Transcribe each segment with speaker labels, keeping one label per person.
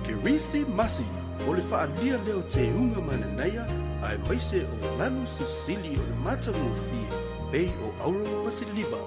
Speaker 1: Kerisimasi o le faaalia lea o teuga mananaia aemaise o lanu sisili o le matagofie pei o auro ma siliva.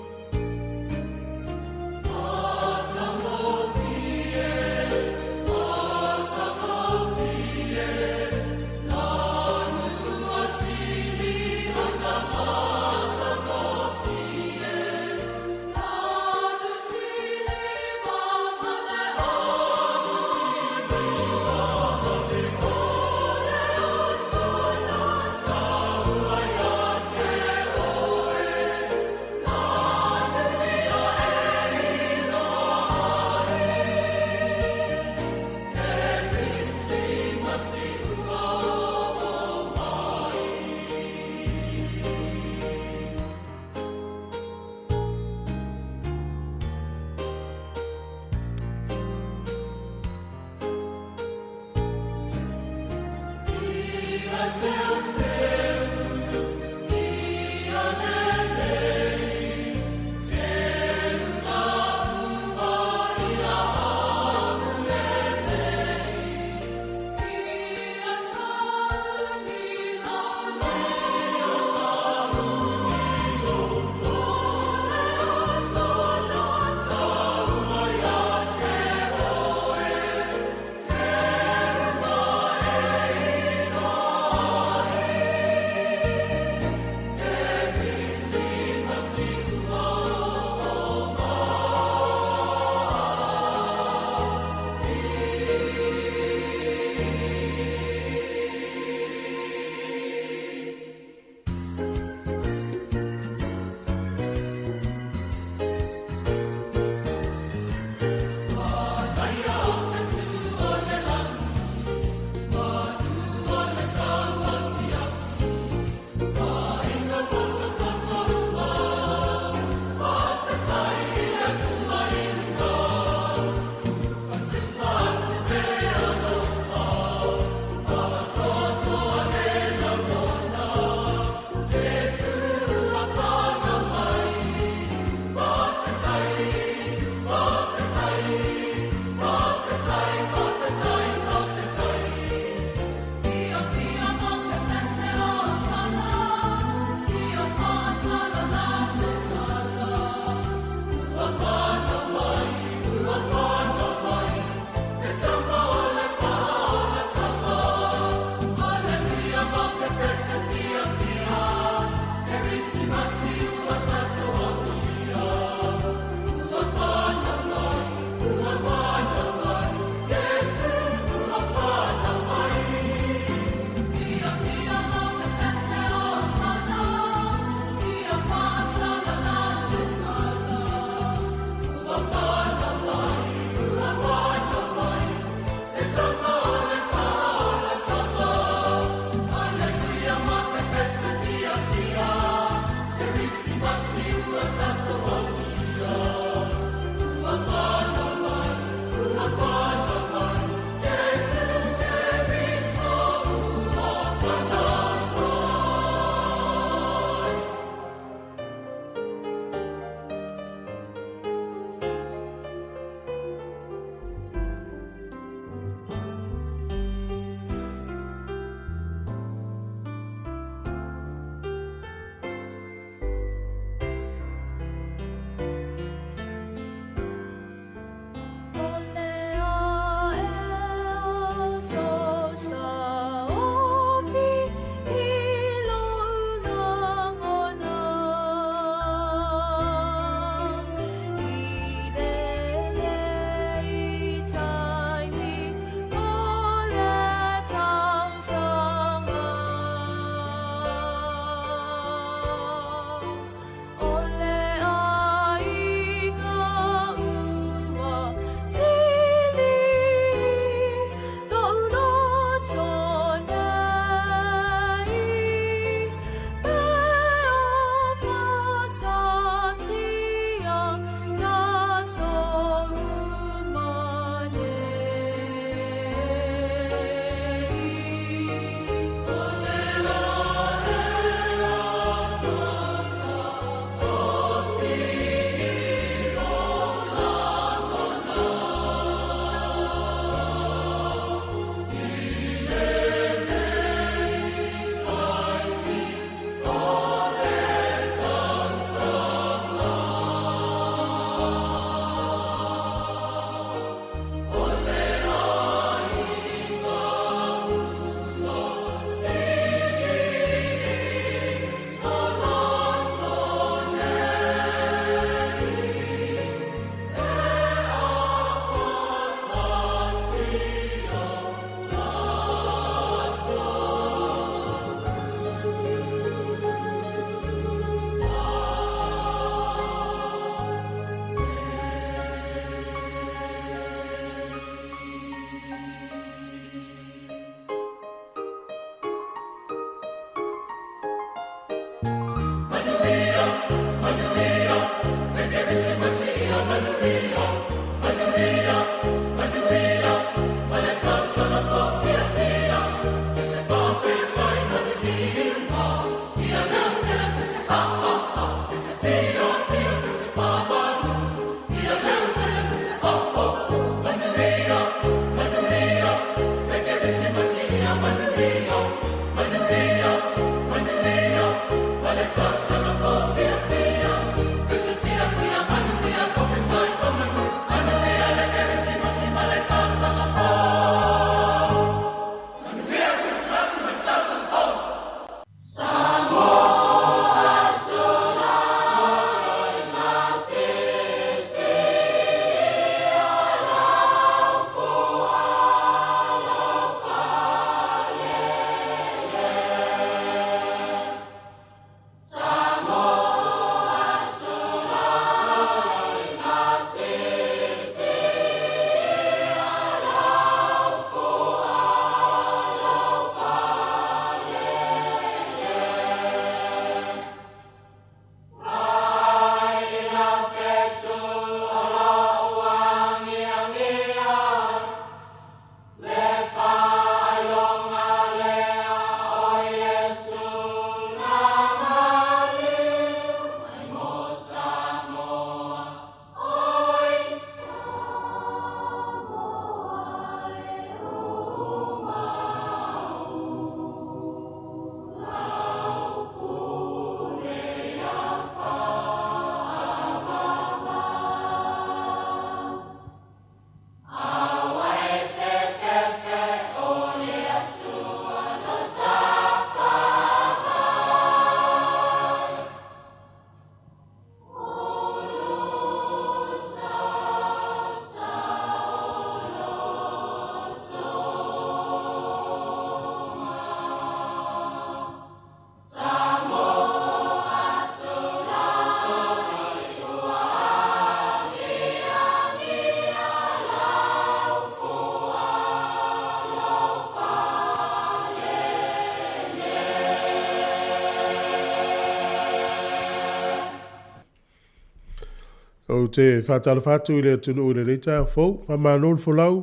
Speaker 1: Ou te faatalofa atu i le atunuu i lenei taeao fou. Faamalo le folau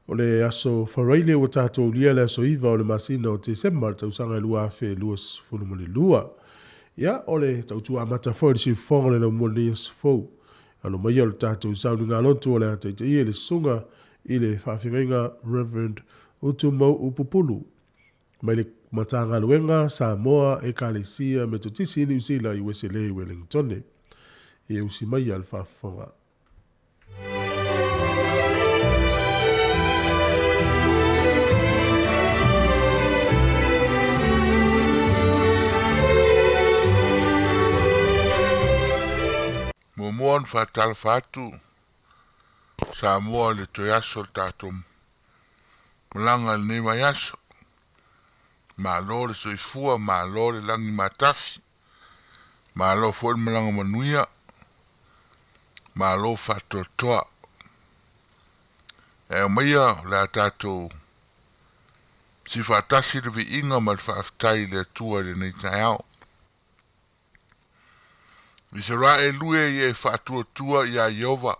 Speaker 1: o le aso Faraile ua tatou aulia le aso 9 o le masina o Tesema le tausaga e 2022. Ia, o le tautua amata foi o le siufofoga o le laumua i lenei aso fou. Alo maia o le tatou sauniga lotu o le a taitaia i le susuga i le faafeagaiga Reverend Utumau'u Pupulu mai le Matagaluega Samoa Ekalesia Metotisi i Niu Sila i Ueselei i Welingtone. E usi maia le faafofoga.
Speaker 2: Muamua ona faatalofa atu Samoa i le toe aso o le tatou malaga i lenei vaiaso. Malo le soifua, malo le lagi matafi, malo foi le malaga manuia, malo faatoatoa. E aumaia o le a tatou sifaatasi le viiga ma le faafetai i le Atua i lenei taeao. Isaraelu e ia e faatuatua iā Ieova,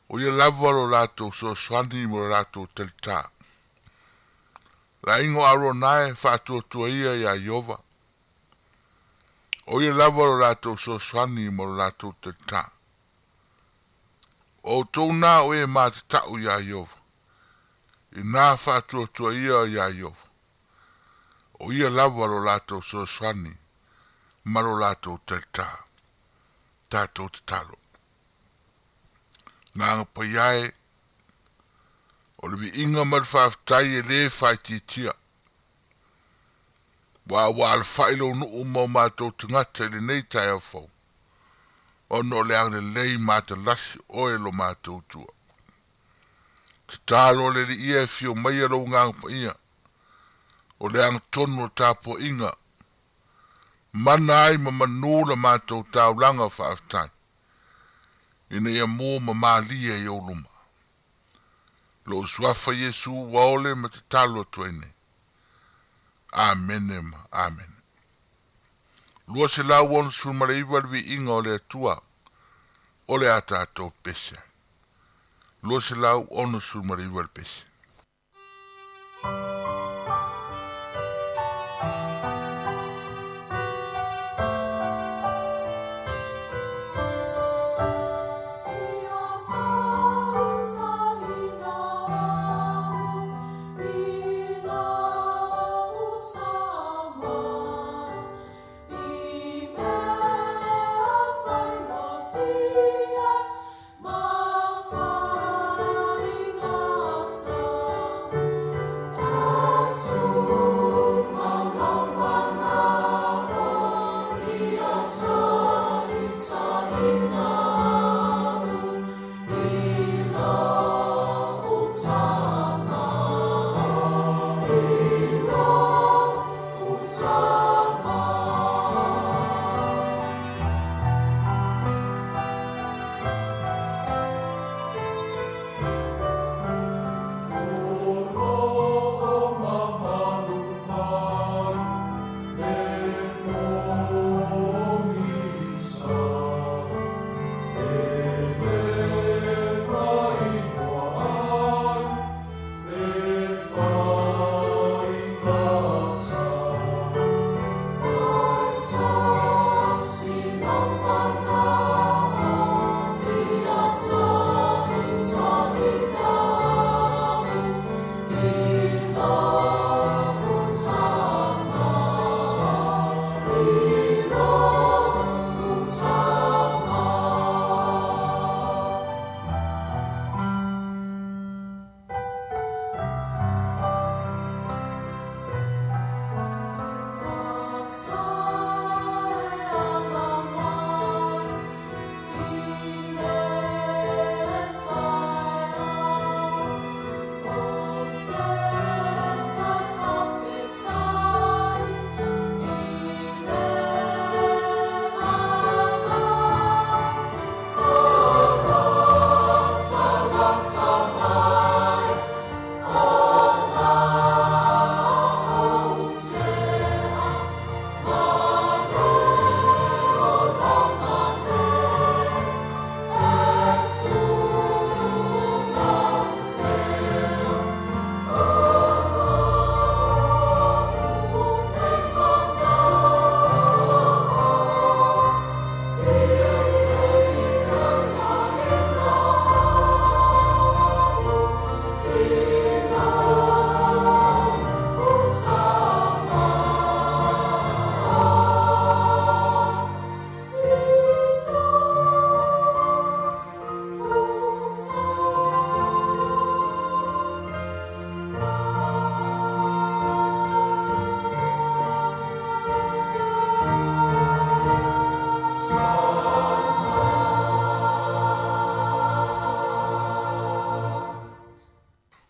Speaker 2: o ia lava lo latou fesoasoani mo le latou talitā. Le aiga o Arona e faatuatua ia iā Ieova, o ia lava lo latou fesoasoani mo le latou talitā. O outou na o e matatau iā Ieova, inā faatuatua ia iā Ieova, o ia lava lo latou fesoasoani ma lo latou talitā. Tatou tatalo. Agaga Paia e, o le viiga ma le faafetai e lē faaitiitia. Aua ua alafai lou nuu ma o matou tagata i lenei taeao fou, ona o le agalelei matalasi oe lo matou Atua. Tatalo le Alii e afio maia lou Agaga Paia, o le agatonu o tapuaiga, mana ai ma manū la matou taulaga faafetai, ina ia mū ma malie i ou luma. Lou Suafa Iesu ua ole ma tatalo atu ai nei. Amene ma Amene. 269 le viiga o le Atua o le a tatou pese ai. 269 le pese.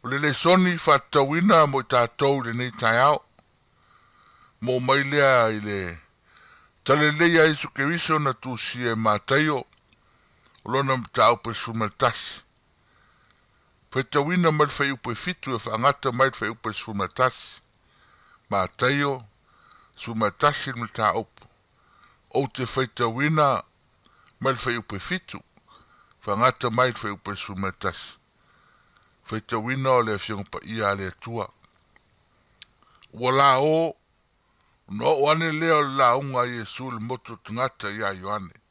Speaker 2: O le lesoni faatatauina mo i tatou i lenei taeao, mo mai lea i le Talalelei a Iesu Keriso na tusia e Mataio, o lona mataupu e 11. Faitauina mai le fuaiupu e 7 e faagata mai le fuaiupu e 11. Mataio 11 le mataupu. Ou te faitauina mai le fuaiupu e 7, faagata mai le fuaiupu e 11. Faitauina o le Afioga Paia a le Atua. Ua la o, ona oo ane lea o le lauga a Iesu i le motu o tagata iā Ioane.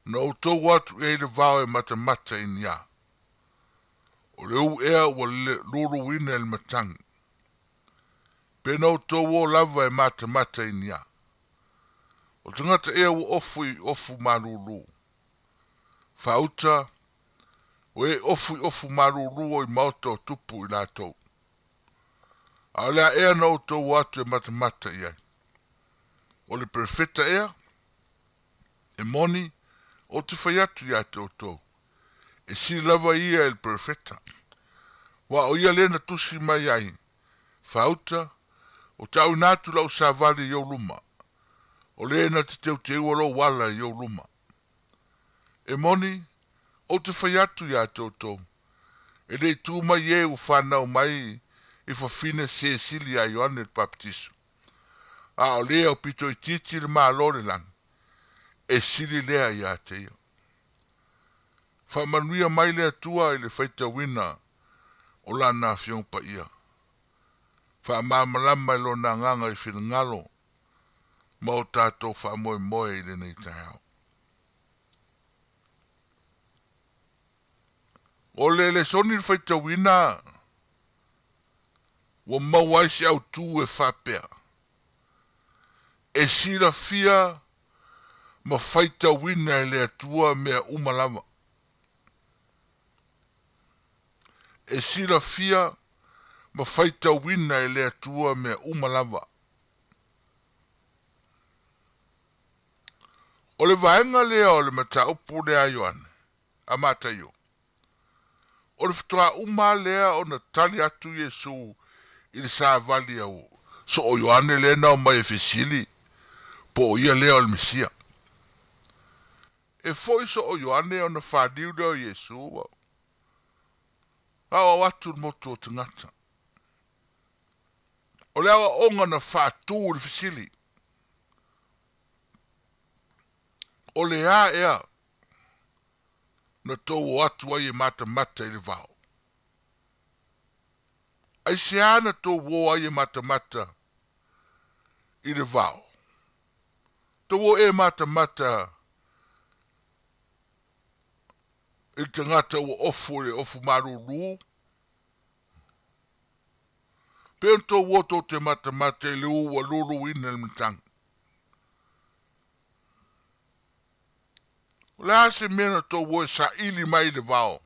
Speaker 2: Na outou o atu i ai i le vao e matamata i ni a? O le u ea ua luluina e le matagi. Pe na outou o lava e matamata i ni a? O tagata ea ua ofu i ofu malūlū? Faauta, o e ofu i ofu malūlū o i maota o tupu i latou. A o le a ea na outou o atu e matamata i ai? O le perofeta ea? E moni, ou te fai atu iā te outou, e sili lava ia i le perofeta. Aua o ia lea na tusi mai ai, Faauta, o te auina atu lau savali i ou luma, o le na te teuteua lou ala i ou luma. E moni, ou te fai atu iā te outou, e le i tu mai e ua fanau mai i fafine se sili iā Ioane le Papatiso. A o lea aupito itiiti le Malo o le lagi, e sili lea ia te ia. Faamanuia mai le Atua i le faitauina o Lana Afioga Paia. Faamalamalama i Lona Agaga i finagalo ma o tatou faamoemoe i lenei taeao. O le lesoni le faitauina ua maua ai se autu e faapea, E silafia ma faitauina e le Atua mea uma lava. E silafia ma faitauina e le Atua mea uma lava. O le vaega lea o le mataupu lea a Ioane, a Mataio. O le faatoa uma lava lea ona tali atu Iesu i le savali a soo Ioane lea na omai e fesili po o ia lea o le Mesia. E foi soo Ioane ona faliu lea o Iesu, Aoao atu le motu o tagata. O le aoaoga na faatu i le fesili, O le a ea na tou o atu ai e matamata i le vao? Aisea na tou o ai e matamata i le vao? Tou o e matamata i le tagata ua ofu i le ofu malūlū? Pe ona tou o tou te matamata i le ū ua luluina i le matagi? O le a se mea na tou o e saili mai i le vao? O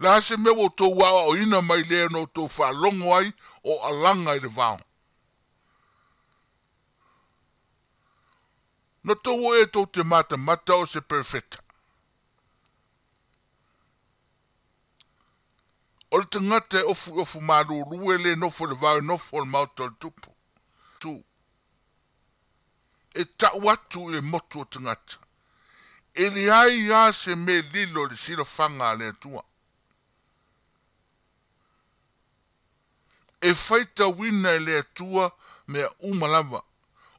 Speaker 2: le a se mea ua outou aoaoina mai lea na outou faalogo ai o alaga i le vao? Na tou o ea tou te matamata o se perofeta? O le tagata e ofu i ofu malulu e le nofo i le vao e nofo i le maota o le tupu. E tau atu i le motu o tagata, e leai lava se mea lilo i le silafaga a le Atua. E faitauina e le Atua mea uma lava,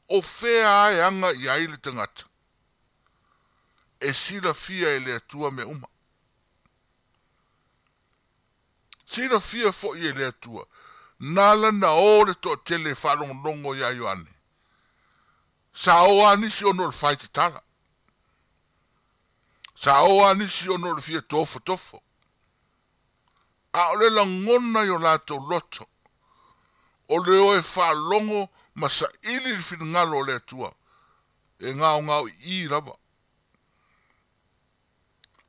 Speaker 2: o fea lava e aga i ai le tagata. E silafia e le Atua mea uma. Silafia foi e le Atua, na ala na o le toatele e faalogologo iā Ioane. Sa o a nisi ona o le fai tatala. Sa o a nisi ona o le fia tofotofo. A o le lagona i o latou loto, o le o e faalogo ma saili le finagalo o le Atua, e gaogao ii lava.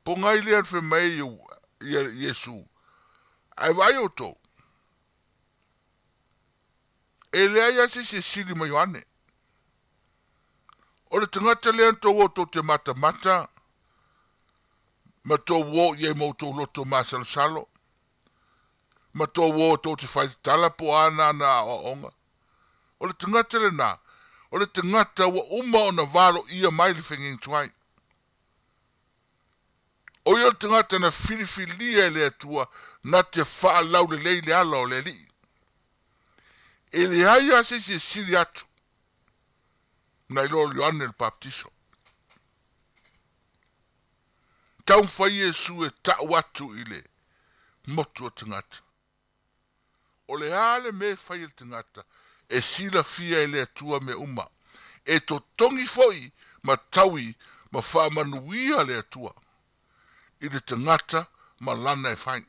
Speaker 2: Pogai lea fai mai ia Iesu, Ae vaai outou, e leai lava se isi e sili ma Ioane. O le tagata lea na tou o tou te matamata ma tou o i ai ma outou loto masalosalo, ma tou o tou te fai tatala po o a nana aoaoga. O le tagata lena, o le tagata ua uma ona valoia mai le fegegituai. O ia le tagata na filifilia e le Atua na te faalaulelei le ala o le Alii. E leai lava se isi e sili atu nai lo o Ioane le Papatiso. Taumafai Iesu e tau atu i le motu o tagata. O le a le mea e fai e le tagata, e silafia e le Atua mea uma. E totogi foi ma taui ma faamanuia le Atua i le tagata ma lana e fai.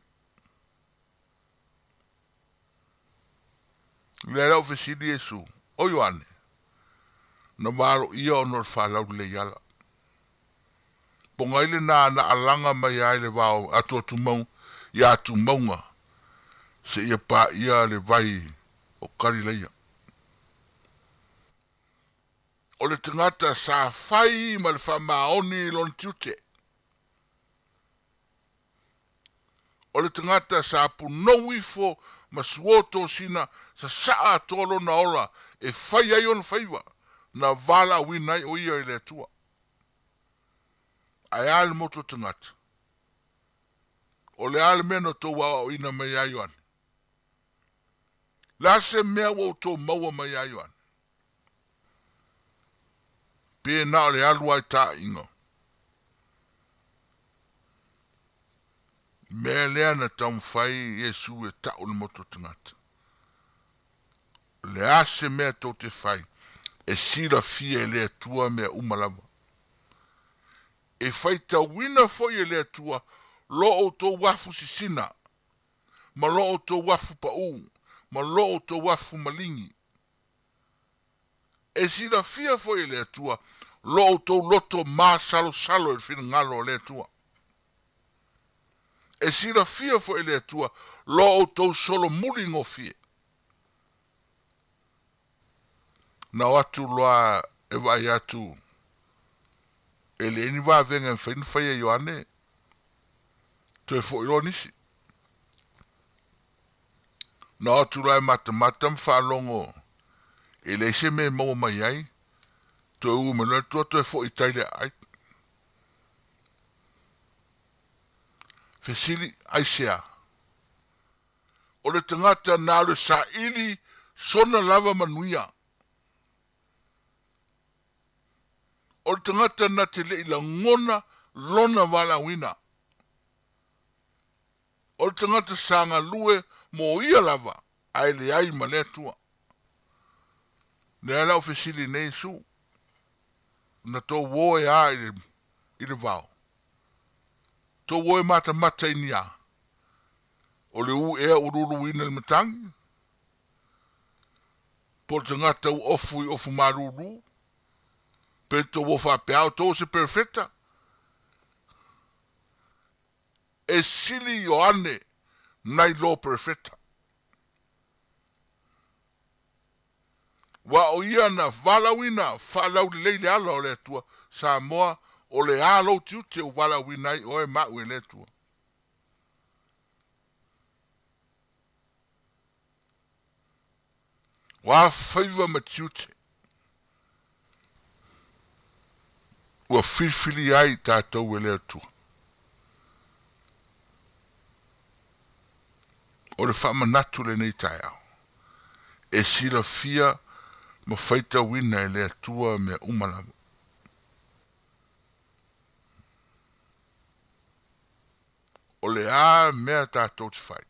Speaker 2: Lea la ua fesili Iesu, O Ioane, na valoia ona o le faalaulelei ala. Pogai lena na alaga mai ai le vao atuatumau i atumauga seia paia le vai o Kalilaia. O le tagata sa fai ma le faamaoni i lona tiute. O le tagata sa punou ifo ma suo tosina sasaa atoa lona ola e fai ai ona faiva na valaauina ai o ia i le Atua. Ae a le motu o tagata? O le a le mea na outou aoaoina mai ai Ioane? Le a se mea ua outou maua mai ia Ioane? Pe na o le alu lava i taaiga. Mea lea na taumafai Iesu e tau i le motu o tagata. O le a se mea tou te fai, e silafia e le Atua mea uma lava. E faitauina foi e le Atua lo outou afu sisina, ma lo outou afu paū, ma lo outou afu maligi. E silafia foi e le Atua lo outou loto masalosalo i le finagalo o le Atua. E silafia foi e le Atua lo outou solomuli gofie. Na o atu loa e vaai atu e leai ni vavega e mafai ona faia e Ioane, toe foi loa nisi. Na o atu loa e matamata ma faalogo e leai se mea e maua mai ai, toe uu mai loa le tua toe foi i tai le aai. Fesili, Aisea? O le tagata na alu e saili sona lava manuia. O le tagata na te le i lagona lona valaauina. O le tagata sa galue mo ia lava ae leai ma le Atua. Lea la ou fesili nei Iesu, na tou o e a i le vao? Tou o e matamata i ni a? O le u ea ua luluina i le matagi? Po o le tagata ua ofu i ofu malulu? Pe tou o faapea o tou o se perofeta? E sili Ioane nai lo perofeta. Ua o ia na valaauina faalaulelei le ala o le Atua. Samoa, o le a lou tiute ua valaauina ai oe ma au e le Atua? O a faiva ma tiute ua filifilia ai tatou e le Atua? O le faamanatu lenei taeao, e silafia ma faitauina e le Atua mea uma lava. O le a mea tatou te fai?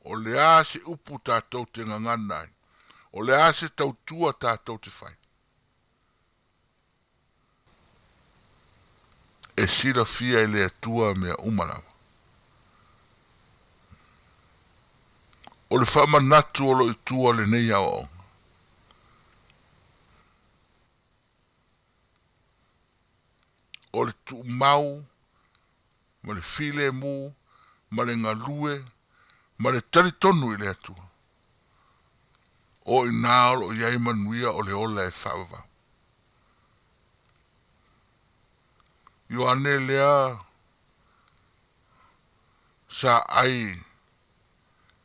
Speaker 2: O le a se upu tatou te gagana ai? O le a se tautua tatou te fai? E silafia e le Atua mea uma lava. O le faamanatu o lo i tua lenei aoaoga. O le tuumau ma le filemu ma le galue ma le talitonu i le Atua. O i inā o lo o i ai manuia o le ola e faavavau. Ioane lea sa ai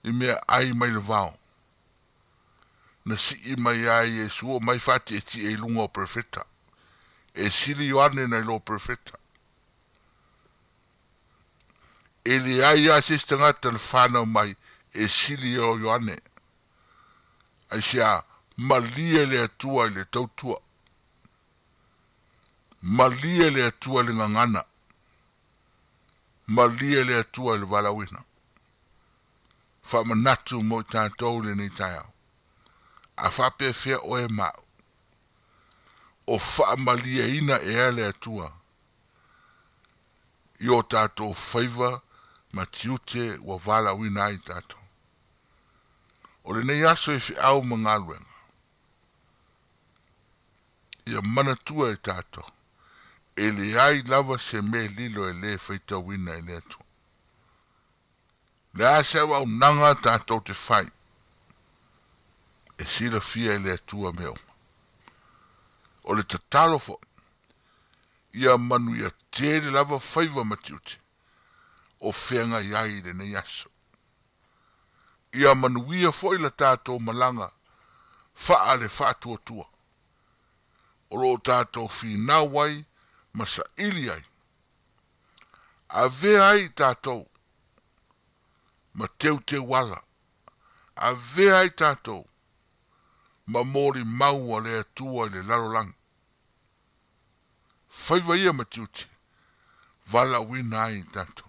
Speaker 2: i mea ai mai le vao. Na sii mai ai Iesu o mai faatietie i luga o perofeta. E sili Ioane nai lo perofeta. E leai lava se isi tagata na fanau mai e sili i o Ioane. Aisea, malie le Atua i le tautua. Malie le Atua i le gagana. Malie le Atua i le valaauina. Faamanatu mo i tatou i lenei taeao. A faapefea oe ma au? O faamalieina ea le Atua i o tatou faiva ma tiute ua valaauina ai tatou? O lenei aso e feau ma galuega, ia manatua e tatou, e leai lava se mea lilo e lē faitauina e le Atua. Le a se auaunaga tatou te fai, e silafia e le Atua mea uma. O le tatalo foi, ia manuia tele lava faiva ma tiute o feagai ai i lenei aso. Ia manuia foi la tatou malaga faa le faatuatua o lo o tatou finau ai ma saili ai. Avea ai i tatou ma teuteu ala. Avea ai tatou ma molimau a le Atua i le lalolagi. Faiva ia ma tiute, valaauina ai i tatou.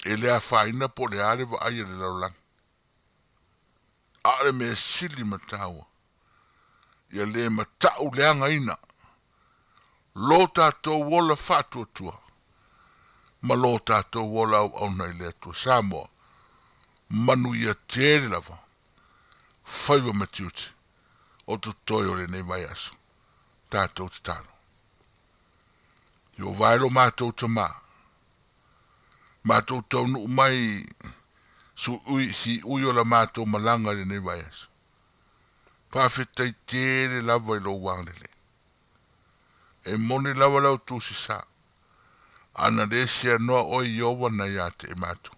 Speaker 2: E le afaina po o le a le vaai a le lalolagi. A o le mea sili ma taua, ia le matau leagaina lo tatou ola faatuatua ma lo tatou ola auauna i le Atua. Samoa, manuia tele lava, faiva ma tiute o totoe o lenei vaiaso. Tatou tatalo. Ieova e lo matou Tamā, matou taunuu mai i siui o la matou malaga i lenei vaiaso. Faafetai tele lava i lou agalelei. E moni lava lau tusi sa, ana le seanoa oe Ieova na ia te i matou.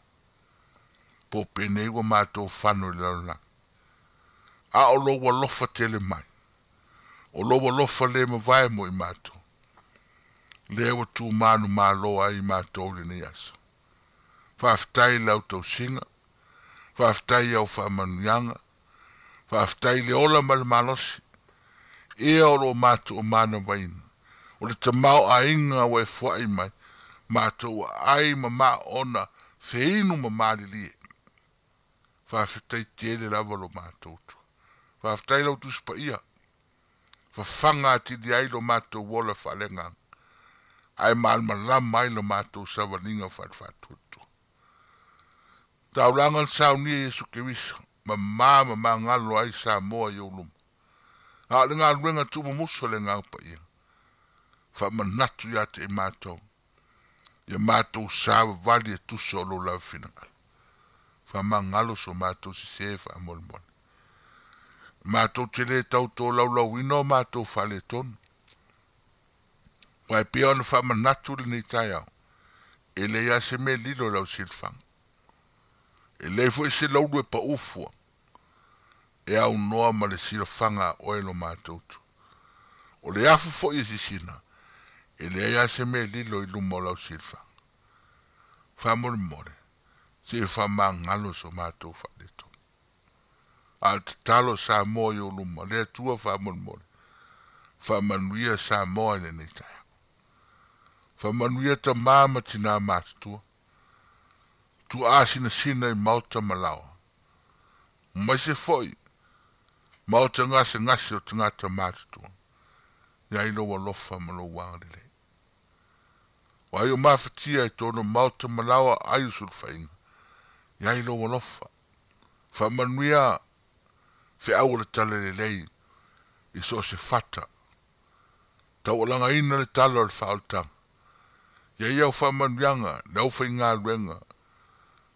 Speaker 2: Po penei ua matou fano i le lalolagi. A o lou alofa tele mai, o lou alofa le mavae mo i matou, lea ua tumanumalo ai i matou i lenei aso. Faafetai i lau tausiga, faafetai i au faamanuiaga, faafetai i le ola ma le malosi, ea o lo o matou manavaina, o le tamaoaiga ua e foai mai, matou aai ma maona feinu ma malilie. Faafetai tele lava lo matou Atua. Faafetai lau Tusi Paia, fafaga atili ai lo matou ola faaleagaga, ae malamalama ai lo matou savaliga faale-faatuatua. Taulaga na saunia Iesu Keriso, mamā ma magalo ai Samoa i ou luma. A o le galuega tuumumusu a le Agaga Paia, faamanatu ia te i matou, ia matou savavali e tusa o lou lava finagalo. Faamagalo so matou sesē faamolemole. Matou te le tau tolaulauina o matou faaletonu. Aua e pei ona faamanatu lenei taeao, e leai lava se mea lilo i lau silafaga. E leai foi se laulu e pau fua e aunoa ma le silafaga a oe lo matou tu. O le afu foi e sisina, e leai lava se mea lilo i luma o lau silafaga. Faamolemole, se i faamagalo so matou faaletonu. A o le tatalo Samoa i ou luma, le Atua faamolemole, faamanuia Samoa i lenei taeao. Faamanuia tama ma tinā matutua, tuaasinasina i maota ma laoa, maise foi maota gasegase o tagata matutua, ia i lou alofa ma lou agalelei. O ai o mafatia i tonu maota ma laoa ai o sulufaiga, ia i lou alofa. Faamanuia feau o le talalelei i so o se fata. Taualagaina le tala o le faaolataga. Ia i au faamanuiaga, le aufaigaluega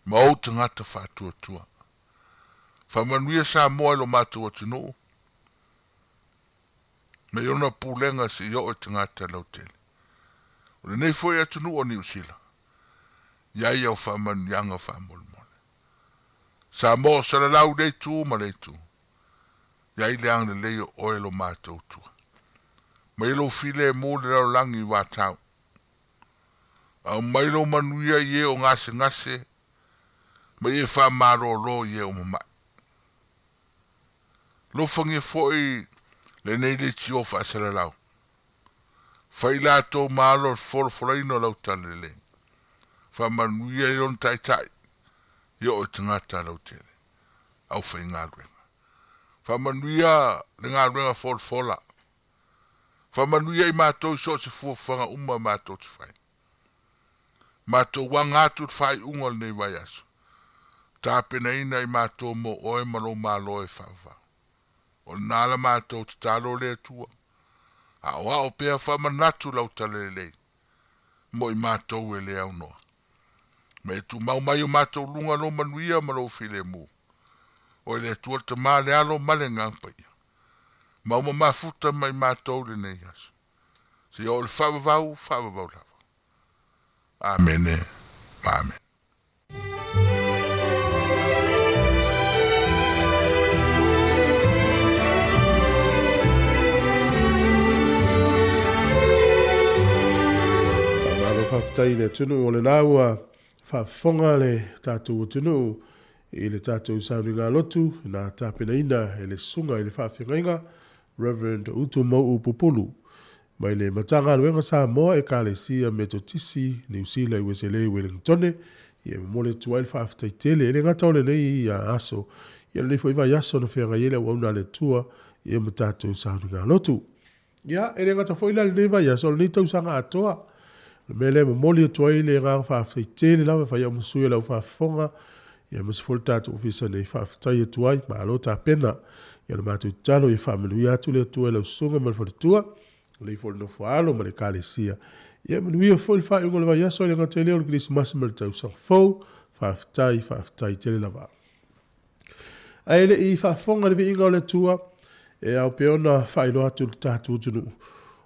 Speaker 2: ma ou tagata faatuatua. Faamanuia Samoa i lo matou atunuu, mai ona pulega seia oo i tagata lautele. O lenei foi atunuu o Niu Sila, ia i au faamanuiaga faamolemole. Samoa o salalau i lea itu ma lea itu, ia i le agalelei o oe lo matou Atua. Mai lou filemu i le lalolagi i vatau. Aumai lou manuia i e o gasegase, ma i e faamalōlō i e o mamae. Alofagia foi lenei leitio faasalalau. Fai i latou malo le folafolaina o lau talalelei. Faamanuia i lona taitai, ia oe tagata lautele, aufaigaluega. Faamanuia le galuega folafola. Faamanuia i matou i so o se fuafuaga uma matou te fai. Matou aga atu i le faaiuga o lenei vaiaso. Tapenaina i matou mo oe ma lou Malo e faavavau. O lena la matou tatalo le Atua. Aoao pea faamanatu lau talalelei mo i matou e le aunoa. Ma e tumau mai o matou luga lou manuia ma lou filemu. Oe le Atua le Tama, le Alo ma le Agaga Paia. Mau ma mafuta mai matou i lenei aso. Seia oo i le faavavau, faavavau lava. Amene ma amene.
Speaker 1: Faamalo faafetai i le atunuu o lena ua. Faafofoga le tatou atunuu i le tatou sauniga lotu na tapenaina e le susuga i le faafeagaiga Reverend Utumauu Pupulu mai le Matagaluega Samoa Ekalesia Metotisi Niu Sila i Ueselei Wellingtone. Ia e momoli atu ai le faafetai tele e le gata o lenei aso, ia lenei foi vaiaso na feagai ai le auauna a le Atua ia ma tatou sauniga lotu. Ia, e le gata foi la i lenei vaiaso, o lenei tausaga atoa. O le mea lea e momoli atu ai le agaga faafetai tele lava e fai au ma sui o le au faafofoga, ia aemaise foi le tatou ofisa nei, faafetai atu ai, malo tapena. Ia o le matou tatalo ia faamanuia atu le Atua i lau susuga ma le faletua, lelei foi le nofo a alo ma le ekalesia. Ia manuia foi le faaiuga o le vaiaso, e le gata i lea o le Kerisimasi ma le tausaga fou. Faafetai, faafetai tele lava. Ae le i faafofoga i le viiga o le Atua, e ao pea ona faailoa atu i le tatou atunuu,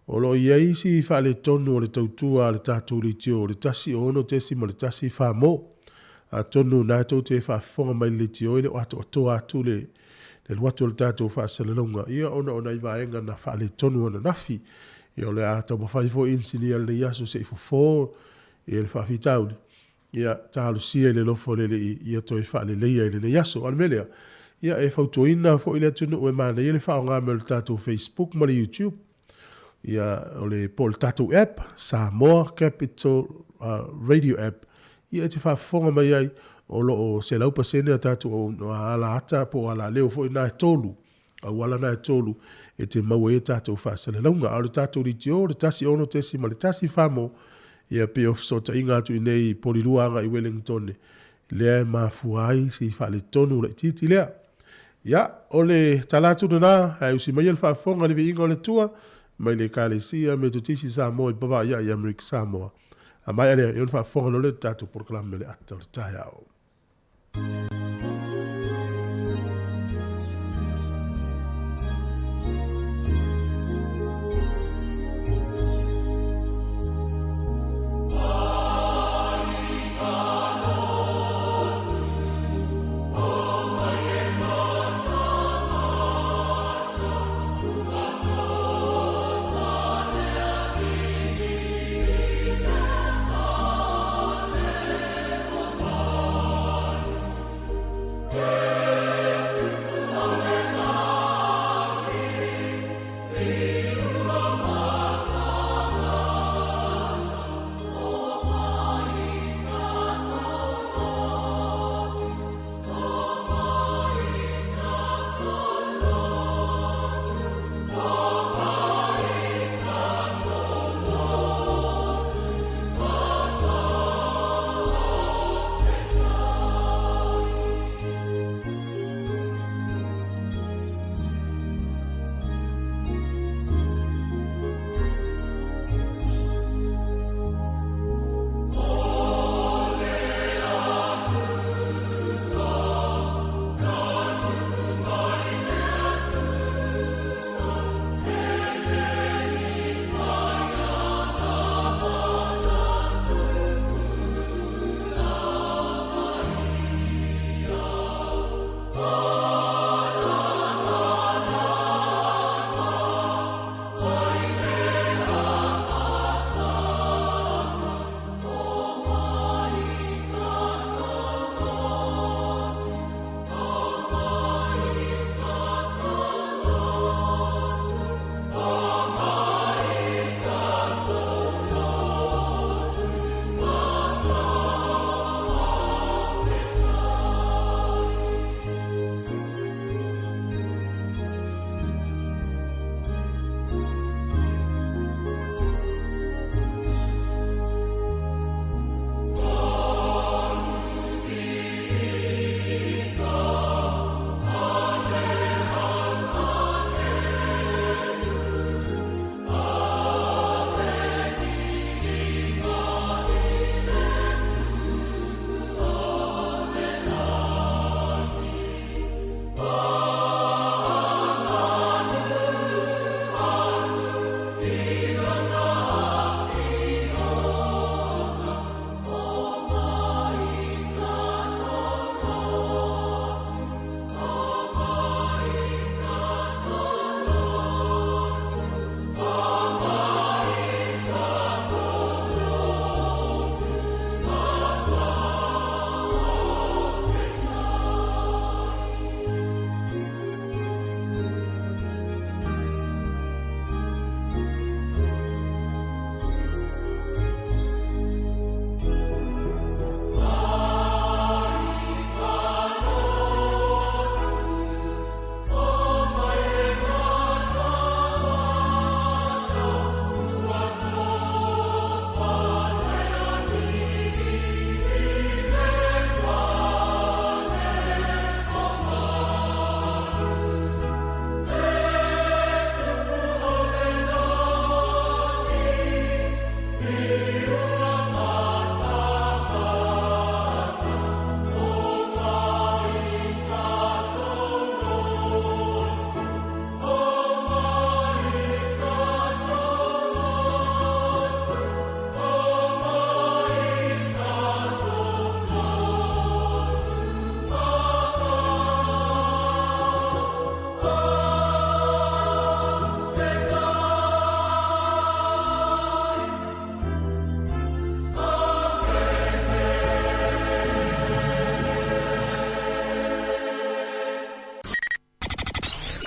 Speaker 1: o lo o i ai isi faaletonu o le tautua a le tatou leitio o le 106.1 Famo. Atonu o lena tou te faafofoga mai i le leitio e le o atoatoa atu le alu atu o le tatou faasalalauga, ia ona o nai vaega na faaletonu ananafi. Ia o le a taumafai foi inisinia i lenei aso se i fofo ia le faafitauli. Ia, talosia i le alofa o le Alii ia toe faaleleia i lenei aso. A o le mea lea, ia, e fautuaina foi le atunuu e manaia le faaaoga mai o le tatou Facebook ma le YouTube, ia, o le, po o le tatou app, Samoa Capital Radio App, ia e te faafofoga mai ai, o lo o 100% a tatou ala ata po o alaleo foi na e tolu, auala na e tolu e te maua ai a tatou faasalalauga. A o le tatou leitio, o le 106.1 Famo, ia pei o fesootaiga atu i inei i Polilua agai i Wellingtone, lea e mafua ai si faaletonu laitiiti lea. Ia, o le tala atu lena, ae usi maia le faafofoga i le viiga o le Atua mai le Ekalesia Metotisi Samoa i Pavaia i Amerika Samoa. A maea lea, ia ona faafofoga loa lea i le tatou polokalame o le ata o le taeao.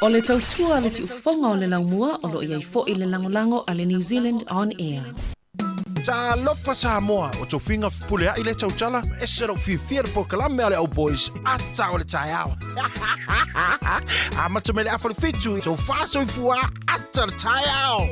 Speaker 3: O le tautua a le siufofoga o le laumua o lo o i ai foi le lagolago a le New Zealand On Air.
Speaker 4: Talofa Samoa, o tofiga fepuleai lea tautala, ese lou fiafia i le polokalame a le Au Boys, ata o le taeao. Amata mai le afa le fitu, tofa soifua, ata o le taeao.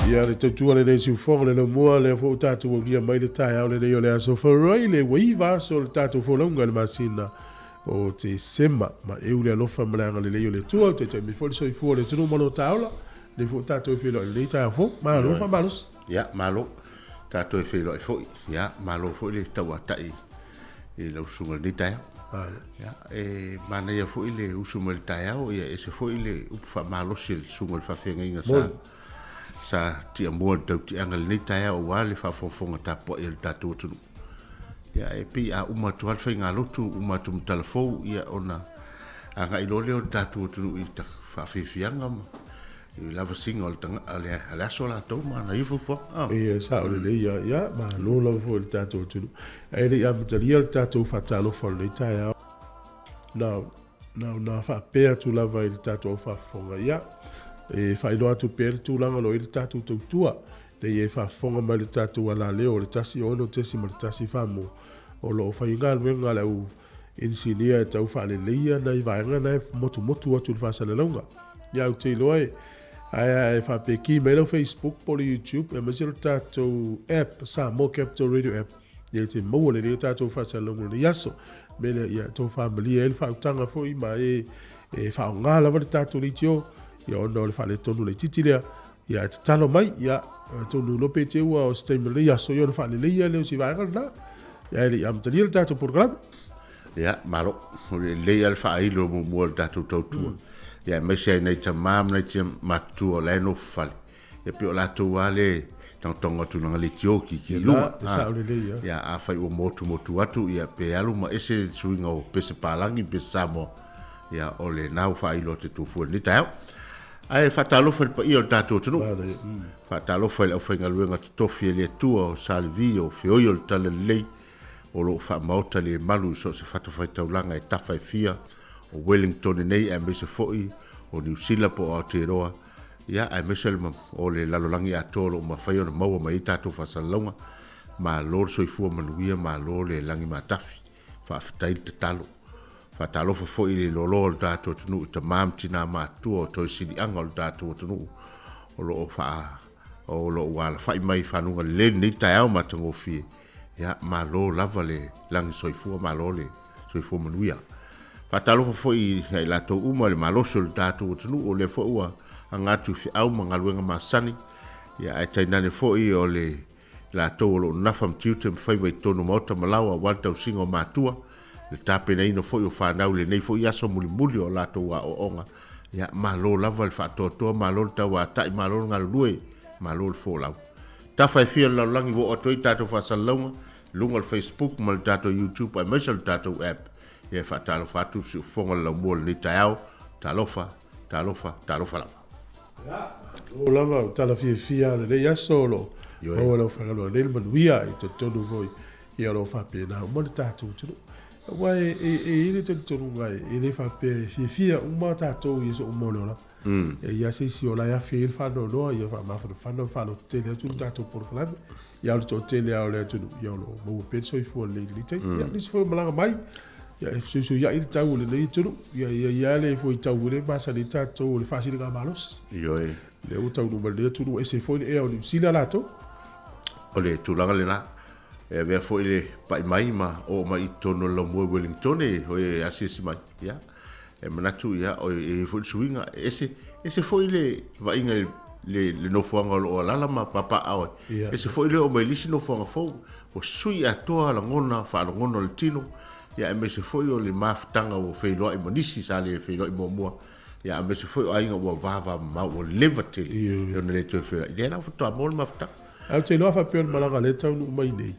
Speaker 1: Ia le tautua lenei siufoga le laumua lea foi ua tatou aulia mai le taeao lenei o le aso Faraile le ua iva aso o le tatou folauga i le masina o Tesema ma eu le alofa ma le agalelei o le Atua ua taitai mai foi le soifua o le atunuu ma lo taola lenei foi ua tatou e feiloai lenei taeao fou. Malo faamalosi.
Speaker 5: Ia malo tatou e feiloai foi. Ia malo foi le tauatai i lau susuga i lenei taeao. Ia e manaia foi le usu mai le taeao, ia ese foi le upu faamalosi a le susuga i le faafeagaiga sa sa tiamua i le tautiaga i lenei taeao aua le faafogafoga tapuai a le tatou atunuu. Ia e pei a uma atu lava le faigalotu, uma atu ma tala fou, ia ona agai loa lea o le tatou atunuu i faafiafiaga ma i lavasiga o le, le aso latou ma ana ia fuafuaga.
Speaker 1: Ia, sao lelei ia. Ia, malo lava foi i le tatou atunuu. Ae le i amatalia le tatou faatalofa o lenei taeao, na, na ona faapea atu lava i le tatou au faafofoga, ia, e faailoa atu pea le tulaga o lo o i ai le tatou tautua, lea e faafofoga mai le tatou alaleo o le 16.1 Samoa, o lo o fai galuega a le au inisinia e tau faaleleia nai vaega na e motumotu atu i le faasalalauga. Ia, ou te iloa e, ae faapeki mai lau Facebook po o le YouTube, aemaise o le tatou app, Samoa Capital Radio app, ia e te maua lelei o tatou faasalalauga o lenei aso. Me lea, ia, tou faamalie ai le faautaga foi ma e, e faaaoga lava le tatou leitio, ia ona o le faaletonu laitiiti lea, ia e tatalo mai, ia, atonu iloa pe te ua o se taimi o lenei aso, ia ona faaleleia lea o si vaega lena. Ia e le i amatalia le tatou polokalame.
Speaker 5: Ia, malo. O le lelei lava le faailo muamua o le tatou tautua. Ia, aemaise ai nai tama ma nai tina matutua o la e nofo fale. Ia, pei o latou lava le tagotago atu i lana leitio kiki i luga.
Speaker 1: E sao lelei lava.
Speaker 5: Ia, afai ua motumotu atu, ia, pe alu ma ese le suiga o pese palagi ma pese Samoa, ia, o lena ua faailo atu e tou fua i lenei taeao. Ae faatalofa i le paia o le tatou atunuu. Faatalofa i le aufaigaluega totofi a le Atua o Salivi o Feoi o le Talalelei o lo o faamaota le malu i so o se fatafaitaulaga e tafa e fia o Wellington nei aemaise foi o Niu Sila po o Aotearoa, ia aemaise o le lalolagi atoa o lo o mafai ona maua mai ai tatou faasalalauga. Malo le soifua manuia, malo le lagi matafi. Faafetai le tatalo. Faatalofa foi i le loaloa o le tatou atunuu i tama ma tina matutua o toe siliaga o le tatou atunuu o lo o faa o lo o ua alafai mai i fanuga lelei lenei taeao matagofie. Ia, malo lava le lagi soifua, malo le soifua manuia. Faatalofa foi ia i latou uma le malosi o le tatou atunuu o lea foi ua aga atu i feau ma galuega masani, ia ae tainane foi o le latou o lo o nafa ma tiute ma faiva i totonu o maota ma laoa aua le tausiga o matua, le tapenaina foi o fanau i lenei foi aso mulimuli o a latou aoaoga. Ia, malo lava le faatoatoa, malo le tauatai, malo le galulue, malo le folau. Tafa e fia o le lalolagi ua oo atu ai tatou faasalalauga i luga o le Facebook ma le tatou YouTube aemaise o le tatou app. Ia e faatalofa atu le siufofoga o le laumua o lenei taeao. Talofa, talofa, talofa lava.
Speaker 1: Malo lava o tala fiafia o lenei aso o lo o maua lau faigaluega nei le manuia i totonu foi ia o lo o faapena uma le tatou atunuu. Aua e e e i ai le talitonuga e le faapea e fiafia uma tatou i aso uma o le olaga. E i ai lava se isi o la e afe ai le faanoanoa, ia faamafanafana ma faalototele atu le tatou polokalame. Ia a o le toatele lava o le atunuu, ia o lo o maua pea le soifua lelei i lenei taimi. Ia o nisi foi o malaga mai, ia e fesuisuiai le tau o lenei atunuu. Ia e i ai lava le fuaitau foi lea e masani ai tatou o le faasiligamalosi.
Speaker 5: Ioe.
Speaker 1: Lea ua taunuu mai i lenei atunuu, ua ese foi le ea o Niu Sila latou.
Speaker 5: O le tulaga lena. E avea foi le pai mai ma oo mai i totonu o le laumua i Wellington e oe e asiasi mai. Ia, e manatu ia, e i ai foi le suiga. E ese, ese foi le vaaiga i le, le nofoaga o lo o alaala ma papaaao ai.
Speaker 1: Ia.
Speaker 5: Ese foi le oo mai i le isi nofoaga fou, ua sui atoa lagona, faalogona o le tino, ia aemaise foi o le mafutaga ua feiloai ma nisi sa le feiloai muamua. Ia aemaise foi o aiga ua vavamamao, ua leva tele
Speaker 1: Ioe.
Speaker 5: ona le toe feiloai. Lea la faatoa maua le mafutaga.
Speaker 1: Ae ou te iloa faapea o le malaga lea e taunuu mai nei,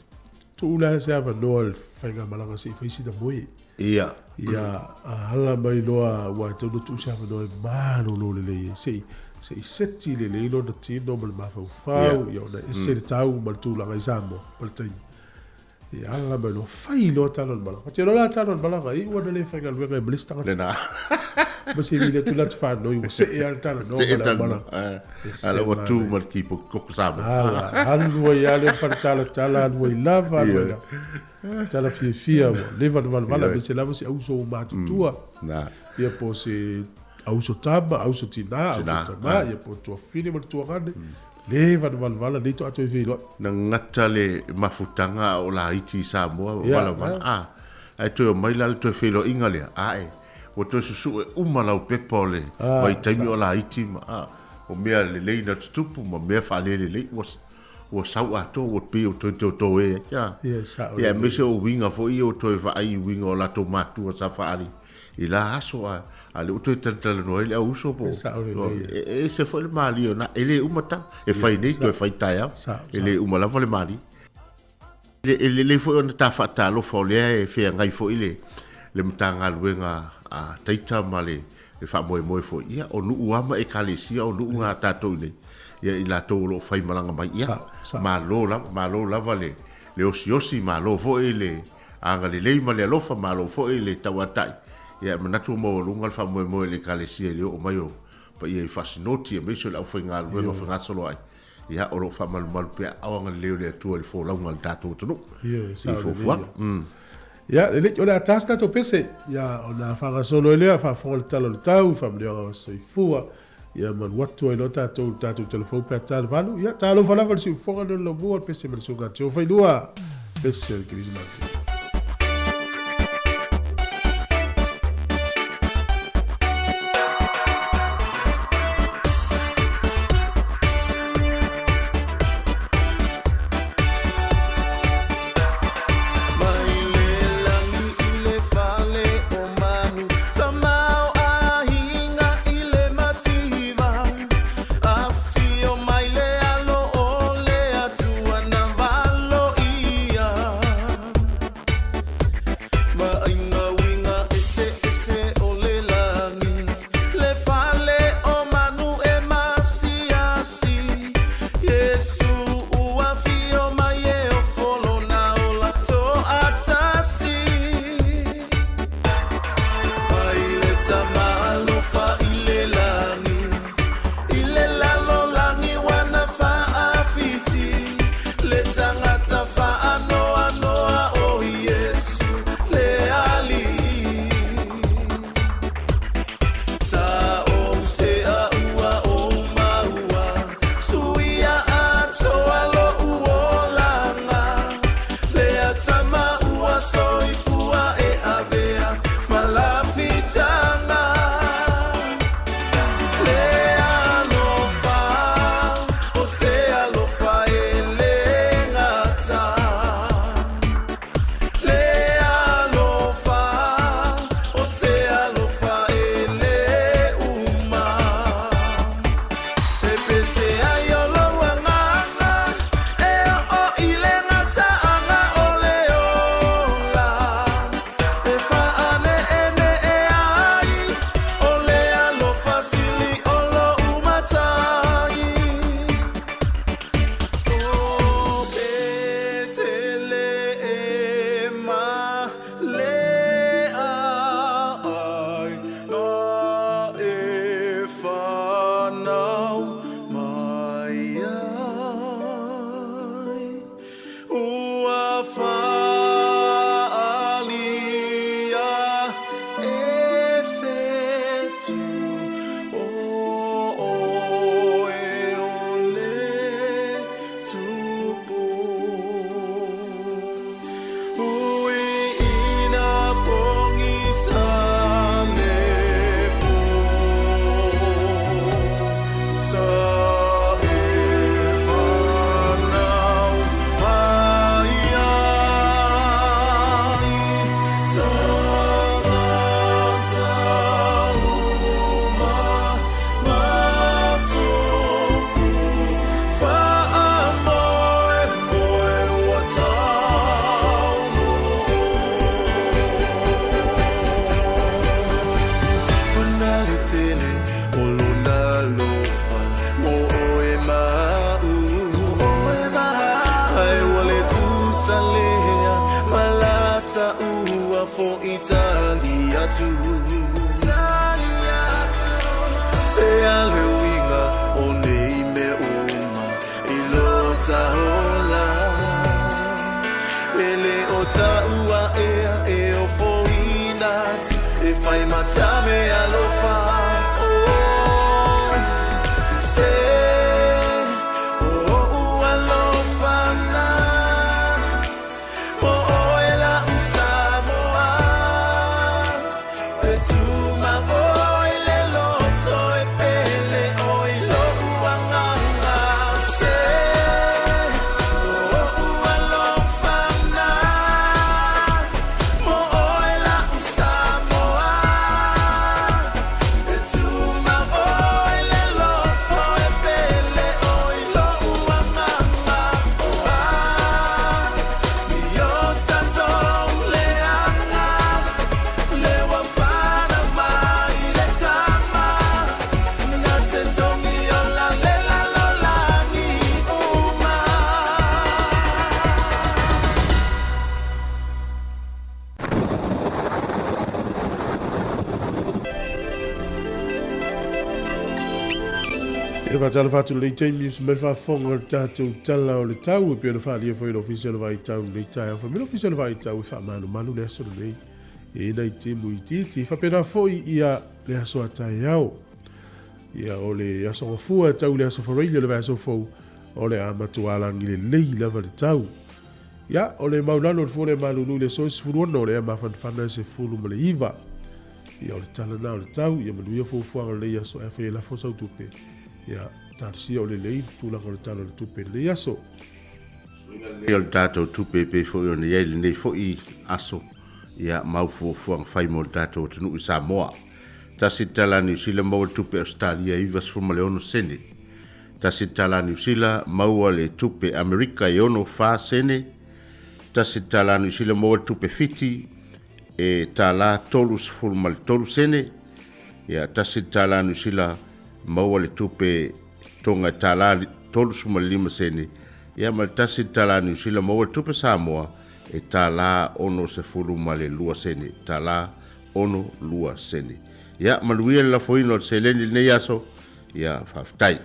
Speaker 1: tuu la se avanoa i le faigamalaga se i fai sina moe.
Speaker 5: Ia.
Speaker 1: Ia ala mai loa ua tatau ona tuu se avanoa e malolo lelei ai se i se i seti lelei lona tino ma le mafaufau, ia ona ese le tau ma le tulaga i Samoa ma le taimi. Ia ala mai loa, fai loa tala o le malaga. Ou te iloa la tala o le malaga, e iu ana le faigaluega ai ma le isi tagata.
Speaker 5: Lena.
Speaker 1: Ma se vili atu la te whanoi, ua see a le tala no
Speaker 5: See
Speaker 1: ma le
Speaker 5: tala.
Speaker 1: malaga.
Speaker 5: Eh, ala ua tu ma le kipo koko Samoa.
Speaker 1: Ala, alu ai lava le fale tala, alu ai lava, alu ai lava. Tala fiafia ua leva na valavala, aemaise lava se auso ua matutua.
Speaker 5: Na.
Speaker 1: Ia po o se auso tama, auso tina, auso tama, ia po o tuafafine ma le tuagane. Leva na valavala, nei toa toe feiloai.
Speaker 5: Na gata le mafutaga a o laiti i Samoa, valavala, a, ae toe omai la le toe feiloaiga lea, ae ua toe susue uma lau pepa o le vaitaimi o laiti ma, a, o mea lelei na tutupu ma mea faalelelei, ua, ua sau atoa, ua pei ua toe teotoē ai, a. Ia, aemaise o uiga foi ia ua toe vaai i uiga o latou matua sa faaali i la aso a a lea ua toe talatalanoa ai le au uso po e ese foi le malie o na e le uma tala e fai nei toe fai taeao e le uma lava le malie. E lelei foi ona ta faatalofa o lea e feagai foi le le Matagaluega a Taita ma le le faamoemoe foi ia o nuu lava ma ekalesia o nuu na tatou i nei ia i latou o lo o faimalaga mai ia malo lava malo lava le le osiosi malo foi le agalelei ma le alofa, malo foi le tauatai. Ia, e manatu ua maualuga le faamoemoe i le Ekalesia i le oo mai o paia i faasinoti aemaise o le aufaigaluega fegasoloai. Ia, o lo o faamalumalu pea aao agalelei o le Atua i le folauga a le tatou atunuu.
Speaker 1: Ioe,
Speaker 5: I
Speaker 1: sao lelei.
Speaker 5: fuafuaga.
Speaker 1: Ia, lelei, o le a ta se tatou pese, ia, ona faagasolo ai lea, faafofoga le tala o le tau, faamanuiaga o soifua, ia malu atu ai loa tatou i le tatou telefou pe a ta le 8. Ia, talofa lava i le siufofoga lea o le laumua, le pese ma le susuga a Tiofailua, pese o le Kerisimasi.
Speaker 6: Faaalia e fetu o oe o le Tupu. Ui ina pogisa le po, sa e fanau mai ai tagata uma ma tupu faamoemoe ua taunuu. Ona le tele o lona alofa mo oe ma au. Ai ua le tusa lea ma lata ua fo'i tali atu. Se a le uiga o nei mea uma i lo taola. E le o taua ea e ofoina atu e fai matame alofa. Oh, se o ou alofa na mo oe la u Samoa. E tuma oi le loto e pele oi lo'u agaga. Se o ou alofa na mo oe la u Samoa. E tuma oi le loto e pele oi lo'u agaga. Oh, ah, i o tatou leaga le ua fana mai le tama na te tongi o la le la lo lagi uma.
Speaker 1: E faatalofa atu i lenei taimi usu mai le faafofoga o le tatou Tala o le Tau e pei ona faaalia foi e le Ofisa o le Vaitau i lenei taeao. Fai mai le Ofisa o le Vaitau e faamalumalu le aso lenei e i ai nai timu itiiti. E faapena foi ia le aso a taeao. Ia o le aso Gafua e tau i le aso Faraile o le vaiaso fou o le a matua lagi lelei lava le tau. Ia o le maulalo o le fua lea malulu i le aso e 16 o le ea mafanafana e 19. Ia o le tala na o le tau, ia manuia fuafuaga o lenei aso, ae afai e lafo sau tupe, ia talosia o lelei le tulaga o le tala o le tupe i lenei aso.
Speaker 5: Suiga lelei o le tatou tupe e pei foi ona i ai lenei foi aso, ia mau fuafuaga fai mo le tatou atunuu i Samoa. Tasi le tala a Niu Sila maua le tupe Ausetalia e 96 sene. Tasi le tala a Niu Sila maua le tupe Amerika e 64 sene. Tasi le tala a Niu Sila maua le tupe Fiti e tālā 33 sene, ia tasi le tālā Niu Sila maua le tupe Tonga e tālā 35 sene, ia ma le tasi le tālā Niu Sila maua le tupe Samoa e tālā 62 sene, tālā 62 sene. Ia, manuia le lafoina o le seleni i lenei aso, ia faafetai.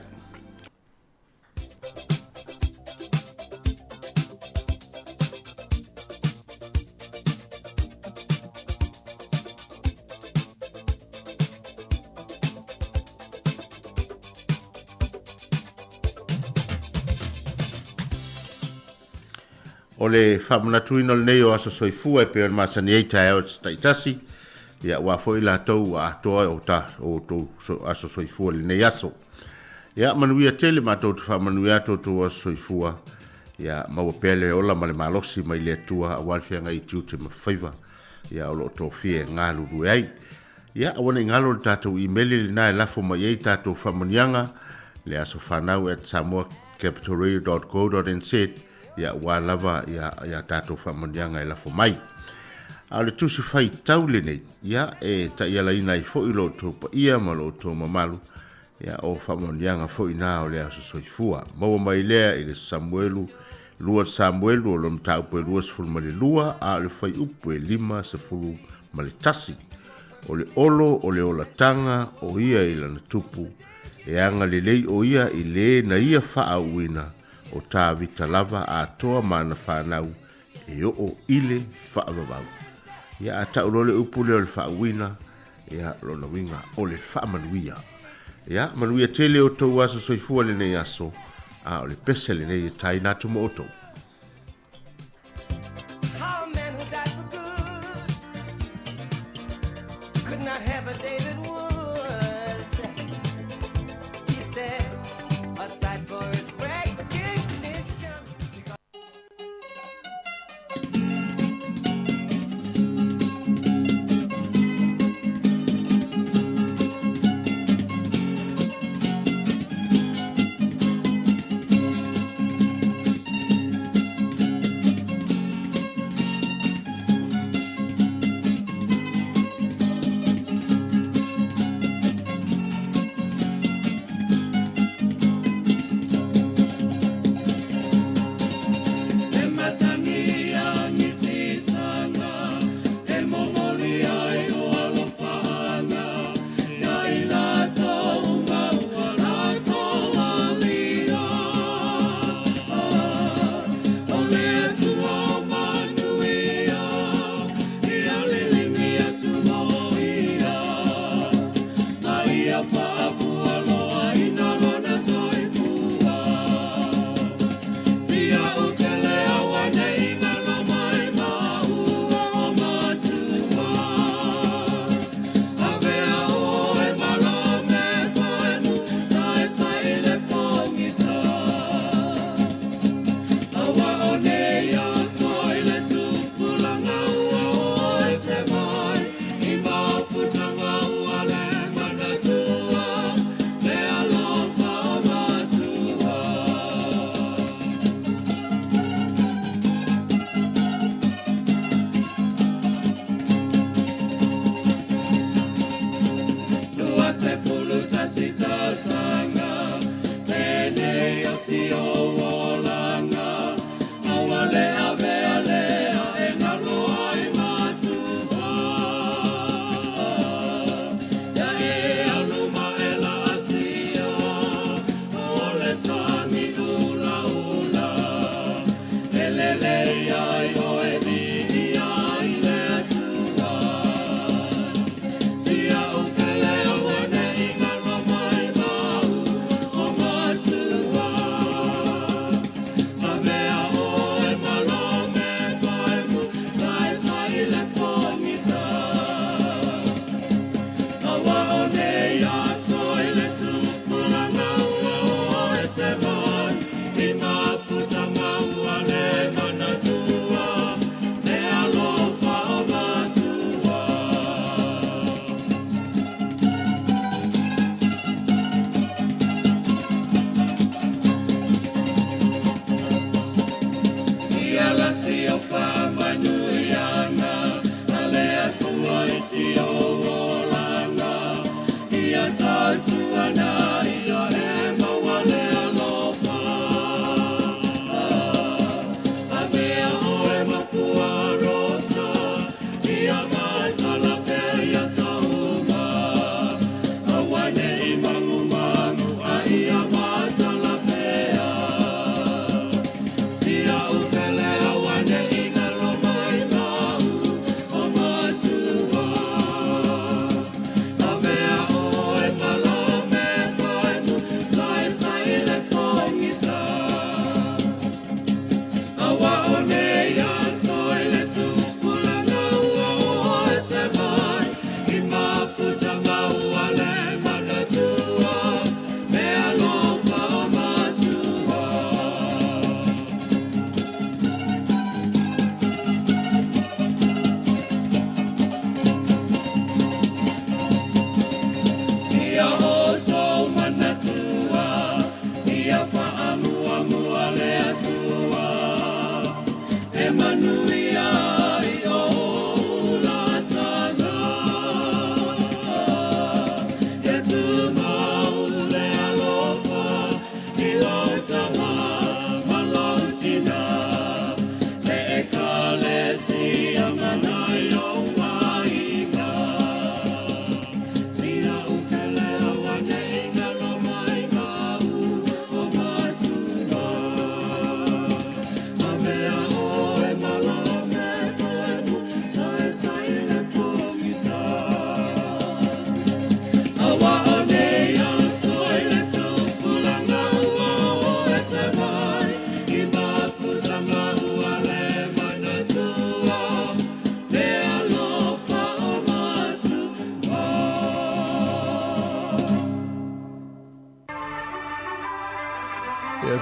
Speaker 5: O le faamanatuina o lenei o aso soifua e pei ona masani ai taeao se taitasi, ia aua foi latou ua atoa o ta o outou aso soifua i lenei aso. Ia manuia tele matou te faamanuia atu outou aso soifua, ia maua pea le ola ma le malosi mai le Atua aua le feagai i tiute ma faiva ia o lo o tofia e galulue ai. Ia aua ne i galo le tatou imeli lena e lafo mai ai tatou faamanuiaga le aso fanau at samoacapitalradio.co.nz ia aua lava ia, ia tatou faamanuiaga e lafo mai. A o le tusi faitau lenei, ia e taialaina ai foi lo outou paia ma lo outou mamalu, ia o faamanuiaga foi na o le aso soifua. Maua mai lea i le Samuelu, 2 Samuelu o le mataupu e 22, a o le fuaiupu e 51. O le olo o le olataga o ia i lana tupu, e agalelei o ia i le na ia faaauina, o Tavita lava atoa ma ana fanau. e oo i le faavavau. Ia, a tau loa le upu lea o le faauiina, ia, lona uiga o le faamanuia. Ia, manuia tele outou aso soifua lenei aso, a o le pese lenei e taina atu mo outou.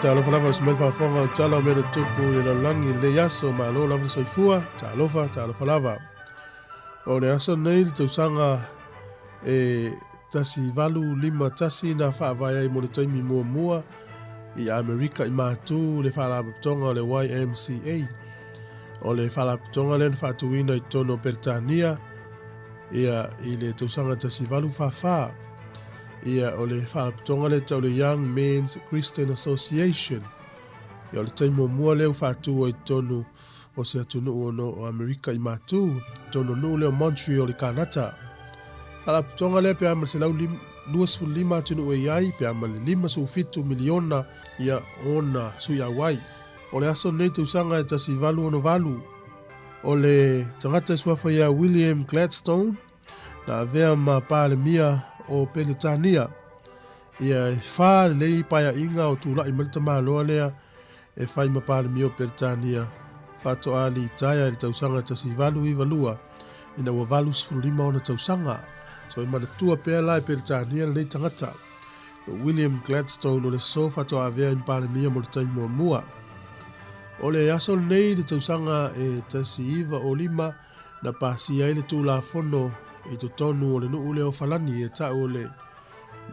Speaker 1: Talofa lava se mai faafofoga o tala o mea na tupu i le lalolagi i lenei aso, malo lava le soifua, talofa, talofa lava. O le aso lenei le tausaga e 1851 na faavae ai mo le taimi muamua i Amerika i matu le Faalapotopotoga o le YMCA. O le faalapotopotoga lea na faatuina i totonu o Peretania ia i le tausaga 1844. Ia o le faalapotopotoga lea tau le Young Men's Christian Association. Ia o le taimi muamua lea ua faatu ai i totonu o se atunuu ono o Amerika i matu, totonu o nuu lea o Montreal i Kanata. Faalapotopotoga lea pe a ma le 125 atunuu e i ai, pe a ma le 57 miliona ia ona sui auai. O le aso lenei tausaga e 1868, o le tagata e suafa ia William Gladstone, na avea ma Palemia o Peretania. Ia e fa lelei paeaiga o tulai mai le tamaloa lea e fai ma Palemia o Peretania, faatoa litaea i le tausaga 1892 ina ua 85 ona tausaga. So e manatua pea la e Peretania lenei tagata. William Gladstone o le so faatoa avea i ma Palemia mo le taimi muamua. O le aso lenei i le tausaga e 1905 na pasia ai le Tulafono i totonu o le nuu lea o Falani e tau o le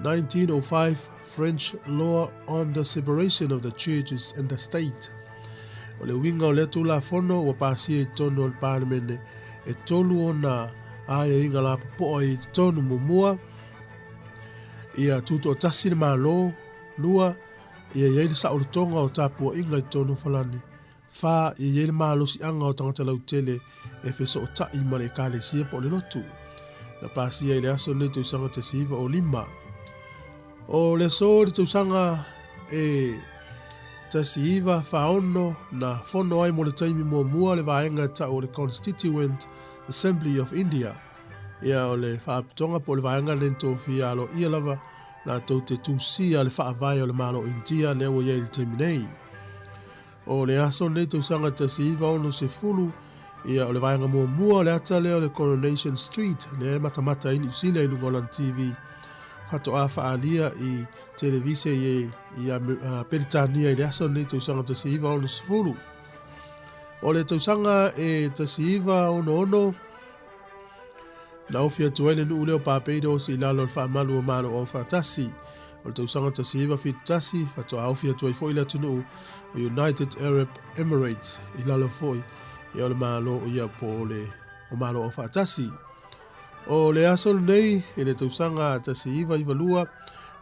Speaker 1: 1905 French Law on the Separation of the Churches and the State. O le uiga o lea Tulafono ua pasia i totonu o le Palemene e tolu ona aiaiga lapopoa i totonu muamua, ia tutoatasi le Malo, lua, ia i ai le saolotoga o tapuaiga i totonu o Falani, fa, ia i ai le malosiaga o tagata lautele e fesootai ma le Ekalesia po o le lotu. Na pasia i le aso lenei tausaga 1905. O le aso i le tausaga e 1946 na fono ai mo le taimi muamua le vaega e tau o le Constituent Assembly of India. Ia o le faalapotopotoga po o le vaega lenei na tofia aloaia lava latou te tusia le faavae o le Malo o Initia lea ua i ai i le taimi nei. O le aso lenei tausaga 1960, ia o le vaega muamua o le ata lea o le Coronation Street lea e matamata ai Niu Sila i luga o lana TV faatoa faaalia i televise i, i Peretania i le aso lenei tausaga 1960. O le tausaga e 1966, Na ofi atu ai le nuu lea o Barbados i lalo o le faamalu o Malo Aufaatasi. O le tausaga 1971, faatoa ofi atu ai foi le atunuu o United Arab Emirates i lalo foi o le Malo ia po o le o Malo Aufaatasi. O le aso lenei i le tausaga 1992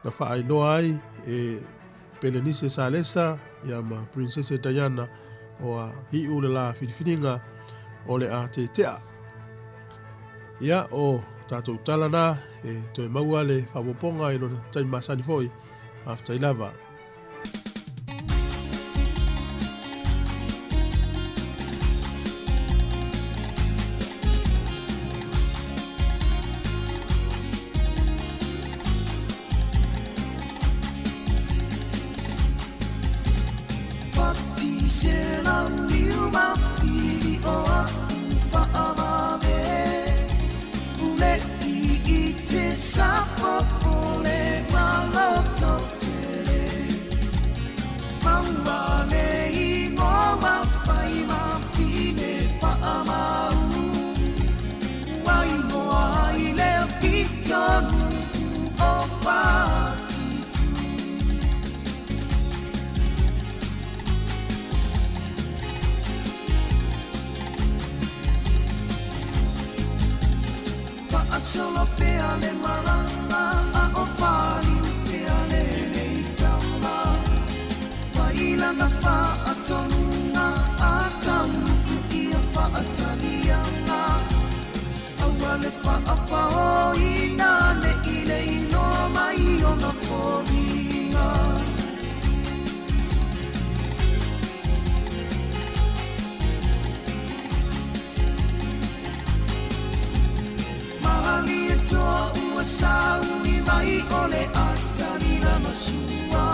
Speaker 1: na faailoa ai e Pelenise Salesa ia ma Princese Diana o a hiʻu le la filifiliga o le a tetea. Ia, o tatou tala na e toe maua le faaopoopoga i lona taimi masani foi. Faafetai lava.
Speaker 6: Faasolo pea le malanga a o whāriu pea le leitama. Wailanga whaatonga a taunuku ia whaatalianga. Aua le faafaoina ne i le iloa mai ona foliga. Malie toa ua sauni mai o le atali lana sua.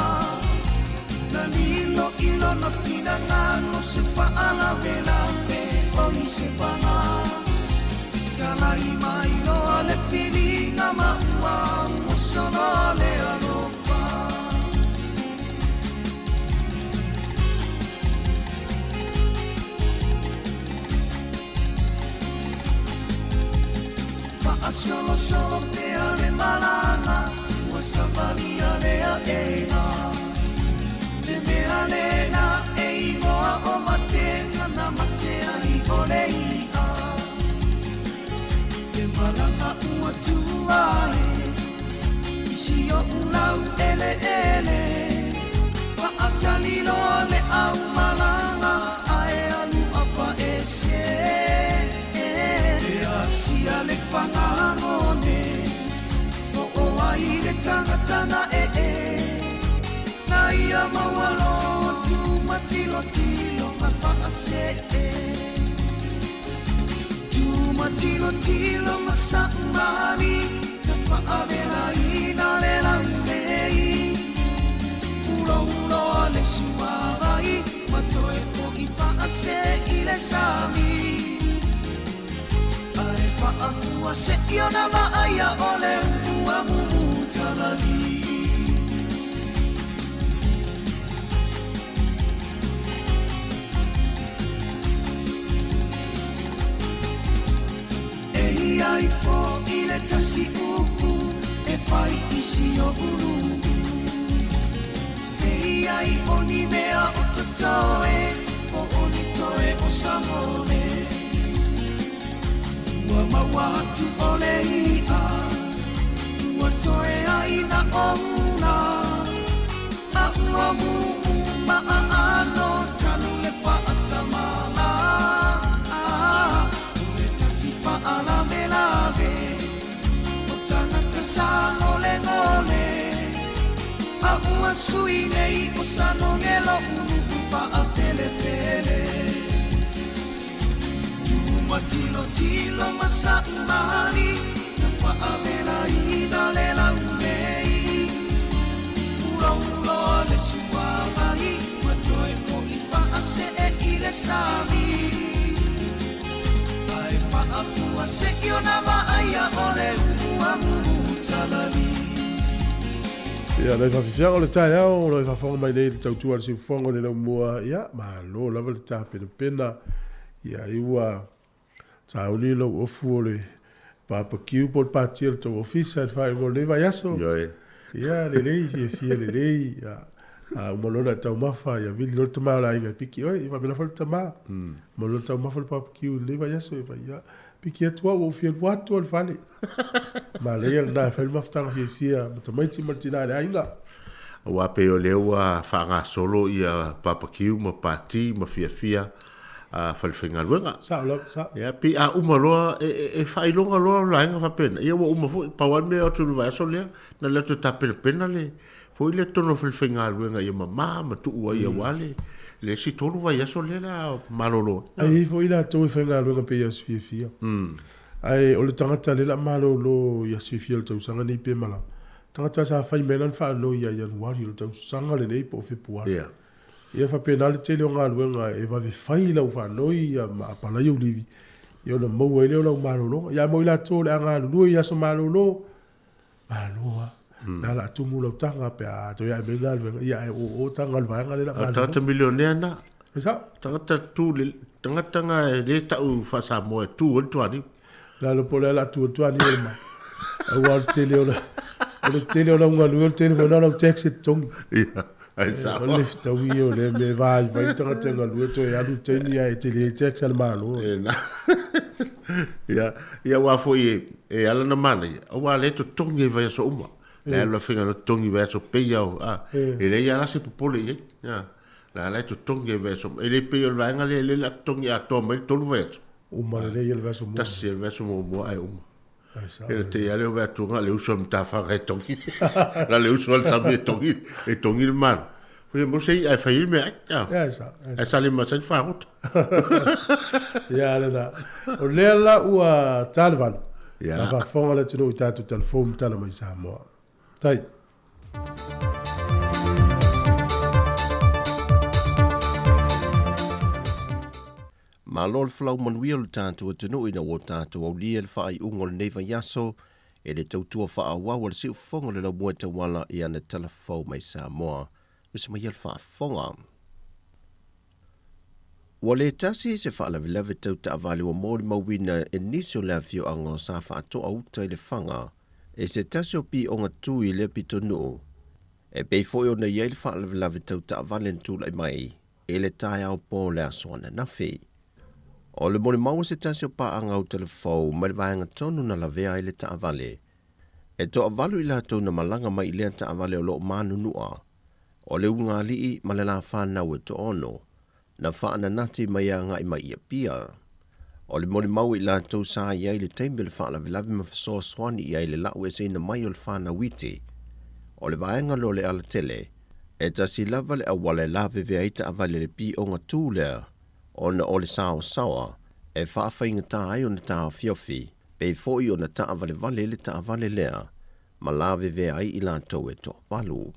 Speaker 6: Na lilo i lona finagalo se faalavelave o i se paga. Talai mai loa le filiga ma ua solo le alofa. Faasolosolo pea le malaga ua savalia le aʻega. Le mea lena e igoa o matega na mate ai o le iʻa. Le malaga ua tua e i si oʻu lau eleele. Faatali loa le aumalaga ae alu afaese. E asia le fagagone o ai le tagata na ee. Na ia maualotu matilotilo ma faasee. Tumatilotilo ma saʻumani na faavelaina le laulei. Ulouloa le suavai ma toe foʻi faase i le sami. Ae faafua seʻi ona vaaia o le ua mumutalali. E ia ifo i le tasi upu e fai i si oʻu nuu. E ia i o ni mea o totoe po o ni toe o sangole. Ua maua atu o le iʻa ua toe ai na ona. A ua mumu maaano tanu le faatamala. O le tasi faalavelave o tagata sagolegole. A ua sui nei o sanoge loʻu nuu faateletele. Tumatilotilo ma saʻumani na faavelaina le laulei. Ulouloa le suavai ma toe foʻi faasee i le sami. Ae faafua seʻi ona vaaia o le ua mumutalali.
Speaker 1: Ia, le faafiafiaga o le taeao, o le faafofoga mai nei i le tautua a le siufofoga o le laumua, ia, malo lava le tapenapena. Ia, ai ua sauni lou ofu o le papakiu po o le pati o le tou ofisa i le faaiuga o lenei vaiaso.
Speaker 5: Ioe.
Speaker 1: Ia, lelei, fiafia lelei. Ia, a uma loa ona e taumafa, ia vili loa le tama o le aiga e piki oe, ia faapena foi le tama. Uma loa ona taumafa le papakiu i lenei vaiaso, ia fai, ia, piki atu au, ua ou fia alu atu lava i le fale. Manaia lena e fai le mafutaga fiafia ma tamaiti ma le tina i le aiga.
Speaker 5: Aua pei o lea ua faagasolo ia papakiu ma pati ma fiafia a falefaigaluega.
Speaker 1: Sao lava, sao.
Speaker 5: Ia, pei a uma loa, e faailoga loa o laega faapena. Ia ua uma foi, pau lava le mea e o atu i le vaiaso lea, na o le atu e tapenapena le, foi lea totonu o falefaigaluega ia mama ma tuu ai aua le, le isi 3 vaiaso lea la malolo ai.
Speaker 1: Ae i ai foi latou e faigaluega pei i aso fiafia. Ae o le tagata lea la malolo i aso fiafia o le tausaga nei pe malaga, tagata sa fai mai lana faanoi ia Ianuari o le tausaga lenei po o Fepuari.
Speaker 5: Ia.
Speaker 1: Ia faapena le tele o galuega e vave fai lau faanoi ia ma apalai ou livi, ia ona maua ai lea o lau malologa. Ia mo i latou o le a galulue i aso malolo, malo lava. Na la tumu lau taga pe a toe ae mai le galuega, ia ae o o taga o le vaega lea la
Speaker 5: A o tagata milionea na.
Speaker 1: E sao.
Speaker 5: Tagata tu le, tagata na e le tau faa-Samoa e tu ai le tuaniu.
Speaker 1: Lalo po o le a la tu ai le tuaniu o le ma. Aua o le tele o le, o le tele o lau galuega, o le tele foi na o lau tax e totogi.
Speaker 5: Ia, ai sao.
Speaker 1: O le fetaui ia o lea mea e vaivai le tagata e galue toe alu le taimi ae tele ai tax a le Malo.
Speaker 5: E na. Ia, ia aua foi e, e ala na manaia, aua lea e totogi ai vaiaso uma. Le alu la faiga no totogi vaiaso pei au, a, e leai lava la se popole i ai. A, la la e totogi ai vaiaso uma. E le pei o le vaega lea lea o le a totogi atoa mai le 3 vaiaso.
Speaker 1: Uma lelei ia le vaiaso muamua.
Speaker 5: Tasi ia le vaiaso muamua ae uma. E te ia leo vea tunga le uso mtafa e tongi. La le uso al sami e tongi, e tongi le malo. Foi mo sei ai fai me ai.
Speaker 1: Ia sa.
Speaker 5: Ai sa le masai fa ota.
Speaker 1: Ia le na. O lea la ua ta le 8.
Speaker 5: Ia.
Speaker 1: Na faafofoga le atunuu i tatou telefoni tala mai Samoa. Tai.
Speaker 7: Malo le folau manuia o le tatou atunuu ina ua tatou aulia le faaiuga o lenei vaiaso e le tautua faaauau a le siufofoga o le laumua e tauala i ana tala fou mai Samoa. Usi mai ia le faafofoga. Ua le tasi se faalavelave tau taavale ua molimauina e nisi o le afioaga o Safaatoa Uta i Lefaga i se tasi o pioga tu i lea pitonuu, e pei foi ona i ai le faalavelave tau taavale na tulai mai i le taeao po o le aso ananafi. O le molimau a se tasi o paaga autalafou mai le vaega tonu na lavea ai le taavale, e toavalu i latou na malaga mai i lea taavale o lo o manunua, o le ulugalii ma le la fanau e toaono, na faananati mai agai mai i Apia. O le molimau i latou sa i ai i le taimi o le faalavelave ma fesoasoani i ai i le lau eseina mai o le fanau iti. O le vaega lea o le alatele, e tasi lava le auala e lavevea ai taavale i le pioga tu lea ona o le saoasaoa e faafaigata ai ona taofiofi pei foi ona taavalevale le taavale lea ma lavevea ai i latou e toavalu.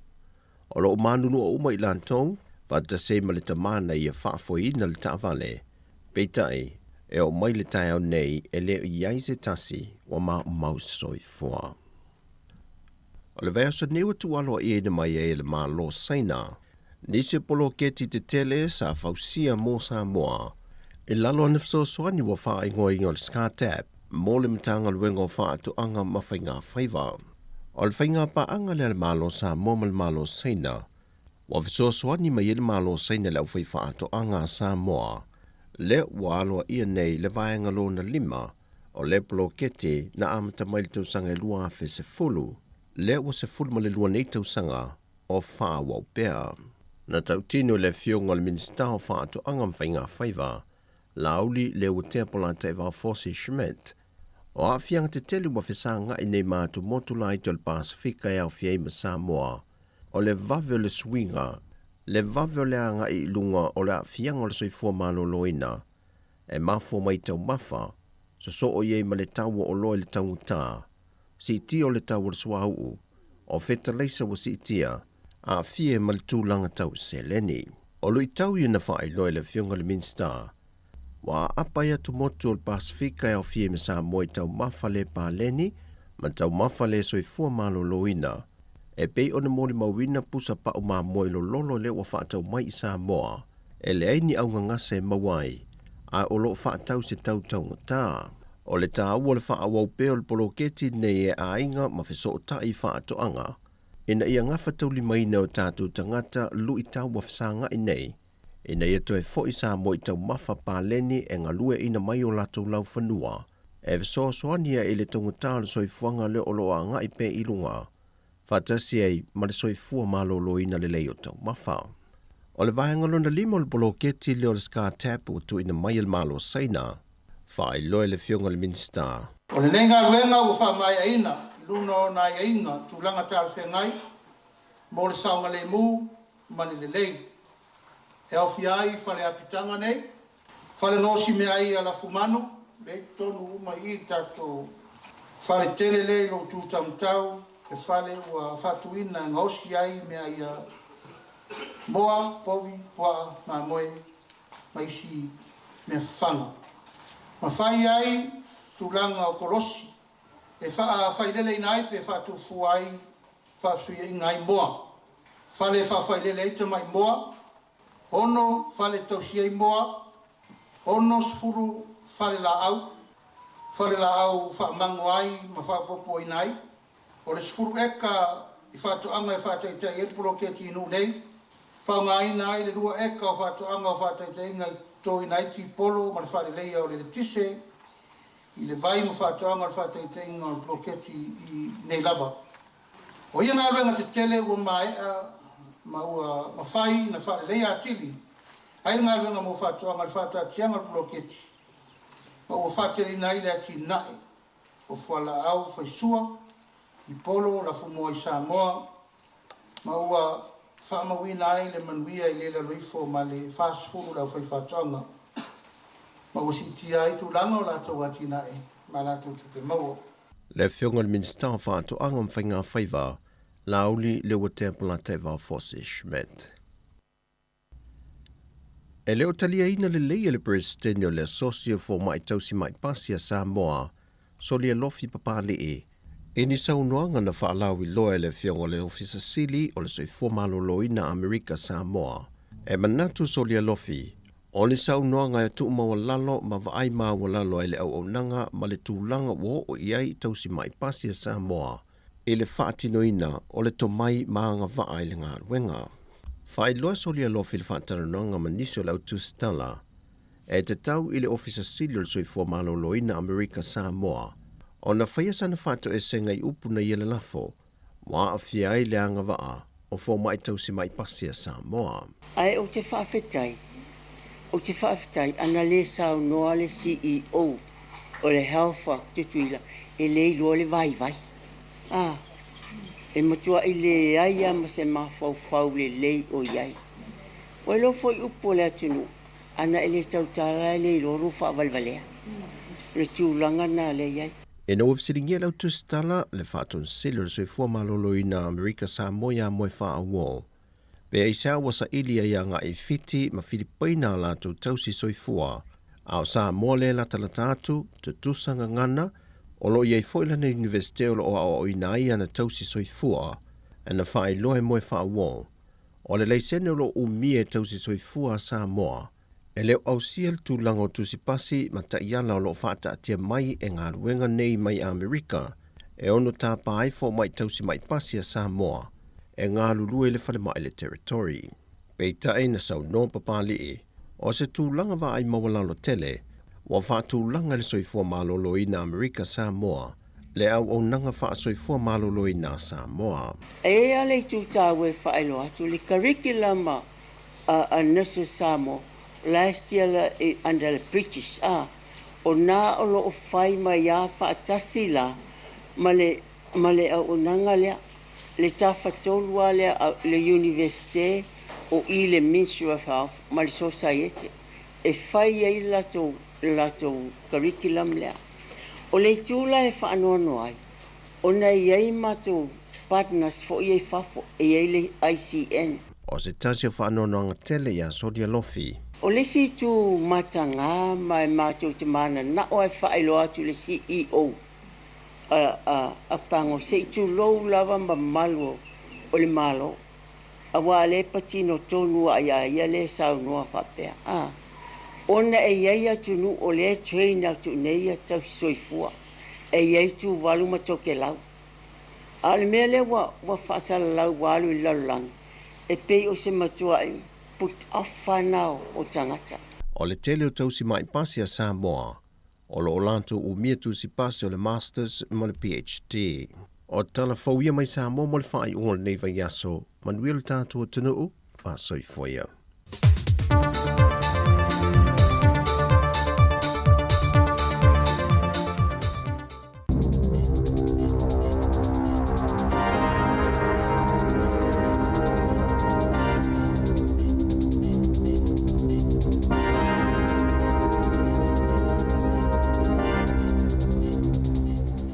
Speaker 7: O lo o manunua uma i latou, faatasi ai ma le tama na ia faafoeina le taavale. Peitai, e oo mai le taeao nei e le o i ai se tasi ua maumau soifua. O le vaiaso nei ua tuualoaiaina mai ai e le Malo o Saina nisi o poloketi tetele sa fausia mo Samoa i lalo ana fesoasoani ua faaigoaina o le SCARTAP mo le Matagaluega o Faatoaga ma Faiga Faiva. O le faigapaaga lea a le Malo o Samoa ma le Malo o Saina, ua fesoasoani mai ai le Malo o Saina i le aufaifaatoaga a Samoa, lea ua aloaia nei le vaega lona lima o le poloketi na amata mai i le tausaga e 2010, lea ua 12 nei tausaga o faaauau pea. Na tautino le Afioga o le Minisita o Faatoaga ma Faiga Faiva, Laauli Leuatea Polataivao Fosi Schmidt, o aafiaga tetele ua fesagai nei ma atumotu laiti o le Pasefika e aofia ai ma Samoa, o le vave o le suiga, le vave o le agai i luga o le aafiaga o le soifua maloloina, e mafua mai i taumafa, sosoo i ai ma le tau o oloa i le taugata, siitia o le tau o le suauu, o fetalaisa ua siitia, aafia ma le tulaga tau seleni. O luitau ia na faailoa e le Afioga i le Minisita, ua aapa ai atumotu o le Pasefika e aofia ai ma Samoa i taumafa le paleni ma taumafa le soifua maloloina, e pei ona molimauina pusa pau mamoe lololo lea ua faatau mai i Samoa, e leai ni augagase e maua ai, a o lo o faatau i se tau taugata. O le taua o le faaauau pea o le poloketi nei e aiga ma fesootai i faatoaga, ina ia gafataulimaina o tatou tagata luitau ua fesagai nei, ina ia toe foi Samoa i taumafa paleni e galueaina mai o latou laufanua, e fesoasoani ai i le taugata o le soifuaga lea o lo o agai pea i luga, faatasi ai ma le soifua maloloina lelei o taumafa. O le vaega lona lima o le poloketi lea o le SCARTAP ua tuuina mai e le Malo o Saina, faailoa e le Afioga i le Minisita.
Speaker 8: O lenei galuega ua faamaeaina i luna o ona aiaiga tulaga talafeagai mo le saogalemu ma le lelei, e aofia ai fale apitaga nei, fale gaosi meaai a lafumanu, lea i totonu uma i i le tatou fale tele lea i lou tu taumatau, he fale ua faatuina e gaosi ai meaai a moa, povi, puaa, mamoe ma isi mea fafaga. Ma fai ai tulaga o kolosi e faafaileleina ai pe faatufua ai faafesuiaiga ai moa, fale e faafailele ai tamai moa, 6 fale tausi ai moa, 60 fale laau, fale laau faamago ai ma faapuapuaina ai. O le 10 eka i faatoaga e faataitai ai le poloketi i nuu nei, faaaogaina ai le 2 eka o faatoaga o faataitaiga i totoina ai tipolo ma le faaleleia o le eletise i le vai ma faatoaga o le faataitaiga o le poloketi i nei lava. O ia galuega tetele ua maea ma ua mafai na faaleleia atili ai le galuega mo faatoaga i le faataatiaga o le poloketi ma ua faateleina ai le atinae o fualaau faisua, tipolo, lafumoa i Samoa ma ua faamauina ai le manuia i le lalo ifo ma le 40 le aufaifaatoaga ma ua siitia ai tulaga o latou atinae ma latou tupe maua.
Speaker 7: Le Afioga i le Minisita o Faatoaga ma Faiga Faiva, Laauli Leuatea Polataivao Fosi Schmidt. E le o taliaina lelei e le Peresetene o le Asosi o Fomai Tausi Mai Pasi a Samoa, Solia Lofi Papali'i, i ni saunoaga na faalauiloa e le Afioga o le Ofisa Sili o le Soifua Maloloina Amerika Samoa. E manatu Solia Lofi, O le saunoaga e tuumaualalo ma vaai maualalo ai le auaunaga ma le tulaga ua oo i ai tausi ma'i pasi a Samoa i le faatinoina o le tomai ma agavaa i le galuega. Faailoa Solia Lofi i le faatalanoaga ma nisi o le au tusitala e tatau i le Ofisa Sili o le Soifua Maloloina Amerika Samoa ona faia sana faatoesega i upu na ia lalafo ua aafia ai le agavaa o fomai tausi ma'i pasi a Samoa.
Speaker 9: Ae ou te faafetai, ou te faafetai ana le saunoa le CEO o le Health a Tutuila e le iloa le vaivai. A, e matuai leai lava ma se mafaufau lelei o i ai. Ua iloa foi upu o le atunuu, ana e le tautala e le iloa lou faavalevalea. O le tulaga lena lea e i ai.
Speaker 7: Ina ua fesiligia e le au tusitala le Faatonisili o le Soifua Maloloina Amerika Samoa iā Moefaauo, pe aisea ua saili ai agai i Fiti ma Filipaina a latou tausi soifua, a o Samoa lea e latalata atu, tutusa gagana, o lo o i ai foi lana Iunivesite o lo o aoaoina ai ana tausi soifua, na faailoa e Moefaauo, o le laisene o lo o umia e tausi soifua a Samoa, E le o ausia le tulaga o tusi pasi ma taiala o lo o faataatia mai e galuega nei mai Amerika e ono tapa ai fomai tausi mai pasi a Samoa e galulue i le falemai le Territory. Peitai na saunoa Papali'i, o se tulaga vaai maualalo tele ua faatulaga i le soifua maloloina Amerika Samoa le auaunaga faasoifua maloloina a Samoa.
Speaker 9: E i ai lava le itu taua e faailoa atu, le curriculum a nurses Samoa last year la under the British a o na o lo o fai mai a faatasi la ma le ma le auaunaga lea le tafatolu a lea a le Universite o i le Ministry of Health ma le Sosaiete e fai ai le latou le latou curriculum lea. O le itu la e faanoanoa ai ona e i ai matou partners foi ia i fafo, e i ai le ICN.
Speaker 7: O se tasi o faanoanoaga tele iā Solia Lofi.
Speaker 9: O le isi itu mataga ma e matou te mananao lava e faailoa atu i le CEO a Pago se i tulou lava mamalu o le Malo aua lea e patino tonu lava ia ia lea e saunoa faapea a ona e i ai atunuu o lea e train atu i inei ia tausi soifua e i ai Tuvalu ma Tokelau. A o le mea lea ua, ua faasalalau ua alu i le lalolagi, e pei o se matua'i put off lena o tagata.
Speaker 7: O le tele o tausi ma'i pasi a Samoa, o lo o latou umia tusi pasi o le Masters ma le PhD. O tala fou ia mai Samoa mo le faaiuga o lenei vaiaso. Manuia lo tatou atunuu, faasoifua ia.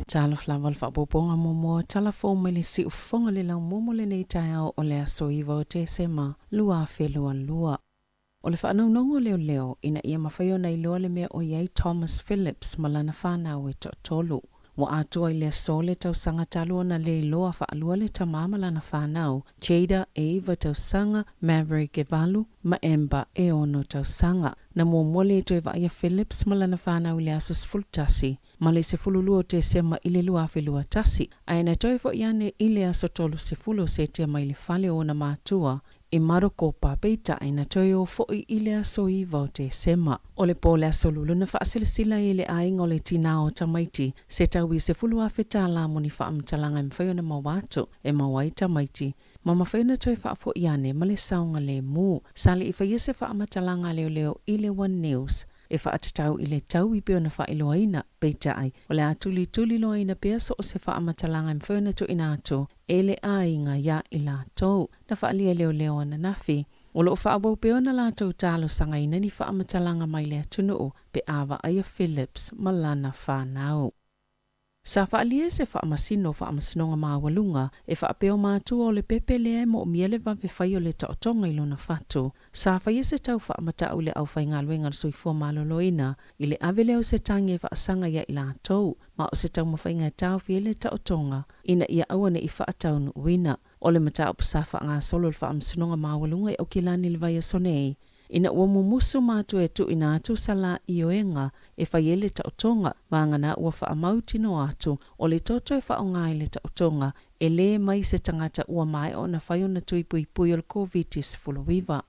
Speaker 3: Talofa lava le faaopoopoga muamua o tala fou mai le siufofoga le laumua mo lenei taeao o le aso 9 o Tesema 2022. O le faanaunaug o leoleo ina ia mafai ona iloa le mea o i ai Thomas Phillips ma lana fanau e toatolu. Ua atoa i le aso le tausaga talu ona le iloa faalua le tama ma lana fanau, Jada e iva tausaga, Maverick e valu, ma Amber e ono tausaga. Na muamua le toe vaaia Phillips ma lana fanau i le aso 11 ma le 12 o Tesema i le 2021, ae na toe foi ane i le aso 30 o Setema i le fale o ona matua i Marokopa, peitai na toe o foi i le aso 9 o Tesema. O le po o le aso Lulu na faasilasila ai e le aiga o le tinā o tamaiti se tau i $10,000 tālā mo ni faamatalaga e mafai ona maua atu e maua ai tamaiti ma mafai ona toe faafoi ane ma le saogalemu. Sa le i faia se faamatalaga a leoleo i le One News e faatatau i le tau i pei ona faailoaina, peitai, o le a tulituliloaina pea so o se faamatalaga e mafai ona tuuina atu e le aiga iā i latou na faaalia leoleo ananafi. O lo o faaauau pea ona latou talosagaina ni faamatalaga mai le atunuu pe a vaaia Phillips ma lana fanau. Sa faaalia e se faamasino o Faamasinoga Maualuga e faapea o matua o le pepe lea e moomia le vave fai o le taotoga i lona fatu. Sa faia se tau faamatau i le aufaigaluega a le Soifua Maloloina i le ave lea o se tagi e faasaga ia i latou, ma o se taumafaiga e taofi ai le taotoga ina ia aua ne i faataunuuina. O le mataupu sa faagasolo i le Faamasinoga Maualuga i Aukilani i le vaiaso nei. ina ua mumusu matua e tuuina atu sa la ioega e fai ai le taotoga, vagana ua faamautinoa atu o le toto e faaaoga i le taotoga e lē mai se tagata ua maea ona fai ona tui puipui o le Koviti-19.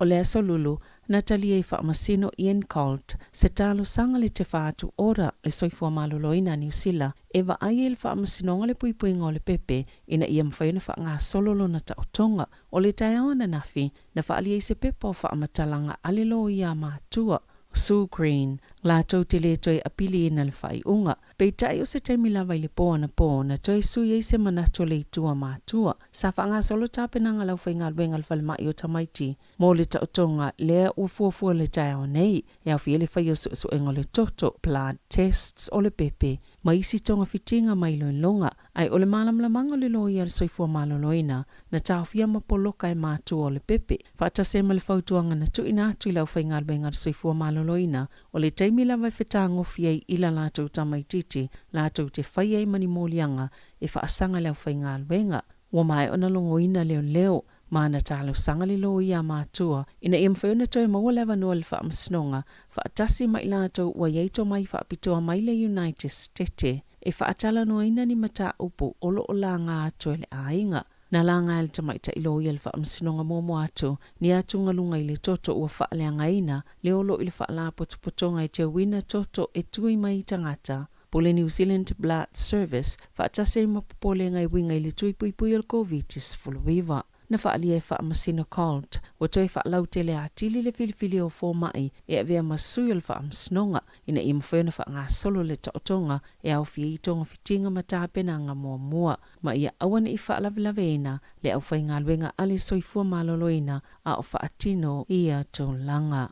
Speaker 3: O le Aso Lulu, na talia e Faamasino Ian Colt se talosaga le Te Whatu Ora, le Soifua Maloloina a Niu Sila, e vaai ai le Faamasinoga le puipuiga o le pepe ina ia mafai ona faagasolo lona taotoga. O le taeao ananafi, na faaalia ai se pepa o faamatalaga a le loia matua, Sue Green, latou te lē toe apiliina le faaiuga. Peitai o se taimi lava i le pō anapō na toe sui ai se manatu o le Itu a Matua. Sa faagasolo tapenaga a le aufaigaluega a le falemai o tamaiti mo le taotoga lea ua fuafua le taeao nei, e aofia ai le faia o suesuega o le toto, blood tests, o le pepe, ma isi togafitiga ma iloiloga. Ae o le malamalamaga o le loia o le soifua maloloina na taofia ma poloka e matua o le pepe, faatasi ai ma le fautuaga na tuuina atu i le aufaigaluega a le soifua maloloina, o le taimi lava e fetagofi ai i la latou tamaitiiti latou te fai ai ma ni moliaga e faasaga i le aufaigaluega. Ua maea ona logoina leoleo ma na talosaga le loia a matua ina ia mafai ona toe maua le avanoa i le faamasinoga faatasi ma i latou ua i ai tomai faapitoa mai le United Stete e faatalanoaina ni mataupu o lo o laga atu e le aiga. Na laga e le tamaitai loia le faamasinoga muamua atu ni atugaluga i le toto ua faaleagaina le olo i le faalapotopotoga e teuina toto e tui mai i tagata po le New Zealand Blood Service faatasi ai ma popolega e uiga i le tui puipui o le Koviti-19. Na faaalia e Faamasino Colt, ua toe faalautele atili le filifili o fomai e avea ma sui o le faamasinoga ina ia mafai ona faagasolo le taotoga e aofia ai togafitiga ma tapenaga muamua, ma ia aua ne i faalavelaveina le aufaigaluega a le soifua maloloina a o faatino ia tulaga.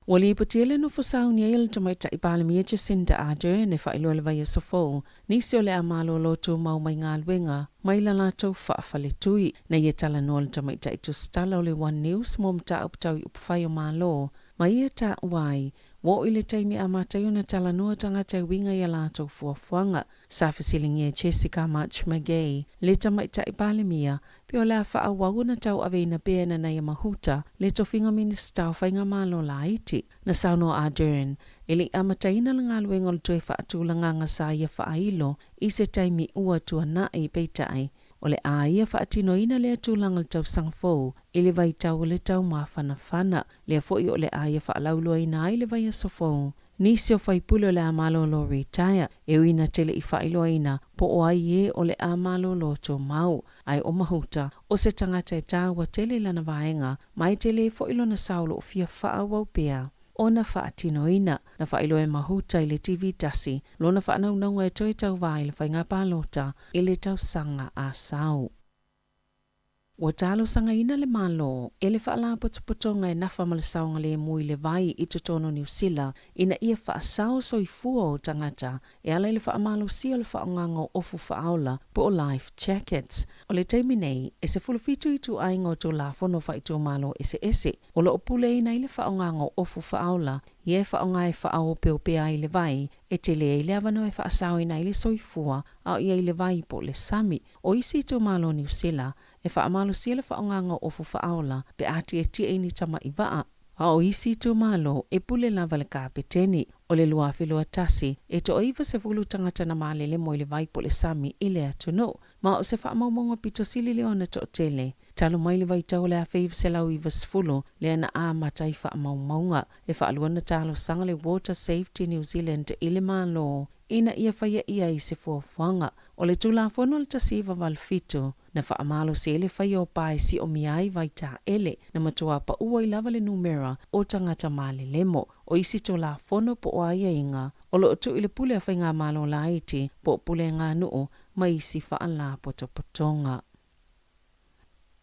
Speaker 3: Ua lipotia le nofo sauni ai o le Tamaitai Palemia Jacinda Ardern e faailoa i le vaiaso fou nisi o le a malolo tumau mai galuega mai la latou faafaletui. Na ia talanoa le Tamaitai Tusitala o le One News mo mataupu tau i upufai o Malo ma ia taua ai ua oo i le taimi amata ai ona talanoa tagata e uiga i a latou fuafuaga. Sa fesiligia e Jessica March McGay, le Tamaitai Palemia, pe o le a faaauau ona tauaveina pea e Nanaia Mahuta le tofiga Minisita o Faigamalo Laiti. Na saunoa Ardern, e le i amataina le galuega o le toe faatulagaga sa ia faailo i se taimi ua tuanai, peitai, o le a ia faatinoina lea tulaga i le tausaga fou i le vaitau o le taumafanafana, lea foi o le a ia faalauiloaina ai le vaiaso fou. Nisi o faipule o le a malolo retire, e ui na te le i faailoaina po o ai ē o le a malolo tumau. Ae o Mahuta, o se tagata e tāua tele i lana vaega, ma e tele foi lona sao o lo o fia faaauau pea ona faatinoina. Na faailoa e Mahuta i le TV tasi lona faanaunauga e toe tauva ai le faiga palota i le tausaga a sau. Ua talosagaina le Malo e le Faalapotopotoga e nafa ma le saogalemu i le vai i totonu o Niu Sila ina ia faasao soifua o tagata e ala i le faamalosia o le faaaogaga o ofu faaola po o life jackets. O le taimi nei, e 17 ituaiga o Tulafono faaitumalo eseese o lo o puleaina ai le faaaogaga o ofu faaola ia e faaaoga e faaopeopea ai le vai e tele ai le avanoa e faasaoina ai le soifua a o i ai le vai po o le sami. O isi itumalo o Niu Sila e faamalosia le faaaogaga o ofu faaola pe a tietie i ni tama'i vaa, a o isi itumalo e pule lava le kapeteni. O le 2021, e toa-90 tagata na malele mo i le vai po o le sami i le atunuu, ma o se faamaumauga pito sili lea ona toatele talu mai le vaitau o le 1990 lea na amata ai faamaumauga. E faalua na talosaga le Water Safety New Zealand i le Malo ina ia faia i ai se fuafuaga. O le Tulafono o le 1987, na faamalosi ai le faia o pa e siomia ai vaitaele, na matua paʻu ai lava le numera o tagata malelemo. O isi Tulafono po o aiaiga o lo o tuu i le pule a Faigamalo laiti po o pulega nuu ma isi faalapotopotoga.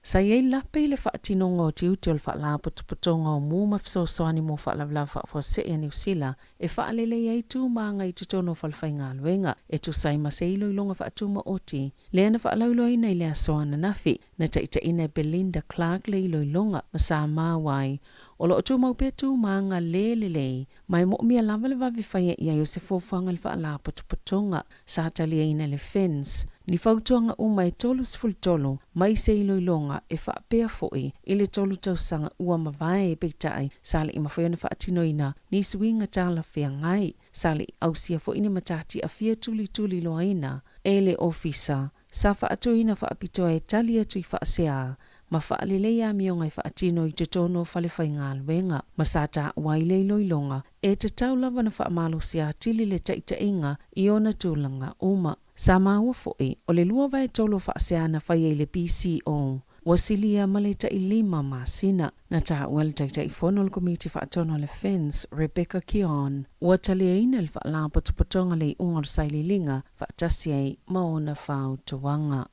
Speaker 3: Sa i ai lape i le faatinoga o tiute o le Faalapotopotoga o Mu ma Fesoasoani mo Faalavelave Faafuasei a Niu Sila e faalelei ai tu ma aga i totonu o falefaigaluega e tusa ai ma se iloiloga faatumaoti lea na faalauiloaina i le aso ananafi. Na taitaiina e Belinda Clark le iloiloga ma sa maua ai o lo o tumau pea tu ma aga le lelei ma e moomia lava le vave faia i ai o se fuafuaga i le Faalapotopotoga. Sa taliaina e le FINS. ni fautuaga uma e 33 mai se iloiloga e faapea foi i le tolu tausaga ua mavae, peitai, sa le i mafai ona faatinoina ni suiga talafeagai. Sa le i ausia foi ni matatia fia tulituliloaina e le Ofisa sa faatuina faapitoa e tali atu i faasea ma faalelei amioga e faatino i totonu o falefaigaluega, ma sa taua ai le iloiloga e tatau lava ona faamalosi atili le taitaiga i ona tulaga uma. Sa maua foi, o le 2/3 o faasea na faia i le PCO ua silia ma le tai lima masina. Na taua e le Taitaifono o le Komiti Faatonu a le FINS, Rebecca Keohane, ua taliaina le Faalapotopotoga le iuga o le sailiiliga faatasi ai ma ona fautuaga.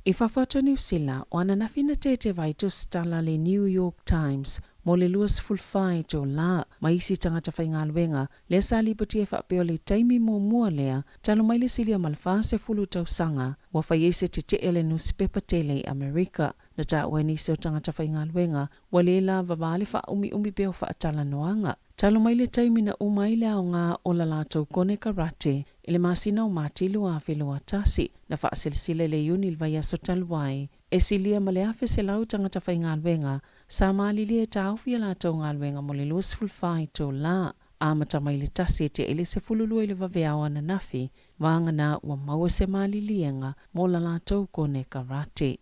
Speaker 3: I fafo atu o Niu Sila, o ananafi na tēteva ai tusitala le New York Times mo le 24 itulā ma isi tagata faigaluega lea sa lipotia e faapea o le taimi muamua lea talu mai le silia ma le 40 tausaga ua fai ai se tetee a le nusipepa tele i Amerika. Na taua e nisi o tagata faigaluega ua le lavavā le faaumiumi pea o faatalanoaga. Talu mai le taimi na uma ai le aoga o la latou konekarate i le masina o Mati 2021, na faaselesila i le Iuni i le vaiaso talu ai, e silia ma le 1,100 tagata faigaluega sa malilie e taofi a latou galuega mo le 24 itulā, amata mai le tasi e tea i le 12 i le vaveao ananafi, vagana ua maua se maliliega mo la latou konekarate.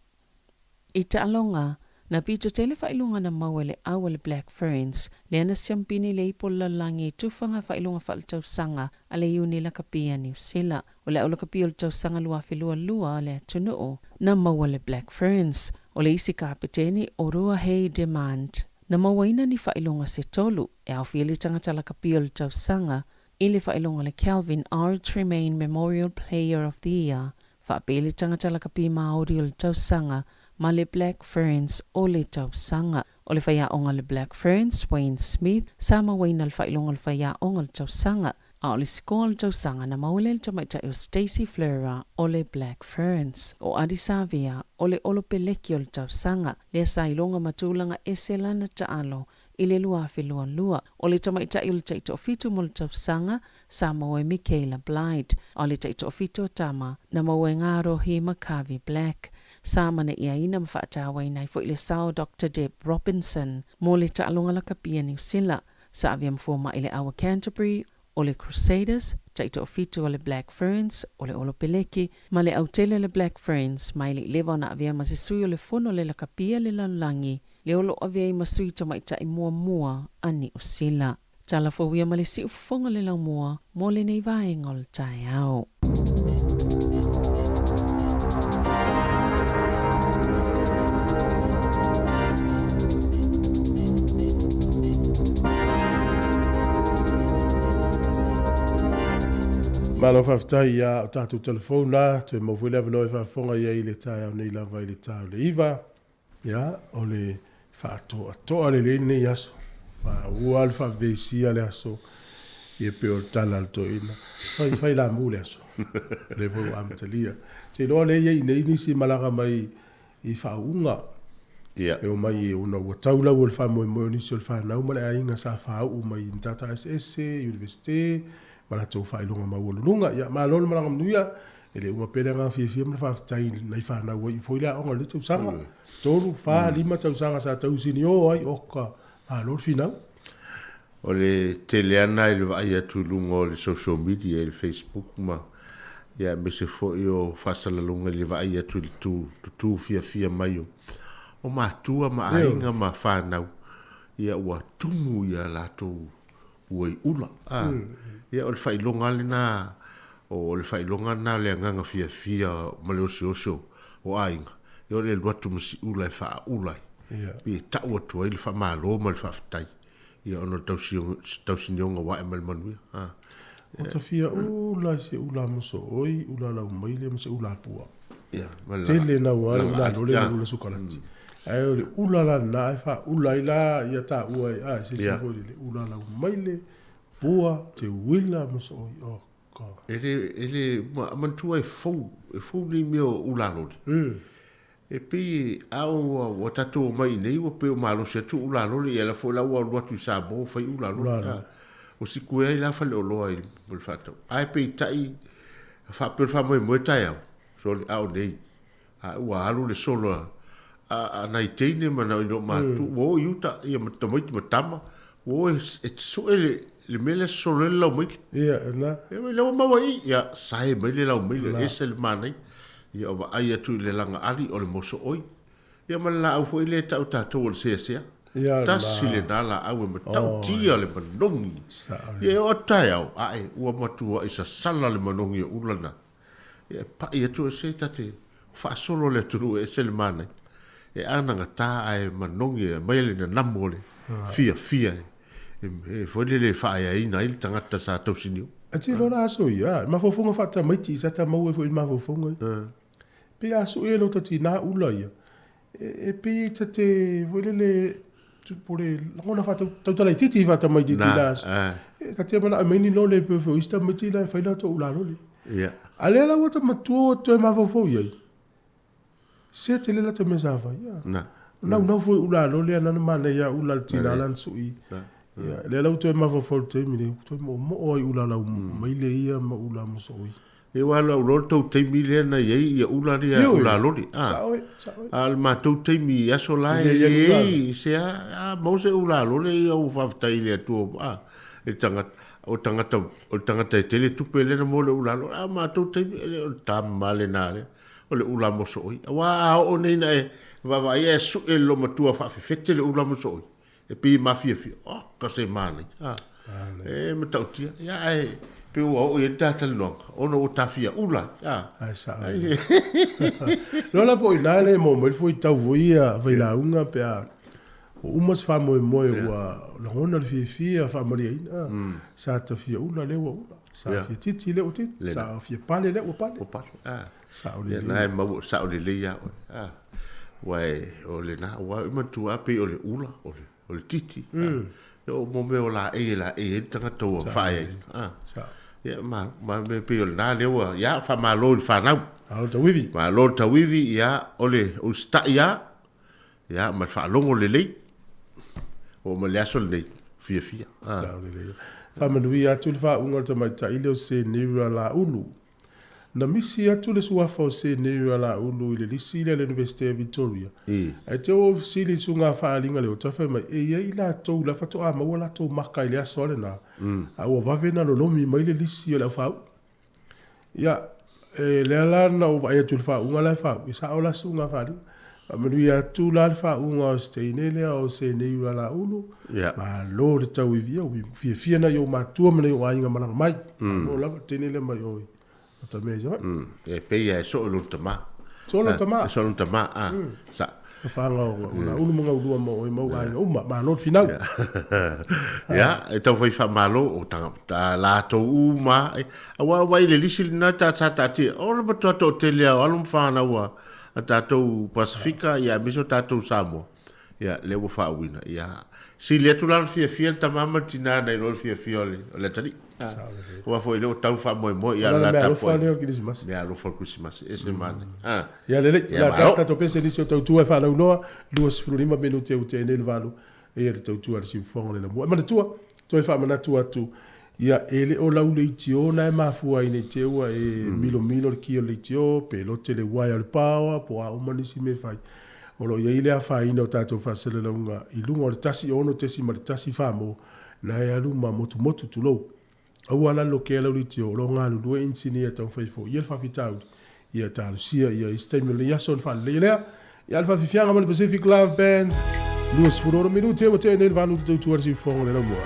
Speaker 3: I taaloga, na pito tele faailoga na maua e le au a le Black Ferns, lea na siampini le ipu o le lalolagi i tufaga faailoga faaletausaga a le Iuni Lakapi a Niu Sila. O le au lakapi o le tausaga 2022 a le atunuu na maua le Black Ferns. O le isi kapeteni, o Ruahei Demant, na mauaina ni faailoga se tolu, e aofia le tagata lakapi o le tausaga i le faailoga le Kelvin R. Tremain Memorial Player of the Year, Faapea le tagata lakapi Māori o le tausaga ma le Black Ferns o le tausaga. O le faiaoga le Black Ferns, Wayne Smith, sa mauaina le faailoga o le faiaoga o le tausaga, a o le sikoa o le tausaga na maua lea e le tamaitai o Stacey Fleurer o le Black Ferns. O Adi Savea o le Olopeleki o le tausaga, lea sa iloga ma tulaga ese lana taalo i le 2022. O le tamaitai o le taitoafitu mo le tausaga, sa maua e Michaela Blyde, a o le taitoafitu o tama, na maua e Ngarohi McCarvey Black. Sa manaiaina ma faatauaina ai foi le sao o Doctor Deb Robinson mo le taaloga lakapi a Niu Sila. Sa avea ma fomai i le Aua Canterbury, o le Crusaders, taitoafitu o le Black Ferns, o le Olopeleki, ma le autele o le Black Ferns, mai le i leva ona avea ma se sui o le fono le lakapia le lalolagi, le o lo o avea ai ma sui tamaitai muamua a Niu Sila. Tala fou ia ma le siufofoga le laumua mo lenei vaega o le taeao.
Speaker 1: Malo faafetai ia o tatou telefone la, toe mau foi le avanoa e faafofoga i ai i le taeao nei lava i le ta o le iva. Ia, o le faatoatoa lelei lenei aso. Ua le faaveisia le aso, ia pei o le tala a le toeaina. Fai, fai lamu le aso. O lea foi ua amatalia. Te iloa lea e i ai nei nisi malaga mai i faauuga.
Speaker 5: Ia.
Speaker 1: E omai ona ua tau lau o le faamoemoe o nisi o le fanau ma le aiga sa faauu mai i Matata Eseese, Iunivesite, ma latou faailoga maualuluga. Ia, malo le malaga manuia. E le uma pea le agaga fiafia ma le faafetai i nai fanau ua iu foi le aoga i lenei tausaga. Tolu, fa, lima tausaga sa tau siniō ai, oka, malo le finau.
Speaker 5: O le tele ana i le vaai atu i luga o le social media i le Facebook ma ia aemaise foi o faasalalauga i le vaai atu i le tu tutū fiafia mai o o matua ma aiga ma fanau ia ua tumu ia latou ua i ula. A, ia o le faailoga lena, o le faailoga lena o le agaga fiafia ma le oseose o aiga, ia o le alu atu ma si ula e faaaula ai, pe e tau atu ai le faamalo ma le faafetai, ia ona o le tausinioga ua ae mai le manuia. A.
Speaker 1: Ua ta fia ula i se ula mosooi, ula laumaile ma se ula pua.
Speaker 5: Ia, ma le
Speaker 1: Tele naua le ula lole ma le ula sukalati. Ae o le ula la lena e faaula ai la ia taua e a se isi foi lele ula laumaile, pua, teuila mosooi. Oh God.
Speaker 5: E le, e le, manatua e fou, e fou nei mea o ula lole. E pei a ua, ua tatou omai i nei ua pei o malosi atu ula lole, ia la foi la ua alu atu i Samoa ua fai ula lole.
Speaker 1: Ula lole.
Speaker 5: Ua sikue ai la faleoloa i le faatau. Ae peitai, faapea o le faamoemoe taeao. Sole, a o nei, a ua alu le solo a, a, a nai teine ma nai o mātu, ua o i uta, ia ma tamaiti ma tama, ua o e, e sue le, le mea lea solo ai le laumaile.
Speaker 1: Ia, na.
Speaker 5: Ia, mai lea ua maua i, ia, sae mai le laumaile, ese le manaia. Ia, o vaai atu i le lagaali o le mosooi. Ia ma le laau foi lea e tau tatou o le seasea.
Speaker 1: Ia,
Speaker 5: Tasi
Speaker 1: na.
Speaker 5: lena laau e matautia le manogi.
Speaker 1: Sao.
Speaker 5: Ia e oo atu taeao, ae ua matuai sasala le manogi o ula na. Ia e pai atu e se ta te faasolo le atunuu e ese le manaia. E anagata ae manogi e aumai le nanamu o le fiafia e, e, e foi lele e faaeaina ai le tagata sa tausiniu.
Speaker 1: Ae te iloa la aso ia, mafaufauga faatamaiti sa ta maua ai foi i le mafaufauga ia. Pei a sue e lota tinā ula ia, e, e pei e ta te, foi lele, po o le lagona faatautala itiiti faatamaitiiti
Speaker 5: Na,
Speaker 1: la aso.
Speaker 5: ah.
Speaker 1: E, ta te manao e mai ni lole pe foi isi tamaiti la e fai latou ula lole.
Speaker 5: Ia.
Speaker 1: A lea la ua ta matua ua toe mafaufau i ai, se tele lata mea sa fai. Ia.
Speaker 5: Na.
Speaker 1: Naunau foi ula lole ana na manaia ula le tinā la na sui.
Speaker 5: Na.
Speaker 1: Ia, lea la ua toe mafaufau i le taimi lenei, ua toe moomoo ai ula lau maile ia ma ula mosooi.
Speaker 5: E ua lau loa le tou taimi lea na i ai ia ula lea
Speaker 1: Ioe.
Speaker 5: ula loli. Ah.
Speaker 1: Sao e, sao e.
Speaker 5: A o le matou taimi i aso la
Speaker 1: E
Speaker 5: e
Speaker 1: le i ai ula
Speaker 5: leai se a, a maua se ula loli ia ua faafetai i le Atua a e tagata o tagata o le tagata e tele tupe lea na maua le ula loli. A o matou taimi e le o le tama lena lea o le ula mosooi. Aua a oo nei ina e vaavaai ae sue le loomatua faafefete le ula mosooi e pei e mafiafia, oka se manaia. A, e matautia. Ia ae pei ua oo i ai le ta talanoaga ona ua tafia ula. A.
Speaker 1: Ae sao. Lola po o ina le maua mai le fuaitau foi ia failauga pe a ua uma se faamoemoe ua lagona le fiafia faamalieina. Sa tafia ula lea ua ula. Sa fia titi lea ua titi. Sa fia pale lea ua pale.
Speaker 5: Ua pale. A.
Speaker 1: Sao
Speaker 5: Ia
Speaker 1: lelei.
Speaker 5: na e maua sao lelei ia oe. A. Aua e o lena, aua e manatua lava pei o le ula, o le, o le titi. Mm. A, o mo mea o laei e laei ai le tagata ua faaeaina. A.
Speaker 1: Sao.
Speaker 5: Ia, malo, ma me pei o lena lea ua, ia, faamalo i le fanau.
Speaker 1: Malo le tauivi.
Speaker 5: Malo le tauivi, ia, o le usitai lava, ia, ma le faalogo lelei. Oo mai le aso lenei, fiafia. A.
Speaker 1: Sao lelei. Faamanuia atu le faauuga o le tamaitai lea o Senira Laulu. Na misi atu le suafa o Senira Laulu i le lisi lea a le Iunivesite a Victoria. Ae te ua ou fesili i le suiga faaaliga lea o tafa mai, e i ai i latou la faatoa maua latou maka i le aso a lena, a ua vave ona lolomi mai le lisi o le aufaau'u. Ia, e lea la na ou vaai atu i le faauuga la e faauu, e sao la suiga faaaliga. Faamanuia atu la le faauuga o se teine lea o Senira Laulu, malo le tauivi, ia ua fiafia nai ou matua ma nai ou aiga malaga mai. Malo lava le teine lea mai o i Matamea i Savaii.
Speaker 5: E pei lava e soo i lona tama.
Speaker 1: Soo lona tama.
Speaker 5: E soo lona tama, a. Sa.
Speaker 1: Faga o Laulu ma Gaulua ma oe mau aiga uma. Malo le finau.
Speaker 5: Ia, e tau fai faamalo o tagata latou uma. Aua o vai le lisi lena ta sa taatia. O le matua toatele lava o alo ma fanau a tatou Pasifika, ia aemaise o tatou Samoa. Ia, lea ua faauuina. Ia, sili atu la le fiafia le tama ma le tina nai lo le fiafia o le, o le atalii. Aua foi lea ua tau faamoemoe ia
Speaker 1: Ala
Speaker 5: le
Speaker 1: mea alofa
Speaker 5: tapuai.
Speaker 1: lea o le Kerisimasi.
Speaker 5: Mea alofa o le Kerisimasi. E se manaia. Ah.
Speaker 1: Ia lelei,
Speaker 5: Ia,
Speaker 1: o le a
Speaker 5: malo.
Speaker 1: tasi tatou pese nisi o tautua e faalauiloa, 25 minute ua tea nei le valu, eia le tautua a le siufofoga o le lamua. E manatua, toe faamanatu atu, ia e le o lau leitio na e mafua ai nei te ua e milomilo le ki o le leitio, pe lote le uaea o le paoa, po o a uma nisi mea e fai. O lo o i ai le afaina o tatou faasalalauga i luga o le 1 6.1 fa mo, na e alu ma motumotu, tulou. Aua la lokea lau leitio, o lo o galulue inisinia e taumafai foia le faafitauli, ia talosia ia i se taimi o lenei aso ona faaleleia lea. Ia le faafiafiaga ma le Pacific Love Band, 26 minute ua tea nei le valu i le tautua a le siufofoga o le laumua.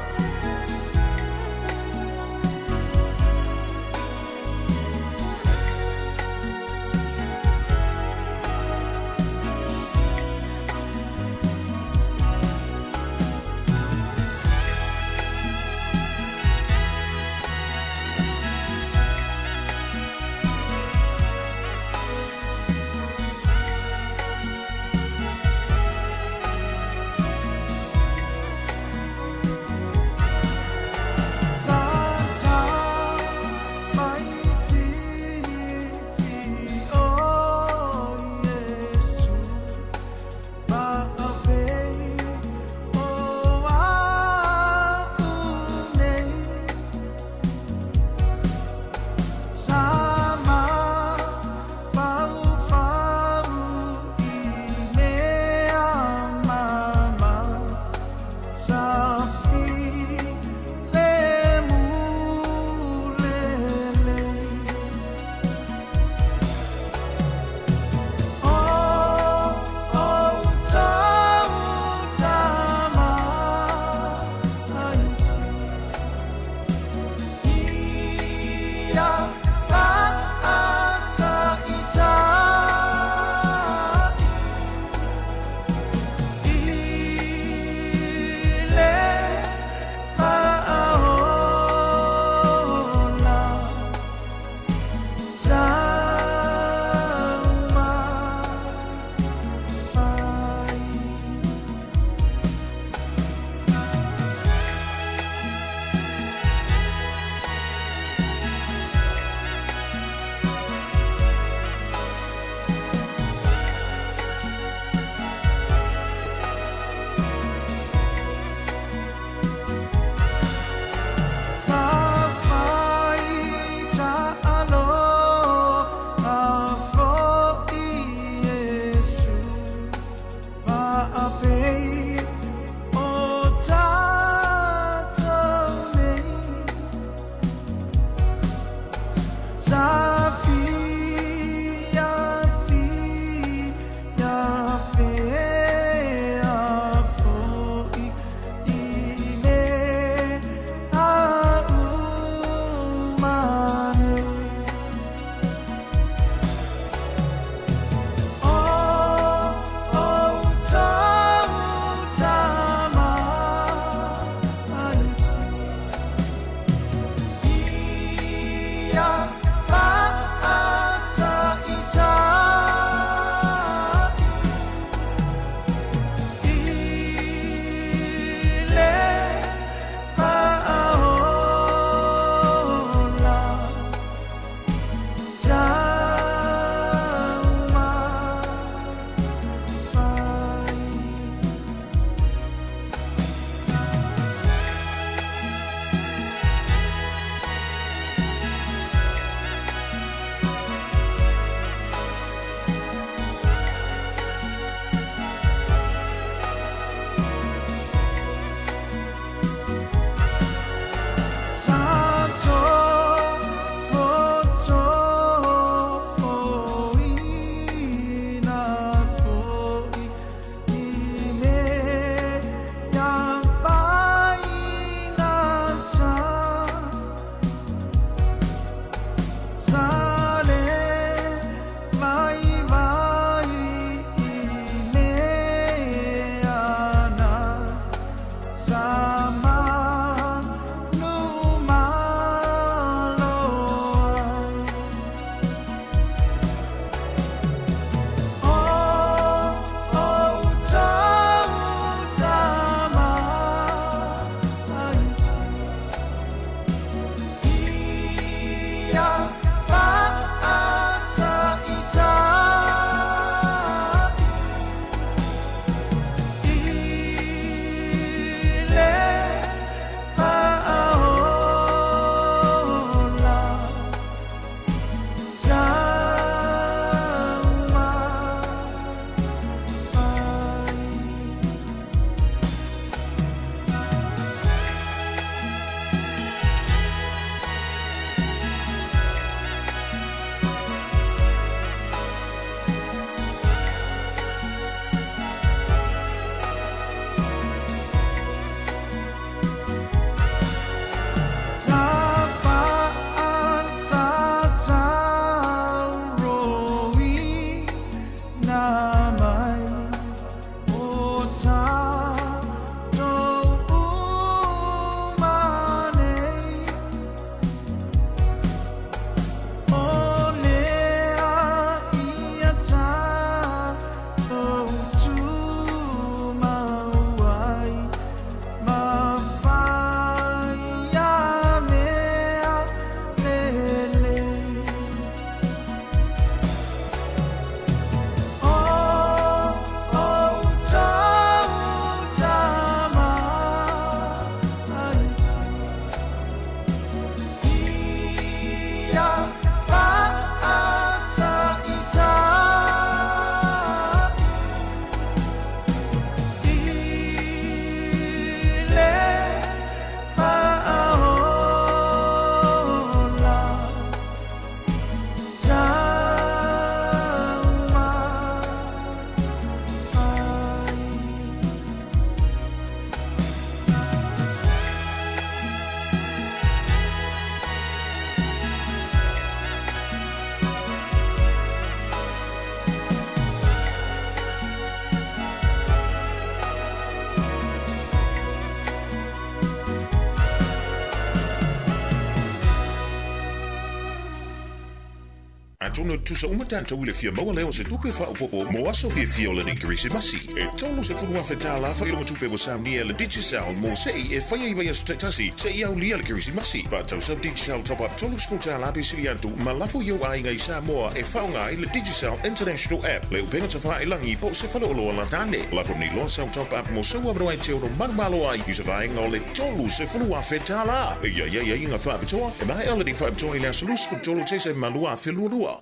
Speaker 10: Atonu e tutusa uma tatou i le fia maua lea o se tupe faaopoopo mo aso fiafia o lenei Kerisimasi. E $30,000 faailoga-tupe ua saunia e le Digicel mo se'i e faia i vaiaso taitasi seia aulia le Kerisimasi. Faatau sau Digicel Top Up $30 pe sili atu ma lafo i ou aiga i Samoa e faaaoga ai le Digicel International App, le upega tafailagai po o se faleoloa latane. Lafo nei loa sau Top Up mo sou avanoa e te ono manumalo ai i se vaega o le $30,000. E i ai aiaiga faapitoa, e maea lenei faapitoa i le aso 23 Tesema 2022.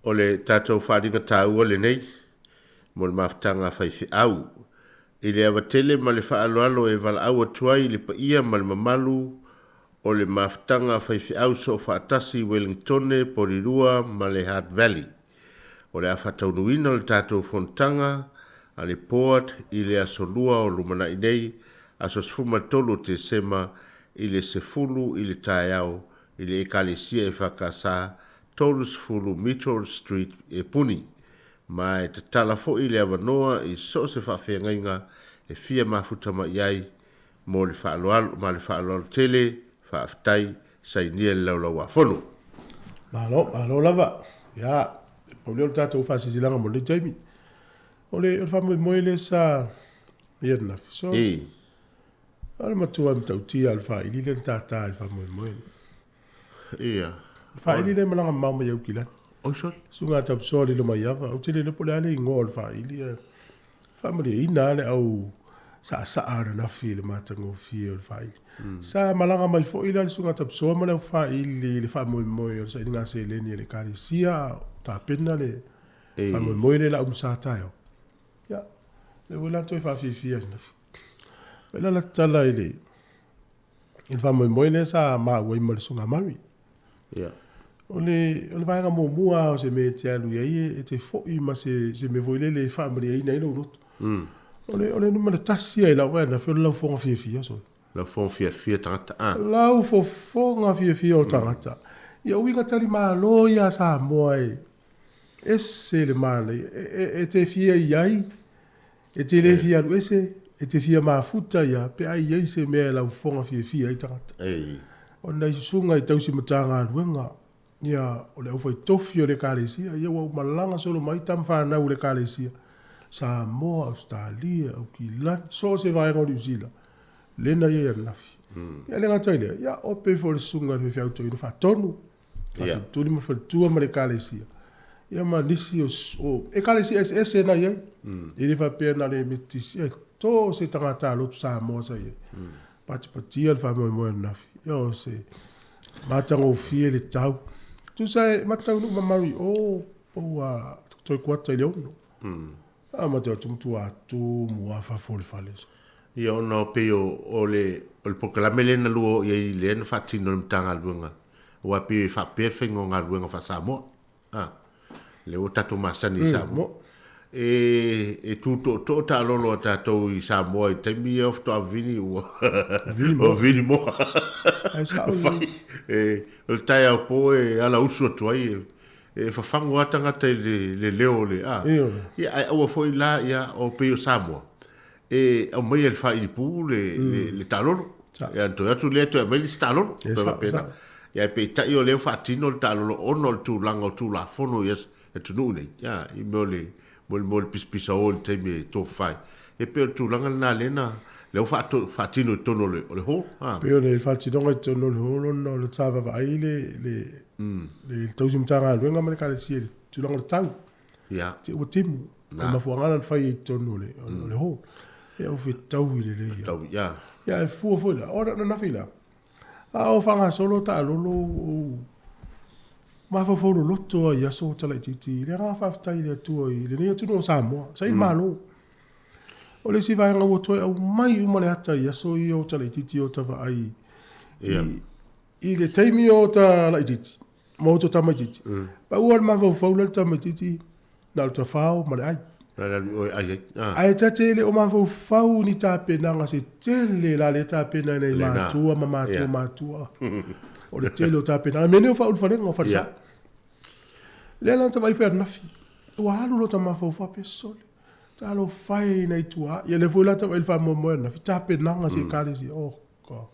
Speaker 5: O le tatou faaaliga taua lenei mo le mafutaga a faifeau. I le ava tele ma le faaaloalo e valaau atu ai i le paia ma le mamalu o le mafutaga a faifeau soofaatasi i Wellingtone, Porirua ma le Hutt Valley. O le a faataunuuina le tatou fonotaga a le Board i le aso Lua o lumanai nei, aso 13 o Tesema i le 10 i le taeao i le Ekalesia EFKS 30 Mitchell Street, Epuni. Ma e tatala foi le avanoa i so o se faafeagaiga e fia mafuta mai ai mo le faaaloalo, ma le faaaloalo tele, faafetai, sainia le Laulau-a-Fono.
Speaker 1: Malo, malo lava. Ia, e pau lea o le tatou faasilasilaga mo lenei taimi. O le, o le faamoemoe lea sa ia ananafi. So,
Speaker 5: E.
Speaker 1: o le matua e matautia o le faaili lea na tātā i le faamoemoe.
Speaker 5: Ia.
Speaker 1: O le faaili lea e malaga mamao mai Aukilani.
Speaker 5: Oi sole.
Speaker 1: Susuga a Tapusoa Lilomaiava, ou te le iloa po o le a le igoa o le faaili ae faamalieina lava le au saasaa ananafi i le matagofie o le faaili. Sa malaga mai foi la le Susuga a Tapusoa ma le au faaili i le faamoemoe o le sailiga seleni a le Ekalesia a o tapena le faamoemoe lea i le aumusa taeao. Ia, lea foi la toe faafiafia ananafi. Fai la la tala i le i le faamoemoe lea sa maua ai ma le Susuga Murray.
Speaker 5: Ia.
Speaker 1: O le, o le vaega muamua lava o se mea e te alu i ai, e te foi ma se, se mea foi lele e faamalieina ai lou loto. O le, o le numera tasi lava i lau vaai ananafi, o le laufofoga fiafia, sole.
Speaker 5: Laufofoga fiafia tagata, a.
Speaker 1: Laufofoga fiafia o tagata. Ia uiga talimalo ia a Samoa e ese le manaia. E, e, e te fia i ai, E te le fia alu ese, e te fia mafuta ia pe a i ai se mea e laufofoga fiafia ai tagata. O nai susuga i tausi Matagaluega, ia, o le aufaitofi o le Ekalesia, ia ua malaga solo mai tama fanau o le Ekalesia, Samoa, Ausetalia, Aukilani, so o se vaega o Niu Sila, lena ia i ananafi. Ia le gata i lea, ia, o pei foi o le susuga i le faifeau toeaina faatonu, Faafetuli ma faletua ma le ekalesia. Ia ma nisi o, o ekalesia eseese na i ai. E le faapea na le Metotisi, e to se tagata lotu Samoa sa i ai. Patipatia le faamoemoe ananafi. Ia o se matagofie le tau. Tusa e mataunuu mamalu i o, po ua toe kuata i le 6. A ma te atu matua tumu a fafo o le fale.
Speaker 5: Ia ona o pei o, o le, o le polokalame lea na lua oo i ai lea na faatino e le Matagaluega, aua e pei e faapea le faiga o galuega faa-Samoa. A, lea ua tatou masani i Samoa. E, e tu tootoo taalolo a tatou i Samoa i taimi ia faatoa vini ua, ua vini moa.
Speaker 1: Ai sao
Speaker 5: Fai, e, o le taeao po e ala usu atu ai e, E fafagu lava tagata i le, le leo o le, a.
Speaker 1: Ioe.
Speaker 5: Ia, ae aua foi la, ia, o pei o Samoa, e aumaia e le faailipu le, le, le taalolo.
Speaker 1: Sa.
Speaker 5: Ia, ona toe atu lea toe aumai le isi taalolo.
Speaker 1: E
Speaker 5: Toe
Speaker 1: sao,
Speaker 5: faapena.
Speaker 1: sao.
Speaker 5: Ia, ae peitai o lea ua faatino le taalolo ona o le tulaga o Tulafono i atunuu nei, ia, i mea o le, mo le, mo le pisapisao i le taimi e tofafa ai. E pei o le tulaga lena lea na, lea ua faatino i totonu o le, o le hall, a.
Speaker 1: Pei o le faatinoga i totonu o le hall ona o le sa vaavaai le, le, le tausi Matagaluega ma le Ekalesia i le tulaga o le tau.
Speaker 5: Ia.
Speaker 1: Te ua timu. O le mafuaaga lena na fai ai i totonu o le, o le hall. Ia ua fetaui lelei lava.
Speaker 5: Fetaui, ia.
Speaker 1: Ia e fua foi la, o ananafi la, a o faagasolo taalolo ou mafaufau loloto ai i aso talaitiiti i le agaga faafetai i le Atua i lenei atunuu o Samoa, saili malo. O le isi vaega ua toe aumai uma le ata i aso ia o talaitiiti o ta vaai i le taimi o ta laitiiti ma o ta tamaitiiti. Pau lava le mafaufau la le tamaitiiti na o le tafao ma le ai. Ae ta te le o mafaufau i ni tapenaga se tele la lea tapena e nai matua ma matua matua. O le tele o tapenaga. Mea nei o faaulufalega o falesa. Lea la na ta vaai foi ananafi. Ua alu lota mafaufau pe sole. Talofa e i nai tuaa. Ia lea foi la ta vaai i le faamoemoe ananafi. Tapenaga a se ekalesia. Oh God.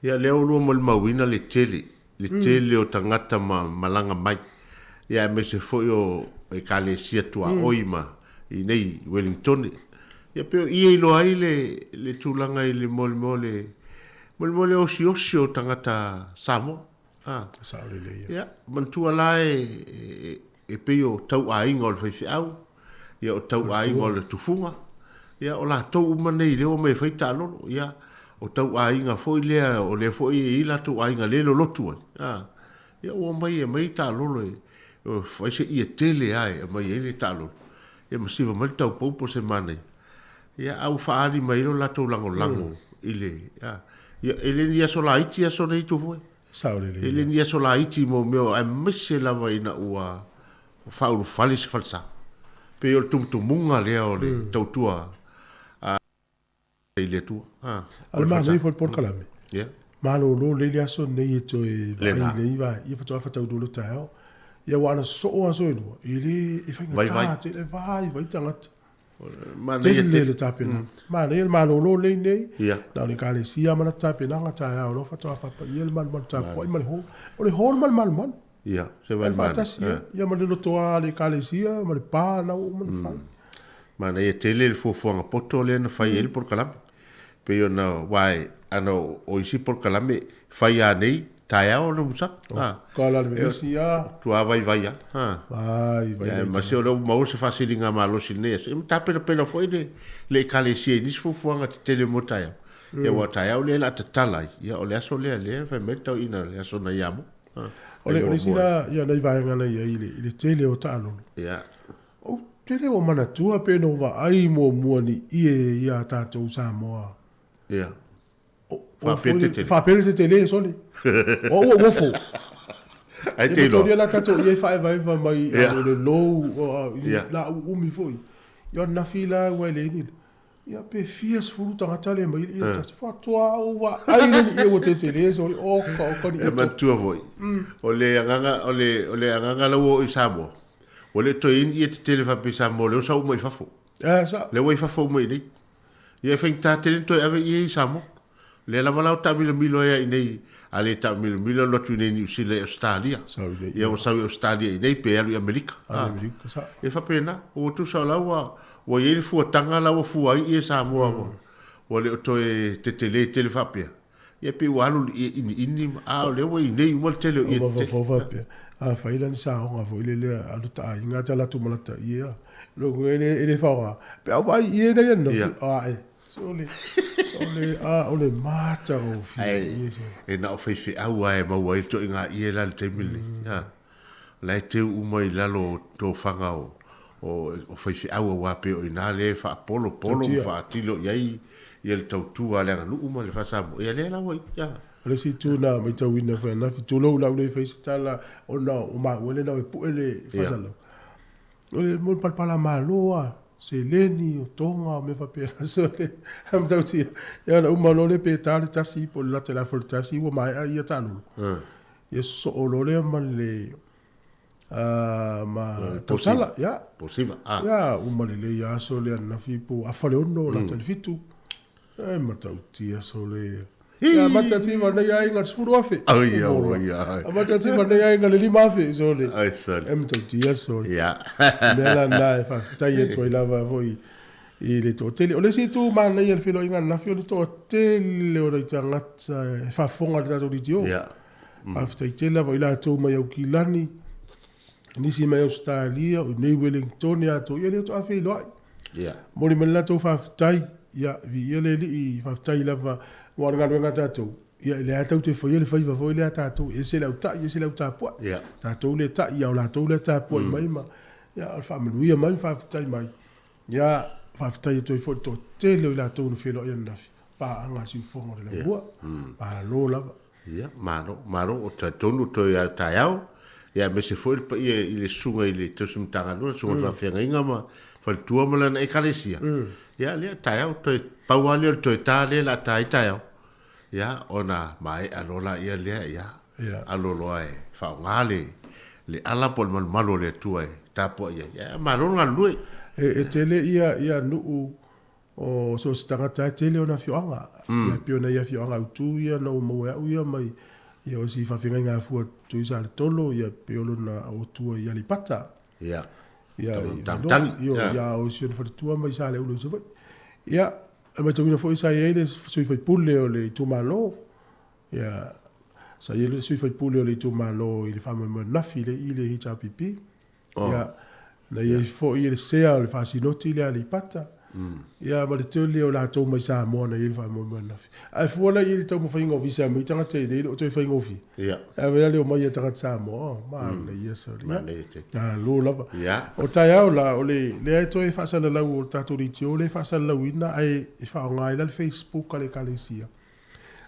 Speaker 5: Ia lea ua lua molimauina le tele. le tele o tagata ma malaga mai, ia aemaise foi o Ekalesia tuaoi ma i nei i Wellingtone. Ia pei o i e iloa ai le le tulaga i le mo le mea o le mo le mea o le osiosi o tagata Samoa. A.
Speaker 1: Sao lelei ia.
Speaker 5: Ia, manatua la e e e pei o tauaiga o le faifeau, ia o tauaiga o le tufuga, ia o latou uma nei lea ua omai e fai taalolo, ia o tauaiga foi lea o lea foi e i ai latou aiga lea e lolotu ai, a, ia ua omai e aumai taalolo e fai se ie tele lava e aumai ai le taalolo, ia ma siva mai le taupou po o se manaia, ia a ua faaali mai ai lo latou lagolago i le, a, ia e le ni aso laiti aso nei Tufue.
Speaker 1: Sao lelei.
Speaker 5: E le ni aso laiti mo mea aemaise lava ina ua faaulufale se falesa. Pei o le tumutumuga lea o le tautua i le Atua.
Speaker 1: A o le manaia foi o le polokalame, malolo lelei le aso lenei e toe vaai lelei va ia faatoa faataunuu le taeao. Ia aua ana sosoo aso e lua, e le, e faigata tele, e vaivai tagata. Tele le tapenaga. Manaia le malolo lelei nei, na o le Ekalesia ma lata tapenaga taeao loa faatoa faapaia le malumalu tapuai ma le hall. O le hall ma le malumalu.
Speaker 5: Ia, se vai le
Speaker 1: faatasi ia, ia ma le lotoa a le Ekalesia ma le pa na ua uma ona fai.
Speaker 5: Manaia tele le fuafuaga poto lea na fai ai le polokalame. Pei ona, aua ana o isi polokalame fai a nei, taeao le umusaga.
Speaker 1: Ha. Ka la le vevesi a.
Speaker 5: Tua vaivai a. Ha.
Speaker 1: Vaivai.
Speaker 5: Ia, ma se o lea ua maua se faasiligamalosi i lenei aso. Ia ma tapenapena foi le, le Ekalesia i nisi fuafuaga tetele mo taeao. Ia, aua taeao lea o le a tatala ai, ia o le aso lea lea fai mai le tauina le aso nai Amo.
Speaker 1: Ha. O le, o le isi la, ia nai vaega na i ai i le, i le tele o taalolo.
Speaker 5: Ia.
Speaker 1: Ou te le o manatua pe na ou vaai muamua ni ie ia tatou Samoa.
Speaker 5: Ia. Faapea le tetele.
Speaker 1: Faapea le tetele, sole. O au ua uofo.
Speaker 5: Ai te iloa.
Speaker 1: Ia la tatou ie faaevaeva mai o le lou, la uumi foi. Ia nafi la ua le ini. Ia pe fia sefulu tagata le mai ia tasi. Faatoa ou vaai le ie ua tetele sole. Oka oka ni
Speaker 5: ie. E manatua foi. O le agaga o le o le agaga la ua oo i Samoa. Ua le toe i ai ni ie tetele faapea i Samoa lea ua sau uma i fafo.
Speaker 1: Eh sa.
Speaker 5: Lea ua i fafo uma i inei. Ia e faigata tele ona toe ave ie i Samoa. Lea lava la o taamilomilo ai i inei, a le taamilomilo alu atu i inei i Niu Sila i Ausetalia. Ia ua sau i Ausetalia i inei pe alu i Amerika. E faapena, ua tusa o la ua, ua i ai le fuataga la ua fua ai ie Samoa ua, ua le o toe tetele tele faapea. Ia pei ua alu i le ie iniini, a o lea ua i inei uma le tele o ie tetele.
Speaker 1: Mafaufau faapea, afai la ni saoga foi lele a lo ta aiga ta latou malata ie a, lona uiga e le faaaoga, pe a ou vaai i ie nei ananafi, ae. Sole, ole, a, o le matagofie.
Speaker 5: Ae, e na o faifeau lava e maua ai le toaiga ie la i le taimi lenei. Mm. O la e teu uma i lalo o tofaga o, o, o faifeau aua pei o i ina lea e faapolopolo ma faatilo i ai ia le tautua a le aganuu ma le faa-Samoa. Ia lea la ua i. Ia.
Speaker 1: O le isi itu na matauina foi ananafi, tulou la ua le fai se tala ona o maua lena e pue le faasalau. O le mo le palapala malo a seleni o toga o mea faapena so le matautia ia ona uma loa lea pe ta le tasi po o le lata i le afa o le tasi ua maea ia taalolo. Ia sosoo loa lea ma le ma tausala ia.
Speaker 5: Posiva.
Speaker 1: Ia uma lelei aso lea ananafi po o afa le ono lata i le fitu. E matautia sole. Ia matautia nei aiga le 10,000.
Speaker 5: Ai ai ai.
Speaker 1: Matautia nei aiga le 5,000 sole.
Speaker 5: Ai sole.
Speaker 1: E matautia sole.
Speaker 5: Ia.
Speaker 1: Mea la na e faafetai atu ai lava foi i le toatele. O le isi itu manaia i le feiloaiga ananafi o le toatele o nai tagata e faafofoga i le tatou leitio.
Speaker 5: Ia.
Speaker 1: Faafetai tele lava i latou mai Aukilani, nisi mai Ausetalia, o i nei Wellingtone atoa, ia lea faatoa feiloai.
Speaker 5: Ia.
Speaker 1: Momoli mai le latou faafetai, ia, viia le Alii, faafetai lava aua o le galuega a tatou, ia, lea lava tatou te faia le faiva foi lea a tatou, e ese le au ta'i, ese le au tapuai.
Speaker 5: Ia.
Speaker 1: Tatou le ta'i, a o latou lea tapuai mai ma, ia, o le faamanuia mai ma faafetai mai. Ia, faafetai atu ai foi i le toatele o i latou na feiloai ananafi, paaga a le siufofoga o le laumua. Malo lava.
Speaker 5: Ia, malo, malo, o talitonu toe a taeao, ia aemaise foi le paia i le susuga i le tausi Matagaluega, le susuga i le faafeagaiga ma faletua ma lana Ekalesia. Ia, lea, taeao, toe pau lava lea o le toe ta lea o le a ta ai taeao. Ia, ona maea loa laia lea, ia, alo loa e faaaoga le, le ala po o le malumalu o le Atua e tapuai ai. Ia, malo le galulue.
Speaker 1: E tele ia, ia nuu O so o se tagata lava e tele ona afioaga. Ia e pei o nai afioaga autu ia na ou maua e au ia mai Ia o si faafeagaiga afua Tuisaletolo ia pe o lona auatua i Aleipata.
Speaker 5: Ia.
Speaker 1: Ia,
Speaker 5: Tama
Speaker 1: i
Speaker 5: Tamatangi.
Speaker 1: Io,
Speaker 5: Ia.
Speaker 1: ia o si ona faletua mai Saleulu i Savaii. Ia, e matauina foi sa i ai le sui faipule o le itumalo. Ia, sa i ai le sui faipule o le itumalo i le faamoemoe ananafi i le HRPP.
Speaker 5: Oh.
Speaker 1: Ia, na i ai foi le sea o le faasinoti lea a Aleipata. Ia, ma le tele o latou mai Samoa na i ai le faamoemoe ananafi. Ae fua la i ai le taumafaiga o visa mai tagata e le o toe faigofie.
Speaker 5: Ia.
Speaker 1: Ae vea le omai a tagata Samoa, oh, manaia soli. Ia.
Speaker 5: Manaia tele.
Speaker 1: Malo lava.
Speaker 5: Ia.
Speaker 1: O taeao la, o le lea e toe faasalalau o le tatou leitio lea e faasalalauina ae e faaaoga ai la le Facebook a le Ekalesia.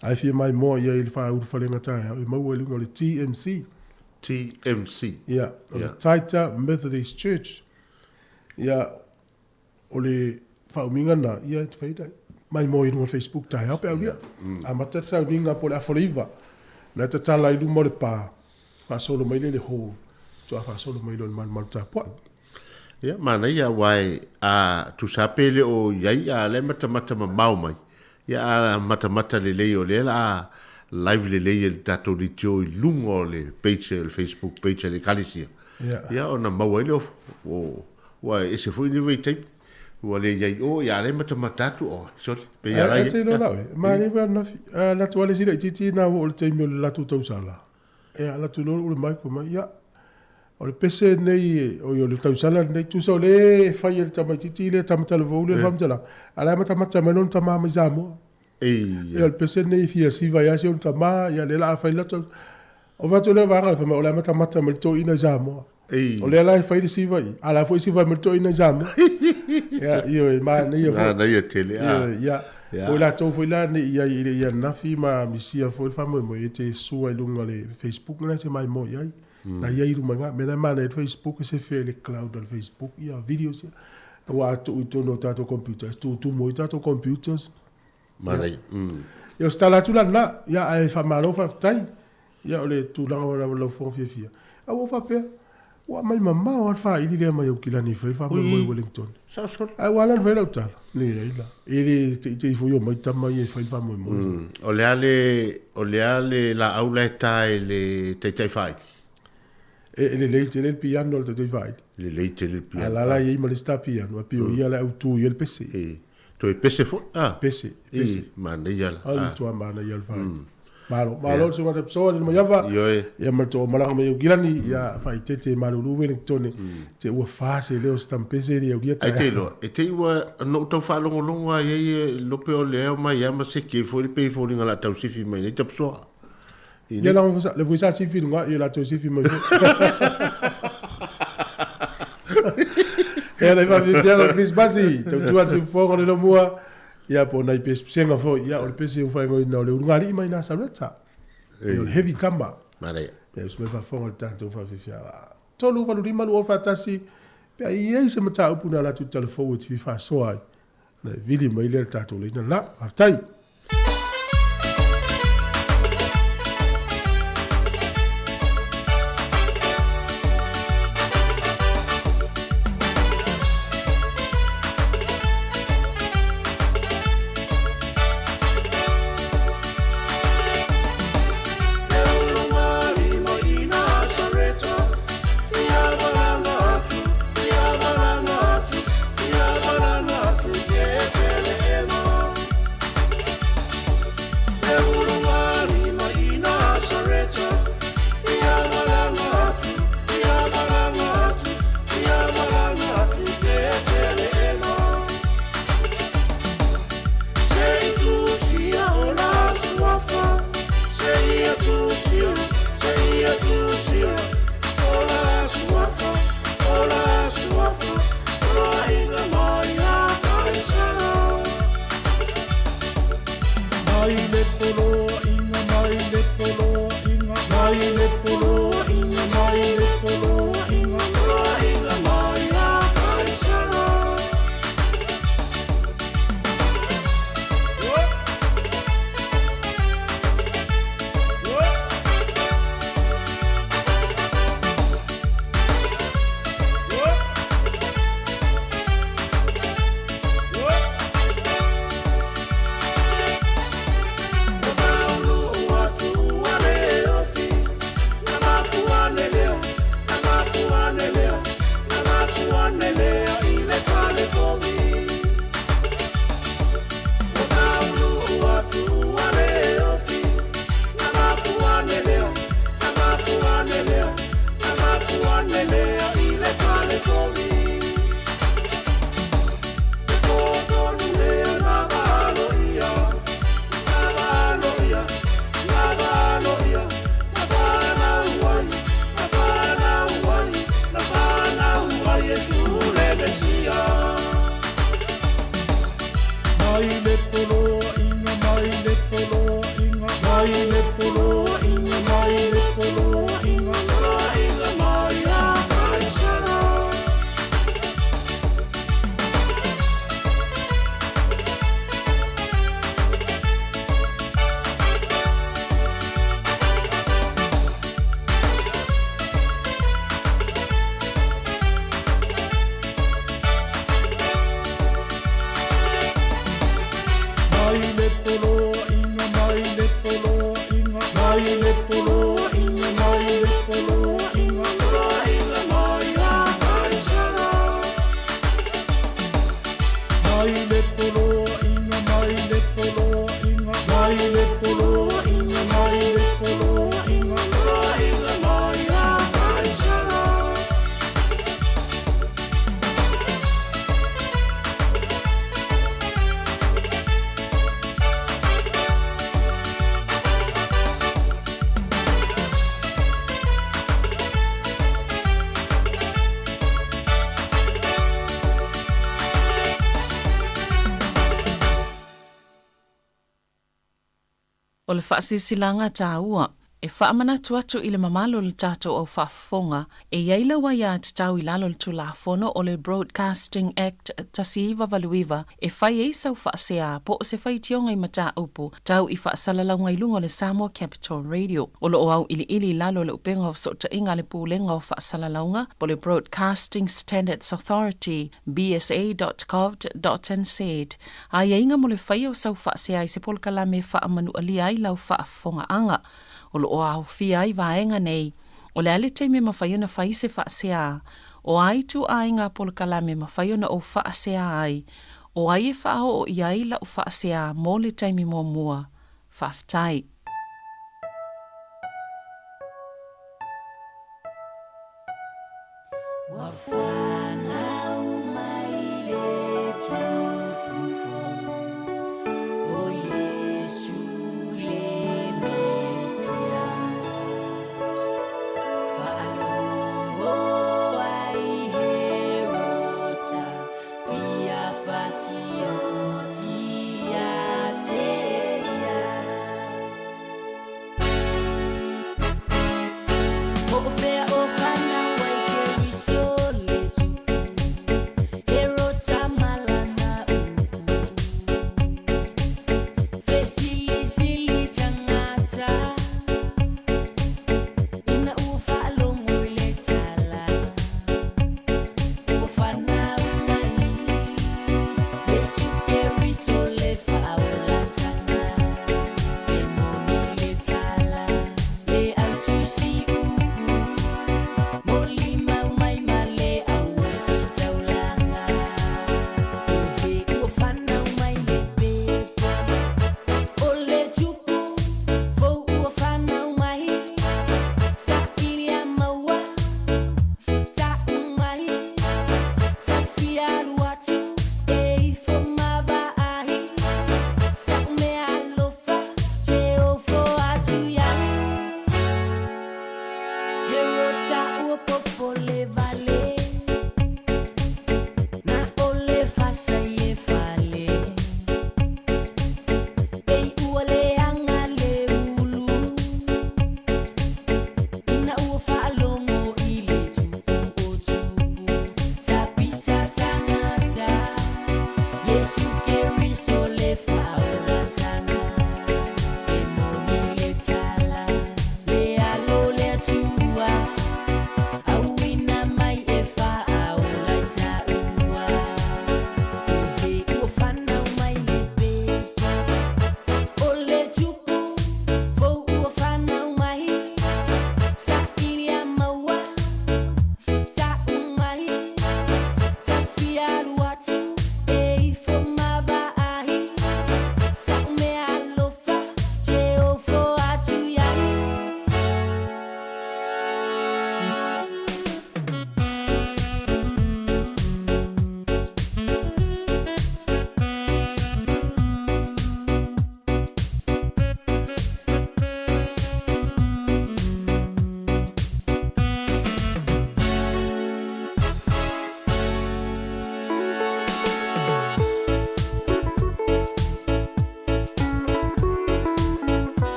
Speaker 1: Ae fia maimoa i ai i le faaulufalega taeao e maua i luga o le TMC.
Speaker 5: TMC.
Speaker 1: Ia, o le
Speaker 5: Ia.
Speaker 1: Taita Methodist Church. Ia, o le faaumiga lena, ia e fai la maimoa i luga o le Facebook taeao pe aulia. Amata le sauniga po o le afa o le iva. Na e tatala i luma o le pa, faasolo mai lea i le hall, faatoa faasolo mai loa i le malumalu tapuai.
Speaker 5: Ia, manaia aua e a tusa pe le o i ai a la e matamata mamao mai. Ia a matamata lelei o lea la a live lelei e le tatou leitio i luga o le page o le Facebook page a le Ekalesia.
Speaker 1: Ia.
Speaker 5: Ia ona maua ai lea o ua ese foi lenei vaitaimi. Ua le i ai o ia a la e matamata atu o sole pei a la
Speaker 1: Ae
Speaker 5: i
Speaker 1: te iloa la oe, manaia foi ananafi. A alu atu lava le isi laitiiti na ua oo i le taimi o le latou tausala. Ia alu atu loa ulu mai fai mai, ia, o le pese lenei, oi o le tausala lenei, tusa o lea e fai e le tamaitiiti lea Tamatalavou lea le faamatalaga, a o la e matamata mai lona tama mai Samoa. Ia o le pese lenei e fia siva ai lava si ona tama, ia lea o le a fai le latou. O fai atu lea vaega fai mai o la e matamata mai le toeaina i Samoa. O lea la e fai le siva i, a o la foi e siva mai le toeaina i Samoa. Ia, ioe, manaia foi.
Speaker 5: Manaia tele, a.
Speaker 1: Ioe, ia. O i latou foi la ne i ai i le i ananafi ma misia foi le faamoemoe e te sua i luga o le Facebook lena e te maimoa i ai. Na i ai i luma i ina. Mea la e manaia ai le Facebook e sefe ai le cloud a le Facebook ia videos ia. Ua a tuu i totonu o tatou computers, tutumu ai tatou computers.
Speaker 5: Manaia.
Speaker 1: Ia o se tala atu la lena, ia ae faamalo faafetai. Ia o le tulaga ua lava lau fofoga fiafia. A ua ou faapea, ua aumai mamao lava le faili lea mai Aukilani e fai le faamoemoe i Wellington. Ae ua ala ona fai lau tala, leai la, e le teitei foi omai tama ia e fai le faamoemoe.
Speaker 5: O le a le, o le a le laau la e ta e le taitai faili?
Speaker 1: E lelei tele le piano a le taitai faili.
Speaker 5: Lelei tele le piano.
Speaker 1: A la la e i ai ma le isi ta piano, ae pei o ia la e autu i ai le pese.
Speaker 5: E toe pese foi, a?
Speaker 1: Pese, pese.
Speaker 5: E, manaia la.
Speaker 1: Ai, matua manaia le faili. Malo, malo le susuga Tapisoa le Maiava.
Speaker 5: Ioe.
Speaker 1: Ia ma le toomalaga mai Aukilani, ia faaeteete malulu Wellington te ua fa se leo se tampese le aulia
Speaker 5: Ai te
Speaker 1: taeao.
Speaker 5: iloa, e te i ua na ou tau faalogologo lava i ai e lope o le ao mai lava ma seke foi le pei e foliga o le a tau sifi mai nei Tapisoa. I
Speaker 1: Ia
Speaker 5: nei.
Speaker 1: la le foi sa sifi i luga, ia la toe sifi mai foi. Ia le faafiafia o le Kerisimasi, tautua le siufofoga o le lomua. Ia po o nai pesepesega foi, ia o le pese ua faaigoaina o le ulugalii mai Nasareta. Ia o le heavy tama.
Speaker 5: Manaia.
Speaker 1: Ia usu mai faafofoga le tatou faafiafia. 3 8 5 2 faatasi pe a i ai se mataupu na latou tala fou e te fia faasoa ai. Na e vili mai lea le tatou laina la. Faafetai.
Speaker 3: O le faasilasilaga taua, e faamanatu atu i le mamalu o le tatou au faafofoga, e i ai lau aiatatau i lalo o le Tulafono o le Broadcasting Act 1989 e fai ai sau faasea po o se faitioga i mataupu tau i faasalalauga i luga o le Samoa Capital Radio. O lo o auiliili i lalo o le Upega o Fesootaiga a le Pulega o Faasalalauga po o le Broadcasting Standards Authority, bsa.govt.nz, aiaiga mo le faia o sau faasea i se polokalame e faamanualia ai lau faafofogaaga. O lo o aofia ai vaega nei, o le a le taimi e mafai ona fai se faasea, o a ituaiga polokalame e mafai ona ou faasea ai, o ai e faaoo i ai lau faasea mo le taimi muamua. Faafetai. Ua fanau mai le tupu fou, o Iesu le Mesia. Faalogo ai Herota, fia fasioti ia te ia.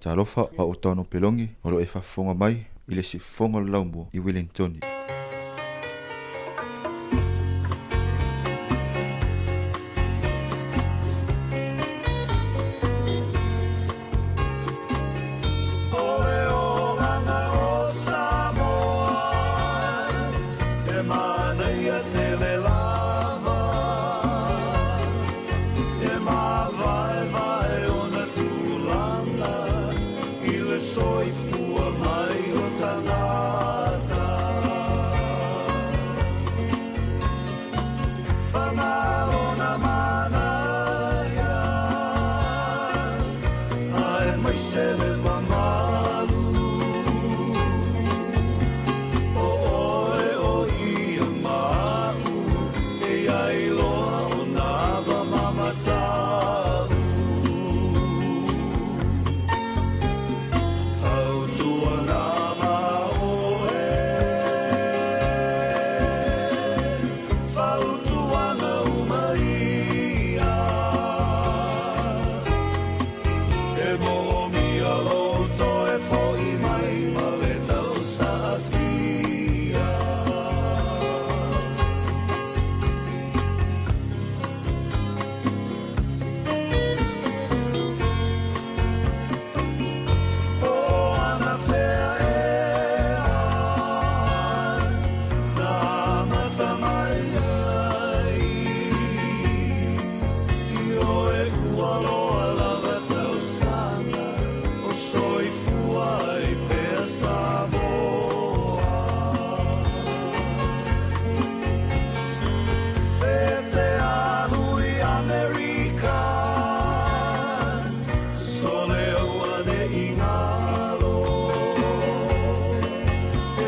Speaker 11: Talofa o au Tano Pelongi o lo o e faafofoga mai i le siufofoga o le laumua i Wellingtoni.
Speaker 6: tele lava E māvaevae ona tulaga I le soifua mai o tagata Paga lona manaia Aemaise le mamalu O oe o ia ma a'u E i ai loa ona ava ma mata'u Tautuana ma oe Fautuaga uma ia E moomia lou toe fo'i mai ma le tausaafia. O anafea ea na amata mai ai Ioe ua loa lava tausaga o soifua ai pea Samoa. E te alu i Amerika, sole auane'i galo.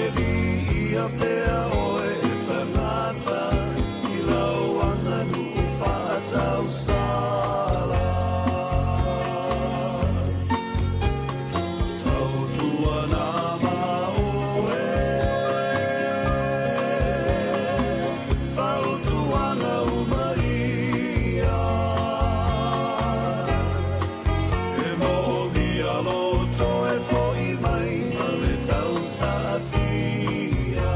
Speaker 6: E viia pea oe e tagata i lau aganuu faatausala. Tautuana ma oe, fautuaga uma ia. E moomia lou toe fo'i mai ma le tausaafia.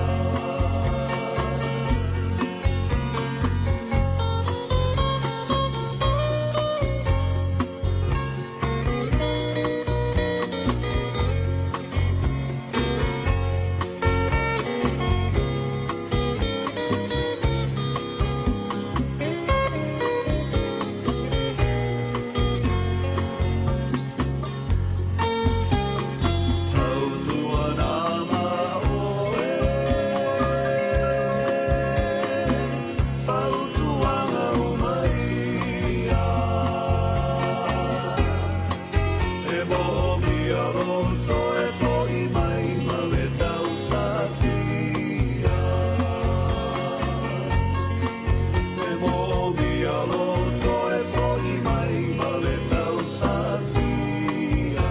Speaker 6: Tautuana ma oe, fautuaga uma ia. E moomia lou toe fo'i mai ma le tausaafia. E moomia lou toe fo'i mai ma le tausaafia.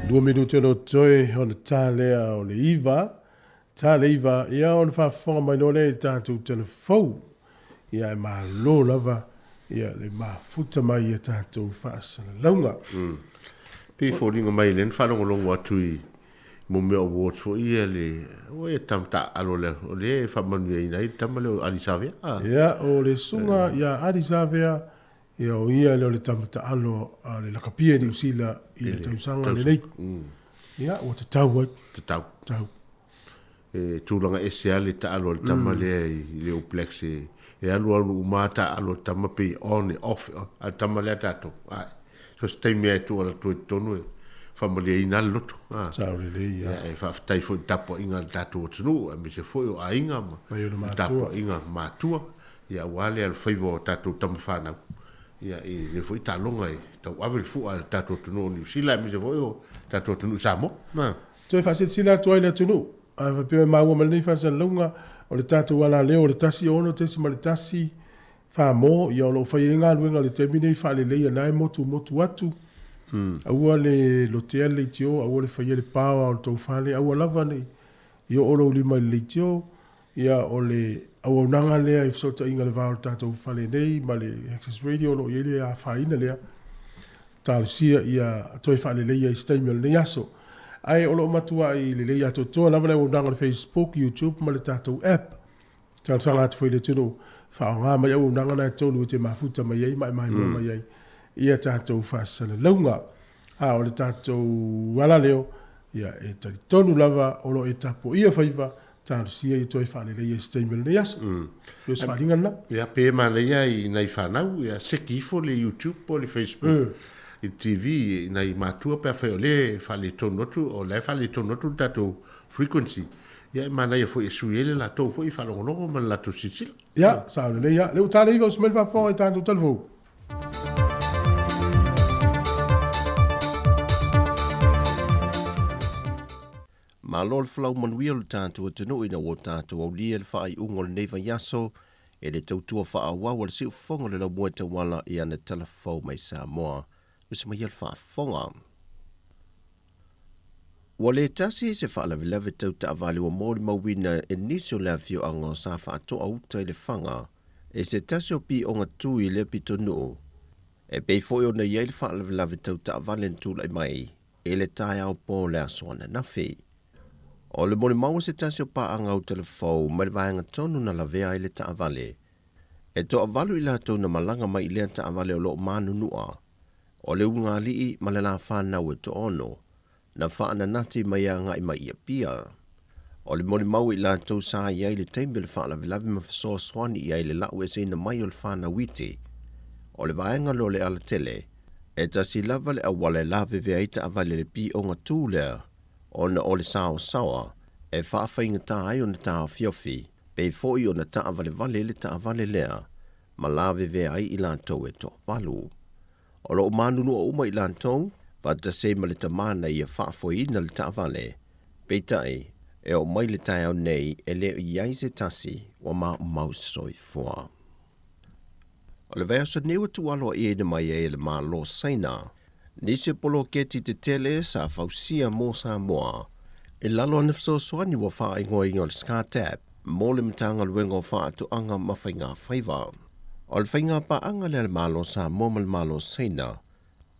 Speaker 1: Lua minute o lo toe ona ta lea o le iva, ta le iva, ia ona faafofoga mai loa lea i le tatou telefou. Ia e malo lava ia le mafuta mai i a tatou faasalalauga.
Speaker 5: Mm. Pei e foliga mai lea na faalogologo atu i mo mea awards foi ia le ua ia tama taaalo lea o lea e faamanuiaina ai le tama lea o Adi Savea.
Speaker 1: Ia o le susuga ia Adi Savea Ia o ia lea o le tama taalo a le lakapia i Niu Sila i le tausaga lenei. Ia ua tatau ai.
Speaker 5: Tatau.
Speaker 1: Tatau.
Speaker 5: E tulaga ese lava le taalo a le tama lea i le All Blacks e, e alualu uma lava taalo a le tama pei on e off, a le tama lea tatou. Ae, so se taimi lava e tuu atu ai i totonu e faamalieina lava le loto.
Speaker 1: Sao lelei, ia.
Speaker 5: Ia, e faafetai foi i le tapuaiga a le tatou atunuu aemaise foi o aiga ma le tapuaiga matua. Ia aua le alofaiva o tatou tama fanau, ia i lea foi taaloga e tauave le fua a le tatou atunuu o Niu Sila aemaise foi o tatou atunuu i Samoa. Ma.
Speaker 1: Toe faasilasila atu ai le atunuu, a faapea e maua mai lenei faasalalauga, o le tatou alaleo o le 16.1 Famo, ia o lo o fai ai galuega i le taimi nei faaleleia na e motumotu atu, aua le lotea le leitio, aua le faia le paoa o le tou fale, aua lava nei i oo lou lima i le leitio, Ia, o le auaunaga lea i fesootaiga i le va o le tatou fale nei ma le Access Radio o lo o i ai le afaina lea, talosia ia toe faaleleia i se taimi o lenei aso. Ae o lo o matuai lelei atoatoa lava le auaunaga o le Facebook, YouTube ma le tatou app. Talosaga atu foi i le atunuu. Faaaoga mai auaunaga na e tolu e te mafuta mai ai ma e maimoa mai ai i a tatou faasalalauga. A o le tatou ala leo, ia, e talitonu lava o lo o e tapuaia faiva, talosia ia toe faaleleia i se taimi o lenei aso. O se faaaliga lena.
Speaker 5: Ia, pe manaia i nai fanau, ia, seki ifo le YouTube po o le Facebook i le TV i nai matua pe afai o lea e faaletonu atu, o la e faaletonu atu le tatou frequency. Ia, e manaia foi e sui ai le latou foi faalogologo ma le latou silasila.
Speaker 1: Ia, sao lelei lava. Lea ua tala iva usu mai le faafofoga i tatou talafou.
Speaker 7: Malo le folau manuia o le tatou atunuu ina ua tatou aulia le faaiuga o lenei vaiaso e le tautua faaauau a le siufofoga o le laumua e tauala i ana tala fou mai Samoa. Usi mai le faafofoga. Ua le tasi se faalavelave tau taavale ua molimauina e nisi o le afioaga o Safaatoa Uta i Lefaga e se tasi o pioga tu i lea pitonuu, e pei foi ona i ai le faalavelave tau taavale na tulai mai i le taeao po o le aso ananafi. O le molimau a se tasi o paaga autalafou mai le vaega tonu na lavea ai le taavale, e toavalu i latou na malaga mai i lea taavale o lo o manunua, o le ulugalii ma le la fanau e toaono, na faananati mai agai mai i Apia. O le molimau i latou sa i ai i le taimi o le faalavelave ma fesoasoani i ai i le lau eseina mai o le fanau iti. O le vaega lea o le alatele, e tasi lava le auala e lavevea ai taavale i le pioga tu lea, ona o le saoasaoa e faafaigata ai ona taofiofi, pei foi ona taavalevale le taavale lea ma lavevea ai i latou e toavalu. O lo o manunua uma i latou, faatasi ai ma le tama na ia faafoeina le taavale. Peitai, e oo mai le taeao nei e le o i ai se tasi ua maumau soifua. O le vaiaso nei ua tuualoaiaina mai ai e le Malo Saina nisi o poloketi tetele sa fausia mo Samoa i lalo ana fesoasoani ua faaigoaina o le SCARTAP mo le Matagaluega o Faatoaga ma Faigafaiva. O le faigapaaga lea a le Malo Samoa ma le Malo Saina,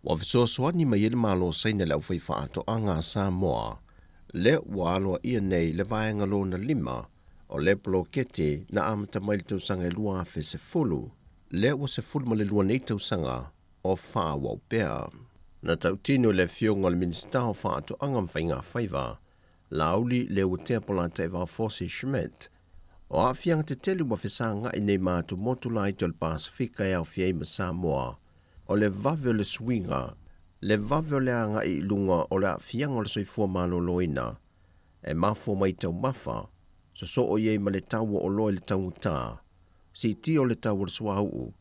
Speaker 7: ua fesoasoani mai ai le Malo Saina i le aufaifaatoaga a Samoa, lea ua aloaia nei le vaega lona lima o le poloketi na amata mai i le tausaga e 2010, lea ua 12 nei tausaga o faaauau pea. Na tautino e le Afioga i le Minisita o Faatoaga ma Faigafaiva, Laauli Leuatea Polataivao Fosi Schmidt, o aafiaga tetele ua fesagai nei ma atumotu laiti o le Pasefika e aofia ai ma Samoa, o le vave o le suiga, le vave o le agai i luga o le aafiaga o le soifua maloloina, e mafua mai i taumafa, sosoo i ai ma le tau o oloa i le taugata, siitia o le tau o le suauu,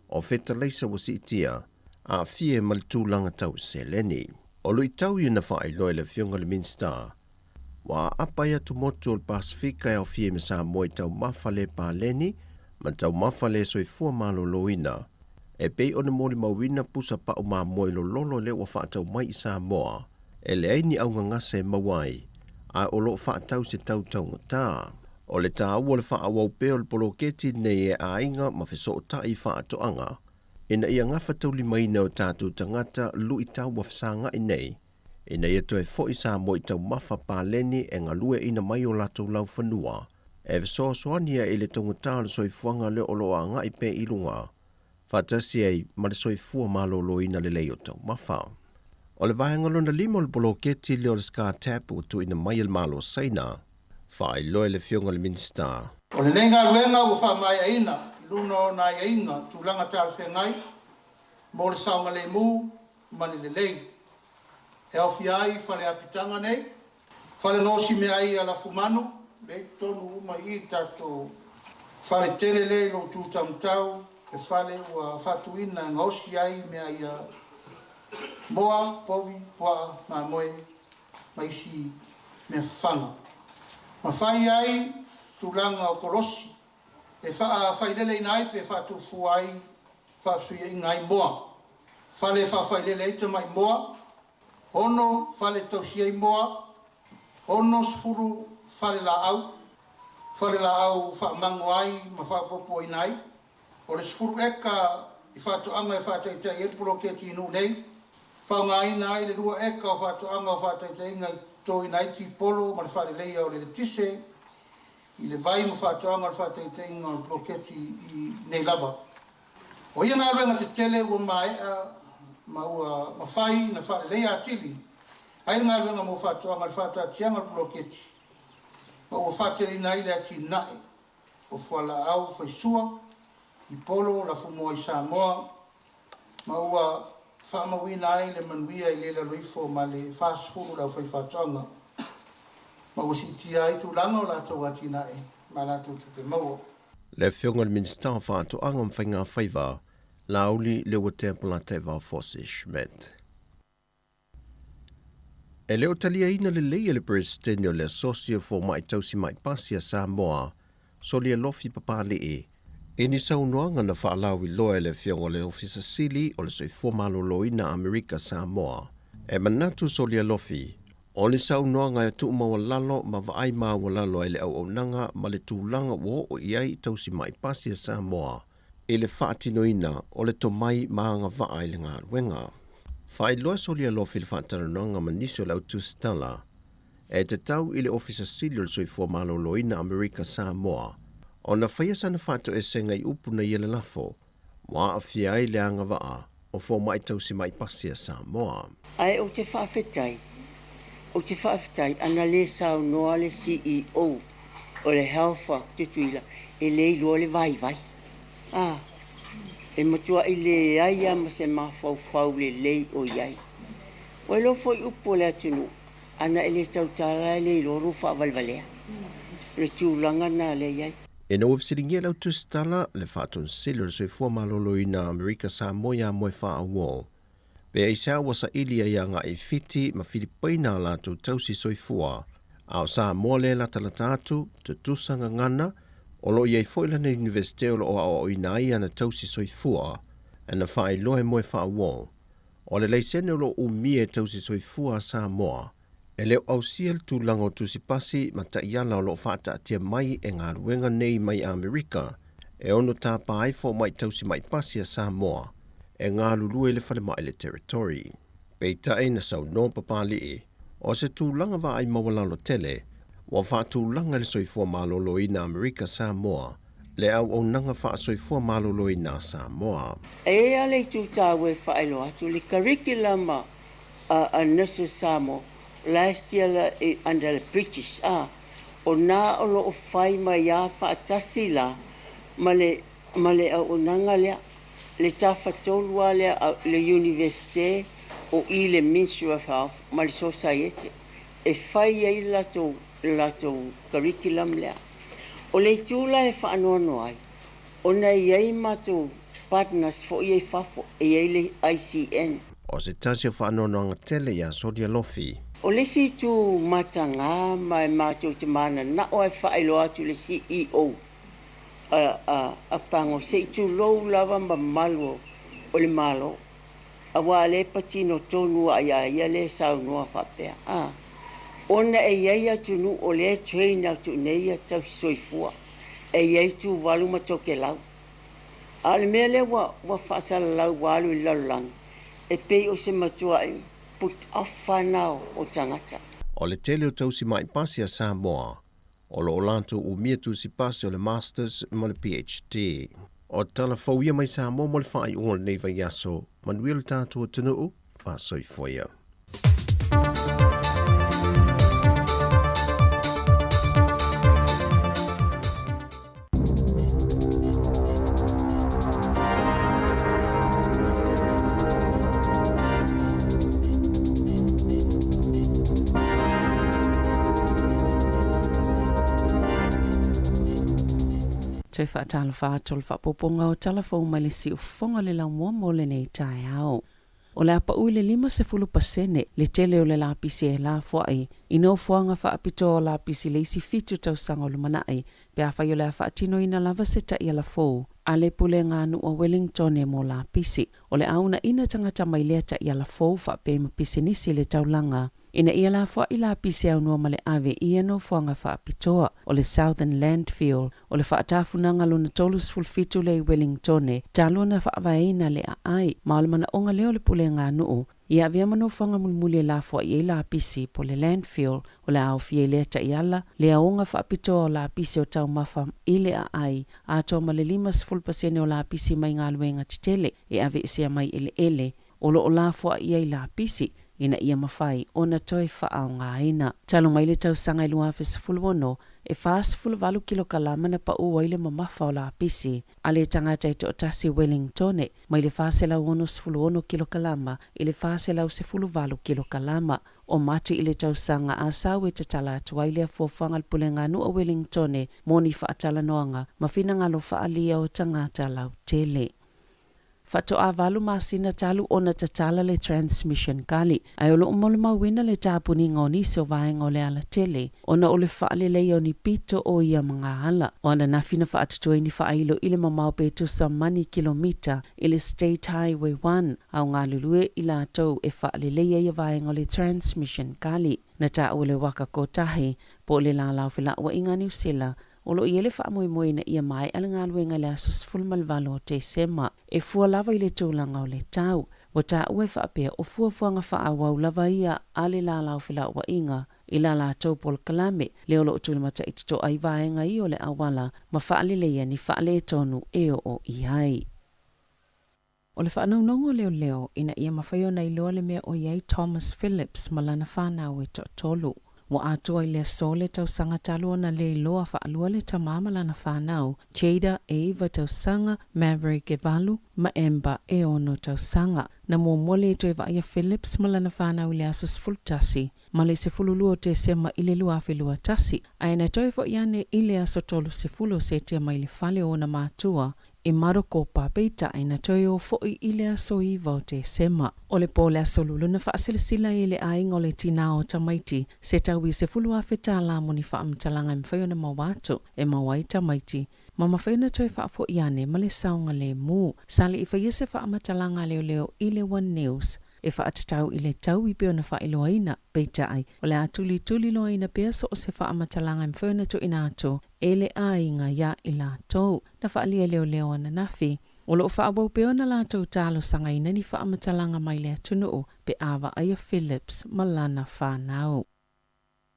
Speaker 7: o fetalaisa ua siitia, aafia ma le tulaga tau seleni. O luitau ia na faailoa e le Afioga i le Minisita, ua aapa ai atumotu o le Pasefika e aofia ai ma Samoa i taumafa le paleni ma taumafa le soifua maloloina, e pei ona molimauina pusa pau mamoe lololo lea ua faatau mai i Samoa, e leai ni augagase e maua ai, a o lo o faatau se tau taugata. O le taua o le faaauau pea o le poloketi nei e aiga ma fesootai i faatoaga, ina ia gafataulimaina o tatou tagata luitau ua fesagai nei, ina ia toe foi Samoa i taumafa paleni e galueaina mai o latou laufanua, e fesoasoani ai i le taugata o le soifuaga lea o lo o agai pea i luga, faatasi ai ma le soifua maloloina lelei o taumafa. O le vaega lona lima o le poloketi lea o le SCARTAP ua tuuina mai e le Malo Saina, faailoa e le Afioga i le Minisita.
Speaker 8: O lenei galuega ua faamaeaina i luna o ona aiaiga tulaga talafeagai mo le saogalemu ma le lelei. E aofia ai fale apitaga nei, fale gaosi meaai a lafumanu, lea i totonu uma i i le tatou fale tele lea i lou tu taumatau, he fale ua faatuina e gaosi ai meaai a moa, povi, puaa, mamoe ma isi mea fafaga. Ma fai ai tulaga o kolosi e faafaileleina ai pe faatufua ai faafesuiaiga ai moa. Fale e faafailele ai tamai moa, 6 fale tausi ai moa, 60 fale laau, fale laau faamago ai ma faaopoopoina ai. O le 10 eka i faatoaga e faataitai ai le poloketi i nuu nei, faaaogaina ai le 2 eka o faatoaga o faataitaiga i totoina ai tipolo ma le faaleleia o le eletise. i le vai ma faatoaga o le faataitaiga o le poloketi i nei lava. O ia galuega tetele ua maea ma ua mafai na faaleleia atili ai le galuega mo faatoaga i le faataatiaga o le poloketi ma ua faateleina ai le atinae o fualaau faisua i polo lafumoa i Samoa ma ua faamauina ai le manuia i le lalo ifo ma le 40 le aufaifaatoaga ma ua siitia ai tulaga o latou atinae ma latou tupe maua.
Speaker 7: Le Afioga i le Minisita o Faatoaga ma Faiga Faiva, Laauli Leuatea Polataivao Fosi Schmidt. E le o taliaina lelei e le Peresetene o le Asosi o Fomai Tausi Mai Pasi a Samoa, Solia Lofi Papali'i, i ni saunoaga na faalauiloa e le Afioga o le Ofisa Sili o le Soifua Maloloina Amerika Samoa. E manatu Solia Lofi, o ni saunoaga e tuumaualalo ma vaai maualalo ai le auaunaga ma le tulaga ua oo i ai tausi mai pasi a Samoa i le faatinoina o le tomai ma agavaa i le galuega. Faailoa Solia Lofi i le faatalanoaga ma nisi o le au tusitala e tatau i le Ofisa Sili o le Soifua Maloloina Amerika Samoa ona faia sana faatoesega i upu na ia lalafo ua aafia ai le agavaa o fomai tausi mai pasi a Samoa.
Speaker 9: Ae ou te faafetai, ou te faafetai ana le saunoa le CEO o le Health Tutuila e le iloa le vaivai. A, e matuai leai lava ma se mafaufau lelei o i ai. Ua iloa foi upu o le atunuu, ana e le tautala e le iloa lou faavalevalea. O le tulaga lena lea e i ai.
Speaker 7: Ina ua fesiligia le au tusitala, le Faatonisili o le Soifua Maloloina Amerika Samoa iā Moefaaauo, pe aisea ua saili ai agai i Fiti ma Filipaina a latou tausi soifua, a o Samoa lea e latalata atu, tutusa gagana, o lo o i ai foi lana Iunivesite o lo o aoaoina ai ana tausi soifua, na faailoa e Moefaaauo, o le laisene o lo o umia e tausi soifua a Samoa, E le o ausia le tulaga o tusi pasi ma taiala o lo o faataatia mai e galuega nei mai Amerika e ono tapa ai fomai tausi mai pasi a Samoa e galulue i le falemai le Territory. Peitai na saunoa Papali'i, o se tulaga vaai maualalo tele ua faatulaga i le soifua maloloina Amerika Samoa le auaunaga faasoifua maloloina a Samoa.
Speaker 9: E i ai lava le itu taua e faailoa atu, le curriculum a Nurses Samoa last year la under the British a o na o lo o fai mai a faatasi la ma le ma le auaunaga lea le tafatolu a lea le Universite o i le Ministry of Health ma le Sosaiete e fai ai le latou le latou curriculum lea. O le itu la e faanoanoa ai ona e i ai matou partners foi ia i fafo, e i ai le ICN.
Speaker 7: O se tasi o faanoanoaga tele iā Solia Lofi.
Speaker 9: O le isi itu matagā ma e matou te mananao e faailoa atu i le CEO a Pago se i tulou lava mamalu o le Malo aua lea e patino tonu lava ia ia lea e saunoa faapea a ona e i ai atunuu o lea e train atu i inei ia tausi soifua e i ai Tuvalu ma Tokelau. A o le mea lea ua, ua faasalalau ua alu i le lalolagi, e pei o se matuaʻi put off lena o tagata.
Speaker 7: O le tele o tausi mai pasi a Samoa, o lo o latou umia tusi pasi o le Masters ma le PhD. O tala fou ia mai Samoa mo le faaiuga o lenei vaiaso. Manuia le tatou atunuu, faasoifua ia.
Speaker 3: Toe faatalofa atu o le faaopoopoga o tala fou mai le siufofoga le laumua mo lenei taeao. O le a pau i le 50% le tele o le lapisi e lafoai i nofoaga faapitoa o lapisi i le isi fitu tausaga o lumanai pe afai o le a faatinoina lava se taiala fou a le Pulega a Nuu a Wellington mo lapisi. O le a uunaina tagata mai lea taiala fou faapea ma pisinisi i le taulaga. Ina ia lafoai lapisi aunoa ma le ave i ia nofoaga faapitoa o le Southern Landfill o le faatafunaga lona 37 lea i Wellingtone talu ona faavaeina le aai, ma o le manaoga lea o le pulega a nuu ia avea ma nofoaga mulimuli e lafoai ai lapisi po le landfill o le a aofia i lea taiala le aoga faapitoa o lapisi o taumafa i le aai atoa ma le 50% o lapisi mai galuega tetele e aveesea mai eleele o lo o lafoai ai lapisi ina ia mafai ona toe faaaogaina. Talu mai le tausaga e 2016, e 48 kilokalama na pau ai le mamafa o lapisi a le tagata e toatasi Wellingtone mai le 466 kilokalama i le 418 kilokalama o Mati i le tausaga a sau e tatala atu ai lea fuafuaga a le Puleganuu a Wellingtone mo ni faatalanoaga ma finagalo faaalia o tagata lautele. Faatoa valu masina talu ona tatala le transmission gully, ae o lo o molimauina le tapuniga o nisi o vaega o le alatele ona o le faaleleia o ni pito o ia magaala. O ananafi na faatutu ai ni faailo i le mamao pe tusa ma ni kilomita i le State Highway 1 a o galulue i latou e faaleleia ia vaega o le transmission gully. Na taua le waka kotahi po o le Lālao Felauaiga a Niu Sila O lo o i ai le faamoemoe ina ia maea le galuega i le aso 18 o Tesema. E fua lava i le tulaga o le tau. Ua taua e faapea, o fuafuaga faaauau lava ia a le Lālao Felauaiga i la latou polokalame, lea o lo o tulimataititoa ai vaega ia o le auala ma faaleleia ni faaletonu e oo i ai. O le faanaunaug o leoleo ina ia mafai ona iloa le mea o i ai Thomas Phillips ma lana fanau e toatolu. Ua atoa i le aso le tausaga talu ona le iloa faalua le tama ma lana fanau, Jada e iva tausaga, Maverick e valu, ma Amber e ono tausaga. Na muamua le toe vaaia Phillips ma lana fanau i le aso 11 ma le 12 o Tesema i le 2021, ae na toe foi ane i le aso 30 o Setema i le fale o ona matua i Marokopa, peitai na toe o foi i le aso 9 o Tesema. O le po o le aso Lulu na faasilasila ai e le aiga o le tinā o tamaiti se tau i $10,000 tālā mo ni faamatalaga e mafai ona maua atu e maua ai tamaiti ma mafai ona toe faafoi ane ma le saogalemu. Sa le i faia se faamatalaga a leoleo i le One News e faatatau i le tau i pei ona faailoaina, peitai, o le a tulituli loaina pea so o se faamatalaga e mafai ona tuuina atu e le aiga iā i latou na faaalia leoleo ananafi. O lo o faaauau pea ona latou talosagaina ni faamatalaga mai le atunuu pe a vaaia Phillips ma lana fanau.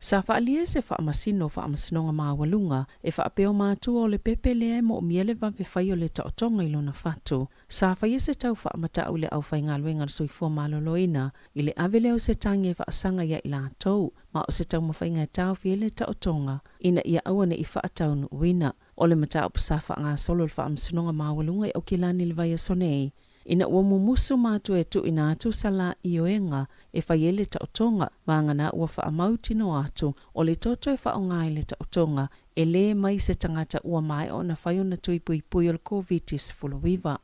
Speaker 3: Sa faaalia e se faamasino faamasinoga maualuga e faapea o matua o le pepe lea e moomia le vave fai o le taotoga i lona fatu. Sa faia se tau faamatau i le aufaigaluega a le Soifua Maloloina i le ave lea o se tagi e faasaga ia i latou ma o se taumafaiga e taofi ai le taotoga ina ia aua ne i faataunuuina. O le mataupu sa faagasolo i le Faamasinoga Maualuga i Aukilani i le vaiaso nei, ina ua mumusu matua e tuuina atu sa la ioega e fai ai le taotoga, vagana ua faamautinoa atu o le toto e faaaoga ai le taotoga e lē mai se tagata ua maea ona fai ona tui puipui o le Koviti-19.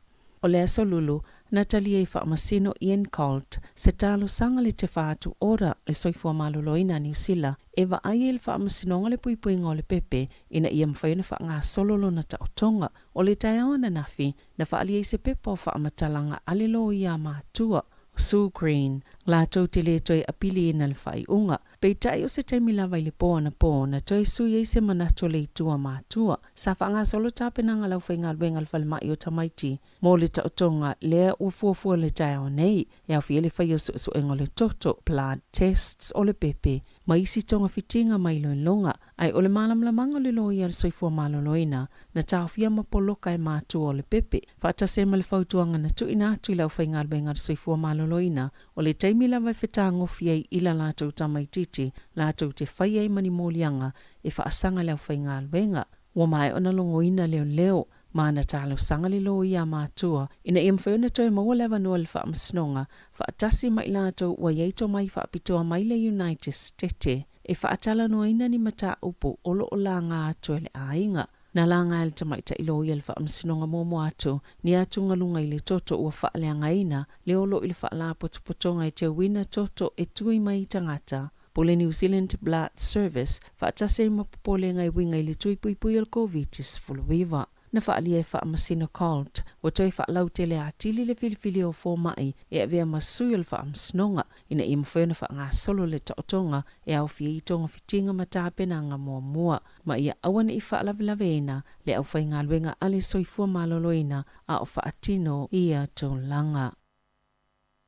Speaker 3: O le aso Lulu, na talia i Faamasino Ian Colt se talosaga le tefa atu ora le soifua maloloina a Niu Sila e vaai ai le faamasinoga le puipuiga o le pepe ina ia mafai ona faagasolo lona taotoga. O le taeao ananafi, na faaalia ai se pepa o faamatalaga a le loia matua, Sue Green, latou te le toe apiliina le faaiuga. Peitai o se taimi lava i le po anapō na toe sui ai se manatu o le itu a matua. Sa faagasolo tapenaga a le aufaigaluega a le falemai o tamaiti mo le taotoga lea ua fuafua le taeao nei e aofia ai le faia o suesuega o le toto, blood tests, o le pepe, ma isi togafitiga ma iloiloga. Ae o le malamalamaga o le loia o le soifua maloloina na taofia ma poloka e matua o le pepe, faatasi ai ma le fautuaga na tuuina atu i le aufaigaluega a le soifua maloloina o le taimi lava e fetagofi ai i la latou tamaitiiti latou te fai ai ma ni moliaga e faasaga i le aufaigaluega. Ua maea ona logoina leoleo ma ana talosaga le loia a matua ina ia mafai ona toe maua le avanoa i le faamasinoga faatasi ma i latou ua i ai tomai faapitoa mai le United Stete e faatalanoaina ni mataupu o lo o laga atu e le aiga. Na laga e le tamaitai loia le faamasinoga muamua atu ni atugaluga i le toto ua faaleagaina le olo i le faalapotopotoga e teuina toto e tui mai i tagata po le New Zealand Blood Service faatasi ai ma popolega e uiga i le tui puipui o le Koviti-19. na faaalia e Faamasino Colt, ua toe faalautele atili le filifilia o fomaʻi e avea ma sui o le Faamasinoga ina ia mafai ona faagasolo le taotoga e aofia ai togafitiga ma tapenaga muamua, ma ia aua ne i faalavelaveina le aufaigaluega a le Soifua Maloloina a o faatino ia tulaga.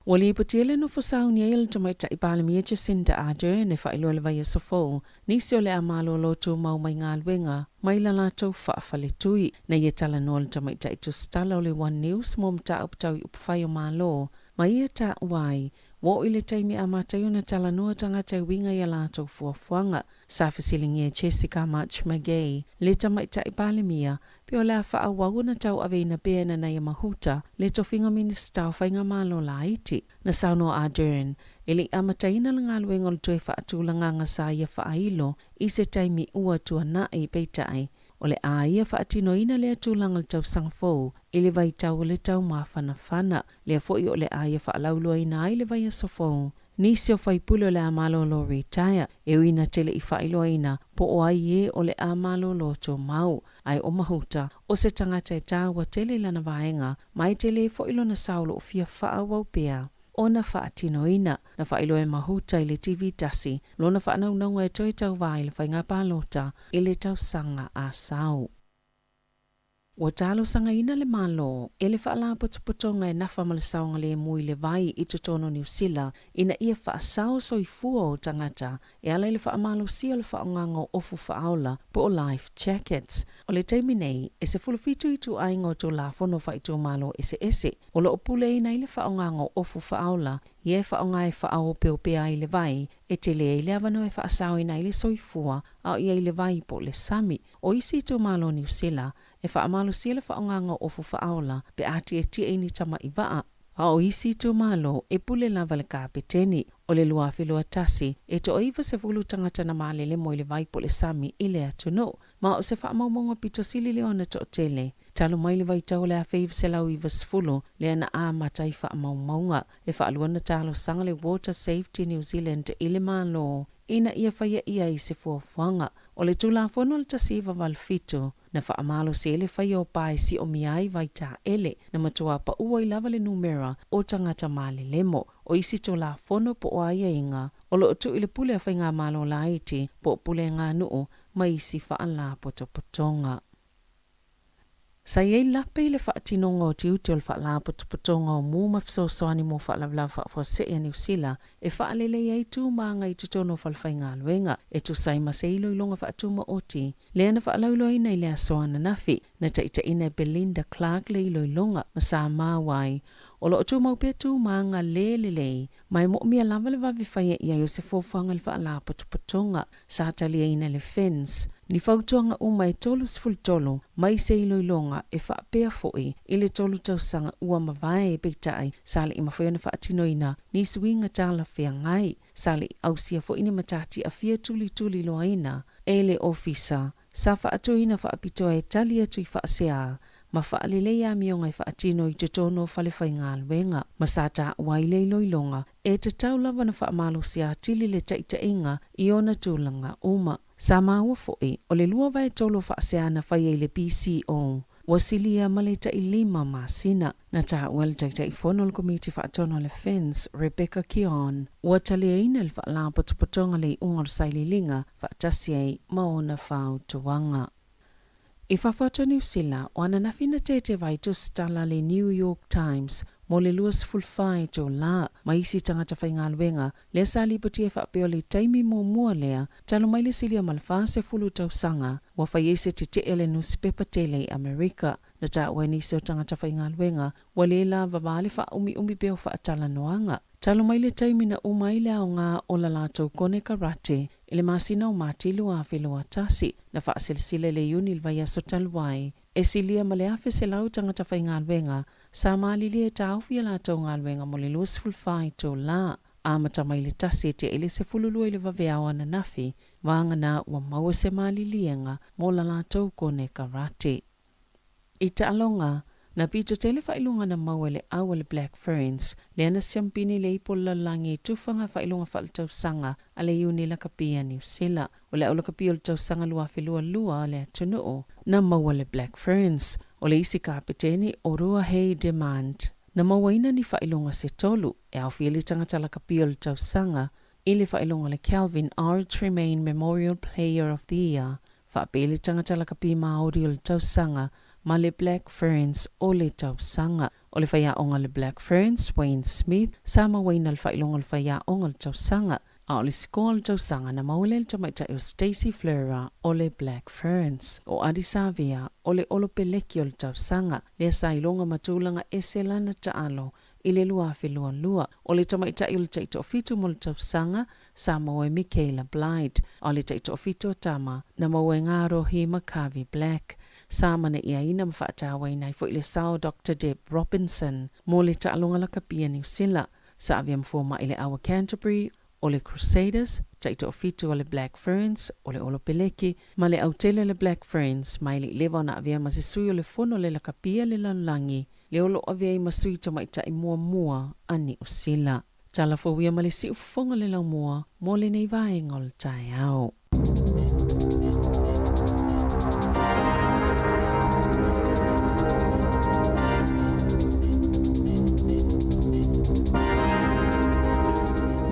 Speaker 3: Ua lipotia le nofo sauni ai o le Tamaitai Palemia Jacinda Ardern e faailoa i le vaiaso fou nisi o le a malolo tumau mai galuega mai la latou faafaletui. Na ia talanoa le Tamaitai Tusitala o le One News mo mataupu tau i upufai o Malo ma ia taua ai ua oo i le taimi amata ai ona talanoa tagata e uiga i a latou fuafuaga. Sa fesiligia e Jessica March McGay, le Tamaitai Palemia, pe o le a faaauau ona tauaveina pea e Nanaia Mahuta le tofiga Minisita o Faigamalo Laiti. Na saunoa Ardern, e le i amataina le galuega o le toe faatulagaga sa ia faailo i se taimi ua tuanai, peitai, o le a ia faatinoina lea tulaga i le tausaga fou i le vaitau o le taumafanafana. Lea foi o le a ia faalauiloaina ai le vaiaso fou nisi o faipule o le a malolo retire, e ui na te le i faailoaina po o ai ē o le a malolo tumau. Ae o Mahuta, o se tagata e tāua tele i lana vaega, ma e tele foi lona sao o lo o fia faaauau pea ona faatinoina. Na faailoa e Mahuta i le TV tasi lona faanaunauga e toe tauva ai le faiga palota i le tausaga a sau. Ua talosagaina le Malo e le Faalapotopotoga e nafa ma le saogalemu i le vai i totonu o Niu Sila ina ia faasao soifua o tagata e ala i le faamalosia o le faaaogaga o ofu faaola po o life jackets. O le taimi nei, e 17 ituaiga o Tulafono faaitumalo eseese o lo o puleaina ai le faaaogaga o ofu faaola ia e faaaoga e faaopeopea ai le vai e tele ai le avanoa e faasaoina ai le soifua a o i ai le vai po o le sami. O isi itumalo o Niu Sila e faamalosia le faaaogaga o ofu faaola pe a tietie i ni tama'i vaa, a o isi itumalo e pule lava le kapeteni. O le 2021, e toa-90 tagata na malele mo i le vai po o le sami i le atunuu, ma o se faamaumauga pito sili lea ona toatele talu mai le vaitau o le 1990 lea na amata ai faamaumauga. E faalua ona talosaga le Water Safety New Zealand i le Malo ina ia faia i ai se fuafuaga. O le Tulafono o le 1987, na faamalosi ai le faia o pa e siomia ai vaitaele, na matua paʻu ai lava le numera o tagata malelemo. O isi Tulafono po o aiaiga o lo o tuu i le pule a Faigamalo laiti po o pulega nuu ma isi faalapotopotoga. Sa i ai lape i le faatinoga o tiute o le Faalapotopotoga o Mu ma Fesoasoani mo Faalavelave Faafuasei a Niu Sila e faalelei ai tu ma aga i totonu o falefaigaluega e tusa ai ma se iloiloga faatumaoti lea na faalauiloaina i le aso ananafi. Na taitaiina e Belinda Clark le iloiloga ma sa maua ai o lo o tumau pea tu ma aga le lelei ma e moomia lava le vave faia i ai o se fuafuaga i le Faalapotopotoga. Sa taliaina le FINS ni fautuaga uma e 33 mai se iloiloga e faapea foi i le tolu tausaga ua mavae, peitai, sa le i mafai ona faatinoina ni suiga talafeagai. Sa le i ausia foi ni matatia fia tulituliloaina e le Ofisa sa faatuina faapitoa e tali atu i faasea ma faalelei amioga e faatino i totonu o falefaigaluega, ma sa taua ai le iloiloga e tatau lava ona faamalosia atili le taitaiga i ona tulaga uma. Sa maua foi, o le 2/3 o faasea na faia i le PCO ua silia ma le tai lima masina. Na taua e le Taitaifono o le Komiti Faatonu a le FINS, Rebecca Keown, ua taliaina le Faalapotopotoga le iuga o le sailiiliga faatasi ai ma ona fautuaga. I fafo atu o Niu Sila, o ananafi na tēteva ai tusitala le New York Times mo le 24 itulā ma isi tagata faigaluega lea sa lipotia e faapea o le taimi muamua lea talu mai le silia ma le 40 tausaga ua fai ai se tetee a le nusipepa tele i Amerika. Na taua e nisi o tagata faigaluega ua le lavavā le faaumiumi pea o faatalanoaga talu mai le taimi na uma ai le aoga o la latou konekarate I le masina o Mati 2021, na faaselesila i le Iuni i le vaiaso talu ai, e silia ma le 1,100 tagata faigaluega sa malilie e taofi a latou galuega mo le 24 itulā, amata mai le tasi e tea i le 12 i le vaveao ananafi, vagana ua maua se maliliega mo la latou konekarate. I taaloga, Na pito tele faailoga na maua e le au a le Black Ferns, lea na siampini le ipu o le lalolagi i tufaga faailoga faaletausaga a le Iuni Lakapi a Niu Sila. O le au lakapi o le tausaga 2022 a le atunuu na maua le Black Ferns. O le isi kapeteni o Ruahei Demant, na mauaina ni faailoga se tolu, e aofia le tagata lakapi o le tausaga i le faailoga le Kelvin R. Tremain Memorial Player of the Year, faapea le tagata lakapi Māori o le tausaga ma le Black Ferns o le tausaga. O le faiaoga le Black Ferns, Wayne Smith, sa mauaina le faailoga o le faiaoga o le tausaga, a o le sikoa o le tausaga na maua lea e le tamaitai o Stacey Fleurer o le Black Ferns. O Adi Savea o le Olopeleki o le tausaga, lea sa iloga ma tulaga ese lana taalo i le 2022. O le tamaitai o le taitoafitu mo le tausaga, sa maua e Michaela Blyde, a o le taitoafitu o tama, na maua e Ngarohi McCarvey Black. Sa manaiaina ma faatauaina ai foi le sao o Doctor Deb Robinson mo le taaloga lakapi a Niu Sila. Sa avea ma fomai i le au a Canterbury, o le Crusaders, taitoafitu o le Black Ferns, o le Olopeleki, ma le autele o le Black Ferns, mai le leva ona avea ma se sui o le fono le lakapia le lalolagi, le o lo o avea ai ma sui tamaitai muamua a Niu Sila. Tala fou ia ma le siufofoga le laumua mo lenei vaega o le taeao.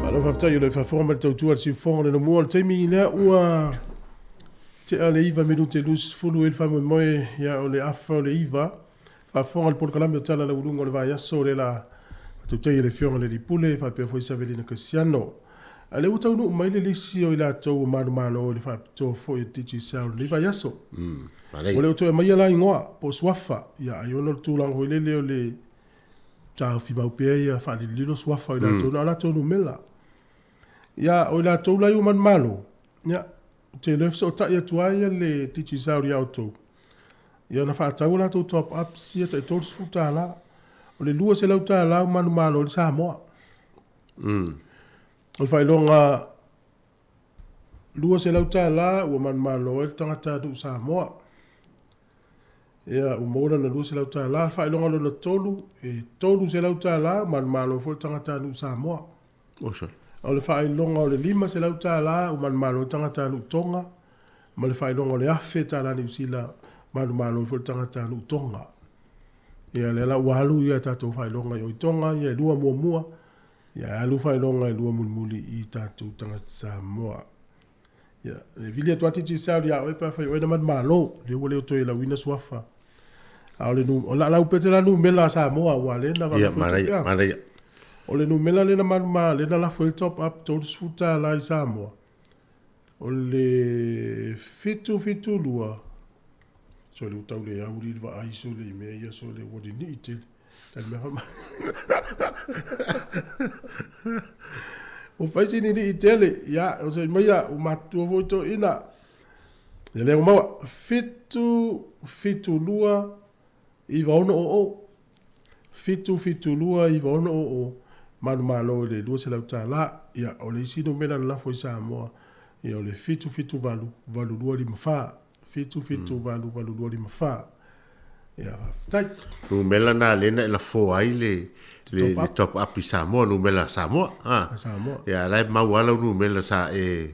Speaker 1: Malo faafetai o le faafofoga ma le tautua a le siufofoga o le laumua o le taimi lea ua tea le 9 minute 20 i le faamoemoe ia o le afa o le 9 Faafofoga le polokalame o Tala Lauuluga o le Vaiaso o lea la faatautai e le Afioga i le Alii Pule faapea foi Savelina Kasiano. A lea ua taunuu mai le lisi o i latou ua manumalo i le faapitoa foi a Digicel i lenei vaiaso. Ua le o toe aumaia la igoa po o suafa, ia ai ona o le tulaga foi lele o le taofi mau pea ia faalilolilo suafa o i latou na o latou numera. Ia o i latou la ua manumalo, ia ou te iloa e fesootai atu ai le Digicel ia outou. Ia na faatau a latou top ups ia tai $30. O le $200 ua manumalo ai le Samoa. O le faailoga $200 ua manumalo ai le tagata nuu Samoa. Ia ua maua lana $200. Le faailoga lona tolu, e $300 ua manumalo ai foi le tagata nuu Samoa. O le faailoga o le $500 ua manumalo ai le tagata nuu Tonga, ma le faailoga o le $1,000 Niu Sila, manumalo ai foi le tagata nuu Tonga. Ia lea la ua alu ia tatou faailoga i o i Tonga, ia e lua muamua, ia alu faailoga e lua mulimuli i tatou tagata Samoa. Ia, e vili atu ati Digicel ia oe pe afai o oe na manumalo, lea ua le o toe lauina suafa. A o le nu, o la lau pete la numera a Samoa ua le na
Speaker 5: Ia, manaia, manaia.
Speaker 1: O le numera lea na manuma, lea na lafo ai le top up $30 i Samoa. O le 772, so le ua tau le auli le vaai so le i mea ia so le ua ninii tele. Tali mea fama. Ua fai si ninii tele, ia, o se maia, ua matutua foi toeaiina. Ia lea ua maua, 7, 7, 2, 9, 6, 0. 7, 7, 2, 9, 6, 0, manumalo i le $200. Ia, o le isi numera na lafo i Samoa, ia o le 7, 7, 8, 8, 2, 5, 4. 7, 7, 8, 8, 2, 5, 4. Ia, faafetai.
Speaker 5: Numera na lea na e lafo ai le, le, le top up i Samoa, numera Samoa. Ha.
Speaker 1: Samoa.
Speaker 5: Ia, la e mau ala numera sa e,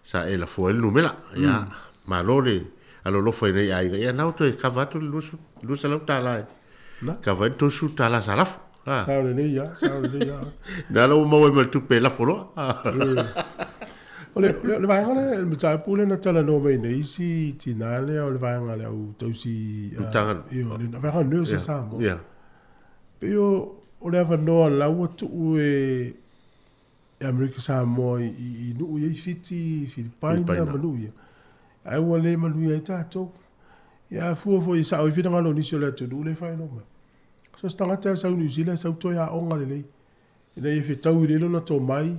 Speaker 5: sa e lafo ai le numera. Ia, malo le alolofa i nei aiga. Ia, nau toe kava atu le $200 e.
Speaker 1: Na.
Speaker 5: Kava ai le $30 sa lafo. Ha.
Speaker 1: Sao lelei ia, sao lelei ia.
Speaker 5: Na la ua maua ai ma le tupe e lafo loa.
Speaker 1: O le, le, le vaega lea, le mataupu lea na talanoa mai nei isi tinā lea o le vaega le au tausi...
Speaker 5: Matagalu.
Speaker 1: Io, le vaega nurse a Samoa.
Speaker 5: Ia.
Speaker 1: Pei o, o le avanoa la ua tuu e, e Amerika Samoa i, i, i nuu ia i Fiti, Filipaina,
Speaker 5: Filipaina.
Speaker 1: ma nuu ia. Ae ua le manuia ai tatou. Ia a fua foi e sao ai finagalo o nisi o le atunuu lea e faailoa mai. So se tagata e sau Niu Sila e sau toe aoga lelei. Ina ia fetau i le lona tomai,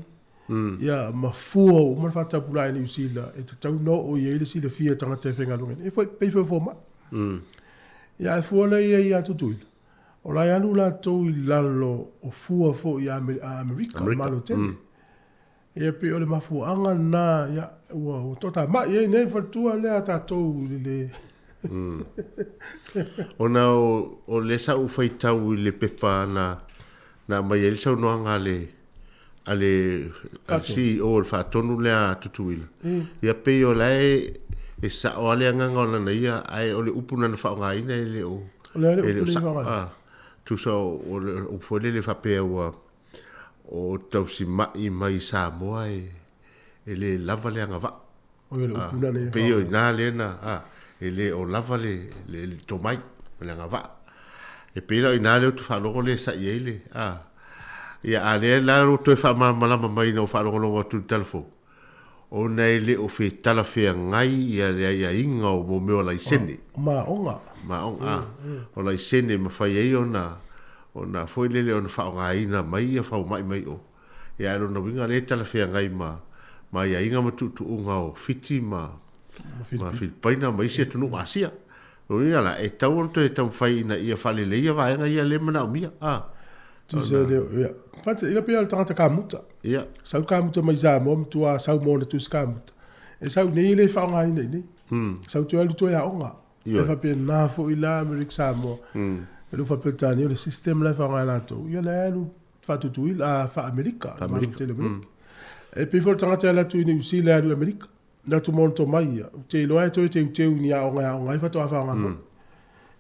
Speaker 1: ia ma fua uma le faatapulaa i Niu Sila e tatau ona oo i ai le silafia e tagata e faigaluega. E foi pei foi fomai. Ia ae fua la ia ia Tutuila. O la e alu latou i lalo o fua foi a Amerika, o le Malo tele. Ia pei o le mafuaaga lena, ia ua toatamai ai nei faletua lea a tatou i le
Speaker 5: Ona o, o lea sa ou faitau i le pepa na, na aumai ai le saunoaga a le, a le, a le CEO o le faatonu lea a Tutuila. Ia pei o la e, e sao lava le agaga o lana ia, ae o le upu na na faaaogaina e le o,
Speaker 1: O le a le
Speaker 5: e le
Speaker 1: upu
Speaker 5: o
Speaker 1: lea i
Speaker 5: sao.
Speaker 1: faaaogaina?
Speaker 5: Ah, tusa o, o le upu foi lele faapea ua, o tausima'i mai Samoa e, e le lava le agavaa.
Speaker 1: Oi, o le upu lena lea e
Speaker 5: Pei o
Speaker 1: faaaoga.
Speaker 5: ina lea na, a, e le o lava le, le, le tomai ma le agavaa. E pei la o ina lea ou te faalogo lea e sa'i ai le, a. Ia, a lea la ua toe faamalamalama mai ina ua faalogologo atu i le tala fou, ona e le o fetalafeagai ia le aiaiga o mo mea o laisene.
Speaker 1: O maoga.
Speaker 5: Maoga, a. O laisene e mafai ai ona, ona foi lele ona faaaogaina mai ia faumai mai o. Ia ae lona uiga lea e talafeagai ma ma aiaiga ma tuutuuga o Fiti ma ma Filipaina ma isi atunuu Asia. Lona uiga la, e tatau ona toe taumafai ina ia faaleleia vaega ia lea e manaomia. A.
Speaker 1: Tusa e le o, ia. Fate, ina pei o le tagata kamuta.
Speaker 5: Ia.
Speaker 1: Sau kamuta mai Samoa, matua sau mo ona tusi kamuta. E sau nei e le faaaogaina i inei. Sau toe alu toe aoga. E faapena foi la Amerika Samoa. E le o Faa-Peretania o le system la e faaaoga e latou, ia la e alu Faa-Tutuila, a Faa-Amerika, le Malo tele o Amerika. E pei foi o le tagata e alu atu i Niu Sila e alu i Amerika, alu atu ma ona tomai ia, ou te iloa e toe teuteu i ni aoga e aoga ai faatoa faaaoga foi.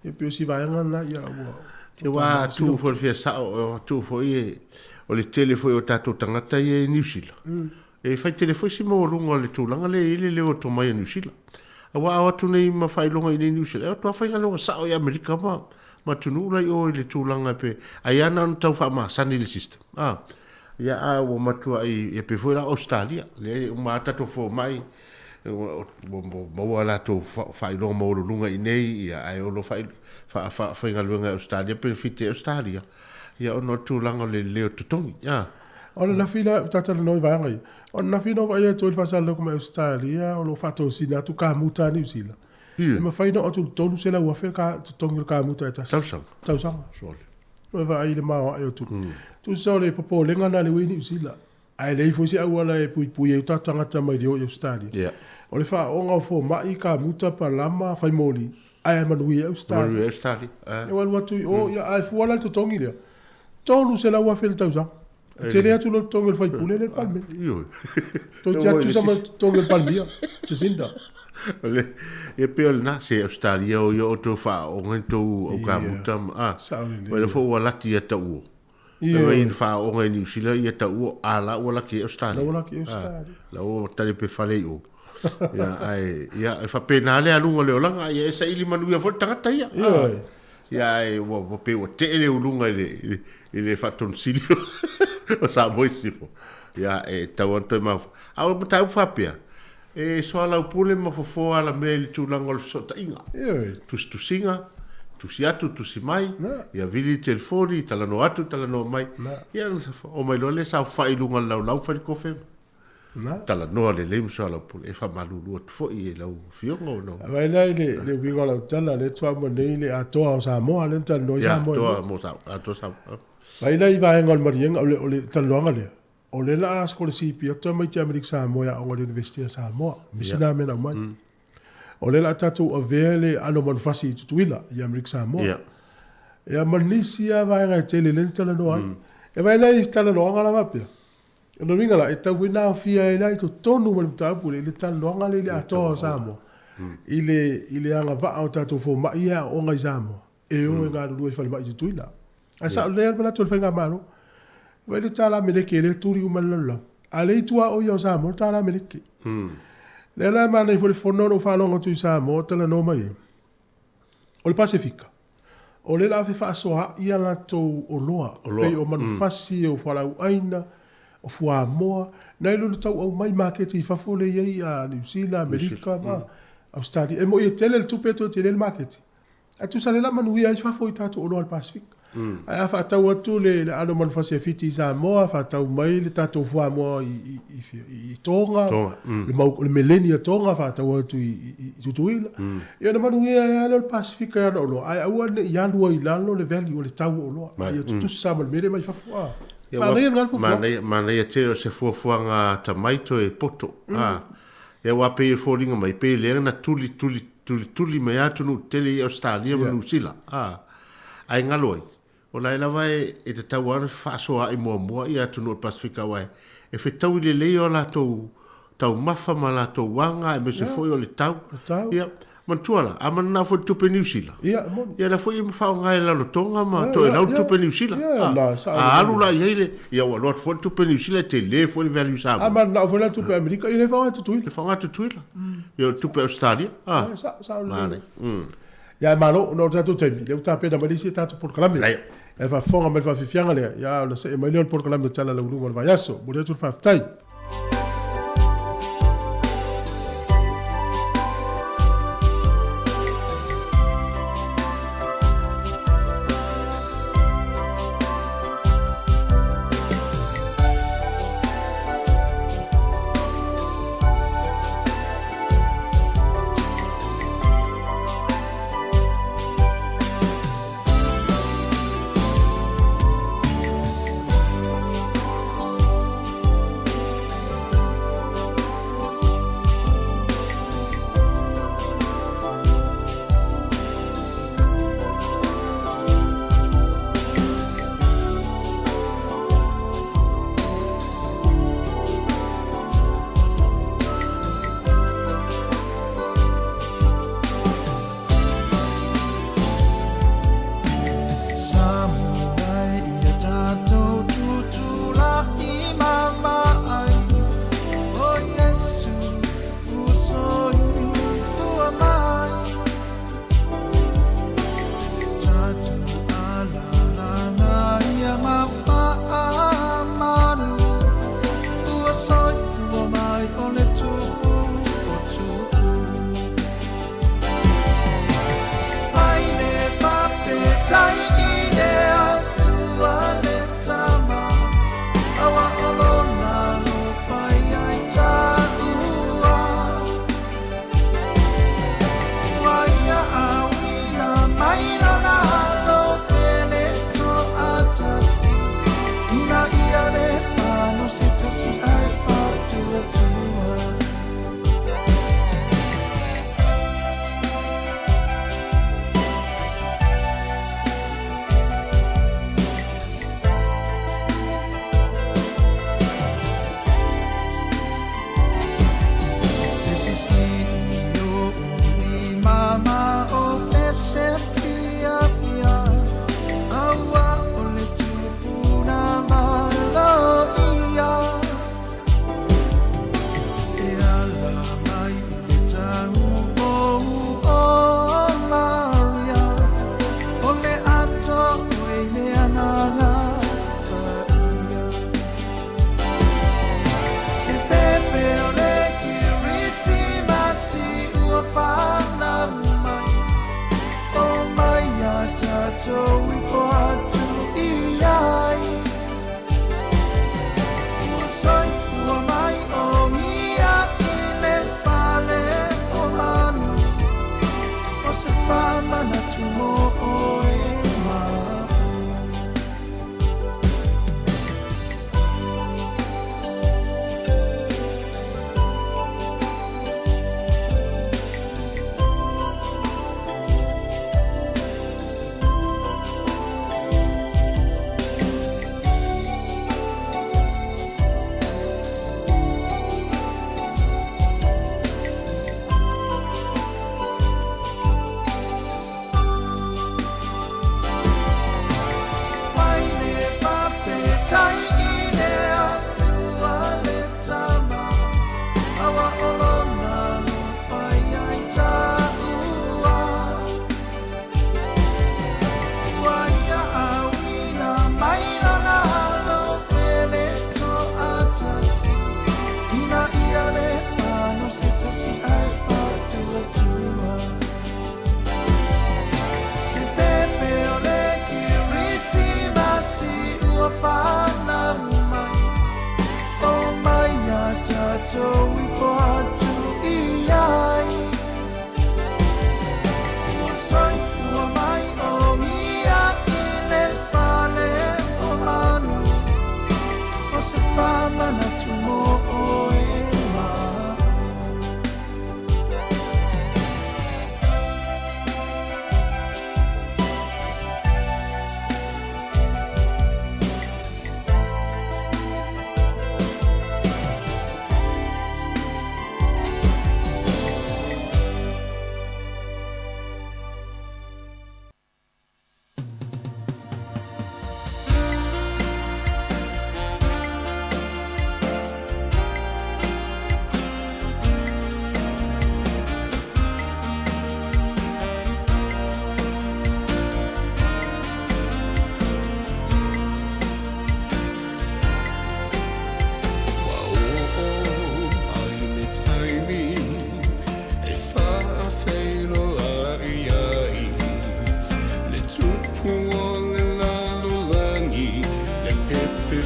Speaker 1: E pei o si vaega lena ia ua
Speaker 5: Ia ua tuu foi le fia sao, ua tuu foi e, o le tele foi o tatou tagata ia i Niu Sila, e fai tele foi si maualuga o le tulaga lea e i ai le leo o tomai o Niu Sila. Aua a o atu nei ma faailoga i inei i Niu Sila, e o atu lava faigaluega sao i Amerika ma ma atunuu la i o i le tulaga e pe ai lava na ona tau faamasani le system. A, ia a ua matuai, ia pei foi la Ausetalia, lea e uma lava tatou fomai, ua maua a latou faailoga maualuluga i inei, ia ae o lo o faafaigaluega e Ausetalia pe fiti e Ausetalia, ia ona o le tulaga o le lelei o totogi. A.
Speaker 1: O le lafi la, ta talanoa i vaega ia, o le lafi na ou vaai atu ai i le faasalalauga mai Ausetalia, o lo o faatosina atu kamuta a Niu Sila. E mafai ona oo atu i le $300,000 le totogi o le kamuta e tasi.
Speaker 5: Tausaga.
Speaker 1: Tausaga.
Speaker 5: Sole.
Speaker 1: Ua vaai i le maoae o tupe. Tusa o le popolega lena i le ui i Niu Sila. Ae leai foi se auala e puipui ai o tatou tagata mai le o i Ausetalia. O le faaooga o fomai, kamuta, palama, faimoli, ae manuia ai Ausetalia.
Speaker 5: Manuia ai Ausetalia.
Speaker 1: E alu atu i o, ia, ae fua la le totogi lea, $300,000 i le tausaga. E tele atu lo totogi o le faipule lea i le Palemene.
Speaker 5: Ioe.
Speaker 1: Toeitiiti atu tusa ma le totogi o le Palemia, Jacinda.
Speaker 5: O le, ia pei o lena, se Ausetalia o ia o tou faaooga ni tou au kamuta ma, a,
Speaker 1: Sao lelei.
Speaker 5: ma le foi ua laki ia tau o.
Speaker 1: Ioe.
Speaker 5: Mai ina faaooga i Niu Sila ia tau o, a la ua laki i Ausetalia.
Speaker 1: La ua laki i Ausetalia.
Speaker 5: La ua tali pe fale i o. Ia, ae, ia, e faapena le aluga o le olaga, ia e saili manuia foi le tagata ia.
Speaker 1: Ioe.
Speaker 5: Ia, ae ua, ua pei ua tee le uluga i le, i le, i le faatonisili o Samoa i Sifo. Ia, e tatau lava ona toe mafaufau. A o le mataupu faapea, e soalaupule ma fofo alamea i le tulaga o le fesootaiga.
Speaker 1: Ioe.
Speaker 5: Tusitusiga, tusi atu, tusi mai,
Speaker 1: Na.
Speaker 5: ia vili le telefoni, talanoa atu, talanoa mai.
Speaker 1: Na.
Speaker 5: Ia, omai loa lea saofai i luga o le laulau fai le kofe.
Speaker 1: Na.
Speaker 5: Talanoa lelei ma soalaupule, e faamalulu atu foi i lau afioga ona o.
Speaker 1: Vaai la i le, le uiga o lau tala, lea faatoa uma nei le atoa o Samoa, lea na talanoa ai
Speaker 5: Ia,
Speaker 1: Samoa i
Speaker 5: atoa
Speaker 1: mua.
Speaker 5: mo Samoa, atoa Samoa.
Speaker 1: Vaai la i vaega o le maliega, o le, o le talanoaga lea, o lea la a sikolasipi atu tamaiti Amerika Samoa e aoga i le University a Samoa, misi na mea na aumai. O lea la a tatou avea le aano manufasi i Tutuila i Amerika Samoa.
Speaker 5: Ia.
Speaker 1: Ia ma nisi lava vaega e tele lea na talanoa ai. E vaai la i talanoaga la faapea, O lona uiga la, e tatau foi ona aofia ai la i totonu ma le mataupu lea i le talanoaga lea i le atoa o Samoa, i le, i le agavaa o tatou fomai ia e aooga i Samoa, e o e galulue i falemai i Tutuila. Ae sao lelei lava le manatu o le Faigamalo, vaai le tala meleke lea e tuli uma i le lalolagi, a o lea e i tuaoi o Samoa le tala meleke. Lea la e manaia foi le fono na ou faalogo atu i Samoa o talanoa mai ai, O le Pasefika, o lea la a fefaasoaai a latou oloa, pei o manufasi, o fualaauaina, o fuamoa, nai lo le tau aumai maketi i fafo lea e i ai a Niu Sila, Amerika ma Ausetalia. E moi e tele le tupe toe tele le maketi, ae tusa lea la manuia ai fafo i tatou oloa a le Pasefika. Ae a faatau atu le aano manufasi a Fiti i Samoa, faatau mai le tatou fuamoa i Toga, le mau, le meleni a Toga faatau atu i Tutuila. Ia ona manuia ai lava lea o le Pasefika i ana oloa, ae aua ne i alu ai i lalo le value o le tau o oloa, a ia tutusa ma le mea lea mai fafo. A, manaia lena fuafuaga.
Speaker 5: Manaia, manaia tele o se fuafuaga atamai toe poto. A, ia aua pei e foliga mai, pei lea na tuli, tuli. tulituli mai atunuu tetele i Ausetalia ma Niu Sila, a, ae galo ai, o la e lava e e tatau lava ona fefaasoaai muamua ia atunuu o le Pasefika aua e fetaui lelei o latou taumafa ma latou aga aemaise foi o le tau. Ia, manatua la, a mananao foi i le tupe Niu Sila, ia la foi e faaaoga e Lalotoga ma Toelau le tupe Niu Sila. A alu la i ai le, ia ua alu atu foi le tupe Niu Sila e tele foi le value Samoa.
Speaker 1: A mananao foi la le tupe Amerika, ia lea e faaaoga e Tutuila.
Speaker 5: E faaaoga e Tutuila. Ia o le tupe Ausetalia. Manaia.
Speaker 1: Ia ae malo, ona o le tatou taimi, lea ua tapena mai le isi a tatou polokalame. E faafofoga mai le faafiafiaga lea, ia ona see mai lea o le polokalame o Tala Laualuga o le Vaiaso. Momoli atu le faafetai.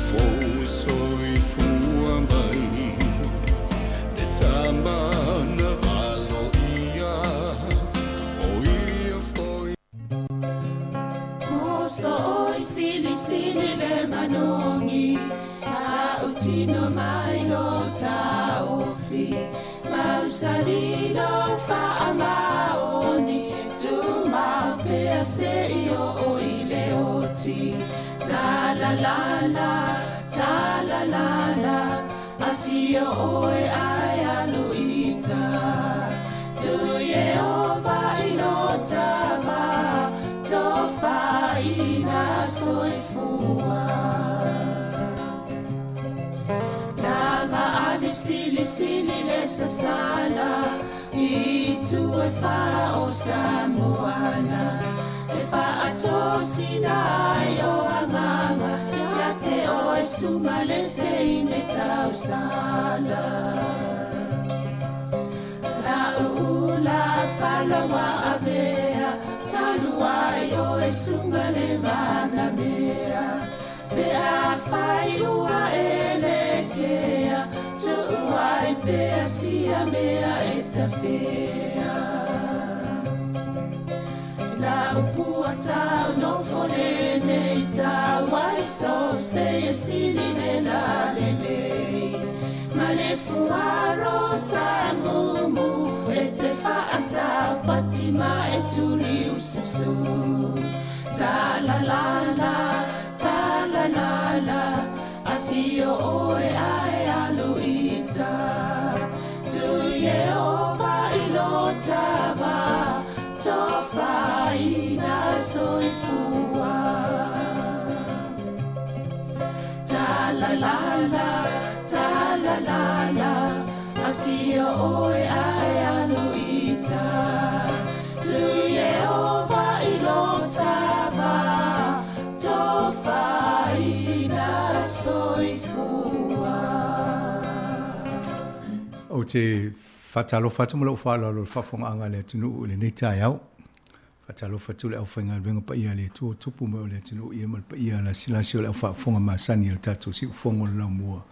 Speaker 6: fou soifua mai Le tama na valo ia O ia foi
Speaker 12: Moso oi sili sili le manongi Ta utino mai lo taofi Mausali lo faamaoni Tuma pea se i o i le oti Ta la la la, ta la la la Afio oe ai alu ita Tu Yehova i lo tava Tofaina soifua Langa ali sili sili le sasala I tu e wha o Samoana E wha atosina ai o anganga Ia te o e sunga le te ine tausala La ula falawa avea Talu ai o e sunga le mana mea Pe a whai ua e le kea Tu ai pea sia mea e tawhea La upua tau no fole nei tau ai so se e sili le la le le Ma le fuaro sa mumu e te whaata pati ma e tuli ususu Ta la la la, ta la la la Afio oe ae alu ita Tu Yehova i lo tava Tofaina soifua Ta la la la, ta la la la Afio oe ae alu ita Tu Yehova i lo tava Tofaina soifua
Speaker 13: Ou te faatalofa atu ma lou faaaloalo i le faafofogaaga a le atunuu i lenei taeao. Faatalofa atu i le aufaigaluega paia a le Atua o tupu mai o le atunuu ia ma le paia lasilasi o le aufaafofoga masani a le tatou siufofoga o le laumua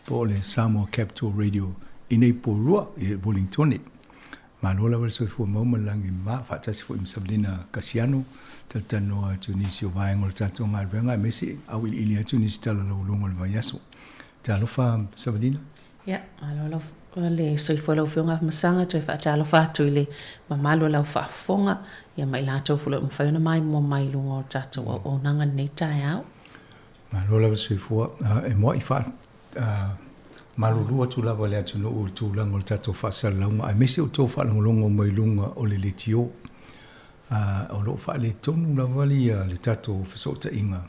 Speaker 13: po o le Samoa Capital Radio i nei polua i Wellingtone. Malo lava le soifua mau ma le lagi mama, faatasi foi ma Savelina Kasiano, talatalanoa atu nisi o vaega o le tatou galuega aemaise auiliili atu nisi tala laualuga o le vaiaso. Talofa Savelina.
Speaker 3: Ia, malo lava le soifua lau Afioga Afamasaga, toe faatalofa atu i le mamalu o lau faafofoga, ia ma i latou foi o lo o mafai ona maimoa mai i luga o le tatou auaunaga i lenei taeao.
Speaker 13: Malo lava le soifua. E muai faa malulu atu lava le atunuu i le tulaga o le tatou faasalalauga aemaise o tou faalogologo mai luga o le leitio. O lo o faaletonu lava le tatou fesootaiga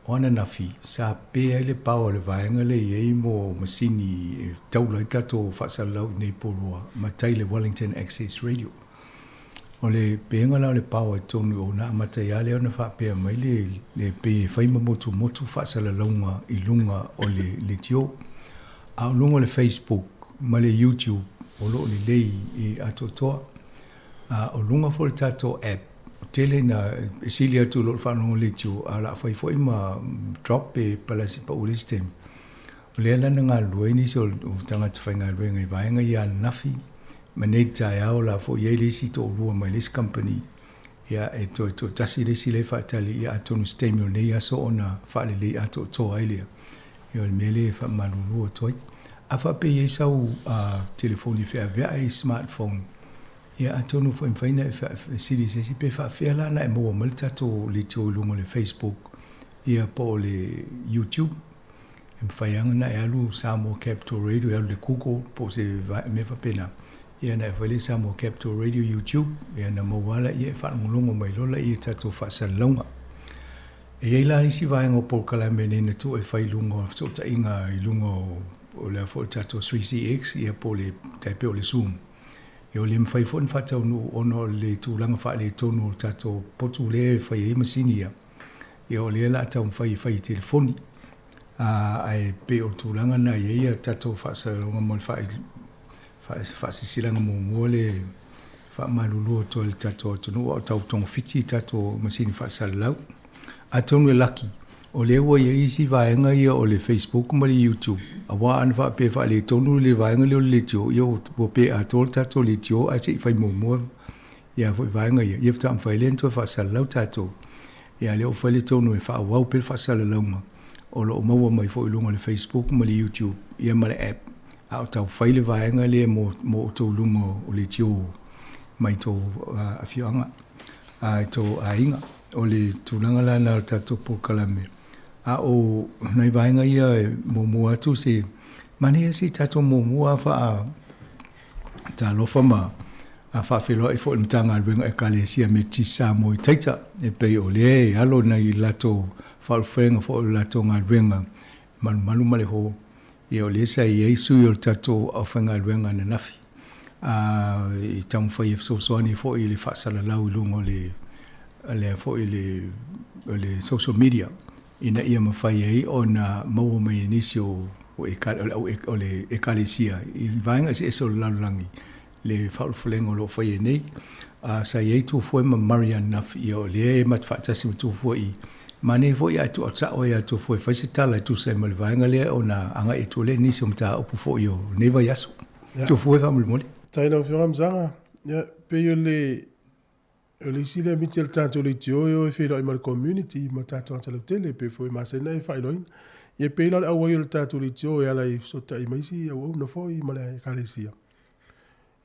Speaker 13: o ananafi sa pe ai le pao a le vaega lea e i ai mo masini e taula ai le tatou faasalalau i nei polua ma tai le Wellington Access Radio. O le pega la o le pao i totonu o na amata ai lava lea ona faapea mai le le pei e fai ma motumotu faasalalauga i luga o le leitio. A o luga o le Facebook ma le YouTube o lo o lelei i atoatoa. A o luga foi o le tatou app, tele ina e sili atu i lo le faalogo leitio, a o le a fai foi ma drop pe palasi pau i le isi taimi. O lea la na galulue ai nisi o tagata faigaluega i vaega ia ananafi ma nei taeao la foi i ai le isi toalua mai le isi kamupani ia e toe toatasi le isi lea e faatali ia atonu se taimi o lenei aso ona faalelei atoatoa ai lea. Ia o le mea lea e faamalulu atu ai. A faapea e i ai sau telefoni feaveai, smartphone, ia atonu foi e mafai ona e fesili i se isi pe faapefea la ona e maua mai le tatou leitio i luga o le Facebook ia po o le YouTube. E mafai lava ona e alu Samoa Capital Radio, e alu i le Google po o se mea faapena, ia ona e fai lea Samoa Capital Radio YouTube, ia ona maua lava lea e faalogologo mai loa lea i tatou faasalalauga. E i ai la isi vaega o polokalame nei na tuu e fai i luga o fesootaiga i luga o le a foi le tatou 3CX ia po o le tai pei o le Zoom. Ia ua le mafai foi ona faataunuu ona o le tulaga faaletonu o le tatou potu lea e fai ai masini ia. Ia o lea o le a taumafai e fai i telefoni. Ae pei o le tulaga lena e i ai a tatou faasalalauga mo le faasilasilaga muamua le faamalulu atu ai i le tatou atunuu a o tau togafiti tatou masini faasalalau. Atonu e laki O lea ua i ai isi vaega ia o le Facebook ma le YouTube, aua ana faapea e faaletonu le vaega lea o le leitio, ia ua pe atoa le tatou leitio ae se i fai muamua ia foi vaega ia, ia faatoa mafai lea ona toe faasalalau tatou. Ia lea ua fai le tonu e faaauau pea le faasalalauga o lo o maua mai foi i luga o le Facebook ma le YouTube ia ma le app, a o tau fai le vaega lea mo mo outou i luga o leitio mai tou afioaga i tou aiga. O le tulaga la lena o le tatou polokalame. A o nai vaega ia e muamua atu se manaia se i tatou muamua faa talofa ma a faafeiloai foi i le Matagaluega Ekalesia Metotisi Samoa i Taita, e pei o lea e alo nai latou faaulufalega foi o le latou galuega malumalu ma le hall. Ia o lea sa i ai sui o le tatou aufaigaluega ananafi a i taumafai e fesoasoani foi i le faasalalau i luga o le lea foi le o le social media ina ia mafai ai ona maua mai e nisi o o o le Ekalesia i vaega eseese o le lalolagi le faaulufalega o lo o faia nei. A sa i ai Tufue ma Marianne Nuff, ia o lea e ma te faatasi ma Tufue i manaia foi ae tuu atu sao ai ia Tufue e fai se tala e tusa ai ma le vaega lea ona agai atu lea i nisi o mataupu foi o lenei vaiaso. Tufue faamolemole.
Speaker 1: Faafetai lau Afioga Masaga. Ia, pei o le o le isi lea miti a le tatou leitio e o e feiloai ma le community ma tatou tagata lautele pei foi e masani ona e faailoaina. Ia pei la o le auai o le tatou leitio e ala i fesootai ma isi auauna foi ma le ekalesia.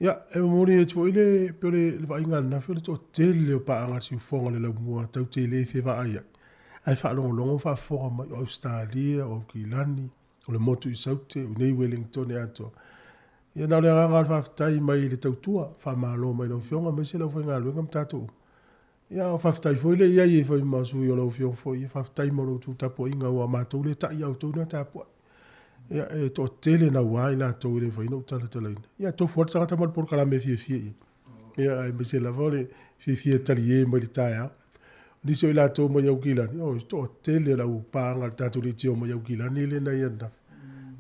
Speaker 1: Ia, e momoli atu foi le pei o le vaaiga ananafi o le toatele o paaga a le siufofoga o le laumua tatou te le fevaai ai, ae faalogologo ma faafofoga mai o Ausetalia, o Aukilani, o le motu i Saute, o i inei i Wellington atoa. Ia na o le agaga o le faafetai mai le tautua, faamalo mai lau Afioga aemaise le aufaigaluega ma tatou uma. Ia a o faafetai foi le i ai e fai ma sui o lau Afioga foi, ia faafetai mo lo outou tapuaiga aua o matou lea e tai a outou na tapuai. Ia e toatele naua i latou e le mafai ona ou talatalaina. Ia tofu lava le tagata ma le polokalame e fiafia i ai. Ia aemaise lava o le fiafia e talie mai le taeao. O nisi o i latou mai Aukilani, oh, e toatele o le au paaga a le tatou leitio mai Aukilani lea na i ananafi.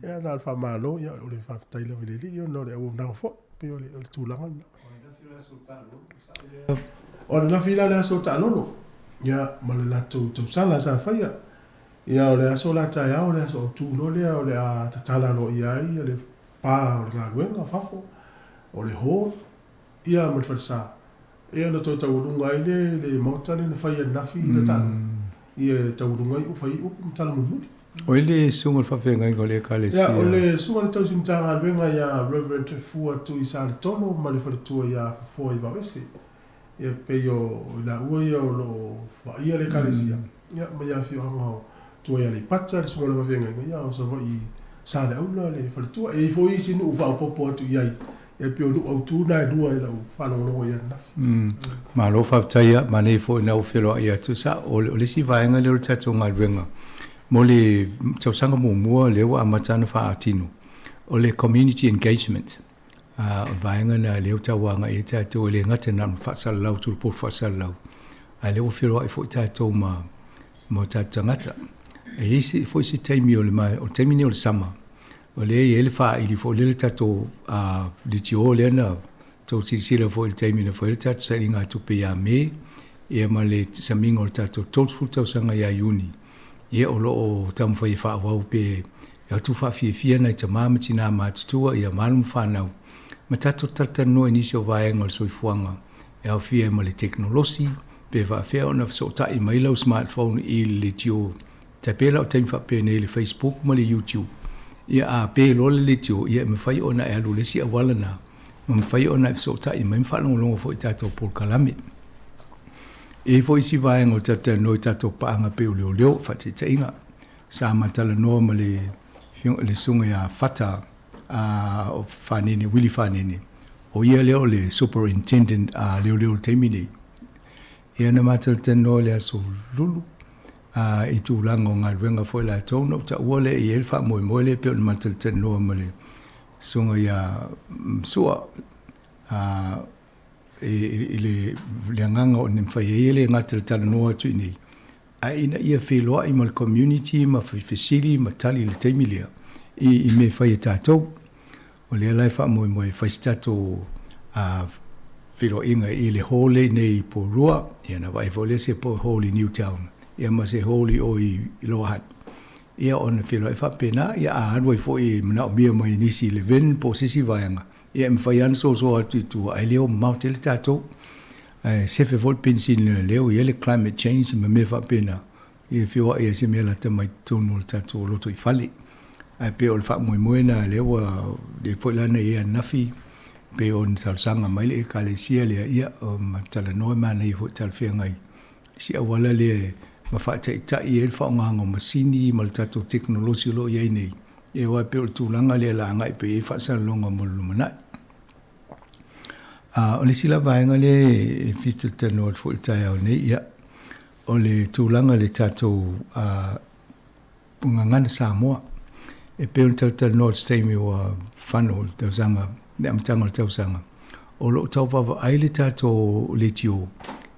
Speaker 1: Ia na o le faamalo, ia o le faafetai lava i le Alii ona o le auaunaga foi, pei o le, o le tulaga lena. O ananafi la le aso taalolo, ia ma le latou tausala sa faia. Ia o le aso la taeao, o le aso autu loa lea o le a tatala aloaia ai le pa o le galuega fafo, o le hall, ia ma le falesa. Ia ona toe taualuga ai lea i le maota lea na fai ananafi i le taalolo. Ia e taualuga ai fai ai upu ma tala mulimuli.
Speaker 13: O ai le susuga o le faafeagaiga o le Ekalesia?
Speaker 1: Ia, o le susuga i le tausi Matagaluega ia Reverend Fua Tui Saletolo ma le faletua ia Fofoa i Vaoese. Ia pei o i laua ia o lo o vaaia le Ekalesia, ia ma ia afioaga o tua i Aleipata, le susuga o le faafeagaiga, ia o Savaii i Saleaula le faletua. E i ai foi isi nuu faaopoopo atu i ai, ia pei o nuu autu na e lua i lau faalogologo i ai ananafi.
Speaker 13: Malo faafetai ia, manaia foi na ou feloai atu. Sa, o le isi vaega lea o le tatou galuega mo le tausaga muamua lea ua amata ona faatino, o le community engagement. O le vaega lena lea ua tau agai ai tatou, e le gata na o le faasalalau atu i le potu faasalalau, a o lea ua feloai foi tatou ma o tatou tagata. E i ai foi se taimi o le o le taimi lenei o le sama, o lea e i ai le faaili foi lea le tatou leitio lea na tou silasila foi i le taimi na fai ai le tatou sailigatupe ia Me, ia ma le samiga o le tatou 30 tausaga ia Iuni, ia o lo o taumafai e faaauau pe e atu faafiafia nai tama ma tina matutua, ia ma alo ma fanau, ma tatou talatalanoa i nisi o vaega o le soifuaga e aofia ai ma le tekonolosi, pe faafefea ona fesootai mai lau smartphone i le leitio. Tai pei la o taimi faapenei i le Facebook ma le YouTube, ia a pe loa le leitio, ia e mafai ona e alu i le isi auala lena, ma mafai ona e fesootai mai ma faalogologo foi i tatou polokalame. E i ai foi isi vaega o le talatalanoa i tatou paaga pei o leoleo, faataitaiga, sa ma talanoa ma le le susuga ia Fata o Fanene, Willie Fanene, o ia lea o le Superintendent a leoleo i le taimi nei. Ia na ma talatalanoa i le aso Lulu i tulaga o galuega foi latou, na ou taua lea e i ai le faamoemoe lea pei ona ma talatalanoa ma le susuga ia Sua i le agaga o le mafai ai e le gata i le talanoa atu i inei, ae ina ia feiloai ma le community ma fesili ma tali i le taimi lea i mea e fai e tatou. O lea la e faamoemoe e fai se tatou feiloaiga i le hall lea i inei i Porirua, ia ona vaai foi lea se hall i Newtown. ia ma se hall i o i Lower Hutt. Ia ona feiloai faapena, ia a alu ai foi e manaomia mai e nisi i Levin po o se isi vaega, ia e mafai lava ona soasoa atu i tua, ae le o mamao tele tatou. Ae sefe foi le penisini o lea ua i ai le climate change ma mea faapena, ia e feoai ai se mea lata mai totonu o le tatou lotoifale. Ae pei o le faamoemoe lena lea ua, lea foi la na i ai ananafi, pei ona talosaga mai le Ekalesia lea, ia ma talanoa e manaia foi talafeagai i si auala lea ma faataitai ai le faaaogaina o masini ma le tatou tekonolosi o lo o i ai nei, ia aua e pei o le tulaga lea o le a agai pea i ai faasalalauga mo le lumanai. A o le isi la vaega lea e fia talatalanoa atu foi i le taeao nei, ia, o le tulaga i le tatou gagana Samoa. E pei ona talatalanoa i se taimi ua fano i le tausaga, le amataga o le tausaga, o lo o tau vaavaai le tatou leitio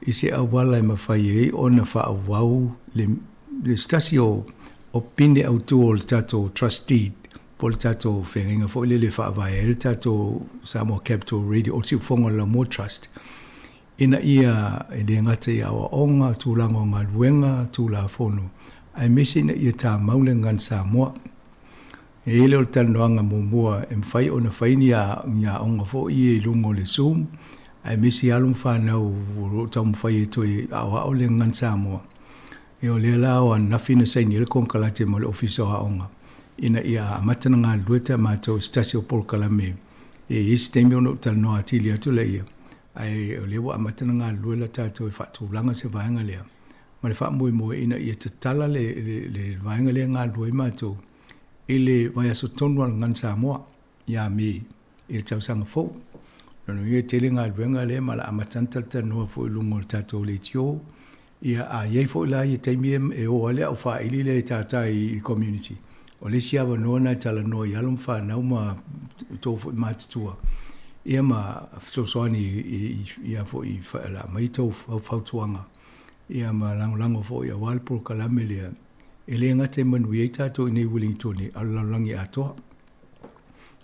Speaker 13: i se auala e mafai ai ona faaauau le, le se tasi o, o pine autu o le tatou trust deed po o le tatou feagaiga foi lele e faavae ai le tatou Samoa Capital Radio o le Siufofoga o le Laumua Trust, ina ia e le gata i aoaoga, tulaga o galuega, Tulafono, aemaise ina ia tamau le gagana Samoa. E i ai lea o le talanoaga muamua e mafai ona fai ni aoga foi ia i luga o le Zoom, aemaise alo ma fanau o lo o taumafai e toe aoao le gagana Samoa. Ia o lea la o ananafi na saini ai le konekarate ma le Ofisa o Aoga ina ia amata ona galulue ta matou i se tasi o polokalame e i ai se taimi ona ou talanoa atili atu laia, ae o lea ua amata ona galulue la tatou e faatulaga se vaega lea ma le faamoemoe ina ia tatala le, le, le vaega lea e galulue ai matou i le vaiaso tonu a le Gagana Samoa ia Me i le tausaga fou. Lona uiga e tele galuega lea ma o le a amata ona talatalanoa foi i luga o le tatou leitio. Ia a i ai foi la ia taimi e o ai le au faaili lea e tata i community, o le isi avanoa lena e talanoa i alo ma fanau ma outou foi matutua, ia ma fesoasoani ia foi o le a aumai tou fautuaga ia ma lagolago foi aua le polokalame lea e le gata e manuia ai tatou i inei i Uelintone a o le lalolagi atoa.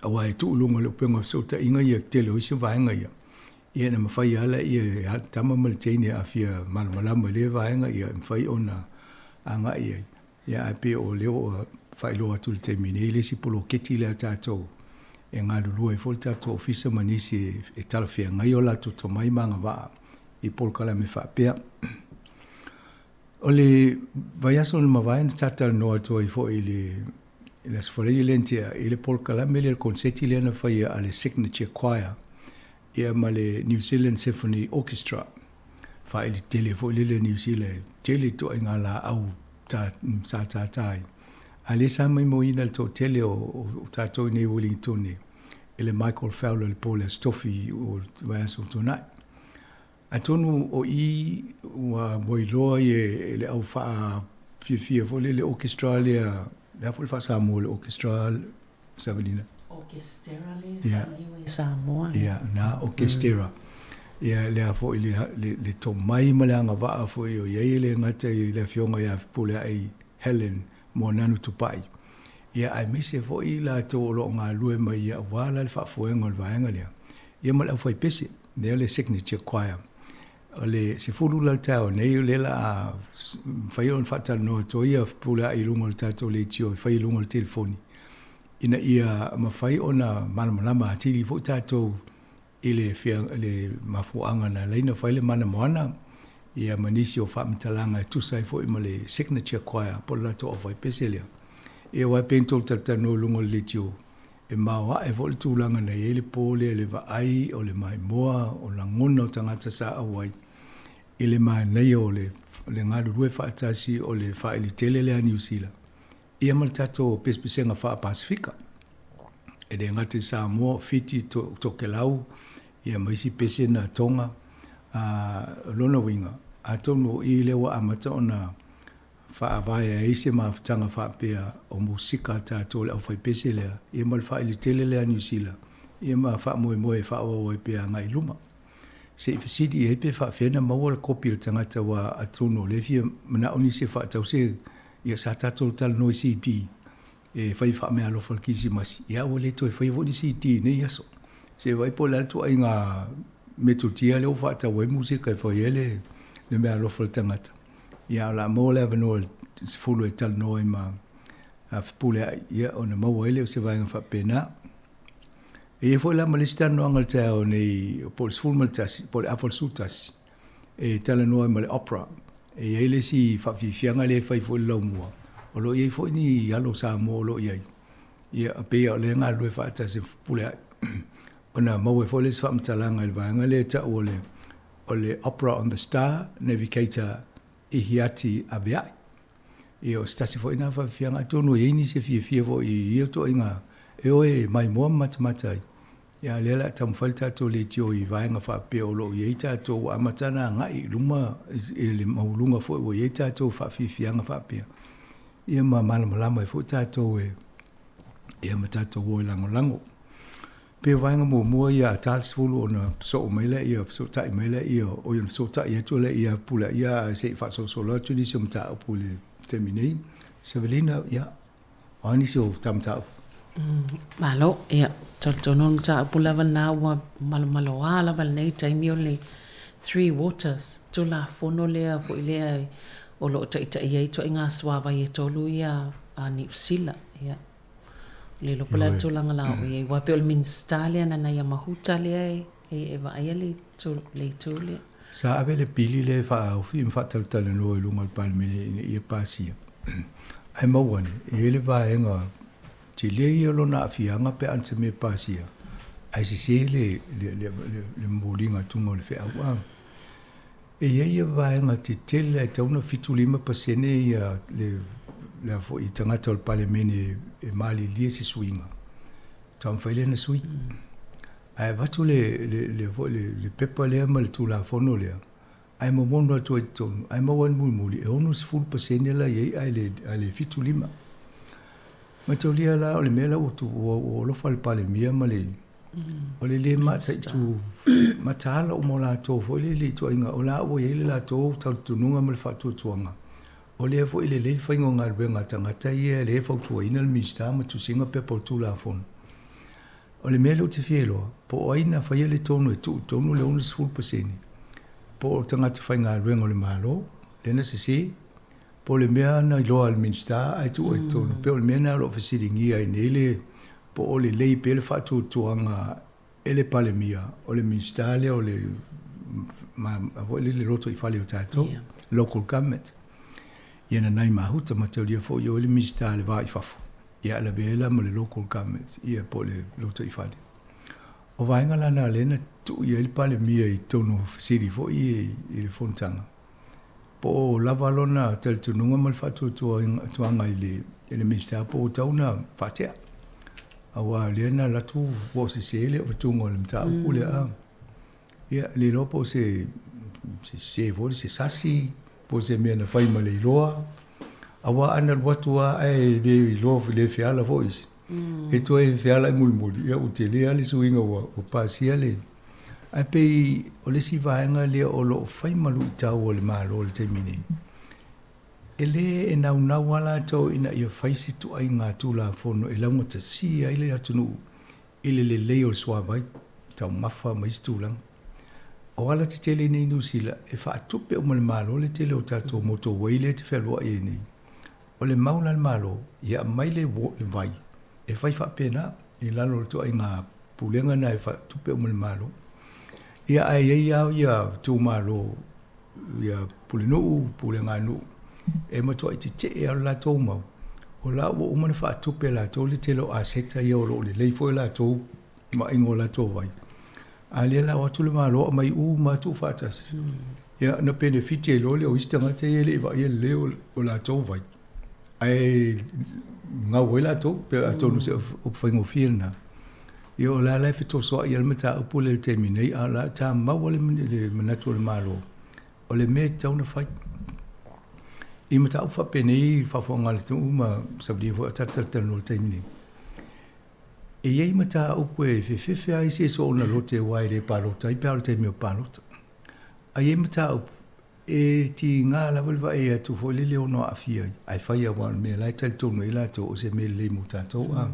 Speaker 13: Aua e tuu i luga o le upega o fesootaiga ia tele o isi vaega ia, ia na mafai lava laia e le tama ma le teine a fia malamalama i lea vaega ia e mafai ona agai i ai. Ia ae pei o lea ua faailoa atu i le taimi nei le isi poloketi lea a tatou e galulue ai foi le tatou ofisa ma nisi e talafeagai o latou tomai ma agavaa i polokalame faapea. O le vaiaso na mavae na talatalanoa atu ai foi i le le Aso Faraile lea na tea i le polokalame lea le koneseti lea na faia a le Signature Choir ia ma le New Zealand Symphony Orchestra. Faaili tele foi lele New Zealand, e tele ituaiga laau ta, sa tātā ai. A lea sa maimoaina le toatele o, o, o tatou i nei Wellingtone i le Michael Fowler i le po o le Aso Tofi o le vaiaso ua tuanai. Atonu o i ua iloa e le au faafiafia foi lele orchestra lea, le a foi le faa-Samoa o le orchestra, Savelina?
Speaker 3: Orchestera lea e faaliu ai i Samoa.
Speaker 13: Ia, na, orchestera. Ia, lea foi le, le, le tomai ma le agavaa foi o i ai e le gata i le afioga ia Fepuleai Helen Moananu Tupai. Ia, aemaise foi i latou o lo o galulue mai ia aua la le faafoega o le vaega lea. Ia ma le aufaipese, lea le signature choir. O le 10 la le taeao nei, o lea la a mafai ona faatalanoa atu ai ia Fepuleai i luga o le tatou leitio e fai i luga o le telefoni, ina ia mafai ona malamalama atili foi tatou i le, le mafuaaga na ala ai ona fai le Mana Moana, ia ma nisi o faamatalaga e tusa ai foi ma le signature choir po o le latou aufaipese lea. Ia aua e pei ona tou talatalanoa i luga o le leitio, E maoae foi le tulaga na i ai le po lea i le vaai o le maimoa o lagona o tagata sa auai i le manaia o le galulue faatasi o le faaili tele lea a Niu Sila ia ma le tatou pesepesega faa-Pasefika. E le gata i Samoa, o Fiti, Tokelau ia ma isi pese na Tonga. O lona uiga, atonu o i lea ua amata ona faavae ai se mafutaga faapea o musika a tatou le aufaipese lea, ia ma le faaili tele lea a Niu Sila, ia ma faamoemoe e faaauau ai pea agai i luma. Se i fesili i ai pe faafefea ona maua le kopi a le tagata aua atonu o lea e fia manao nisi e faatau se, ia sa tatou talanoa i CD e fai faameaalofa i le Kirisimasi, ia ua le toe faia foi ni CD i nei aso. Se i vaai po o le a le ituaiga metotia lea ua faatau ai musika e fai ai le meaalofa i le tagata. Ia, o le a maua le avanoa i le 10 e talanoa ai ma Fepuleai, ia, ona maua ai lea o se vaega faapena. E i ai foi la ma le isi talanoaga i le taeao nei, po o le 11 po o le afa o le 11, e talanoa ai ma le APRA. E i ai le isi faafiafiaga lea e fai foi i le laumua, o lo o i ai foi ni alo Samoa o lo o i ai, ia, e pei lava o lea e galulue faatasi ma Fepuleai, ona maua ai foi lea o se faamatalaga i le vaega lea e tau o le o le APRA on the Star Navigator Ihiati Aveai. Ia, o se tasi foi lena faafiafiaga, atonu e i ai nisi e fiafia foi i ia ituaiga e o e maimoa ma matamata ai. Ia, a o lea o le a taumafai le tatou leitio i vaega faapea o lo o i ai tatou ua amata ona agai i luma i le maualuga foi ua i ai tatou faafiafiaga faapea, ia ma malamalama ai foi tatou e, ia ma tatou o e lagolago. Pei o vaega muamua ia a ta le 10 ona sosoo mai lea, fesootai mai lea, oi ona fesootai atu lea ia Pule ia ae se i faasolosolo atu nisi o mataupu i le taimi nei. Savelina, ia, o a nisi o ta mataupu?
Speaker 3: Malo, ia, talitonu o le mataupu lava lena ua malomaloa lava i lenei taimi o le Three Waters, Tulafono lea foi lea o lo o taitaia ai ituaiga suavai e tolu ia a Niu Sila, ia. Le iloa po o le a le tulaga la o i ai, aua pei o le Minisita lea Nanaia Mahuta lea e vaaia le itu lea.
Speaker 13: Sa ave le pili lea e faaofi ma faatalatalanoa i luga o le Palemene ina ia pasia. Ae maua ane, e i ai le vaega tele ia o lona aafiaga pe a na se mea e pasia, ae sese le momoliga atuga o le feau. A E i ai ia vaega tetele e tatau ona 75% ia le le a foi tagata o le Palemene e malilie se suiga, taumafai lea na sui. Ae avatu le le le foi le le pepa lea ma le Tulafono lea, ae momonu atu ai i totonu, ae maua ai le mulimuli e 60% la e i ai ae le ae le 75. Mataulia la o le mea la ua ua alofa le Palemia ma le O le lē mataitu mataala uma o latou foi lele i ituaiga o la ua i ai le latou talitonuga ma le faatuatuaga, o lea foi e lelei le faiga o galuega a tagata ia lea e fautuaina le Minisita ma tusiga pepa o le Tulafono. O le mea lea ou te fia iloa, po o ai na faia le tonu e tuu i totonu le 60%, po o tagata faigaluega o le Malo lea na sese, po o le mea na iloa e le Minisita ae tuu ai i totonu, pei o le mea lena o lo o fesiligia ai nei le po o lelei pea le faatuatuaga e le Palemia o le Minisita lea o le foi lele lotoifale o tatou, local government. Ia na nai mahuta mataulia foi o le Minisita le va i fafo, ia lavea ai la ma le local government, ia po o le lotoifale. O vaega la na lea na tuu i ai le Palemia i totonu o fesili foi i le fonotaga. Po o lava lona talitonuga ma le faatuatuaga i le i le Minisita po ua tatau ona faatea. Aua o lea na alu atu ua sese le avatuga o le mataupu lea. A. Ia, le iloa po o se sese foi, se sasi, po o se mea na fai ma le iloa. Aua a na alu atu lava ae le iloa, le feala foi isi, e toe feala i mulimuli, ia ua tele lava le suiga ua pasia le. Ae pei o le isi vaega lea o lo o fai ma luitau a le Malo i le taimi nei, e lē e naunau lava latou ina ia fai se ituaiga Tulafono e laugatasia ai le atunuu i le lelei o le suavai, taumafa ma isi tulaga. O ala tetele nei i Niu Sila, e faatupe uma e le Malo le tele o tatou motorway lea e te fealuai ai nei. O le mau la a le Malo, ia aumai le vai e fai faapena i lalo o le ituaiga pulega na e faatupe uma e le Malo. Ia ae i ai lava ia itumalo, ia pulenuu, puleganuu e matuai tetee lava le latou mau, o la ua uma ona faatupe e latou le tele o aseta ia o lo o lelei foi latou vaaiga o latou vai. A lea la o atu le Malo aumai uma lava tuufaatasi. Ia ona penefiti ai loa lea o isi tagata ia e le i vaaia lelei o latou vai. Ae gau ai latou, pe atonu se upu faigofie lena. Ia o la la e fetosoai ai le mataupu lea i le taimi nei, a o la e tamau lava le manatu o le Malo, o le mea e tatau ona fai. I mataupu faapenei i le faafofoga a le atunuu ma saulia foi a o tatou talatalanoa i le taimi nei, e i ai mataupu e fefefe lava isi e soona lote aua e le palota ai pe a oo i le taimi o palota. Ae i ai mataupu E tiga lava le vaai atu foi lele ono aafia ai, ae fai aua o le mea la e talitonu ai latou o se mea lelei mo tatou. A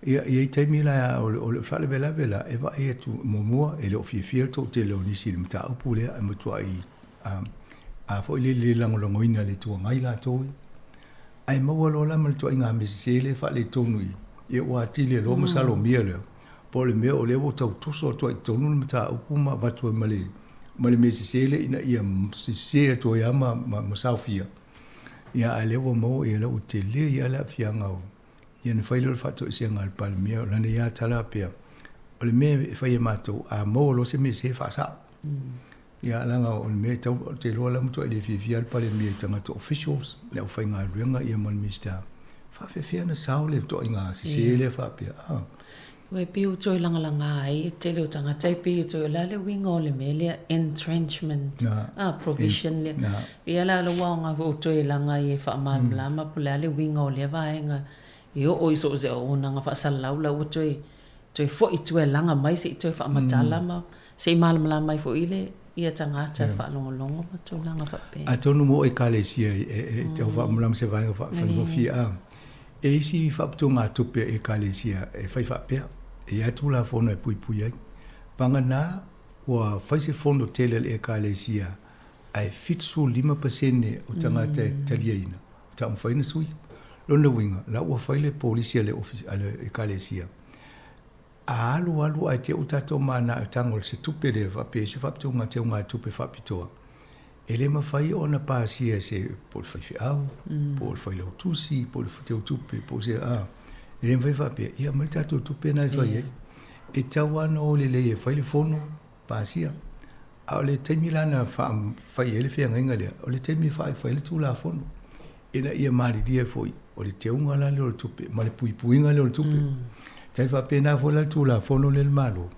Speaker 13: ia, e i ai taimi la o le, o le faalavelave la, e vaai atu muamua e le o fiafia le toatele o nisi i le mataupu lea, ae matuai A foi lele le lagolagoina e le Itu Agai latou ia. Ae maua loa la ma le ituaiga mea sese lea e faaletonu i i, ua atili ai loa masalomia lea, po o le mea o lea ua tau toso atu ai i totonu le mataupu ma avatu ai ma le ma le mea sese lea ina ia sese atu ai lava ma ma saofia. Ia a o lea ua maua ia lea ua tele ai lava le aafiaga o ia ona fai lea o le faatoesega a le Palemia, o lana ia tala faapea, o le mea e fai e matou, a maua loa se mea sese, faasao. Ia leaga o le mea e tau, ou te iloa la matuai le fiafia le Palemia i tagata officials, le aufaigaluega ia ma le Minisita, faafefea ona sao le ituaiga sese lea faapea, ah.
Speaker 3: Ua e pei ua toe lagalaga ai le tele o tagata e pei ua toe, o le a le uiga o le mea lea entrenchment ah, provision lea. Pei lava la ua aoga foi ua toe laga ai e faamalamalama po o le a le uiga o lea vaega e oo i so o se auaunaga faasalalau la ua toe toe foi i tua e laga mai se i toe faamatala ma se i malamalama ai foi le ia tagata e faalogologo ma tulaga faapea.
Speaker 13: Atonu mo Ekalesia e tau faamalamalama se vaega faafaigofie a. E isi faaputugatupe a Ekalesia e fai faapea, e i ai Tulafono e puipui ai. Vagana ua fai se fono tele a le Ekalesia ae 75% o tagata e taliaina, ua taumafai ona sui. Lona uiga, la ua fai le polisi a le ofisa a le Ekalesia, a alu alu ae te i ua tatou manao e tago i se tupe lea faapea i se faaputuga teugatupe faapitoa, e le mafai ona pasia e se po o le faifeau, po o le failautusi, po o le teutupe, po o se a, e le mafai faapea, ia aumai le tatou tupe lena e fai ai. E tatau lava ona o lelei e fai le fono, pasia. A o le taimi la na fai ai le feagaiga lea, o le taimi e fai ai le Tulafono, ina ia malilie foi, o le teuga la lea o le tupe ma le puipuiga lea o le tupe. E tai faapena foi la le Tulafono lea a le Malo,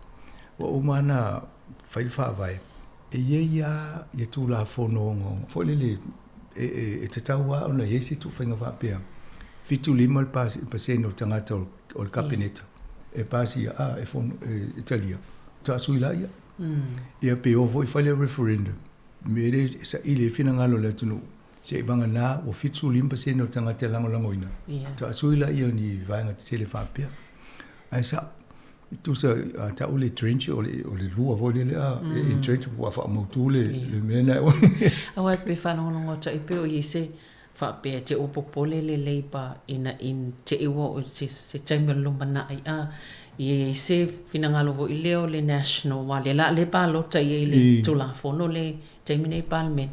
Speaker 13: ua uma ona fai le faavae, e i ai lava ia Tulafono ogaoga foi lele e tatau lava ona i ai se faiga faapea, 75% pasene o tagata o le Kapeneta e pasia, a, e fono, e talia, faatoa sui laia. Ia pe o foi fai le referendum, mea lea e saili ai finagalo o le atunuu, seivagana ua 75% o tagata e lagolagoina, faatoa sui laia o ni vaega tetele faapea. Ae sao, e tusa a tau le trench o le, o le lua foi lele a, e entrench ua faamautu le, le mea na.
Speaker 3: Aua e pei faalogologo atu ai pei o i ai se faapea te ua popole le Labour ina in te i ua oo i se taimi o le lumanai a i ai se finagalo foi lea o le National aua lea la le palota i ai le Tulafono le taimi nei Palemene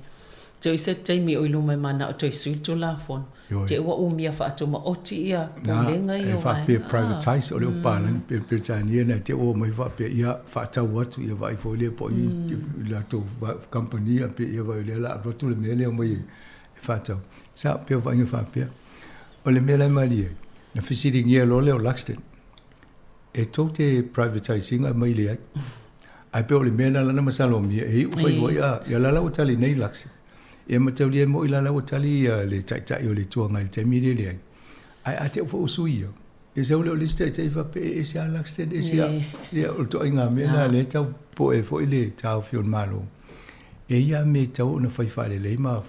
Speaker 3: te i se taimi o i luma e manao toe sui le Tulafono te ua umia faatumaoti ia pulega
Speaker 13: ia o faapea privatize o le opalagi pe Peretania na te ua mai faapea ia faatau atu ia vaai foi lea po i latou kamupani pe ia vaai lea la alu atu le mea lea mai e faatau. Sa pei o vaaiga faapea. O le mea la e malie ai, na fesiligia loa lea o Luxton, e tou te privatise ina mai leai. Ae pei o le mea lena la na masalomia, e iu fai foi a, ia la la ua tali nei Luxton. Ia mataulia moi la la ua tali ia le taitai o le Itu Agai i le taimi lea leai. Ae a te i foi ua sui ia, ia sau lea o le isi taitai faapea e ese lava Luxton, ese lava. Ia o le ituaiga mea lena lea e tau popoe ai foi le taofi o le Malo. E i ai lava mea e tatau ona fai faalelei ma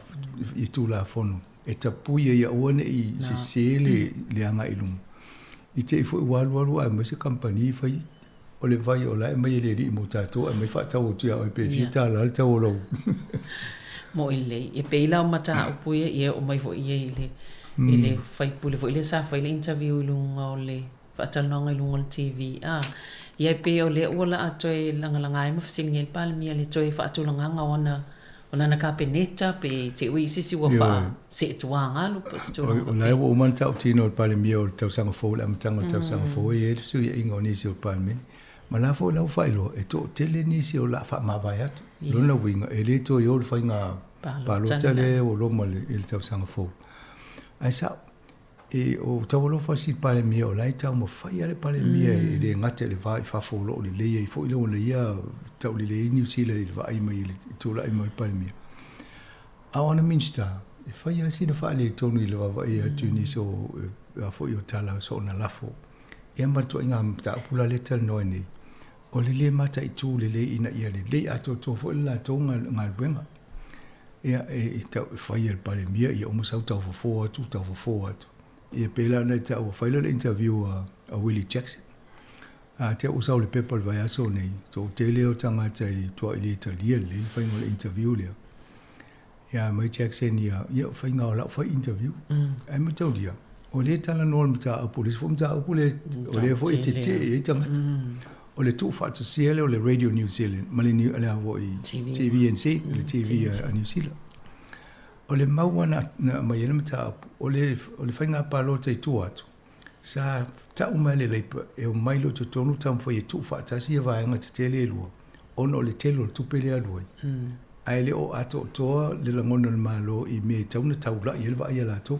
Speaker 13: i Tulafono e tapui ai ia aua ne i sese le agai i luma. I te i foi ua alu alu ae aumai se kamupani fai o le vai o la e aumai e le alii mo tatou ae aumai faatau atu ia oe pe fia tala le tau o lou.
Speaker 3: Moʻi lelei. E pei la o mataupu ia, ia e oo mai foi ia i le i le faipule foi lea sa fai le interview i luga o le faatalanoaga i luga o le TV a ia e pei o lea ua laa toe lagalaga ai ma fesiligia ai le Palemia i le toe faatulagaga o ana o lana Kapeneta pe te ui i se isi ua faa seetuā galu po o se tulaga
Speaker 13: O la e ua uma ona tautino e le Palemia o le tausaga fou, le amataga o le tausaga fou, e i ai le fesuiaiga o nisi o le Palemene. Ma la foi la ua faailoa, e toatele nisi o le a faamavae atu. Lona uiga, e le toe o le faiga palota lea ua loma i le tausaga fou. Ae sao, E o tau alofa si Palemia o la e taumafai lava le Palemia e le gata i le va i fafo o lo o lelei ai foi lona ia taulelei ai Niu Sila i le vaai mai i le tulai mai o le Palemia. A o ana Minisita, e fai lava sina faaletonu i le vaavaai atu i nisi o a foi o tala soona lafo. Ia ma le ituaiga mataupu la lea e talanoa ai nei, o le le mataitu lelei ina ia lelei atoatoa foi le latou galuega. Ia, e tau e fai e le Palemia, ia uma sau tau fofo atu, tau fofo atu. Ia pei la ona e taua, fai lea o le interview a Willie Jackson. A te ua sau i le pepa i le vaiaso nei, toatele o tagata i tuai le talia lelei le faiga o le interview lea. Ia mai Jackson ia, ia o faiga o lau fai interview. Ae mataulia, o lea e talanoa le mataupu, le isi foi mataupu lea, o lea foi e tetee ai tagata. O le tuufaatasia lea o le Radio New Zealand ma le, le a foi, TVNZ, le TV a Niu Sila. O le mau na aumai ai le mataupu, o le, o le faiga palota i tua atu, sa tau mai le Labour e omai loa i totonu taumafai e tuufaatasi ia vaega tetele e lua, ona o le tele o le tupe lea e alu ai. Ae le o atoatoa le lagona o le Malo i mea e tatau ona taulai ai le vaai a latou.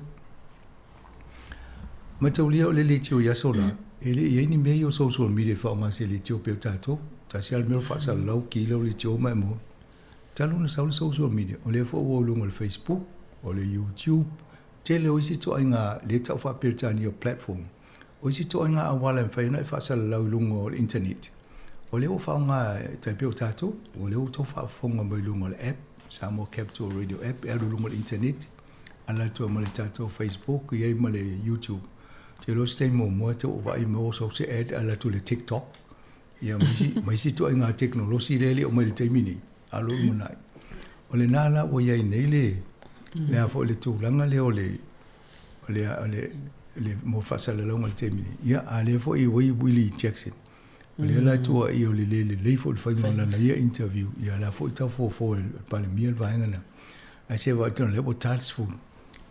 Speaker 13: Mataulia o le leitio i aso la, e le i ai ni mea ia o social media e faaaoga se leitio pei o tatou. Tasi lava le mea o le faasalalau, ki lau leitio ma e maua. Talu ona sau le social media, o lea foi ua i luga o le Facebook, o le YouTube, tele o isi ituaiga lea e tau faa-Peretania o platform, o isi ituaiga auala e mafai ona e faasalalau i luga o le internet. O lea ua faaaoga e tai pei o tatou, o lea ua outou faafofoga mai luga o le app, Samoa Capital Radio app, e alu i luga o le internet, ala atu ai ma le tatou Facebook, i ai ma le YouTube. Ou te iloa o se taimi muamua e te oo vaai mai ua sau se ad e ala atu i le TikTok, ia ma isi, ma isi ituaiga tekonolosi lea e le oo mai i le taimi nei, a o lo o lumanai. O lena la ua i ai nei le, le a foi le tulaga lea o le, o le, o le, le mo faasalalauga i le taimi nei. Ia, a lea foi ua i Willie Jackson. O lea la e tuuaia o le le lelei foi o le faiga o lana ia interview, ia o la foi e tau fofo e le Palemia le vaega lea. Ae se vaai tonu, lea ua ta le 10,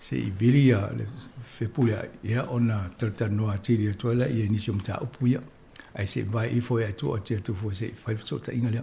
Speaker 13: se i vili ia le Fepuleai, ia ona talatalanoa atili atu ai lea i nisi o mataupu ia. Ae se i vae ifo ia tua atu foi se i fai le fesootaiga lea.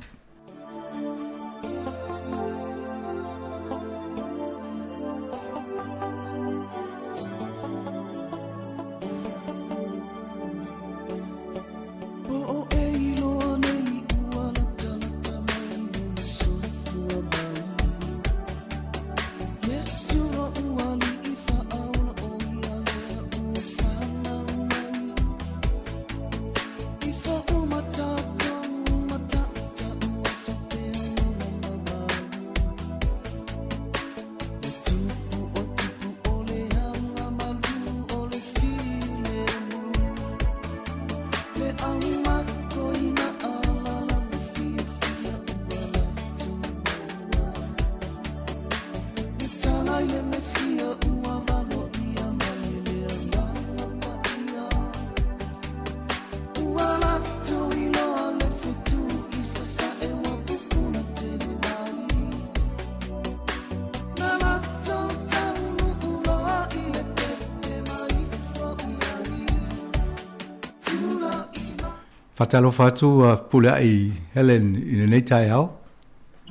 Speaker 13: Faatalofa atu a Pulea'i Helen i lenei taeao.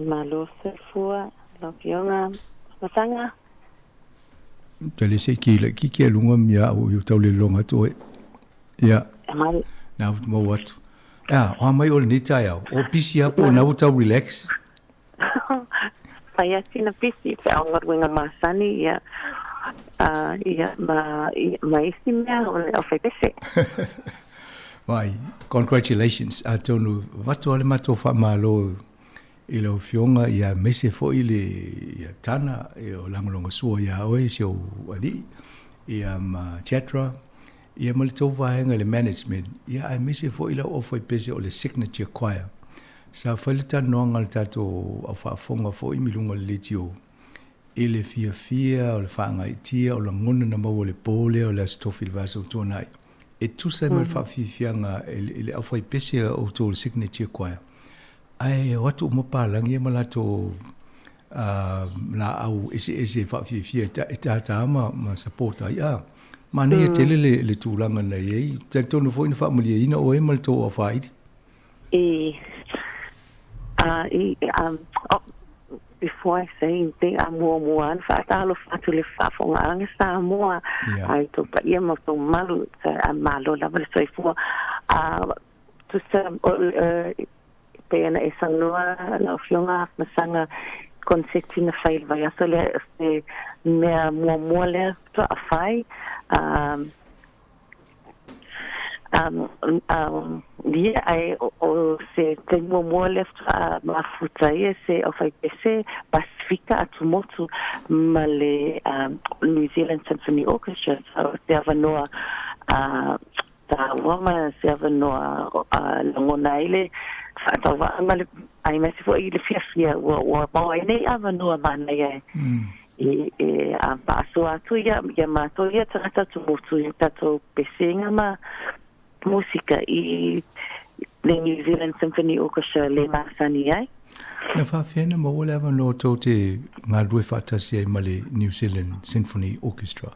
Speaker 14: Malo soifua lau Afioga Masaga.
Speaker 13: Tali se ki le ki ki lunga mia au i tau le longa atu oe. Ia. Na mau atu. Ea, o mai o lenei taeao. O pisi a po na tau relax.
Speaker 14: Fai atu na pisi pe au ngaruenga masani ia. Ia ma ma isi mea o le au fai pese.
Speaker 13: Vai, congratulations. Atonu, vatu ale matou whaamalo i lau afioga, ia aemaise foi le ia Tana e o lagolagosua iā oe si ou alii, ia ma Jatra, ia ma le tou vaega i le management, ia aemaise foi lau aufaipese o le Signature Choir. Sa fai le talanoaga a le tatou au faafofoga foi mi luga o le leitio i le fiafia o le faagaitia o lagona na maua i le po lea o le Aso Tofi i le vaiaso ua tuanai. E tusa ai ma le faafiafiaga i le aufaipese a outou o le Signature Choir. Ae o atu uma palagi ia ma latou laau eseese e faafiafia e tata ma, ma support ai. A, manaia tele le, le tulaga na i ai. Talitonu foi na faamalieina oe ma le tou afaili.
Speaker 14: I, i, oh, before I say anything, a muamua ana faatalofa atu le faafogaaga Samoa, yeah. Ai tou paia ma tou malu, a malo lava le soifua. Tusa, pei ona e saunoa lau Afioga Masaga, konseti na fai i le vaiaso lea, se mea muamua lea faatoa fai. Ia, ae o se taimi muamua lea faatoa mafuta ai se aufaipese Pasifika atumotu ma le New Zealand Symphony Orchestra. So, se avanoa taua ma se avanoa lagona ai le Faatauvaa ma le aemaise foi i le fiafia ua ua maua ai nei avanoa manaia e e e faasoa atu ia ia matou ia tagata atumotu i tatou pesega ma musika i le New Zealand Symphony Orchestra le masani ai.
Speaker 13: Na faafefea na maua le avanoa tou te galulue faatasi ai ma le New Zealand Symphony Orchestra?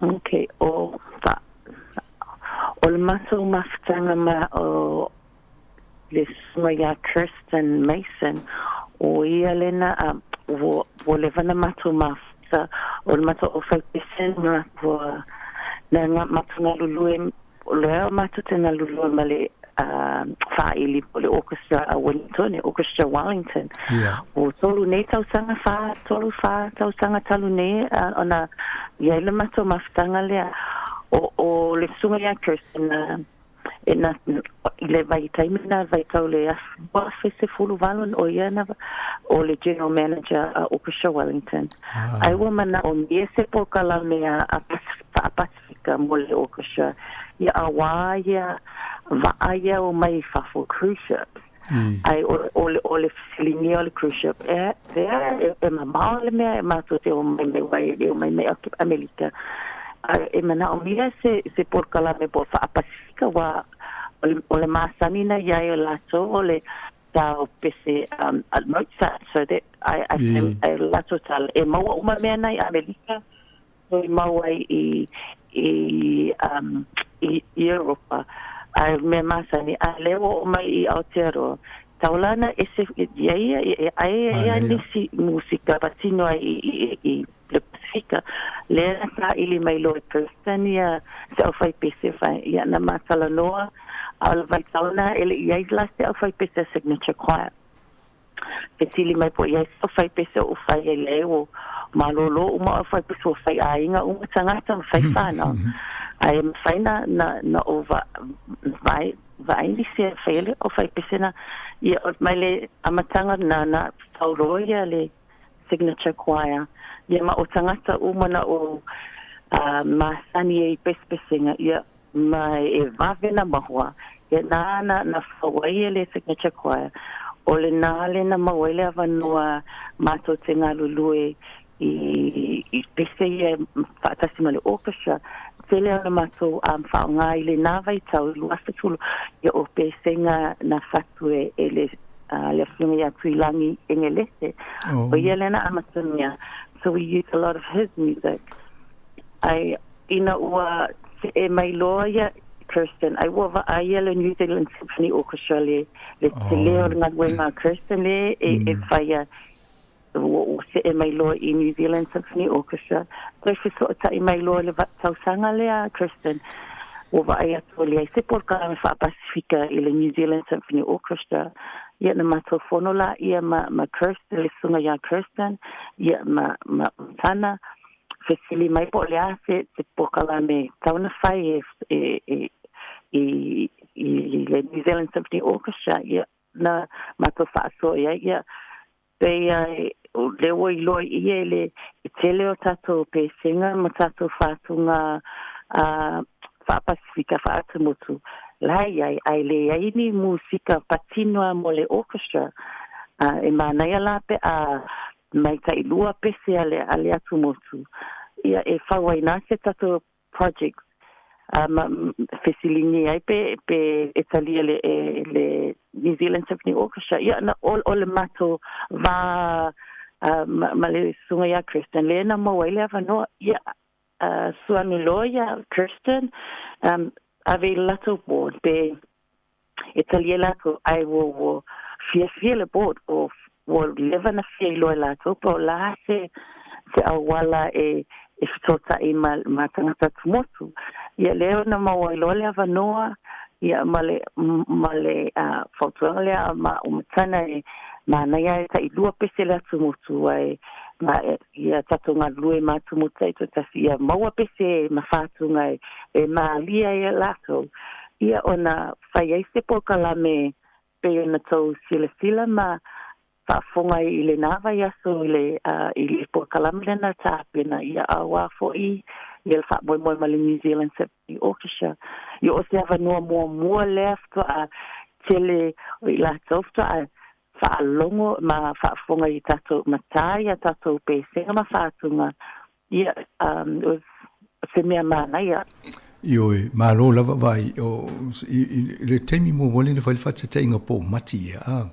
Speaker 14: Okay, o fa o le matou mafutaga ma o le susuga ia Kirsten Mason, o ia lena a ua ua leva na matou mafuta, o le matou aufaipese na ua na nga matou galulue o lea matou te galulue ma le faaili po o le orchestra a Wellington, Orchestra Wellington. Ua tolu nei tausaga, whā, tolu, whā tausaga talu nei ona i ai le matou mafutaga lea. O, o le susuga ia Kirsten, e na, i le vaitaimi na vaitau le 2018, o ia na, o le general manager a Orchestra Wellington. Ai ua manaomia se polokalame a Faa-Pasifika mo le orchestra, ia auā ia vaa ia o mai i fafo, cruise ships. Ai o, o, le, o le fesiligia o le cruise ship, e, e, e mamao le mea e matou te o mai mai wai e o mai mai Amerika. Ai e manaomia se, se polokalame po Faa-Pasifika ua o le, o le masani na iai o latou o le tao pese Mozart, so that I, I, I, latou tala, e maua uma mea na i Amerika, Toe mau ai i, i, um, i Europa, a mea masani, a lea ua oo mai i Aotearoa, taulana ese, ia ia, e ai ia nisi musika patino ai i, i, i le Pasifika, lea na tāili mai loa e Kirsten ia se aufaipese whai, ia na matalanoa, a o le vaitau na e le i ai la se aufaipese a Signature Choir. Fesili mai po i ai se aufaipese o fai ai le o malōlō uma aufaipese ua fai aiga uma tagata ma fai whānau. Ae mawhai na, na, na o va, vai, vaai nisi e whai le aufaipese na, ia o mai le amatanga na, na whauroa ia le signature choir. Ia ma o tagata uma na o masani e i pesepesenga, ia Ma e vave na mahoa, ia na na na fau ai e le signature choir, o le na le na mau ai le avanoa matou te galulue i i pese ia faatasi ma le orchestra, tele ona matou faaaoga i le na vaitau i 2010, ia o pesega na fatu e e le le afioga ia Tuilangi Engelese, o ia lena amatamea, so we use a lot of his music. Ai ina ua see mai loa ia Kirsten, ai ua vaai ia le New Zealand Symphony Orchestra le, le tele o le galuega a Kirsten le e, e whaia ua, ua see mai loa i New Zealand Symphony Orchestra. Toe fesootai mai loa le tausaga lea a Kirsten, ua vaai atu o leai se polokalame faa-Pasifika i le New Zealand Symphony Orchestra. Ia na matou fono laia ma, ma Kirsten, le susuga ia Kirsten, ia ma, ma Tana, fesili mai po o le a se se polokalame tau na fai e e e i i le New Zealand Symphony Orchestra, ia na matou faasoa i ai, ia pei ai o lea ua iloa i i e le e tele o tatou pesega ma tatou fatuga a faa-Pasifika faa-Atumotu la i ai, ae leai ni musika patino a mo le orchestra, a e manaia la pe a mai tailua pese a le a le atumotu ia e fau ai na se tatou project a ma fesiligia ai pe pe e talia le e le New Zealand Symphony Orchestra ia na o, o le matou va ma, ma le susuga ia Kirsten lea na maua ai le avanoa ia suanu loa ia Kirsten ave i le latou board pe e talia latou ai ua ua fiafia le board o ua leva na fia iloa e latou po o la se se auala e e fetota'i ma ma tagata atumotu. Ia lea na maua ai loa le avanoa ia ma le ma le fautuaga lea ma o matana e manaia e tailua pese le atumotu ai ma ia tatou galulue ma atumotu taitoatasi ia maua pese ma fatuga e e malia ai e latou ia ona fai ai se polokalame pei ona tou silasila ma faafofoga i lenā vaiaso i le i le polokalame lea na tapena ia auā fo'i ia le faamoemoe ma le New Zealand Symphony Orchestra. Ia o se avanoa muamua lea faatoa tele o i latou faatoa faalogo ma faafofoga i tatou matā i a tatou pesega ma fatuga, ia, um, o se mea manaia.
Speaker 13: Ioe, malo lava vaai, o, i, i, le taimi muamua lea na fai le faataitaiga po o mati ia, a.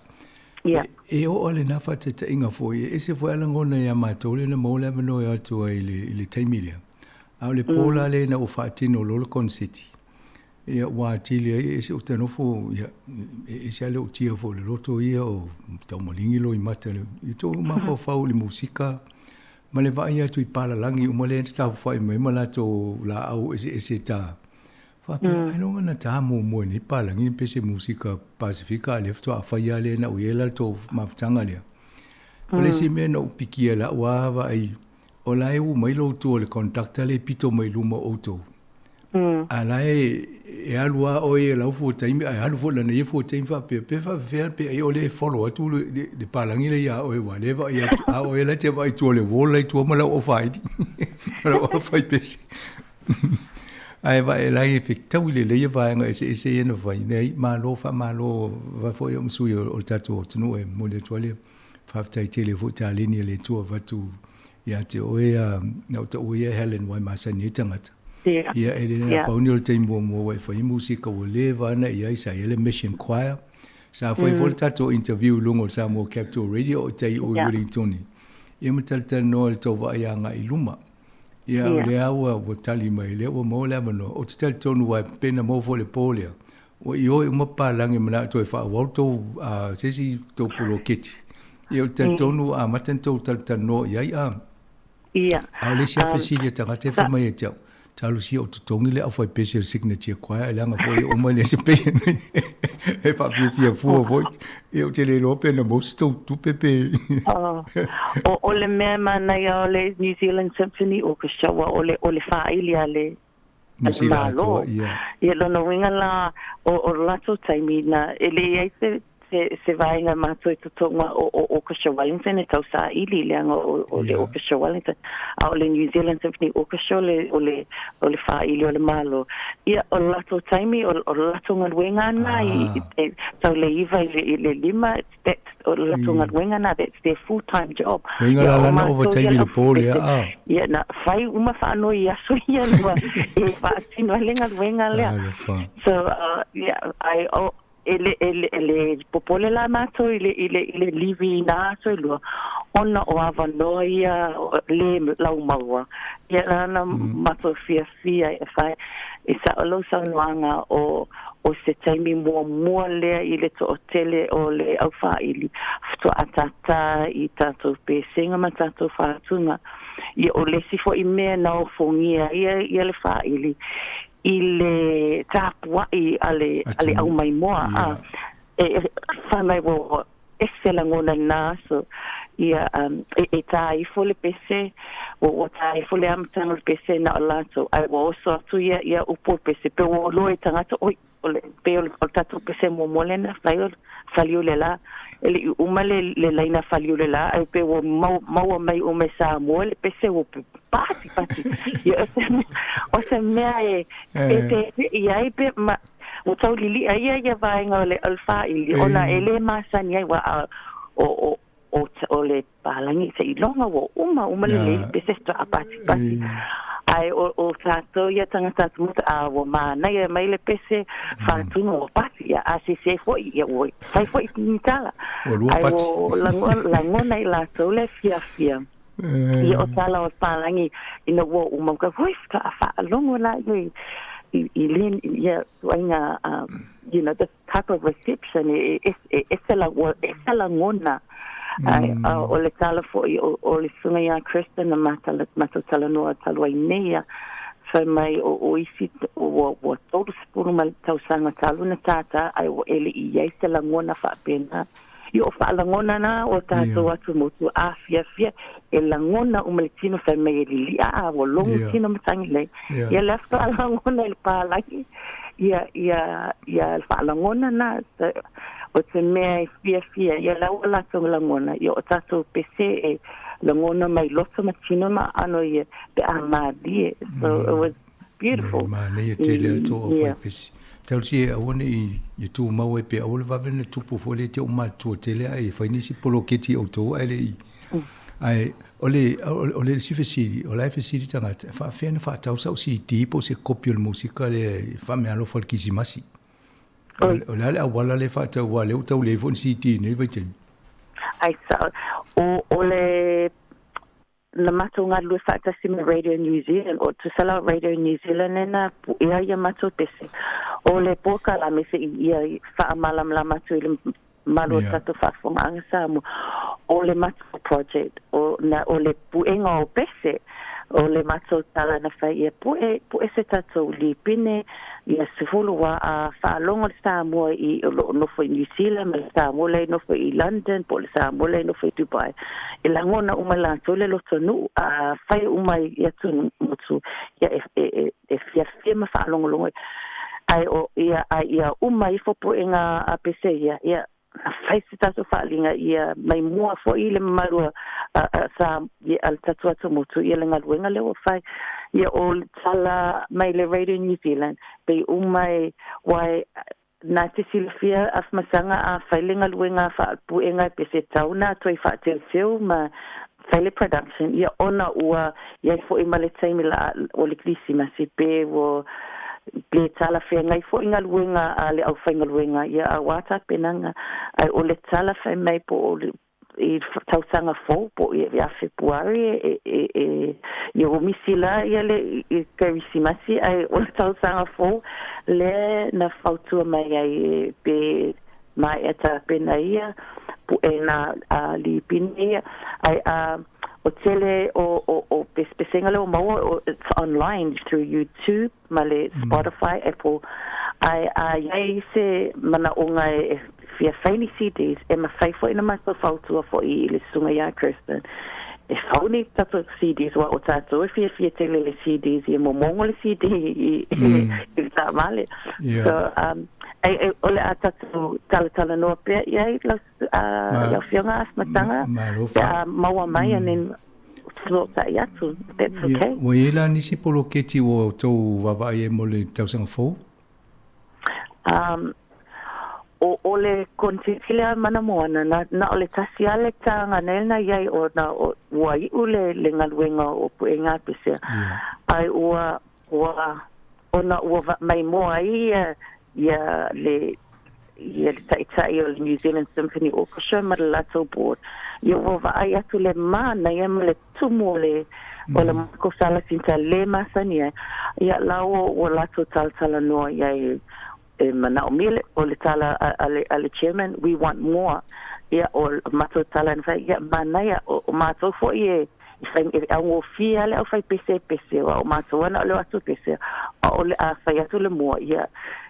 Speaker 14: Ia.
Speaker 13: E, e oo lena faataitaiga foi, e ese foi a lagona ia matou lea na maua le avanoa e o atu ai i le, i le taimi lea. A o le po la lea ina ua faatino loa le koneseti, ia ua atili ai e ese ou te nofo, ia, e ese lava le ootia foi o le loto ia, o taumaligi loimata i tou mafaufau i le musika ma le vaai atu i palalagi uma lea na tafafai mai ma latou laau eseese ta. Faapea, ailoga na ta muamua i nei palagi pe se musika Pasifika a lea faatoa fai lava lea na ou i ai la le tou mafutaga lea. O le isi mea na ou pikia i lau lava vaai, o la e uu mai lou tua o le conductor lea e pito mai i luma o outou. A la e, e alu lava oe i lau fua taimi, ae alu foi lana ia fua taimi faapea, pe faapefea pe ai o lea e follow atu le, le, le palagi lea ia oe, ua lea vaai atu, a oe la te vaai tua o le wall la i tua ma lau ofaili, ma lau ofai pese. Ae vaai la e fetaui lelei ia vaega eseese ia na fai, nei, malo faamalo va foi o sui o le tatou atunuu e momoli atu ai le faafetai tele foi taleni a le Atua avatu ia te oe a na ou taua ia Helen wai masani ai tagata.
Speaker 14: Ia.
Speaker 13: Ia e le na pau ni o le taimi muamua ua e fai musika ua leva ana i ai sa i ai le Mission Choir. Sa fai foi le tatou interview i luga o le Samoa Capital Radio o tai o i Wellingtoni. Ia ma talatalanoa i le tou vaai agai i luma. Ia o lea ua ua tali mai lea ua maua le avanoa. Ou te talitonu aua pe na maua foi i le po lea, ua ioe uma papalagi manao toe faaauau tou se isi tou poloketi. Ia ou te talitonu ua amata ona tou talatalanoa i ai a.
Speaker 14: Ia.
Speaker 13: A o le isi lava fesili a tagata e fai mai ia te au, talosia o totogi le aufaipese o le signature choir e leaga foi e uma e le se pei e faafiafia fua foi. Ia ou te le iloa pe na maua se tou tupe pe.
Speaker 14: Oh, o, o le mea manaia o le New Zealand Symphony Orchestra, ua o le, o le faaili a le, a
Speaker 13: New
Speaker 14: le
Speaker 13: Zealand
Speaker 14: Malo.
Speaker 13: atoa, ia.
Speaker 14: Ia lona uiga la, o, o le latou taimi na, e leai se, se, se vaega matou i totoga o, o Orchestra Wellington e tausaili, leaga o, o le Orchestra Wellington, a o le New Zealand Symphony Orchestra o le, o le, o le faaili o le Malo. Ia, o le latou taimi, o, o le latou galuega na i, i, tau le 9 i le, i le 5, that's, o le latou galuega na, that's their full time job.
Speaker 13: Uiga
Speaker 14: Ia,
Speaker 13: la
Speaker 14: o
Speaker 13: lana
Speaker 14: matou ia
Speaker 13: overtime i le po lea, a.
Speaker 14: Ia, na fai uma faanoi i aso ia lua e faatino ai le galuega lea.
Speaker 13: Talofa.
Speaker 14: So, yeah, I, o, E le, e le, e le popole la matou i le, i le, i le livi i nā aso e lua, ona o avanoa ia le laumaua. Ia lana matou fiafia e fai, e sao lou saunoaga o, o se taimi muamua lea i le toatele o le aufaili faatoa tātā i tatou pesega ma tatou fatuga. Ia o le isi foi mea na ofogia ia, ia le faili, i le tapuai a le, a le aumaimoa, a, e, e fai mai ua ese lagona i lena aso, ia, um, e, e tā ifo le pese, ua, ua tā ifo le amataga o le pese na o latou, ae ua oso atu ia, ia upu o le pese, pe ua oloa i tagata, oi, o le, pei o le, o le tatou pese muamua lea na fai o le Faliulelā, e le i uma le, le laina Faliulelā, ae pei ua mau, maua mai uma e Samoa le pese ua pati pati. Ia, o se mea, o se mea e pepepe'i ai pe ma, ua taulili'a ia ia vaega o le, o le fāili, ona e lē masani ai, ua, a, o, o, o, o le palagi seiloga ua uma uma lelei le pese faatoa patipati. Ae o, o tatou ia tagata atumotu, a ua manaia mai le pese fatuga ua pati, ia a sese foi, ia ua fai foi ni tala.
Speaker 13: Ua lua
Speaker 14: Ae
Speaker 13: pati.
Speaker 14: ua lagona, lagona i latou le fiafia. Ia o tala o palagi ina ua uma, ua hui faatoa faalogo la ia i, i, le, ia ituaiga, you know, this type of reception e, e, e ese la, ua ese lagona. Ae, o le tala foi o, o le susuga ia Kirsten na matala, matou talanoa talu ai nei ia, fai mai o, o isi ua, ua 30 ma tausaga talu na tātā, ae ua e le i ai se lagona faapena. Ia o faalagona na o tatou atu motu afiafia e lagona uma le tino fai mai e lilia a ua logo tino matagi lei. Ia le faalagona i le palagi ia ia ia le faalagona na o te mea e fiafia ia la ua latou lagona ia o tatou pese e lagona mai loto ma tino ma ano ia pe a malie. So it was beautiful.
Speaker 13: Manaia tele le tō au whaipesi. Talosia e aua nei ia tumau ai pe aua le vave ona tupu foi lea e te oo matutua tele ae fai nisi poloketi o outou ae le i. Ae o le o le isi fesili, o la e fesili tagata, e faafefea ona faatau sau CD po o se kopi o le musika lea e faameaalofa i le Kirisimasi? O le a le auala lea e faatau aua o lea ua tau leai foi ni CD i lenei vaitaimi?
Speaker 14: Ai sao, o le Na matou galulue faatasi ma Radio New Zealand, o tusa la o Radio New Zealand lena puea ia matou pese. O le polokalame se i ia faamalamalama atu i le mamalu o le tatou faafofogaaga Samoa, o le matou project, o, na, o le puega o pese, o le matou tala na fai ia pue, pue se tatou lipine, ia 18 a faalogo le Samoa i o lo o nofo i New Zealand ma le Samoa la e nofo i London po o le Samoa la e nofo i Dubai e lagona uma e latou le lotonuu a fai uma i atunuu motu ia e e e e fiafia ma faalogologo ai o ia a ia uma ifo puega a pese ia ia na fai se tatou faaaliga ia mai mua foi le mamalu a sa a le tatou atumotu ia le galuega lea ua fai. Ia o le tala mai le Radio New Zealand pei uma e ua e na te silafia afamasaga a fai le galuega faapuega pe se tau na toe faateuteu ma fai le production ia ona ua iai foi ma le taimi la o le Kerisimasi pe ua le talafeagai foi galuega a le aufaigaluega ia auā tapenaga ae o le tala fai mai po o le i tausaga fou po o ia Fepuari e e e ia ua misi la ia le i Kerisimasi ae o le tausaga fou lea na fautua mai ai e pe maea tapena ia puʻe na a lipine ia ae a o tele o o o pesepesega lea ua maua o it's online through YouTube ma le Spotify, Apple ae a iai se manaʻoga e fia fai ni CDs e mafai foi ona matou fautua foi i le susuga ia Kirsten e fau ni tatou CDs aua o tatou e fiafia tele i le CDs ia momogo le CD i i le taavale so um ai e o le a tatou talatalanoa pea i ai lau lau Afioga Afamasaga pe a maua mai and then fesoosai atu if that's okay.
Speaker 13: Ua i ai la nisi poloketi ua outou vaavaai ai mo le tausaga fou?
Speaker 14: Um, o, o le konetiti lea mana moana, na, na o le tasi a le taga nei na iai o na o, ua iu le, le galuega o Puʻe Pesea. Yeah. Ai ua, ua, ona ua va, mai moa ai ia, ia le, ia le taitai o le New Zealand Symphony Orchestra ma le latou board. Ia ua vaai atu le manaia ma le tumu o le o le Michael Salacinta le masani ai. Ia laua ua latou talatalanoa iai e manaomia le o le tala a le a le chairman we want more. Ia o matou tala na fai ia manaia o, o matou foi e i fai e augofie lava le aufai pese e pese aua o matou ana o le o atu e pese a o le a fai atu le mua ia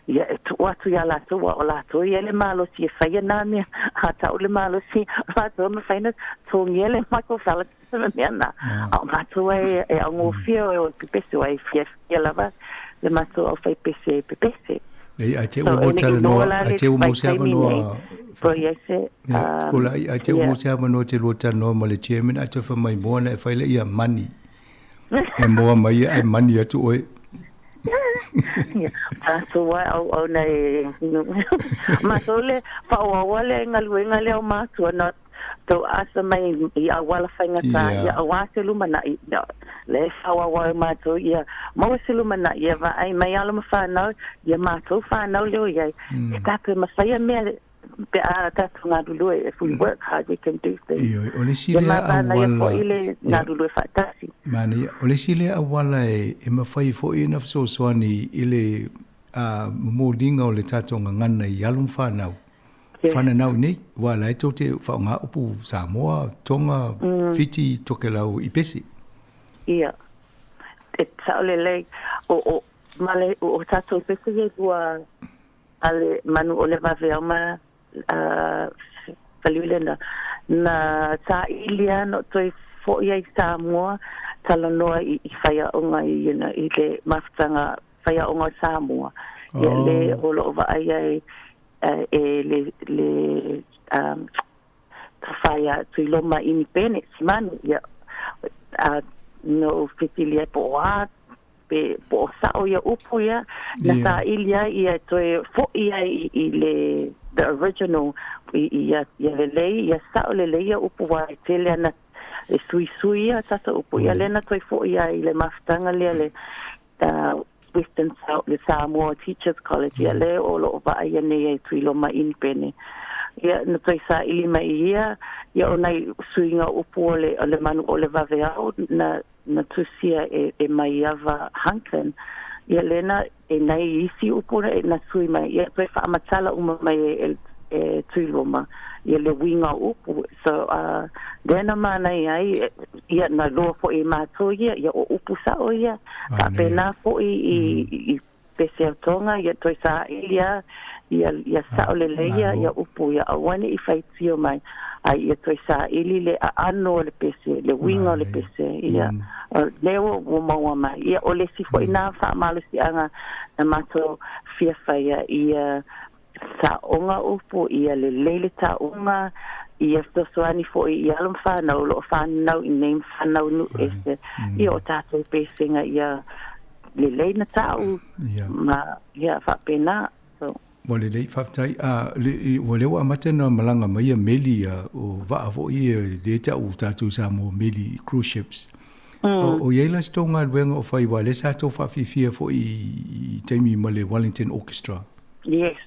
Speaker 14: ia e tuu atu iā latou aua o latou e i ai le malosi e faia nā mea a tau le malosi o latou e mafai ona togia le Michael Phelps ma mea na a o matou e e augofie o e pepese aua e fiafia lava le matou aufai pese e pepese.
Speaker 13: Nei, ai te ua mo talanoa, ai te ua mo se avanoa. Fepuleai, ai te ua mo se avanoa te lua talanoa ma le chairman, ai te wha mai moa na e whai le ia mani. E moa mai ia ai mani atu oe.
Speaker 14: Mātou ai au au nei. Mātou le whaoawa le ngaluenga le au mātua na tou asa mai i auala faigata ia auā se lumanai ia le whaoawa au mātou ia maua se lumanai ia vaai mai alo ma whanau ia mātou whanau leo iai e tātou e mawhai a mea pe a tātou ngalulue if we work hard we can do things.
Speaker 13: Ioe, o le isi lea auala
Speaker 14: foi le galulue faatasi.
Speaker 13: Manaia, o le isi lea auala e e mafai foi ona fesoasoani i le momoliga o le tatou gagana i alo ma fanau. Whananau nei, wa la e tou te whaonga upu Samoa, Tonga, Fiti, Tokelau i pese.
Speaker 14: Ia. E sao lelei, o, o, ma le, o, o tatou pese ia ua a le manu o le vaveao ma Faliule na, na tāili a no toe fo'i ai Samoa, talanoa i, i whaiaonga i, you know, i le mafutaga whaiaonga o Samoa. Ia le o loo vaai ai e le, le tawhaia Tuiloma Inipene, Simanu, ia, a, no fesili ai po o a, pe po o sa'o ia upu ia, na saili ai ia toe fo'i ai i le the original i ia ia lelei ia sa'o lelei ia upu aua e tele ana e suisui ia tatou upu ia lea na toe fo'i ai i le mafutaga lea le Western le Samoa Teachers College ia lea o lo'o vaaia nei e Tuiloma Inipene ia na toe saili mai i ia ia o nai suiga upu o le o le manu o le vaveao na na tusia e e Maiava Hunkin ia lea na e nai isi upu na sui mai ia toe faamatala uma mai e e Tuiloma ia le uiga o upu. So lea na manaia ai ia na iloa foi e matou ia ia o upu sao ia faapena foi i i pese o Tonga ia toe saili a ia ia sao lelei ia ia upu ia aua ne i faitio mai ai ia toe saili le aano o le pese le uiga o le pese ia lea ua ua maua mai ia o le isi foi na faamalosiaga na matou fia faia ia saoga upu ia lelei le tauga ia fesoasoani foi i alo ma fanau o lo o fanau i nei ma fanau i nuu ese ia o tatou pesega ia lelei na tau ma ia faapena. So.
Speaker 13: Ua lelei, faafetai. A, le, ua lea ua amata ona malaga mai ia meli a, o vaa foi ia lea e tau tatou Samoa meli cruise ships. O, o i ai la se tou galuega o fai, aua lea sa tou faafiafia foi i, i taimi ma le Wellington Orchestra.
Speaker 14: Yes.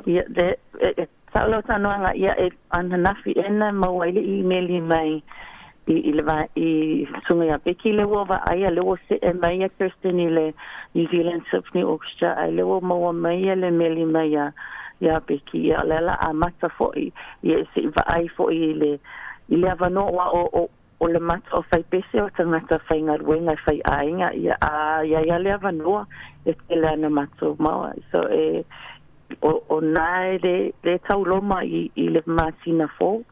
Speaker 14: Ia, the, e, e, sao lau saunoaga, ia e ananafi ea na maua ai le imeli mai i, i le va, i susuga ia Becky lea ua vaaia, lea ua see mai ia Kirsten i le New Zealand Symphony Orchestra, ae lea ua maua mai ia le meli mai ia, ia Becky, ia o le ala amata foi, ia se i vaai foi i le, i le avanoa, aua o, o, o le mata o faipese o tagata faigaluega e faiaiga ia a i ai a le avanoa e tele ana matou maua. So e o o na e le le tauloma i i le masina fou.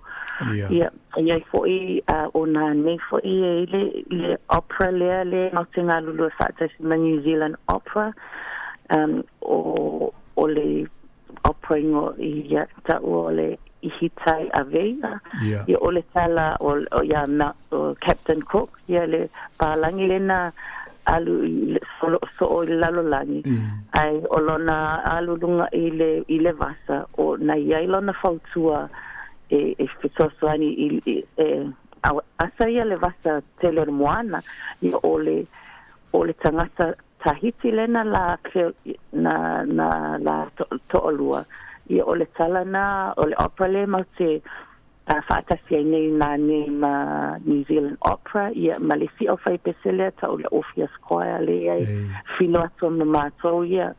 Speaker 13: Ia.
Speaker 14: Ia e i ai fo'i a o na nei fo'i e i le le opera lea le matou te galulue faatasi ma New Zealand Opera um o o le opera ingoa ia taua o le Ihitai Aveia.
Speaker 13: Ia.
Speaker 14: Ia o le tala o o ia ma o Captain Cook ia le palagi lena alu i le solo soo i le lalolagi ae o lona alu luga i le i le vasa o na i ai lona fautua e e fesoasoani i i e asa ia le vasa tele o le moana ia o le o le tagata Tahiti lena la na na la toalua ia o le tala na o le opera le mau te faatasi ai nei na nei ma New Zealand Opera ia ma le isi aufaipese lea tau le Orpheus Choir le ai filo atu ma matou ia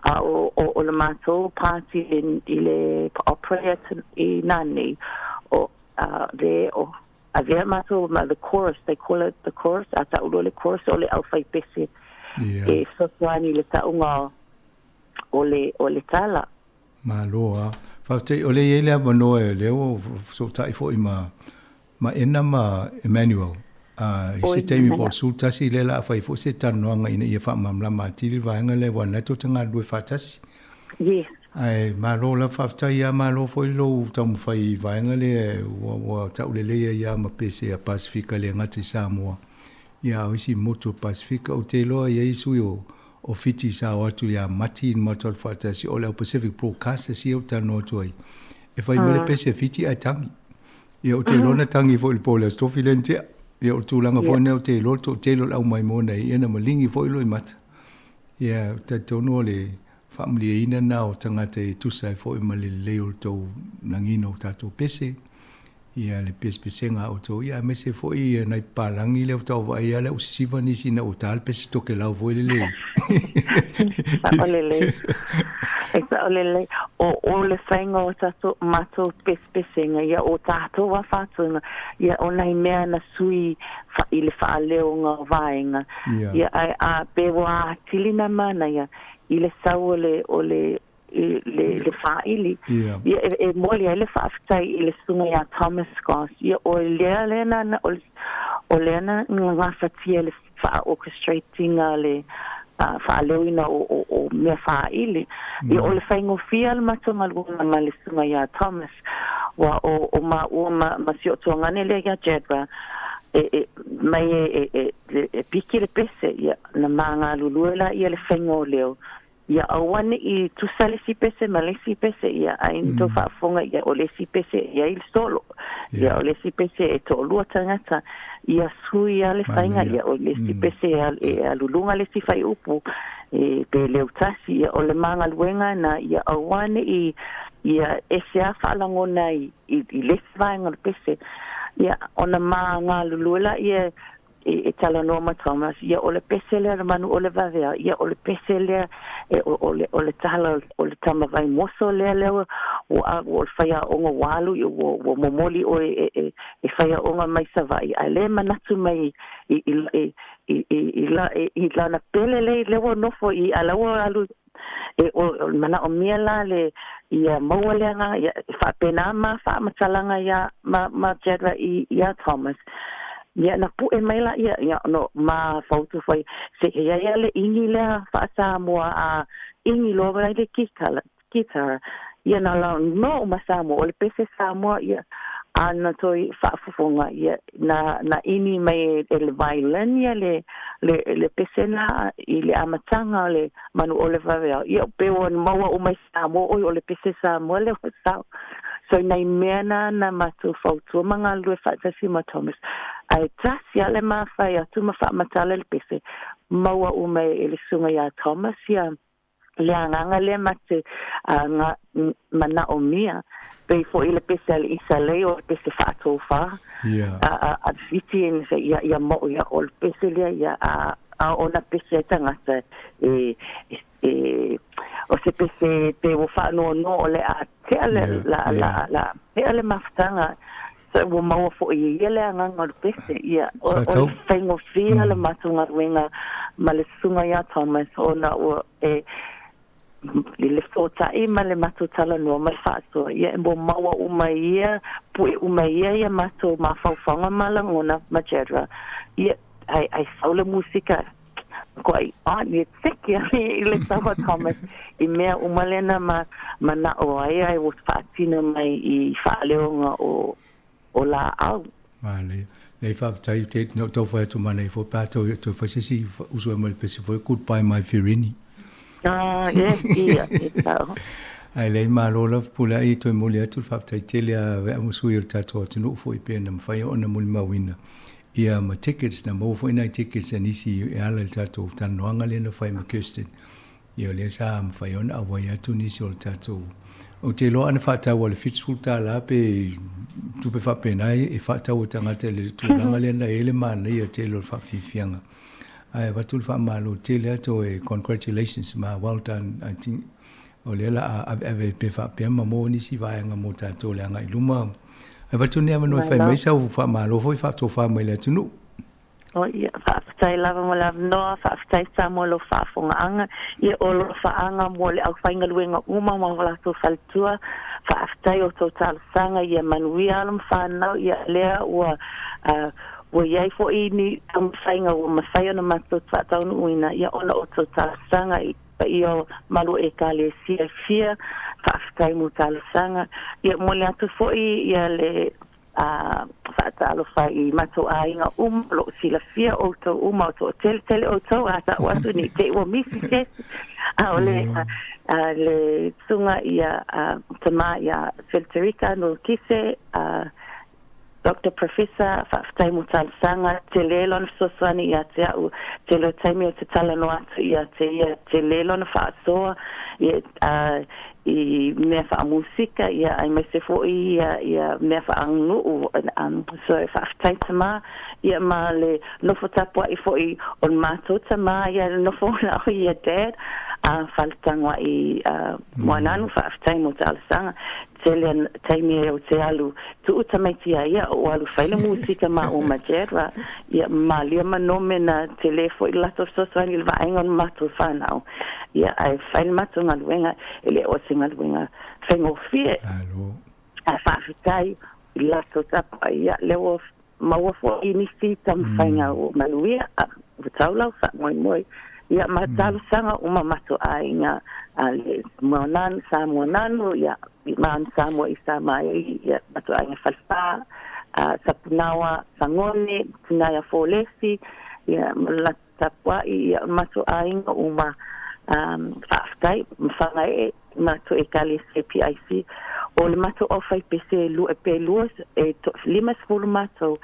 Speaker 14: a o o o le matou party i le opera lea i na nei o le o Avea matou ma the chorus, they call it the chorus, a ta'u loa le chorus o le aufaipese e fesoasoani i le ta'uga o le, o le tala.
Speaker 13: Malo a. Faafetai o lea e i ai le avanoa o lea ua fesootai foi ma, ma Ena ma Emmanuel a i se taimi po o le 11 lea o le a fai foi se talanoaga ina ia faamalamalama atili le vaega lea aua o lena tou te galulue faatasi.
Speaker 14: Yes.
Speaker 13: Ae malo lava faafetai ia malo foi lou taumafai i vaega lea ua ua taulelei ai a ma pese a Pasefika le gata i Samoa ia a o isi motu o Pasefika ou te iloa i ai sui o o Fiti sa o atu ia Mati i matou alu faatasi o le au Pacific Broadcasters ia ou talanoa atu ai e fai mai le pese a Fiti ae tangi ia ou te iloa na tangi foi i le po o le Aso Tofi lea na tea ia o le tulaga foi lea ou te iloa le toatele o le au maimoa nei ia na maligi foi loimata ia ou te talitonu o le Faamalieina na o tagata e tusa ai foi ma le lelei o le tou lagiina o tatou pese, ia le pesepesega a outou, ia aemaise foi ia nai papalagi lea faatoa ou vaai lava lea ua sisiva nisi ina ua ta le pese Tokelau foi lele.
Speaker 14: Sao lelei. E sao lelei. O, o le faiga o tatou, matou pesepesega, ia o tatou a faatuina, ia o nai mea na sui fa, i le faaleoga o vaega.
Speaker 13: Ia.
Speaker 14: Ia, ae a, pe ua atili na manaia, i le sau o le o le i le le faaili.
Speaker 13: Ia.
Speaker 14: Ia e e momoli ai le faafetai i le susuga ia Thomas Goss, ia o lea lea na na o le o lea na gafatia le faa-orchestrate ina le faaleoina o o o mea faaili. Ia o le faigofie le matou galuega ma le susuga ia Thomas, ua o o maua ma ma si ou tuagane lea ia Jadra, e, e mai e, e, e, e piki le pese, ia, na magalulue laia le faiga o leo, ia aua neʻi tusa le isi pese ma le isi pese, ia ai na tou faafofoga, ia o le isi pese e i ai le solo, ia o le isi pese e toʻalua tagata, ia sui lava le faiga, ia o le isi pese e alu luga le isi faaiupu, e pe leo tasi, ia o le magaluega na, ia aua neʻi ia ese a faalagona i i le isi vaega o le pese, ia ona magalulue laia e talanoa ma Thomas, ia o le pese lea le manu o le vaveao, ia o le pese lea e o le o le tala o le tama vaimoso lea lea ua ua o le faiaoga ua alu ua ua momoli ʻoe e e e faiaoga mai Savaii ae le manatu mai i i i i i i la i lana pele lea lea ua nofo i a la ua alu e o le manaʻomia la le ia maua le agaga ia e faapena ma faamatalaga iā ma ma Jadra i iā Thomas. Ia na puʻe mai laia ia no ma fautu foi se i ai a le ʻigi lea faa-Samoa a ʻigi loa mai le kikala guitar ia na la no ma Samoa o le pese Samoa ia a na toe faafofoga ia na na ʻini mai e le violin ia le le le pese na i le amataga o le manu o le vaveao ia pe ua maua uma i Samoa oi o le pese Samoa lea ua sao. So nai mea na na matou fautua ma galulue faatasi ma Thomas ae tasi a le mafai atu ma faamatala le pese maua uma e le susuga ia Thomas ia le agaga lea ma te nga manaʻomia pei foʻi le pese a le Isalei o le pese faatofā a a a Fiti e ia ia mo ia o le pese lea ia a a ona pese ai tagata e e o se pese pe ua faanoanoa o le a tea le la la la tea le mafutaga so ua maua foʻi e ia le agaga o le pese ia o o le faigofie le matou galuega ma le susuga ia Thomas ona ua e i le fesootaʻi ma le matou talanoa ma le faasoa ia e ua maua uma e ia puʻe uma e ia ia matou mafaufauga ma lagona ma Jadra ia ai ai sau le musika koʻi on ia tiki i le sau a Thomas i mea uma lea na ma manaʻo ai ai ua faatino mai i faaleoga o o laau.
Speaker 13: Manaia. Nei faafetai te no tau whai atu manai fo pā tau tau whai sesi usu e mai le pesi foi goodbye my Firini.
Speaker 14: Ah, yes, ia, e tau.
Speaker 13: Ai lei malo lava pule ai toe moli atu le faafetai tele a vea mo sui o le tatou atunuu foi pe na mafai ona molimauina ia ma tickets na maua foi nai tickets a nisi e ala i le tatou talanoaga lea na fai ma Kirsten. Ia o lea sa mafai ona auai atu nisi o le tatou. Ou te iloa ana faatau a le $70 pe tupe faapena e faatau e tagata i le tulaga lea na i ai le manaia tele o le faafiafiaga. Ae avatu le faamalo tele atu e congratulations ma well done. I think o lea la a aveave pe faapea ma maua nisi vaega mo tatou le agai i luma. Ae avatu lenei avanoa e fai mai sau faamalo foi faatofa mai le atunuu.
Speaker 14: O ia, faafetai lava mo le avanoa, faafetai Samoa i lou faafogaaga, ia o lo faaga mo le aufaigaluega uma ma o latou faletua, faafetai o tou talosaga ia manuia alo ma fanau, ia lea ua ua i ai foi ni taumafaiga ua mafai ona matou faataunuuina, ia ona o tou talosaga i paia o malu o Ekalesia e fia, faafetai mo talosaga, ia momoli atu foi ia le A faatalofa i matou aiga uma, o lo o silafia outou uma, o toateletele outou, a ta'u atu ne i te i ua misi se isi, a o le, a le susuga ia tama ia Feliterica no Kise, a Doctor Professor, faafetai mo talosaga, tele lona fesoasoani ia te a'u, tele o taimi ou te talanoa atu ia te ia, tele lona faasoa, ia, a, i mea faamusika ia aemaise foi ia ia mea faaaganuu so e faafetai tama ia ma le nofo tapuai foi o le matou tama ia le nofo na o ia dad a faletagoai Moananu faafetai mo talosaga tele taimi ou te alu tuu tamaiti ai ia ou alu fai le musika ma o ma dad ra ia malia ma nome na tele foi le latou fesoasoani i le vaaiga o le matou whanau ia ae fai le matou galuega e le o se galuega faigofie.
Speaker 13: Alo.
Speaker 14: Ae faafetai i le latou tapuai ia lea ua maua foi nisi taumafaiga ua manuia ua tau lau faamoemoe ia ma talosaga uma matou aiga a le Moananu Samoa Nanu ia ma Samoa i sa mai ia matou aiga falefa Sapunaoa Sagone, Pinaia Folesi, ia ma le latou tapuai, ia o le matou aiga uma faafetai ma Fagaee matou Ekalesia PIC. O le matou aufaipese pe lua e 50 matou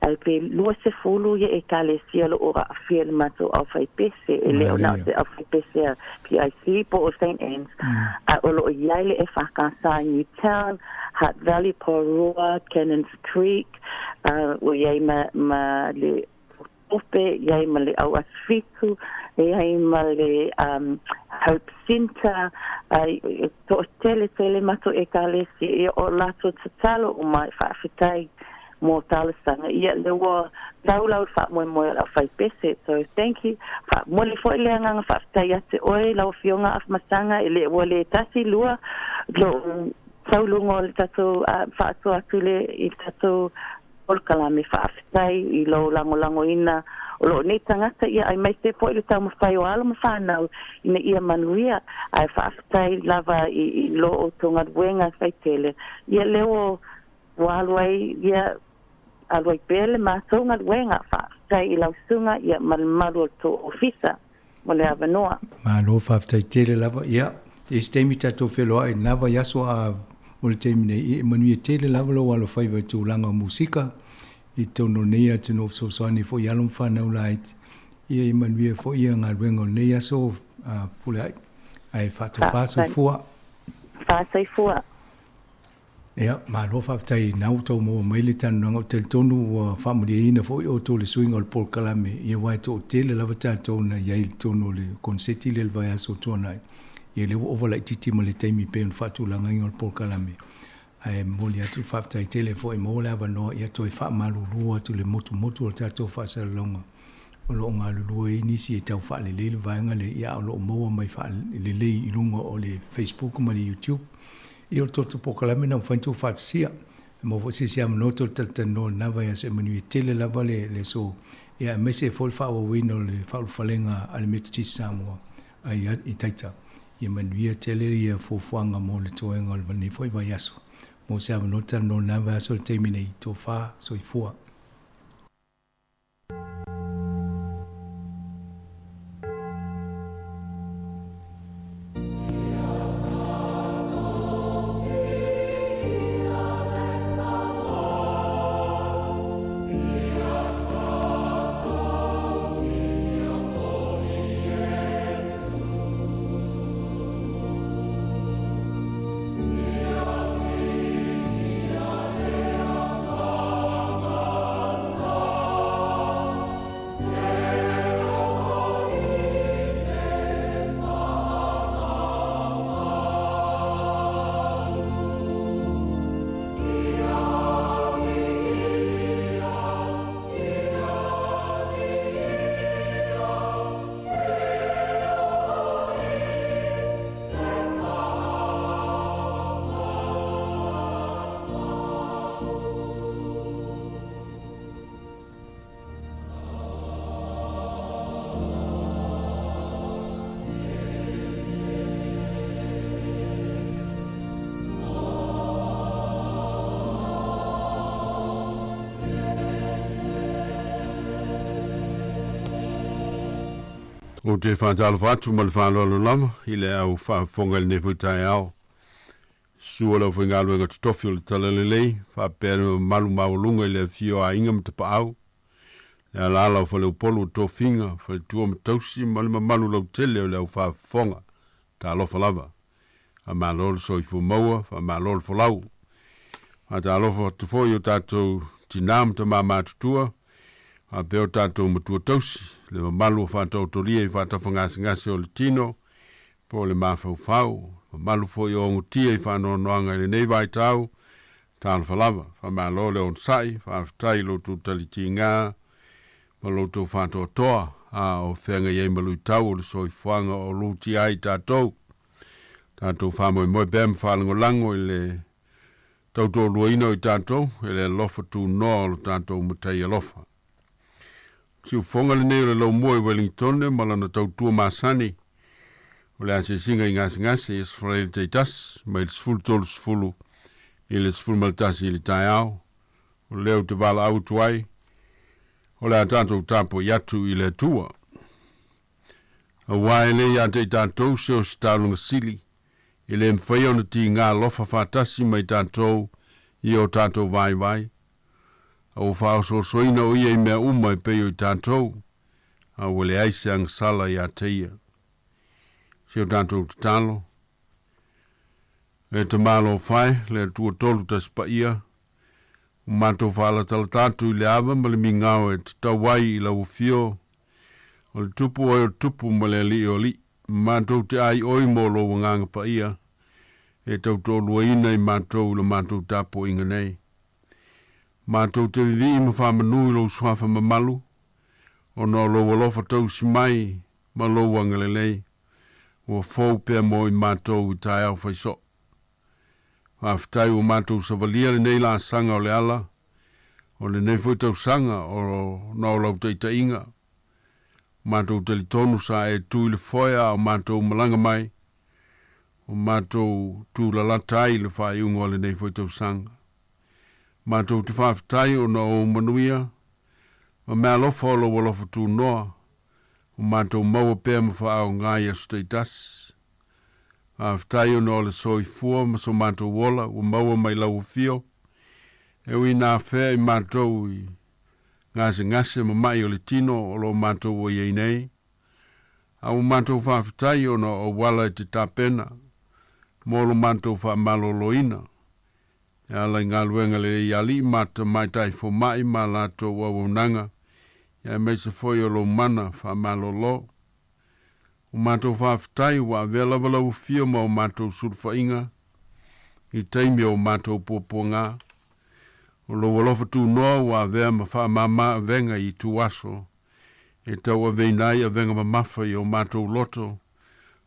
Speaker 14: ae pe 20 ia Ekalesia o lo o aafia i le matou aufaipese, e le o na o se aufaipese a PIC po o St Anne's, a o lo o i ai le EFKS i Newtown, Hutt Valley, Porirua, Cannons Creek, ua i ai ma ma le Ope, i ai ma le Au Aso Fitu, e i ai ma le Hope Centre, e toatele tele matou Ekalesia, ia o latou tatalo uma e faafetai mo talosaga, ia lea ua tau lau faamoemoe o le aufaipese. So thank you. Faamoli foi le agaga faafetai ia te oe lau Afioga Afamasaga, e le ua le tasi lua lou tauluga o le tatou faasoa atu le i le tatou polokalame. Faafetai i lou lagolagoina o loo nei tagata, ia aemaise foi le taumafai o alo ma fanau ina ia manuia, ae faafetai lava i lo outou galuega faitele, ia lea ua alu ai, ia alu ai pea le matou galuega. Faafetai i lau susuga, ia ma le mamalu o le tou ofisa mo le avanoa.
Speaker 13: Malo faafetai tele lava. Ia, e isi taimi tatou feloai i lena vaiaso a mo le taimi nei, ia e manuia tele lava lou alofaiva i tulaga o musika i totonu o lenei atunuu fesoasoani foi i alo ma fanau laiti. Ia e manuia foi ia galuega o lenei aso Puleai. Ae faatofa soifua.
Speaker 14: Faasoifua.
Speaker 13: Ia, malo faafetai na ua tau maua mai le talanoaga. Ou te talitonu ua faamalieina foi outou i le suiga o le polokalame, ia aua e toatele lava tatou na i ai i totonu o le koneseti lea i le vaiaso ua tuanai. Ia lea ua ova laitiiti ma le taimi pei ona faatulagaina o le polokalame. Ae momoli atu le faafetai tele foi maua le avanoa ia toe faamalulu atu i le motumotu o le tatou faasalalauga o lo o galulue ai nisi e tau faalelei le vaega lea, ia a o lo o maua mai faalelei i luga o le Facebook ma le YouTube. Ia o le toto polokalame na mafai ona tuufaatasia. E maua foi se isi avanoa toe talatalanoa i lena vaiaso e manuia tele lava le le aso ia aemaise ai foi le faaauauina o le faaulufalega a le Metotisi Samoa ai i Taita. Ia manuia tele ia fuafuaga mo le toega o lenei foi vaiaso. Mo se avanoa talanoa i lena vaiaso i le taimi nei. Tofa, soifua.
Speaker 5: Ou te faatalofa atu ma le faaaloalo lava i le au faafofoga i lenei foi taeao. Susu o le aufaigaluega totofi o le Talalelei, faapea le mamalu maualuga i le afio o aiga ma tapaau, le alaala o faleupolu o tofiga, faletua ma tausi ma le mamalu lautele o le au faafofoga. Talofa lava. Faamalo le soifua maua, faamalo le folau. Faatalofa atu foi i o tatou tinā ma tamā matutua, faapea o tatou matua tausi, le mamalu o faataotolia i faatafagasegase o le tino, po o le mafaufau, mamalu foi o ogotia i faanoanoaga i lenei vaitau, talofa lava. Faamalo le onosai, faafetai i lo outou talitiga ma lo outou faatoatoa, a o feagai ai ma luitau o le soifuaga o lutia ai tatou. Tatou faamoemoe pea ma faalagolago i le tautoaluaina o i tatou e le alofa tunoa o lo tatou Matai alofa. Siufofoga lenei o le laumua i Wellingtone ma lana tautua masani o le asiasiga i gasegase i Aso Faraile taitasi mai le 13:30 i le 11 i le taeao.
Speaker 15: O lea ou te valaau atu ai, o le a tatou tapuai atu i le Atua. Aua e le ia te i tatou se o se taulaga sili, e le mafai ona tiga alofa faatasi ma i tatou i o tatou vaivai. A ua faaosoosoina o ia i mea uma e pei o i tatou, a ua leai se agasala ia te ia. Si o tatou tatalo, E Tama alofa e, le Atua tolu tasi paia, ua matou faalatalata atu i le ava ma le migao e tatau ai i lau afio, o le Tupu oe o Tupu ma le Alii o alii. Matou te ai oi mo lou agaga paia e tautoaluaina i matou i lo matou tapuaiga nei. Matou te vivii ma faamanu i lou suafa mamalu, ona o lou alofa tausi mai ma lou agalelei, ua fou pea mo i matou i taeao faisoo. Faafetai ua matou savalia lenei laasaga o le ala o lenei foi tausaga ona o lau taitaiga. Matou talitonu sa e tu i le foe a o matou malaga mai, o matou tulalata ai i le faaiuga o lenei foi tausaga. Matou te faafetai ona o ou manuia ma meaalofa o lou alofa tunoa, ua matou maua pea ma faaaoga i aso taitasi. Faafetai ona o le soifua ma so matou ola ua maua mai lau afio, e ui ina afea i matou i gasegase ma ma'i o le tino o lo o matou ua i ai nei. A ua matou faafetai ona o auala e te tapena mo lo matou faamaloloina e ala i galuega lelei a alii ma tamaitai foma'i ma a latou auaunaga, aemaise foi o lou mana faamalolo. Ua matou faafetai ua avea lava lau afio ma o matou sulufaiga i taimi o matou puapuaga. O lou alofa tunoa ua avea ma faamama avega i ituaso e tauaveina ai avega mamafa i o matou loto,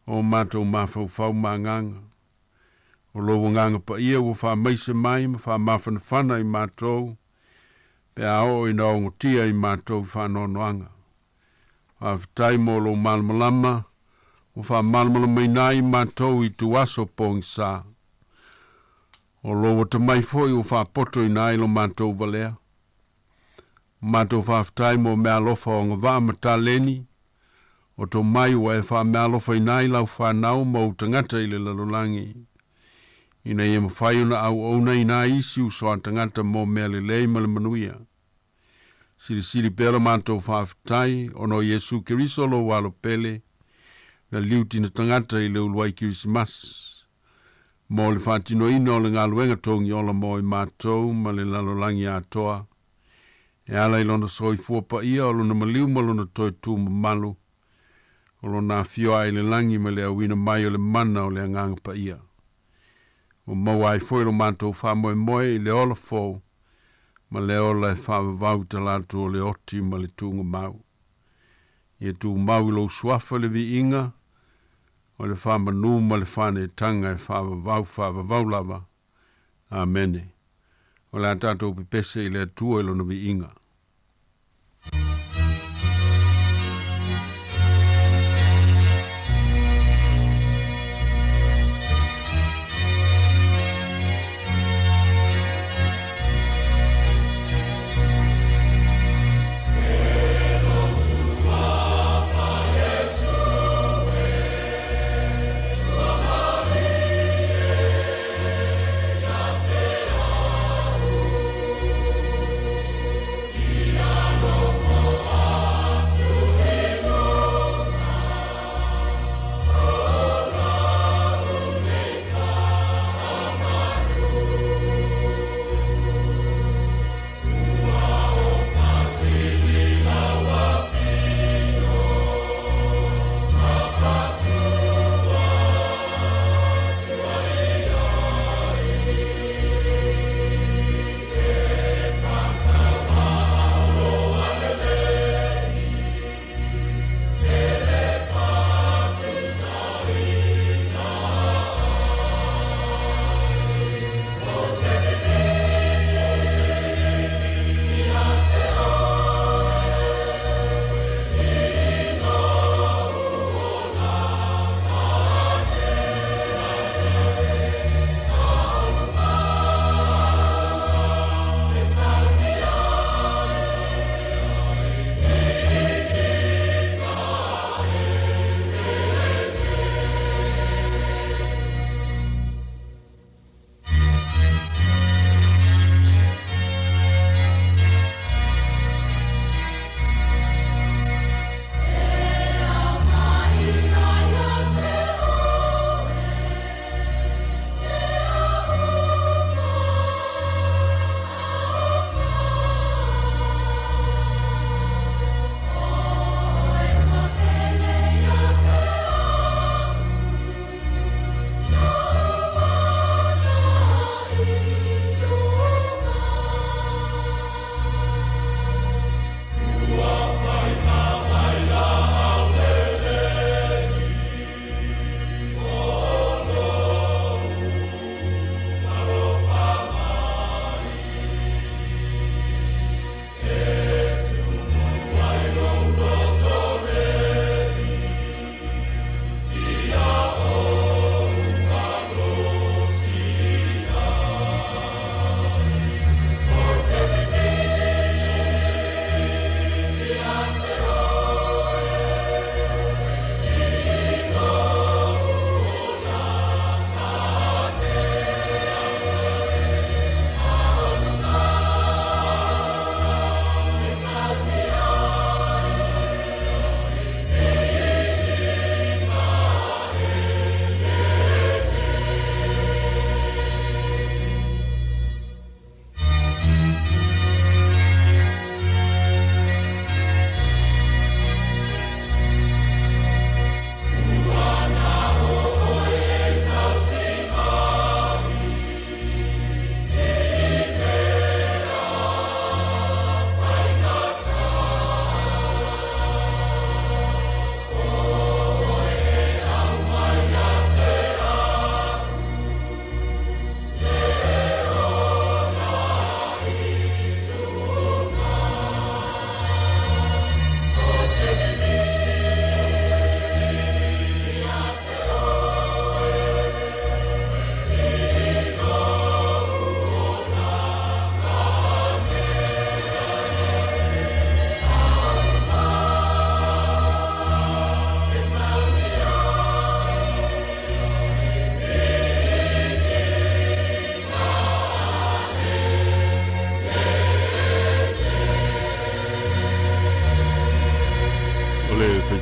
Speaker 15: o matou mafaufau ma agaga. O lou agaga paia ua faamaise mai ma faamafanafana i matou pe a oo ina ogotia i matou i faanoanoaga. Faafetai mo lou malamalama ua faamalamalamaina ai matou i ituaso pogisa. O lou atamai foi ua faapotoina ai lo matou valea. Matou faafetai mo meaalofa o agavaa ma taleni, o tomai ua e faameaalofaina ai lau fanau ma ou tagata i le lalolagi, ina ia mafai ona auaunaina ai isi uso a tagata mo mea lelei ma le manuia. Silisili pea lo matou faafetai ona o Iesu Keriso lou Alo pele, na liutina tagata i le uluai Kerisimasi, mo le faatinoina o le galuega togiola mo i matou ma le lalolagi atoa, e ala i lona soifua paia o lona maliu ma lona toe tu mamalu, o lona afio ae i le lagi ma le auina mai o le mana o le Agaga Paia. Ua maua ai foi lo matou faamoemoe i le ola fou ma le ola e faavavau i talaatu o le oti ma le tuugamau. Ia tumau i lou suafa le viiga o le faamanu ma le faanetaga e faavavau faavavau lava. Amene. O le a tatou pepese i le Atua i lona viiga.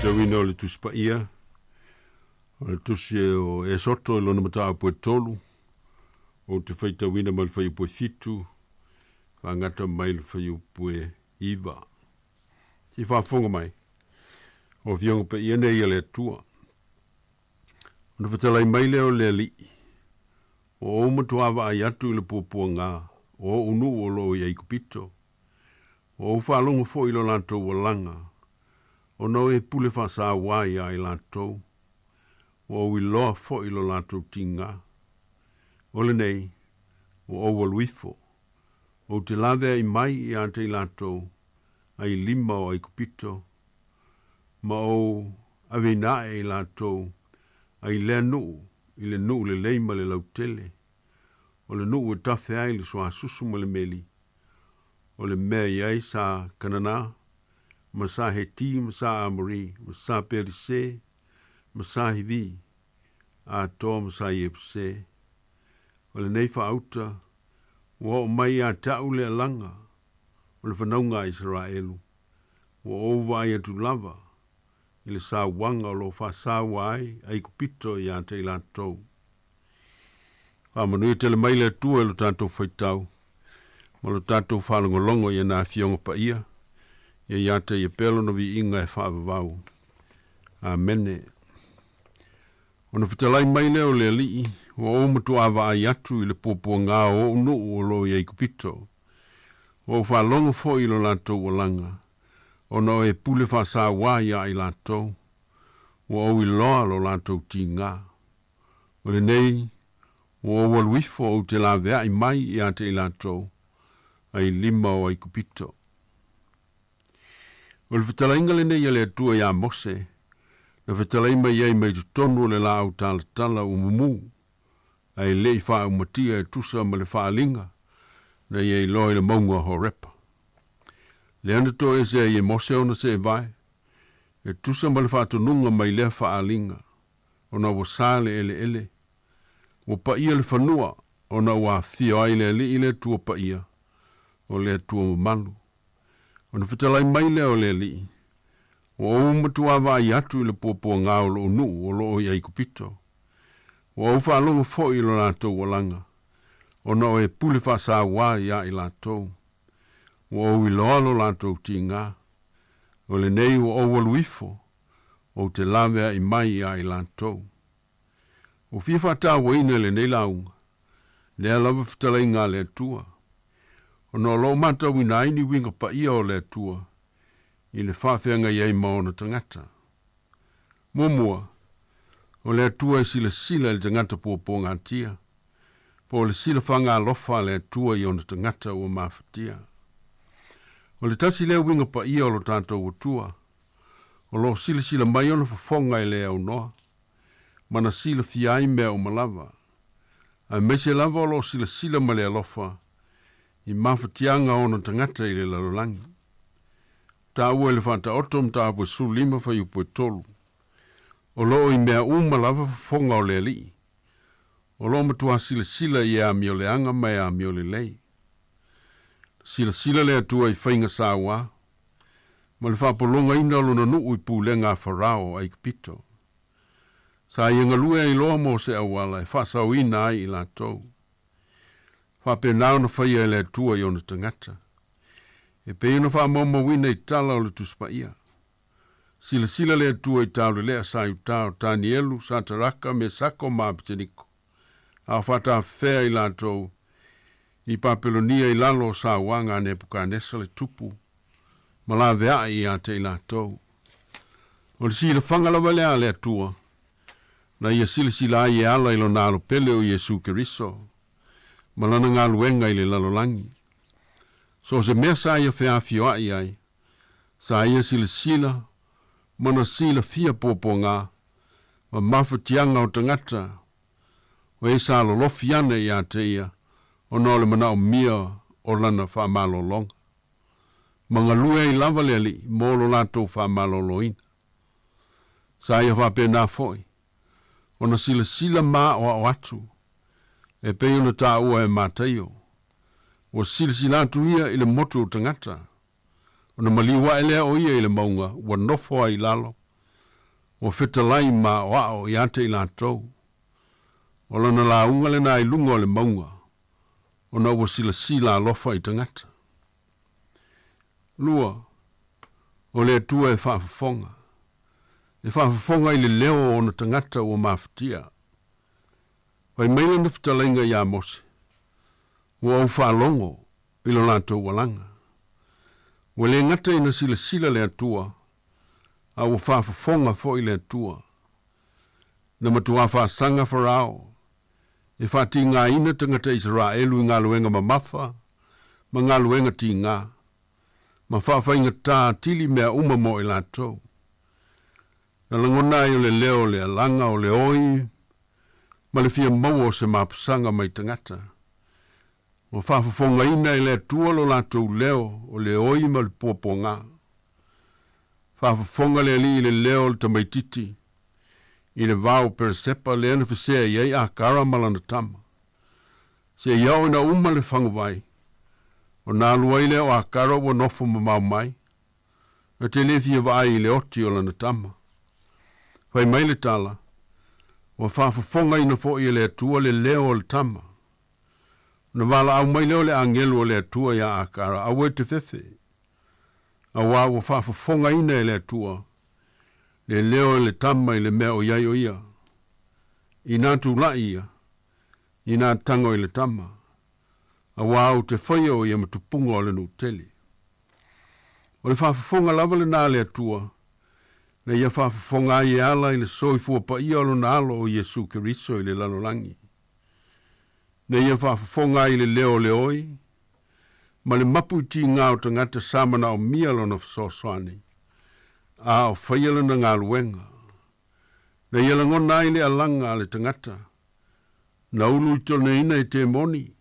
Speaker 15: Faitauina o le Tusi Paia, o le Tusi o Esoto i lona mataupu e tolu, ou te faitauina mai le fuaiupu e fitu, faagata mai le fuaiupu e iva. Se i faafofoga mai, o Afioga Paia nei a le Atua. Ona fetalai mai lea o le Alii, Ua ou matuā vaai atu i le puapuaga o ou nuu o lo o i Aikupito. Ua ou faalogo foi i lo latou alaga, ona o e pule faasauā iā i latou. Ua ou iloa foi lo latou tigā. O lenei, ua ou alu ifo, ou te laveai mai ia te i latou ai lima o Aikupito, ma ou aveina ae i latou ai lea nuu i le nuu lelei ma le lautele, o le nuu e tafe ai le suasusu ma le meli, o le mea i ai sa Kanana, ma sa Heti ma sa Amori, ma sa Perise, ma sa Hivi, atoa ma sa Iepuse. O lenei faauta, ua oo mai ia te au le alaga o le fanauga a Isaraelu, ua ou vaai atu lava i le sauaga o lo o faasaua ai Aikupito ia te i latou. Faamanuia tele mai le Atua i lo tatou faitau ma lo tatou faalogologo i ana Afioga Paia, ia ia te ia pea Lona viiga e faavavau. Amene. Ona fetalai mai lea o le Alii, ua ou matuā vaai atu i le puapuagā o ou nuu o lo o i Aikupito. Ua ou faalogo foi i lo latou alaga, ona o e pule faasauā iā i latou. Ua ou iloa lo latou tigā. O lenei, ua ou alu ifo ou te laveai mai ia te i latou, ai lima o Aikupito. O le fetalaiga lenei a le Atua iā Mose, na fetalai mai ai mai totonu o le laau talatala ua mumu, ae le i faaumatia e tusa ma le faaaliga na ia iloa i le mauga o Horepa. Lea na toese ai e Mose ona seevae, e tusa ma le faatonuga mai lea faaaliga, ona ua sa le eleele, ua paia le fanua, ona ua afifio ai le Alii le Atua paia, o le Atua mamalu. Ona fetalai mai lea o le Alii, Ua ou matuā vaai atu i le puapuagā o lou nuu o lo o i Aikupito. Ua ou faalogo foi i lo latou alaga, ona o e pule faasauā iā i latou. Ua ou iloa lo latou tigā. O lenei ua ou alu ifo, ou te laveai mai iā i latou. Ua fia faatauaina i lenei lauga, lea lava fetalaiga a le Atua, ona o lo o matauina ai ni uiga paia o le Atua i le faafeagai ai ma ona tagata. Muamua, o le Atua e silasila i le tagata puapuagatia, po o le silafaga alofa a le Atua i ona tagata ua mafatia. O le tasi lea uiga paia o lo tatou Atua, o lo o silasila mai ona fofoga e le aunoa, ma na silafia ai mea uma lava, aemaise lava o lo o silasila ma le alofa i mafatiaga o ona tagata i le lalolagi. Taua i le Faataoto mataupu e 15 fuaiupu e 3. O lo o i mea uma lava fofoga o le Alii. O lo o matuā silasila i e amioleaga ma e amiolelei. Silasila le Atua i faiga sauā, ma le faapologaina o lona nuu i pulega a Farao o Aikupito. Sa ia galue ai loa mo se auala e faasaoina ai i latou. Faapena ona faia e le Atua i ona tagata. E pei ona faamaumauina i tala o le Tusi Paia. Silasila le Atua i taulelea sa i uta o Tanielu, Sataraka, Mesako ma Apeteniko, a o faatafefea i latou i Papelonia i lalo o sauaga a Nepukanesa le tupu ma laveai ia te i latou. O le silafaga lava lea a le Atua, na ia silasila ai e ala i lona Alo pele o Iesu Keriso, ma lana galuega i le lalolagi. So o se mea sa ia feafioai ai, sa ia silasila ma na silafia puapuagā ma mafatiaga o tagata, o e sa lolofi ane iā te ia ona o le manaomia o lana faamalologa. Ma galue ai lava le Alii mo lo latou faamaloloina. Sa ia faapena foi ona silasila ma aoao atu e pei ona taua e Mataio, ua silasila atu ia i le motu o tagata, ona maliu ae lea o ia i le mauga ua nofo ai i lalo, Ua fetalai maʻoaʻo ia te i latou. O lana lauga lenā i luga o le mauga, ona ua silasila alofa i tagata. 2, o le Atua e faafofoga. E faafofoga i le leo o ona tagata ua mafatia. Fai mai lana fetalaiga iā Mose, Ua ou faalogo i lo latou alaga. Ua le gata ina silasila le Atua, a ua faafofoga foi le Atua. Na matuā faasaga Farao e faatigāina tagata Isaraelu i galuega mamafa ma galuega tigā, ma faafaigatā atili mea uma mo i latou. Na lagona ai o le leo o le alaga o le oi ma le fia maua o se mapusaga mai tagata. Ua faafofogaina e le Atua lo latou leo o le oi ma le puapuagā. Faafofoga le Alii i le leo o le tamaititi i le vao o Peresepa lea na fesea i ai Akara ma lana tama. Seia oo ina uma le faguvai, ona alu ai lea o Akara ua nofo mamao mai, na te le fia vaai i le oti o lana tama. Fai mai le tala, ua faafofogaina foi e le Atua le leo o le tama. Ona valaau mai lea o le agelu o le Atua iā Akara, Aua e te fefe, auā ua faafofogaina e le Atua le leo e le tama i le mea o i ai o ia. Inā tulai ia, inā tago i le tama, auā ou te faia o ia ma tupuga o le nuu tele. O le faafofoga lava lenā a le Atua, na ia faafofoga ai e ala i le soifua paia o lona Alo o Iesu Keriso i le lalolagi. Na ia faafofoga ai i le leo o le oi, ma le mapu i tigā o tagata sa manaomia lona fesoasoani, a o faia lana galuega. Na ia lagona ai le alaga a le tagata, na ulu i toleina e temoni,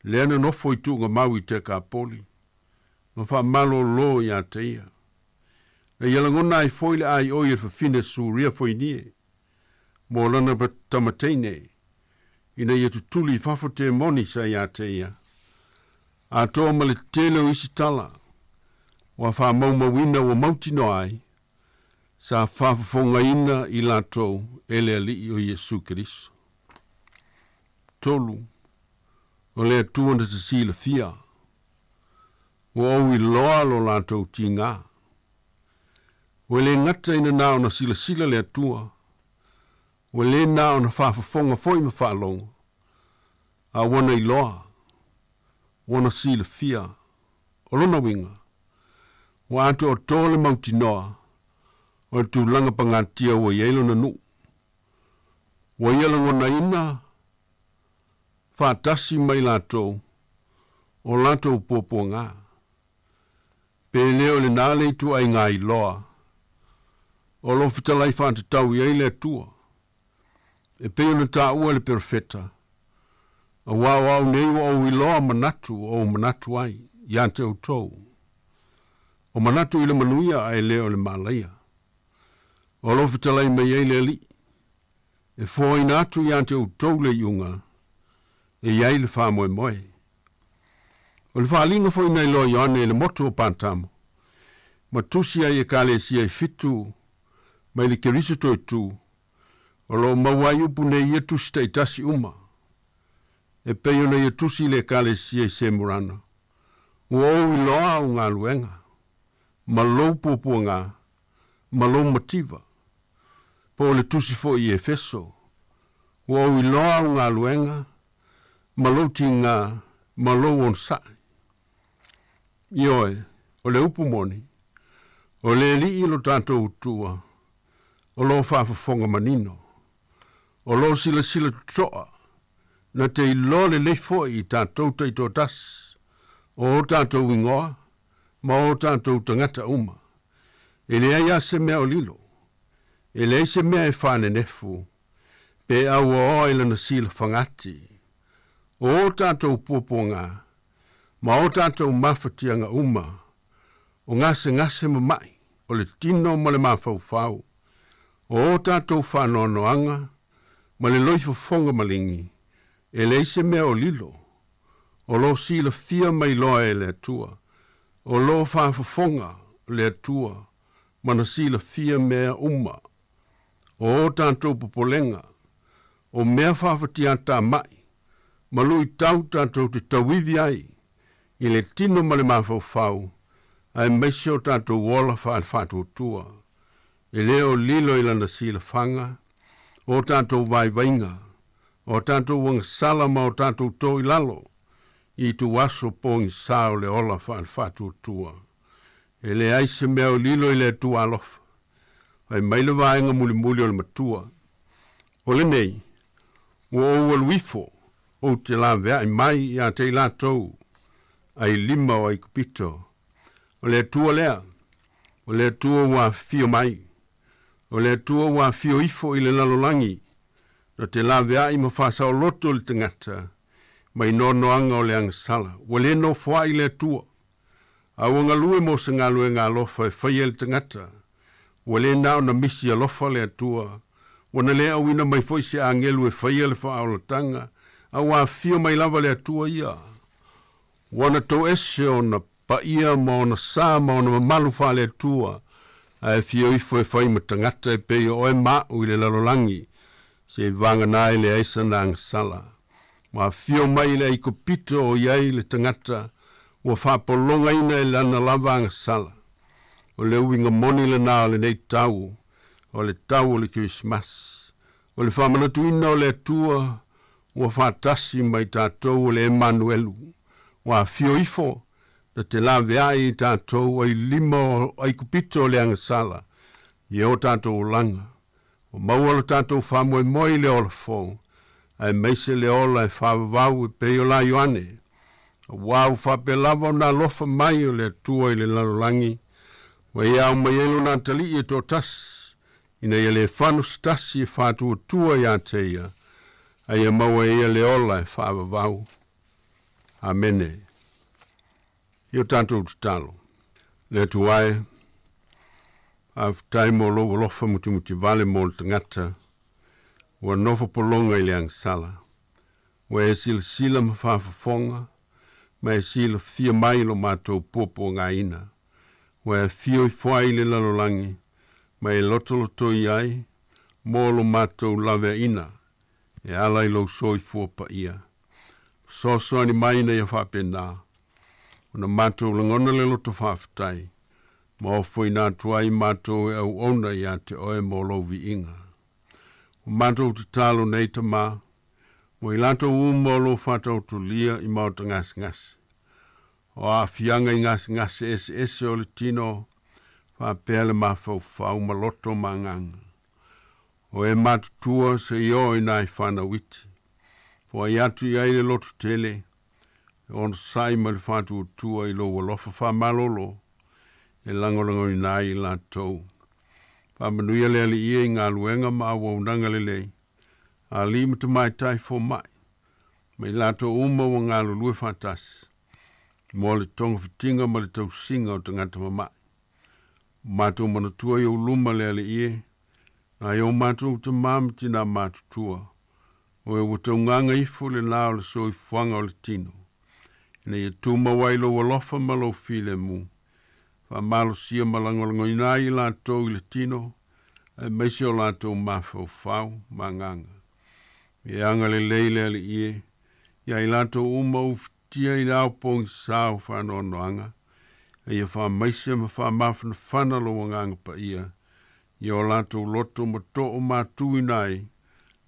Speaker 15: lea na nofo i tuugamau i Tekapoli, ma faamalōlō iā te ia. Na ia lagona ai foi le aioi e le fafine Suria Foinie, mo lana tamateine, ina ia tutuli i fafo temoni sa iā te ia. Atoa ma le tele o isi tala, ua faamaumauina ua mautinoa ai, sa faafofogaina i latou e le Alii o Iesu Keriso. 3, o le Atua na te silafia, ua ou iloa lo latou tigā. Ua le gata ina na ona silasila le Atua, ua le na ona faafofoga foi ma faalogo, a ua na iloa, ua na silafia. O lona uiga, ua atoatoa le mautinoa o le tulaga pagatia ua i ai lona nuu. Ua ia lagonaina faatasi ma i latou o latou puapuagā. Pe le o lenā le ituaiga iloa o lo o fetalai faatatau i ai le Atua, e pei ona taua e le perofeta, Auā o au nei ua ou iloa manatu ua ou manatu ai iā te outou, o manatu i le manuia ae le o le malaia. O lo o fetalai mai ai le Alii, e foaina atu iā te outou le iuga e i ai le faamoemoe. O le faaaliga foi na iloa Ioane i le motu o Patamo, ma tusi ai Ekalesia e fitu mai le Keriso toetū, O lo o maua ai upu nei ia tusi taitasi uma, e pei ona ia tusi i le Ekalesia i Semurana, Ua ou iloa au galuega, ma lou puapuagā, ma lou mativa. Po o le tusi foi i Efeso, Ua ou iloa au galuega, ma lou tigā, ma lou onosai. Ioe, o le upu moni, o le Alii lo tatou Atua, o lo o faafofoga manino, o lo o silasila totoa, na te iloa lelei foi i tatou taitoatasi, o o tatou ingoa, ma o tatou tagata uma. E leai lava se mea o lilo, e leai se mea e faanenefu, pe auaoa i lana silafagati. O o tatou puapuagā, ma o tatou mafatiaga uma, o gasegase ma maʻi, o le tino ma le mafaufau, o o tatou faanoanoaga ma le loifofoga maligi, e leai se mea o lilo, o lo o silafia mai loa e le Atua, o lo o faafofoga le Atua ma na silafia mea uma. O ō tatou popolega, o mea faafatiatamai, ma luitau tatou te tauivi ai i le tino ma le mafaufau, aemaise o tatou ola faale-faatuatua. E lē o lilo i lana silafaga o tatou vaivaiga, o tatou agasala ma o tatou to i lalo i ituaso pogisā o le ola faale-faatuatua. E leai se mea o lilo i le Atua alofa. Fai mai le vaega mulimuli o le matua. O lenei, ua ou alu ifo, ou te laveai mai ia te i latou, ailima o Aikupito. O le Atua lea, o le Atua ua afifio mai, o le Atua ua afio ifo i le lalolagi, na te laveai ma faasaoloto le tagata mai noanoaga o le agasala. Ua le nofoai le Atua, a ua galue mo se galuega alofa e faia e le tagata. Ua le na ona misi alofa le Atua, ua na le auina mai foi se agelu e faia le faaolataga, a ua afifio mai lava le Atua ia. Ua na toese ona paia ma ona sa ma ona mamalu faale-Atua, ae afio ifo e fai ma tagata e pei o oe ma a'u i le lalolagi, seiavagana ai e leai sana agasala. Ua afio mai i le Aikupito o i ai le tagata ua faapologaina e lana lava agasala. O le uiga moni lenā o lenei tau, o le tau o le Kerisimasi. O le faamanatuina o le Atua ua faatasi ma i tatou o le Emanuelu, ua afio ifo na te laveai i tatou ailima o Aikupito o le agasala i o tatou olaga. Ua maua lo tatou faamoemoe i le ola fou, aemaise le ola e faavavau e pei o la Ioane. Auā ua faapea lava ona alofa mai o le Atua i le lalolagi, ua Ia aumai ai Lona Atalii e toatasi, ina ia le fano se tasi e faatuatua iā te Ia, a ia maua e ia le ola e faavavau. Amene. I o tatou tatalo. Le Atua e, faafetai mo lou alofa mutimutivale mo le tagata ua nofo pologa i le agasala. Ua e silasila ma faafofoga, ma e silafia mai lo matou puapuagaina. Ua e afio ifo ai i le lalolagi, ma e lotolotoi ai mo lo matou laveaiina e ala i lou soifua paia. Fesoasoani mai ina ia faapena ona matou lagona le loto faafetai ma ofoina atu ai matou e auauna iā te oe mo lou viiga. Ua matou tatalo nei, Tamā, mo i latou uma o lo o faataotolia i maota gasegase. O aafiaga i gasegase eseese o le tino, faapea le mafaufau ma loto ma agaga. O e matutua se i oo i nai fanau iti. Foai atu i ai le loto tele, e onosai ma le faatuatua i lou alofa faamalolo e lagolagoina ai i latou. Faamanuia le Alii e i galuega ma auaunaga lelei a alii ma tamaitai fomai, ma i latou uma ua galulue faatasi mo le togafitiga ma le tausiga o tagata mama'i. Ua matou manatua i ou luma le Alii e, nai o matou tamā ma tinā matutua, o e ua taugaga ifo le lā o le soifuaga o le tino, ina ia tumau ai lou alofa ma lou filemu, faamalosia ma lagolagoina ai i latou i le tino, aemaise o latou mafaufau ma agaga. Ia e agalelei le Alii e, iā i latou uma ufitia i le ao pogisā o faanoanoaga, a ia faamaise ma faamafanafana lou Agaga Paia i o latou loto ma too matuina ai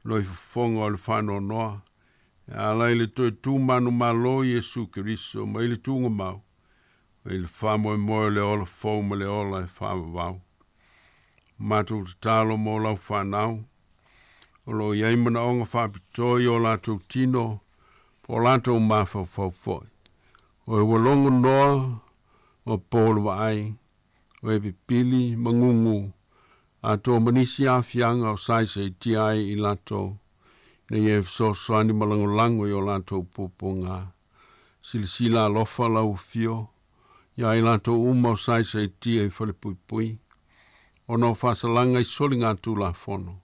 Speaker 15: loifofoga o le faanoanoa, e ala i le toe tu manumalo i Iesu Keriso mai le tuugamau, i le faamoemoe o le ola fou ma le ola e faavavau. Matou tatalo mo lau fanau, o lo o i ai manaoga faapitoa i o latou tino po o latou mafaufau foi. O e ua logo noa o po le vaai, o e pipili ma gugu, atoa ma nisi aafiaga o saisaitia ai i latou, ina ia e fesoasoani ma lagolago i o latou puapuaga. Silasila alofa lau afio iā i latou uma o saisaitia i falepuipui, ona o faasalaga i soligatulafono,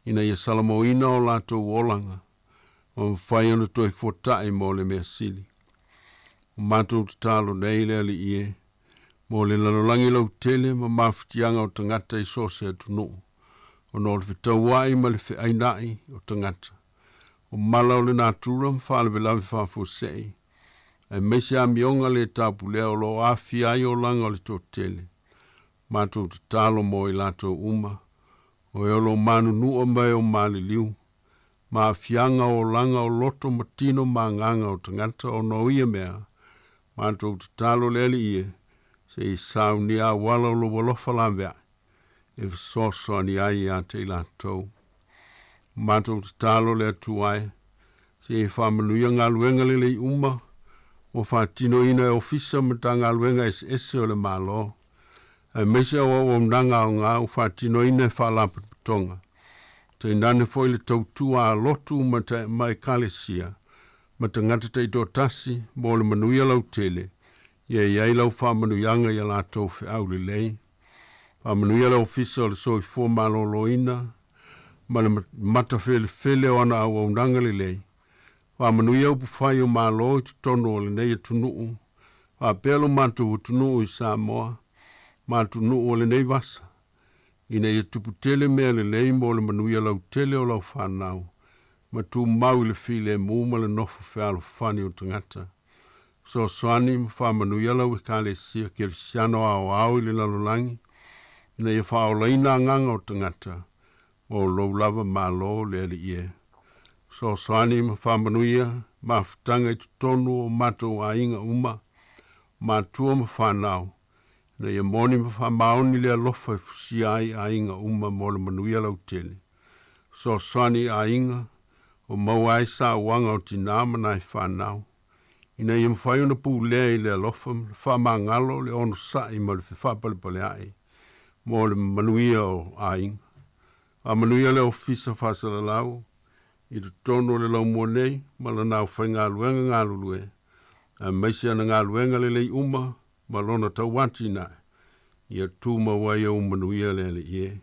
Speaker 15: ina ia salamoina o latou olaga, ma mafai ona toe fuata'i mo le mea sili. Ua matou tatalo nei le Alii e, mo le lalolagi lautele ma mafatiaga o tagata i so o se atunuu, ona o le fetaua'i ma le fe'aina'i o tagata. O mala o le natura ma faalavelave faafuase'i, aemaise amioga lē tapulea o loo aafia ai olaga o le toatele. Matou tatalo mo i latou uma, o e o loo manunu'a ma e o maliliu, ma aafiaga o olaga o loto ma tino ma agaga o tagata ona o ia mea. Matou tatalo le Alii e, se i saunia auala o lou alofa lavea'i e fesoasoani ai iā te i latou. Matou tatalo le Atua e, se i faamanuia galuega lelei uma ua faatinoina e ofisa ma Matagaluega eseese o le Malo, aemaise o auaunaga aogā ua faatinoina e faalapotopotoga, tainane foi le tautua a lotu ma, ma ekalesia ma tagata taitoatasi mo le manuia lautele, ia i ai lau faamanuiaga ia latou feau lelei. Faamanuia le Ofisa o le Soifua Maloloina ma le matafelefele o ana auaunaga lelei. Faamanuia upufai o Malo i totonu o lenei atunuu, faapea lo matou atunuu i Samoa ma atunuu o lenei vasa, ina ia tuputele mea lelei mo le manuia lautele o lau fanau, ma tumau i le filemu ma le nofo fealofani o tagata. Fesoasoani ma faamanuia lau Ekalesia Kerisiano aoao i le lalolagi, ina ia faaolaina agaga o tagata mo lou lava Malo le Alii e. Fesoasoani ma faamanuia mafutaga i totonu o matou aiga uma, matua ma fanau, ina ia moni ma faamaoni le alofa e fusia ai aiga uma mo le manuia lautele. Fesoasoani i aiga o maua ai sauaga o tinā ma nai fanau, ina ia mafai ona pulea i le alofa ma le faamagalo le onosa'i ma le fefaapalepalea'i mo le manuia o aiga. Faamanuia le Ofisa Faasalalau i totonu o le laumua nei ma lana aufaigaluega galulue, aemaise ana galuega lelei uma ma lona tauatinae, ia tumau ai ou manuia le Alii e.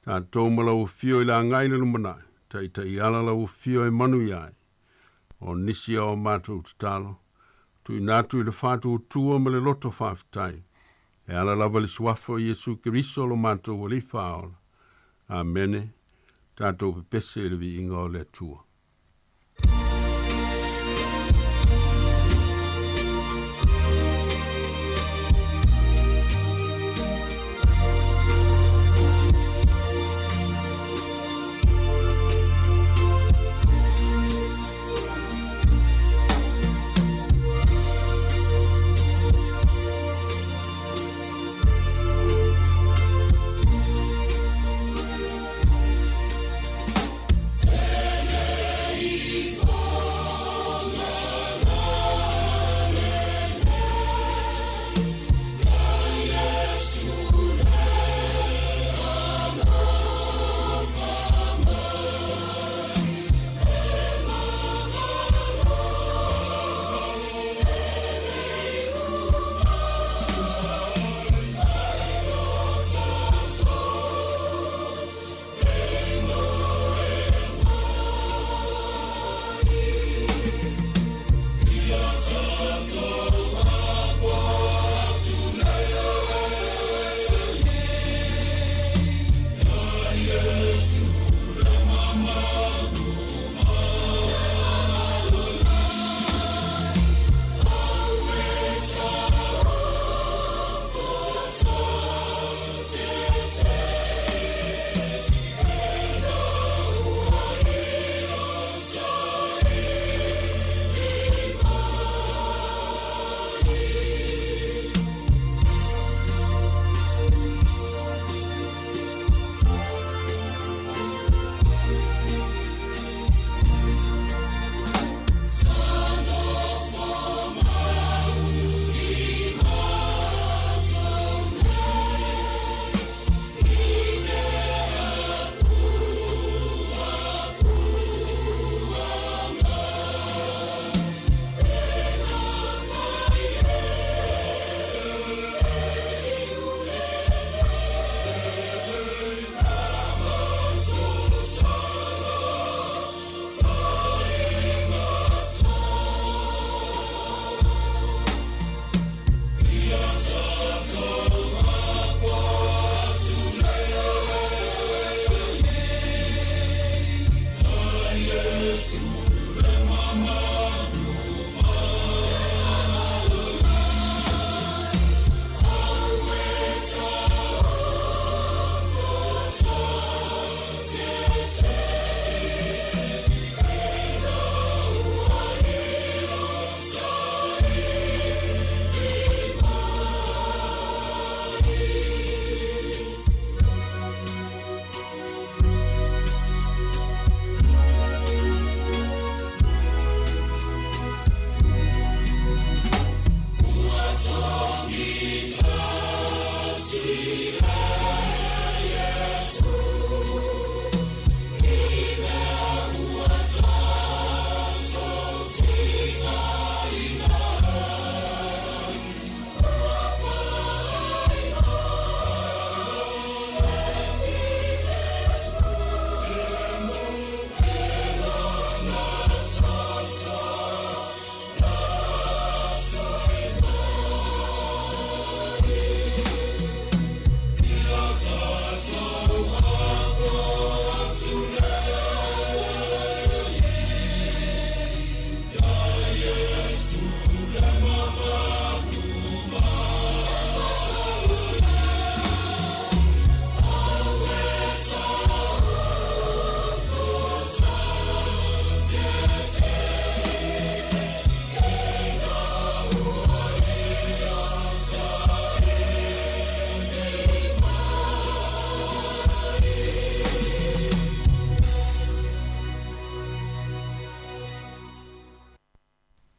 Speaker 15: Tatou ma lau afio i le agai i le lumanai, taitaiala lau afio e manuia ai. O nisi o matou tatalo, tuuina atu i le faatuatua ma le loto faafetai, e ala lava le suafa o Iesu Keriso lo matou Alii Faaola. Amene. Tatou pepese i le viiga o le Atua.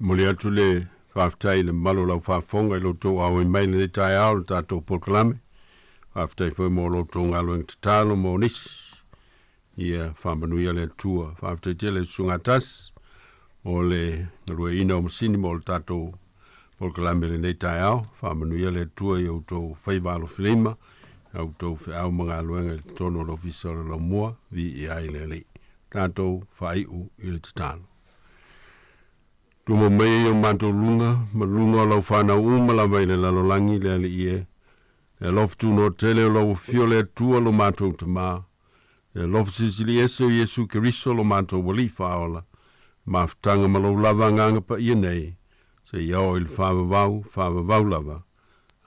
Speaker 15: Momoli atu le faafetai i le mamalu o le aufaafofoga i lo outou auai mai i lenei taeao i le tatou polokalame. Faafetai foi mo lo outou galuega tatalo mo nisi. Ia faamanuia le Atua. Faafetai tele i le Susuga Tasi mo le galueaiina o masini mo le tatou polokalame i lenei taeao. Faamanuia le Atua i outou faiva alofilima, a outou feau ma galuega i totonu o le Ofisa o le Laumua, viia ai le Alii. Tatou faaiu i le tatalo. Tumo mai i o matou luga, ma luga o lau fanau uma lava i le lalolagi le Alii e. Le alofa tunoa tele o lau afio le Atua lo matou Tamā, le alofa silisili ese o Iesu Keriso lo matou Alii Faaola, mafutaga ma lou lava agaga paia nei, seia oo i le faavavau, faavavau lava.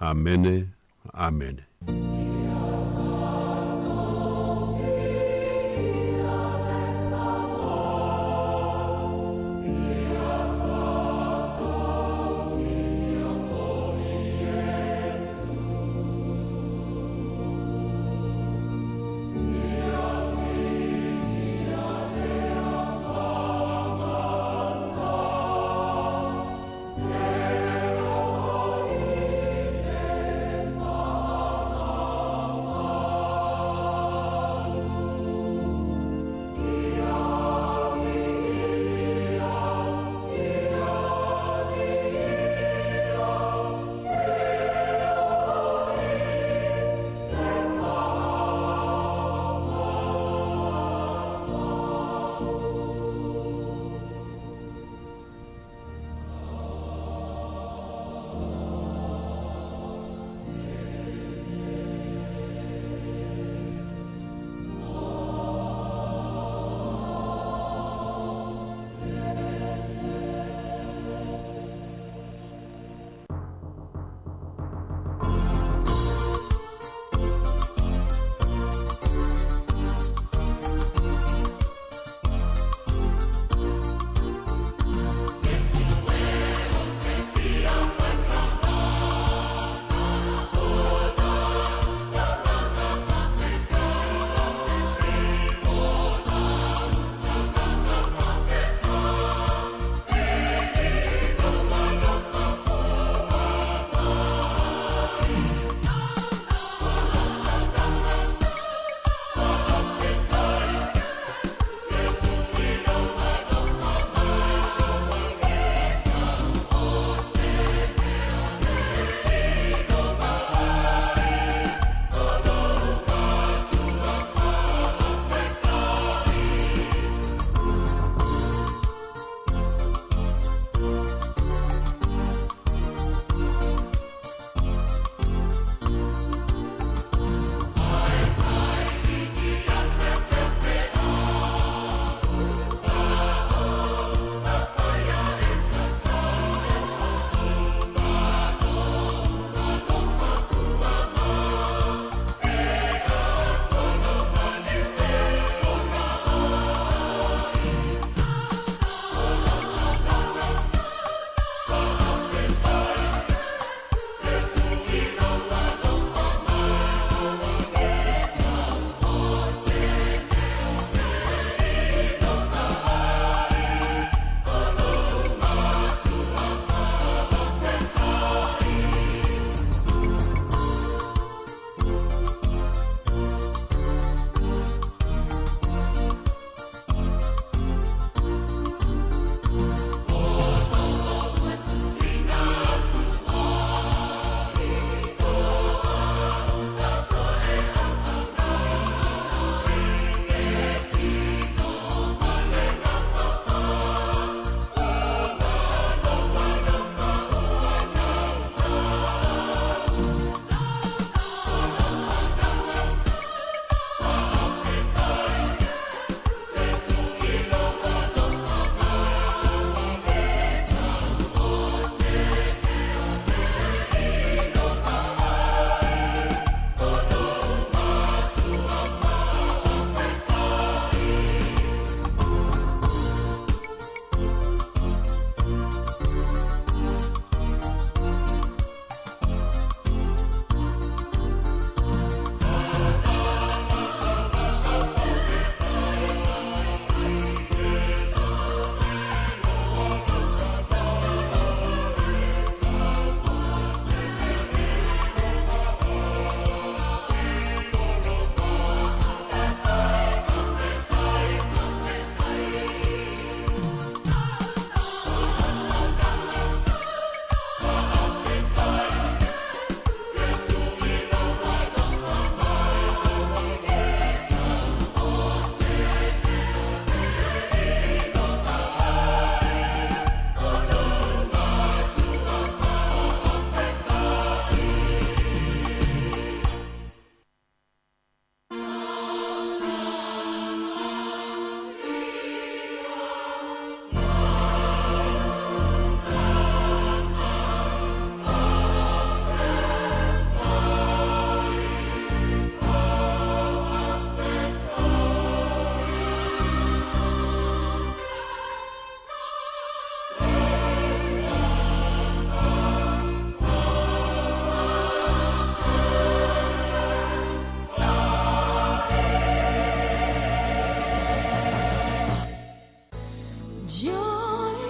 Speaker 15: Amene, amene.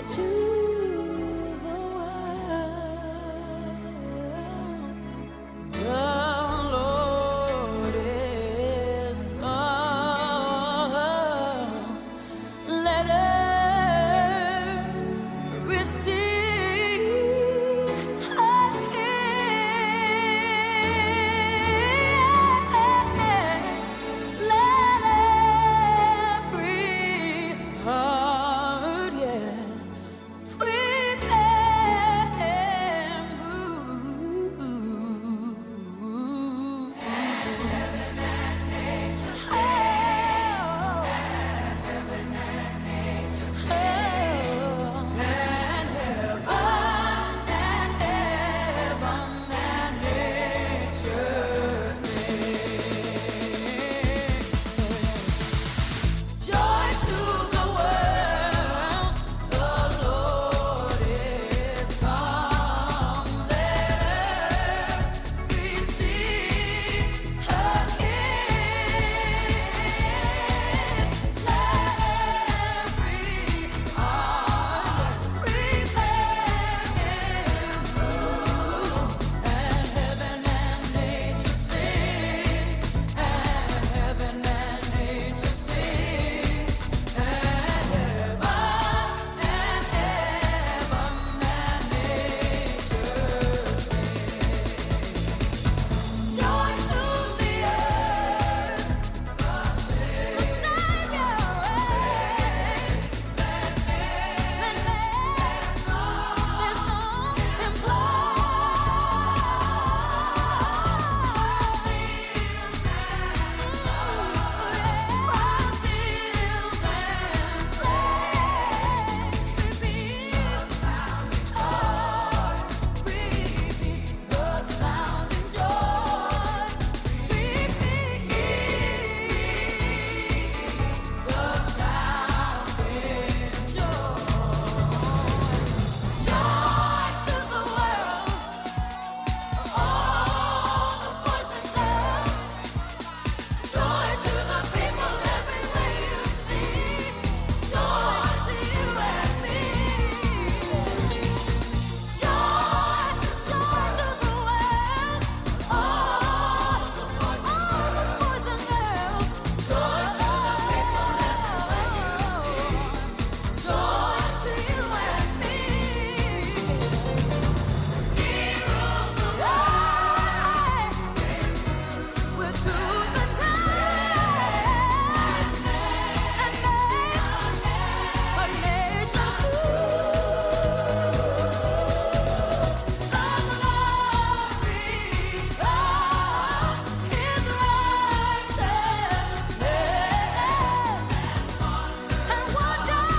Speaker 12: to the world. The Lord is come. Let earth receive her King. Let every heart, yeah, prepare him room. Joy to the world, the Lord is come. Let earth receive her King. Let every heart prepare him room. And heaven and nature sing. And heaven and nature sing. And heaven and nature sing. Joy to the earth, the Savior reigns. Let this song Joy to the world, all the boys and girls. Joy to the people everywhere you see. Joy to you and me. Joy, joy to the world, all the boys and girls. Joy to the people everywhere you see. Joy to you and me. He rules the world with truth and grace, and makes the nations blue. The glory of His righteousness and wonders.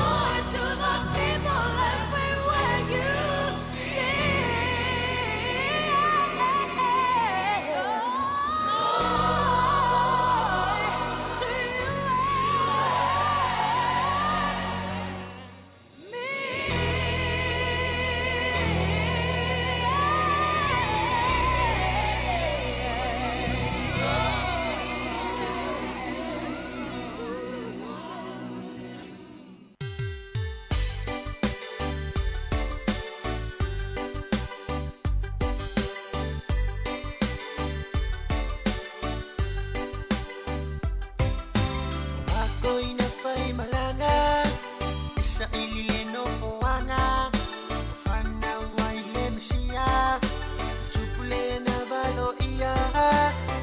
Speaker 12: Joy to the people everywhere you see. Joy to you and me.
Speaker 16: Ako'y nafai malaga Isa ilileno foana Fana waile misia Tupule na valo iya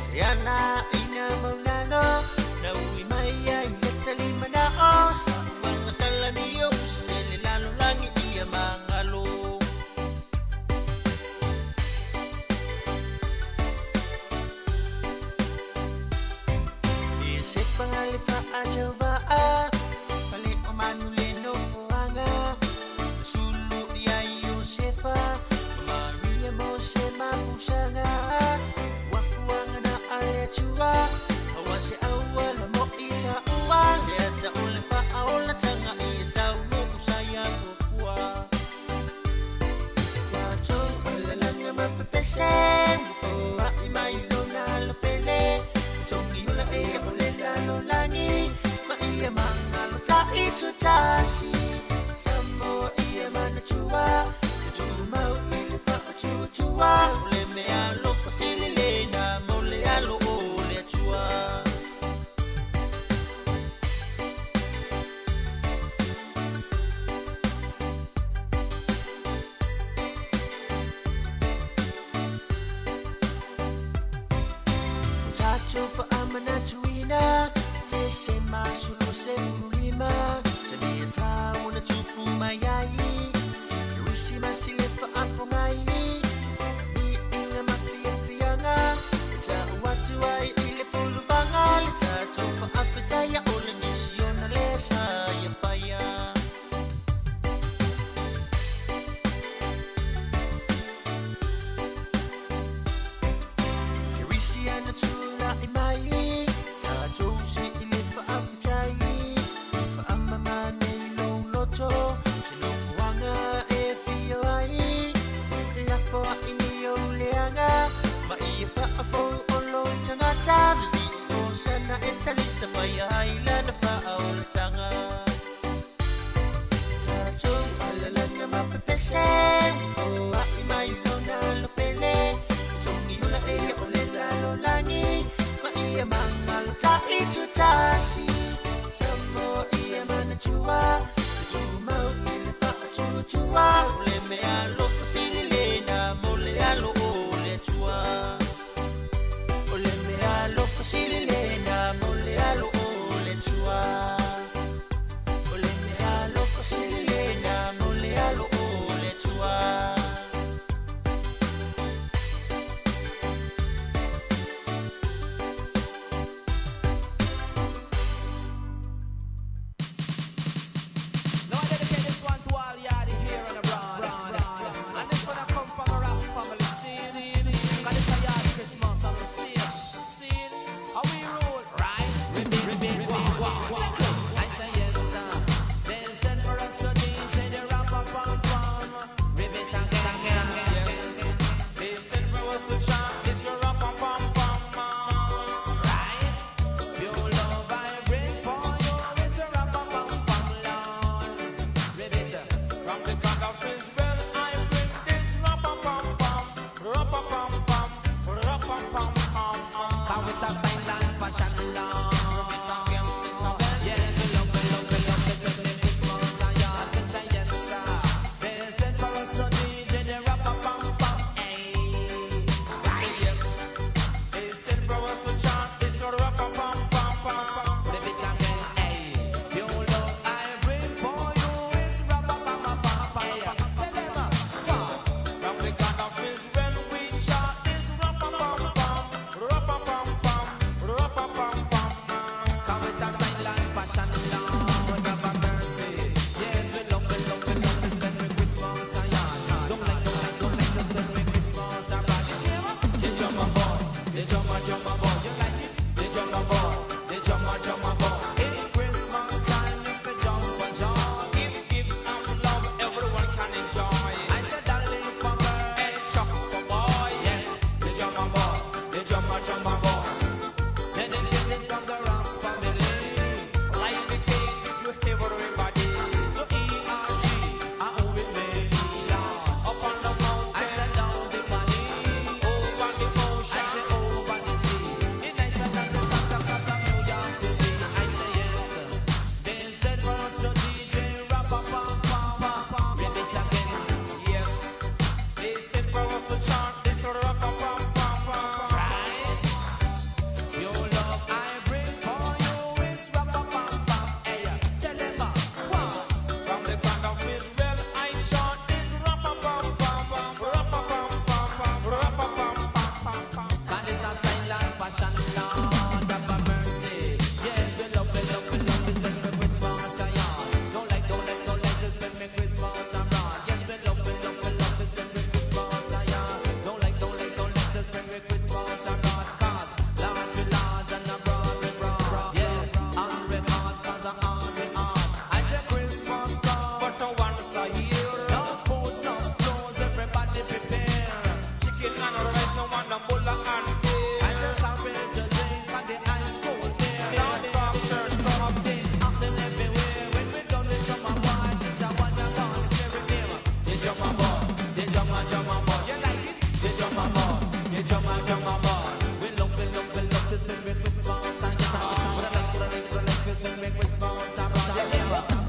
Speaker 16: Siana ina maulano Na uwi maya iletali manao Sa uwang sala niyo Selilalo langi iya mangalo Isip pangalifa ajawa Pali o manuleno fuanga Atua. O le mea alofa sili lena mo le alo o le Atua. O le mea alofa sili lena mo le alo o le Atua. O le mea alofa sili lena mo le alo o le Atua.
Speaker 6: Now I dedicate this one to all yard here and abroad. And this one I come from a Ras family scene. 'Cause this a yard Christmas I'm seeing. Seeing how we roll, right? Ribbit, ribbit, wah, wah, wah. I say yes, sir. They send for us to DJ the rap pam pam. Ribbit again, again, yes. They send for us to chant this rap pam pam pam. Right? Pure love I bring for you. It's a rap pam pam pam, Lord. Ribbit. From the God of Israel, I bring this rap-a-pam-pam, rap-a-pam-pam, rap-a-pam-pam. Come with a style and fashion, Lord. Ribbit again, Miss Abel. Yes, we love, we love, we love this baby Christmas, and yard. We say yes, sir. They sent for us to DJ the rap-a-pam-pam, hey. We say yes. They sent for us to chant this rap-a-pam-pam-pam. Ribbit again, hey. Pure love I bring for you. It's rap-a-pam-pam-pam. Tell them, from the God of Israel we chant this rap-a-pam-pam, rap-a-pam-pam, rap-a-pam-pam. Come with a style and fashion, Lord have a mercy. Yes, we love, we love, we love this Merry Christmas, and yard. Don't like, don't like, don't like this Merry Christmas, and brad. You hear what? The drummer boy, the drummer, drummer boy. You like it? The drummer boy, the drummer, drummer boy. It's Christmas time, if you jump and jump. Give gifts and love, everyone can enjoy. I said darling for girl and chucks for boy. Yes, the drummer boy, the drummer, drummer boy. Then the feelings of the Ross family. Light the cake to everybody. To E R G, I owe it me. Up on the mountain, I said down the valley. Over the ocean, I said over the sea. It nicer than the Santa Claus of New York City. I say yes. They said for us to DJ rap-a-pam-pam-pam. Ribbit again. Yes. They said for us to chant this rap-a-pam-pam-pam. Right. Your love I bring for you is rap-a-pam-pam. Hey, tell them one. From the God of Israel I chant this rap-a-pam-pam-pam, rap-a-pam-pam-pam, rap-a-pam-pam-pam. God is a style and fashion, Lord have a mercy. Yes, we love, we love, we love this Merry Christmas, and yard. Don't like, don't like, don't like this Merry Christmas, and run. Yes, we love, we love, we love this Merry Christmas, and yard. Don't like, don't like, don't like this Merry Christmas, and run. 'Cause large we large and abroad we broad. Yes, and we hard 'cause I'm on we hard. I say Christmas come, but once a year. No food, no clothes, everybody prepare. Chicken and rice, no one a bulla and beer. I say sorry to drink and the ice cold beer. Don't stop, church come, things happening everywhere. When we done with drummer boy, this a one and gone carry beer. The drummer boy, the drummer, drummer boy, you like it? The drummer boy, the drummer, drummer boy. We love, we love, we love this Merry Christmas and yes, and yes, and I like, I like, I like this Merry Christmas and yes,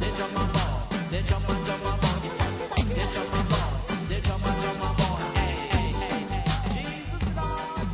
Speaker 6: the drummer boy, the drummer, drummer boy, you like it? The drummer boy, the drummer, drummer boy, hey, hey, hey, hey. Jesus Lord.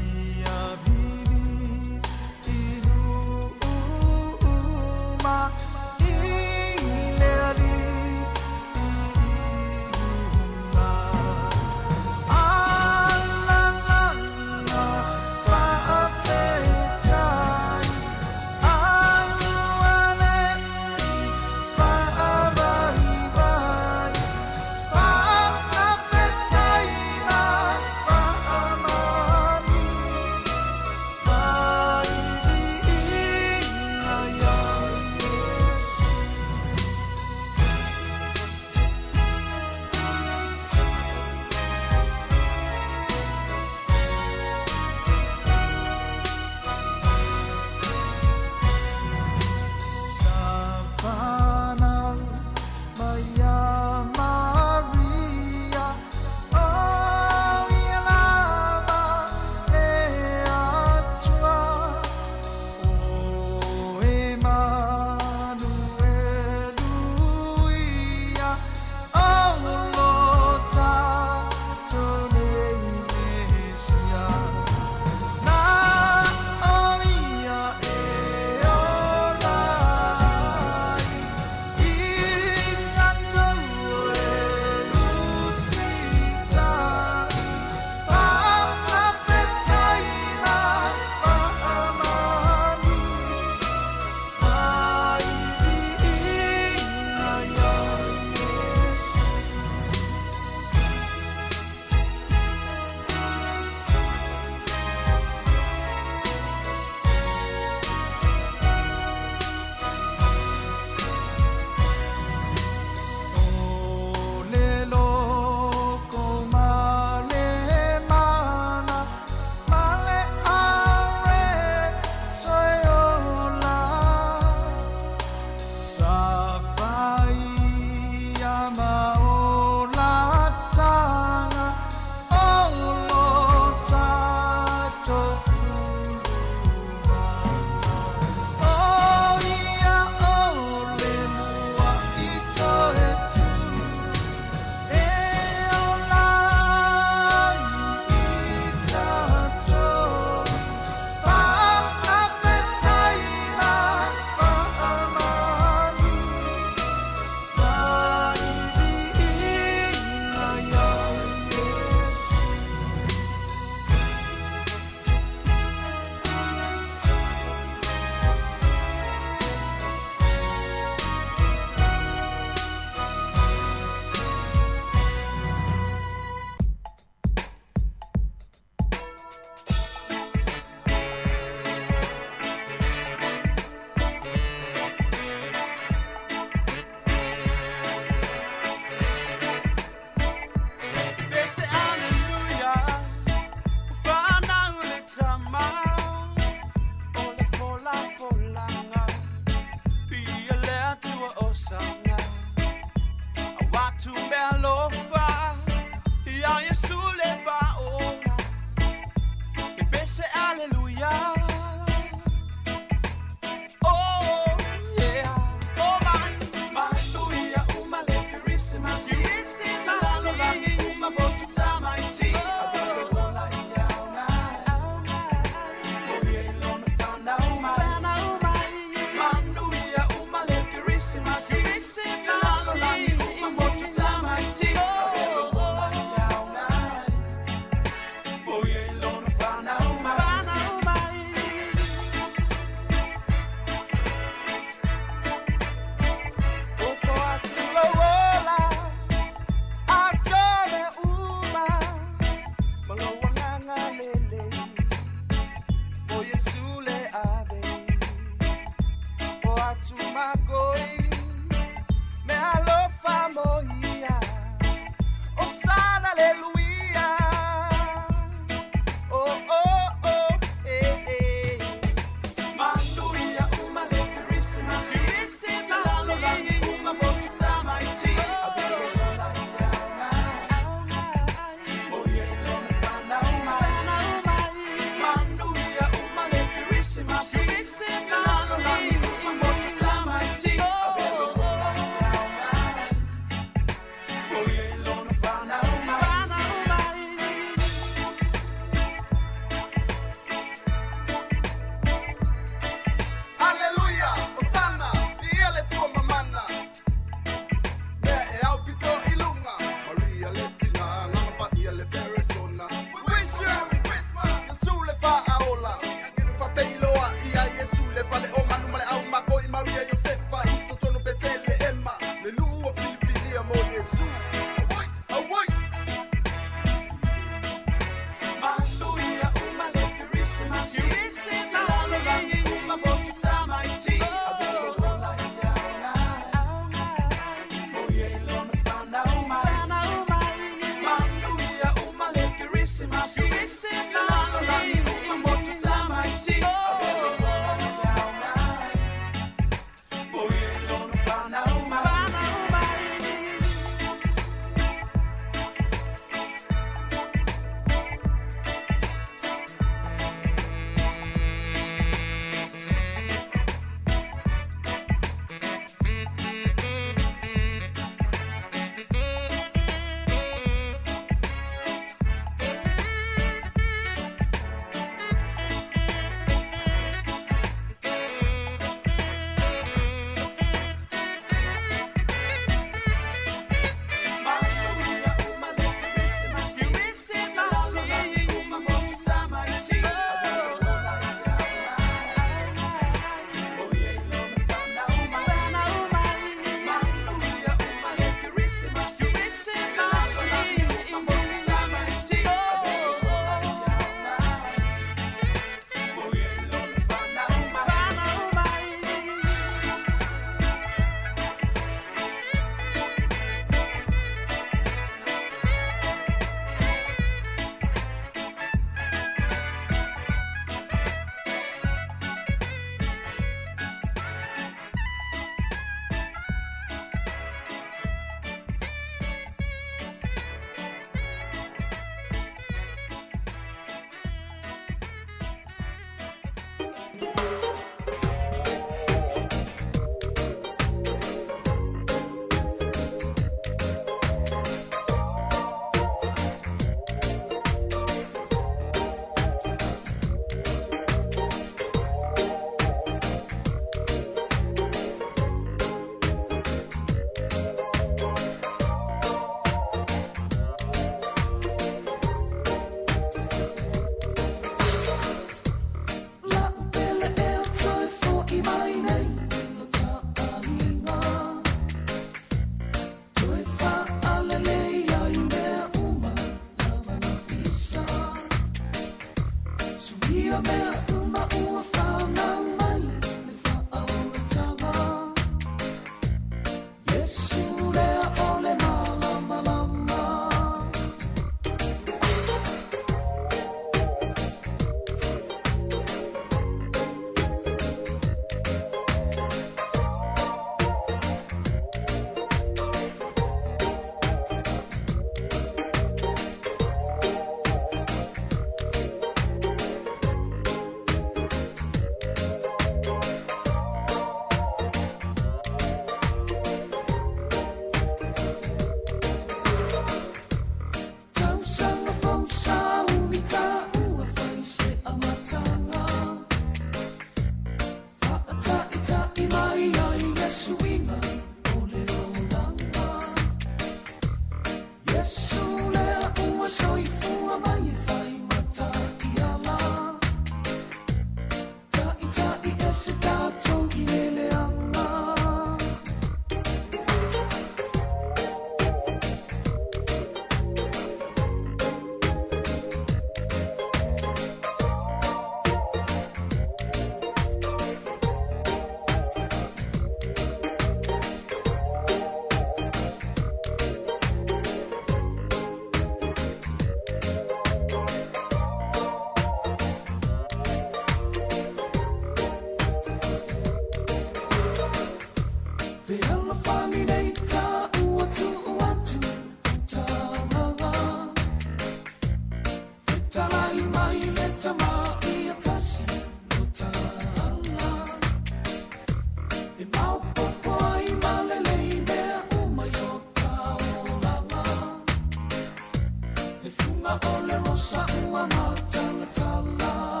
Speaker 6: luga o le rosa ua matagatala.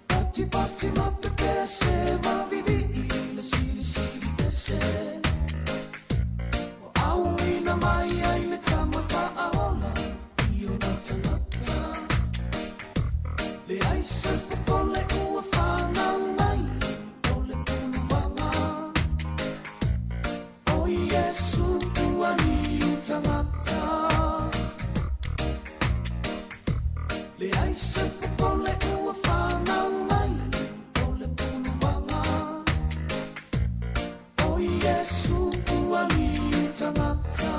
Speaker 6: Pati pati mapepese mavivi le sili sili pese. O au ina mai ai le tama faaola i ona tagata. Le ai se popole ua whanau mai o le puluvaga. O Iesu ua liu tagata. Le ai se popole ua whanau mai o le puluvaga. O Iesu ua liu tagata.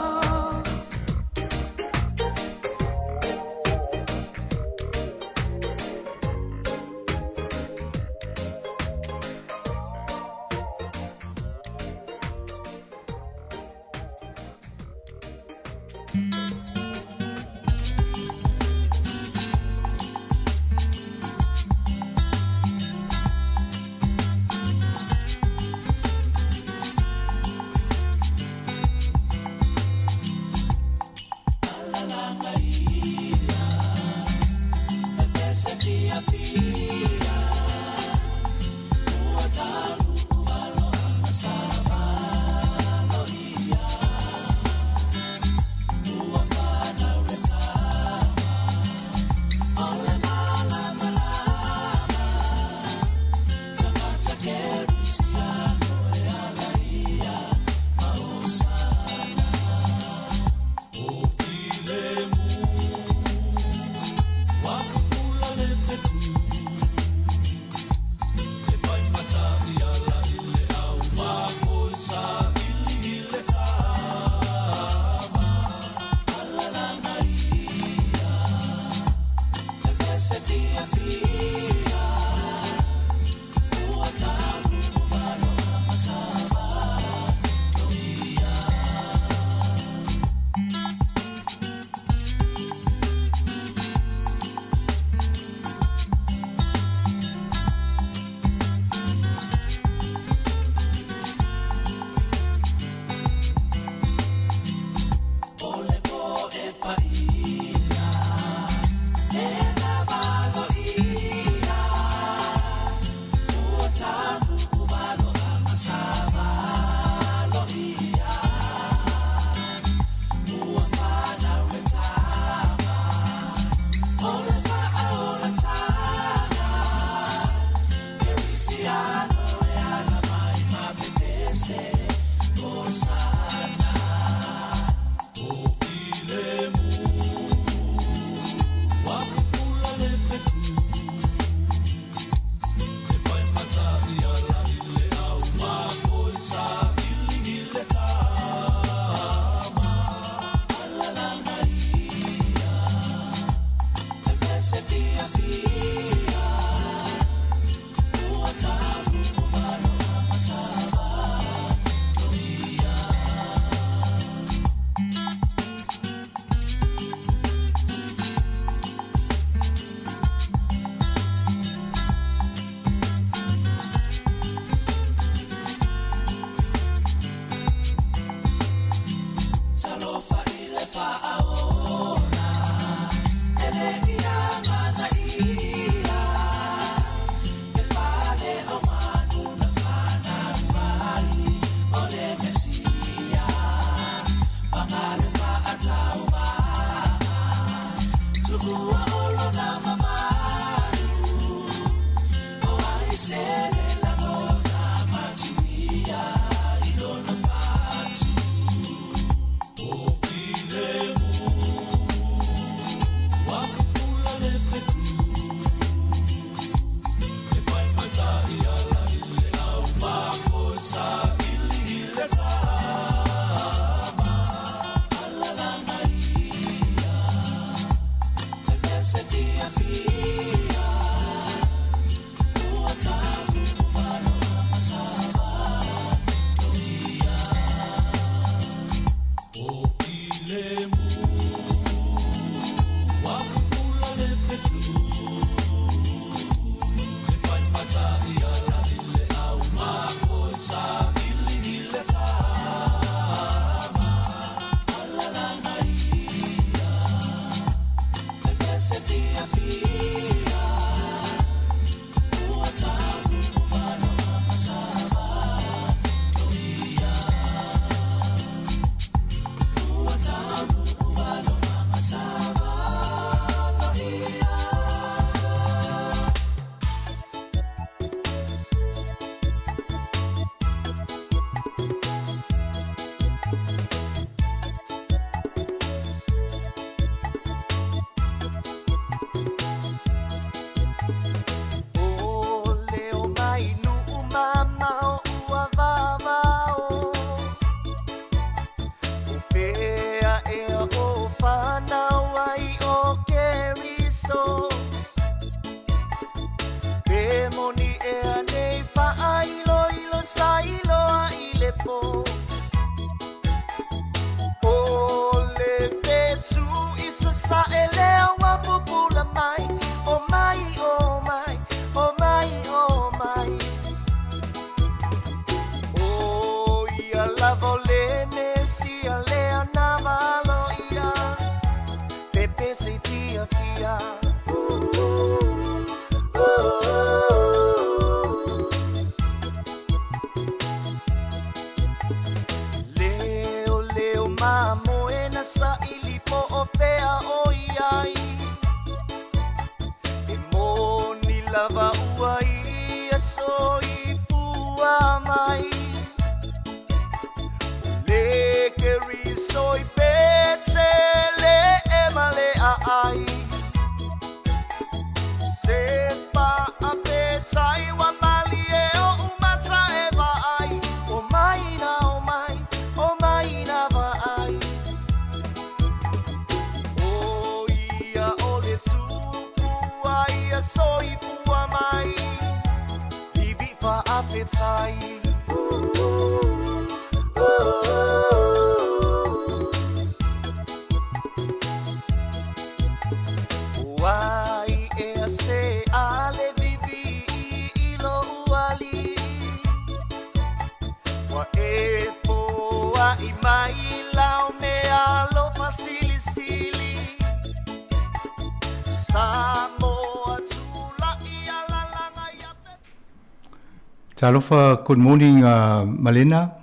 Speaker 13: Talofa, good morning, Malena.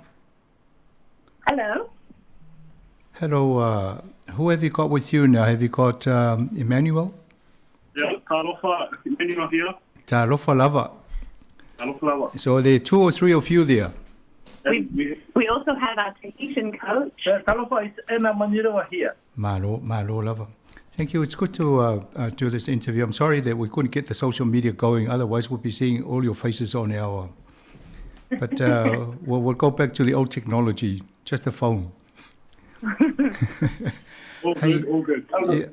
Speaker 17: Hello.
Speaker 13: Hello. Who have you got with you now? Have you got Emmanuel?
Speaker 18: Yeah, Talofa, Emmanuel here.
Speaker 13: Talofa lava.
Speaker 18: Talofa lava.
Speaker 13: So there are two or three of you there.
Speaker 17: We also have our Tahitian coach.
Speaker 8: Talofa, it's Ena Manirova here.
Speaker 13: Malo, malo lava. Thank you. It's good to do this interview. I'm sorry that we couldn't get the social media going. Otherwise, we'll be seeing all your faces on our... But we'll go back to the old technology, just the phone.
Speaker 18: All good, all good.
Speaker 13: Yeah,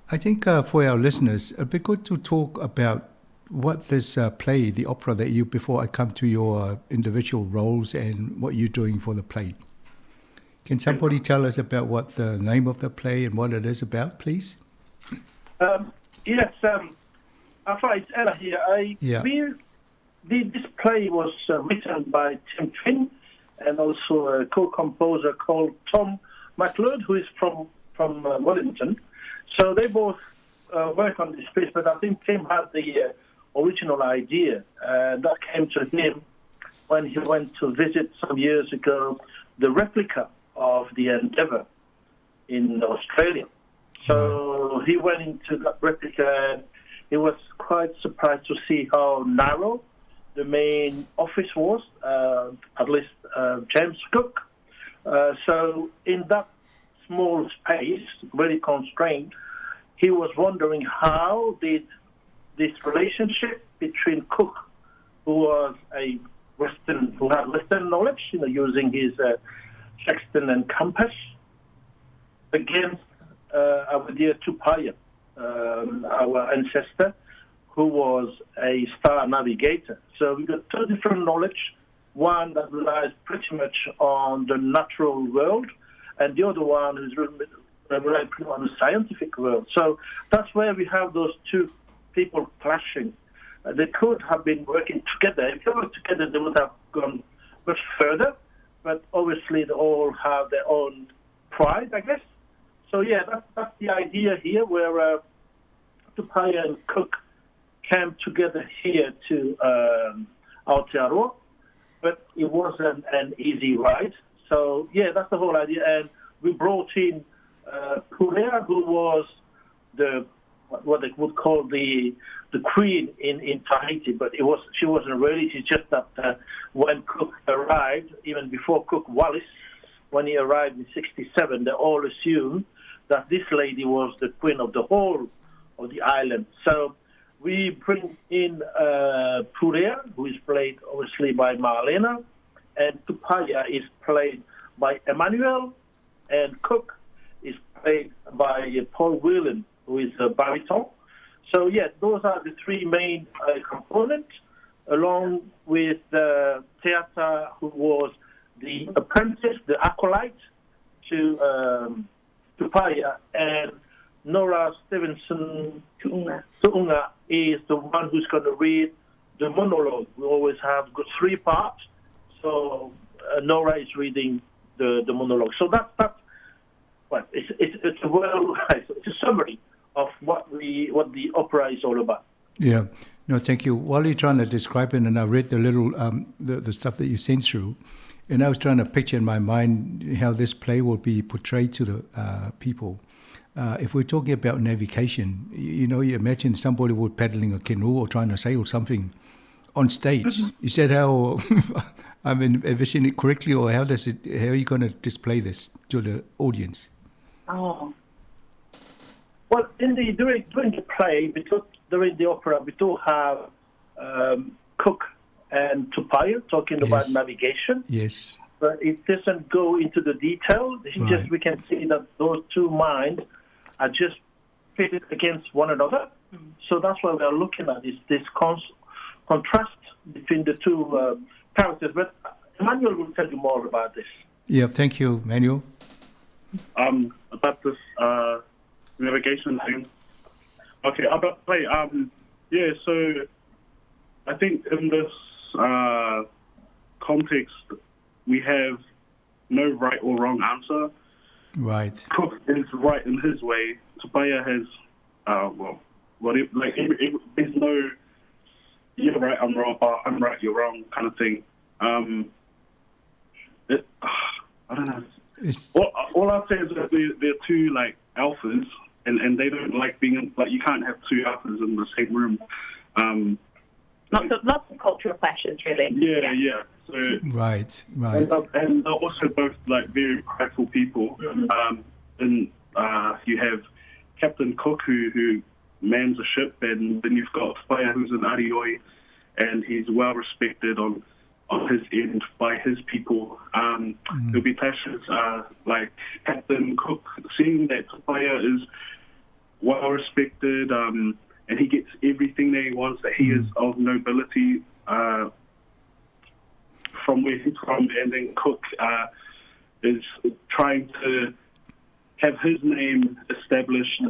Speaker 13: I think for our listeners, it'd be good to talk about what this play, the opera that you, before I come to your individual roles and what you're doing for the play. Can somebody tell us about what the name of the play and what it is about, please?
Speaker 8: Yes, Afa, it's Ella here. This play was written by Tim Twinn and also a co-composer called Tom McLeod, who is from Wellington. So they both work on this piece, but I think Tim had the original idea. That came to him when he went to visit some years ago the replica of the Endeavour in Australia. So he went into that replica and he was quite surprised to see how narrow the main office was, at least James Cook. So in that small space, very constrained, he was wondering how did this relationship between Cook, who was a Western, who had Western knowledge, you know, using his sextant and compass, against our dear Tupaia, our ancestor, who was a star navigator. So we got two different knowledge, one that relies pretty much on the natural world, and the other one who's relying pretty much on the scientific world. So that's where we have those two people clashing. They could have been working together. If they worked together, they would have gone much further. But obviously, they all have their own pride, I guess. So, yeah, that's the idea here, where Tupaia and Cook came together here to Aotearoa, but it wasn't an easy ride. So, yeah, that's the whole idea. And we brought in Purea, who was the what they would call the queen in Tahiti, but she wasn't really. She's just that when Cook arrived, even before Cook Wallis, when he arrived in 67, they all assumed that this lady was the queen of the whole of the island. So we bring in Purea, who is played obviously by Marlena, and Tupaia is played by Emmanuel, and Cook is played by Paul Whelan, who is a baritone. So, yeah, those are the three main components, along with Teata, who was the apprentice, the acolyte to Tupaia, and Nora Stevenson Tu'unga is the one who's going to read the monologue. We always have got three parts, so Nora is reading the monologue. So that's well, it's a well, it's a summary of what the opera is all about.
Speaker 13: Yeah, no, thank you. While you're trying to describe it, and I read the little the stuff that you sent through, and I was trying to picture in my mind how this play will be portrayed to the people. If we're talking about navigation, you know, you imagine somebody would paddling a canoe or trying to sail something on stage. Mm-hmm. Is that how I'm envisioning it correctly, or how does it? How are you going to display this to the audience?
Speaker 14: Oh.
Speaker 8: Well, during the play, during the opera, we do have Cook and Tupaia talking yes. about navigation.
Speaker 13: Yes.
Speaker 8: But it doesn't go into the detail. It's right. Just we can see that those two minds are just pitted against one another. Mm-hmm. So that's why we are looking at is this contrast between the two characters. But Emmanuel will tell you more about this.
Speaker 13: Yeah, thank you, Emmanuel.
Speaker 18: About this navigation thing. Okay, about play. Yeah, so I think in this context, we have no right or wrong answer.
Speaker 13: Right.
Speaker 18: Cook is right in his way. Tupaia has, there's no you're right, I'm wrong, or I'm right, you're wrong kind of thing. I don't know. All I'll say is that they're two like alphas, and they don't like being in, like you can't have two alphas in the same room.
Speaker 17: Lots of cultural clashes, really.
Speaker 18: Yeah. So,
Speaker 13: right.
Speaker 18: And they're also both like very prideful people. Mm-hmm. And you have Captain Cook who mans a ship, and then you've got Tupaia, who's an arioi, and he's well respected on his end by his people. There'll be clashes like Captain Cook seeing that Tupaia is well respected, and he gets everything that he wants, that he is of nobility from where he's from, and then Cook is trying to have his name established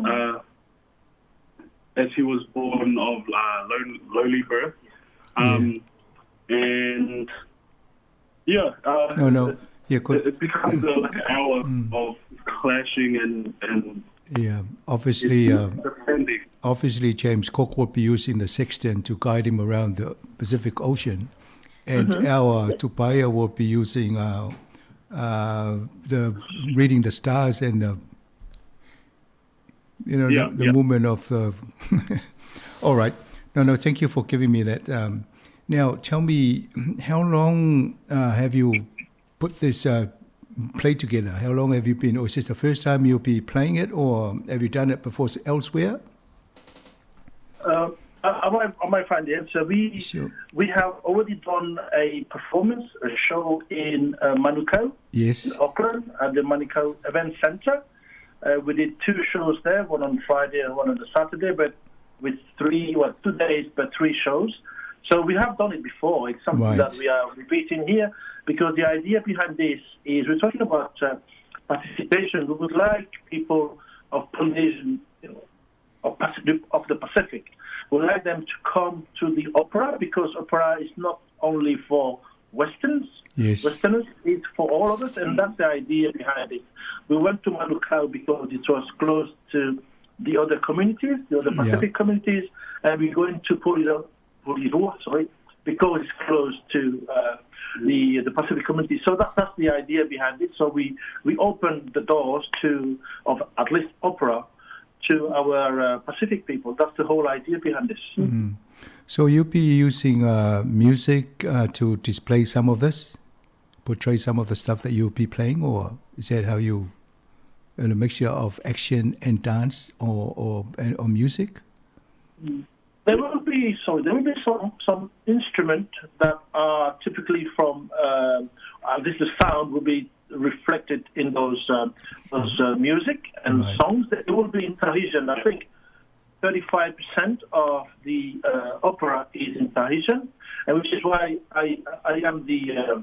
Speaker 18: as he was born of lowly birth. And yeah.
Speaker 13: Yeah, good.
Speaker 18: It becomes like an hour of clashing and
Speaker 13: yeah, obviously, obviously James Cook would be using the sextant to guide him around the Pacific Ocean, and our Tupaia will be using the reading the stars and the the movement of the. All right, no, thank you for giving me that. Now, tell me, how long have you put this play together? How long have you been, or is this the first time you'll be playing it, or have you done it before elsewhere?
Speaker 8: I might find the answer. We have already done a performance, a show in Manukau,
Speaker 13: yes,
Speaker 8: in Auckland, at the Manukau Event Centre. We did two shows there, one on Friday and one on the Saturday, but with 2 days, but 3 shows. So we have done it before. It's something that we are repeating here, because the idea behind this is we're talking about participation. We would like people of Polynesian, you know, of, of the Pacific. We would like them to come to the opera because opera is not only for Westerns.
Speaker 13: Yes.
Speaker 8: Westerners, it's for all of us, and that's the idea behind it. We went to Manukau because it was close to the other communities, the other Pacific yeah. communities, and we're going to Porirua, sorry, because it's close to the the Pacific community. So that, that's the idea behind it. So we, we opened the doors to of at least opera to our Pacific people. That's the whole idea behind this.
Speaker 13: Mm-hmm. So you'll be using music to display some of this, portray some of the stuff that you'll be playing, or is that how you, in a mixture of action and dance or or, or music?
Speaker 8: There will be sorry, there will be some some instrument that are typically from this the sound will be reflected in those those music and right. songs. It will be in Tahitian. I think 35% of the opera is in Tahitian, and which is why I I am the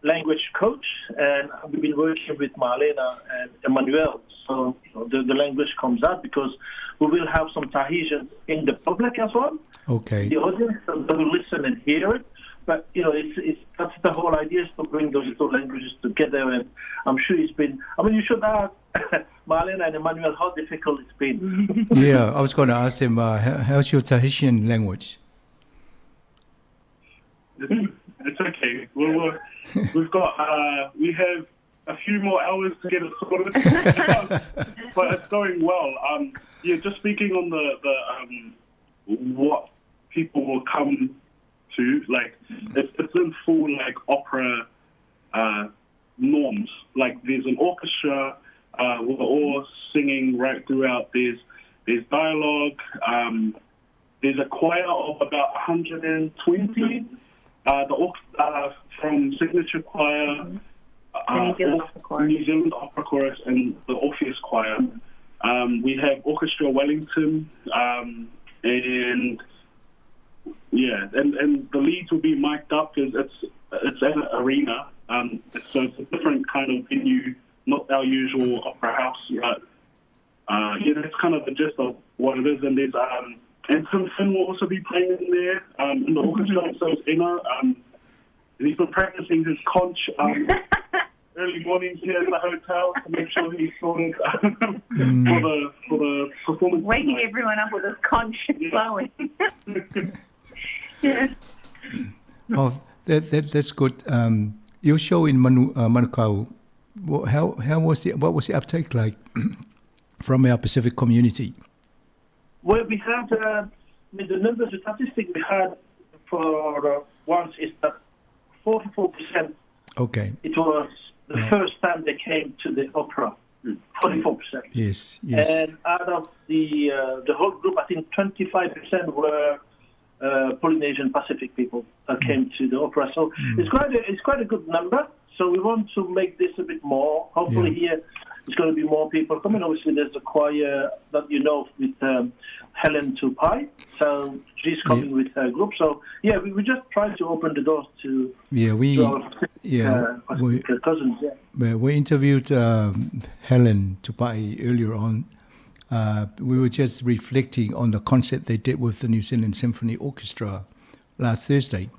Speaker 8: language coach, and we've been working with Marlena and Emmanuel. So you know, the, the language comes out because we will have some Tahitians in the public as well.
Speaker 13: Okay.
Speaker 8: The audience, so they will listen and hear it. But you know, it's, it's that's the whole idea is to bring those two languages together. And I'm sure it's been. I mean, you should ask Marlena and Emmanuel how difficult it's been.
Speaker 13: yeah, I was going to ask him, how's your Tahitian language?
Speaker 18: It's okay. We'll, we'll, we've got we have a few more hours to get it sorted, but it's going well. Yeah, just speaking on the the what people will come to, like it's, it's in full like opera norms. Like there's an orchestra, we're all singing right throughout. There's there's dialogue. There's a choir of about 120 the from Signature Choir,
Speaker 17: New Zealand, Opera Chorus.
Speaker 18: New Zealand Opera Chorus, and the Orpheus Choir. We have Orchestra Wellington, and yeah, and, and the leads will be mic'd up because it's it's at an arena, so it's a different kind of venue, not our usual opera house. But yeah, that's kind of the gist of what it is. And there's and Tim Finn will also be playing in there in the orchestra, so is Emma. And he's been practicing his conch early mornings here at the hotel to make sure he's sorted for the for the performance.
Speaker 17: Waking tonight. everyone up with his conch yeah. blowing. yeah.
Speaker 13: Oh, that, that that's good. Your show in Manu, Manukau, how how was the what was the uptake like from our Pacific community?
Speaker 8: Well, we had I mean, the numbers, the statistic we had for once is that 44%.
Speaker 13: Okay.
Speaker 8: It was the yeah. first time they came to the opera. 44%.
Speaker 13: Yes, yes.
Speaker 8: And out of the the whole group, I think 25% were Polynesian Pacific people that came to the opera. So. it's quite a, it's quite a good number. So we want to make this a bit more. Hopefully yeah. here there's going to be more people coming. Obviously, there's a choir that you know with Helen Tupai. So she's coming yeah. with her group. So yeah, we, we just try to open the doors to
Speaker 13: yeah we
Speaker 8: to our
Speaker 13: yeah
Speaker 8: we, cousins.
Speaker 13: Yeah. We interviewed Helen Tupai earlier on. We were just reflecting on the concert they did with the New Zealand Symphony Orchestra last Thursday,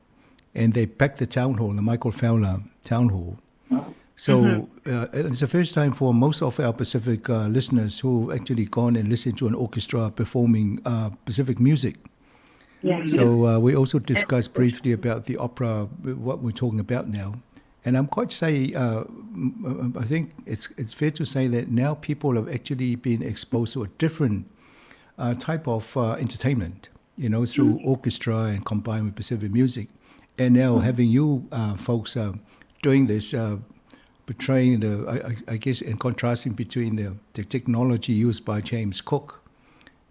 Speaker 13: and they packed the town hall, the Michael Fowler Town Hall. So mm-hmm. it's the first time for most of our Pacific listeners who actually gone and listened to an orchestra performing Pacific music.
Speaker 17: Yeah.
Speaker 13: So we also discussed briefly about the opera, what we're talking about now. And I'm quite say, I think it's it's fair to say that now people have actually been exposed to a different type of entertainment, you know, through mm-hmm. orchestra and combined with Pacific music. And now mm-hmm. having you folks doing this portraying the, I, I guess, and contrasting between the, the technology used by James Cook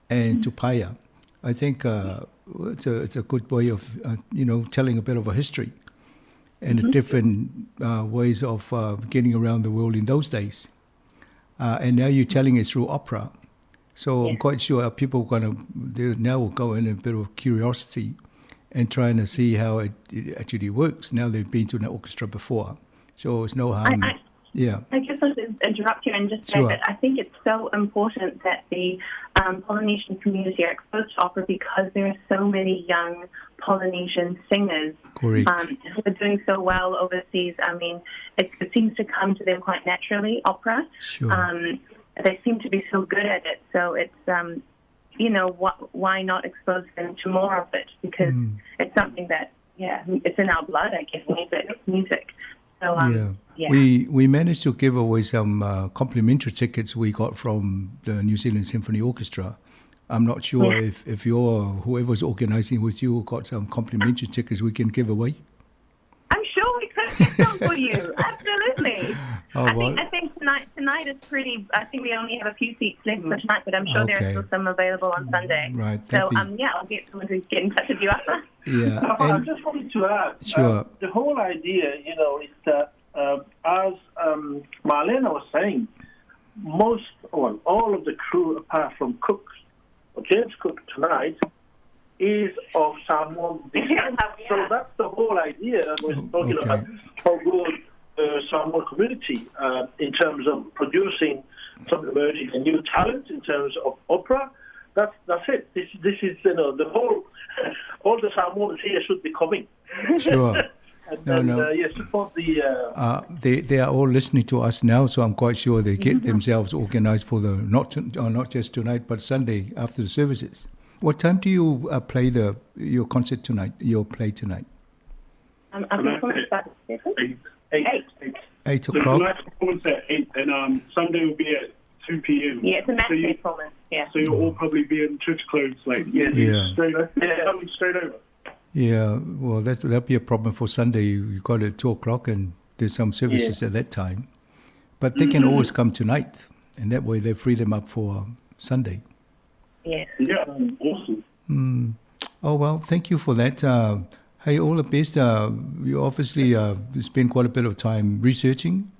Speaker 13: and mm-hmm. Tupaia. I think it's a it's a good way of you know telling a bit of a history and mm-hmm. the different ways of getting around the world in those days. And now you're telling it through opera. So yeah. I'm quite sure people are going to they now will go in a bit of curiosity and trying to see how it, it actually works. Now they've been to an orchestra before. So it's no harm.
Speaker 17: I, I,
Speaker 13: Yeah.
Speaker 17: I just want to interrupt you and just say that I think it's so important that the Polynesian community are exposed to opera because there are so many young Polynesian singers
Speaker 13: Correct.
Speaker 17: who are doing so well overseas. I mean, it seems to come to them quite naturally, opera.
Speaker 13: Sure.
Speaker 17: They seem to be so good at it. So it's, you know, why not expose them to more of it? Because it's something that, yeah, it's in our blood, I guess, music. So,
Speaker 13: yeah. We managed to give away some complimentary tickets we got from the New Zealand Symphony Orchestra. I'm not sure if you're, whoever's organising with you got some complimentary tickets we can give away.
Speaker 17: I'm sure we could get some for you. Absolutely.
Speaker 13: Oh,
Speaker 17: I
Speaker 13: well.
Speaker 17: think I think tonight is pretty. I think we only have a few seats left for tonight, but I'm sure there are still some available on Sunday.
Speaker 13: Right,
Speaker 17: So
Speaker 13: that'd be-
Speaker 17: yeah, I'll get someone to get in touch with you after.
Speaker 13: Yeah,
Speaker 8: I
Speaker 13: and
Speaker 8: just wanted to add,
Speaker 13: Sure.
Speaker 8: the whole idea, you know, is that as Marlena was saying, most, well, all of the crew apart from Cook, or James Cook tonight, is of Samoan descent. So that's the whole idea that we're talking about, how good Samoan community in terms of producing some emerging and new talent in terms of opera. That's it. This is, you know, the whole, all the Samoans here should be coming.
Speaker 13: Sure.
Speaker 8: And,
Speaker 13: No,
Speaker 8: and,
Speaker 13: no.
Speaker 8: Yeah, support the.
Speaker 13: They are all listening to us now, so I'm quite sure they get themselves organised for the not just tonight, but Sunday after the services. What time do you play your concert tonight? Your play tonight?
Speaker 17: Our performance starts at 7?
Speaker 18: 8.
Speaker 17: 8.
Speaker 13: 8
Speaker 18: So
Speaker 13: o'clock.
Speaker 18: tonight's performance at 8, and Sunday will be at 2 p.m.
Speaker 17: Yeah, it's a
Speaker 18: So
Speaker 17: matinee performance. Yeah.
Speaker 18: So you'll all probably be in church clothes, like,
Speaker 13: Yeah.
Speaker 18: straight over. Yeah, coming straight over.
Speaker 13: Yeah, well, that'll be a problem for Sunday. You got it at 2 o'clock, and there's some services at that time. But they can always come tonight, and that way they free them up for Sunday.
Speaker 17: Yeah.
Speaker 18: Yeah, awesome.
Speaker 13: Oh, well, thank you for that. Hey, all the best. You obviously spend quite a bit of time researching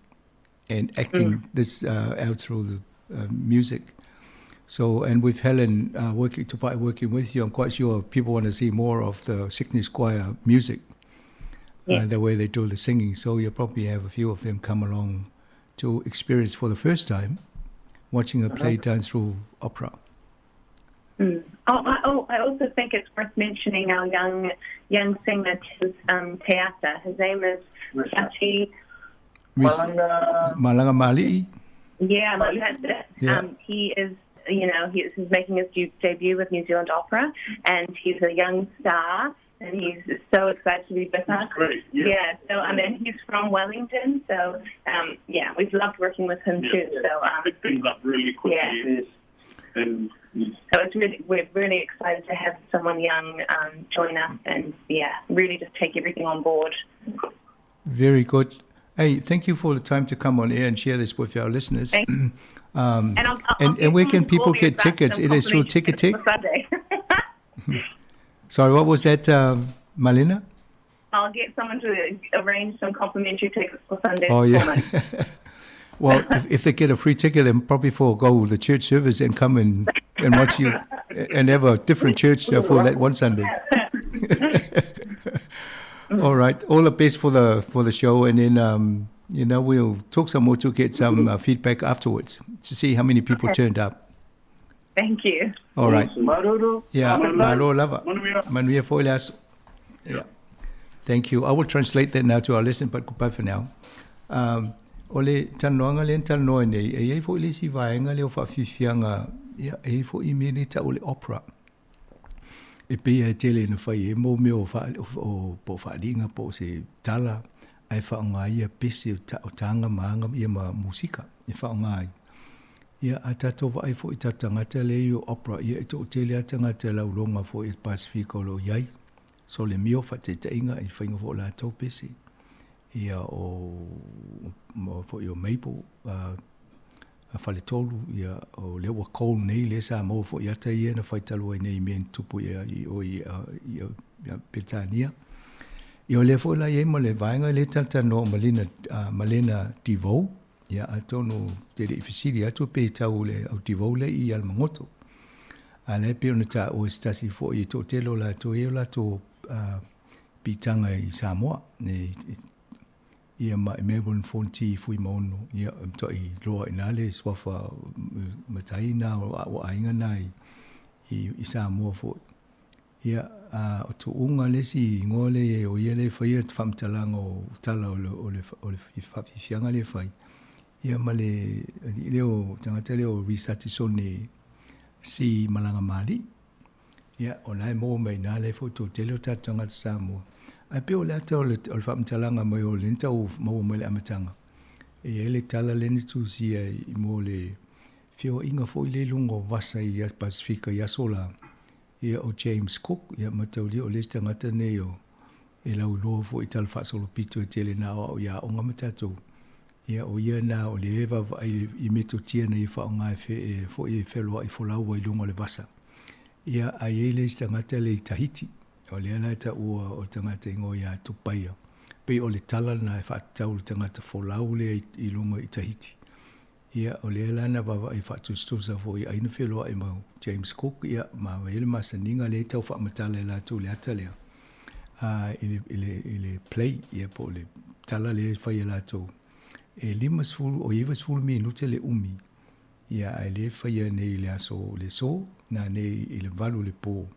Speaker 13: and acting this out through the music. So, and with Helen working with you, I'm quite sure people want to see more of the Sickness Choir music, the way they do the singing. So you'll probably have a few of them come along to experience for the first time watching a play done through opera.
Speaker 17: Mm. Oh, I also think it's worth mentioning our young singer, Teata. His name is Sachi
Speaker 13: Malanga Mali.
Speaker 17: Yeah, that's it.
Speaker 13: Yeah.
Speaker 17: He is, you know, he's making his debut with New Zealand Opera, and he's a young star, and he's so excited to be with us.
Speaker 18: Great. Yeah.
Speaker 17: So and he's from Wellington, so yeah, we've loved working with him too. So
Speaker 18: picked things up really quickly.
Speaker 17: Yeah.
Speaker 18: And
Speaker 17: so it's really, we're really excited to have someone young join us, and yeah, really just take everything on board.
Speaker 13: Very good. Hey, thank you for the time to come on air and share this with our listeners.
Speaker 17: Thank you.
Speaker 13: And
Speaker 17: And I'll
Speaker 13: and where can
Speaker 17: get someone to
Speaker 13: people
Speaker 17: call you
Speaker 13: get
Speaker 17: about
Speaker 13: tickets?
Speaker 17: some
Speaker 13: It is through
Speaker 17: complimentary
Speaker 13: Ticketek.
Speaker 17: tickets for Sunday.
Speaker 13: Sorry, what was that, Malina?
Speaker 17: I'll get someone to arrange some complimentary tickets for Sunday's
Speaker 13: Oh, yeah.
Speaker 17: performance.
Speaker 13: Well, if they get a free ticket, then probably forego the church service and come and watch you and have a different church for that one Sunday. All right, all the best for the show, and then you know, we'll talk some more to get some feedback afterwards to see how many people turned up.
Speaker 17: Thank you.
Speaker 13: All right.
Speaker 8: Maruru.
Speaker 13: Yeah, malo lava. Manuia foilas. Yeah. Thank you. I will translate that now to our listeners, but goodbye for now. Ole tanoanga le tanoa nei, e ai fo le si vaenga le o whawhiwhianga, ia, e ai fo i mele ta o le opera. E pei e tele na whai e mō meo o po wharinga po se tala, ai whaonga ia pese o tānga maanga ia ma musika, e whaonga ai. Ia a tātou vai fo i tātangata le i o opera, ia e tō tele a tangata laulonga fo i Pasifika o lo iai. So le mio whateitainga i whainga fo la tau pese. Ia o fo i o Maple, a whaletolu, ia o lewa Cole nei le sa mō fo i ata ia na whaitalo ai nei mea tupu ia i o i ia Britania. Ia o le fo la ia ma le vaenga le tantano Malena Divou, ia a tono te le ifisili atu pe tau le au Divou le i al mangoto. A le pe ona tā o stasi fo i tō telo la tō e la tō pitanga i Samoa. Ia ma i Melbourne Fonti i Fuimaono, ia e matuai loa i ina le suafa matai na o a'u aiga na i i Samoa foi. Ia, a o Tuuga le isi igoa lea i ai, o ia lea e faia le faamatalaga o tala o le o le o le faafiafiaga lea e fai, ia ma le alii lea o tagata lea o Reece Atisone si Malaga Maali'i. Ia, o la e maua mai i ina lea foi toatele o tatou tagata Samoa. Ae pei o le ata o le, o le faamatalaga mai o lea na tau maua mai i le amataga, e i ai le tala lea na tusia i mo le feoaiga foi lea i luga o vasa i Pasefika i aso la, ia o James Cook, ia mataulia o le isi tagata nei o e lauiloa foi i tala faasolopito e tele na aoao i aoga ma tatou. Ia o ia na o lea e vaavaai i metotia na ia faaaoga e fe, e foi e feloai folau ai luga o le vasa. Ia a i ai le isi tagata lea i Tahiti, o lea la e taua o le tagata igoa ia Tupaia. Pei o le tala lena e faatatau i le tagata folau lea i luga i Tahiti. Ia, o lea la na vaavaai faatusatusa foi ai na feloai ma James Cook, ia, ma i ai le masaniga lea e tau faamatala e latou i le ata lea, a, i le, i le, i le play, ia, po o le tala lea e fai e latou. E 50, oi 90 minute le umi, ia, ae le faia nei i le aso o le aso, na nei i le 8 i le po,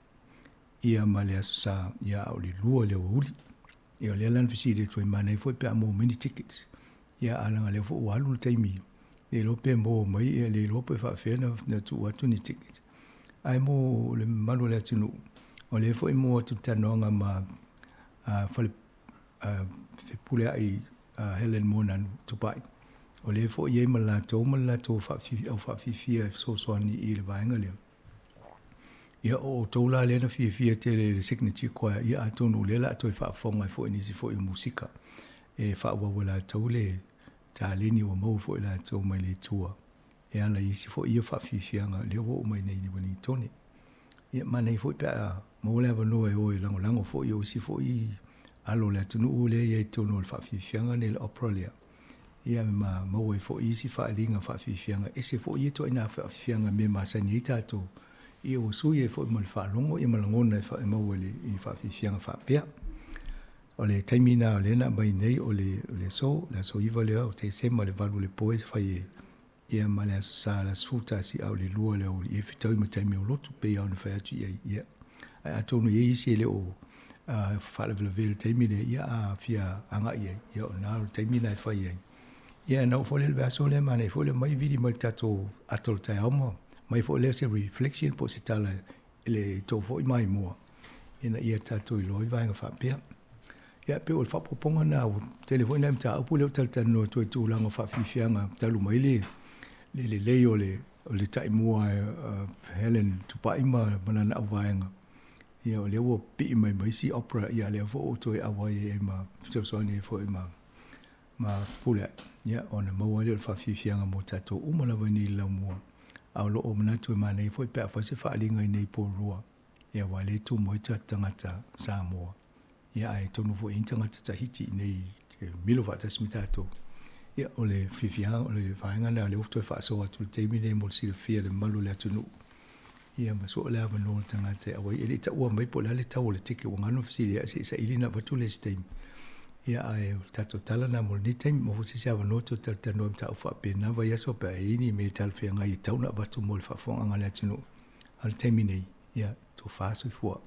Speaker 13: ia, ma le Aso Sa, ia, a o le 2 i le aoauli. Ia, o lea la na fesili atu ai, manaia foi pe a maua mai ni tickets. Ia, a leaga o lea foi ua alu le taimi, le iloa pe maua mai, ia, le iloa pe faapefea na tuu atu ni tickets. Ae mo le mamalu o le atunuu, o lea foi e maua atu le talanoaga ma fale Fepuleai Helen Moananu Tupai, o lea foi e i ai ma latou ma le latou au faafiafia e fesoasoani i le vaega lea. Ia, o outou la lea na fiafia tele i le Signature Choir, ia atonu o lea o le a toe faafofoga ai foi i nisi foi o musika e faaauau e latou le taleni ua maua foi e latou mai le Atua e ala i isi foi ia faafiafiaga lea ua oo mai nei i Ueligitone. Ia, manaia foi pe a maua le avanoa e o e lagolago foi o isi foi alo o le atunuu lea e i ai i totonu o le faafiafiaga nei le opera lea. Ia ma maua ai foi isi faaaliga faafiafiaga ese foi ia ituaiga faafiafiaga mea masani ai tatou. Ia ua sui ai foi ma le faalogo ia ma lagona e maua i le i faafiafiaga faapea. O le taimi na o lea na aumai nei o le o le aso, le aso 9 lea o Tesema le 8 i le po e fai e ia ma le aso Sa le aso 11 a o le 2 i le aoauli e fetaui ma taimi o lotu pei lava ona fai atu i ai. Ia ae atonu e i ai isi e le o faalavelave i le taimi lea, ia a fia agai i ai, ia o na o le taimi lena e fai ai. Ia na oo foi lea i le vaiaso lea, manaia foi le omai vili mai le tatou ata o le taeao ma aumai foi lea se reflection po o se tala i le tou foi maimoa ina ia tatou iloa ai vaega faapea. Ia pei o le faaopoopoga lena, ua tele foi nai mataupu lea ua talatalanoa atu ai i tulaga o faafiafiaga talu mai le lelei o le o le taimua a Helen Tupai ma lana auvaega. Ia o lea ua pii mai ma isi opera, ia lea foi ua toe auai ai ma fesoasoani ai foi ma ma Fepuleai, ia ona maua ai lea o le faafiafiaga mo tatou uma lava i nei i le laumua. A o loo manatu e manaia foi pe a fai se faaaliga i nei po rua, ia aua o lea e tumu ai tatou tagata Samoa. Ia ae atonu foi e i ai ni tagata Tahiti i nei e milo faatasi ma tatou. Ia o le fiafiaga, o le vaega lena o lea ua toe faasoa atu i le taimi lenei mo le silafia e le mamalu o le atunuu. Ia ma sue le avanoa o le tagata e auai. E le i taua mai po o le a le tau o le ticket ua galo fesili ai se i saili ona avatu lea i se taimi. Ia ae o le tatou tala lena mo lenei taimi. Maua foi se isi avanoa toe talatalanoa i mataupu faapena vaiaso pe a i ai ni mea talafeagai e tatau ona avatu mo le faafofogaaga a le atunuu. A o le taimi nei, ia tofa soifua.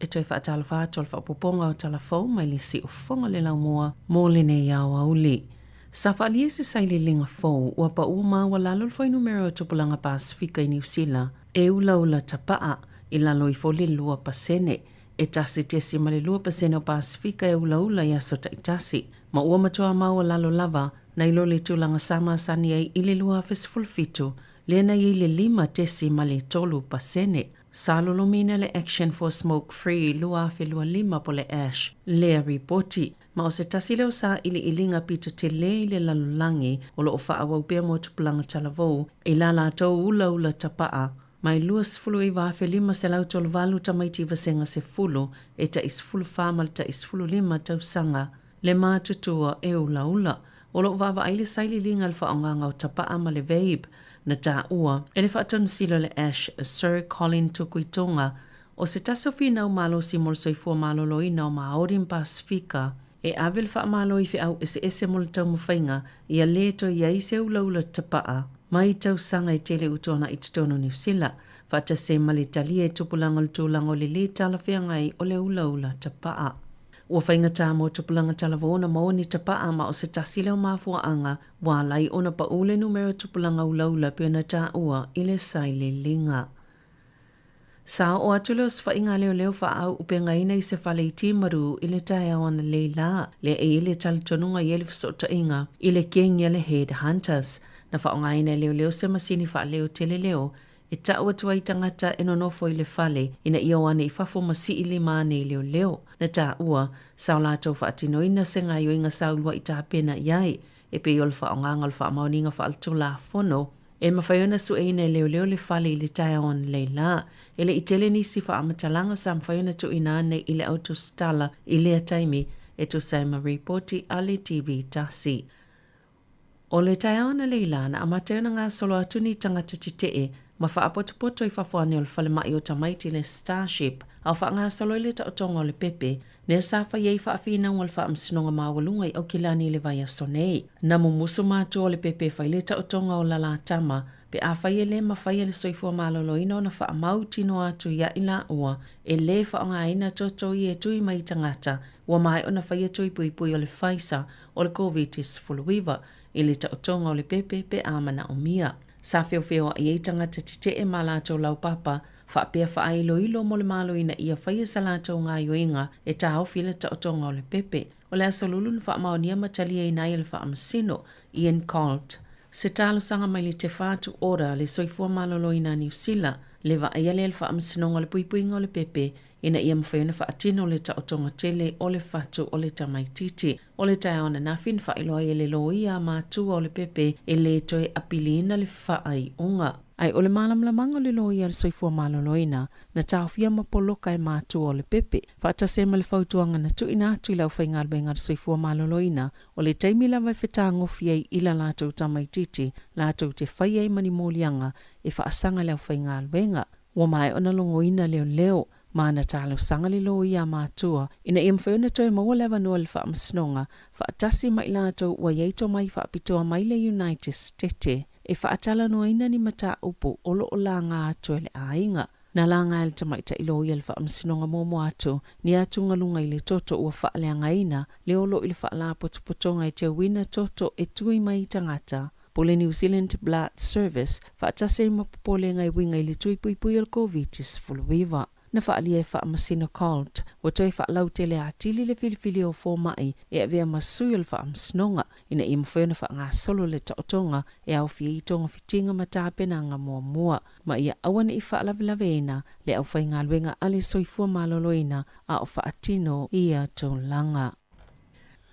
Speaker 3: E toe faatalofa atu o le faaopoopoga o tala fou mai le siufofoga o le laumua mo lenei aoauli. Sa faaalia se sailiiliga fou ua pau maualalo le fuainumera o tupulaga Pasefika i Niu Sila e ulaula tapaa i lalo ifo le 2%, e 1.2% o Pasefika e ulaula i aso taitasi, ma ua matua maualalo lava nai lo le tulaga sa masani ai i le 2017, lea na i ai le 5.3%. Sa lolomiina le Action for Smoke Free 2025 po le ASH lea ripoti. Ma o se tasi lea o sailiiliga pito tele i le lalolagi o lo o faaauau pea mo tupulaga talavou i la latou ulaula tapaa. Ma e 29,538 tamaiti vasega sefulu e tai 14 ma le tai 15 tausaga le matutua e ulaula. O lo o vaavaai le sailiiliga i le faaaogaga o tapa'a ma le vape na taua e le Faatonesila o le Ash Sir Colin Tukuitonga o se tasi o finau malosi mo le soifua maloloina o Māori ma Pasefika e ave le faamalo i feau eseese mo le taumafaiga ia lē toe i ai se ulaula tapa'a mai tausaga e tele ua tuanai i totonu o Niu Sila, faatasi ai ma le talia e tupulaga o le tulaga o le lē talafeagai o le ulaula tapa'a. Ua faigata mo tupulaga talavou ona maua ni tapa'a ma o se tasi lea o mafuaaga ua ala ai ona pa'u le numera o tupulaga ulaula pei ona taua i le sailiiliga. Sa oo atu le osofaiga a leoleo faaauupegaina i se fale i Timaru i le taeao ananei lā, lea e i ai le talitonuga i ai le fesootaiga i le kengi a le Head Hunters. Na faaaogaina e leoleo se masini faaleo tele leo e tau atu ai tagata e nonofo i le fale ina ia o ane i fafo ma sii lima ane i leoleo. Na taua, sa o latou faatinoina se gaoioiga sa uluai tapena i ai e pei o le faaaogaga o le faamaoniga faaletulafono E mafai ona sueina e leoleo le fale i le taeao ananei lā. E le i tele nisi faamatalaga sa mafai ona tuuina ane i le autosetala i lea taimi, e tusa ai ma ripoti a le TV tasi. O le taeao ananei lā, na amata ai ona gasolo atu ni tagata tetee ma faapotopoto i fafo ane o le falemai o tamaiti le Starship, a o faagasolo ai le taotoga o le pepe Lea sa fai ai faafinauga o le Faamasinoga Maualuga i Aukilani i le vaiaso nei. Na mumusu matua o le pepe e fai le taotoga o Lalatama pe afai e le mafai e le soifua maloloina ona faamau tino atu ia i laua e le faaaogaina toto ia e tui mai i tagata ua maea ona faia tui puipui o le Pfizer o le Koviti-19 i le taotoga o le pepe pe a manaomia. Sa feofeoai ai tagata tetee ma latou laupapa faapea faailoilo mo le Malo ina ia faia sa latou gaoioiga e taofi le taotoga o le pepe. O le Aso Lulu na faamaonia ma taliaina ai e le Faamasino, Ian Colt, se talosaga mai le Te Whatu Ora, le Soifua Maloloina a Niu Sila, le vaaia lea e le Faamasinoga o le Puipuiga o le Pepe ina ia mafai ona faatino le taotoga tele o le fatu o le tamaitiiti. O le taeao ananafi na faailoa ai e le loia a matua o le pepe e lē toe apiliina le faaiuga. Ae o le malamalamaga o le loia a le soifua maloloina na taofia ma poloka e matua o le pepe, faatasi ai ma le fautuaga na tuuina atu i le aufaigaluega a le soifua maloloina, o le taimi lava e fetagofi ai i la latou tamaitiiti latou te fai ai ma ni moliaga e faasaga i le aufaigaluega. Ua maea ona logoina leoleo ma ana talosaga le loia a matua ina ia mafai ona toe maua le avanoa i le faamasinoga faatasi ma i latou ua i ai tomai faapitoa mai le United Stete e faatalanoaina ni mataupu o lo o laga atu e le aiga. Na laga e le tamaitai loia le faamasinoga muamua atu ni atugaluga i le toto ua faaleagaina le olo i le faalapotopotoga e teuina toto e tui mai i tagata po le New Zealand Blood Service faatasi ai ma popolega e uiga i le tui puipui o le Koviti-19. Na faaalia e Faamasino Colt, ua toe faalautele atili le filifili o fomai e avea ma sui o le faamasinoga ina ia mafai ona faagasolo le taotoga e aofia ai togafitiga ma tapenaga muamua ma ia aua ne i faalavelaveina le aufaigaluega a le soifua maloloina a o faatino ia tulaga.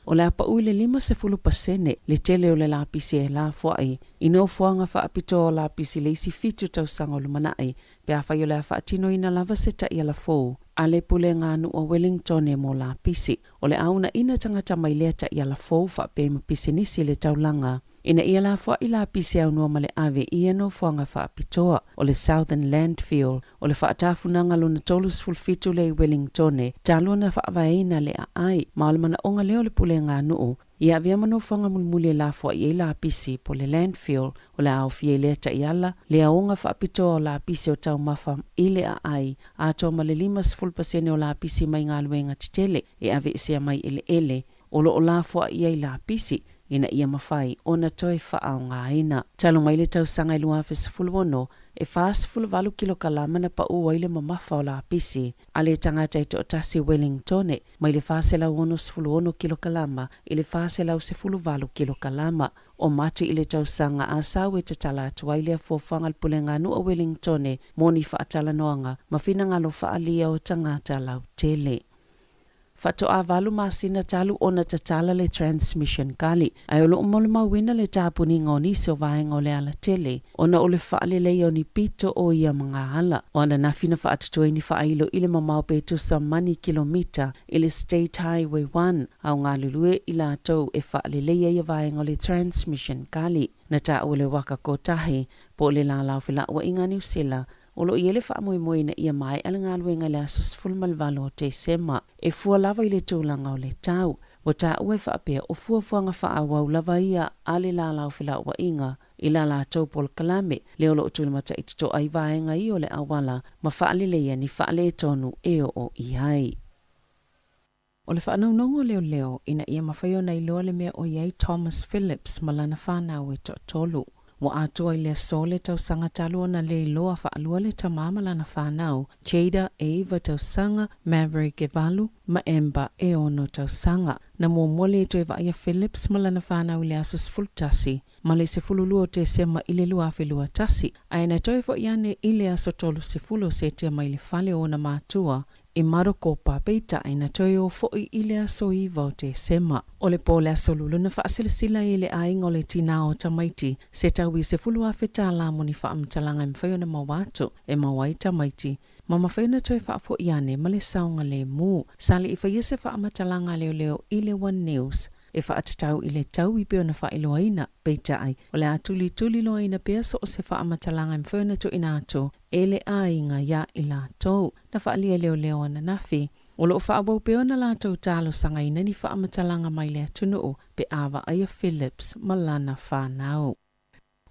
Speaker 3: O le a pau i le 50% le tele o le lapisi e lafoai i nofoaga faapitoa o lapisi i le isi fitu tausaga o lumanai pe afai o le a faatinoina lava se taiala fou a le Pulega a Nuu a Wellingtone mo lapisi. O le a uunaina tagata mai lea taiala fou faapea ma pisinisi i le taulaga ina ia lafoai lapisi aunoa ma le ave i ia nofoaga faapitoa. O le Southern Landfill, o le faatafunaga lona 37 lea i Wellingtone, talu ona faavaeina le aai, ma o le manaoga lea o le pulega a nuu, ia avea ma nofoaga mulimuli e lafoai ai lapisi, po le landfill, o le a aofia i lea taiala, le aoga faapitoa o lapisi o taumafa i le aai, atoa ma le 50% o lapisi mai galuega tetele e aveesea mai eleele, o lo o lafoai ai lapisi ina ia mafai ona toe faaaogaina. Talu mai le tausaga e 2016, e 48 kilokalama na pau ai le mamafa o lapisi a le tagata e toatasi Wellingtone, mai le 466 kilokalama i le 418 kilokalama. O Mati i le tausaga a sau e tatala atu ai lea fuafuaga a le Pulega Nuu o Wellingtone mo ni faatalanoaga ma finagalo faaalia o tagata lautele. Faatoa valu masina talu ona tatala le transmission gully, ae o lo o molimauina le tapuniga o nisi o vaega o le alatele ona o le faaleleia o ni pito o ia magaala. O ananafi na faatutuai ni faailo i le mamao pe tusa ma ni kilomita i le State Highway 1, a o galulue i latou e faaleleia ia vaega o le transmission gully. Na taua le waka kotahi, po o le lala o felauaiga a Niu Sila, O lo o i ai le faamoemoe ina ia maea le galuega i le aso 18 o Tesema, e fua lava i le tulaga o le tau. Ua taua e faapea, o fuafuaga faaauau lava ia a le lala o felauaiga i la latou polokalame, lea o lo o tulimatai totoa ai vaega ia o le auala ma faaleleia ni faaletonu e oo i ai. O le faanaunaug o leoleo ina ia mafai ona iloa le mea o i ai Thomas Phillips ma lana fanau e toatolu. Ua atoa i le aso le tausaga talu ona le iloa faalua le tama ma lana fanau, Jada e iva tausaga, Maverick e valu, ma Amber e ono tausaga. Na muamua le toe vaaia Phillips ma lana fanau i le aso 11 ma le 12 o Tesema i le 2021, ae na toe foi ane i le aso 30 o Setema i le fale o ona matua i Marokopa, peitai na toe o foi i le aso 9 o Tesema. O le po le aso Lulu na faaselasila ai e le aiga o le tinā o tamaiti se tau i 10,000 tālā mo ni faamatalaga e mafai ona maua atu e maua ai tamaiti ma mafai ona toe faafoi ane ma le saogalemu. Sa le i faia se faamatalaga a leoleo i le One News e faatatau i le tau i pei ona faailoaina, peitai o le a tulituli loaina pea so o se faamatalaga e mafai ona tuuina atu e le aiga iā i latou na faaalia leoleo ananafi. O lo o faaauau pea ona latou talosagaina ni faamatalaga mai le atunuu pe a vaaia Phillips ma lana fanau.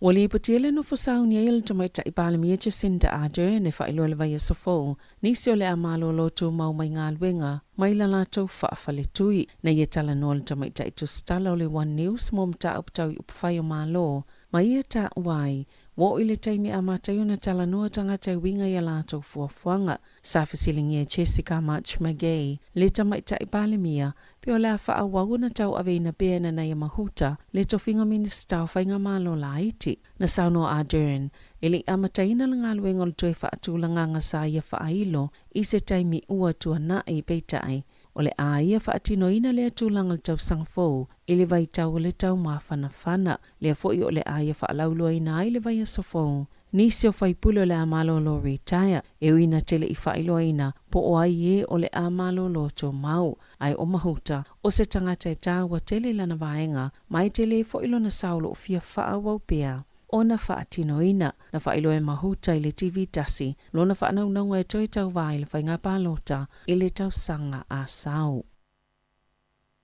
Speaker 3: Ua lipotia le nofo sauni ai o le Tamaitai Palemia Jacinda Ardern e faailoa le vaiaso fou nisi o le a malolo tumau mai galuega mai la latou faafaletui. Na ia talanoa le Tamaitai Tusitala o le One News mo mataupu tau i upufai o Malo ma ia taua ai Ua oo i le taimi a matai ona talanoa tagata e uiga i a latou fuafuaga. Sa fesiligia e Jessica March McGay, le Tamaitai Palemia, pe o le a faaauau ona tauaveina pea e Nanaia Mahuta le tofiga Minisita o Faigamalo Laiti. Na saunoa Ardern, e le i amataina le galuega o le toe faatulagaga sa ia faailo i se taimi ua tuanai, peitai, O le a ia faatinoina lea tulaga le tausaga fou i le vaitau o le taumafanafana, lea foi o le a ia faalauiloaina ai le vaiaso fou. Nisi o faipule o le a malolo retire, e ui na te le i faailoaina po o ai ē o le a malolo tumau. Ae o Mahuta, o se tagata e taua tele i lana vaega, ma e tele foi lona sao o lo o fia faaauau pea. Ona faatinoina. Na faailoa e Mahuta i le TV tasi lona faanaunauga e toe tauva ai le faiga palota i le tausaga a sau.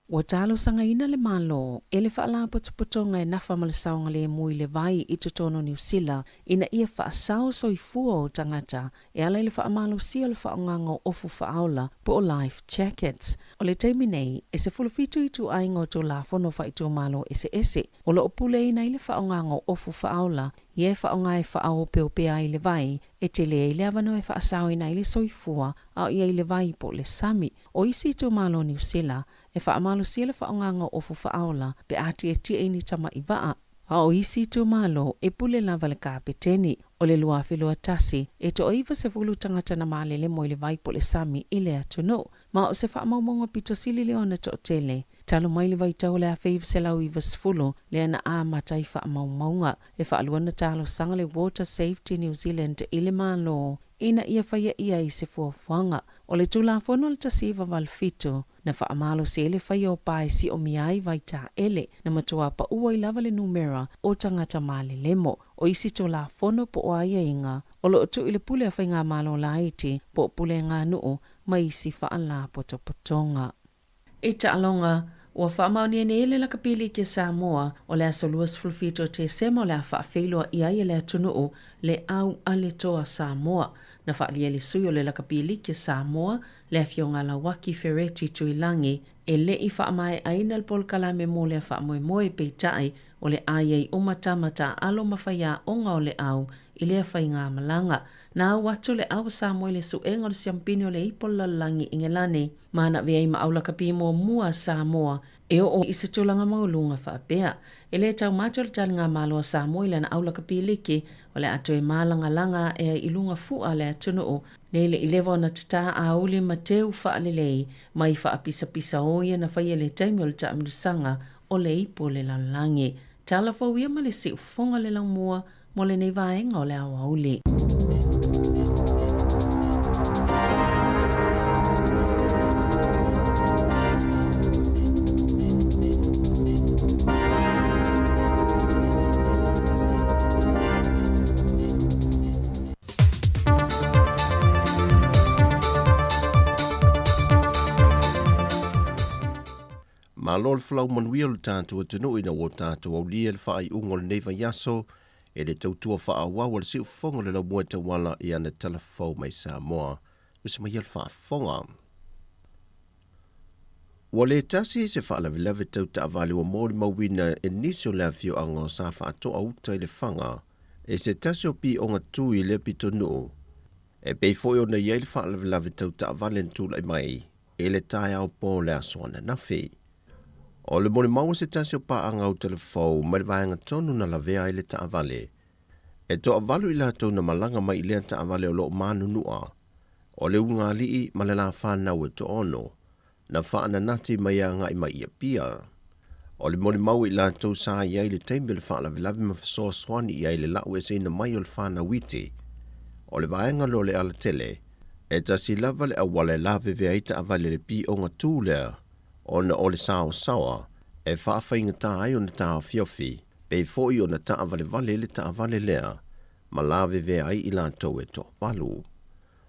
Speaker 3: Ua talosagaina le Malo e le Faalapotopotoga e nafa ma le saogalemu i le vai i totonu o Niu Sila ina ia faasao soifua o tagata e ala i le faamalosia o le faaaogaga o ofu faaola po o life jackets. O le taimi nei, e 17 ituaiga o Tulafono faaitumalo eseese o lo o puleaina ai le faaaogaga o ofu faaola ia e faaaoga e faaopeopea ai le vai e tele ai le avanoa e faasaoina ai le soifua a o i ai le vai po o le sami. O isi itumalo o Niu Sila e faamalosia le faaaogaga o ofu faaola pe a tietie i ni tama'i vaa, a o isi itumalo e pule lava le kapeteni. O le 2021, e toa-90 tagata na malele mo i le vai po o le sami i le atunuu, ma o se faamaumauga pito sili lea ona toatele talu mai le vaitau o le 1990 lea na amata ai faamaumauga. E faalua na talosaga le Water Safety New Zealand i le Malo ina ia faia i ai se fuafuaga. O le Tulafono o le 1987, na faamalosi ai le faia o pa e siomia ai vaitaele, na matua paʻu ai lava le numera o tagata malelemo. O isi Tulafono po o aiaiga o lo o tuu i le pule a Faigamalo laiti po o pulega nuu ma isi faalapotopotoga. I taaloga, ua faamaonia nei e le Lakapi Liki a Samoa, o le aso 27 o Tesema o le a faafeiloai ai e le atunuu le au a le Toa Samoa. Na faaalia e le sui o le Lakapi Liki a Samoa, le Afioga Lauaki Fereti Tuilagi, e le i faamaeaina le polokalame mo lea faamoemoe, peitai, o le a i ai uma tama taaalo ma faiaoga o le au i lea faigamalaga. Na au atu le au a Samoa i le suega o le siampini o le ipo o le lalolagi i Igelani, ma na avea ai ma aulakapi muamua a Samoa E oo i se tulaga maualuga faapea. E le taumate o le taligamalo a Samoa i lana aulakapiliki, o le a toe mālagalaga ae ai i luga fua a le atunuu, lele i lewa ona tatā auli ma teu faalelei mai faapisapisa o ia na faia i le taimi o le taamilosaga o le ipu o le lalolagi. Tala fou ia ma le siufofoga o le laumua mo lenei vaega o le aoauli.
Speaker 7: Malo le folau manuia o le tatou atunuu ina ua tatou aulia le faaiuga o lenei vaiaso e le tautua faaauau a le siufofoga o le laumua e tauala i ana tala fou mai Samoa. Usi mai le faafofoga. Ua le tasi se faalavelave tau taavale ua molimauina e nisi o le afioaga o Safaatoa uta i Lefaga e se tasi o pioga tu i lea pitonuu e pei foi ona i ai le faalavelave tau taavale na tulai mai i le taeao po o le aso ananafi. O le molimau a se tasi o paaga autalafou mai le vaega tonu na lavea ai le taavale. E toavalu i latou na malaga mai i lea taavale o lo o manunua, o le ulugalii ma le lafanau e toaono, na faananati mai agai mai i Apia. O le molimau i latou sa i ai i le taimi o le faalavelave ma fesoasoani i ai i le lau eseina mai o le fanau iti. O le vaega lea o le alatele, e tasi lava le auala e lavevea ai taavale i le pioga tu lea, ona o le saosaoa e faafaigata ai ona taofiofi, pei foi ona taavalevale le taavale lea ma lavevea ai i latou e toavalu.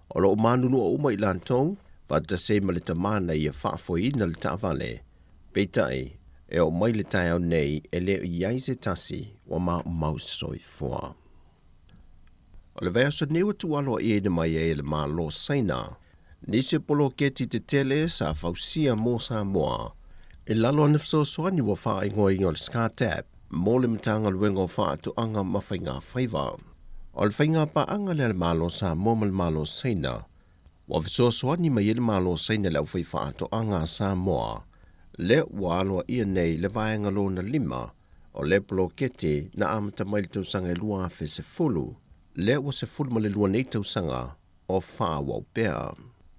Speaker 7: O lo o manunua uma i latou, faatasi ai ma le tamā na ia faafoeina le taavale. Peitai, e oo mai le taeao nei e le o i ai se tasi ua maumau soifua. O le vaiaso nei ua tuualoaiaina mai ai e le Malo o Saina nisi o poloketi tetele sa fausia mo Samoa i lalo o ana fesoasoani ua faaigoaina o le SCARTAP mo le Matagaluega o Faatoaga ma Faigafaiva. O le faigapaaga lea a le Malo o Samoa ma le Malo o Saina ua fesoasoani mai ai le Malo o Saina i le aufaifaatoaga a Samoa lea ua aloaia nei le vaega lona lima o le poloketi na amata mai i le tausaga e 2010, lea ua 12 nei tausaga o faaauau pea.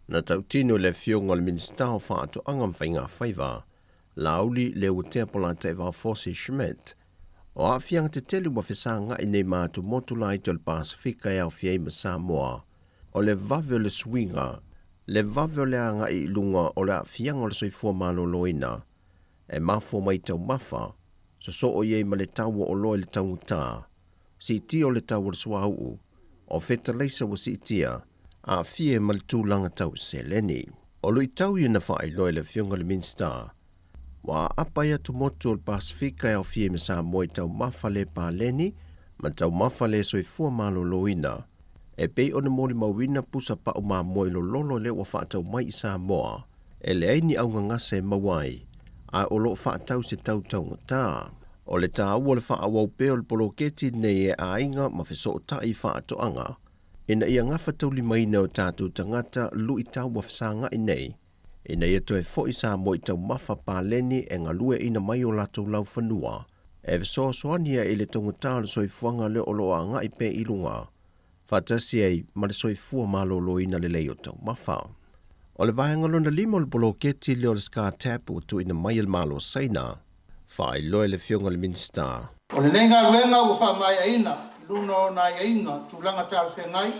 Speaker 7: Na tautino e le Afioga o le Minisita o Faatoaga ma Faigafaiva, Laauli Leuatea Polataivao Fosi Schmidt, o aafiaga tetele ua fesagai nei ma atumotu laiti o le Pasefika e aofia ai ma Samoa, o le vave o le suiga, le vave o le agai i luga o le aafiaga o le soifua maloloina, e mafua mai i taumafa, sosoo i ai ma le tau o oloa i le taugata, siitia o le tau o le suauu, o fetalaisa ua siitia, aafia ai ma le tulaga tau seleni. O luitau ia na faailoa e le Afioga i le Minisita, ua aapa ai atumotu o le Pasefika e aofia ai ma Samoa i taumafa le paleni ma taumafa le soifua maloloina, e pei ona molimauina pusa pau mamoe lololo lea ua faatau mai i Samoa, e leai ni augagasa e maua ai, a o lo o faatau i se tau taugata. O le taua o le faaauau pea o le poloketi lenei e aiga ma fesootai i faatoaga, ina ia gafataulimaina o tatou tagata luitau ua fesagai nei, ina ia toe foi Samoa i taumafa paleni e galueaiina mai o latou laufanua, e fesoasoani ai i le taugata o le soifuaga lea o lo o agai pea i luga, faatasi ai ma le soifua maloloina lelei o taumafa. O le vaega lona lima o le poloketi lea o le SCARTAP ua tuuina mai e le Malo o Saina, faailoa e le Afioga i le Minisita.
Speaker 8: O lenei galuega ua faamaeaina i luna o ona aiaiga tulaga talafeagai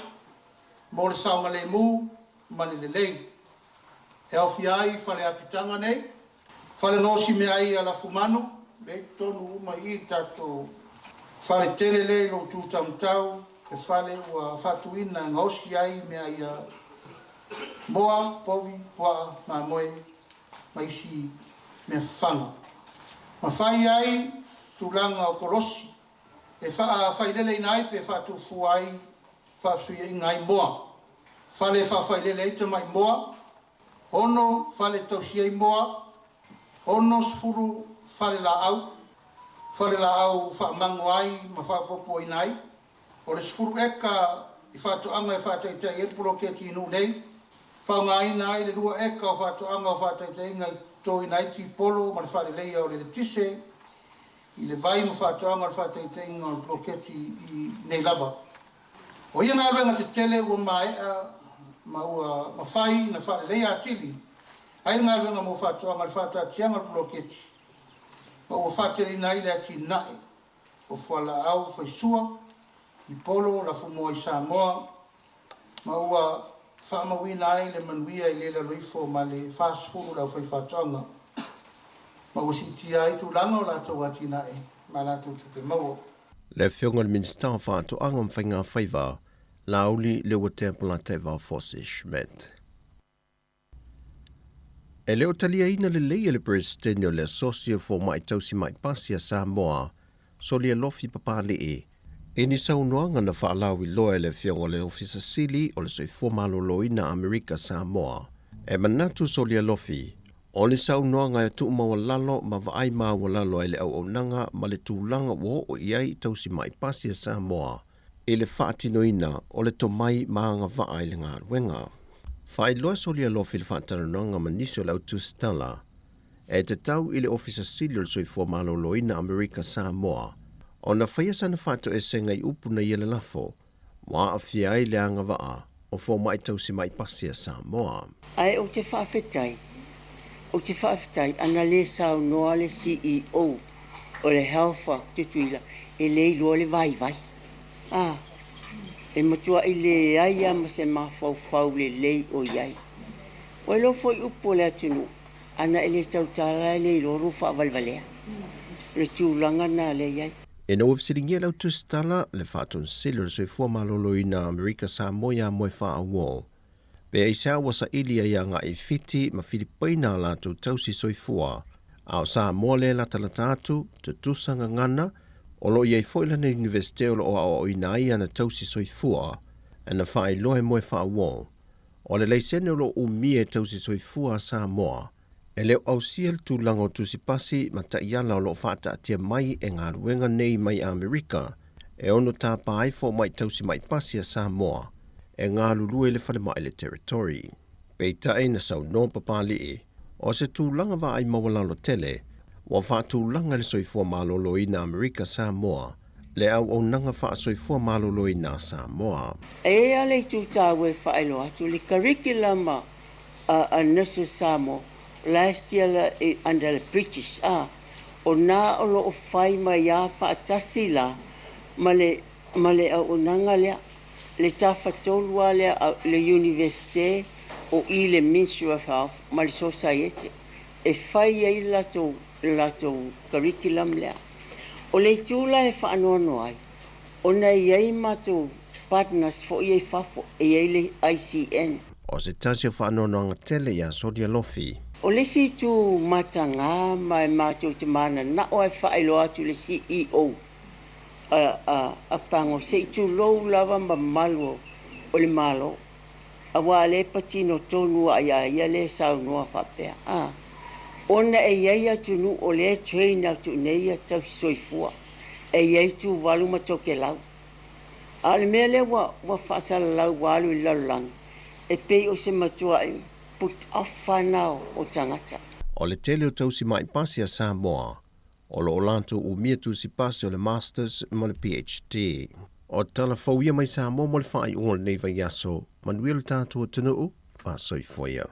Speaker 8: mo le saogalemu ma le lelei e aofia ai fale apitaga nei, fale gaosi meaai a lafumanu, lea i totonu uma i i le tatou fale tele lea i lou tu taumatau, he fale ua faatuina e gaosi ai meaai a moa, povi, puaa, mamoe ma isi mea fafaga. Ma fai ai tulaga o kolosi e faafaileleina ai pe faatufuua ai faafesuiaiga ai moa, fale e faafailele ai tamai moa, 6 fale tausi ai moa, 60 fale laau, fale laau faamago ai ma faaopoopoina ai. O le 10 eka i faatoaga e faataitai ai le poloketi i nuu nei, faaaogaina ai le 2 eka o faatoaga o faataitaiga totoina ai tipolo ma le faaleleia o le eletise i le vai ma faatoaga o le faataitaiga o le poloketi i nei lava. O ia galuega tetele ua maea ma ua mafai na faaleleia atili ai le galuega mo faatoaga i le faataatiaga o le poloketi ma ua faateleina ai le atinae o fualaau faisua, tipolo, lafumoa i Samoa ma ua faamauina ai le manuia i le lalo ifo ma le 40 le aufaifaatoaga ma ua siitia ai tulaga o latou atinae ma latou tupe maua.
Speaker 7: Le Afioga i le Minisita o Faatoaga ma Faiga Faiva, Laauli Leuatea Polataivao Fosi Schmidt. E le o taliaina lelei e le Peresetene o le Asosi o Fomai Tausi Mai Pasi a Samoa, Solia Lofi Papali'i, i ni saunoaga na faalauiloa e le Afioga o le Ofisa Sili o le Soifua Maloloina Amerika Samoa. E manatu Solia Lofi, o ni saunoaga e tuumaualalo ma vaai maualalo ai le auaunaga ma le tulaga ua oo i ai tausi mai pasi a Samoa i le faatinoina o le tomai ma agavaa i le galuega. Faailoa Solia Lofi i le faatalanoaga ma nisi o le au tusitala e tatau i le Ofisa Sili o le Soifua Maloloina Amerika Samoa ona faia sana faatoesega i upu na ia lalafo ua aafia ai le agavaa o fomai tausi mai pasi a Samoa.
Speaker 9: Ae ou te faafetai, ou te faafetai ana le saunoa le CEO o le Health a Tutuila e le iloa le vaivai. A, e matuai leai lava ma se mafaufau lelei o i ai. Ua iloa foi upu o le atunuu, ana e le tautala e le iloa lou faavalevalea. O le tulaga lena lea e i ai.
Speaker 7: Ina ua fesiligia e le au tusitala le Faatonisili o le Soifua Maloloina Amerika Samoa iā Moefaaauo, pe aisea ua saili ai agai i Fiti ma Filipaina a latou tausi soifua, a o Samoa lea e latalata atu, tutusa gagana, o lo o i ai foi lana Iunivesite o lo o aoaoina ai ana tausi soifua, na faailoa e Moefaaauo. O le laisene o lo o umia e tausi soifua a Samoa, e le o ausia le tulaga o tusi pasi ma taiala o lo o faataatia mai e galuega nei mai Amerika e ono tapa ai fomai tausi mai pasi a Samoa e galulue i le falemai le Territory. Peitai na saunoa Papali'i, o se tulaga vaai maualalo tele ua faatulaga e le Soifua Maloloina Amerika Samoa le auaunaga faasoifua maloloina a Samoa.
Speaker 9: E i ai lava le itu taua e faailoa atu, le curriculum a Nurses Samoa last year under the British, a, o na o lo o fai mai lava faatasi la ma le ma le auaunaga lea, le tafatolu lava lea a le Iunivesite o i le Ministry of Health ma le Sosaiete e fai ai le latou le latou curriculum lea. O le itu la e faanoanoa ai, ona e i ai matou partners foi ia i fafo, e i ai le ICN.
Speaker 7: O se tasi o faanoanoaga tele iā Sonia Lofi.
Speaker 9: O le isi itu matagā ma e matou te mananao e faailoa atu i le CEO a Pago se i tulou lava ma malu o le Malo, aua lea e patino tonu a iā ia lea e saunoa faapea, a, ona e i ai atunuu o lea e train atu i nei ia tausi soifua, e i ai Tuvalu ma Tokelau. A o le mea lea ua, ua faasalalau ua alu i le lalolagi, e pei o se matua'i put off lava na o tagata.
Speaker 7: O le tele o tausi ma'i pasi a Samoa, o lo o latou umia tusi pasi o le Masters ma le PhD. O tala fou ia mai Samoa mo le faaiuga o lenei vaiaso. Manuia lo tatou atunuu, faasoifua ia.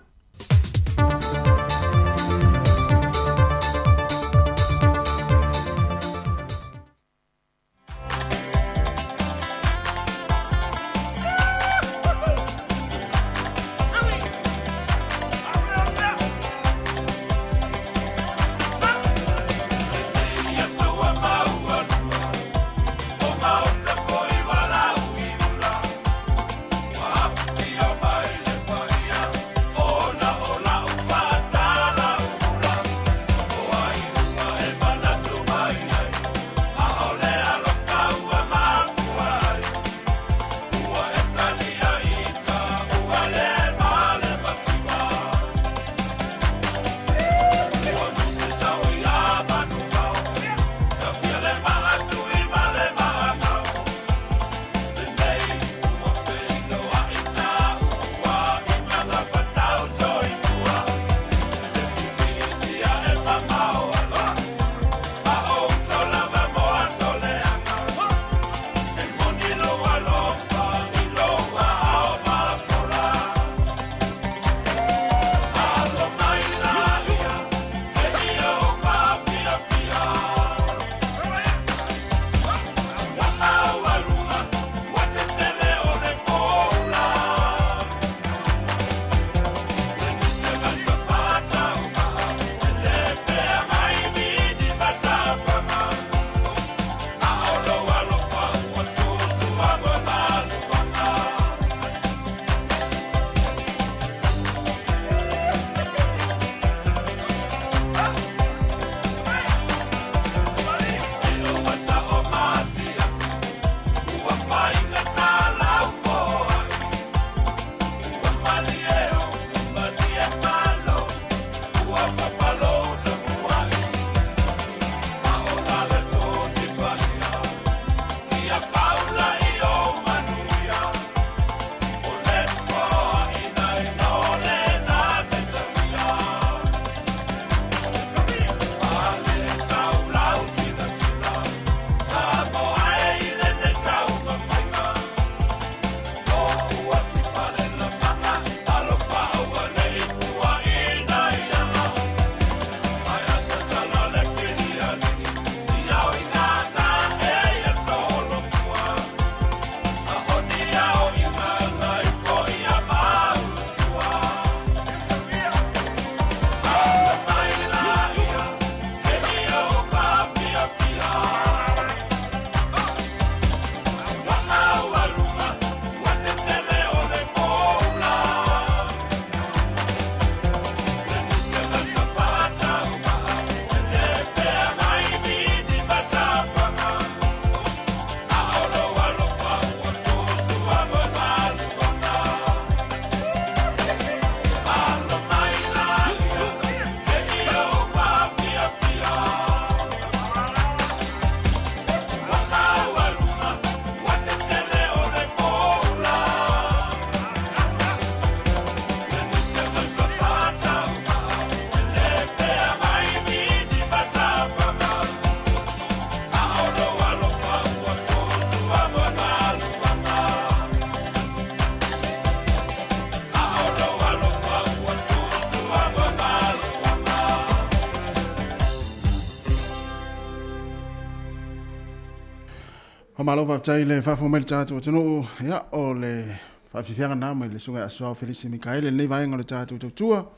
Speaker 19: Faamalo faafetai i le faafofoga mai le tatou atunuu. Ia, o le faafiafiaga na mai le Susuga ia Suao Felisi Mikaele i lenei vaega o le tatou tautua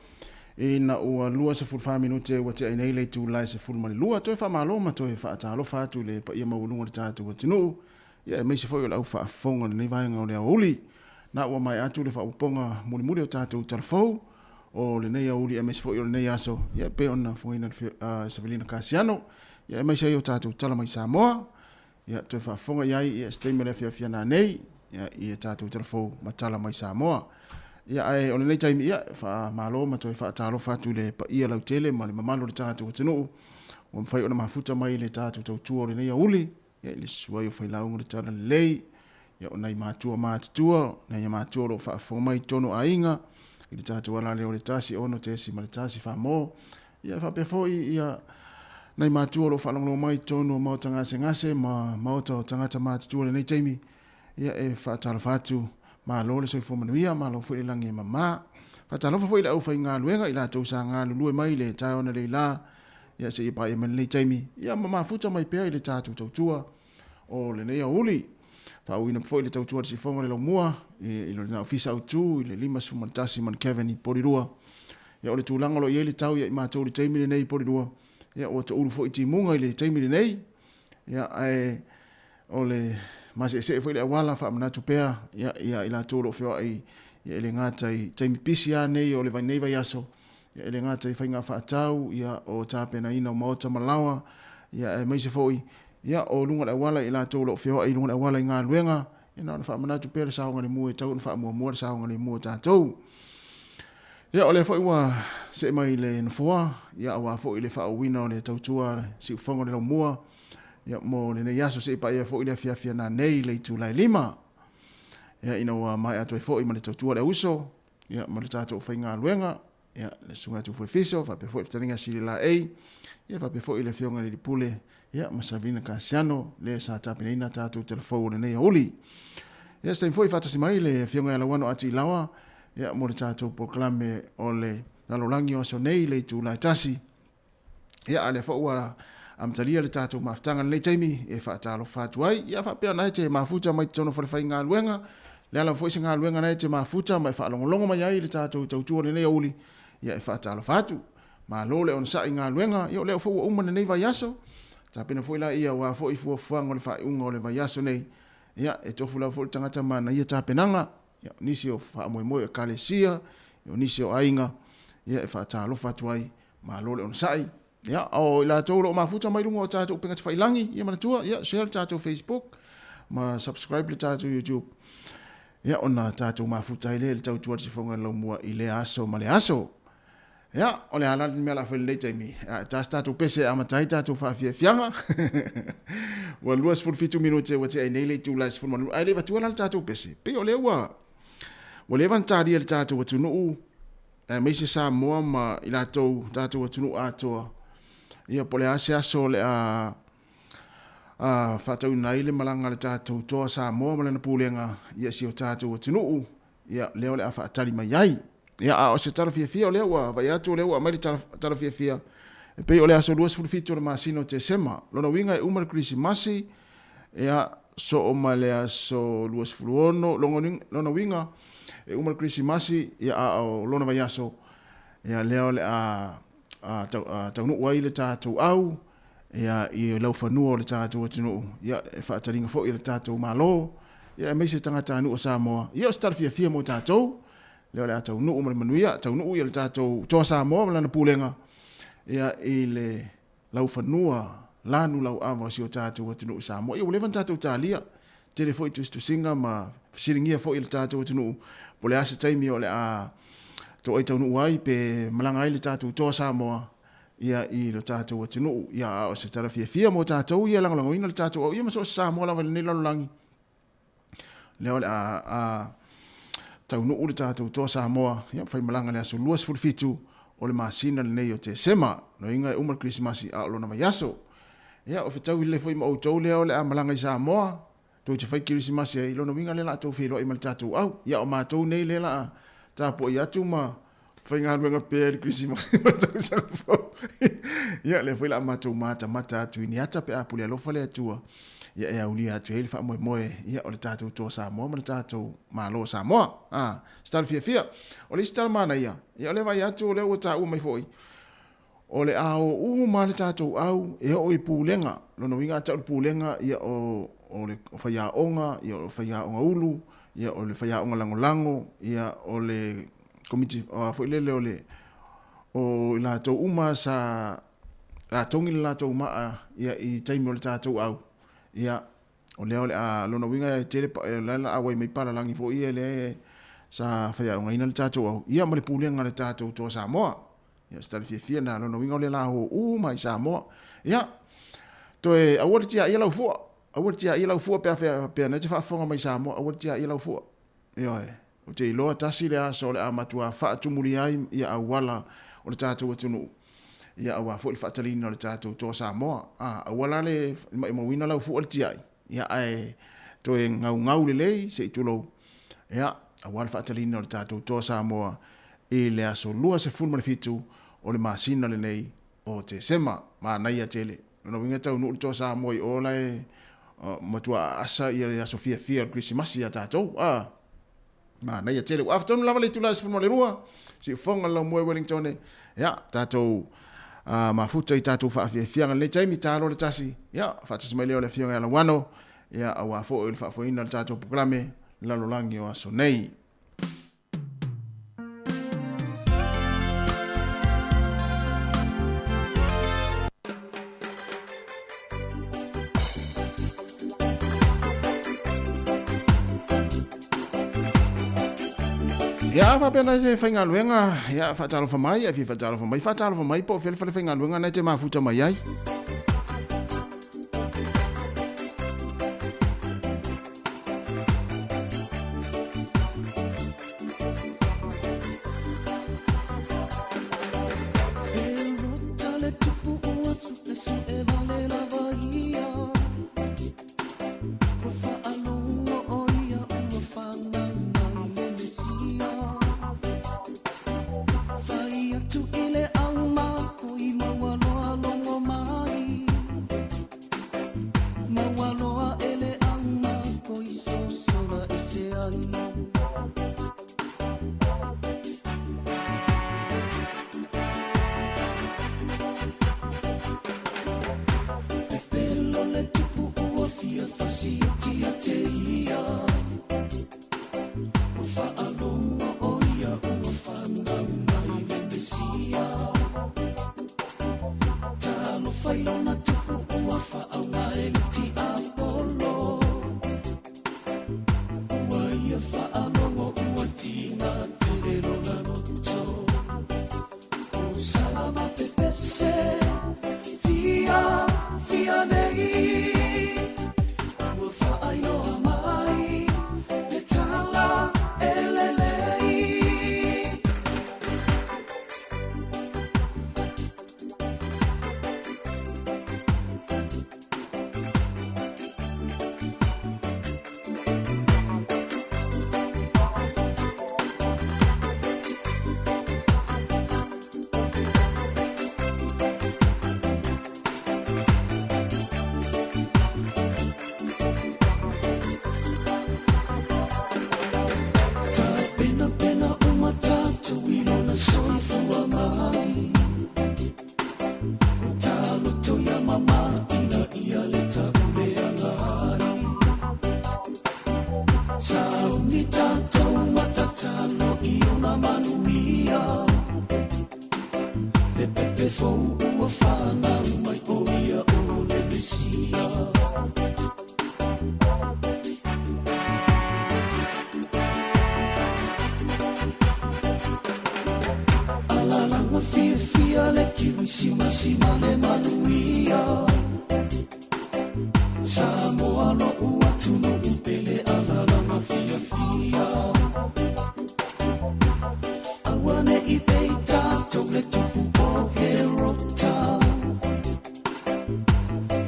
Speaker 19: ina ua 24 minute ua tea ai nei le itula e 12. Toe faamalo ma toe faatalofa atu i le paia maualuga o le tatou atunuu, ia aemaise foi o le au faafofoga i lenei vaega o le aoauli. Na ua maea atu le faaopoopoga mulimuli o tatou talafou o lenei aoauli aemaise foi o lenei aso, ia e pei ona fofogaina e Savelina Kasiano, ia aemaise ai o tatou tala mai Samoa. Ia toe faafofoga i ai ia se taimi o le afiafi ana nei, ia i a tatou talafou ma tala mai Samoa. Ia ae o lenei taimi, ia faamalo ma toe faatalofa atu i le paia lautele ma le mamalu o le tatou atunuu ua mafai ona mafuta mai i le tatou tautua o lenei aoauli, ia i le susu ai o failauga o le Talalelei, ia o nai matua matutua, nai matua o lo o faafofoga mai i totonu o aiga, i le tatou ala lea o le 1 6.1 Famo, ia faapea foi ia nai matua o lo o faalogologo mai i totonu o maota gasegase ma maota o tagata matutua i lenei taimi, ia e faatalofa atu, malo le soifua manuia, malo foi le lagi e mama. Faatalofa foi i le aufaigaluega i latou sa galulue mai i le taeao analeila, ia seia paia mai lenei taimi, ia ma mafuta mai pea i le tatou tautua o lenei aoauli. Faauuina foi le tautua a le sifoga o le laumua i lona ofisa autu i le 51 ma le Kevin i Porirua. Ia o le tulaga o lo o i ai le tau ia i matou i le taimi lenei i Porirua, ia ua toulu foi timuga i le taimi lenei. Ia ae o le maseesee foi le auala faamanatu pea ia, ia i latou o lo o feoai ia e le gata i taimi pisi lava nei o le nei vaiaso, ia e le gata i faiga faatau, ia o tapenaina o maota ma laoa, ia aemaise foi ia o luga o le auala i latou o lo o feoai i luga o le auala i galuega, ia na ona faamanatu pea le saogalemu e tatau ona faamuamua le saogalemu o tatou. Ia o lea foi ua see mai le nofoa, ia aua foi le faaauauina o le tautua siufofoga o le laumua, ia mo lenei aso seia paia foi le afiafi ananei i le itula e 5. Ia ina ua maea atu ai foi ma le tautua le auuso, ia ma le tatou aufaigaluega, ia le Susuga ia Tufuefiso, faapea foi le Fetalaiga ia Sili Laei, ia faapea foi le Afioga i le Pule, ia ma Savina Kasiano, le sa tapenaina tatou talafou o lenei aoauli. Ia se taimi foi faatasi mai le Afioga ia Lauano Atiilawa, ia mo le tatou polokalame o le lalolagi o aso nei i le itula e 1. Ia, a o lea foi ua amatalia le tatou mafutaga i lenei taimi e faatalofa atu ai. Ia, faapea ona e te mafuta mai totonu o falefaigaluega, le ala foi se galuega na e te mafuta ma e faalogologo mai ai i le tatou tautua i lenei aoauli, ia e faatalofa atu. Malo le onosai i galuega, ia o lea foi ua uma lenei vaiaso. Tapena foi laia aua foi fuafuaga o le faaiuga o le vaiaso nei. Ia, e tofu lava foi le tagata ma ana ia tapenaga. Ia, o nisi o faamoemoe o ekalesia, o nisi o aiga, ia e faatalofa atu ai. Malo le onosai. Ia, o i latou o lo o mafuta mai luga o tatou upega tafailagi, ia manatua, ia, share le tatou Facebook ma subscribe le tatou YouTube. Ia, ona tatou mafuta ai lea i le tautua a le Sifoga i le Laumua i lea aso ma le aso. Ia, o le a la le mea o le a fai i lenei taimi, ia, e ta se tatou pese e amata ai tatou faafiafiaga. Ua 27 minute ua tea ai nei le itula e 12, ae le i avatua la le tatou pese. Pei o lea ua ua leva ona talia e le tatou atunuu, aemaise Samoa ma i latou, tatou atunuu atoa, ia po o le a se aso o le a a faatauina ai le malaga a le tatou toa Samoa ma lana pulega ia si o tatou atunuu, ia lea o le a faatali mai ai. Ia a o se tala fiafia o lea ua vaai atu o lea ua aumai le tala, tala fiafia e pei o le aso 27 o le masina o Tesema. Lona uiga e uma le Kerisimasi, ia soo ma le aso 26, lona uiga e uma le Kerisimasi, ia a o lona vaiaso, ia lea o le a taunuu ai le tatou au, ia i laufanua o le tatou atunuu, ia e faataliga foi e le tatou Malo, ia aemaise tagatanuu o Samoa. Ia o se tala fiafia mo tatou, lea o le a taunuu ma le manuia, taunuu ia le tatou Toa Samoa ma lana pulega, ia i le laufanua lanu lauava o si o tatou atunuu i Samoa. Ia ua leva ona tatou talia, tele foi tusitusiga ma fesiligia foi e le tatou atunuu po o le a se taimi o le a toai taunuu ai pe malaga ai le tatou Toa Samoa ia i lo tatou atunuu. Ia a o se tala fiafia mo tatou ia e lagolagoina le tatou au ia ma so o se Samoa lava i lenei lalolagi. Lea o le a, a taunuu le tatou Toa Samoa ia ma faimalaga i le aso 27 o le masina lenei o Tesema. Noiga e uma le Kerisimasi a o lona vaiaso. Ia o fetaui lelei foi ma outou lea o le a malaga i Samoa tou te fai Kerisimasi ai, lona uiga lea la tou feiloai ma le tatou au. Ia o matou nei lea la a tapuai atu ma faigaluega pea i le Kerisimasi ma le tausaga fou. Ia lea foi la a matou matamata atu i ni ata pe a pule alofa le Atua, ia e aulia atu ai le faamoemoe ia o le tatou Toa Samoa ma le tatou Malo o Samoa. A, se tala fiafia. O le isi tala manaia, ia o lea vaai atu o lea ua taua mai foi, O le a o uma le tatou au e oo i pulega, lona uiga a tau le pulega ia o o le faiaoga, ia o le faiaoga ulu, ia o le faiaoga lagolago, ia o le komiti foi lele o le o i latou uma sa togi le latou maa ia i taimi o le tatou au, ia o lea o le a lona uiga e tele o le a auai mai palalagi foi ia lea sa faiaogaina le tatou au, ia ma le pulega a le tatou Toa Samoa. Ia, se tala fiafia na, lona uiga o lea la o uma i Samoa. Ia, toe aua le tiaia lau fua, aua le tiaia lau fua pe a faapea nei te faafofoga mai Samoa, aua le tiaia lau fua. Ioe, ou te iloa tasi le aso o le a matua faatumulia ai ia auala o le tatou atunuu, ia aua foi le faataliina o le tatou Toa Samoa. A, aua la le maimauina lau fua le tiai, ia ae toe gaugau lelei se i tulou, ia, aua le faataliina o le tatou Toa Samoa i le aso 27 o le masina lenei o Tesema. Manaia tele. Lona uiga e taunuu le Toa Samoa i o la e matua aasa ia le aso fiafia o le Kerisimasi ia tatou. A, manaia tele. Ua afa tonu lava le itula e 12, siufofoga le laumua i Wellington. Ia, tatou mafuta i tatou faafiafiaga i lenei taimi, talo le tasi. Ia, faatasi mai lea o le Afioga ia Lauano, ia, aua foi le faafoeina o le tatou polokalame lalolagi o aso nei. Ia, faapena se faigaluega, ia, faatalofa mai, ia, fia faatalofa mai, faatalofa mai po o fea le fale faigaluega na e te mafuta mai ai.
Speaker 6: Kerisimasi ma le manuia. Samoa lo'u atunu'u pele alalama fiafia. Aua ne'i pei tatou le tupu o Herota.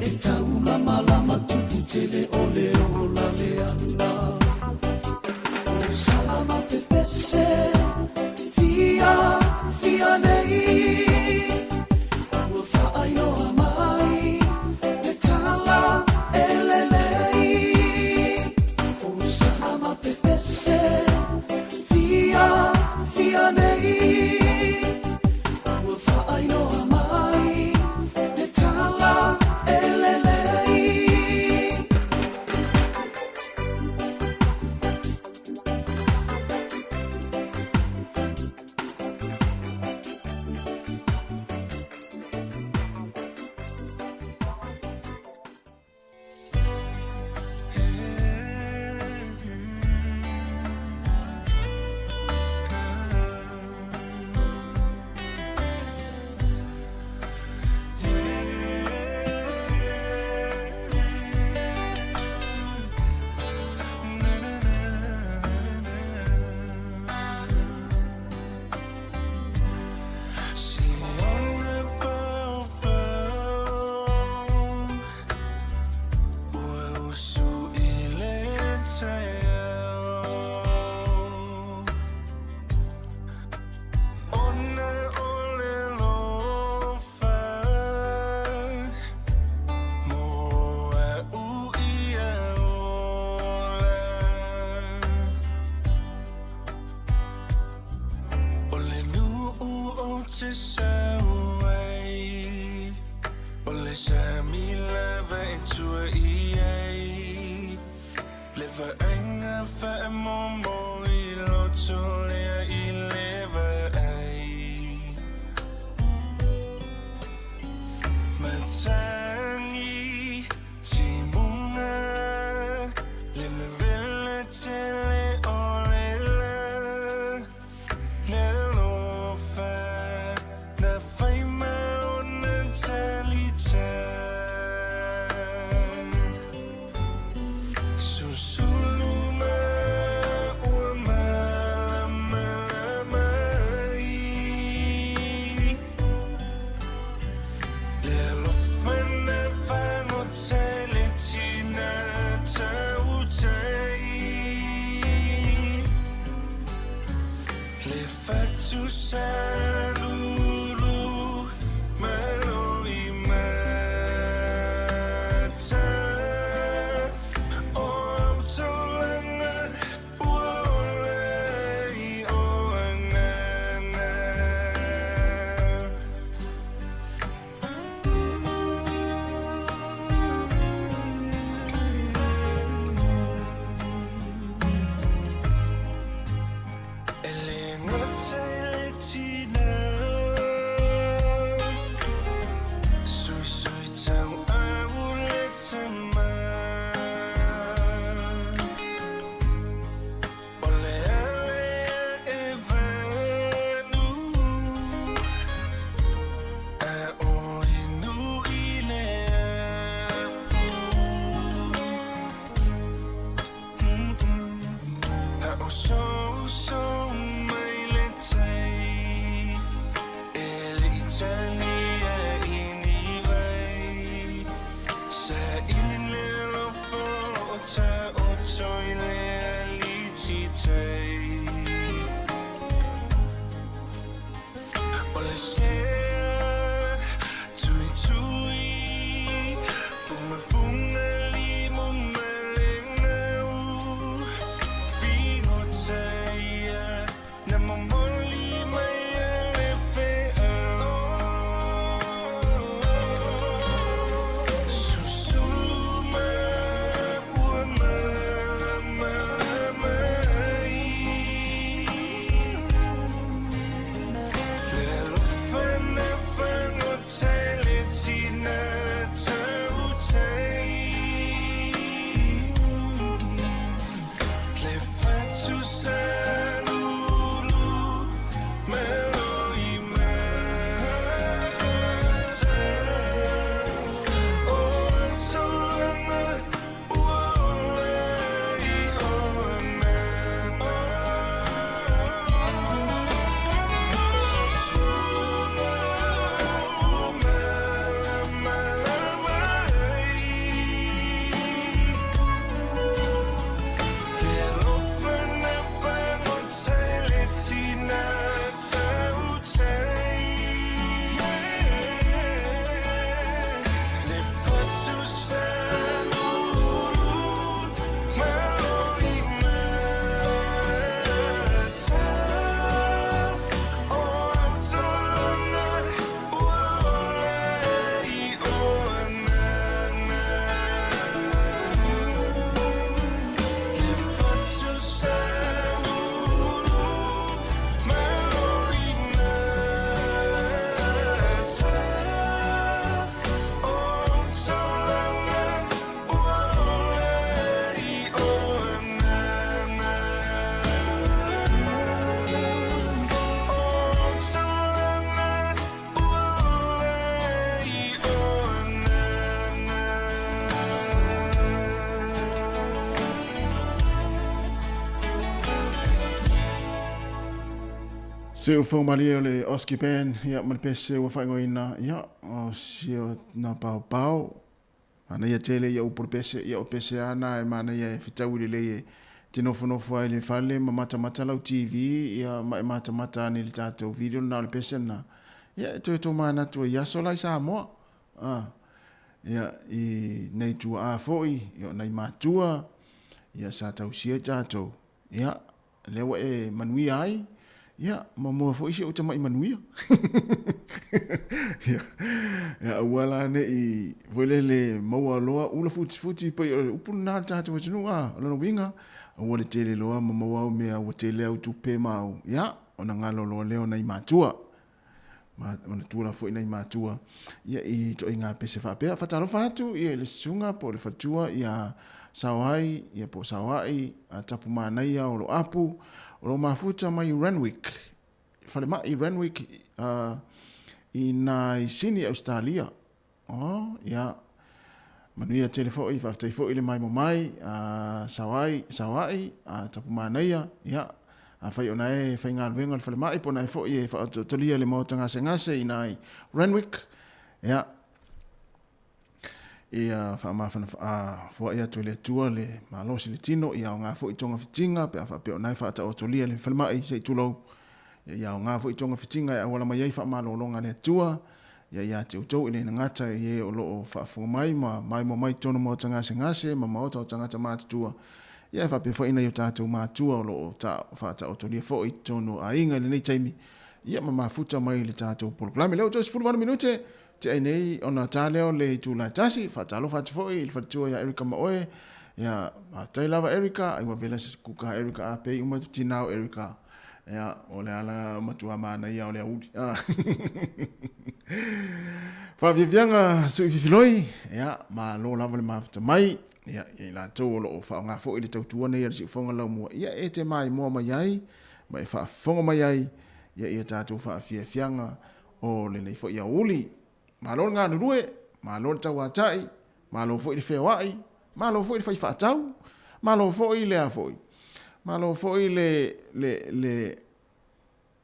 Speaker 6: E taulamalama tupu tele o le ola leana. O salama pepese fia fia nei. Ua faailoa mai le tala e lelei. O salama pepese fia fia nei. Ua faailoa mai le tala e lelei.
Speaker 20: O le nuu o te sau ai, o le sami lava e tua i ai. Le vaaiga faamomo i loto lea i le vaai. Matagi timuga le vevela tele o le la. Le alofa na fai ma ona talita. Susulu ma ua malamalama ai. Le alofa na fagota i le tina tautai. Le fatu salulu malo i mata. O au taulaga ua ola i o agaga. E le gata i le tina. Suisui tau au le tama. O le alea e vanu. A o inu i le afu. A o so mai le tai. E le Italia i ni vai. Sa ili le alofa o ta o toi le aliti tai. O le sea tui tui. Funga funga limu ma le gau. Figota
Speaker 19: Siufoga malie o le Oski Band ia ma le pese ua faaigoaina ia o sio na paopao. Manaia tele ia upu o le pese, ia o pese a na e manaia e fetaui lelei e te nofonofo ai i le fale ma matamata lau TV ia ma e matamata ane i le tatou video lena o le pese lena. Ia e toe tomanatu ai i aso la i Samoa. A, ia i nei tuaa foi, ia o nai matua, ia sa tausia i tatou. Ia, lea ua e manuia ai, ia, ma moa foi si ou tama'i manuia. Ia, ia aua la ne'i foi lele maua loa ula futifuti pei o le upu lena a le tatou atunuu, a, o lona uiga, aua le tele loa ma maua au mea ua tele au tupe ma au, ia, ona galo loa lea o nai matua. Ma, manatua la foi nai matua, ia, i ituaiga pese faapea. Faatalofa atu, ia, i le susuga po o le faletua ia Saoai, ia, po o Saoai, a Tapu Manaia o Loapu, o lo o mafuta mai Randwick, falemai Randwick, i nai Sini, Ausetalia. Oh, ia. Manuia tele foi, faafetai foi le maimo mai, a Saoai, Saoai, a Tapu Manaia, ia. Afai o na e faigaluega le falemai, po o na e foi e faaototolia le maota gasegase i nai Randwick, ia. Ia faamafana a foai atu e le Atua le malosi le tino, ia aoga foi togafitiga pe a faapea o na e faataotolia le falemai, se i tulou. Ia, ia aoga foi togafitiga e auala mai ai faamalologa a le Atua, Ia ia te outou e le gata i e o lo o faafofoga mai ma maimoa mai totonu maota gasegase ma maota o tagata matutua, ia e faapea foi nai o tatou matua o lo o faataotolia foi i totonu o aiga i lenei taimi, ia ma mafuta mai i le tatou polokalame. Lea ua toe 18 minute te ai nei ona ta lea o le itula e tasi. Faatalofa atu foi i le faletua ia Erica Maoe. Ia, faafetai lava Erica, ai ua vela se kuka Erica a pei uma te tinā o Erica. Ia, o le ala matua manaia o le auli. Faafiafiaga sui fifiloi, ia, malo lava le mafuta mai. Ia, ia i latou o lo o faaaoga foi le tautua nei a le siufofoga laumua, ia e te maimoa mai ai, ma e faafofoga mai ai, ia ia tatou faafiafiaga o lenei foi aouli. Malo le galulue, malo le tauatai, malo foi le feoai, malo foi le fai faatau, malo foi le a foi, malo foi le, le, le,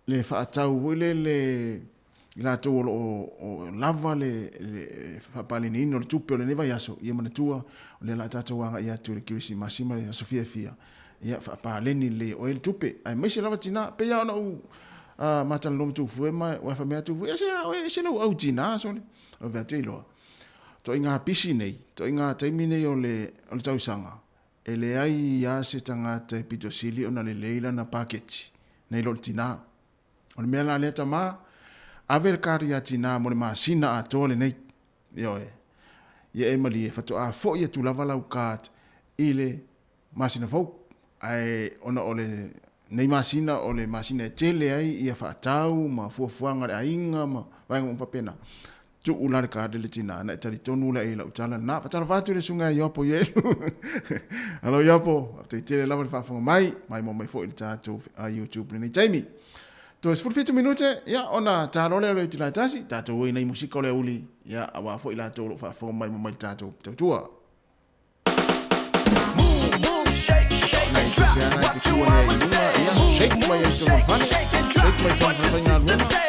Speaker 19: le faatau foi le, le, i latou o lo o lava le, le faapaleniina o le tupe o lenei vaiaso, ia manatua, o lea o le a tatou agai atu i le Kerisimasi ma le aso fiafia, ia faapaleni lelei e oe le tupe, aemaise lava tina, pei lava ona ou matalanoa ma Tufue ma ua fai mai a Tufue, e se oe, ese lou au tina, sole. Ou fai atu, iloa, toaiga pisi nei, toaiga taimi nei o le, o le tausaga, e leai lava se tagata e pito sili ona lelei lana paketi nai lo le tina. O le mea la lea tama, ave le kari a tina mo le masina atoa lenei. Ioe. Ia e malie, faatoa foi atu lava lau card i le masina fou. Ae ona o lenei masina o le masina e tele ai ia faatau ma fuafuaga a le aiga ma vaega uma faapena, tuu la le card i le tina ona e talitonu lea i lau tala lena. Faatalofa atu i le susuga ia Ioapo Ielu. Alo Ioapo, faafetai tele lava le faafofoga mai, maimoa mai foi i le tatou YouTube i lenei taimi. Toe 17 minute, ia, ona ta loa lea o le itula e tasi, tatou o i nai musika o le aouli, ia, aua foi latou o lo o faafofoga mai mai le tatou tautua. Shake mai ai tonu o le fale, shake mai tonu o le faigaluega.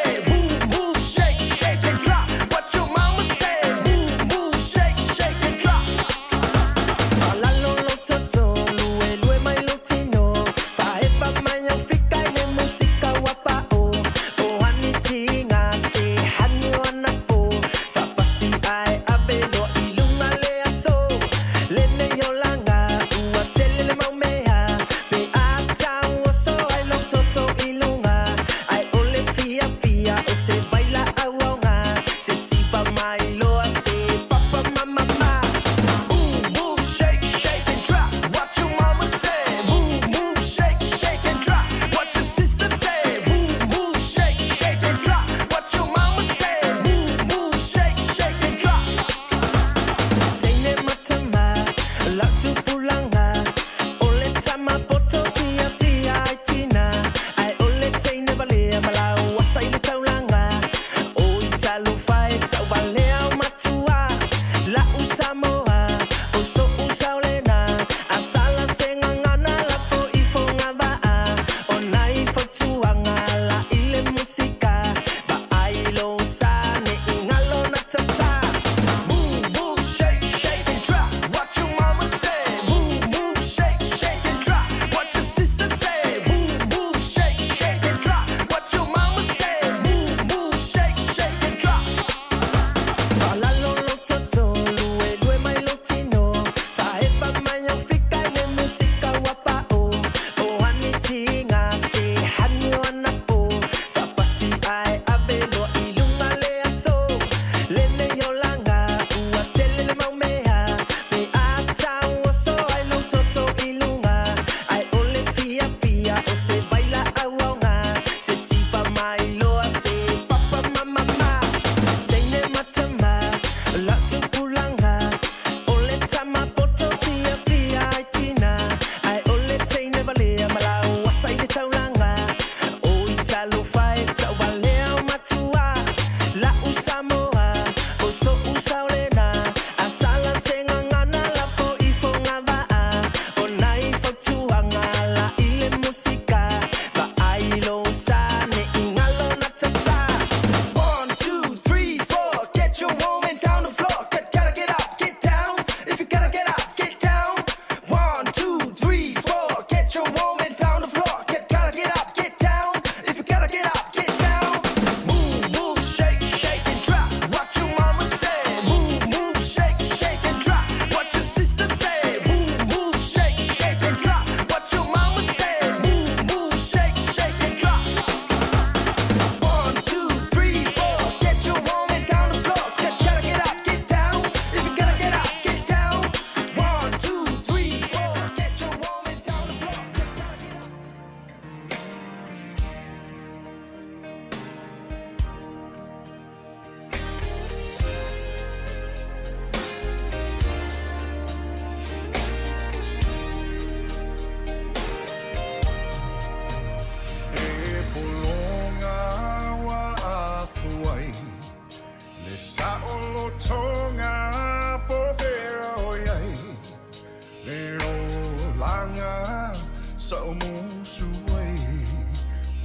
Speaker 20: Sa o musu ai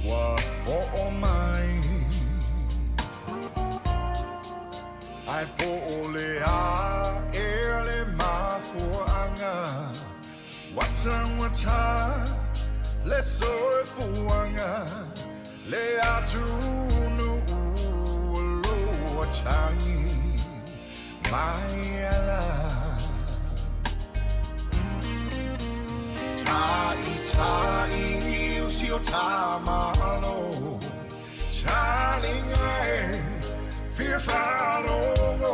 Speaker 20: Wa o o mai Ai po o le a e le mafuanga Watangata le soifuanga Le atunu lo tangi mai ala Tai tai usi o tamalo Chalinga e fia whalongo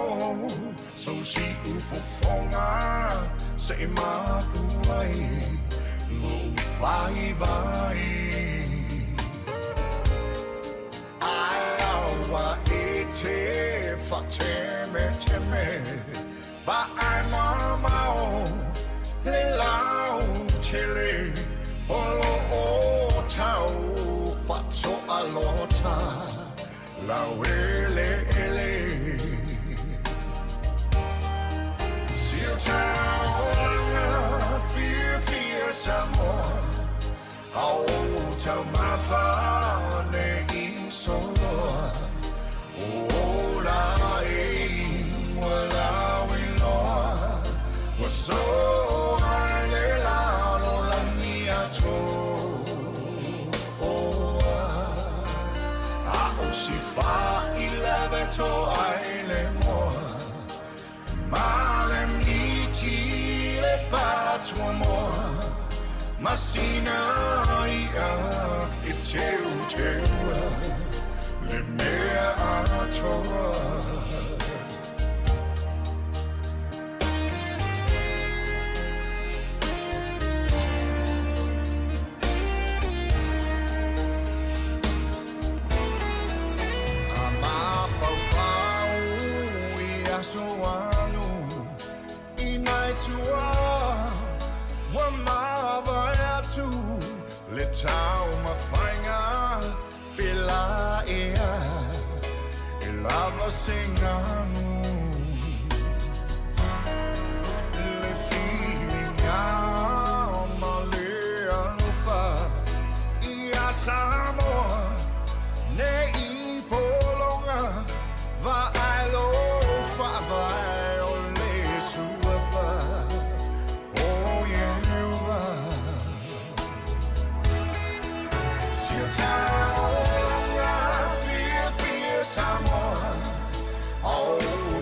Speaker 20: So si ufofonga se i mapu ai Lo vai vai Ai awa e te whateme teme Va ai mamao le lau tele Olo o tau whato alota Lau ele ele Sio taonga fia fia Samoa Au tau mawhane i soloa O la e ua lau iloa Ua so ai le lalo langi atoa A o si wha i lewe to ai le moa Male miti le patua moa Masina ia e teu teua Le mea atoa A mawhauwhau i aso anu I nai tua Wa mawae atu Le tau mawhainga Pela ea E lava singangu Le whiringa Ma le alofa I a Samoa Ne i polonga Va ai lo whaavae o le suafa O Iewa Sio taonga fia fia Samoa O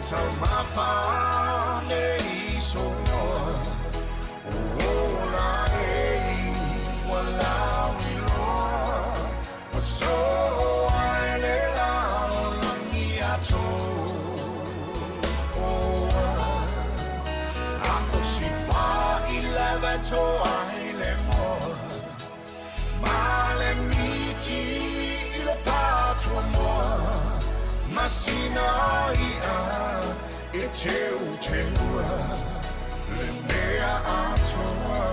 Speaker 20: tau mawhane i soloa O la e ua lau iloa Ua so ai le lalo langi atoa A o si wha i lewe to ai le moa Male miti i le patua moa Masina ia e teu teua Le mea atoa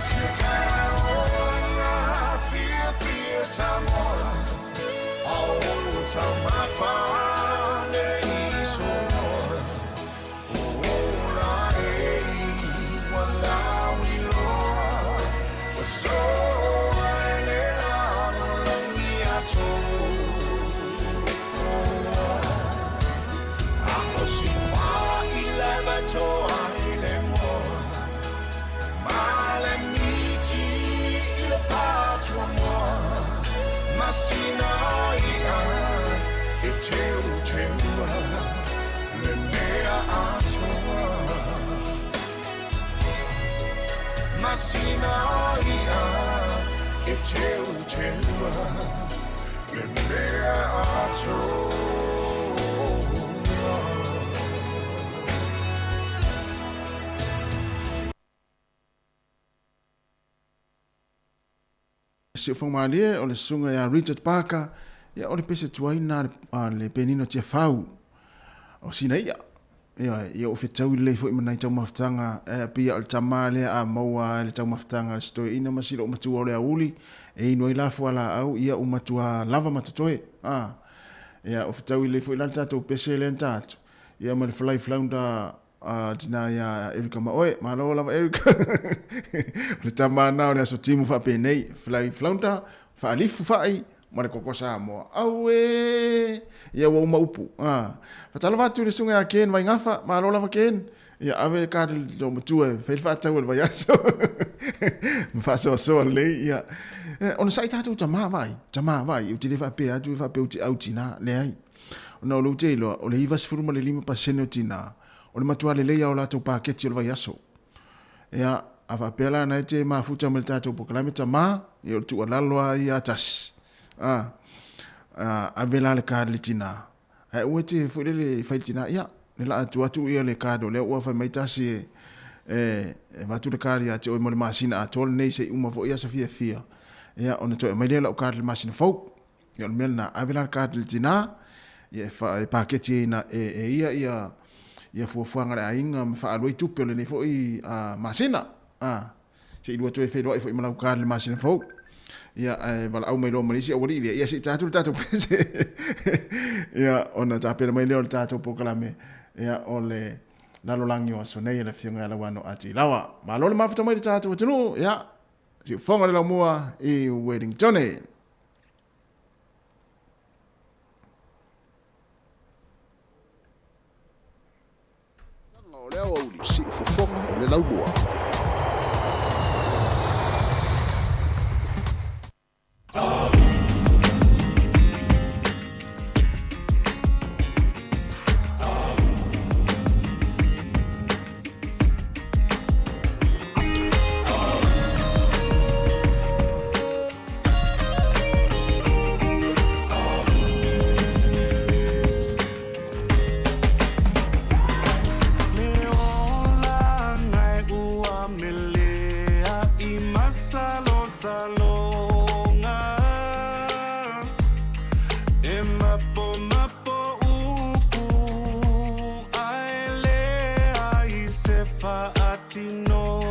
Speaker 20: Sio taonga fia fia Samoa Au tau mawhane i soloa O la e ua lau iloa Ua so ai le lalo langi atoa A o si wha i lewe to ai le moa Male miti i le patua moa Masina ia e teu teua Le mea atoa Masina ia e teuteua le mea atoa.
Speaker 19: Siufogomalie, o le susuga ia Richard Parker, ia o le pese tuai lena a le Penino Tiafau o Sinaia. Ioe, ia ua fetaui lelei foi ma nai taumafataga, e pei o le tama lea a maua i le taumafataga a le si toeaina ma si loomatua o le aouli, e inu ai la fualaau, ia ua matua lava ma totoe. A, ia ua fetaui lelei foi la le tatou pese lea na ta atu, ia ma le falai flounder a tina ia Erika ma oe. Malo lava Erika. O le tama na o le aso timu faapenei, falai flounder, faalifu fai, ma le koko Samoa. Auē! Ia ua uma upu. A. Faatalofa atu i le susuga ia Ken Vaingafa, malo lava Ken. Ia ave le card i le matua e fai le faatau o le vaiaso. Ma faasoasoa lelei. Ia. Ona sai tatou tama vaai, tama vaai, ou te le faapea atu e faapea ou te au tina, leai. Ona o lou te iloa, o le 95% o tina, o le matua lelei lava o latou paketi o le vaiaso. Ia, a faapea la na e te mafuta mai le tatou polokalame tama, ia o le tuualalo lava ia a tasi. A, a, ave la le card i le tina. Ae aua e te foi lele e fai i le tina, ia, le la atu atu ia le card o lea ua fai mai tasi e, e, e avatu le card ia te oe mo le masina atoa lenei se i uma foi aso fiafia. Ia, ona toe aumai lea o lau card i le masina fou. Ia o le mea lena, ave la le card i le tina, ia e, fa, e paketi ai na, e, e ia ia ia fuafuaga a le aiga ma faaalu ai tupe o lenei foi a, masina. A, se i lua toe feiloai foi ma lau card i le masina fou. Ia, ae valaau mai loa ma le isi aualii lea, ia se i ta atu le tatou pese. Ia, ona tapena mai lea o le tatou polokalame, ia, o le lalolagi o aso nei a le Afioga ia Lauano A. T. Lawa. Malo le mafuta mai le tatou atunuu, ia, siufofoga le laumua i Wellingtone.
Speaker 4: O le aoauli, siufofoga o le laumua.
Speaker 20: Le ola e ua melea i masalosaloga E mapomapo upu ae leai se faatinoga.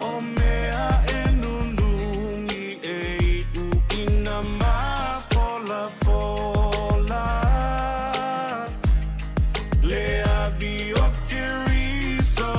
Speaker 20: O mea e nunumi e iu ina mafolafola Le avi o Keriso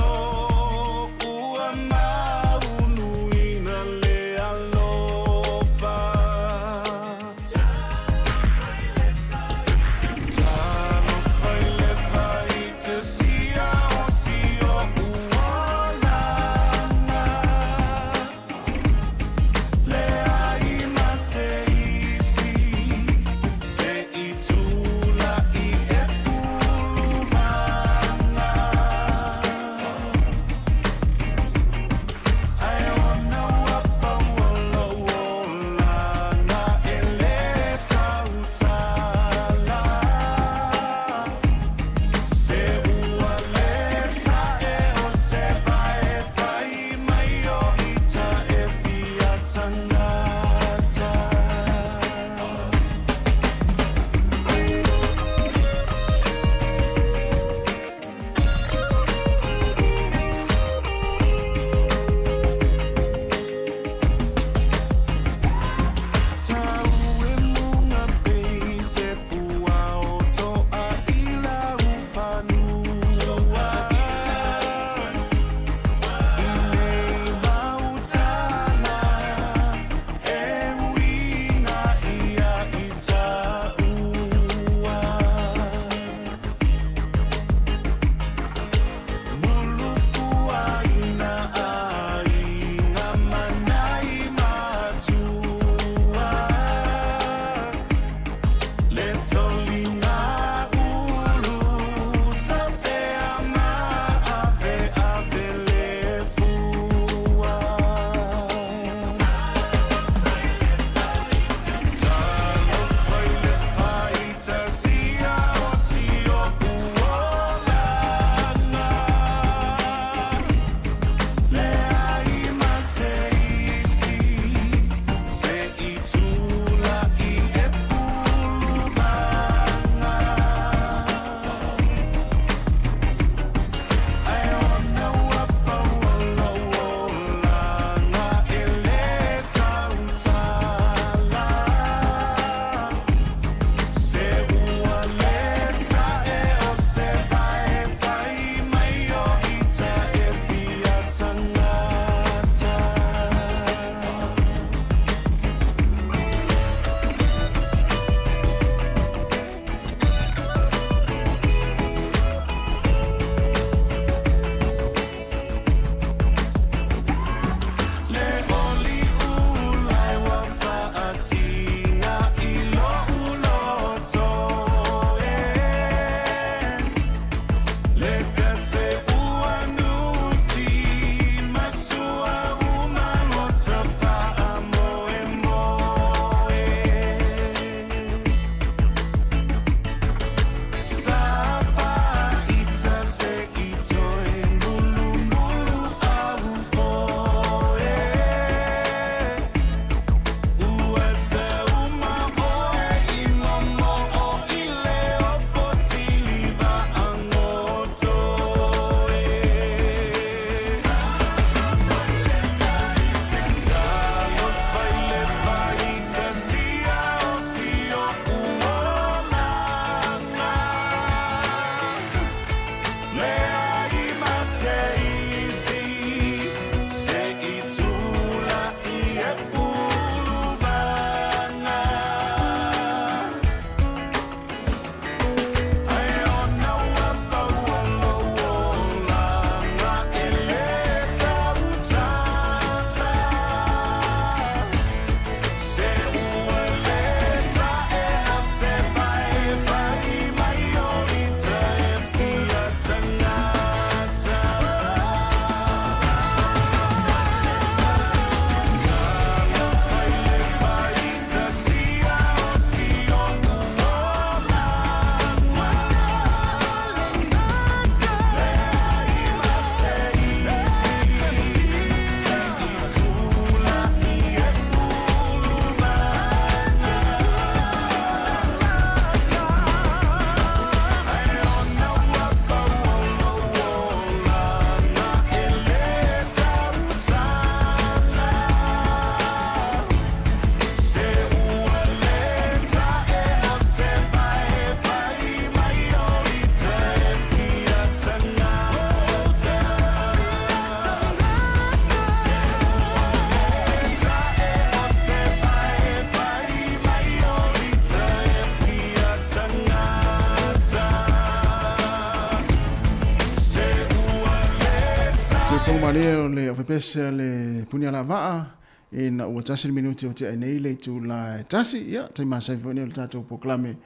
Speaker 19: Siufogo malie o le ofepese a le Punialavaa ina ua tasi le minuti o tea nei le itula e tasi. Ia, taimi masani foi lenei o le tatou polokalame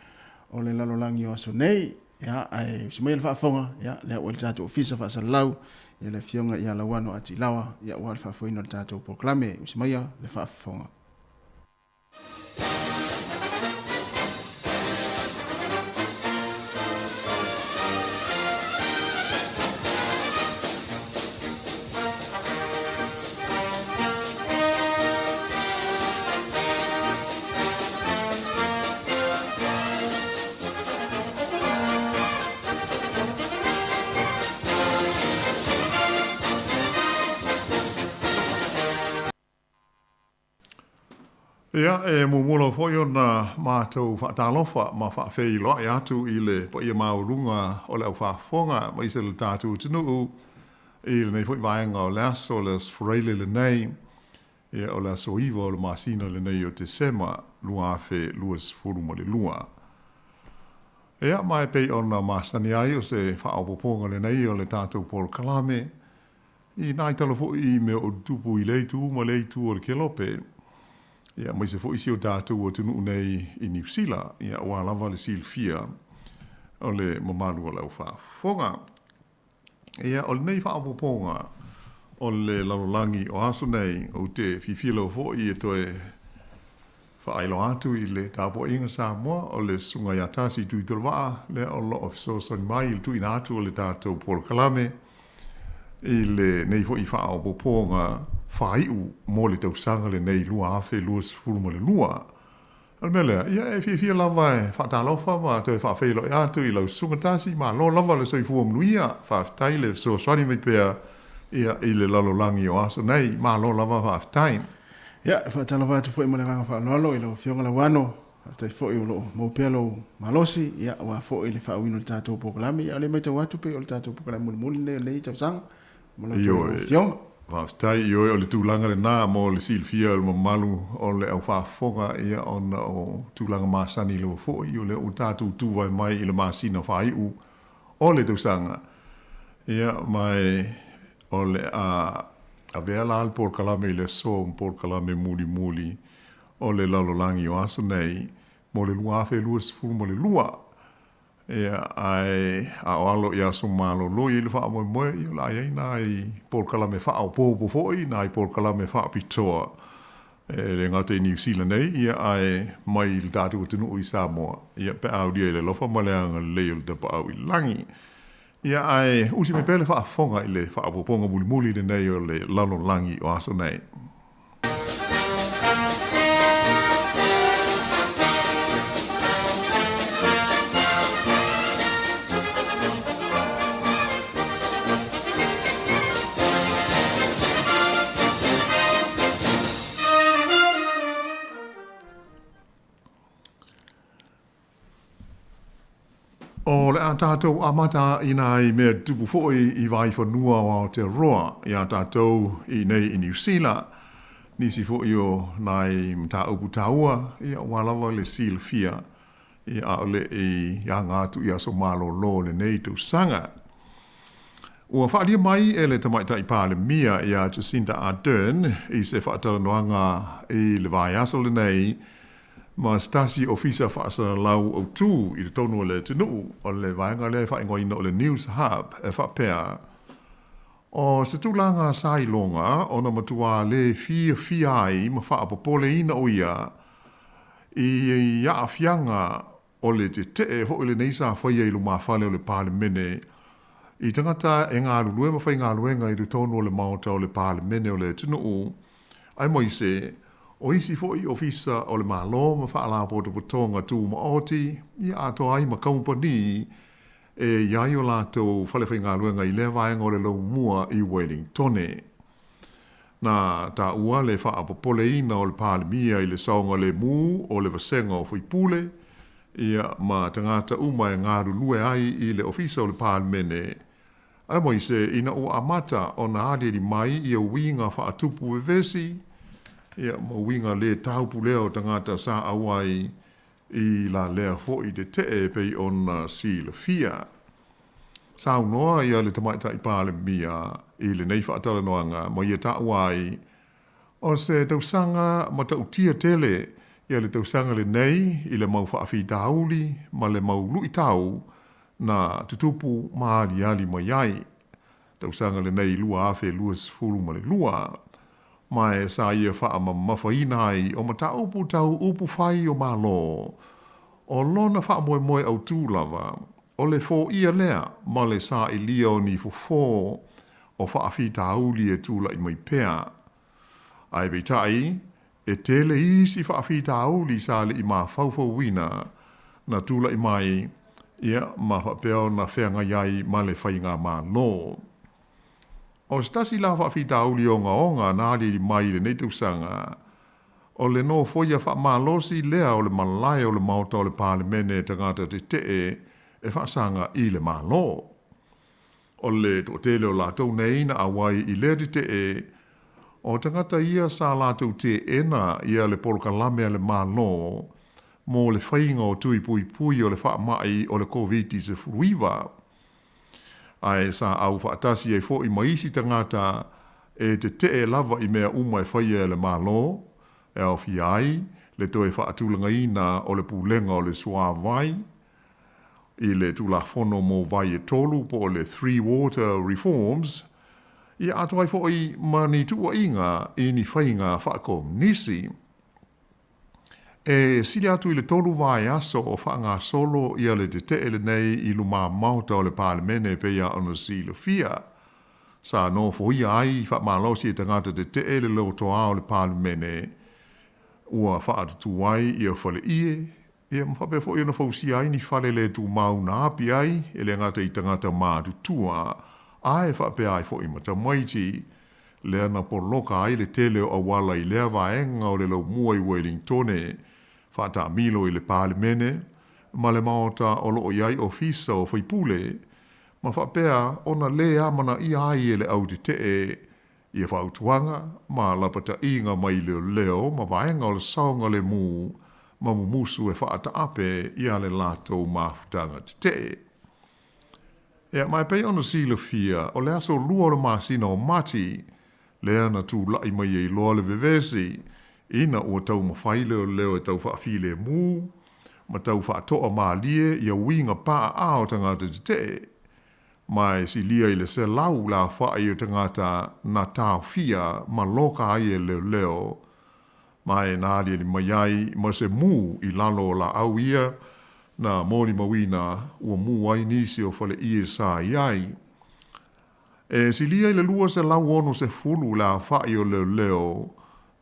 Speaker 19: o le lalolagi o aso nei. Ia, ae usi maia le faafofoga, ia, lea ua i le tatou ofisa faasalalau, ia le afioga ia Lauano Atilawa, ia aua le faafoeina o le tatou polokalame. Usi maia le faafofoga.
Speaker 21: Ia, e muamua lava foi ona matou faatalofa ma faafeiloai atu i le paia maualuga o le au faafofoga aemaise le tatou atunuu i lenei foi vaega o le aso, le Aso Faraile lenei, ia, o le aso 9 o le masina lenei o Tesema 2022. Ia, ma e pei ona masani ai o se faaopoopoga lenei o le tatou polokalame, I nai tala foi i mea o tutupu i lea itu ma lea itu o le kelope, ia, aemaise foi si o tatou atunuu nei i Niu Sila, ia, aua lava le silafia o le mamalu o le aufaafofoga. Ia, o lenei faaopoopoga o le lalolagi o aso nei, ou te fiafia lava foi e toe faailoa atu i le tapuaiga Samoa o le Susuga ia Tasi Tuitolovaa, lea o lo o fesoasoani mai i le tuuina atu o le tatou polokalame i lenei foi faaopoopoga faaiu mo le tausaga lenei 2022. O le mea lea, ia e fiafia lava e faatalofa ma toe faafeiloai atu i lau Susuga Tasi, malo lava le soifua manuia, faafetai le fesoasoani mai pea ia i le lalolagi o aso nei, malo lava faafetai.
Speaker 19: Ia, e faatalofa atu foi ma le agaga faaaloalo i lau Afioga Lauano, faafetai foi o lo o maua pea lou malosi, ia, aua foi le faaauina o le tatou polokalame. Ia, o lea e matau atu pei o le tatou polokalame mulimuli lenei o lenei tausaga ma lau
Speaker 21: toe Afioga. Faafetai, ioe, o le tulaga lena mo le silafia e le mamalu o le au faafofoga, ia, ona o tulaga masani lava foi, o lea ua tatou tuvae mai i le masina faaiu o le tausaga, ia, ma e o le a avea la le polokalame i le aso ma polokalame mulimuli o le lalolagi o aso nei mo le 2022. Ia, ae a o alo i aso malolo i ai le faamoemoe, ia o le a i ai nai polokalame faaopoopo foi, nai polokalame faapitoa e le gata i Niu Sila nei, ia ae mai i le tatou atunuu i Samoa, ia pe a aulia i le alofa ma le agalelei o le Tapaau i le Lagi. Ia ae usi mai pea le faafofoga i le faaopoopoga mulimuli lenei o le lalolagi o aso nei. O le a tātou amata i nai mea tupu foi i Vaifanua o Aotearoa i a tātou i nei i Niu Sila. Nisi foi o nai mataupu taua, ia ua lava le silafia, ia ʻaʻole i aga atu i aso malolo o lenei tausaga. Ua faaalia mai e le Tamaitai Palemia iā Jacinda Ardern i se faatalanoaga i le vaiaso lenei ma se tasi ofisa faasalalau autū i totonu o le atunuu o le vaega lea e faaigoaina o le News Hub e faapea, O se tulaga sa iloga ona matuā lē fiafia ai ma faapopoleina ʻo ia i aafiaga o le tetee foi lenei sa faia i lumafale o le Palemene i tagata e galulue ma faigaluega i totonu o le Maota o le Palemene o le atunuu, aemaise o isi foi ofisa o le Malo ma faalapotopotoga tumaoti, ia atoa ai ma kamupani e i ai o latou falefaigaluega i lea vaega o le laumua i Wellingtone. Na taua le faapopoleina o le Palemia i le saogalemu o le vasega o faipule, ia, ma tagata uma e galulue ai i le Ofisa o le Palemene, aemaise ina ua amata ona aliali mai ia uiga faatupu vevesi, ia, ma uiga le taupulea o tagata sa auai i la lea foi tetee e pei ona silafia. Saunoa ia le Tamaitai Palemia i lenei faatalanoaga ma ia taua ai, o se tausaga matautia tele ia le tausaga lenei i le mau faafitauli ma le mau luitau na tutupu ma aliali mai ai. Tausaga lenei 2022, ma e sa ia faamamafaina ai o mataupu tau upu fai o Malo, o lona faamoemoe autū lava, o le foia lea ma le sailia o ni fofo o faafitauli e tula'i mai pea. Ae peitai, e tele isi faafitauli sa le'i mafaufauina na tula'i mai, ia, ma faapea ona feagai ai ma le faigamalo. O se tasi la faafitauli ogaoga na aliali mai i lenei tausaga, o le nofoia faamalosi lea o le malae o le Maota o le Palemene e tagata tetee e faasaga i le Malo. O le toatele o latou nei na auai i lea tetee, o tagata ia sa latou teena ia le polokalame a le Malo mo le faiga o tui puipui o le faamai o le Koviti-19, ae sa au faatasi ai foi ma isi tagata e tetee lava i mea uma e faia e le Malo, e aofia ai le toe faatulagaina o le Pulega o le Suavai i le Tulafono mo Vai e Tolu po o le Three Water Reforms, ia atoa ai foi ma ni tuuaiga i ni faiga faakomunisi. E sili atu i le tolu vaiaso o faagasolo ia le tetee lenei i lumā maota o le Palemene e pei ona silafia. Sa nofoia ai faamalosi e tagata tetee le lotoa o le Palemene ua faatutū ai ia faleie, ia ma faapea foi ona fausia ai ni fale le tumau na api ai e le gata i tagata matutua ae faapea ai foi ma tamaiti, lea na poloka ai le tele o auala i lea vaega o le laumua i Uelingitone, faataamilo i le Palemene ma le maota o lo o i ai ofisa o faipule, ma faapea ona lē amanaia ai e le au tetee ia fautuaga ma lapataiga mai leoleo ma vaega o le saogalemu ma mumusu e faataape ia le latou mafutaga tetee. Ia, ma e pei ona silafia, o le aso 2 o le masina o Mati, lea na tula'i mai ai loa le vevesi, ina ua taumafai leoleo e tau faafilemu ma tau faatoa malie ia uiga paaa o tagata tetee, ma e silia i le 100 le aofa'i o tagata na taofia ma loka ai e leoleo, ma e na aliali mai ai ma se mū i lalo o laau ia na molimauina ua mū ai nisi o faleie sa i ai. E silia i le 260 le aofa'i o leoleo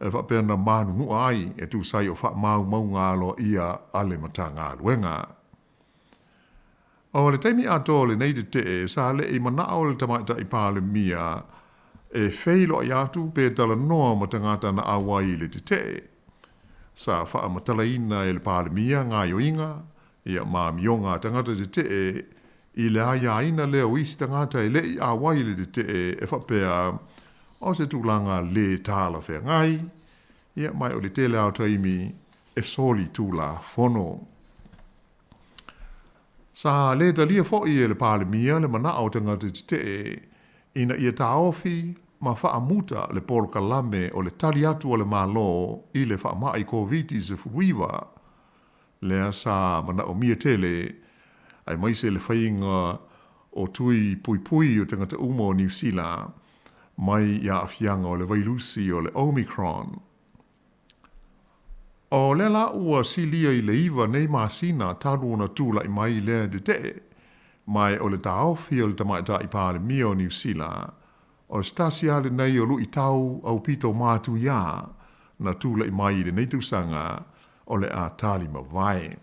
Speaker 21: e faapea na manunu'a ai e tusa ai o faamaumauga aloaia a le Matagaluega. O le taimi atoa o lenei tetee, sa le'i mana'o le Tamaitai Palemia e feiloai atu pe talanoa ma tagata na auai i le tetee. Sa faamatalaina e le Palemia gaoioiga ia ma amioga a tagata tetee i le aiaina lea o isi tagata e le'i auai i le tetee e faapea o se tulaga lē talafeagai, ia ma o le tele lava o taimi e soli tulafono. Sa lē talia foi e le Palemia le manao o tagata tetee ina ia taofi ma faamuta le polokalame o le tali atu a le Malo i le faamai Koviti-19, lea sa manaomia tele, aemaise le faiga o tui puipui o tagata uma o Niu Sila mai i aafiaga o le vailusi o le Omicron. O lea la ua silia i le 9 nei masina talu ona tula'i mai lea tetee, ma o le taofi o le Tamaitai Palemia o Niu Sila, o se tasi lava lenei o luitau aupito matuiā na tula'i mai i lenei tausaga o le a tali mavae.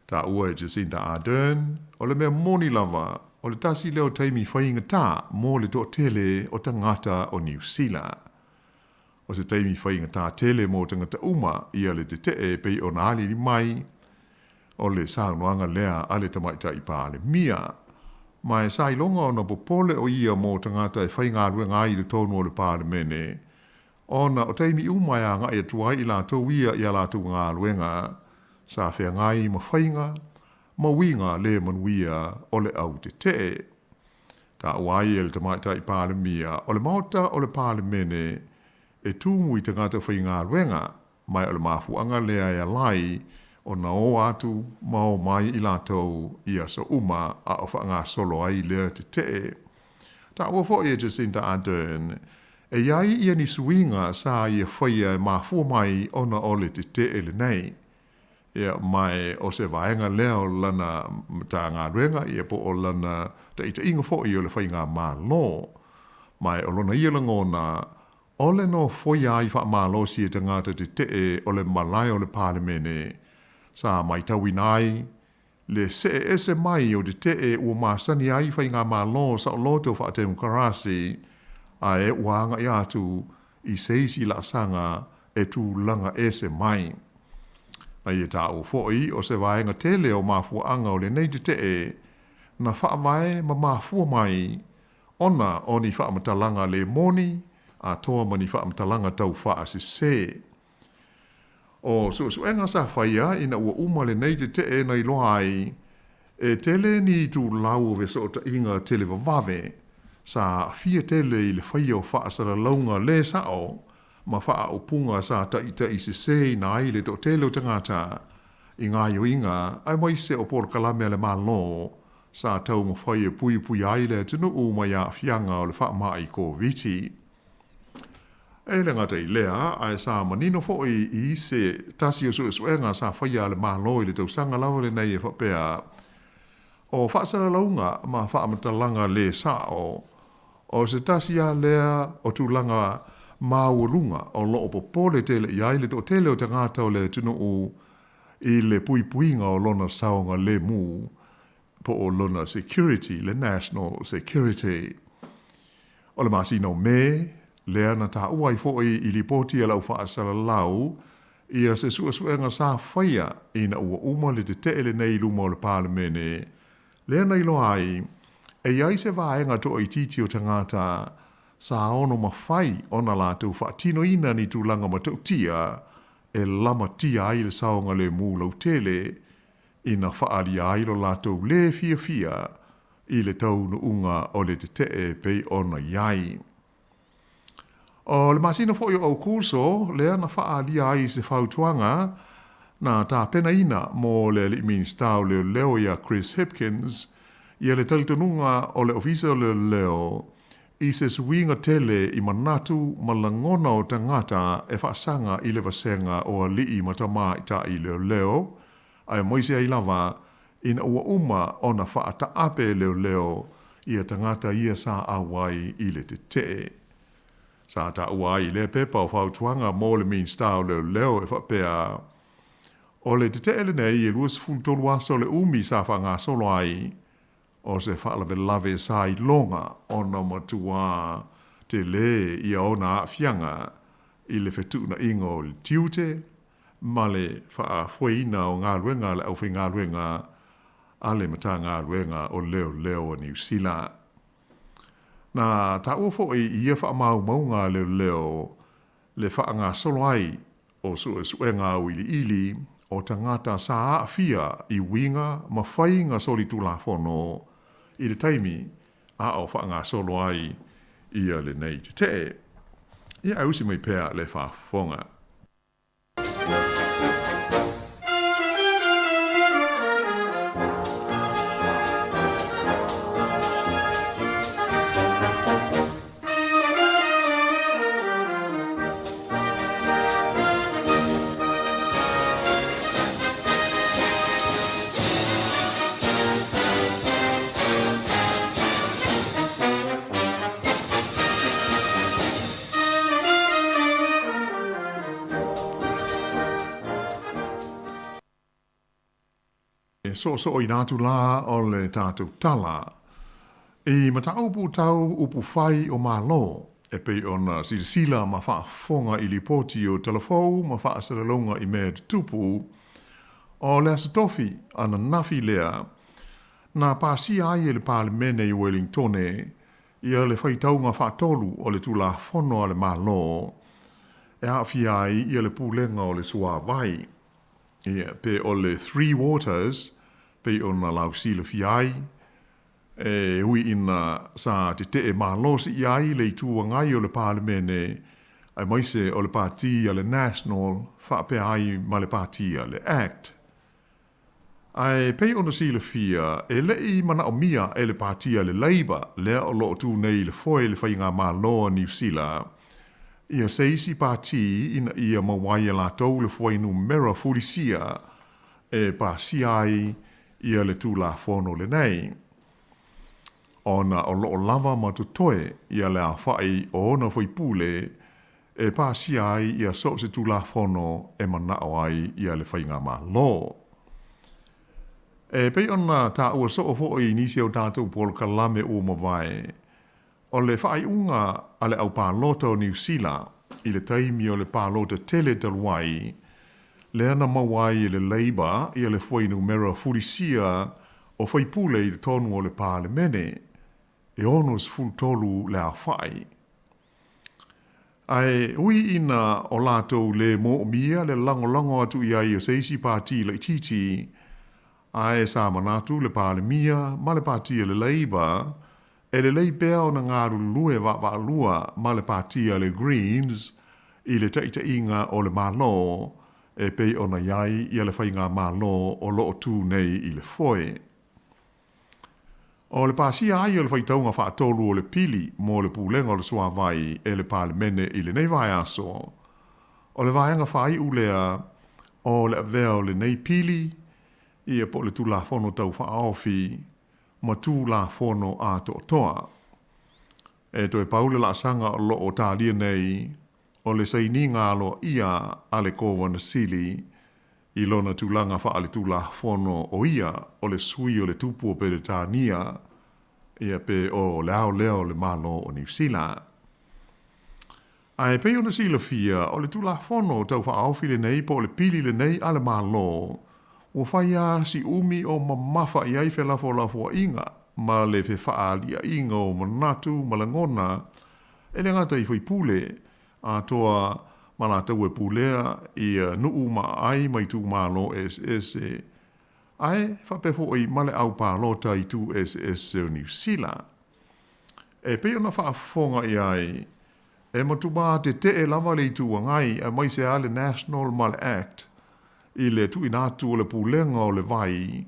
Speaker 21: Taua e Jacinda Ardern, o le mea moni lava, o le tasi lea o taimi faigata mo le toatele o tagata o Niu Sila. O se taimi faigata tele mo tagata uma ia le tetee e pei ona aliali mai, o le saunoaga lea a le Tamaitai Palemia. Ma e sa iloga ona popole o ia mo tagata e faigaluega ai i totonu o le Palemene, ona o taimi uma e aga'i atu ai i latou ia i a latou galuega, sa feagai ma faiga ma uiga lē manuia o le au tetee. Taua ai e le Tamaitai Palemia, o le Maota o le Palemene e tumu i tagata faigaluega, ma o le mafuaaga lea e ala ai ona o atu ma o mai i latou i aso uma a o faagasolo ai lea tetee. Taua foi e Jacinda Ardern, e i ai ia ni suiga sa ia faia e mafua mai ona o le tetee lenei. Ia, ma o se vaega lea o lana Matagaluega, ia po o lana taitaiga foi o le faigamalo. Ma o lona ia lagona, o le nofoia ai faamalosi e tagata tetee o le malae o le Palemene, sa matauina ai le see ese mai o tetee ua masani ai faigamalo saoloto faatemokarasi, ae ua agai atu i se isi laasaga e tulaga ese mai. Na ia taua foi o se vaega tele o mafuaaga o lenei tetee na faavae ma mafua mai ona o ni faamatalaga le moni atoa ma ni faamatalaga tau faasese. O suesuega sa faia ina ua uma lenei tetee na iloa ai e tele ni itulau o fesootaiga televavave sa aafia tele i le faia o faasalalauga le sao ma faaupuga sa taitaiseseina ai le toatele o tagata i gaoioiga aemaise o polokalame a le Malo sa taumafai e puipuia ai le atunuu mai aafiaga o le faamai Koviti. E le gata i lea, ae sa manino foi i se tasi o suesuega sa faia a le Malo i le tausaga lava lenei e faapea, o faasalalauga ma faamatalaga le sao, o se tasi lava lea o tulaga maualuga o lo o popole tele i ai le toatele o tagata o le atunuu i le puipuiga o lona saogalemu po o lona security, le national security. O le masina o Me, lea na taua ai foi i lipoti a le au faasalalau ia se suesuega sa faia ina ua uma le tetee lenei i luma o le Palemene, lea na iloa ai e i ai se vaega toaitiiti o tagata sa ono mafai ona latou faatinoina ni tulaga matautia e lamatia ai le saogalemu lautele ina faaalia ai lo latou lē fiafia i le taunuuga o le tetee pei ona i ai. O le masina foi o Aokuso lea na faaalia ai se fautuaga na tapenaina mo le alii Minisita o Leoleo ia Chris Hipkins ia le talitonuga o le Ofisa o Leoleo i se suiga tele i manatu ma lagona o tagata e faasaga i le vasega o alii ma tamaitai leoleo, aemaise ai lava ina ua uma ona faataape e leoleo ia tagata ia sa auai i le tetee. Sa taua ai i lea pepa o fautuaga mo le Minisita o Leoleo e faapea, O le tetee lenei e 23 aso le umi sa faagasolo ai, o se faalavelave sa iloga ona matuā telē ia ona aafiaga i le fetuunaiga o le tiute ma le faafoeina o galuega a le aufaigaluega a le Matagaluega o Leoleo a Niu Sila. Na taua foi i ia faamaumauga a leoleo le faagasolo ai o suesuega auiliili o tagata sa aafia i uiga ma faiga solitulafono i le taimi a o faagasolo ai ia lenei tetee. Ia ae usi mai pea le faafofoga. E soosooina atu la o le tatou tala i mataupu tau upufai o Malo e pei ona silasila ma faafofoga i lipoti o talafou ma faasalalauga i mea tutupu, o le Aso Tofi ananafi lea na pasia ai e le Palemene i Uelingtone ia le faitauga faatolu o le Tulafono a le Malo e aafia ai ia le Pulega o le Suavai. Ia, pe o le Three Waters pei ona lausilafia ai. E ui ina sa tete'e malosi i ai le Itu Agai o le Palemene aemaise o le Pati a le National faapea ai ma le Pati a le Act. Ae pei ona silafia, e le i manaomia e le Pati a le Labour lea o lo o tu nei i le foe i le Faigamalo a Niu Sila ia se isi pati ina ia maua ai e latou le fuainumera fulisia e pasia ai ia le Tulafono lenei, ona o lo o lava ma totoe ia le aofa'i o ona faipule e pasia ai ia so o se Tulafono e mana'o ai ia le Faigamalo. E pei ona taua soo fo'i i nisi o tatou polokalame ua mavae, o le faaiuga a le au palota o Niu Sila i le taimi o le palota tele talu ai, lea na maua ai e le Labour ia le fuainumera fulisia o faipule i totonu o le Palemene, e 63 le aofa'i. Ae ui ina o latou lē moomia le lagolago atu i ai o se isi pati laitiiti, ae sa manatu le Palemia ma le Pati a le Labour e lelei pea ona galulue vaavaalua ma le Pati a le Greens i le taʻitaʻiga o le Malo e pei ona i ai ia le Faigamalo o lo o tu nei i le foe. O le pasia ai o le faitauga faatolu o le pili mo le Pulega o le Suavai e le Palemene i lenei vaiaso, o le vaega faaiu lea o le avea o lenei pili ia po o le Tulafono Tau Faaofi ma Tulafono atoatoa. E toe pau le laasaga o lo o talia nei o le sainiga aloaia a le Kovana Sili i lona tulaga faaletulafono o ia o le sui o le Tupu o Peretania ia pe o le ao lea o le Malo o Niu Sila. Ae pei ona silafia, o le Tulafono Tau Faaofi lenei po o le pili lenei a le Malo, ua fai lava si umi o mamafa i ai felafolafoaiga ma le fefaaliaiga o manatu ma lagona e le gata i faipule atoa ma latou e pulea i nuu ma aai ma itumalo eseese, ae faapea foi ma le au palota i itu eseese o Niu Sila. E pei ona faafofoga i ai, e matua tete'e lava le Itu Agai aemaise lava le National ma le Act i le tuuina atu o le Pulega o le Vai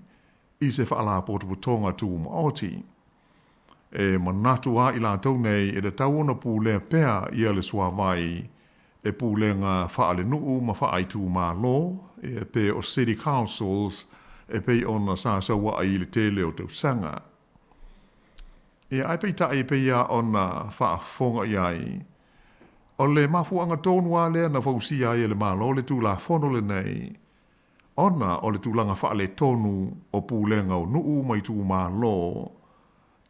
Speaker 21: i se Faalapotopotoga Tumaoti. E manatu a i latou nei e tatau ona pulea pea ia le suavai e pulega faalenuu ma faaitumalo, pe o City Councils e pei ona sa saua'i i le tele o tausaga. Ia, ae peitai e pei lava ona faafofoga i ai, o le mafuaaga tonu lava lea na fausia ai e le Malo le Tulafono lenei, ona o le tulaga faaletonu o pulega o nuu ma itumalo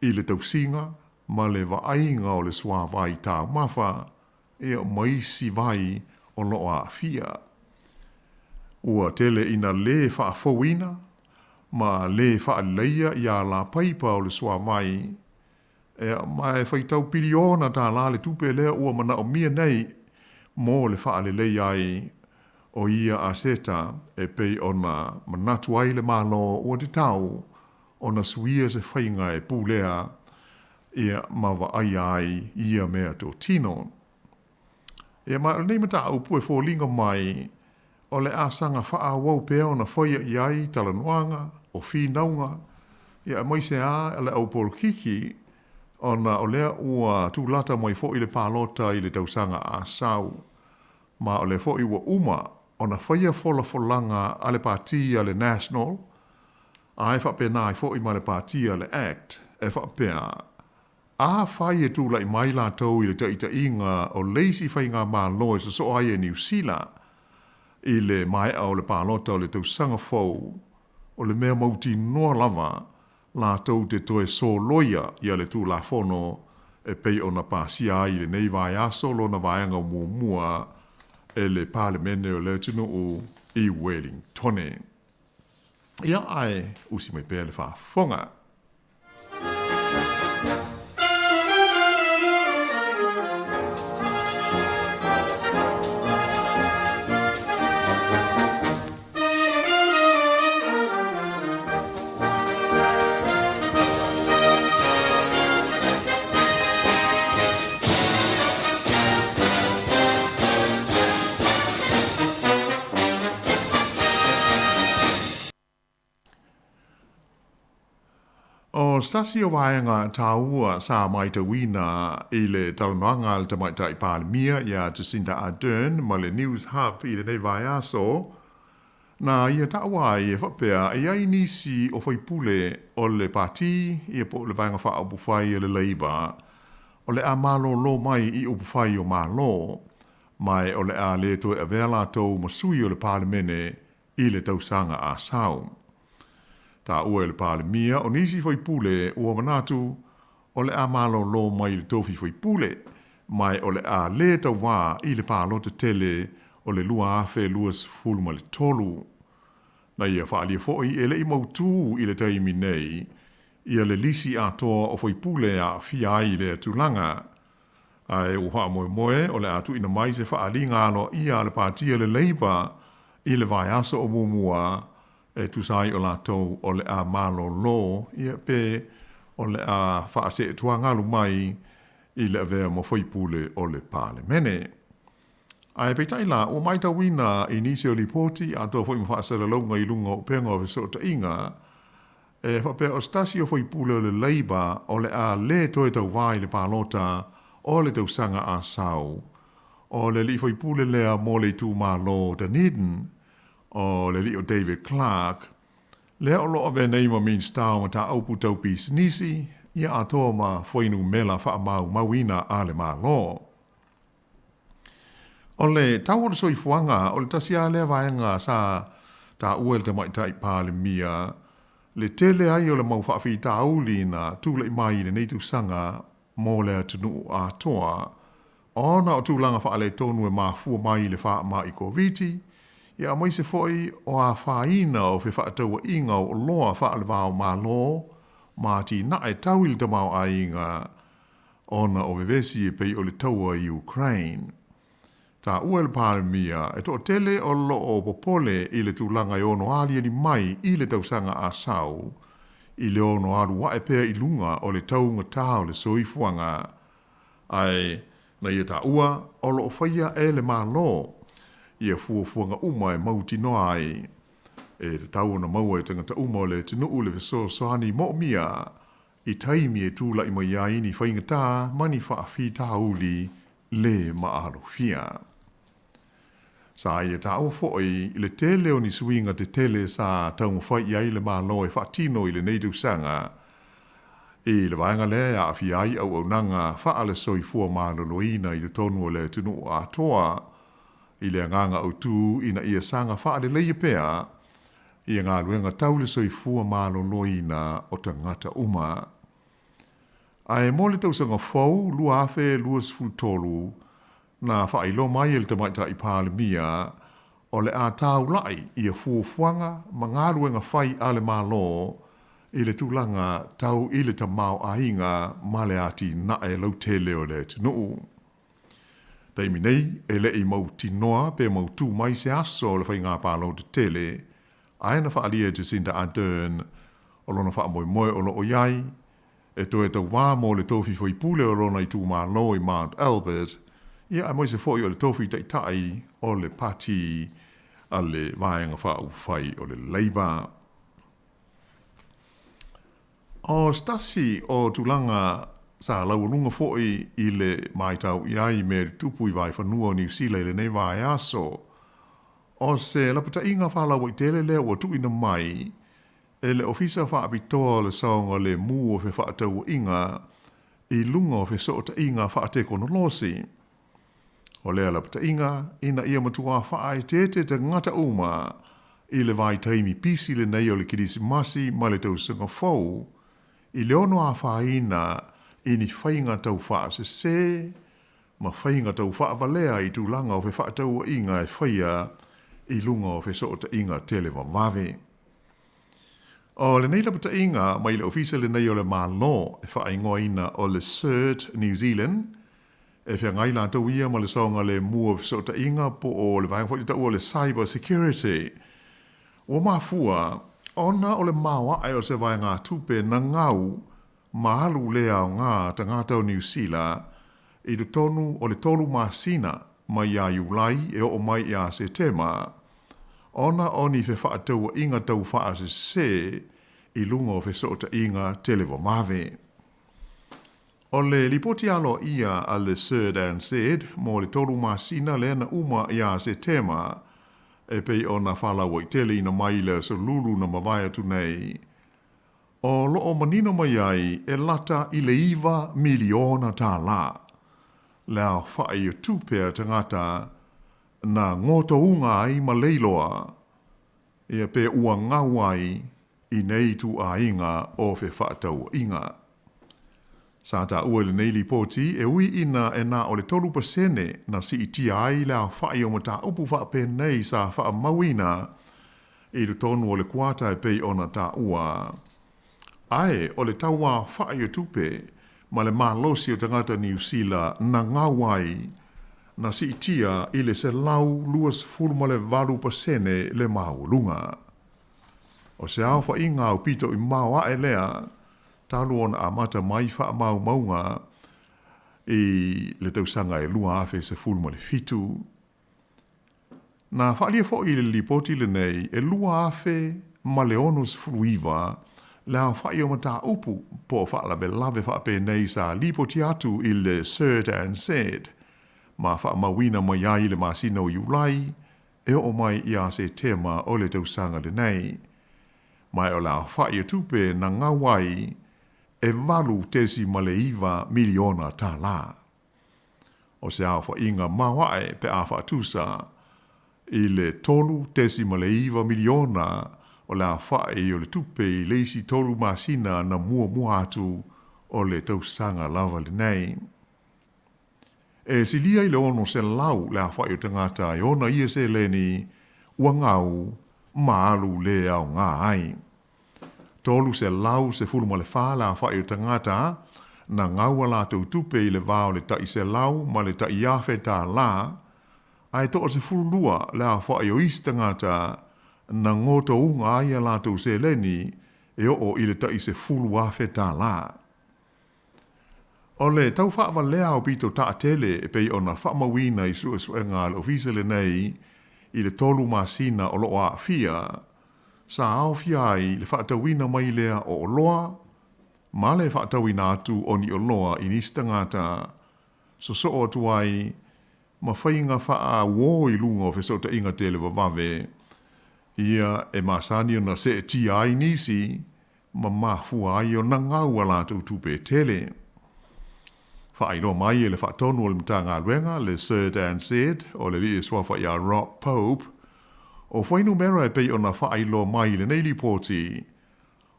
Speaker 21: i le tausiga ma le vaaiga o le suavai taumafa ia ma isi vai o lo o aafia. Ua tele ina lē faafouina ma lē faaleleia ia alapaipa o le suavai Ea, ma e faitau piliona tālā le tupe lea ua manaomia nei mo le faalelei ai o ia aseta e pei ona manatu ai le Malo ua tatau ona suia se faiga e pulea ia ma vaaia ai ia mea totino. Ia ma o lenei mataupu e foliga mai o le asaga faaauau pea ona faia i ai talanoaga, o finauga, ia aemaise a le au polokiki, ona o lea ua tulata mai foi le palota i le tausaga a sau, ma o lea foi ua uma ona faia folafolaga a le Pati a le National, ae faapena ai foi ma le Pati a le Act, e faapea, Afai e tulai mai latou i le taʻitaʻiga o le isi faigamalo e sosoo ai e Niu Sila i le maea o le palota o le tausaga fou, o le mea mautinoa lava latou te toe soloia ia le Tulafono e pei ona pasia ai i lenei vaiaso lona vaega muamua e le Palemene o le atunuu i Welingtone. Ia, ae usi mai pea le faafofoga. O se tasi o vaega tāua sa maitauina i le talanoaga a le Tamaitai Palemia ia Jacinda Ardern ma le News Hub i lenei vaiaso, na ia taua ai e faapea e i ai nisi o faipule o le Pati ia po o le Vaega Faaupufai a le Labour o le a malolo mai i upufai o Malo, ma o le a le toe avea latou ma sui o le Palemene i le tausaga a sau. Taua e le Palemia o nisi faipule ua manatu o le a malolo mai i le tofi faipule, ma o le a le tauvā i le palota tele o le 2023. Na ia faaalia foi e le i mautū i le taimi nei ia le lisi atoa o faipule e aafia ai lea tulaga. Ae ua faamoemoe o le a tuuina mai se faaaliga aloaia a le Pati a le Labour i le vaiaso o muamua e tusa ai o latou o le a malolo ia pe o le a faaseetuagalu mai i le avea ma faipule o le Palemene. Ae peitai la, ua maitauina i nisi o lipoti atoa foi ma faasalalauga i luga o upega o fesootaiga, e faapea o se tasi o faipule o le Labour o le a le toe tauvā i le palota o le tausaga a sau. O le alii faipule lea mo le itumalo o Dunedin, o le alii o David Clark, lea o lo o avea nei ma Minisita o Mataupu Tau Pisinisi, ia atoa ma fuainumela faamaumauina a le Malo. O le tau o le soifuaga, o le tasi lava lea vaega sa taua e le Tamaitai Palemia le tele ai o le mau faafitauli na tulai mai i lenei tausaga mo le atunuu atoa, ona o tulaga faaletonu e mafua mai i le faamai Koviti, ia aemaise foi o afaina o fefaatauaiga o oloa faale-va-o-Malo ma atinae tau i le tamaoaiga ona o vevesi e pei o le taua i Ukraine. Taua e le Palemia, e toatele o lo o popole i le tulaga e ono aliali mai i le tausaga a sau, i le ono alu ae pea i luga o le taugatā o le soifuaga. Ae, na ia taua, o lo o faia e le Malo ia fuafuaga uma e mautinoa ai e tatau ona maua e tagata uma o le atunuu le fesoasoani moomia i taimi e tulai mai ai ni faigata ma ni faafitauli lē maalofia. Sa ia taua foi le tele o ni suiga tetele sa taumafai i ai le Malo e faatino i lenei tausaga i le vaega lea e aafia ai auaunaga faale-soifua maloloina i totonu o le atunuu atoa i le agaga autū ina ia saga faaleleia pea ia galuega tau le soifua maloloina o tagata uma. Ae mo le tausaga fou 2023, na faailoa mai e le Tamaitai Palemia o le a taula'i ia fuafuaga ma galuega fai a le Malo i le tulaga tau i le tamaoaiga ma le atinae lautele o le atunuu. Taimi nei, e le i mautinoa pe mautū mai se aso o le faiga palota tele, ae na faaalia e Jacinda Ardern o lona faamoemoe o lo o i ai, e toe tauvā mo le tofi faipule o lona itumalo i Mount Albert, ia aemaise foi o le tofi taitai o le pati a le Vaega Faaupufai o le Labour. O se tasi o tulaga sa laualuga foi i le maitau i ai me tupu i vaefanua o Niu Sila i lenei vaiaso, o se lapataiga faalauaitele lea ua tuuina mai e le Ofisa Faapitoa o le Saogalemu o Fefaatauaiga i luga o fesootaiga faatekonolosi. O lea lapataiga ina ia matuā faaeteete tagata uma i le vaitaimi pisi lenei o le Kerisimasi ma le Tausaga Fou, i le ono afaina i ni faiga tau faasese ma faiga tau faavalea i tulaga o fefaatauaiga e faia i luga o fesootaiga televavave. O lenei lapataiga mai le Ofisa lenei o le Malo e faaigoaina o le CERT New Zealand, E feagai latou ia ma le saogalemu o fesootaiga po o le vaega foi lea taua o le cyber security. Ua mafua ona o le maoae o se vaegatupe na gau ma alu le aoga tagata o Niu Sila i totonu o le tolu masina mai ia Iulai e oo mai ia Setema ona o ni fefaatauaiga tau faasese. i luga o fesootaiga televavave. O le lipoti aloaia a le CERT NZ mo le tolu masina lea na uma iā Setema, e pei ona faalauaiteleina mai i le Aso Lulu na mavae atu nei, o lo o manino mai ai e lata i le $9 miliona le aofa'i o tupe a tagata na gotouga ai ma leiloa, ia pe ua gau ai i nei ituaiga o fefaatauaiga. Sa taua i lenei lipoti e ui ina e na o le 3% na siitia ai le aofa'i o mataupu faapenei sa faamauina i totonu o le kuata e pei ona taua. Ae o le tauaofa'i o tupe ma le malosi o tagata Niu Sila na gau ai, na siitia i le 128% le maualuga. O se aofaiga aupito i mao ae lea talu ona amata mai faamaumauga i le tausaga e 2017. Na faaalia foi i le lipoti lenei e 2,069 le aofa'i o mataupu po o faalavelave faapenei sa lipoti atu i le CERT NZ ma faamauina mai ai i le masina o Iulai e oo mai ia Setema o le tausaga lenei. Ma o le aofa'i o tupe na gau ai e $8.9 miliona. O se aofaiga maoae pe a faatusa i le 3.9 miliona o le aofa'i o le tupe i le isi 3 masina na muamua atu o le tausaga lava lenei. E silia i le 600 le aofa'i o tagata e ona ia seleni ua gau ma alu le aoga ai. 314 le aofa'i o tagata na gau a latou tupe i le va o le tai 100 ma le tai $1,000, ae 12 le aofa'i o isi tagata na gotouga ai a latou seleni e oo i le tai $10,000. O le tau faavalea o pito taatele e pei ona faamauina i suesuega a le ofisa lenei i le 3 masina o loo aafia, sa aofia ai le faatauina mai lea o oloa ma le faatauina atu o ni oloa i nisi tagata, sosoo atu ai ma faiga faauō i luga o fesootaiga televavave, ia e masani ona seetia ai nisi ma mafua ai ona gau a latou tupe tele. Faailoa mai e le faatonu o le Matagaluega le CERT NZ o le alii e suafa ia Rob Pope, o fuainumera e pei ona faailoa mai i lenei lipoti,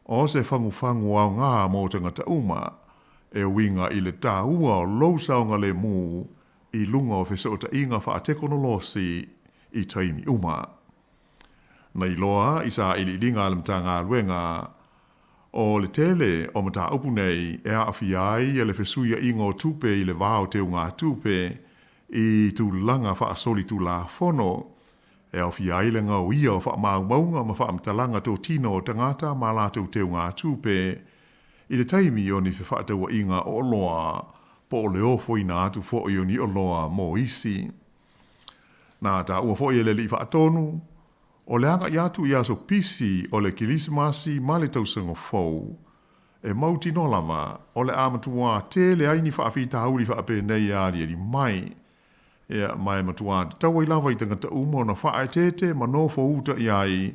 Speaker 21: o se fagufagu aoga mo tagata uma e uiga i le taua o lou saogalemu i luga o fesootaiga faatekonolosi i taimi uma. Na iloa i sailiiliga a le Matagaluega o le tele o mataupu nei e aafia ai le fesuiaiga o tupe i le va o teugatupe i tulaga faasolitulafono, e aofia ai le gaoia o faamaumauga ma faamatalaga totino o tagata ma latou teugatupe i le taimi o ni fefaatauaiga o oloa po o le ofoina atu foi o ni oloa mo isi. Na taua foi e le alii faatonu, o le agai atu i aso pisi o le Kerisimasi ma le Tausaga Fou, e mautinoa lava o le a matuā tele ai ni faafitauli faapenei e aliali mai. Ia, ma e matuā tatau ai lava i tagata uma ona faaeteete ma nofo uta i ai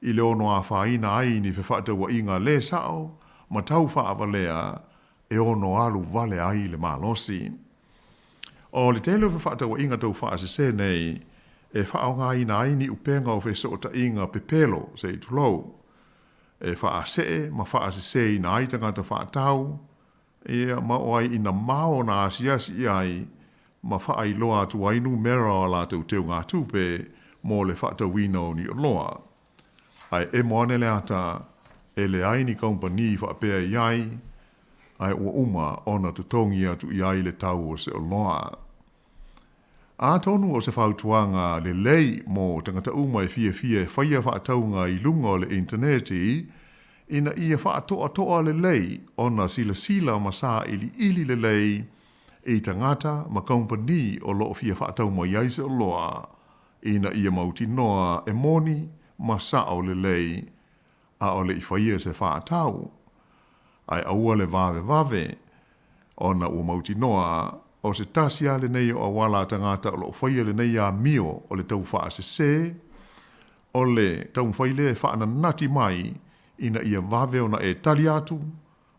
Speaker 21: i le ono afaina ai ni fefaatauaiga le sao ma tau faavalea e ono alu vale ai le malosi. O le tele o fefaatauaiga tau faasese nei e faaaogaina ai ni upega o fesootaiga pepelo, se i tulou, e faasee ma faaseseina ai tagata faatau, ia ma oo ai ina mao ona asiasi i ai ma faailoa atu ai numera o a latou teugatupe mo le faatauina o ni oloa. Ae emo ane le ata e leai ni kamupani faapea i ai, ae ua uma ona totogi atu i ai le tau o se oloa. Atonu o se fautuaga lelei mo tagata uma e fiafia e faia faatauga i luga o le initaneti, ina ia faatoatoa lelei ona silasila ma sailiili lelei i tagata ma kamupani o loo fia faatau mai ai se oloa, ina ia mautinoa e moni ma sao lelei. a o le i faia se fa'atau. Ae aua le vavevave, ona ua mautinoa, o se tasi a lenei o auala a tagata o lo'o faia lenei amio o le tau fa'asesē, o le taumafai lea e fa'ananati mai ina ia vave ona e tali atu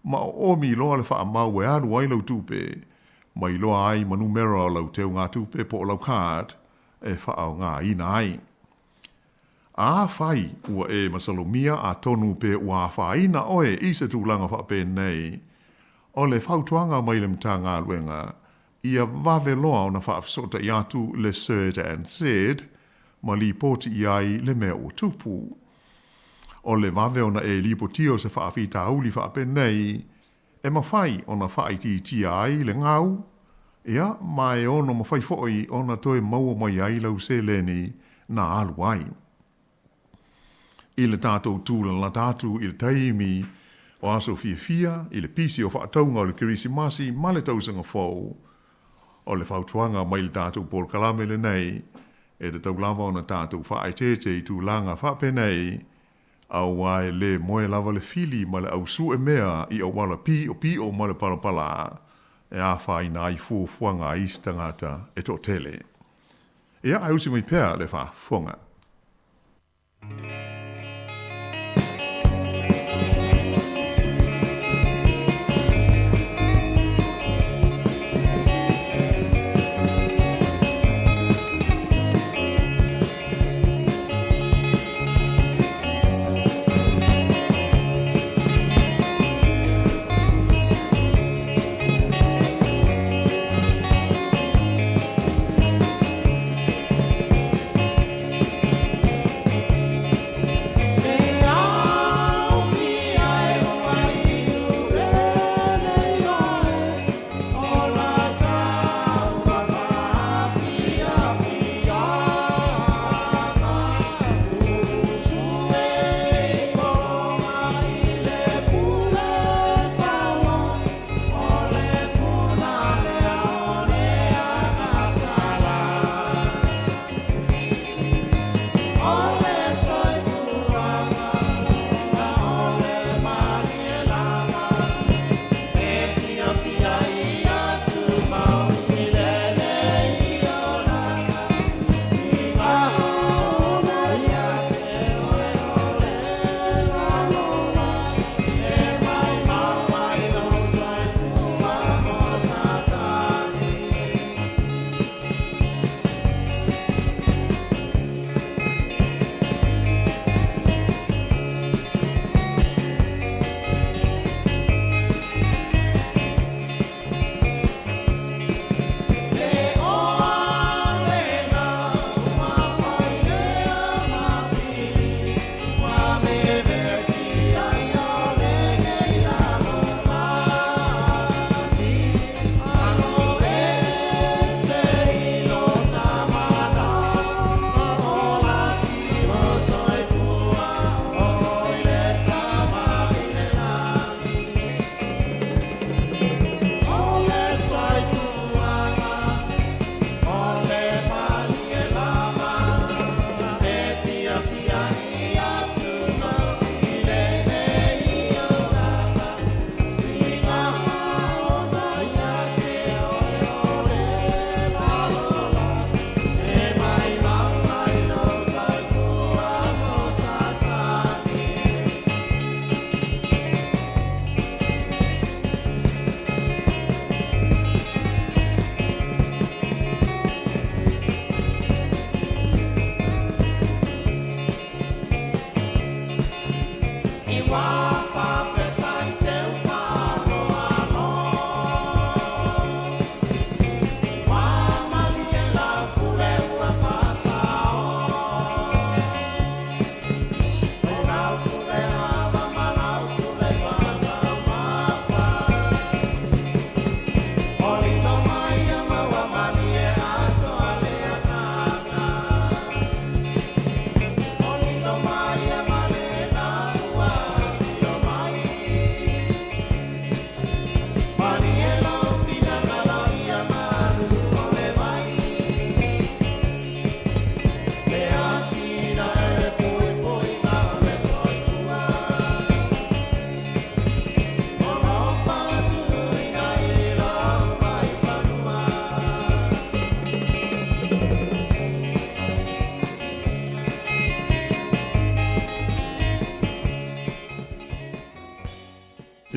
Speaker 21: ma oomi loa le fa'amau e alu ai lau tupe, ma iloa ai ma numera o lau teugatupe po o lau card e fa'aaogāina ai. Afai ua e masalomia atonu pe ua afaina oe i se tulaga faapenei, o le fautuaga mai le Matagaluega, ia vave loa ona faafesootai atu le CERT-NZ ma lipoti i ai le mea ua tupu. O le vave ona e lipotia o se faafitauli faapenei, e mafai ona faaitiitia ai le gau, ia, ma e ono mafai foi ona toe maua mai ai lau seleni na alu ai. I le tatou tūlalata atu i le taimi o aso fiafia, i le pisi o faatauga o le Kerisimasi ma le Tausaga Fou, o le fautuaga mai le tatou polokalame lenei, e tatau lava ona tatou faaeteete i tulaga faapenei, Auā e lē moe lava le fili ma le ausuʻe mea i auala piʻopiʻo ma le palapala e afaina ai fuafuaga a isi tagata e toatele. Ia, ae usi mai pea le faafofoga.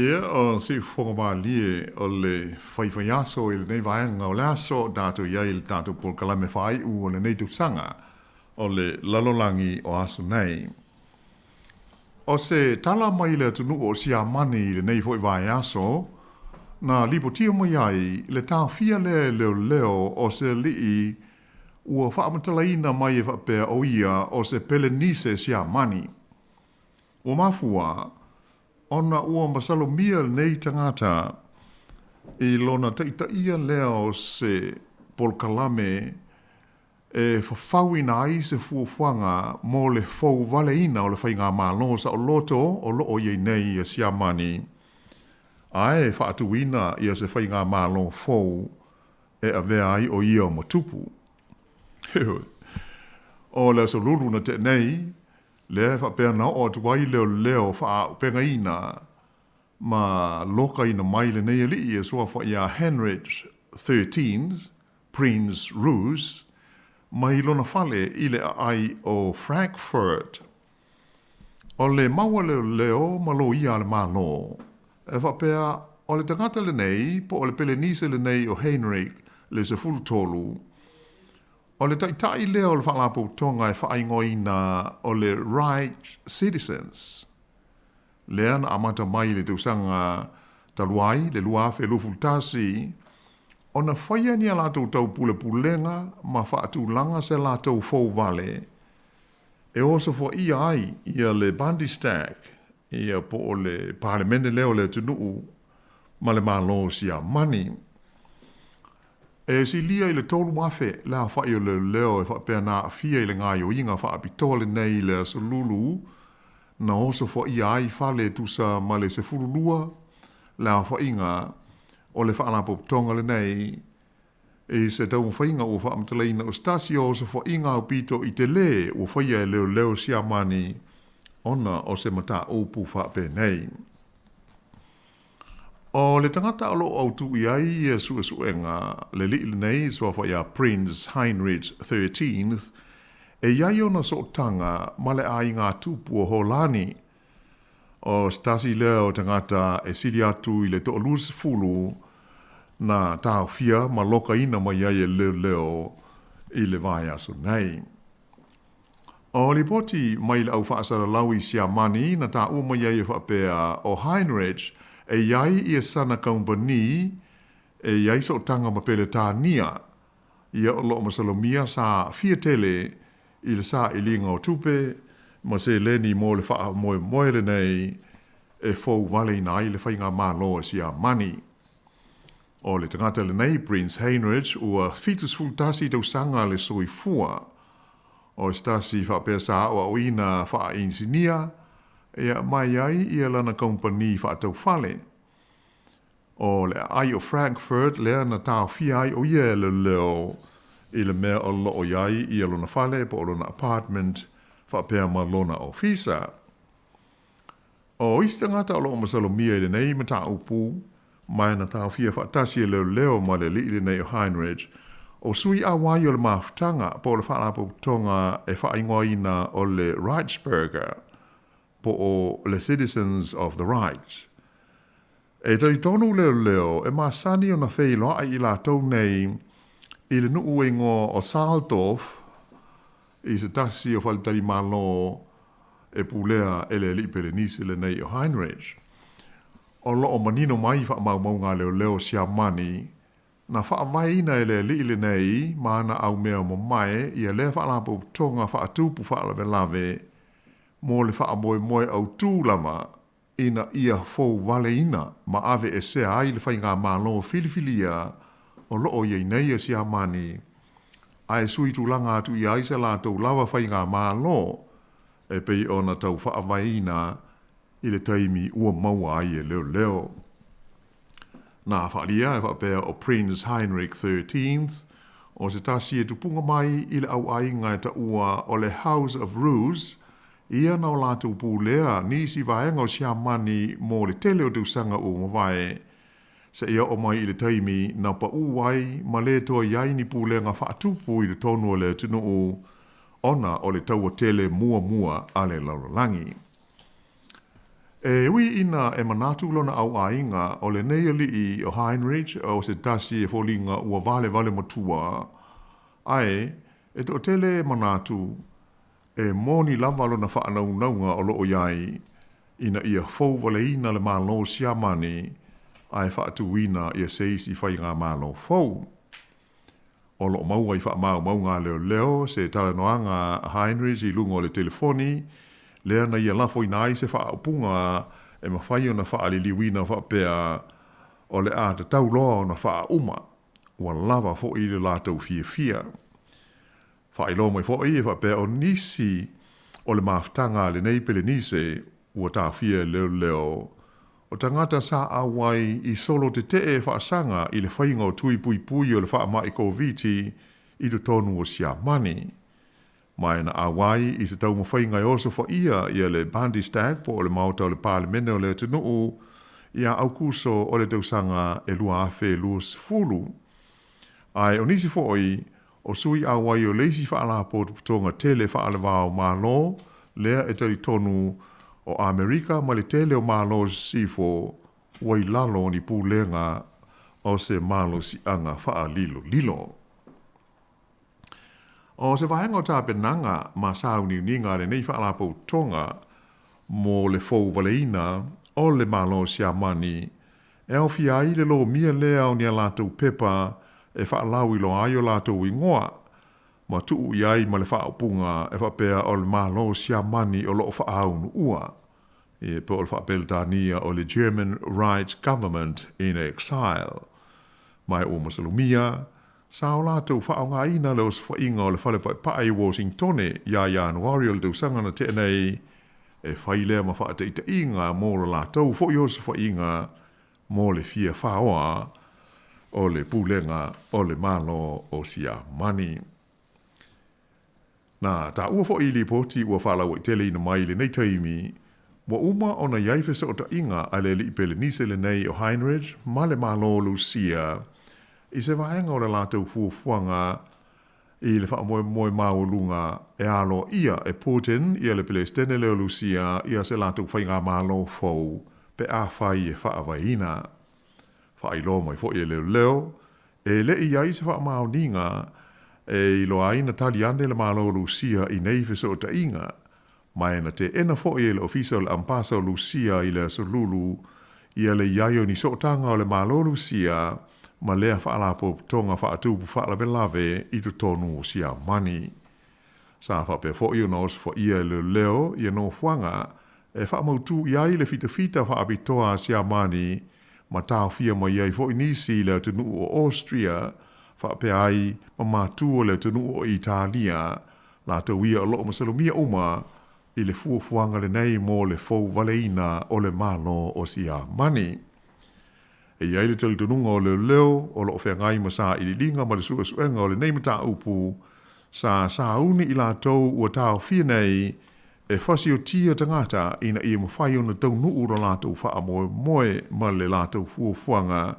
Speaker 21: Ia, o siufofoga malie o le faifaiaso i lenei vaega o le aso o tatou i ai i le tatou polokalame faaiu o lenei tausaga o le lalolagi o aso nei. O se tala mai le atunuu o Siamani i lenei foi vaiaso, na lipotia mai ai le taofia lea e leoleo o se alii ua faamatalaina mai e faapea o ia o se Pelenise Siamani. Ua mafua ona ua masalomia lenei tagata i lona taitaia lea o se polokalame e fafauina ai se fuafuaga mo le fouvaleina o le faigamalo saoloto o lo o i ai nei ia Siamani, ae faatuina ia se faigamalo fou e avea ai o ia ma tupu. Heoi, o le aso lulu na tea nei, lea e faapea na oo atu ai leoleo faaaupegaina ma lokaina mai lenei alii e suafa iā Heinrich 13, Prince Reuss, mai lona fale i le aai o Frankfurt. O le mau a leoleo ma loia a le Malo, e faapea o le tagata lenei po o le Pelenise lenei o Heinrich le 13, o le taitai lea o le faalapotopotoga e faaigoaina o le Reich Citizens, lea na amata mai i le tausaga talu ai, le 2021, ona faia ni a latou taupulepulega ma faatulaga se latou fouvale e osofaia ai ia le Bundestag, ia po o le Palemene lea o le atunuu ma le Malo o Siamani. E silia i le 3,000 le aofai o leoleo e faapea na aafia i le gaoioiga faapitoa lenei i le Aso Lulu na osofaia ai fale e tusa ma le 12 le aofaiga o le faalapotopotoga lenei i se taumafaiga ua faamatalaina o se tasi o osofaiga aupito i tele ua faia e leoleo Siamani ona o se mataupu faapenei. O le tagata o lo o autū i ai ia suesuega le alii lenei suafa iā Prince Heinrich 13th e i ai ona sootaga ma le aiga tupu o Holani. O se tasi lea o tagata e sili atu i le 20 na taofia ma lokaina mai ai e leoleo i le vaiaso nei. O lipoti mai le au faasalalau i Siamani na taua mai ai e faapea o Heinrich e i ai ia sana kaupani e i ai sootaga ma Peretania, ia o lo o masalomia sa aafia tele i le sailiga o tupe ma seleni mo le faamoemoe lenei e fouvaleina ai le faigamalo a Siamani. O le tagata lenei, Prince Heinrich, ua 71 tausaga le soifua. O se tasi faapea sa aoaoina faa-inisinia, ia mai ai ia lana kaupani faataufale. O le aai o Frankfurt lea na taofia ai o ia e leoleo i le mea o lo o i ai ia lona fale po o lona apartment faapea ma lona ofisa. O isi tagata o lo o masalomia i lenei mataupu, ma na taofia faatasi e leoleo ma le alii lenei o Heinrich, o sui auai o le mafutaga po o le faalapotopotoga e faaigoaina o le Reichsbürger, po o le Citizens of the Reich. E talitonu leoleo e masani ona feiloai i latou nei i le nuu e igoa o Saaldorf i se tasi o faletalimalo e pulea e le alii Pelenise lenei o Heinrich. O lo o manino mai faamaumauga a leoleo Siamani na faavaeina e le alii lenei ma ana aumea mamae ia lea faalapotopotoga faatupu faalavelave mo le faamoemoe autū lava ina ia fouvaleina ma aveesea ai le faigamalo filifilia o lo o i ai nei a Siamani, ae sui tulaga atu i ai se latou lava faigamalo e pei ona tau faavaeina i le taimi ua maua ai e leoleo. Na faaalia e faapea o Prince Heinrich 13th o se tasi e tupuga mai i le auaiga e taua o le House of Reuss, ia na o latou pulea nisi vaega o Siamani mo le tele o tausaga ua mavae, seia oo mai i le taimi na paū ai ma lē toe i ai ni pulega faatupu i totonu o le atunuu ona o le taua tele muamua a le lalolagi. E ui ina e manatu lona auaiga o lenei alii o Heinrich o se tasi e foliga ua valevale matua, ae e toatele e manatu e moni lava lona faanaunauga o loo i ai ina ia fou valeina le Malo o Siamani ae faatuina ia se isi faigamalo fou. O lo o maua i faamaumauga a leoleo se talanoaga a Heinrich i luga o le telefoni, lea na ia lafoina ai se faaupuga e mafai ona faaliliuina faapea, O le a tatau loa ona faauma, ua lava foi le latou fiafia. Faailoa mai foi e faapea o nisi o le mafutaga a lenei Pelenise ua taofia e leoleo, o tagata sa auai i solo tetee faasaga i le faiga o tui puipui o le faamai Koviti i totonu o Siamani. Ma e na auai i se taumafaiga e osofaia ia le Bundestag po o le Maota o le Palemene o le atunuu ia Aukuso o le tausaga e 2020. Ae o nisi foi o sui auai o le isi faalapotopotoga tele faalevao Malo lea e talitonu o Amerika ma le tele o Malo Sisifo ua i lalo o ni pulega o se malosiaga faalilolilo. O se vaega o tapenaga ma sauniuniga a lenei faalapotopotoga mo le fou valeina o le Malo o Siamani e aofia ai le lomia lea o ni a latou pepa e faalauiloa ai o latou igoa, ma tuu i ai ma le faaupuga e faapea o le Malo o Siamani o lo o faaunuua, e po o le Faapeletania o le German Reich Government in Exile. Ma e ua masalomia, sa o latou faaaogaina le osofaiga o le fale paepae i Washingtone ia Ianuari o le tausaga na tea nei, e fai lea ma faataitaiga mo lo latou foi osofaiga mo le fia faoa o le pulega o le Malo o Siamani. Na taua foi i lipoti ua faalauaiteleina mai i lenei taimi, ua uma ona i ai fesootaiga a le alii Pelenise lenei o Heinrich ma le Malo o Lusia i se vaega o le latou fuafuaga i le faamoemoe maualuga e aloaia e Putin ia le Peresetene lea o Lusia ia se latou faigamalo fou pe afai e faavaeina. Faailoa mai foi e leoleo, e le i i ai se faamaoniga e iloa ai na tali ane le Malo o Lusia i nei fesootaiga, ma e na teena foi e le Ofisa o le Ampasa o Lusia i le Aso Lulu ia le i ai o ni sootaga o le Malo o Lusia ma lea faalapotopotoga faatupu faalavelave i totonu o Siamani. Sa faapea foi ona osofaia e leoleo ia nofoaga e faamautū i ai le fitafita faapitoa a Siamani ma taofia mai ai foi nisi i le atunuu o Austria faapea ai ma matū o le atunuu o Italia latou ia o lo o masalomia uma i le fuafuaga lenei mo le fou valeina o le Malo o Siamani. E i ai le talitonuga o leoleo o lo o feagai ma sailiiliga ma le suesuega o lenei mataupu, sa sauni i latou ua taofia nei e fasiotia tagata ina ia mafai ona taunuu lo latou faamoemoe ma le latou fuafuaga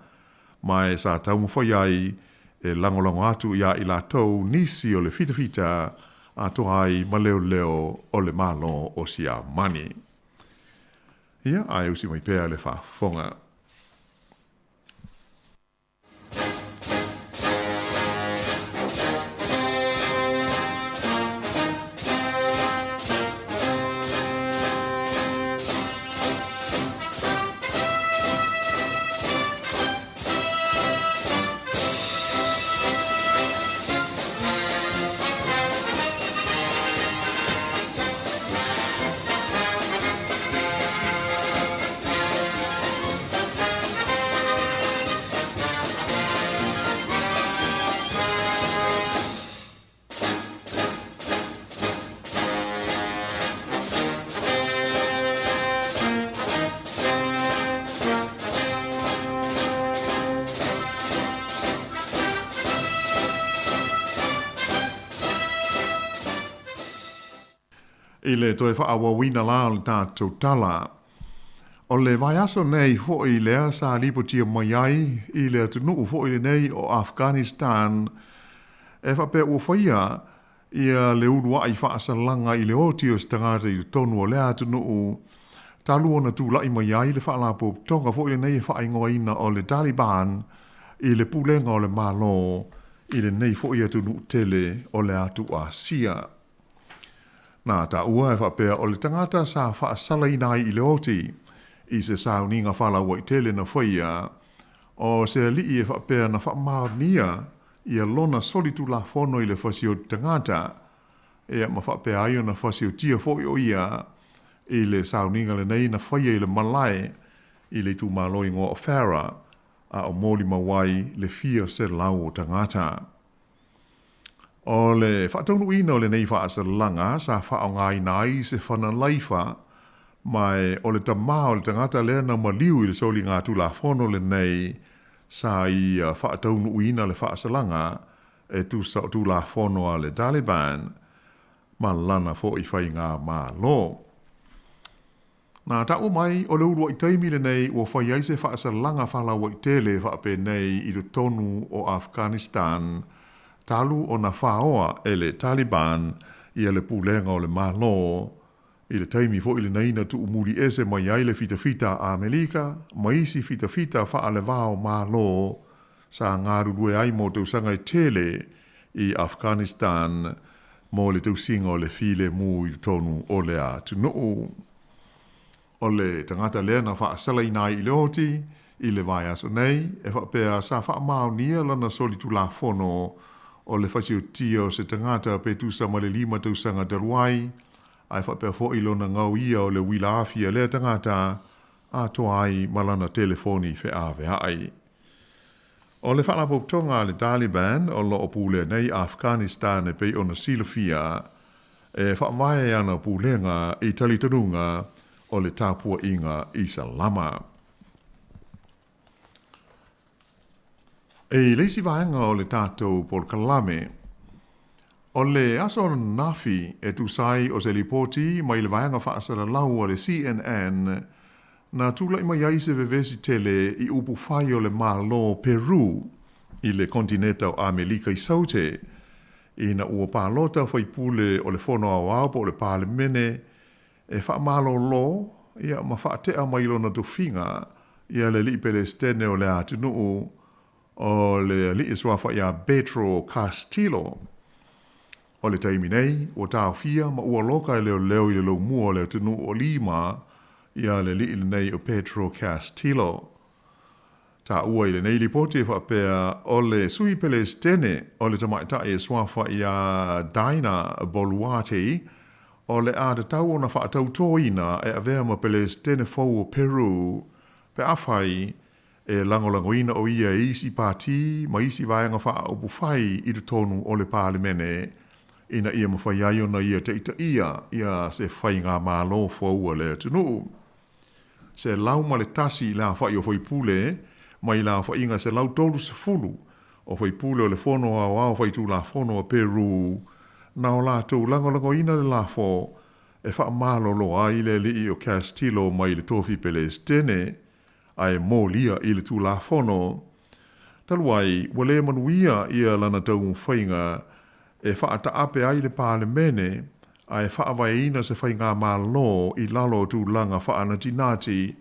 Speaker 21: ma e sa taumafai ai e lagolago atu iā i latou nisi o le fitafita atoa ai ma leoleo o le Malo o Siamani. Ia, ae usi mai pea le faafofoga. I le toe faaauauina la o le tatou tala, o le vaiaso nei foi lea sa lipotia mai ai i le atunuu foi lenei o Afghanistan e faapea ua faia ia le uluai faasalaga i le oti o se tagata i totonu o lea atunuu. Talu ona tula'i mai ai le Faalapotopotoga foi lenei e faaigoaina o le Taliban i le pulega o le Malo i lenei foi atunuu tele o le atu Asia. Na taua e faapea o le tagata sa faasalaina ai i le oti i se sauniga faalauaitele na faia o se alii e faapea na faamaonia ia lona solitulafono i le fasioti tagata ia ma faapea ai ona fasiotia foi o ia i le sauniga lenei na faia i le malae i le itumalo igoa o Farah a o molimau ai le fia selau o tagata. O le faataunuuina o lenei faasalaga sa faaaogaina ai se fanalaifa ma o le tamā o le tagata lea na maliu i le soligatulafono lenei sa ia faataunuuina le faasalaga e tusa o Tulafono a le Taliban ma lana foi faigamalo. Na taua mai o le uluai taimi lenei ua fai ai se faasalaga faalauaitele faapenei i totonu o Afghanistan talu ona faoa e le Taliban ia le pulega o le Malo i le taimi foi lenei na tuumuli ese mai ai le fitafita a Amerika ma isi fitafita faalevao Malo sa galulue ai mo tausaga e tele i Afghanistan mo le tausiga o le filemu i totonu o le atunuu. O le tagata lea na faasalaina ai i le oti i le vaiaso nei, e faapea sa faamaonia lana solitulafono o le fasiotia o se tagata pe tusa ma le 5 tausaga talu ai, ae faapea foi lona gaoia o le uila afi a lea tagata atoa ai ma lana telefoni feaveai. O le Faalapotopotoga a le Taliban o lo o pulea nei Afghanistan e pei ona silafia e faavae ana pulega i talitonuga o le tapuaiga Isalama. I le isi vaega o le tatou polokalame, o le aso ananafi e tusa ai o se lipoti mai le vaega faasalalau a le CNN na tula'i mai ai se vevesi tele i upu fai o le Malo Peru i le kontineta o Amelika i Saute ina ua palota faipule o le Fono Aoao po o le Palemene e faamalolo ia ma faate'a mai lona tofiga ia le alii Pelesitene o le atunuu o le alii e suafa iā Pedro Castillo. O le taimi nei, ua taofia ma ua loka e leoleo i le laumua o le atunuu o Lima ia le alii lenei o Pedro Castillo. Taua i lenei lipoti e faapea o le sui Pelesitene o le tamaitai e suafa iā Dina Boluarte o le a tatau ona faatautoina e avea ma Pelesitene fou o Peru pe afai e lagolagoina o ia e isi pati ma isi vaega faaupufai i totonu o le Palemene ina ia mafai ai ona ia taitaia ia se faigamalo fou a le atunuu. 101 le aofai o faipule mai le aofaiga 130 o faipule o le Fono Aoao Faitulafono a Peru na o latou lagolagoina le lafo e faamalolo ai le alii o Castillo mai le tofi Pelesitene ae molia i le Tulafono. Talu ai, ua le manuia ia lana taumafaiga e faataape ai le Palemene ae faavaeina se faigamalo i lalo o tulaga faanatinati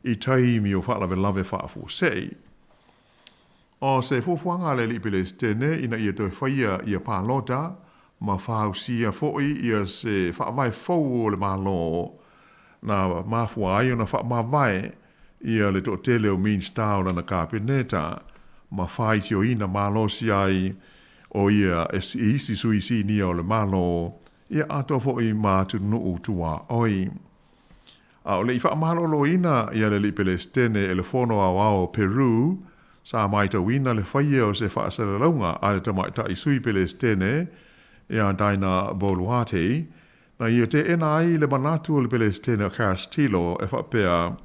Speaker 21: i taimi o faalavelave faafuasei. O se fuafuaga a le alii Pelesitene ina ia toe faia ia palota ma fausia foi ia se faavae fou o le Malo na mafua ai ona faamavae ia le toatele o Minisita o lana Kapeneta ma faitioina malosi ai o ia e isi sui sinia o le Malo ia atoa foi ma atunuu tuaoi. A o le i faamaloloina ia le alii Pelesitene e le Fono Aoao o Peru, sa matauina le faia o se faasalalauga a le tamaitai sui Pelesitene ia Dina Boluarte, na ia teena ai le manatu o le Pelesitene o Castillo e faapea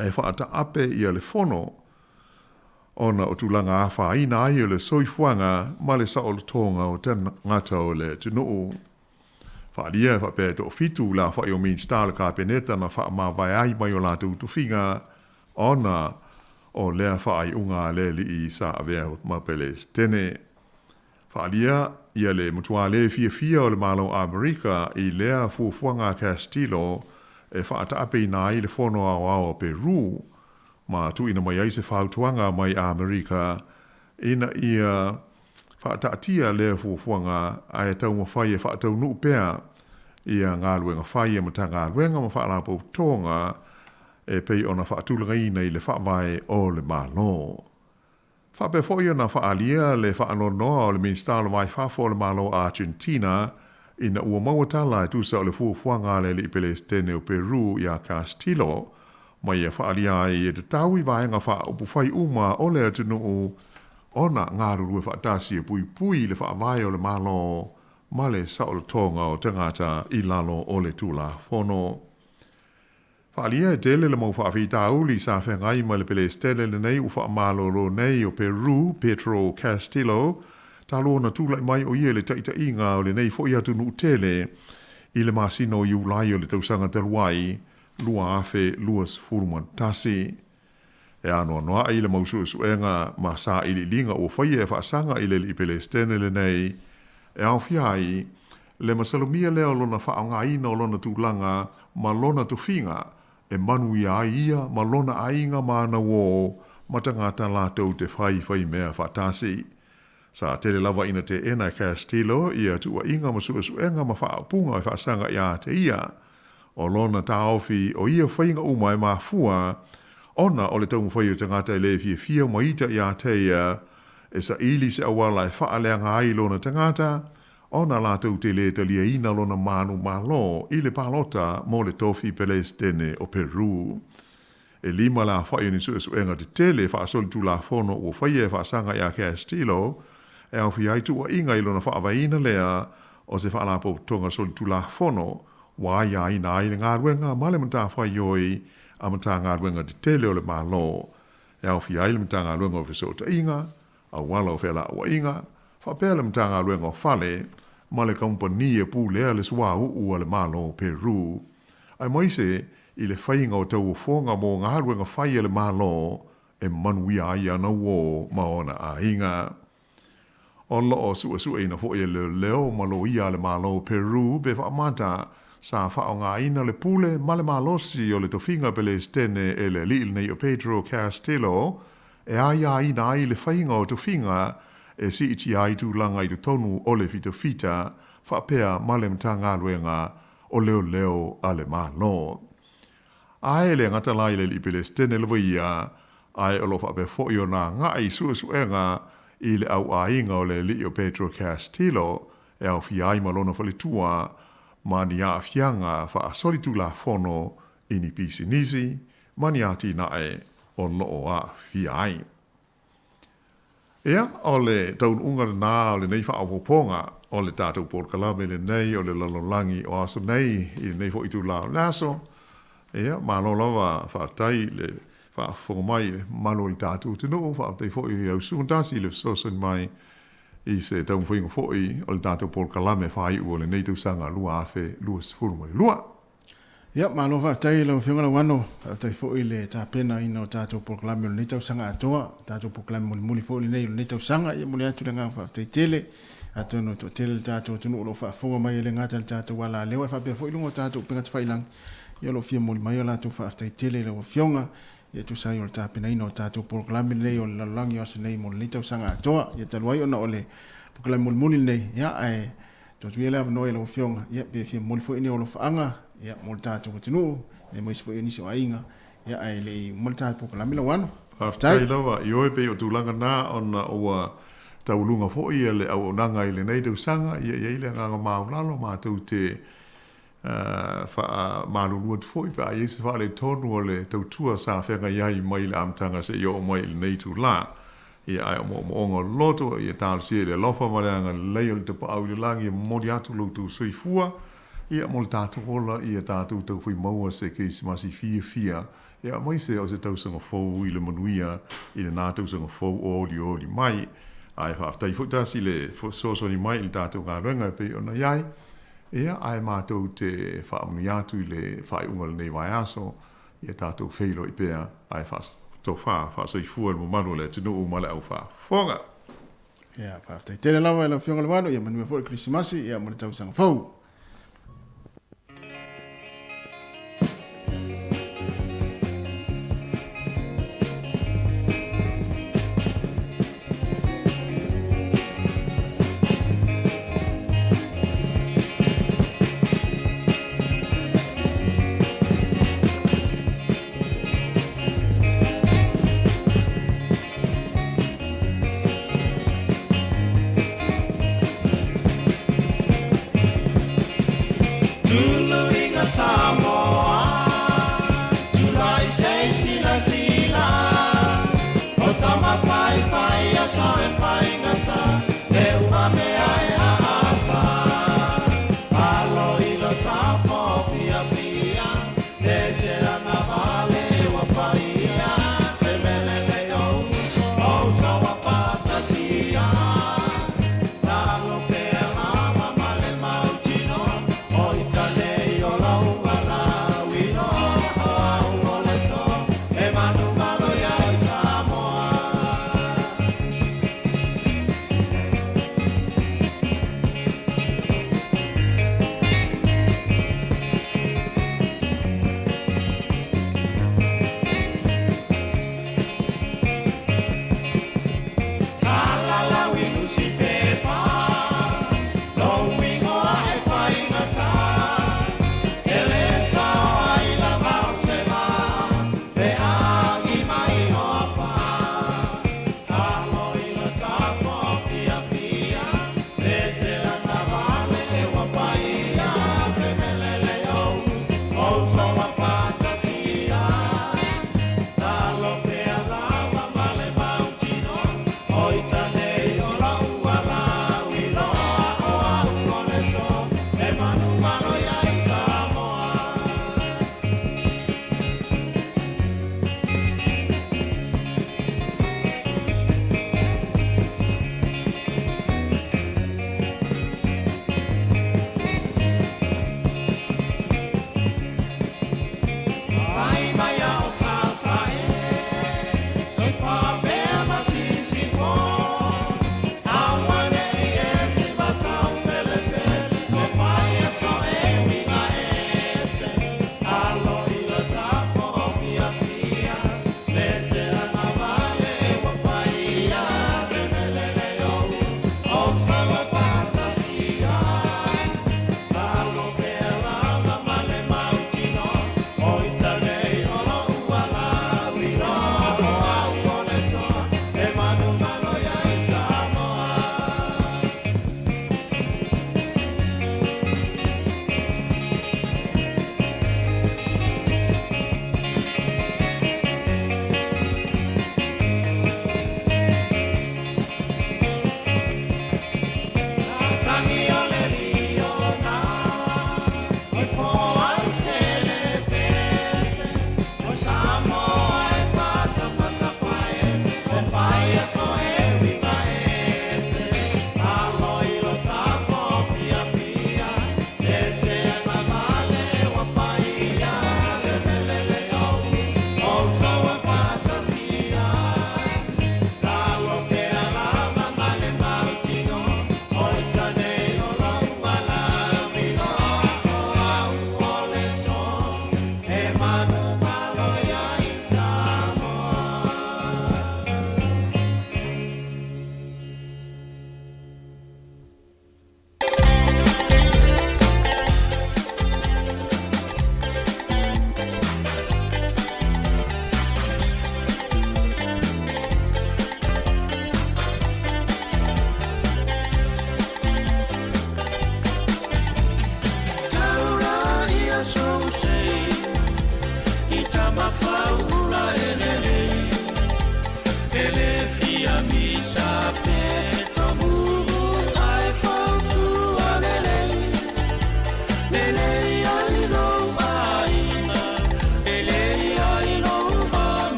Speaker 21: e faataape ia le fono ona o tulaga afaina ai o le soifuaga ma le saolotoga o tagata o le atunuu. Faaalia e faapea e toafitu le aofai o Minisita o le Kapeneta na faamavae ai mai o latou tofiga ona o lea faaiuga a le alii sa avea ma Pelesitene. Faaalia ia le matua le fiafia o le Malo o Amerika i lea fuafuaga a Castillo e faataapeina ai le Fono Aoao a Peru ma tuuina mai ai se fautuaga mai Amerika ina ia faataatia lea fuafuaga ae taumafai e faataunuu pea ia galuega fai a Matagaluega ma Faalapotopotoga e pei ona faatulagaina i le Faavae o le Malo. Faapea foi ona faaalia le faanoanoa o le Minisita o le Va-i-Fafo o le Malo o Argentina ina ua maua tala e tusa o le fuafuaga a le Alii Pelesitene o Peru iā Castillo ma ia faaalia ai e tatau i vaega faaupufai uma o le atunuu ona galulue faatasi e puipui i le Faavae o le Malo ma le saolotoga o tagata i lalo o le Tulafono. Faaalia e tele le mau faafitauli sa feagai ma le Pelesitene lenei ua faamalolo nei o Peru, Pedro Castillo, talu ona tulai mai o ia i le taitaiga o lenei foi atunuu tele i le masina o Iulai o le tausaga talu ai, 2021. E anoanoai le mau suesuega ma sailiiliga ua faia e faasaga i le alii Pelesitene lenei, e aofia ai le masalomia lea o lona faaaogaina o lona tulaga ma lona tofiga e manuia ai ia ma lona aiga ma ana uō ma tagata latou te faifaimea faatasi. Sa tele lava ina teena e Castillo ia tuuaiga ma suesuega ma faaupuga e faasaga iā te ia. O lona taofi o ia faiga uma e mafua ona o le taumafai o tagata e le fiafia ma ita iā te ia e saili se auala e faaleaga ai lona tagata ona latou te lē taliaina lona manumalo i le palota mo le tofi Pelesitene o Peru. E lima le afa'i o ni suesuega tetele faasolitulafono ua faia e faasaga iā Castillo e aofia ai tuuaiga i lona faavaeina lea o se faalapotopotoga solitulafono ua aiaina ai le galuega ma le matafaioi a Matagaluega tetele o le Malo e aofia ai le Matagaluega o Fesootaiga, Auala o Felauaiga, faapea le Matagaluega o Fale ma le Kamupani e pulea le suauu a le Malo o Peru, aemaise i le faiga o tauofoga mo galuega fai a le Malo e manuia ai ana uō ma ona aiga. O lo o suesueina foi e leoleo ma loia a le Malo o Peru pe faamata sa faaaogaina le pule ma le malosi o le tofiga Pelesitene e le alii lenei o Pedro Castillo e aiaina ai le faiga o tofiga e siitia ai tulaga i totonu o le fitafita faapea ma le Matagaluega o Leoleo a le Malo. Ae le gata la i le Alii Pelesitene lava ia, ae o lo o faapea foi ona agai suesuega i le auaiga o le Alii o Pedro Castillo e aofia ai ma lona faletua ma ni aafiaga faasolitulafono i ni pisinisi ma ni atinae o lo o aafia ai. Ia, o le taunuuga lenā o lenei faaopoopoga o le tatou polokalame lenei o le lalolagi o aso nei i lenei foi itulā o le aso. Ia, malo lava faafetai i le faafofoga mai i le mamalu o le tatou atunuu, faafetai foi i lau Susuga Tasi i le fesoasoani mai i se taumafaiga foi o le tatou polokalame faaiu o lenei tausaga 2022.
Speaker 19: Ia, malo faafetai i lau Afioga Lauano, faafetai foi i le tapenaina o tatou polokalame o lenei tausaga atoa, tatou polokalame mulimuli foi lenei o lenei tausaga. Ia, momoli atu le agaga faafetai tele, atonu e toatele le tatou atunuu o lo o faafofoga mai e le gata i le tatou alaleo ae faapea foi i luga o tatou upega tafailagi, ia o lo o fia momoli mai o latou faafetai tele i lau Afioga, ia e tusa ai o le tapenaina o tatou polokalame lenei o le lalolagi o aso nei mo lenei tausaga atoa. Ia, talu ai ona o le polokalame mulimuli lenei, ia ae Tuu atu ia le avanoa i lau Afioga, ia, pe fia momoli foi ni ou alofaaga, ia, mo le tatou atunuu, aemaise foi o nisi o aiga, ia, ae le i uma le tatou polokalame Lauano.
Speaker 21: Faafetai lava. Ioe, pei o tulaga na ona ua taualuga foi le auaunaga i lenei tausaga, ia i ai le agaga maualalo matou te faamalulu atu foi pe a i ai se faaletonu o le tautua sa feagai ai mai le amataga seia oo mai i lenei itulā. Ia, ae o moomooga o le loto, ia talosia i le alofa ma le agalelei o le Tapaau i le lagi e momoli atu lo outou soifua, ia, mo le tatou ola, ia tatou taufai maua se Kerisimasi fiafia, ia, aemaise o se tausaga fou i le manuia i lena tausaga fou o olioli mai. Ae faafetai foi tasi i le fesoasoani mai i le tatou galuega e pei ona i ai, ia, ae matou te faamanuia atu i le faaiuga o lenei vaiaso, ia tatou feiloai pea ae faatofa faasoifua le mamalu o le atunuu ma le au faafofoga.
Speaker 19: Ia, faafetai tele lava i lau Afioga Levano, ia manuia foi le Kerisimasi, ia ma le tausaga fou.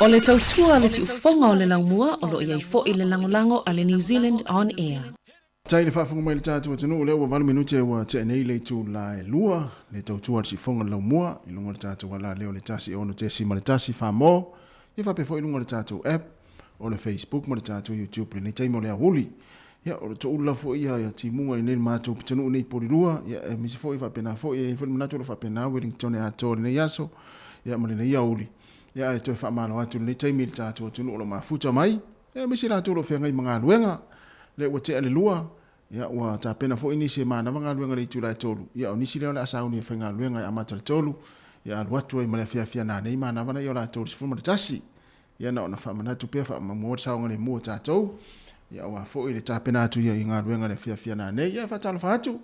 Speaker 3: O le tautua a le siufofoga o le laumua o lo o i ai foi le lagolago a le New Zealand On Air.
Speaker 19: Tai le faafofoga mai le tatou atunuu lea ua valu minute ua tea nei le itula e lua le tautua a le siufofoga o le laumua i luga o le tatou alaleo le 1 6.1 Famo ia faapea foi i luga o le tatou app o le Facebook ma le tatou YouTube lenei taimi o le aoauli. Ia, o le toulu lava foi ia timuga i nei le matou pitonuu nei i Polilua, ia, aemaise foi faapena foi, e i ai foi le manatu o lo o faapena Wellington atoa i lenei aso, ia, ma lenei aoauli. Ia, ae toe faamalo atu i lenei taimi i le tatou atunuu o lo o mafuta mai, ia, aemaise i latou o lo o feagai ma galuega, lea ua tea le lua, ia, ua tapena foi nisi e manava galuega i le itula e tolu, ia, o nisi lea o le a sauni e faigaluega e amata i le tolu, ia, alu atu ai ma le afiafi a nanei manava na ia o latou i le 11. Ia na ona faamanatu pea faamaumau le saogalemu o tatou, ia aua foi le tapena atu ia i galuega le afiafi nanei. Ia e faatalofa atu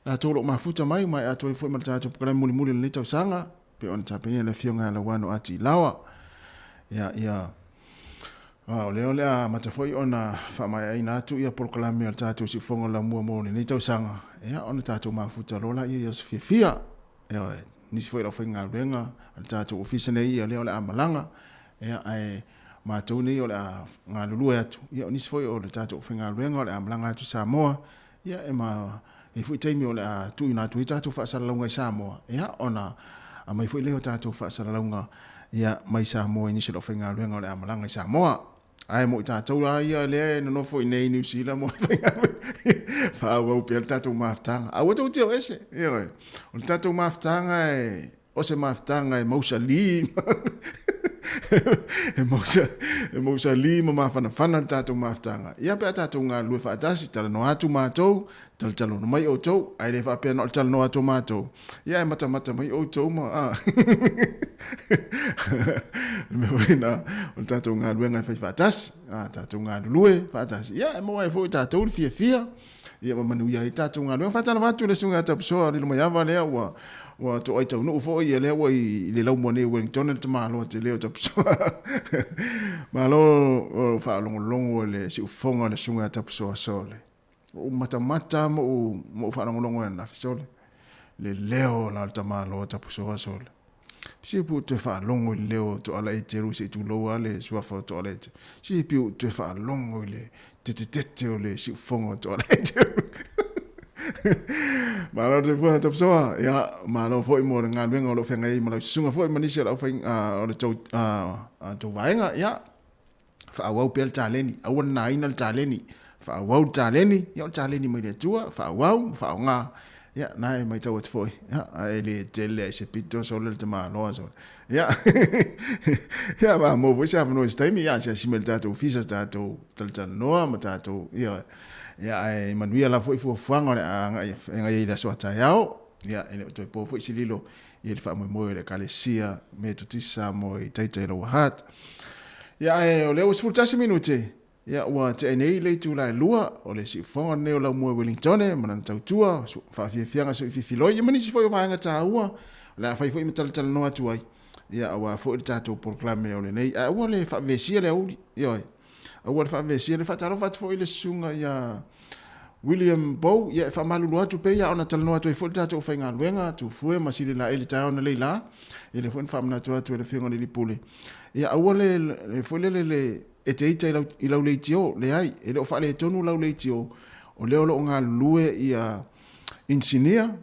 Speaker 19: latou o lo o mafuta mai ma e atoa ai foi ma le tatou polokalame mulimuli o lenei tausaga pei ona tapenaina le afioga ia Lauano Ati Laoa. Ia ia o lea o le a amata foi ona faamaeaina atu ia polokalame o le tatou siufofoga laumua mo lenei tausaga, ia ona tatou mafuta loa laia i aso fiafia. Ioe, nisi foi o le aufaigaluega a le tatou ofisa nei, ia lea o le a malaga, ia, ae matou nei o le a galulue atu, ia o nisi foi o le tatou aufaigaluega o le a malaga atu i Samoa, ia e ma e i ai foi taimi o le a tuuina atu ai tatou faasalalauga i Samoa, ia ona aumai foi lea o tatou faasalalauga ia mai Samoa i nisi o le aufaigaluega o le a malaga i Samoa. Ae mo i tatou la ia lea e nonofo i nei Niu Sila mo faigaluega, faaauau pea le tatou mafutaga. Aua tou te o ese, ioe. O le tatou mafutaga e O se mafutaga e mausali e mausa, e mausali ma mafanafana le tatou mafutaga. Ia pe a tatou galulue faatasi, talanoa atu matou, talatalanoa mai outou, ae le faapea na o le talanoa atu o matou, ia ae matamata mai outou ma a. Le mea foi lena, o le tatou galuega e fai faatasi, a tatou galulue faatasi, ia e maua ai foi tatou le fiafia, ia ma manuia ai tatou galuega. Faatalofa atu i le Susuga ia Tapusoa Lilomaiava lea ua ua toai taunuu foi ia lea ua i le laumua nei i Wellington le tamaloa tele o Tapusoa. Malo o faalogologo i le siufofoga o le Susuga ia Tapusoa Sole. Ua ou matamata ma ou ma ou faalogologo ananafi Sole. Le leo la o le tamaloa Tapusoa Sole. Se pu toe faalogo i le leo o Toala Eteru se i tulou lava le suafa o Toala Eteru. Se pi ou toe faalogo i le tetetete o le siufofoga o Toala Eteru. Malo le soifua Tapusoa. Ia, malo foi mo le galuega o lo o feagai ai ma lau susuga foi ma nisi o le aufai o le tou tou vaega. Ia, faaauau pea le taleni. Aua le nāina le taleni. Faaauau le taleni, ia o le taleni mai le Atua, faaauau ma faaaoga. Ia, na e matau atu foi, ia, e le tele ai se pito sole le tamaloa sole. Ia, ia, ma maua foi se avanoa i se taimi, ia, asiasi mai i le tatou ofisa, tatou talatalanoa ma tatou, ia, ia, ae manuia lava foi fuafuaga o le a agai ai i le aso a taeao. Ia, e le o toe po foi se lilo i le faamoemoe o le Ekalesia Metotisi Samoa i Taitai Lower Hutt. Ia, ae o lea ua 11 minute, ia, ua tea nei le itula e 2 o le siufofoga lenei o Laumua i Wellingtone ma lana tautua, faafiafiaga soififiloi, ia ma nisi foi o vaega taua o le a fai foi ma talatalanoa atu ai, ia, aua foi le tatou polokalame o lenei. Ae aua le faavevesia le aoauli, ioe. Aua le faavevesia le faatalofa atu foi i le susuga ia William Bow, ia e faamalulu atu pei lava ona talanoa atu ai foi le tatou aufaigaluega, Tufue ma Sili Laeli taeao analeila, ia lea foi na faamanatu atu e le Afioga i le Alii Pule. Ia aua le, le foi lele le e te ita i lau, i lau leitio, leai, e le o faaletonu lau leitio, o lea o lo o galulue ia inisinia,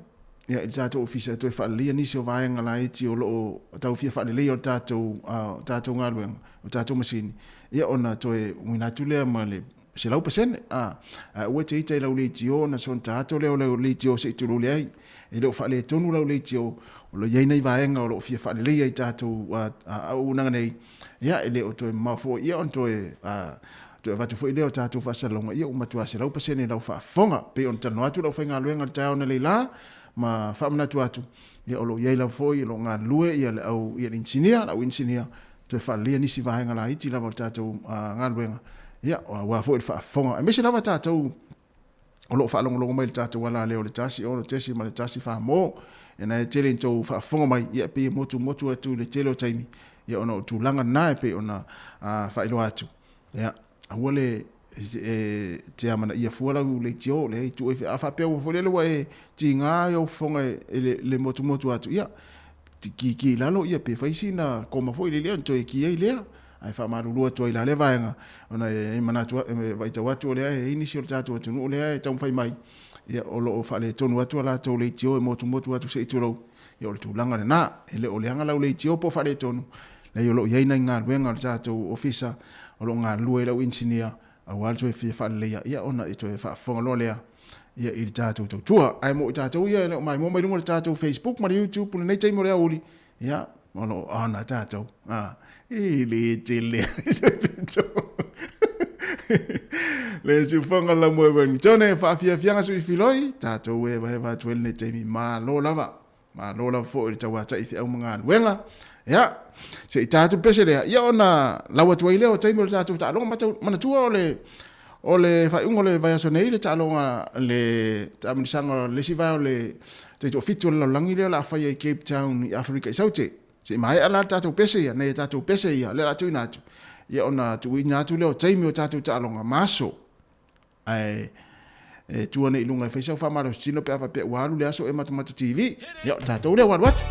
Speaker 19: ia, i le tatou ofisa e toe faaleleia nisi o vaega laiti o lo o tau fia faaleleia o le tatou, tatou galuega, o tatou masini, ia ona toe uina atu lea ma le 100%, a, ae aua e te ita i lau leitio ona soona ato lea o lau leitio se i tulou leai. E le o faaletonu lau leitio, o lo o i ai nai vaega o lo o fia faaleleia i tatou auaunaga nei, ia e le o toe mamao foi ia ona toe, a, toe avatu foi lea o tatou faasalalauga, ia ua matua 100% lau faafofoga. E pei ona talanoa atu le aufaigaluega i le taeao analeila ma faamanatu atu, ia o lo o i ai lava foi, o lo o galulue ia le au, ia le inisinia, le au inisinia, toe faaleleia nisi vaega laiti lava o le tatou galuega, ia, aua foi le faafofoga, aemaise lava tatou o lo o faalogologo mai i le tatou alaleo i le 106.1 mo, ina e tele ina tou faafofoga mai, ia, e pei e motumotu atu i le tele o taimi, ia, ona o tulaga na e pei ona faailoa atu, ia, aua le e te amanaia fua lau leitio, leai, tuu e, a faapea ua foi lele ua e tiga i ou fofoga e le motumotu atu, ia, kiki i lalo, ia, pe fai sina koma foi lele ona toe ki ai lea, ae faamalulu atu ai la lea vaega, ona e manatu, e vaitau atu o lea e i ai nisi o le tatou atunuu lea e taumafai mai, ia, o lo o faaletonu atu a latou leitio e motumotu atu se i tulou, ia, o le tulaga lena, e le o leaga lau leitio po o faaletonu, leai o lo o i ai nai galuega a le tatou ofisa o lo o galulue ai le au inisinia aua le toe fia faaleleia, ia ona e toe faafofoga loa lea ia i le tatou tautua. Ae mo i tatou ia e le o maimoa mai luga o le tatou Facebook ma le YouTube i lenei taimi o le aoauli, ia, o lo o ona tatou, a, e le tele ai se pito. Le siufoga la moe Wellington, faafiafiaga sui filoi, tatou e hewahewa atu ai lenei taimi, malo lava. Malo lava foi i le tauatai i feau ma galuega. Ia, se i ta atu le pese lea, ia ona lau atu ai lea o taimi o le tatou taaloga. Matau, manatua o le, o le faaiuga o le vaiaso nei le taaloga, le taamilisaga o le isi vae o le taitoafitu o le lalolagi lea o le a faia i Cape Town i Aferika i Saute. Se i maea la le tatou pese ia, nai a tatou pese ia, lea o le a tuuina atu, ia ona tuuina atu lea o taimi o tatou taaloga ma aso. Ae e tua nei i luga e fai sau faamalositino pe a faapea ua alu le aso e matamata TV. Ia, o tatou lea ua alu atu.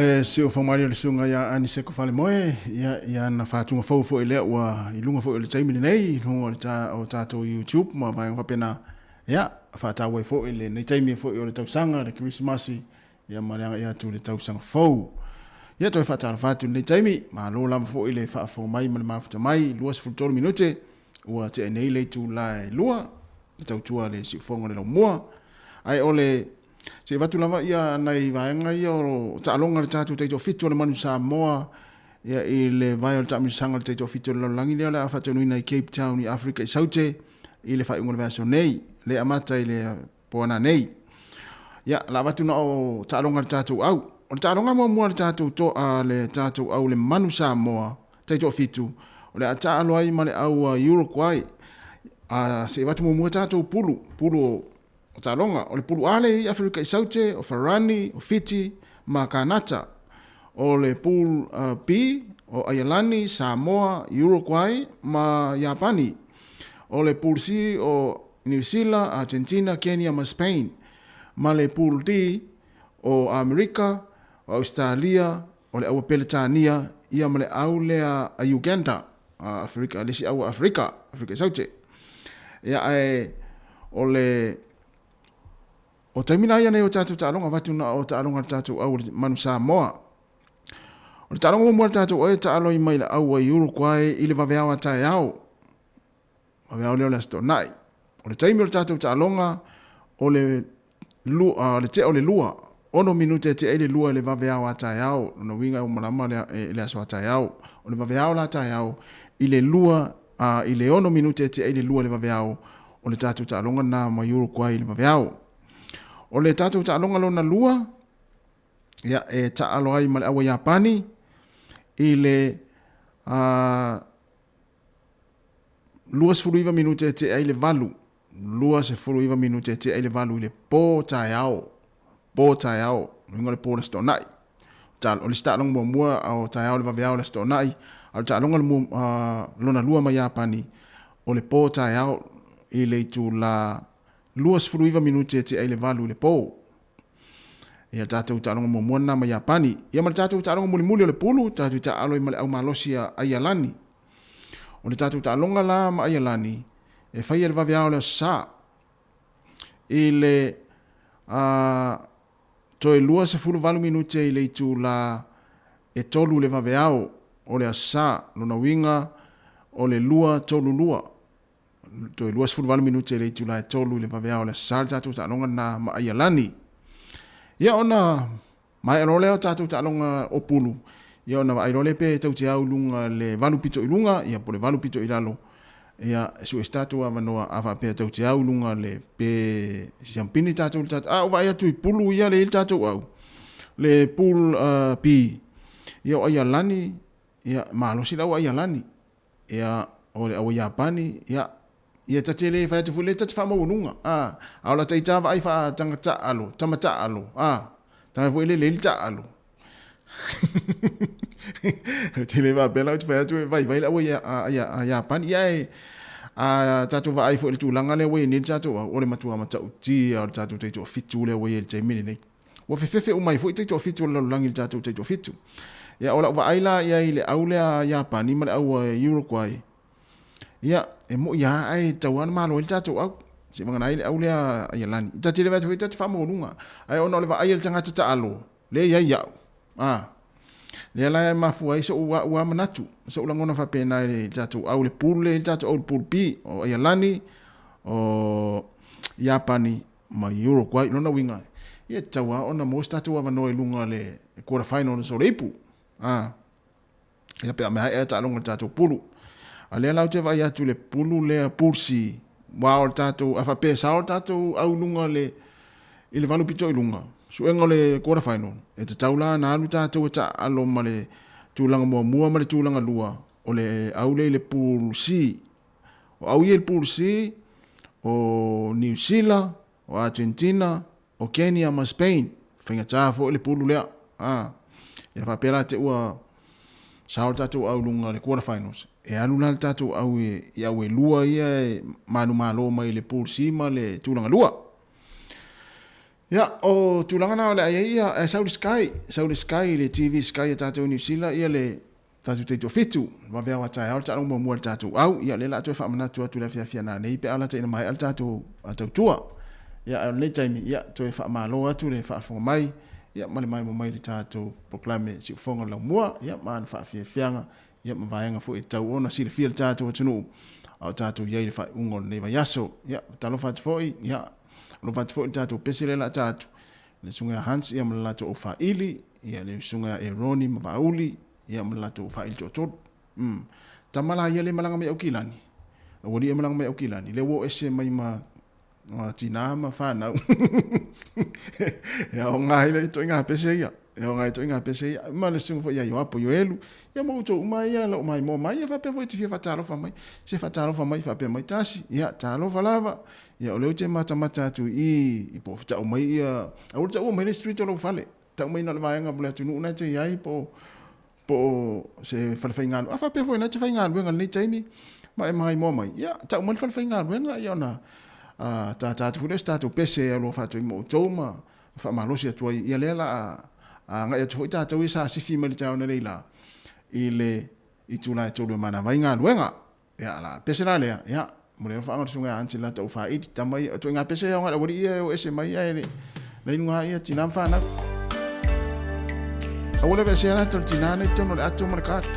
Speaker 19: Le siufoga malie o le susuga iā Aniseko Falemoe, ia ia na faatuga fou foʻi lea ua i luga foʻi o le taimi lenei i luga o le ta o tatou YouTube ma vaega faapena ia faataua ai foʻi lenei taimi foʻi o le tausaga le Kerisimasi ia ma le agaʻi atu i le tausaga fou. Ia toe faatalofa atu i lenei taimi, malo lava foʻi le faafofoga mai ma le mafuta mai, 23 minute ua tea nei le itula e lua le tautua le siufoga o le laumua. Ae o le Se i avatu lava ia nai vaega ia o taaloga a le tatou taitoafitu o le Manu Samoa ia i le vae o le taamilosaga o le taitoafitu o le lalolagi lea o le a faataunuina i Cape Town i Afrika i Saute i le faaiuga o le vaiaso nei. Le amata i le po ananei. Ia, la avatu na o taaloga a le tatou au. O le taaloga muamua a le tatou to, a le tatou au le Manu Samoa, taitoafitu, o le a taalo ai ma le au a Uruguay. A se i avatu muamua tatou pulu, pulu o taaloga. O le pulu A le i Aferika i Saute, o Farani, o Fiti ma Kanata. O le pool B, o Aialani, Samoa, Uruguay ma Iapani. O le pool C, o Niu Sila, Argentina, Kenya ma Spain. Ma le pool D, o Amerika, o Ausetalia, o le aua Peletania, ia ma le au lea a Uganda, a Aferika, le isi au a Aferika, Aferika i Saute. Ia ae o le O taimi la ia nei o tatou taaloga avatu na o taaloga a le tatou au o le Manu Samoa. O le taaloga muamua a le tatou au e taalo ai mai le au ai Uruguay i le vaveao a taeao. Vaveao lea o le Aso Toonai. O le taimi o le tatou taaloga o le lua, o le tea o le lua, ono minute e tea ai le lua i le vaveao a taeao. Lona uiga e uma lama le, e, le aso a taeao. O le vaveao la taeao i le lua, i le ono minute e tea ai le lua i le vaveao O le tatou taaloga lena mai Uruguay i le vaveao. O le tatou taaloga lona lua, ia, e taalo ai ma le aua Iapani i le 29 minute e tea ai le valu. 29 minute e tea ai le valu i le po taeao. Po taeao, uiga o le po o le Aso Toonai. O le isi taaloga muamua o taeao le vaveao o le Aso Toonai, a o le taaloga lona lua ma Iapani, o le po taeao i le itula 29 minute e tea i le valu i le po. Ia tatou taaloga muamua lena ma Iapani. Ia ma le tatou taaloga mulimuli o le pulu, tatou taaalo ai ma le au malosi a Aialani. O le tatou taaloga la ma Aialani, e faia i le vaveao o le Aso Sa. I le toe 28 minute i le itula e tolu i le vaveao o le Aso Sa, lona uiga o le 2:32, toe 28 minute i le itula e tolu i le vaveao o le Aso Sa le tatou taaloga lena ma Aialani. Ia ona maea loa lea o tatou taaloga o pulu, ia ona vaai loa lea pe tou te au i luga le valu pito i luga, ia po o le valu pito i lalo, ia e sue se tatou avanoa a faapea tou te au i luga le pe siampini tatou i le tatou, a ou vaai atu i pulu ia lea e i ai le tatou au, le pool B, ia o Aialani, ia malosi le au Aialani. Ia, o le aua Iapani, ia, ia ta te le fai atu foi lea ta te faamaualuga, a, a o la ta ita vaai faatanga taalo, tama taalo, a, tanga foi le le taalo. Te le faapea la ou te fai atu e vaivai le aua Iapani, ia e, a tatou vaai foi i le tulaga lea ua i ai nei le tatou au, o le matua matautia o le tatou taitoafitu lea ua i ai i le taimi lenei. Ua fefefe uma ai foi taitoafitu o le lalolagi i le tatou taitoafitu. Ia, o lau vaai la i ai i le au lea a Iapani ma le au a Uruguay, ia, e moʻi lava ae tatau lava ona malo ai le tatou au. Seivagana ai le au lea a Ialani. Ta te le vaai atu foi ta te faamaualuga. Ae ona o le vaai a le tagata taalo, lea e i ai au. A, lea la e mafua ai soʻu a'u lava manatu, soʻu lagona faapena i le tatou au i le pool lea e i ai le tatou au i le pool B, o Aialani, o Iapani ma Uruguay. Lona uiga, ia e tatau lava ona maua se tatou avanoa i luga o le quarter finals o le ipu. A, ia pe a mea ae taaloga i le tatou pulu. A lea la ou te vaai atu i le pulu lea, pool C, aua o le tatou, a faapea e sao le tatou au i luga le, i le valu pito i luga, suega o le quarter final, e tatau la ona alu tatou e taaalo ma le tulaga muamua ma le tulaga lua o le au lea i le pool C. O au ia i le Pool C, o Niu Sila, o Argentina, o Kenya ma Spain. Faigata foi le pulu lea. A, ia faapea la te ua sao le tatou au i luga le quarter finals. E alu la le tatou au i au e lua ia e manumalo mai le Pool C ma le tulaga lua. Ia, o tulaga na o le a i ai ia, e sau le Sky, sau le Sky, le TV Sky a tatou i Niu Sila, ia le Tatou taitoafitu, vaveao a taeao le taaloga muamua a le tatou au, ia lea la toe faamanatu atu le afiafi a nanei pe a lata ina maea le tatou tautua. Ia ae o lenei taimi, ia toe faamalo atu le faafofoga mai, ia ma le maimoa mai i le tatou polokalame Siufofoga o le Laumua, ia ma ana faafiafiaga, ia ma vaega foi e tatau ona silafia e le tatou atunuu a o tatou i ai i le faaiuga o lenei vaiaso. Ia, talofa atu foi, ia, alofa atu foi i le tatou pese lea la a ta atu, le susuga ia Hans ia ma le latou aufaili, ia le susuga ia Eroni ma Vaauli, ia ma le latou aufaili toatolu. Mm. Tama la ia le malaga mai Aukilani. Aualii e malaga mai Aukilani, lea ua o ese mai ma Tinā ma whānau. E aoga ai le ituaiga pese ia. E aoga ai ituaiga pese ia. Ma le susuga foi ia Ioapo Ioelu. Ia ma outou uma ia lou maimoa mai ia faapea foi e te fia faatalofa mai. Se faatalofa mai faapea mai tasi. Ia talofa lava. Ia o lea ou te matamata atu i i i po o tau mai ia aua le taua mai le street o lou fale. Tau mai na o le vaega mo le atunuu na e te i ai po po o se fale faigaluega. A faapea foi na e te faigaluega i lenei taimi ma e maimoa mai, ia tau mai le fale faigaluega ia ona tata atu foi lea o se tatou pese e alofa atu ai ma outou ma faamalosi atu ai. Ia lea la a agai atu foi tatou ia sa sifi mai le taeao nei la i le itula e 3 e manava ai galuega. Ia, la pese la lea, ia, mo le alofaaga o le susuga ia Angela Taufaaili, tama ia, o ituaiga pese ia o le aualii ia e o ese mai ae le la i luga ia tinā ma fanau. Aua le aveesea latou le tinā nei totonu o le ato ma le card.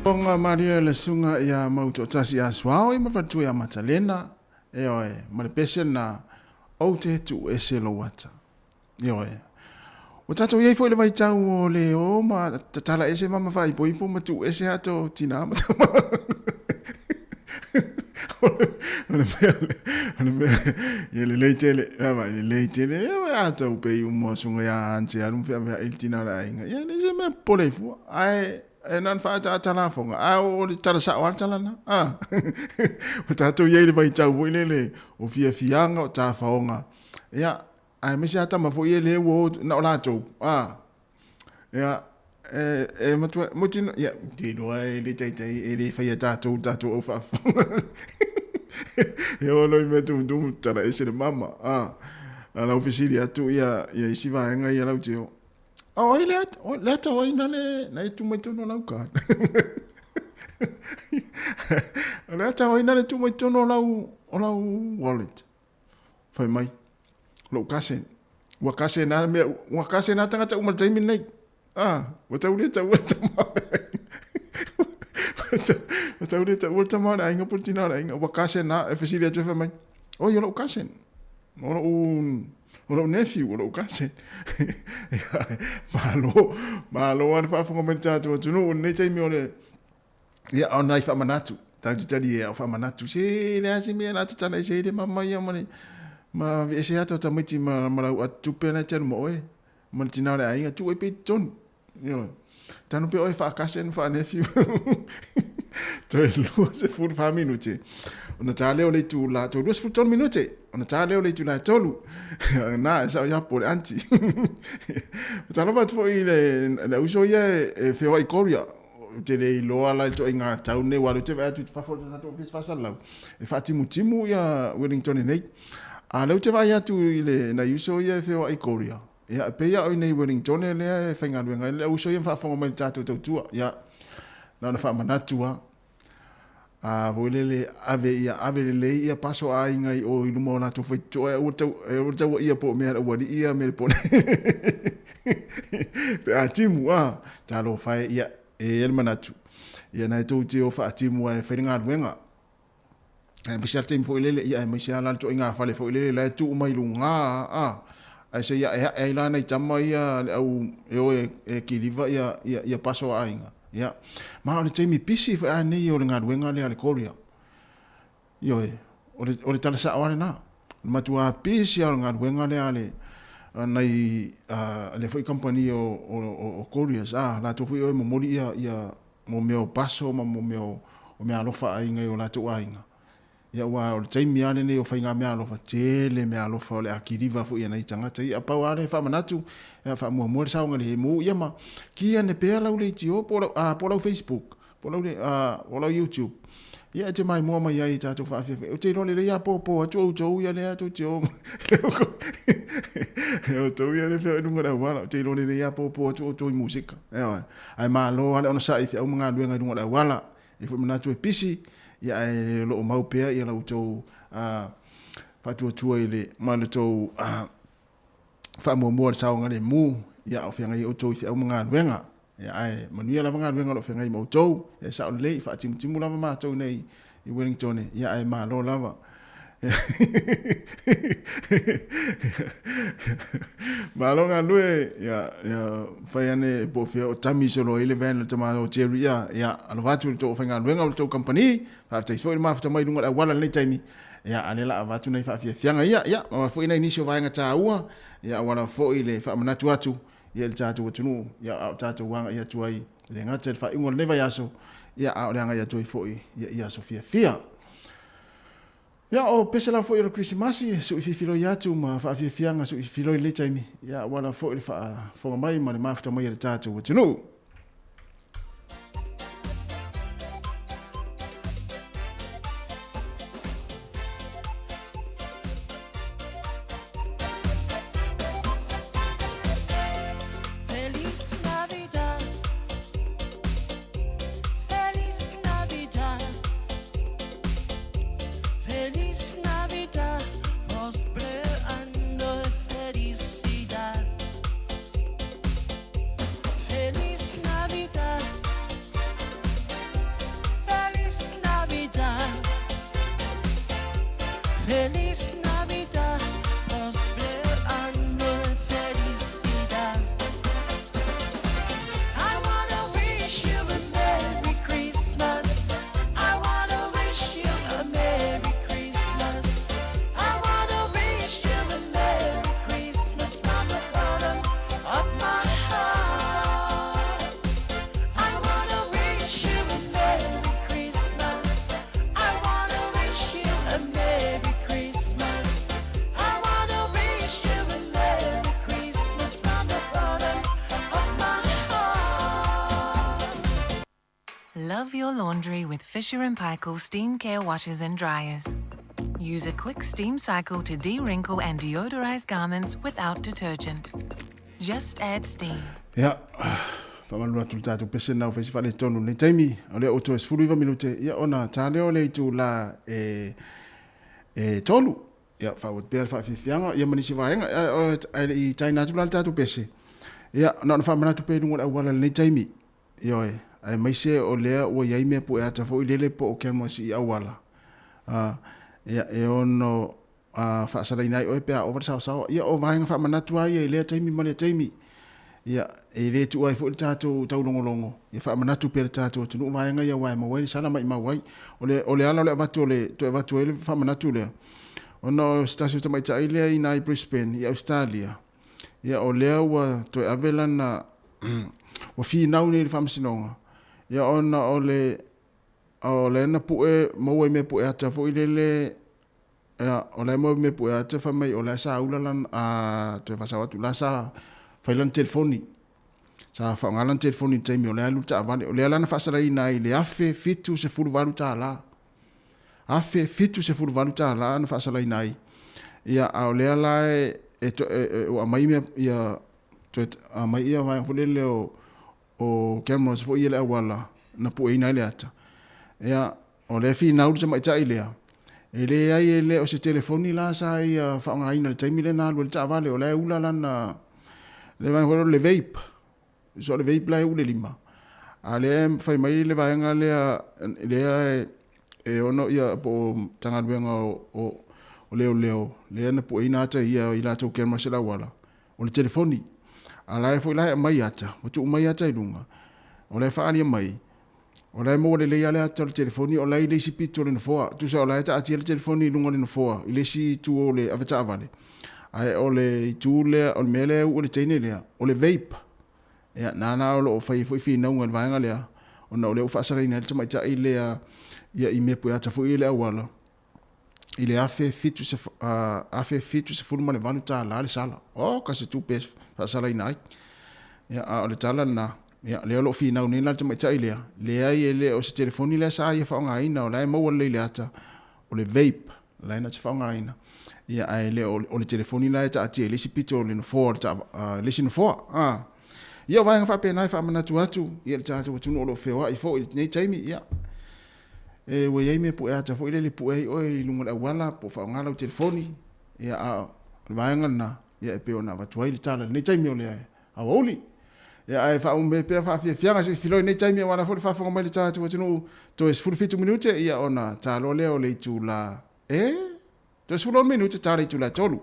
Speaker 19: Onga maria le sunga ia mau toatasi a suao i ma ia Matalena e oe ma le pese na ou te tu ese lo wata. E oe. O tātou iai foi le vai tau o le o ma tatala ese mama whai po ipo ma tu ese ato tina ma tama. O le mea o le mea ia le lei tele ia vai le lei tele ia vai ato pe i umo sunga ia ante alu fia fia il tina la inga ia le se mea pole fua ai e nan fa ta tala fonga a o le tala sa o tala na a o tātou iai le vai tau foi lele o fia fianga o tā faonga ia ai me se ata ma foi le wo na o latou a ia e e matua mutina ia te loa e le taitai e le whaia tātou tātou au whaafonga e ono i mea tumutumu tala ese le mama a a lau fesili atu ia ia isi vaega ia lau teo o ai le ata le ata o ai na le na e tumai tonu lau ka le ata o ai na le tumai tonu lau o lau wallet fai mai lou kase ua kase na mea ua kase na tagata uma le taimi lenei a ua tau le taua le tama o le aiga ua tau le taua le tama o le aiga po o le tina o le aiga ua kase na e fesili atu e fai mai oi o lou kase o lou o lou nephew o lou kase malo malo lava le faafofoga mai le tatou atunuu i lenei taimi o le Ia, o nai faamanatu, tatou te tali e au faamanatu, se le a se mea la tatala ese ai le mama ia ma le, ma aveese atu o tamaiti ma, ma lau atutupe na e te alu ma oe, ma le tina o le aiga, tuu ai pea i totonu. Ioe. Tanu pea oe faakase ma faanephew. Toe 24 minute. Ona tā lea o le itula, toe 23 minute. Ona tā lea o le itula e tolu. Na, e sao ia po le aunty. Talofa atu foi i le, le uso ia e, e wheoa i Korea. Ou te le iloa la i ituaiga tau nei, aua o lea ou te vaai atu i fafo o le tatou ofisa faasalalau, e faatimutimu ia Wellington nei. A o lea ou te vaai atu i le nai uso ia e feoai i Korea, ia e pei lava o i inei i Wellington lea e faigaluega ai le au uso ia ma faafofoga mai i le tatou tautua. Ia, na ona faamanatu lava. A foi lele ave ia ave lelei ia paso a aiga i o i luma o latou faitotoa e aua le tau e aua le tauaia po o mea le aualii ia me le pone pe a timu a talofa e ia e i ai le manatu ia na e tou te o faatimu ae fai le galuega aemaise a le taimi foi lele ia aemaise a la le toaiga fale foi lele la e tuu mai luga a ae se i ae ae ai la nai tama ia le au e o e kiliva ia ia ia paso a aiga. Ia. Ma o le taimi pisi foi anei o le galuega lea a le Korea. Ioe, o le, o le tala sa'o lava lena. O le matuā pisi lava o le galuega lea a le, a nai, a lea foi kamupani o, o, o, o Koreas, a, latou foi o e momoli ia, ia, mo mea o paso ma mo mea o, o meaalofa a aiga i o latou aiga. Ia aua o le taimi lava lenei o faigameaalofa, tele meaalofa o le a kiliva foi e nai tagata ia. Pau lava le faamanatu, ia faamuamua le saogalemu ia ma ki ane pea lau leitio po o lau, a, po o lau Facebook, po o lau, a, po o lau YouTube. Ia e te maimoa mai ai i tatou faafiafia. Ou te iloa lelei a pōpō atu outou ia lea tou te o outou ia lea feoai i luga o le auala. Ou te iloa lelei a pōpō atu outou i musika. Ioe. Ae malo lava le onosai i feau ma galuega i luga o le auala. E foi manatu e pisi, ia ae o lo o mau pea ia la outou faatuatua i le ma le tou faamuamua le saogalemu, ia a o feagai ai outou i feau ma galuega. Ia ae manuia lava galuega o lo o feagai ma outou, ia e sao lelei, faatimutimu lava matou nei i Wellington, ia ae malo lava. Malo galue ia ia fai ane po o fea o tami solo ai le van le tama o Jerry ia ia alofa atu i le tou faigaluega o le tou company faafetai foi le mafuta mai i luga o le auala i lenei taimi ia a lea la avatu nai faafiafiaga ia ia ma foi nai nisi o vaega taua ia auala foi le faamanatu atu ia i le tatou atunuu ia a o tatou agai atu ai e le gata i le faaiuga o lenei vaiaso ia a o le agai atu ai foi ia i aso fiafia. Ia, o pese lava foi o le Kerisimasi, sui fifiloi atu ma faafiafiaga sui fifiloi i lenei taimi, ia aua lava foi le faafofoga mai ma le mafuta mai a le tatou atunuu.
Speaker 2: Love your laundry with Fisher & Paykel Steam Care washers and dryers. Use a quick steam cycle to de-wrinkle and deodorize garments without detergent. Just add steam.
Speaker 19: Ia, faamalu atu le tatou pese na ua fai se faaletonu i lenei taimi, o lea ua toe 19 minute, ia ona ta lea o le itulā e, e 3. Ia, faaauau pea le faafiafiaga, ia ma nisi vaega, ae le i taina atu la le tatou pese, ia, na ona faamanatu pea i luga o le auala i lenei taimi. Ioe, aemaise o lea ua i ai mea pueata foi lele po o cameras i auala, a, ia, e ono a, faasalaina ai oe pe a ova le saosaoa. Ia, o vaega faamanatu lava ia i lea taimi ma lea taimi. Ia, e le tuua ai foi le tatou taulogologo, ia faamanatu pea le tatou atunuu vaega ia aua e maua ai le sala ma maimau ai. O le, o le ala o le avatu o le, toe avatu ai le faamanatu lea, ona o se tasi o tamaitai lea i ina i Brisbane i Ausetalia, Ia, o lea ua toe ave lana, ua finau nei i le faamasinoga, ia ona o le, o lea na pue, maua i mea pue ata foi lele, ia, o la e maua i mea pue ata fai mai o la e sa ula lana, a, toe faasao atu, la sa fai lana telefoni, sa faaaoga lana telefoni i le taimi o la e alu le taavale, o lea la na faasalaina ai i le $1,078. $1,078 na faasalaina ai. Ia, a o lea la e, e, e, e, ua aumai mea, ia, toe aumai ia vaega foi lele o, o cameras foi ia le auala na pueina ai le ata. Ia, o lea e finau le tamaitai lea, e leai e le o se telefoni la sa ia faaaogaina i le taimi lea na alu ai le taavale, o la e ula lana, le vaega foi lea o le vape. So o le vape la e ule lima. A lea e fai mai le vaega lea, lea e ono ia po o Matagaluega o, o, o leoleo, lea na pueina ata ia i latou cameras i le auala, o le telefoni. A la e foi la e aumai ata, ua tuu mai ata i luga, o la e faaalia mai, o la e maua lelei lava le ata o le telefoni, o la e i le isi pito o le nofoa. Tusa o la e taatia le telefoni i luga o le nofoa, i le isi itu o le avetaavale. Ae o le itu lea, o le mea lea e uu e le teine lea, o le vape. Ia, nana o lo o fai ai foi finauga i le vaega lea, ona o lea ua faasalaina ai le tamaitai lea ia i mea pueata foi i le auala, i le $1,078 le sala. Oka se tupe e faasalaina ai. Ia, a o le tala lena, ia, lea o lo o finau nei la le tamaitai lea, leai e le o se telefoni lea sa ia faaaogaina, o la e maua lelei i le ata, o le vape, la e na te faaaogaina. Ia, ae le o, o le telefoni la e taatia i le isi pito o le nofoa, o le, ta, le isi nofoa. Ah. Ia, o vaega faapena e faamanatu atu, ia, le tatou atunuu o lo o feoai foi i lenei taimi, ia, e, ua i ai mea pueata foi lele pue ai oe i luga o le auala po o faaaoga lau telefoni, ia, a o le vaega lena, ia, e pei ona avatu ai le tala i lenei taimi o le aoauli. Ia, ae faamume pea faafiafiaga se i filoi i lenei taimi aua la foi le faafofoga mai le tatou atunuu toe 17 minute, ia, ona ta loa lea o le itula e toe 16 minute ta le itula e 3.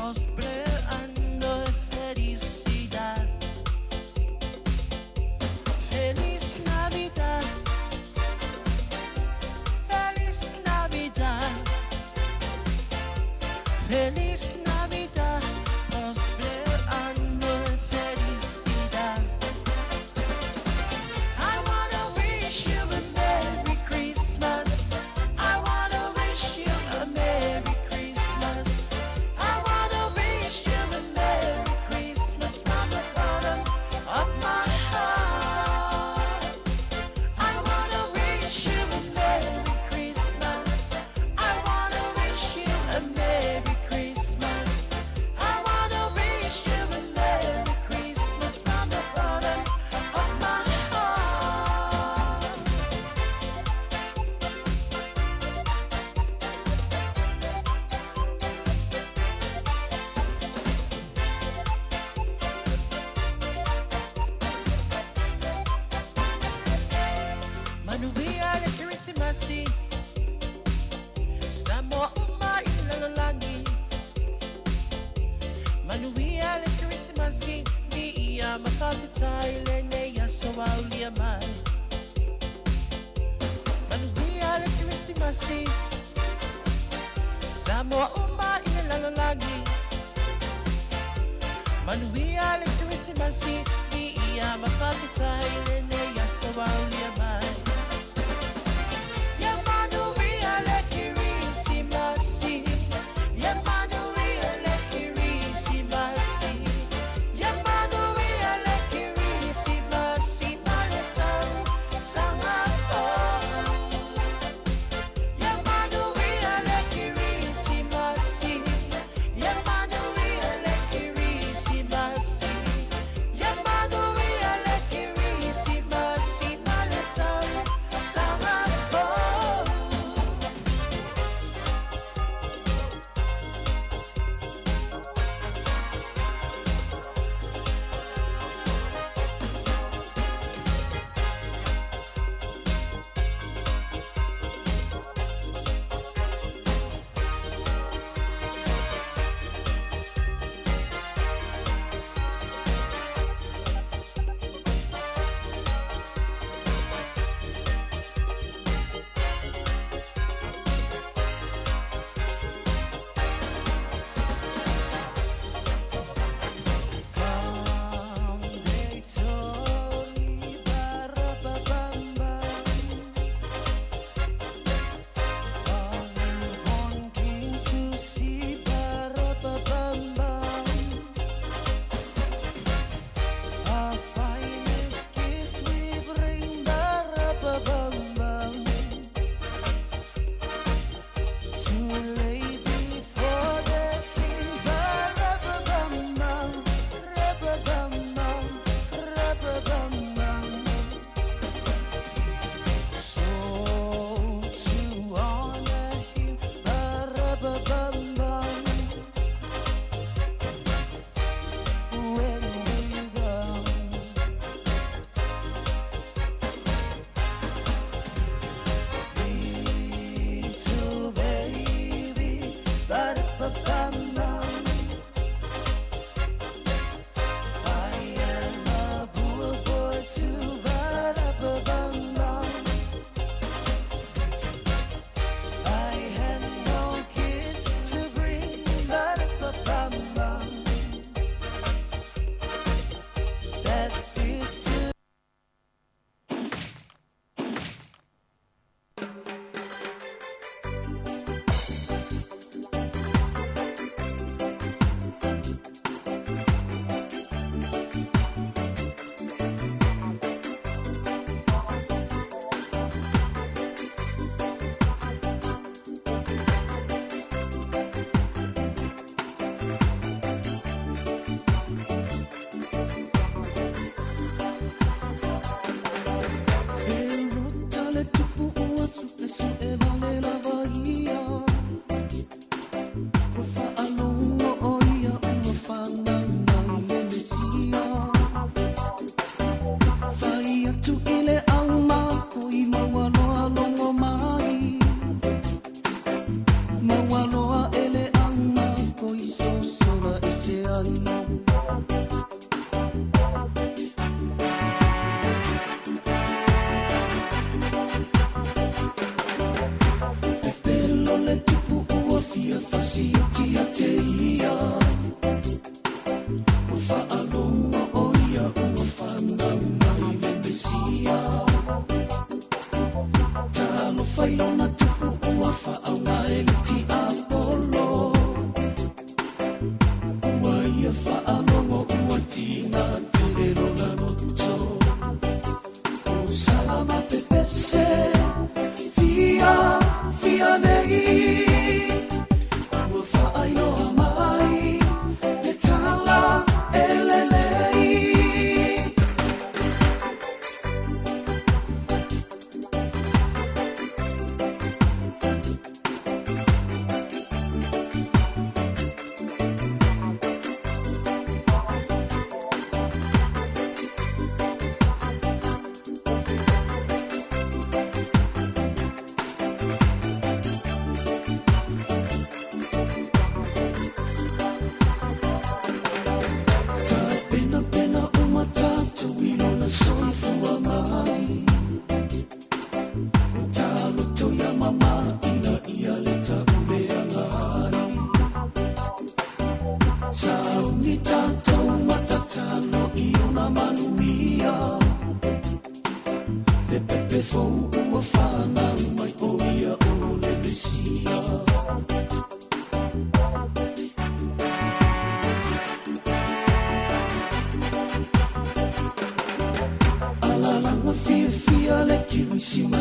Speaker 12: Prospero anno e felicidad. Feliz Navidad. Feliz Navidad. Feliz Navidad. Prospero anno e felicidad. I wanna wish you a Merry Christmas. I wanna wish you a Merry Christmas. I wanna wish you a Merry Christmas from the bottom of my heart. I wanna wish you a Merry Christmas. I wanna wish you a Merry Christmas. I wanna wish you a Merry Christmas from the bottom of my heart. Manuia le Kirisimasi Samoa uma i le lalolagi Manuia le Kirisimasi Mi ia mafafetai lenei aso aulia mai Manuia le Kirisimasi Samoa uma i le lalolagi Manuia le Kirisimasi Mi ia mafafetai lenei aso aulia mai Ya manuia le Kirisimasi Ya manuia le Kirisimasi Ya manuia le Kirisimasi Ma le tausaga fou Ya manuia le Kirisimasi Ya manuia le Kirisimasi Ya manuia le Kirisimasi Ma le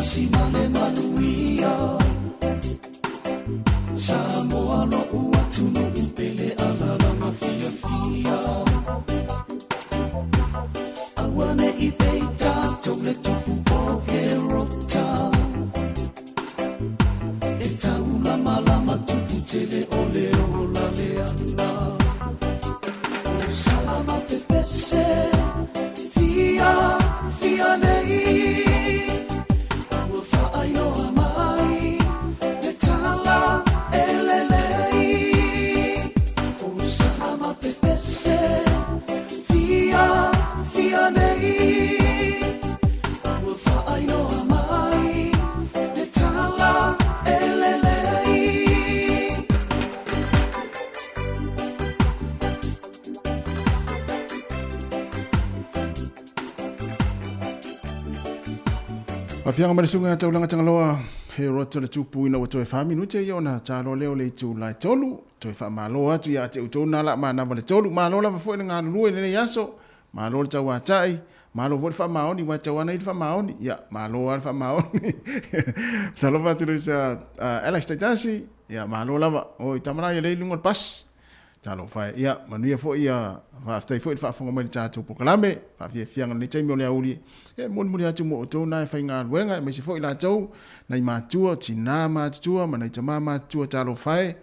Speaker 6: tasi ma le manuia. Samoa lo'u atunuu pele alalama fiafia. Aua ne'i pei tatou le tupu o Herota. E taulamalama tupu tele o le ola leaga. O salama pepese fia fia nei. Ua faailoa mai le tala e lelei. O salama pepese fia fia nei. Ua faailoa mai le tala e lelei.
Speaker 19: Afiaga mai le susuga Taulaga Tagaloa, he roto le tupu ina ua toe fa minute ia ona talo lea o le itu lae tolu. Toe faamalo atu ia te outou na la manava le tolu. Malo lava foi le galulue i lenei aso. Malo le tauatai. Malo foi le faamaoni, ua tau ana i le faamaoni. Ia, malo lava le faamaoni. Talofa atu le sa Alex Taitasi. Ia, malo lava. Oi, tama la ia lei luga o le bus. Talofa e. Ia, manuia foi ia, faafetai foi i le faafofoga mai i le tatou polokalame, faafiafiaga i lenei taimi o le aoauli. E molimoli atu mo outou na e faigaluega, aemaise foi latou, nai matua, tina matutua ma nai tama matutua, talofa e.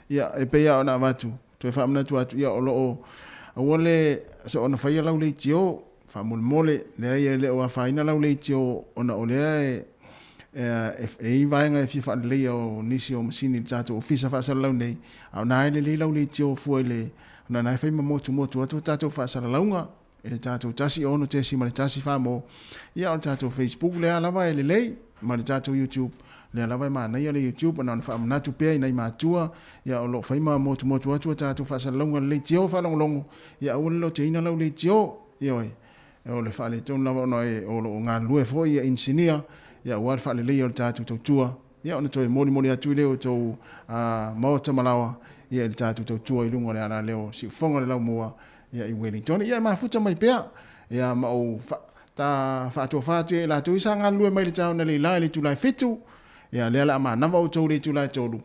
Speaker 19: Ia, e pei lava ona avatu, toe faamanatu atu, ia, o lo o, aua le soona faia lau leitio, faamolemole, leai e le o afaina lau leitio ona o lea e, e i ai vaega e fia faaleleia o nisi o masini i le tatou ofisa faasalalau nei, a o na e lelei lau leitio fua i le, ona na e fai ma motumotu atu a tatou faasalalauga i le tatou 16.1 mo, ia o le tatou Facebook lea lava e lelei, ma le tatou YouTube, lea lava e manaia le YouTube, na ona faamanatu pea i nai matua, ia o lo o fai ma motumotu atu a tatou faasalalauga le leitio faalogologo, ia aua le loteina lau leitio, ioe, o le faaletonu lava ona e, o lo o galulue foi ia inisinia, ia aua le faaleleia o le tatou tautua, ia ona toe molimoli atu i lea o outou maota ma laoa, ia i le tatou tautua i luga o le alaleo siufofoga o le laumua, ia i Wellington. Ia e mafuta mai pea, ia ma ou fa, ta faatofa atu ia i latou i sa galulue mai le taona leila i le itula e 7, ia lea la a manava outou i le itula e 3,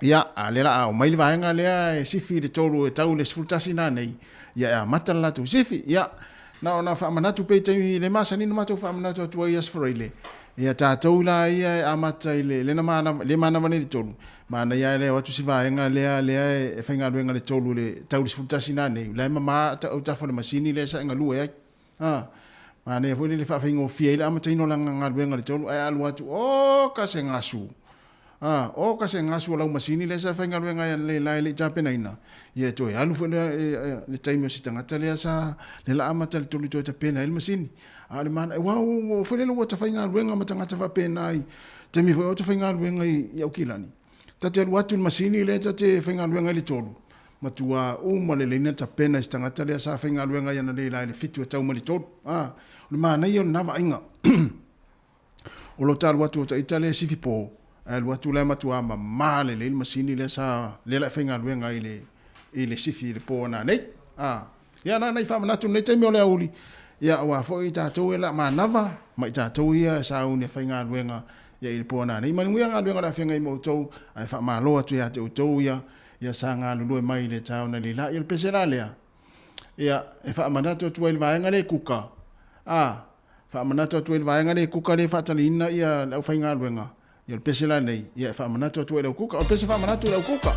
Speaker 19: Ia, a lea la a omai le vaega lea e sifi i le 3 e tau i le 11 nanei, ia e amata le latou sifi. Ia, na ona faamanatu pea i taimi le masani na matou faamanatu atu ai i Aso Faraile, ia tatou la ia e amata i le, le na manava, le manava nei i le 3, manaia lava le o atu si vaega lea lea e faigaluega i le 3 i le tau i le 11 nanei, la e mama autafa o le masini lea sa e galue ai. A, manaia foi le faafaigofie ai le amataina o lana galuega i le 3 ae alu atu, oka se gasu. A, oka se gasu o lau masini lea sa faigaluega ai analeila e le i tapenaina, ia e toe alu foi le, le taimi o si tagata lea sa, lea la amata i le 3 toe tapena ai le masini. A o le mana, aua ua foi lele ua ta faigaluega ma tagata faapena i taimi foi o ta faigaluega i, i Aukilani. Ta te alu atu i le masini lea ta te faigaluega i le 3, matua uma lelei na tapena e se tagata lea sa faigaluega ai analeila i le 7 e tau mai le 3. A, o le manaia o lena vaaiga. O lo ta alu atu o ta ita lea e sifi po, ae alu atu la e matua mama lelei le masini lea sa, lea la e faigaluega ai i le, i le sifi i le po ananei. A, ia na nai faamanatu i lenei taimi o le aoauli, ia aua foi tatou e la manava ma i tatou ia e sauni e faigaluega ia i le po ananei. Manuia galuega o le a feagai ma outou, ae faamalo atu ia te outou ia, ia sa galulue mai i le taona leila. Ia o le pese la lea, ia e faamanatu atu ai i le vaega lea i kuka, a, faamanatu atu ai i le vaega lea i kuka lea e faataliina ia le aufaigaluega, ia o le pese la nei, ia e faamanatu atu ai i le au kuka. O le pese faamanatu i le au kuka.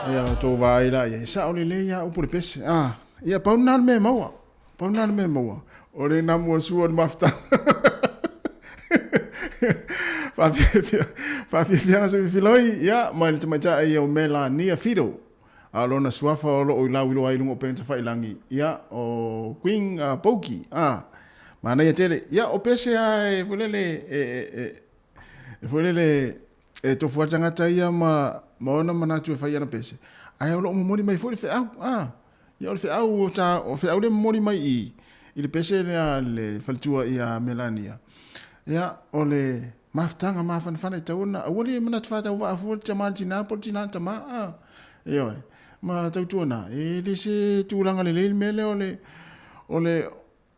Speaker 19: Ia, outou vaai la i ai, e sao lelei lava upu o le pese. A, ia, pau lena o le mea e maua. Pau lena o le mea e maua, o le namuasua o le mafutaga. Faafiafiaga se fifiloi, ia, mai le tamaitai o Melania Fido. A o lona suafa o loo i lauiloa ai i luga o upega tafailagi, ia, o Queen Pouki, a, manaia tele. Ia, o pese a e foi lele, e, e, e, e foi lele, e tofu lava le tagata ia ma, ma ona manatu e fai ana pese, ae o loo momoli mai foi le feau, a, ia, o le feau o ta, o feau lea e momoli mai i, i le pese lea a le faletua ia Melania, ia, o le mafutaga mafanafana e tatau ona, aua le manatu faatauvaa fua le tama i le tina po o le tina i le tama, a, ioe, ma tautuana, e le se tulaga lelei le mea lea o le, o le,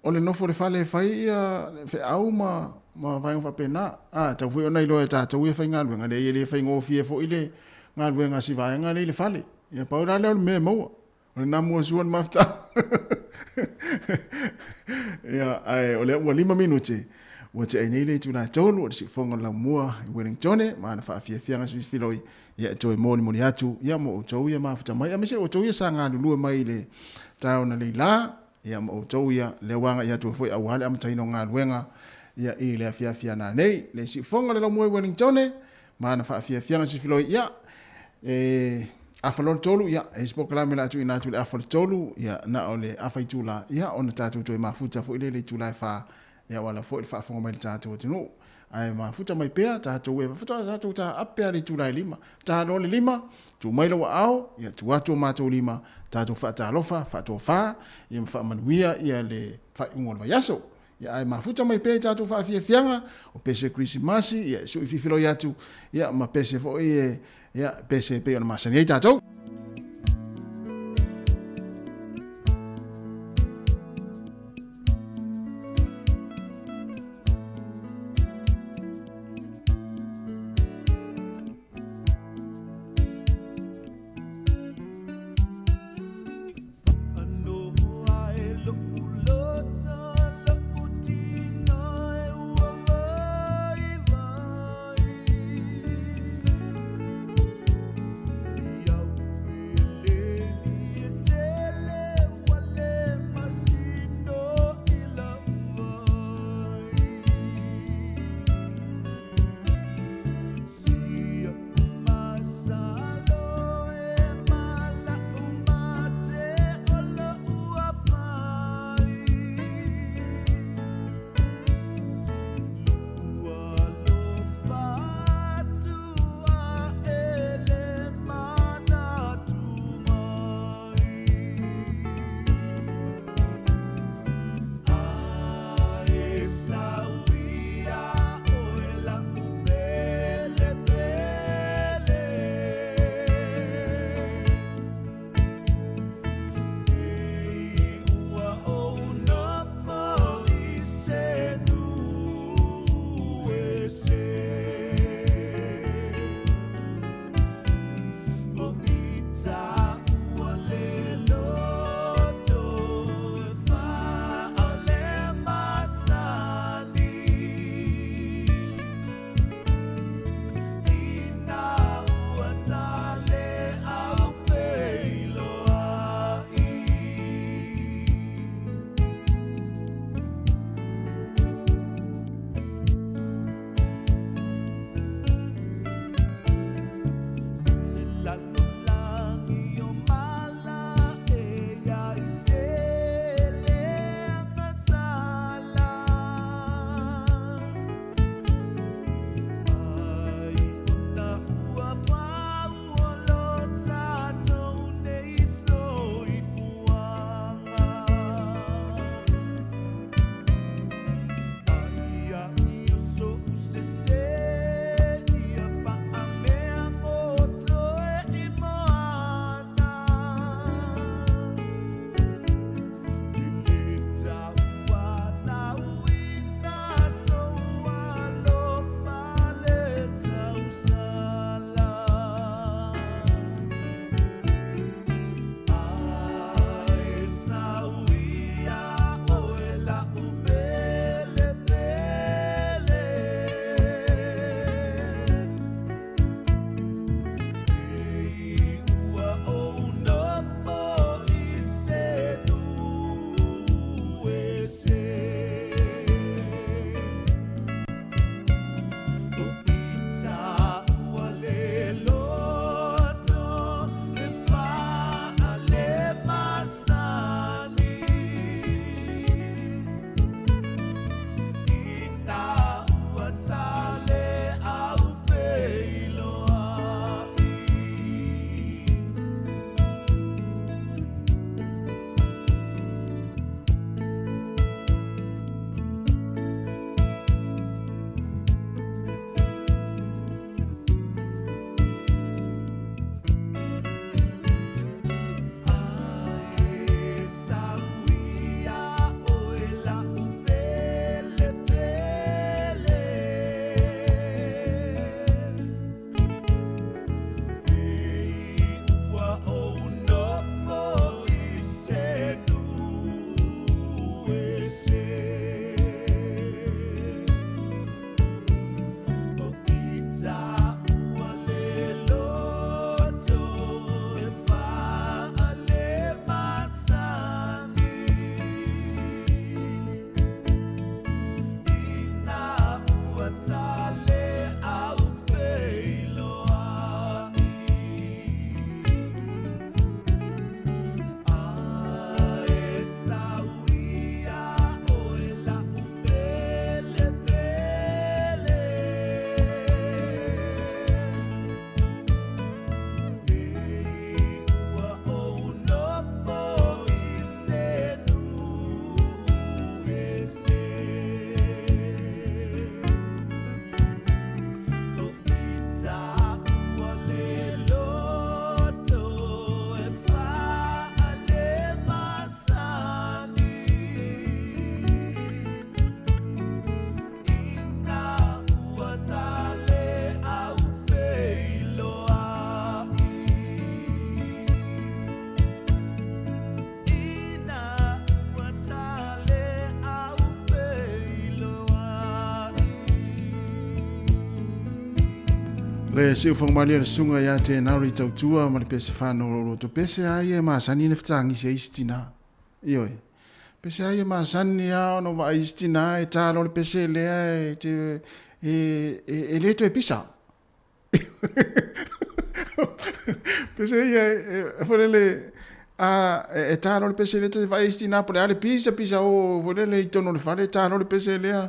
Speaker 19: o le nofo i le fale e fai ia feau ma, ma vaega faapena. A, tatau foi ona iloa e tatou ia faigaluega, leai e le faigofie foi le galuega a si vaega lea i le fale. Ia pau la lea o le mea e maua. O le namuasua o le mafutaga. Ia, ae o lea ua 5 minute ua tea nei le itula e 3 o le siufofoga o le laumua i Wellingtone ma ana faafiafiaga filifiloi ia e toe molimoli atu ia mo outou ia mafuta mai aemaise outou ia sa galulue mai i le taeao nei la ia ma outou ia lea ua agai atu ai foi aua le amataina o galuega ia i le afiafi ana nei le siufofoga o le laumua i Wellingtone ma ana faafiafiaga sifiloi ia e afa loa le 3 ia e isi polokalame o le a tuuina atu i le afa o le 3 ia na o le afa itula ia ona tatou toe mafuta foi lea i le itula e 4 ia ua ala foi le faafofoga mai le tatou atunuu ae mafuta mai pea tatou e faatoa tatou taape pea le itula e 5 ta loa le 5 tuu mai lou aao ia tuu atu o matou lima tatou faatalofa faatofa ia ma faamanuia ia le faaiuga o le vaiaso Ia ae mafuta mai pea i tatou faafiafiaga, o pese Kerisimasi, ia e sui fifiloi atu, ia ma pese foi e, ia pese e pei ona masani ai tatou. Le siufoga malie o le susuga ia te Nauri Tautua ma le pese faanololoto pese a ia e masani ona fetagisi ai isi tinā. Ioe. Pese a ia masani a ona vaai isi tinā e tā loa le pese lea e te e, e, e le toe pisa. Pese ia e, e foi lele a e, e tā loa le pese lea te vaai isi tinā po o le a le pisa pisa o foi lele i totonu o le fale e tā loa le pese lea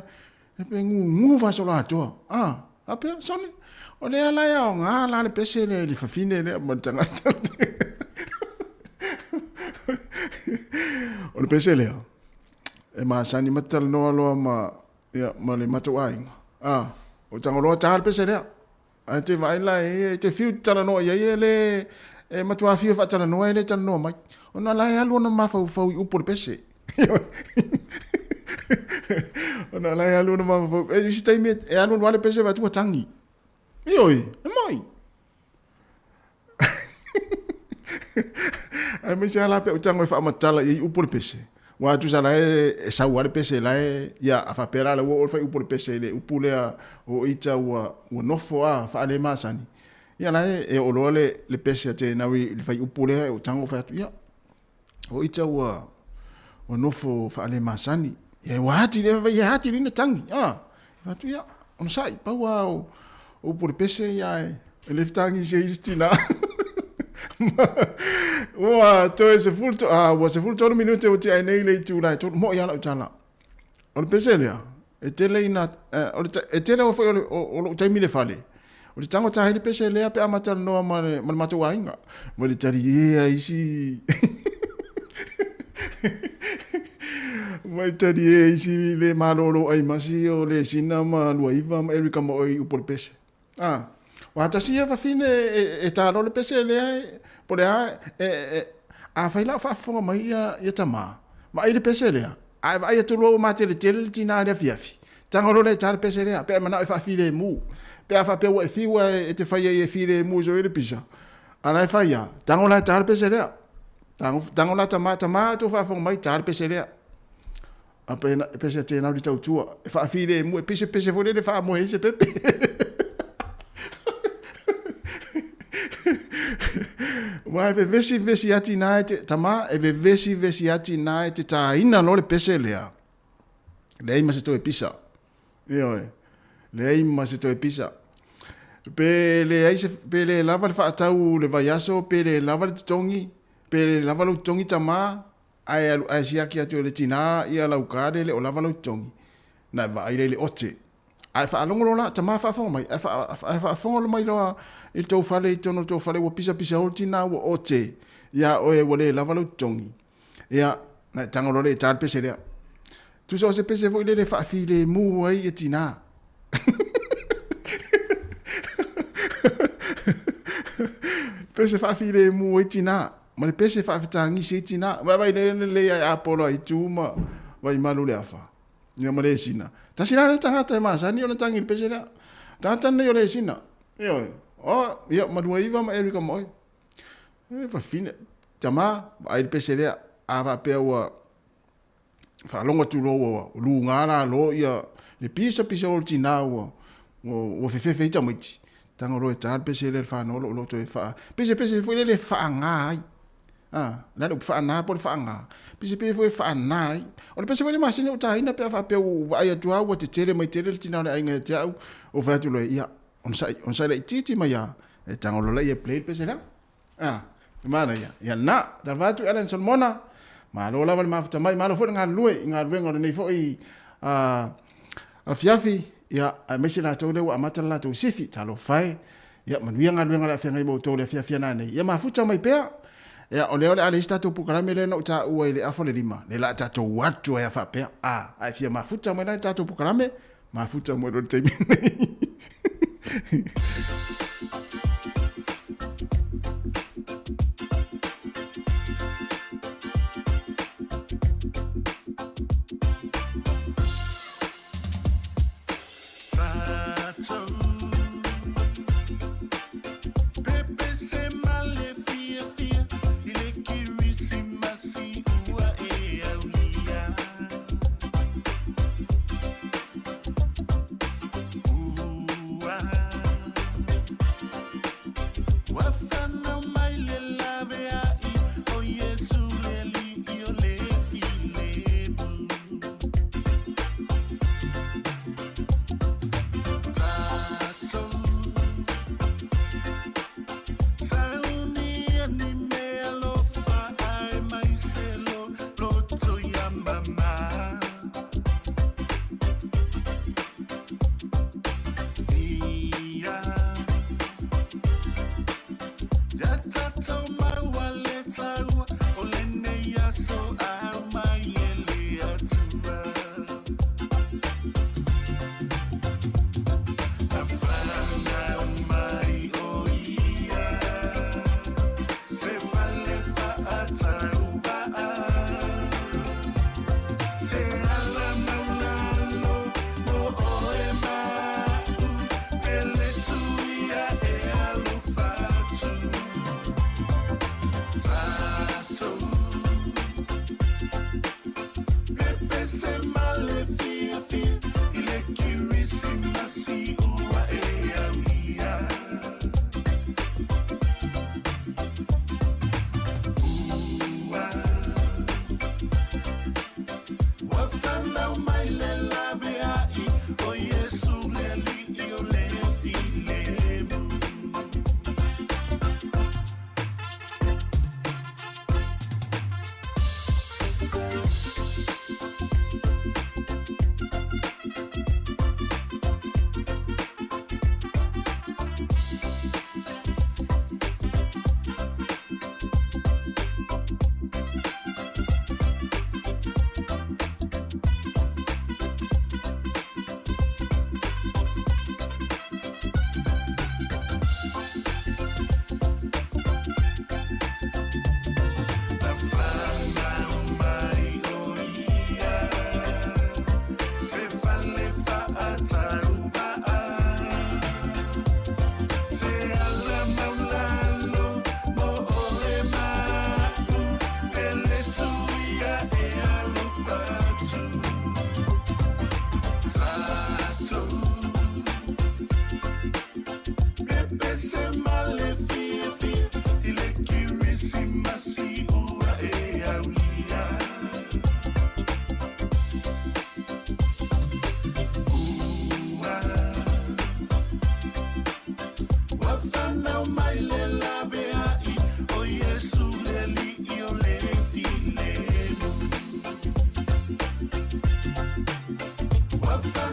Speaker 19: E pe gugu faasoloatoa. Ah, faapea, sole, o lea la e aoga la le pese lea i le fafine lea ma le tagata. O le pese lea, e masani ma talanoa loa ma, ia, ma le matou aiga. Ah, o Tangaloa ta le pese lea. Ae te vaai la e, e te fiu te talanoa i ai e le, e matua fiu e faatalanoa e le talanoa mai. Ona la e alu ona mafaufau i upu o le pese. Ona la e alu ona mafaufau. E isi taimi e alu alu le pese vaai atu ua tangi. Ioe, e moi. Aemaise lava la pe ou tago e faamatala i ai upu o le pese. Ua tusa la e, e sau lava le pese la e, ia, a faapea la la ua oo le faiupu o le pese i le upu lea o ita ua, ua nofo a faalemasani. Ia la e, e oo loa le, le pese a Tenau i le faiupu lea e ou tago fai atu, ia, o ita ua, ua nofo faalemasani. Ia, ua ati le, ia ati le ina tangi, a. Fai atu, ia, onosai, pau lava o, o upu o le pese, ia, e, e le fetagi se isi tinā. Ua toe sefulu, ah, ua 13 minute ua tiai nei le itula e tolu, moʻi lava lau tala. O le pese lea, e tele ina, eh, o le, e tele foi o, o, o lou taimi i le fale. O le tago tahi le pese lea pe a matalanoa ma le, ma le matou aiga. Ma le tali ea isi... ma le tali ea isi le malolo ai masi o le sina ma Luaiva ma Erika ma oi upu o le pese. Ah, wa tasi ia fafine e, e talo le pese lea e, po le a, e, e, a fai lau faafofoga mai ia, ia tamā. Vaai le pese lea, a e vaai atu loa ua mateletele le tinā i le afiafi. Tago loa lea e ta le pese lea, pe a e manao e faafilemu. Pe a faapea ua e fiu ae e te fai ai e filemu e soi le pisa. A la e fai a, tago la e ta le pese lea. Tago, tago la tamā, tamā tou faafofoga mai, ta le pese lea. A pe, pese a tēnā uri tautua. E faafilemu, e pese pese foi lele faamoe ai se pepe. Ua e vevesi vesi ati nā e te, tamā, e vevesi vesi ati nā e te tāina loa le pese lea. Leai ma se toe pisa. Ioe. Leai ma se toe pisa. Pe leai se, pe le lava le faatau le vaiaso, pe le lava le totogi, pe le lava lou totogi tamā, ae alu ae siaki atu e le tinā ia lau kade le o lava lou totogi. Na e vaai lea i le ote. Ae faalogo loa la, tamā faafofoga mai, ae, faa, ae faafofoga mai loa i le tou fale i totonu o le tou fale ua pisapisa o le tinā ua ote iā oe ua le lava lou totogi. Ia, na e tago loa lea e ta le pese lea. Tusa o se pese foi lele e faafilemu ai ia tinā. Pese faafilemu ai tinā. Ma le pese faafetagisi ai tinā. Vai vai le lelei ai Apolo ai tu ma vai malu le afa. Ia ma le sina. Tasi la le tagata e masani ona tangi le pese lea. Tagata nei o le sina. Ioe. O, ia, ma Luaiva ma Erika ma oe. E fafine, tamā, vaai le pese lea, a faapea ua faalogo atu loa ua luga la loa ia le pisa pisa o le tinā ua, ua, ua fefefe ai tamaiti. Tago loa e tā le pese lea le whanau lo lo toe wha. Pese pese foi lele whaangā ai. Ah, la le upu whaanā po le whaangā. Pese pese foi whaanā ai. O le pese foi le masini o tāina pe a faapea ua vaai atu a ua tetele mai tele le tinā o le aiga ia te au. O whai atu loa, ia, onosai, onosai laitiiti mai a, e tago loa laia e play le pese lea. A, e manaia. Ia na, talofa atu Alan Solomona, malo lava le mafuta mai, malo foi le galulue i galuega o lenei foi a, afiafi, ia, aemaise latou lea ua amata le latou sifi, talofa e, ia, manuia galuega o le a feagai ma outou i le afiafi a nanei. Ia mafuta mai pea, ia, o lea o le a leai se tatou polokalame lea na ou taua i le afa o le 5, lea o le a tatou atu ai a faapea, a, a e fia mafuta mai la i le tatou polokalame, Mafuta mai loa le taimi nei.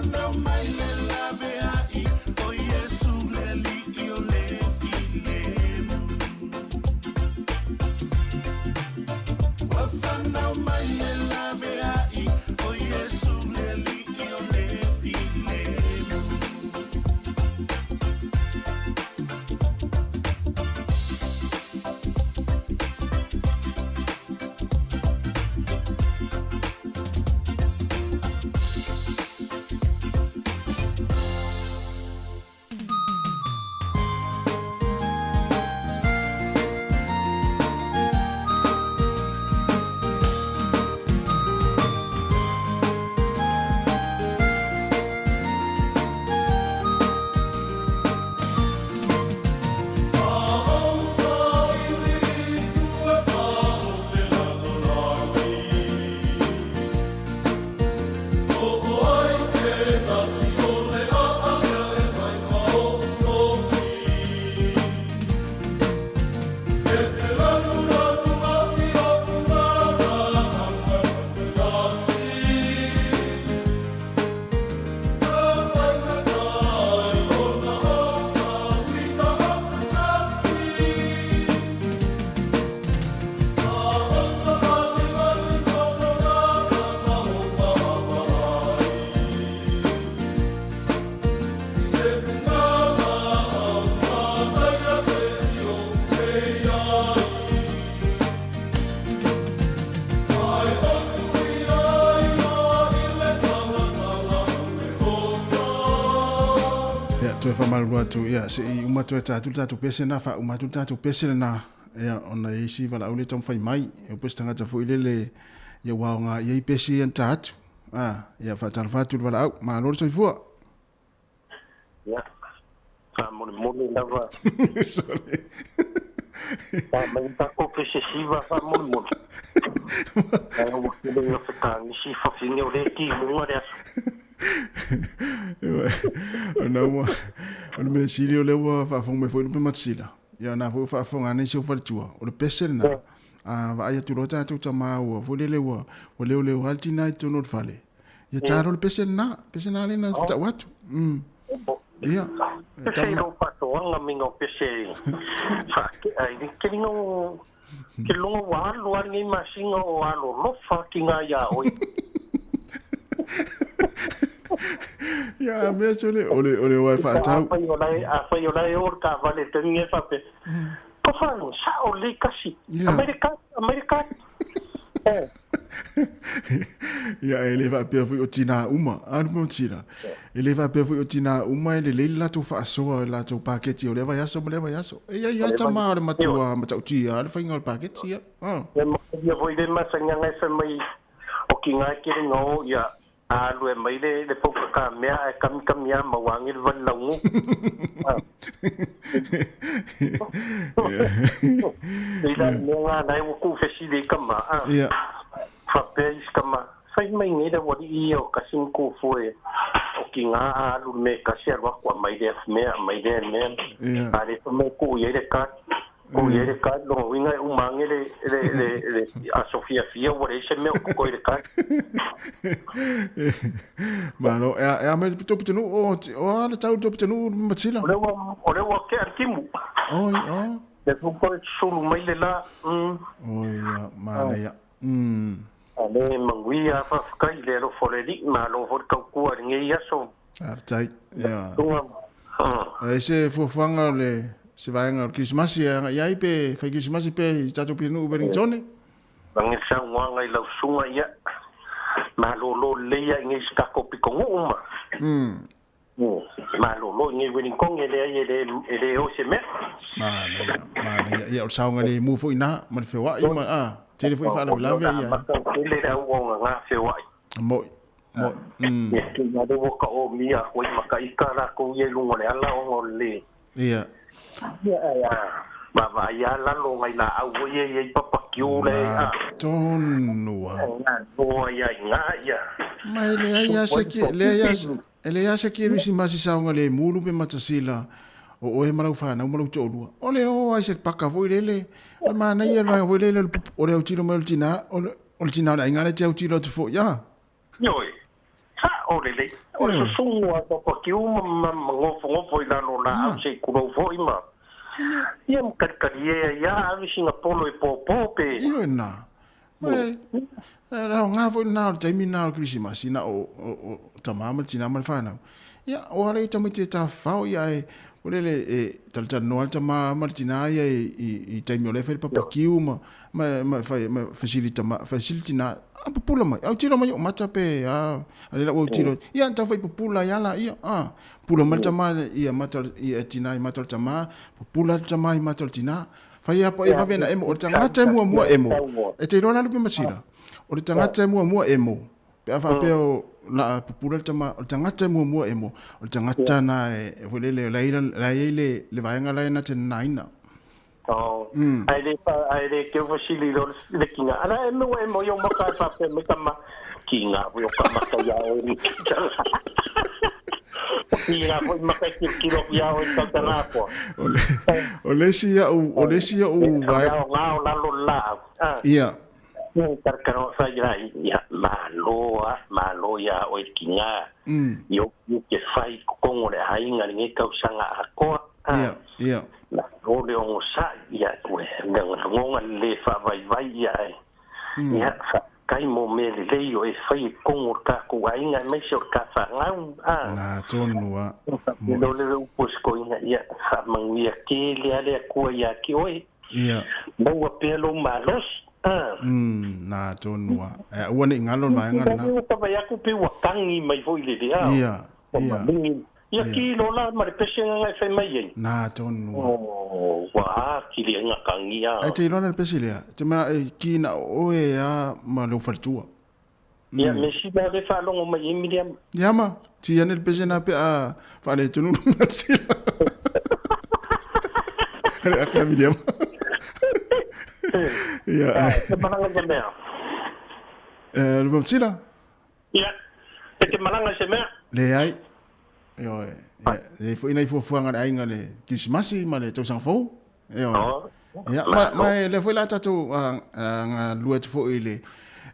Speaker 6: whanau mai le lave ai o Iesu le alii o le filemu. Ua whanau mai le lave ai o Iesu le alii o le filemu.
Speaker 19: Ia, toe faamalulu atu, ia, seʻi uma toe tatou le tatou pese lena, faauma atu le tatou pese lena, ia, ona e i ai si valaau lea e taumafai mai, e upu se tagata foi lele, ia ua aoga i ai pese ia na ta atu. A, ia, faatalofa atu i le valaau. Malo le soifua.
Speaker 10: Ia, faamolemole lava.
Speaker 19: Sole.
Speaker 10: Sa mai tatou pese siva faamolemole. Ae ua tele ina fetagisi fafine o lea e timuga le aso.
Speaker 19: Ona ua, o le mea sili o lea ua faafofoga mai foi Lupe Matasila, ia o na foi ua faafofoga nei si ou faletua, o le pese lena, a vaai atu loa tatou tama ua foi lele ua, ua leoleo lava le tina i totonu o le fale, ia ta loa le pese lena, pese lena lea na tau atu. Ia, e
Speaker 10: Pese i lou faatoaga minga o pese faatea i le keliga o ke loga ua alu lava lenei masina o alolofa tiga iā oe.
Speaker 19: Ia, a mea sole, o le, o le oa e faatau.
Speaker 10: Afai o la e, afai o la e o le taavale i le taimi e faapea, Tofa, sao lelei kasi. Aumai le card, aumai le card. Eh.
Speaker 19: Ia, e le faapea foi o tinā uma, a le Motila. E le faapea foi o tinā uma e lelei le latou faasoa i le latou paketi o lea vaiaso ma lea vaiaso. E i ai lava tama o le matua matautia le faiga o le paketi, ia.
Speaker 10: E manaia foi le masaniaga e fai mai o kiga e kele ina o ia alu e mai le le pauka mea ae kamikami a maua age le vali laugu. I la mea nga na e ua kuufesili ai kama a. Faapea isi kama, fai mai nei le aualii ia o kasi ma kufua e o kiga a alu le mea e kasi alu aku aumai lea mea aumai lea mea. A le fai mai tuu i ai le card. Tuu i ai le card lona uiga e uma age le le le le aso fiafia ua leai se mea o totoe i le card.
Speaker 19: Malo, e a e a mai le tou pitonuu o o a le tau le tou pitonuu Matsila?
Speaker 10: O lea ua o lea ua tea le timu.
Speaker 19: Oi, o.
Speaker 10: Lea foi ua toe susulu mai le la.
Speaker 19: Oi, ia, manaia.
Speaker 10: A le manuia faafetai i le alofa o le Alii, malo foi le tautua i lenei aso.
Speaker 19: Faafetai. Ia. Ai se fuafuaga o le se vaega o le Kerisimasi e agai ai pe fai Kerisimasi pea i tatou pitonuu Wellingtone?
Speaker 10: Lagi le saunoaga i lau susuga ia malolo lelei a i nei si tatou pitonuu ma malolo i nei Wellingtone e leai e le e le o se mea.
Speaker 19: Manaia, manaia. Ia o le saogalemu foi ina ma le feoai ma a tele foi faalavelave ia.
Speaker 10: Amata tele le auaunaga feoai.
Speaker 19: Moi, moi.
Speaker 10: Ia ke lea ua taomia atu ai ma ka ita latou ia i luga o le ala ona o le
Speaker 19: Ia.
Speaker 10: Ia ae a vaavaai lava lalo nai laau foi ia e i ai papakiu le a.
Speaker 19: Tonu a.
Speaker 10: Noa ia i ina ia.
Speaker 19: Ma e leai lava se ke, leai lava e leai lava se kerisimasi saogalemu lupe matasila o oe ma lau fanau ma lou toalua. O le o ai se paka foi lele, o le manaia le vaega foi lele o le autilo mai o le tina, o le tina o le aiga lea e te autilo atu foi, a.
Speaker 10: Ioe, sao. O lelei. O le susugu a papakiu ma ma gofogofo i lalo o laau se i tulou foi ma ia ma kalikali ea ia ave sina polo e pōpō pe.
Speaker 19: Ioe na. Ma e le aoga foi lena o le taimi lena o le Kerisimasi na o o tama ma le tina ma le fanau. Ia o ala i tamaiti e tafafao ia ae o lele e talatalanoa le tama ma le tina ia i taimi o la e fai le papakiu ma ma ma fai ma fesili tama fesili tina a pupula mai au tilo mai o mata pe a a le lau tilo ia tau fai pupula ia la ia a pula mai le tama ia mata ia tina i mata o le tama pupula le tama i mata o le tina fai a po e vave na emo o le tagata e muamua emo e te iloa la lupe masila o le tagata e muamua emo Pe a faapea o la a pupula le tama, o le tagata e muamua emo, o le tagata na e foi lele, la i ai le, le vaega la e na te nanaina.
Speaker 10: Oh, ai le fa ai le ke fasili lo le kinga. Ala e mo e mo yo maka e faapea mai tama kinga foi o ka maka ia o ni tala. Kinga foi maka ki kilo ia o ta tala po.
Speaker 19: O le o le si ia o le si ia o
Speaker 10: vai. O ngā o lalo la.
Speaker 19: Ia.
Speaker 10: Ia, malo a, malo ia oe ki ngā, i o i ke whai kokongo le hainga le nge tausaga akoa.
Speaker 19: Ia, ia.
Speaker 10: Na, o le ongo sa, ia, ue, ngonga le whaavaivai ia e. Ia, kai mo me le lei o e whai e kongo ka ku ainga mai se o ka whangau.
Speaker 19: Na, tonu a.
Speaker 10: Mo le le upo se koinga, ia, whamanguia ke le ale a kua ia ki oe.
Speaker 19: Ia.
Speaker 10: Maua pea lou malosi.
Speaker 19: A. Umm, na tonu a. E aua ne i ngalo le vaega lena.
Speaker 10: Ua tavai atu pe ua tangi mai foi le lea.
Speaker 19: Ia, ia.
Speaker 10: Ia ki lo la ma le pese nga e fai mai ai.
Speaker 19: Na tonu a.
Speaker 10: Oh, ua atili ai nga tangi a.
Speaker 19: Ae te iloa la le pese lea, te mea e ki na o oe a ma lou faletua.
Speaker 10: Ia, me sila le faalogo mai ai Miriama.
Speaker 19: Ia ma, ti ane le pese na pe a faaletonu le masila. Ale aka Miriama. Ia.
Speaker 10: Te malanga se mea.
Speaker 19: Eh, le masila?
Speaker 10: Ia, e te malanga se mea.
Speaker 19: Leai. Ioe. Ia, e foi nai fuafuaga a le aiga le Kerisimasi ma le tausaga fou. Ioe. Ia, ma, ma e lea foi la tatou galulue atu foi i le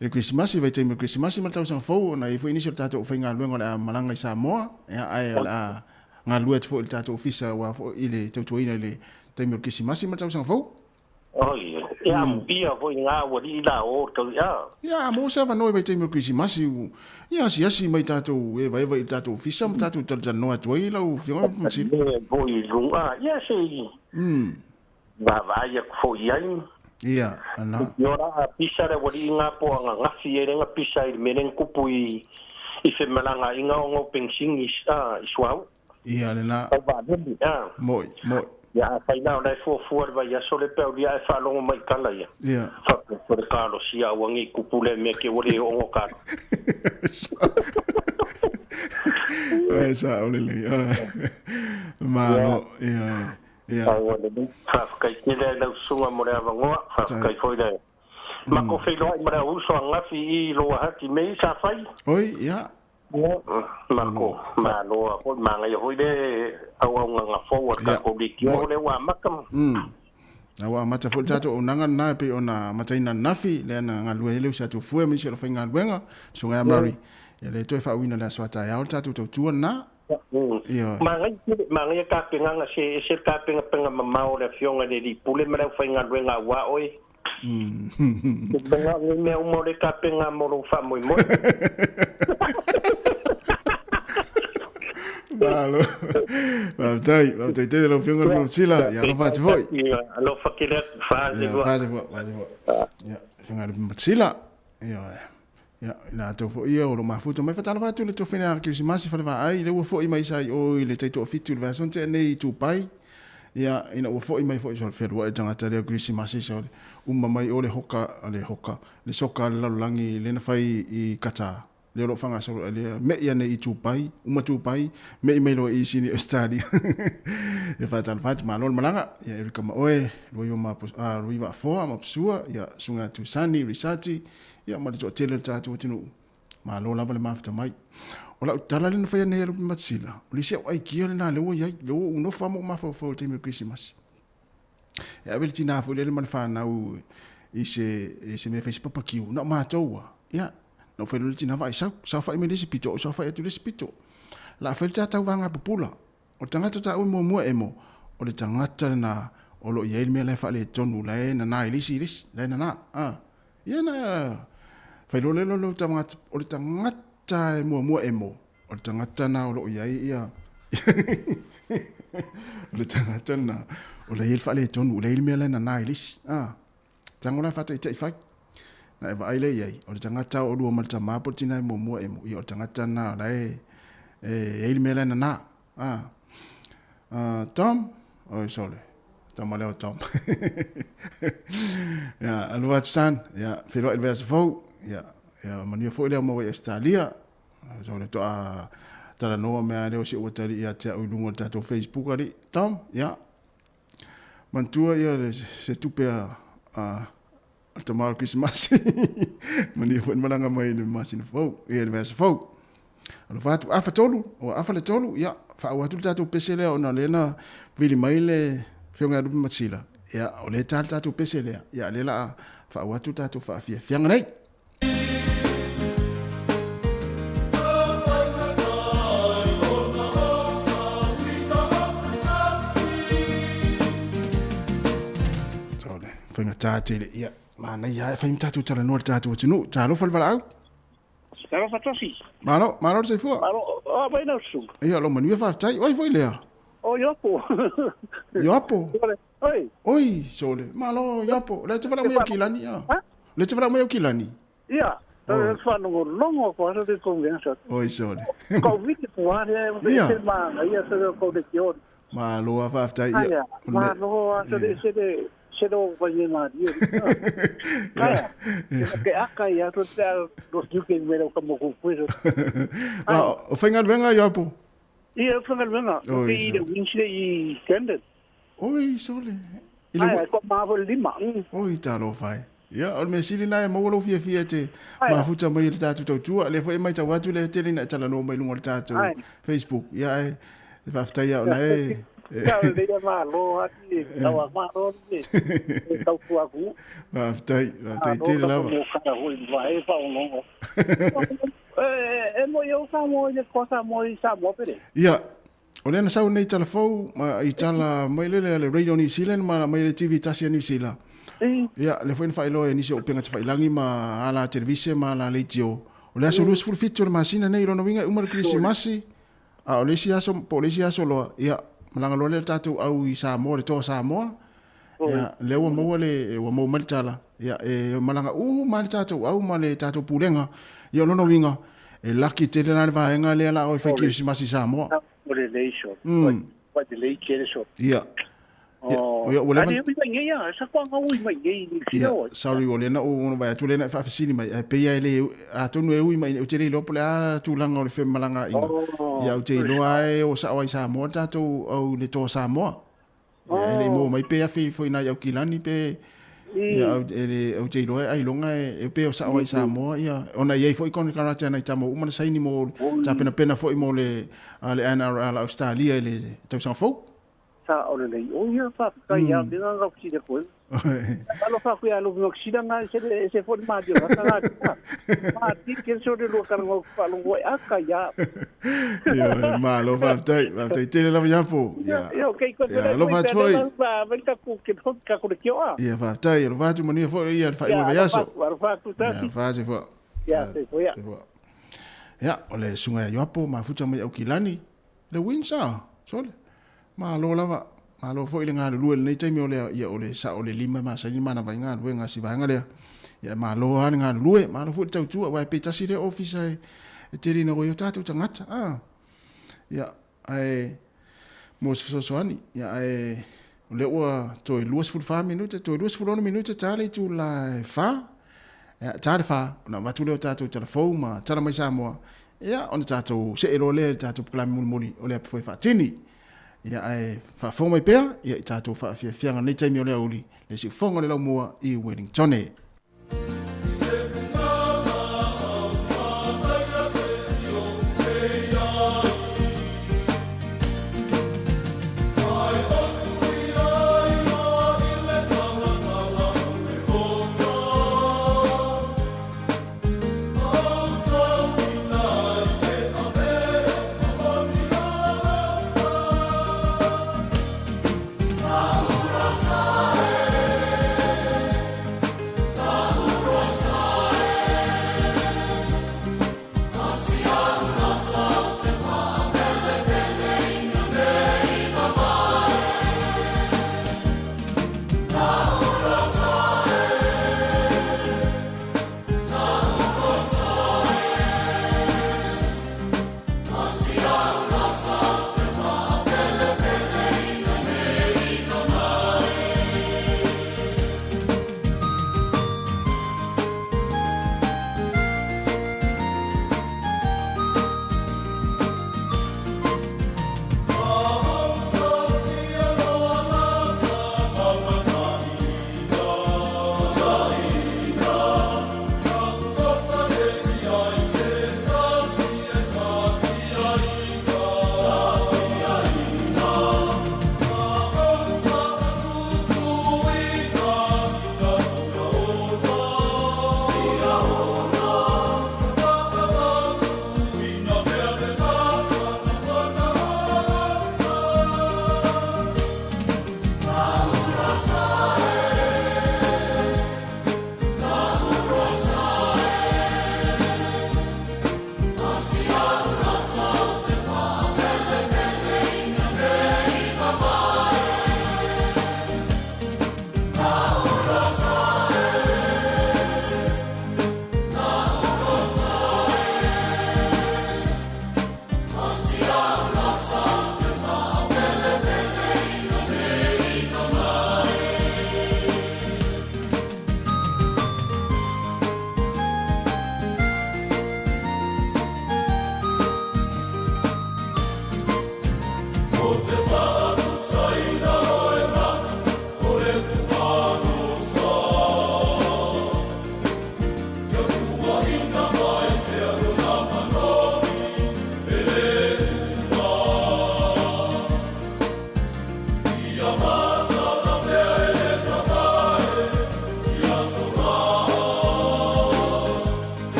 Speaker 19: le Kerisimasi, vaitaimi o le Kerisimasi ma le tausaga fou, ona e i ai foi nisi o le tatou aufaigaluega o le a malaga i Samoa, ia, ae o le a galulue atu foi i le tatou ofisa aua foi i le tautuaina i le taimi o le Kerisimasi ma le tausaga fou.
Speaker 10: Oi, e amuia foi ngā ualii la o tau ia.
Speaker 19: Ia, mo se avanoa i vaitaimi o le Kerisimasi, ia asiasi mai tatou evaeva i le tatou ofisa ma tatou talatalanoa atu ai lau Afioga Masili.
Speaker 10: Mea foi i luga, ia se i vaavaai atu foi i ai.
Speaker 19: Ia, ana.
Speaker 10: I ora a pisa le ualii ngā po angangafi e lenga pisa i le mea lenga kupu i whemalanga i ngā o ngō pengsini i suau.
Speaker 19: Ia, lena.
Speaker 10: Tau vaalele, a.
Speaker 19: Moi, moi.
Speaker 10: Ia, afai la o la e fuafua le vaiaso le peau lia e faalogo mai i tala ia.
Speaker 19: Ia.
Speaker 10: Faapea o le kalosi a ua nei kupu lea mea ke ua le oogo kalo.
Speaker 19: Ai sa o lelei. Malo, ia, ia.
Speaker 10: Ai ua lelei. Faafetai tele ai lau susuga mo le avanoa, faafetai foi le mako feiloai ma le auuso angafi i Lower Hutt i mea i sa fai.
Speaker 19: Oi, ia.
Speaker 10: Mako, malo a foi, manaia foi le auaunaga fou a le tatou leitioa o lea ua amata.
Speaker 19: A ua amata foi le tatou auaunaga lena e pei ona amataina ananafi, lea na galulue ai le uso atu fue ma nisi o le aufaigaluega, le Susuga ia Murray. Ia le toe faauiina i le aso a taeao le tatou tautua lena. Ioe.
Speaker 10: Manaia tele, manaia tapenaga se ese le tapenapena mamao a le Afioga i le Alii Pule ma le aufaigaluega aua oe. Te mea mea uma o le tapena mo lou faamoemoe.
Speaker 19: Malo. Faafetai, faafetai tele lau Afioga i le Mausila. Ia alofa atu foi.
Speaker 10: Ia, alofa tele atu. Fase
Speaker 19: fua. Fase fua, fase fua. Ia, Afioga i le Mausila. Ia, ia, i latou foi ia o lo mafuta mai. Faatalofa atu i le tofiga a Kerisimasi Falevaai, lea ua foi mai sa i o i le taitoafitu i le vaiaso na tea nei i Tupai. Ia, ina ua foi mai foi, sole feluai le tagata lea o Kerisimasi, sole uma mai o le hoka, le hoka, le soka a le lalolagi lea na fai i Qatar, lea o lo o faagasolo ai lea, me'i ane i Tupai, uma Tupai, me'i mai loa i Sini Australia. Ia faatalofa atu, malo le malaga, ia Erika ma oe, Luaiva ma, Luaiva Afoa ma Pusua, ia Susuga Tusani, Risati, ia ma le toatele o le tatou atunuu. Malo lava le mafuta mai. O lau tala lea na faia nei e Lupe Matasila, o le isi au aikia lena lea ua i ai, lea ua ou nofo lava ma ou mafaufau i le taimi o le Kerisimasi. E ave le tina foi lele ma le fanau i se, i se mea e fai se papakiu, na o matou lava. Ia, Na ou failoa le tina vaai sau, saofai mai le isi pito, ou saofai atu i le isi pito. O le a fai le ta tauvaga pupula. O le tagata taua e muamua emo, o le tagata lena o lo o i ai le mea la e faaletonu, la e nana i le isi i le isi, la e nana. A, ia na failoa lea lo tagata, o le tagata e muamua emo, o le tagata lena o lo o i ai ia o le tagata lena o la e i ai le faaletonu, o la e i ai le mea la e nana i le isi. A, tago la e faataitai fai. Na e vaai lea i ai, o le tagata o lua ma le tama po o le tina e muamua emo, ia o le tagata lena o la e e i ai le mea la e nana. A, Tom, oi sole, tama lea o Tom. Ia, alofa atu son, ia, feiloai i le vaiaso fou, ia, ia manuia foi le au maua i Ausetalia. Sole toa talanoa mea lea o si ou atalii ia te au i luga o le tatou Facebook alii. Tom, ia, manatua ia le, se tupe a, a, a tama o le Krisimasi. Manuia foi le malaga mai i le masina fou, ia le vaiaso fou. Alofa atu, afa tolu, ua afa le tolu, ia, faaauau atu le tatou pese lea ona o lea na vili mai le Afioga ia Lupe Matasila, ia, o lea e ta le tatou pese lea, ia, o lea o le a faaauau atu le tatou faafiafiaga nei. Faigata tele, ia, manaia lava e fai ma tatou talanoa i le tatou atunuu. Talofa le valaau.
Speaker 11: Talofa Tofi.
Speaker 19: Malo, malo le soifua.
Speaker 11: Malo, o mai na usu.
Speaker 19: Ia, lo manuia faafetai. Oi foi lea.
Speaker 11: O Ioapo.
Speaker 19: Ioapo.
Speaker 11: Oi.
Speaker 19: Oi, sole. Malo Ioapo. Le te wala mai o kilani ia.
Speaker 11: Ha?
Speaker 19: Le te wala mai o kilani.
Speaker 11: Ia.
Speaker 19: Oi.
Speaker 11: Whanongo ko aso te kongensa.
Speaker 19: Oi sole.
Speaker 11: Ko viti puare
Speaker 19: Ia.
Speaker 11: se ma ia se ko de kion.
Speaker 19: Malo a faafetai ia.
Speaker 11: Aia. Malo aso de se de se do pa ni ma di. Aia. Ke aka ia to te do duke me ro ka mo ku ku.
Speaker 19: Ma o whaingaluenga Ioapo.
Speaker 11: Ia whangaluenga.
Speaker 19: Oi,
Speaker 11: Ke i le Wednesday i Camden.
Speaker 19: Oi, sole. I le
Speaker 11: Aia, ko ma lima.
Speaker 19: Oi, talofa e. Ia, o le mea sili lena e maua lou fiafia e te
Speaker 11: Aia.
Speaker 19: mafuta mai i le tatou tautua. Lea foi e matau atu le tele ina e talanoa mai i luga o le tatou
Speaker 11: Aia.
Speaker 19: Facebook. Ia, e e faafetai ia ona e...
Speaker 11: Ia, o le malo ati, taua malo ni, e tautua ku.
Speaker 19: Faafetai, faafetai tele lava.
Speaker 11: Mo kara hoi va e fa onongo. E, e mo yo sa mo i ko sa mo i sa mo pere.
Speaker 19: Ia, o lea na sau nei tala fou, ma, i tala mai lele a le Radio New Zealand ma mai le TV tasi a New Zealand. Ia, lea foi na faailoa e nisi o upega tafailangi ma ala televise ma ala leitio. O le aso 27 o le masina nei, lona uiga e uma le Kerisimasi, a o le isi aso, po o le isi aso loa, ia, malaga loa lea le tatou au i Samoa, le toa Samoa. Ia, lea ua maua le, ua maua mai le tala, ia, e malaga uma lava le tatou au ma le tatou pulega. Ia, o lona uiga, e laki tele la le vaega lea la o e fai Kerisimasi i Samoa.
Speaker 11: O le lei so. O le lei tele so.
Speaker 19: Ia. Ia, ia, ua leva...
Speaker 11: Ani ui mai nei ia, sa kwa ngau ui mai nei ni
Speaker 19: Ia,
Speaker 11: sio.
Speaker 19: sorry, o lea na ou ona vaai atu lea na e faafesili mai, ae pei lava e le, atonu e ui mai, ou te le iloa po o le a tulaga o le femalagaaiga. Ia, ou te iloa lava e o sao ai i Samoa le tatou au i le toa Samoa. Ia, e le i maua mai pe afe ifo i nai Aukilani pe, ia, au, e le, ou te iloa e ailoga e, e pei o sao ai i Samoa, ia, ona e i ai foi konekarate a nai tama ua uma ona saini mo tapenapena foi mo le, a le NRL a Ausetalia i le tausaga fou.
Speaker 11: Sa o le lei o ia faafetai ia me nga sile koe. Alo fa ku ia lo ngo sila nga se le se fo ma dio ka nga. Ma ti ke so le lo ka ngo fa lo ngo aka ia.
Speaker 19: Ia, malo faafetai, faafetai tele lava ia po. Ia.
Speaker 11: Ia okay ko
Speaker 19: Ia, alofa atu foi.
Speaker 11: Fa va ka ku ke ho ka ku le kio a.
Speaker 19: Ia, faafetai, alofa atu manuia foi ia le faaiuga o le vaiaso.
Speaker 11: Alofa atu
Speaker 19: Ia,
Speaker 11: tasi.
Speaker 19: fa se foa.
Speaker 11: Ia, se foa.
Speaker 19: Se foa. Ia, o le susuga ia Ioapo, mafuta mai Aukilani, Le Windsor, sole. Malo lava, malo foi le galulue i lenei taimi o le, ia, o le sao o le lima e masani le manava i galuega a si vaega lea. Ia, e malo lava le galulue, malo foi le tautua, aua e pei tasi lea ofisa e, e tele ina ua i o tatou tagata, a. Ia, ae, mo se fesoasoani, ia, ae, o lea ua toe 24 minute, toe 26 minute ta le itula e fa, ia, ta le fa, ona avatu lea o tatou tala fou ma tala mai Samoa, Ia, ona tatou see loa lea i le tatou polokalame mulimuli o le Apofoe Faatini. Ia, ae faafofoga mai pea ia i tatou faafiafiaga i lenei taimi o le aoauli, le siufofoga o le laumua i Wellingtone.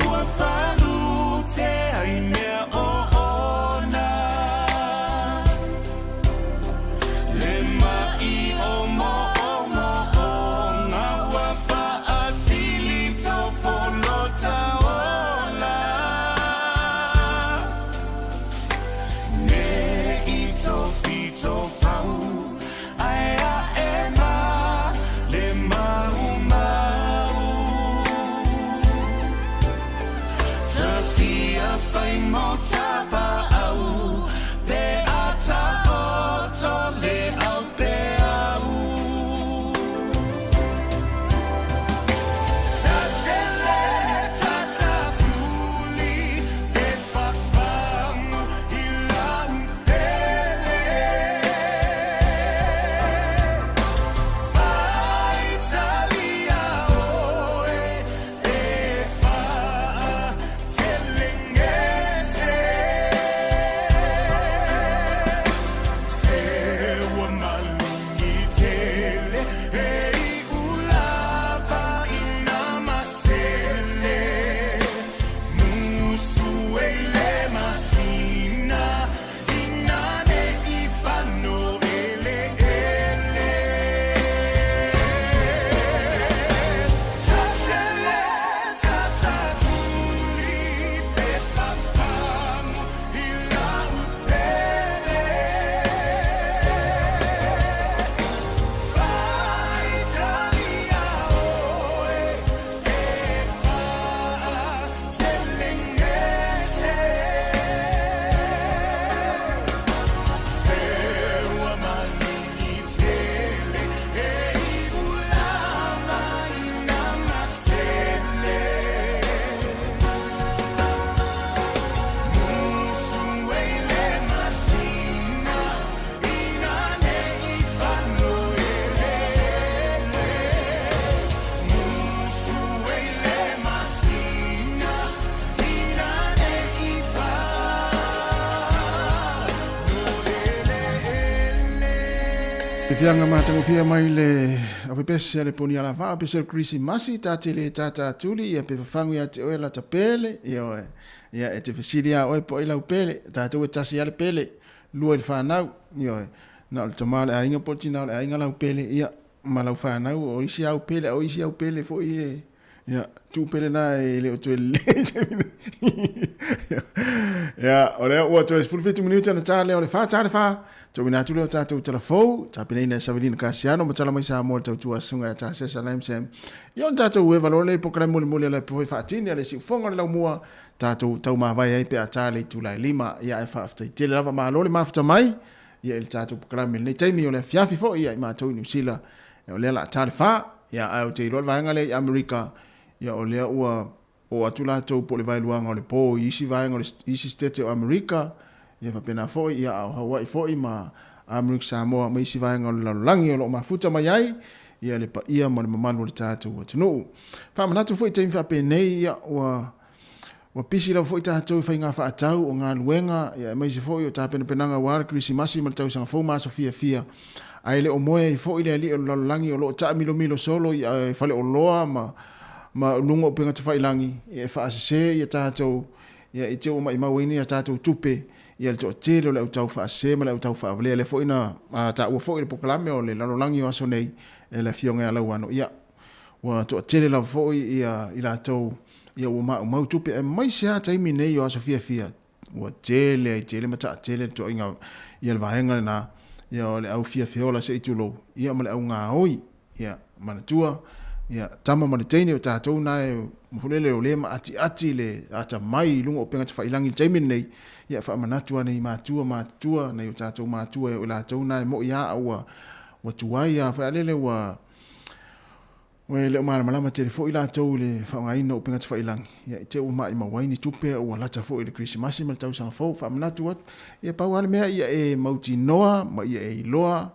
Speaker 20: Ua falu te ai mea o ona.
Speaker 19: Faafiafiaga matagofie mai le avepese a le poni alavaa pese o le Kerisimasi ta te le tātātuli ia pe fafagu ia te oe lata pele ioe ia e te fesili a oe po o ai lau pele tatou e tasi a le pele lua i le fanau ioe na o le tama o le aiga po o le tina o le aiga lau pele ia ma lau fanau o isi au pele a o isi au pele foi e Ia, tuu pele na e le o toe lelei taimi nei. Ia, o lea ua toe 17 minute ona ta lea o le 4, ta le 4. Tuuina atu lea o tatou tala fou, tapenaina e Savelina Kasiano ma tala mai Samoa le tautua a Susuga ia Tasesa Lamsam. Ia ona tatou eva loa lea i polokalame mulimuli a le Apoe Faatini a le Siufofoga o le Laumua, tatou taumavae ai pe a ta le itula e 5. Ia ae faafetai tele lava, malo le mafuta mai ia i le tatou polokalame i lenei taimi o le afiafi foi ia i matou i Niu Sila. Ia o lea o le a ta le 4, ia ae ou te iloa le vaega lea i Amerika, ia o lea ua oo atu latou po o le vaeluaga o le po i isi vaega o le isi sitete o Amerika, ia faapena foi, ia a o Hawaii foi ma Amerika Samoa ma isi vaega o le lalolagi o lo o mafuta mai ai ia le paia ma le mamalu o le tatou atunuu. Faamanatu foi i taimi faapenei, ia ua Ua pisi lava foi tatou i faiga faatau o galuega, ia aemaise foi o tapenapenaga aua le Kerisimasi ma le Tausaga Fou ma aso fiafia. Ae le o moe ai foi le alii o le lalolagi o lo o taamilomilo solo i faleoloa ma ma luga o upega tafailagi e faasese ia tatou ia i te ua maimau ai ni a tatou tupe ia le toatele o le au tau faasese ma le au tau faavalea. Lea foi na taua foi i le polokalame o le lalolagi o aso nei e le Afioga ia Lauano. Ia ua toatele lava foi ia i latou Ia ua maumau tupe aemaise lava taimi nei o aso fiafia ua tele ai tele ma taatele le toaiga ia le vaega lena ia o le au fiafiola se i tulou ia ma le au gaoi ia manatua ia tama ma le teine o tatou na e fulele o le maatiati le atamai i luga o upega tafailagi i le taimi lenei ia faamanatu ane i matua matutua nai o tatou matua e o latou na e moi a ua ua tuai a foi lele ua Ua le o malamalama tele foi latou i le faaaogaina o upega tafailagi, ia i te ua maimau ai ni tupe a ua lata foi i le Kerisimasi ma le tausaga fou. Faamanatu atu, ia pau lava le mea ia e mautinoa ma ia e iloa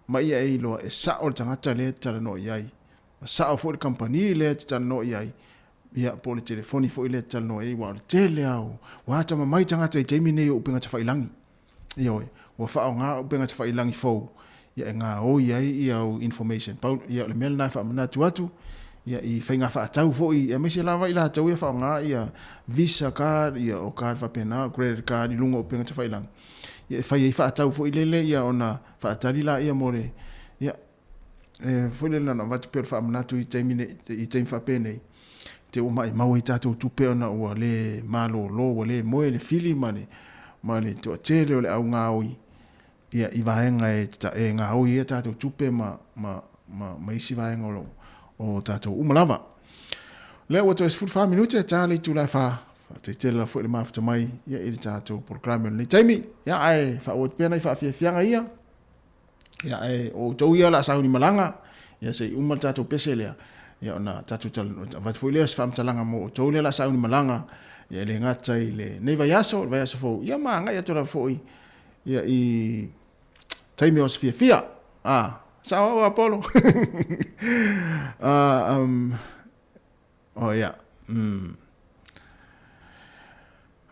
Speaker 19: ma ia e iloa e sao le tagata lea e te talanoa i ai, ma sao foi le kamupani lea e te talanoa i ai, ia po o le telefoni foi lea e te talanoa i ai, aua o le tele lava o, ua atamamai tagata i taimi nei o upega tafailagi. Ioe, ua faaaoga upega tafailagi fou ia e gaoi ai ia au information. Pau, ia o le mea lena e faamanatu atu, ia i faiga faatau foi, aemaise lava i latou ia faaaoga ia Visa card, ia o card faapena, o credit card i luga o upega tafailagi. Ia e fai ai faatau foi lele ia ona faatali laia mo le, ia, e foi lele na ona avatu pea o le faamanatu i taimi nei, i taimi faapenei, te ua maimau ai tatou tupe ona ua le malolo, ua le moe le fili ma le, ma le toatele o le au gaoi, ia, i vaega e, e gaoi ai a tatou tupe ma, ma, ma, ma isi vaega o, o tatou uma lava. Lea ua toe 14 minute, ta le itula e 4, faafetai tele lava foi le mafuta mai ia, i le tatou polokalame o lenei taimi. Ia, ae faaauau atu pea nai faafiafiaga ia. Ia, ae o outou ia o le a sauni malaga, ia se i uma le tatou pese lea, ia ona tatou avatu foi lea o se faamatalaga mo outou lea o le a sauni malaga, ia e le gata i lenei vaiaso, le vaiaso fou, ia ma agai atu lava foi ia i taimi o aso fiafia. Ah, sao au Apollo. Ah, Oh ia. Mm.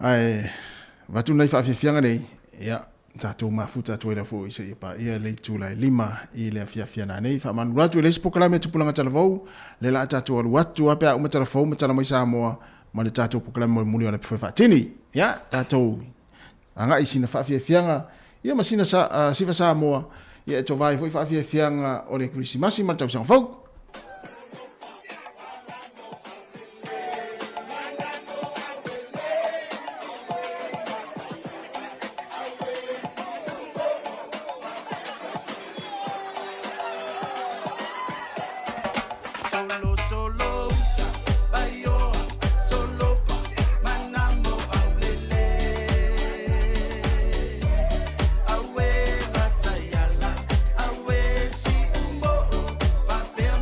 Speaker 19: Ae avatu nai faafiafiaga nei, ia, tatou mafuta atu ai lava foi seia paia le itula e 5 i le afiafi a nanei. Faamalulu atu e leai se polokalame a Tupulaga Talavou, lea la a tatou alu atu a pe a uma Talafou ma tala mai Samoa ma le tatou polokalame mulimuli o le Api Faatini. Ia, tatou agai i sina faafiafiaga ia ma sina sa, sifa Samoa, ia e tova ai foi faafiafiaga o le Kerisimasi ma le tausaga fou.
Speaker 6: Solo, solo, uta, baioa, solo pa, manamo aulele. Aue rataiala, aue si umbo'o, fapea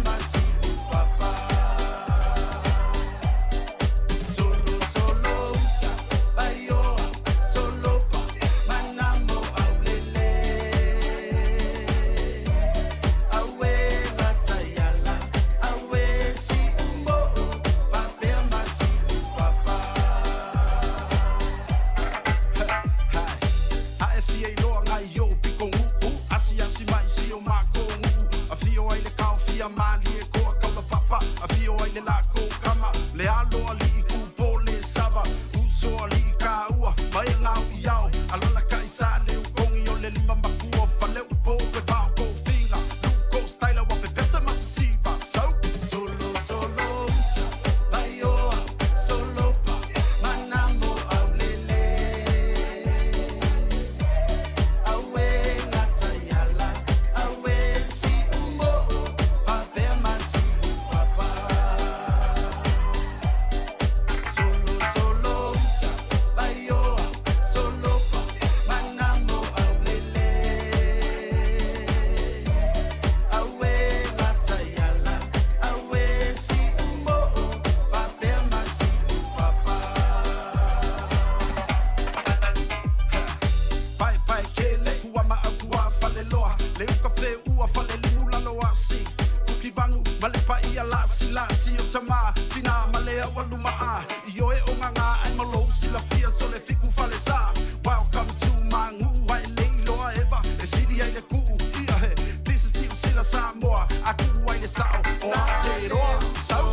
Speaker 1: alu maa I oe o ngā ai ma lou silafia so le fiku fale sa. Welcome to Mangu ai leiloa eva e sili ai le kuu ia he. This is New Zealand Samoa a kuu ai le sao o Aotearoa sau.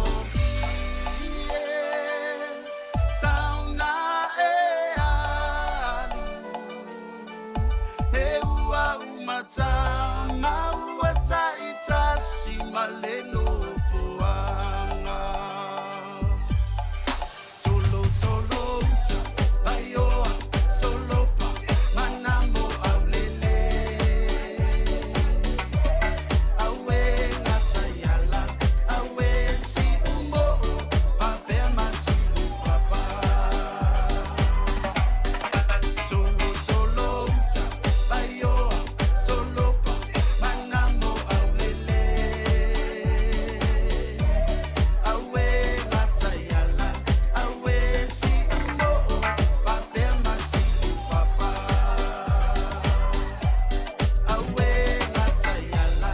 Speaker 1: Sauna e alu He ua umatanga ua taitasi ma le nofoaga. Solo solo uta vaioa solo pa manamo aulele. Aue gataiala aue si umoo fapea masiu papa. Solo solo uta vaioa solo pa manamo aulele. Aue gataiala aue si umoo fapea masiu papa. Aue gataiala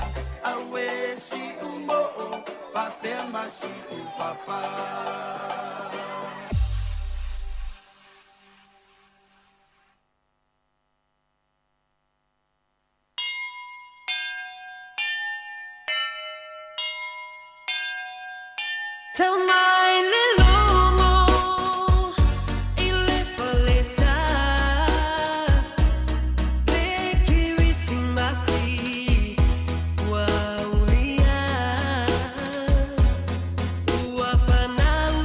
Speaker 1: aue si umoo fapea masiu papa.
Speaker 22: Tell mai le lomo i le falesa le kirisimasi ua ulia ua fanau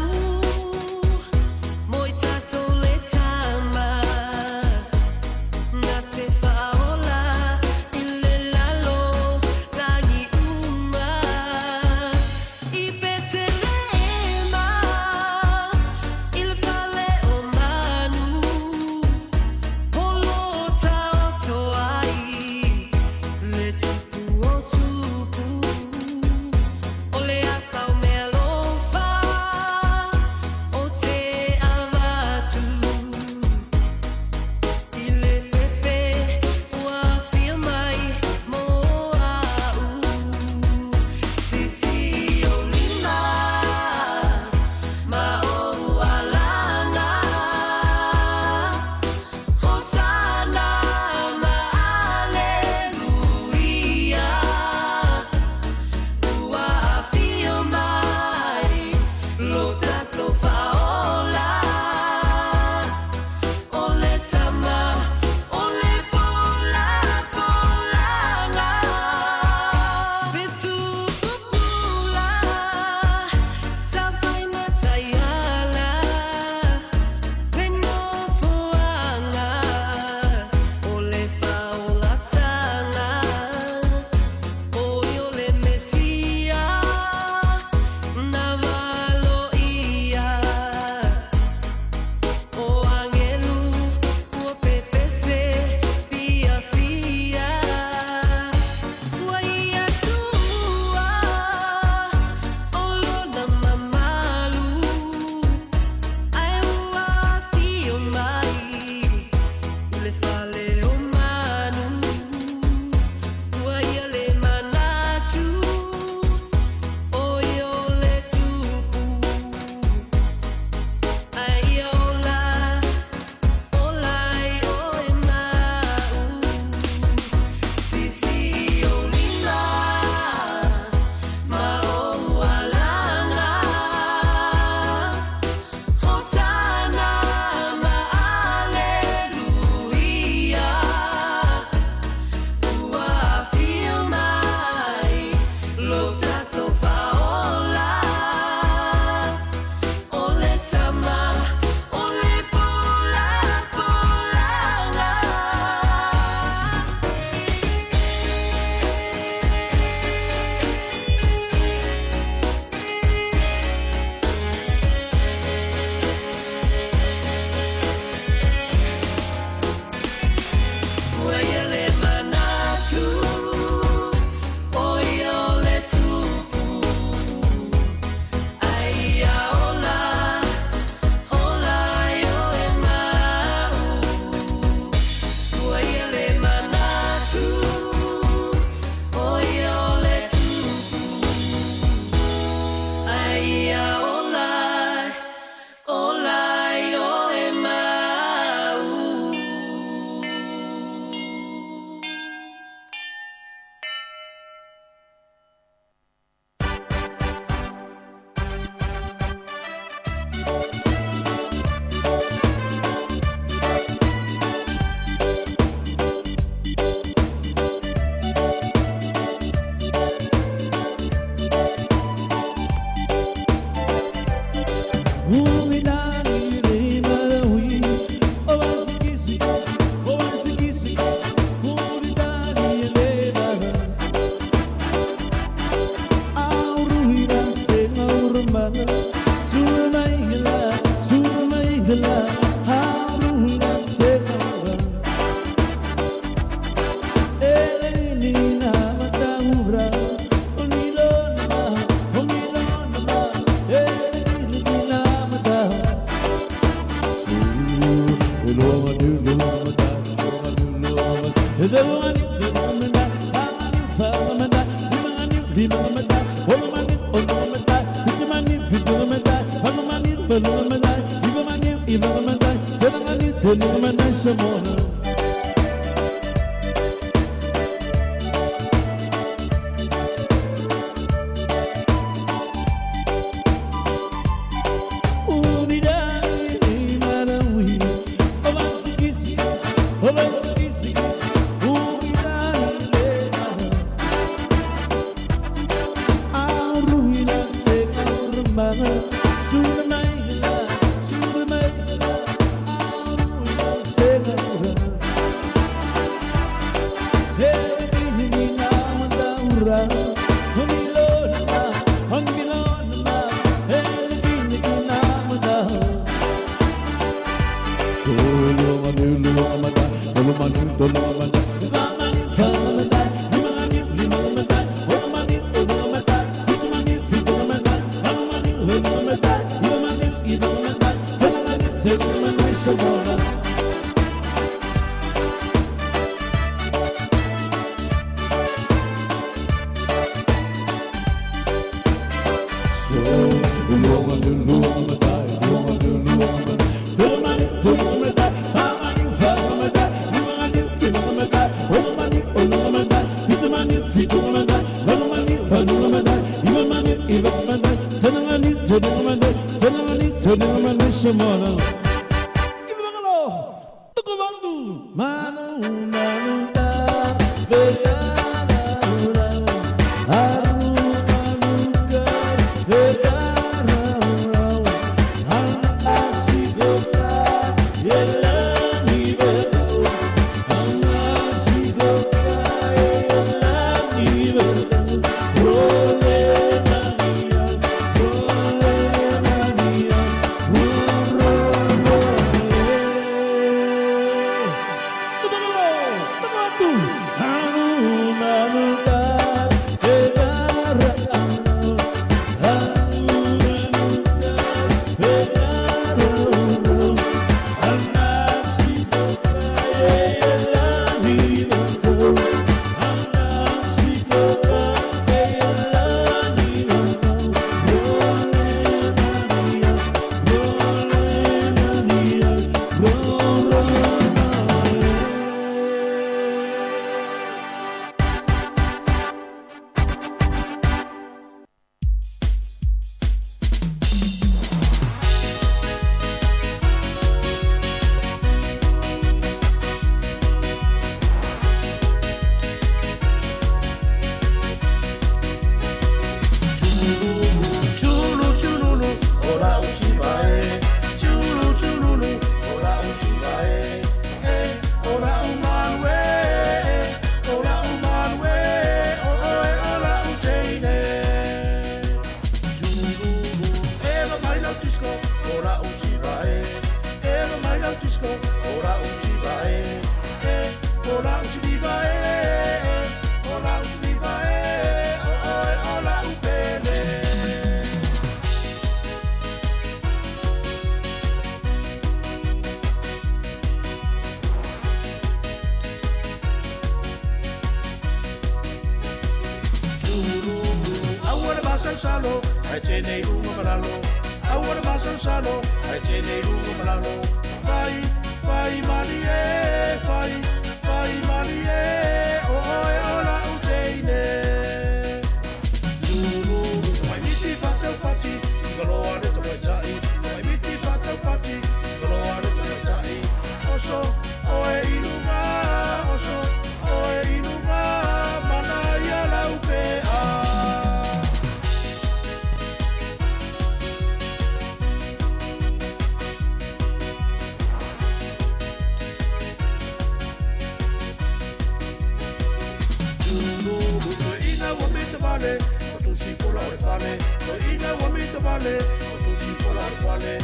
Speaker 1: vale, o tusi pola o le fale. Toeina ua mita vale, o tusi pola o le fale.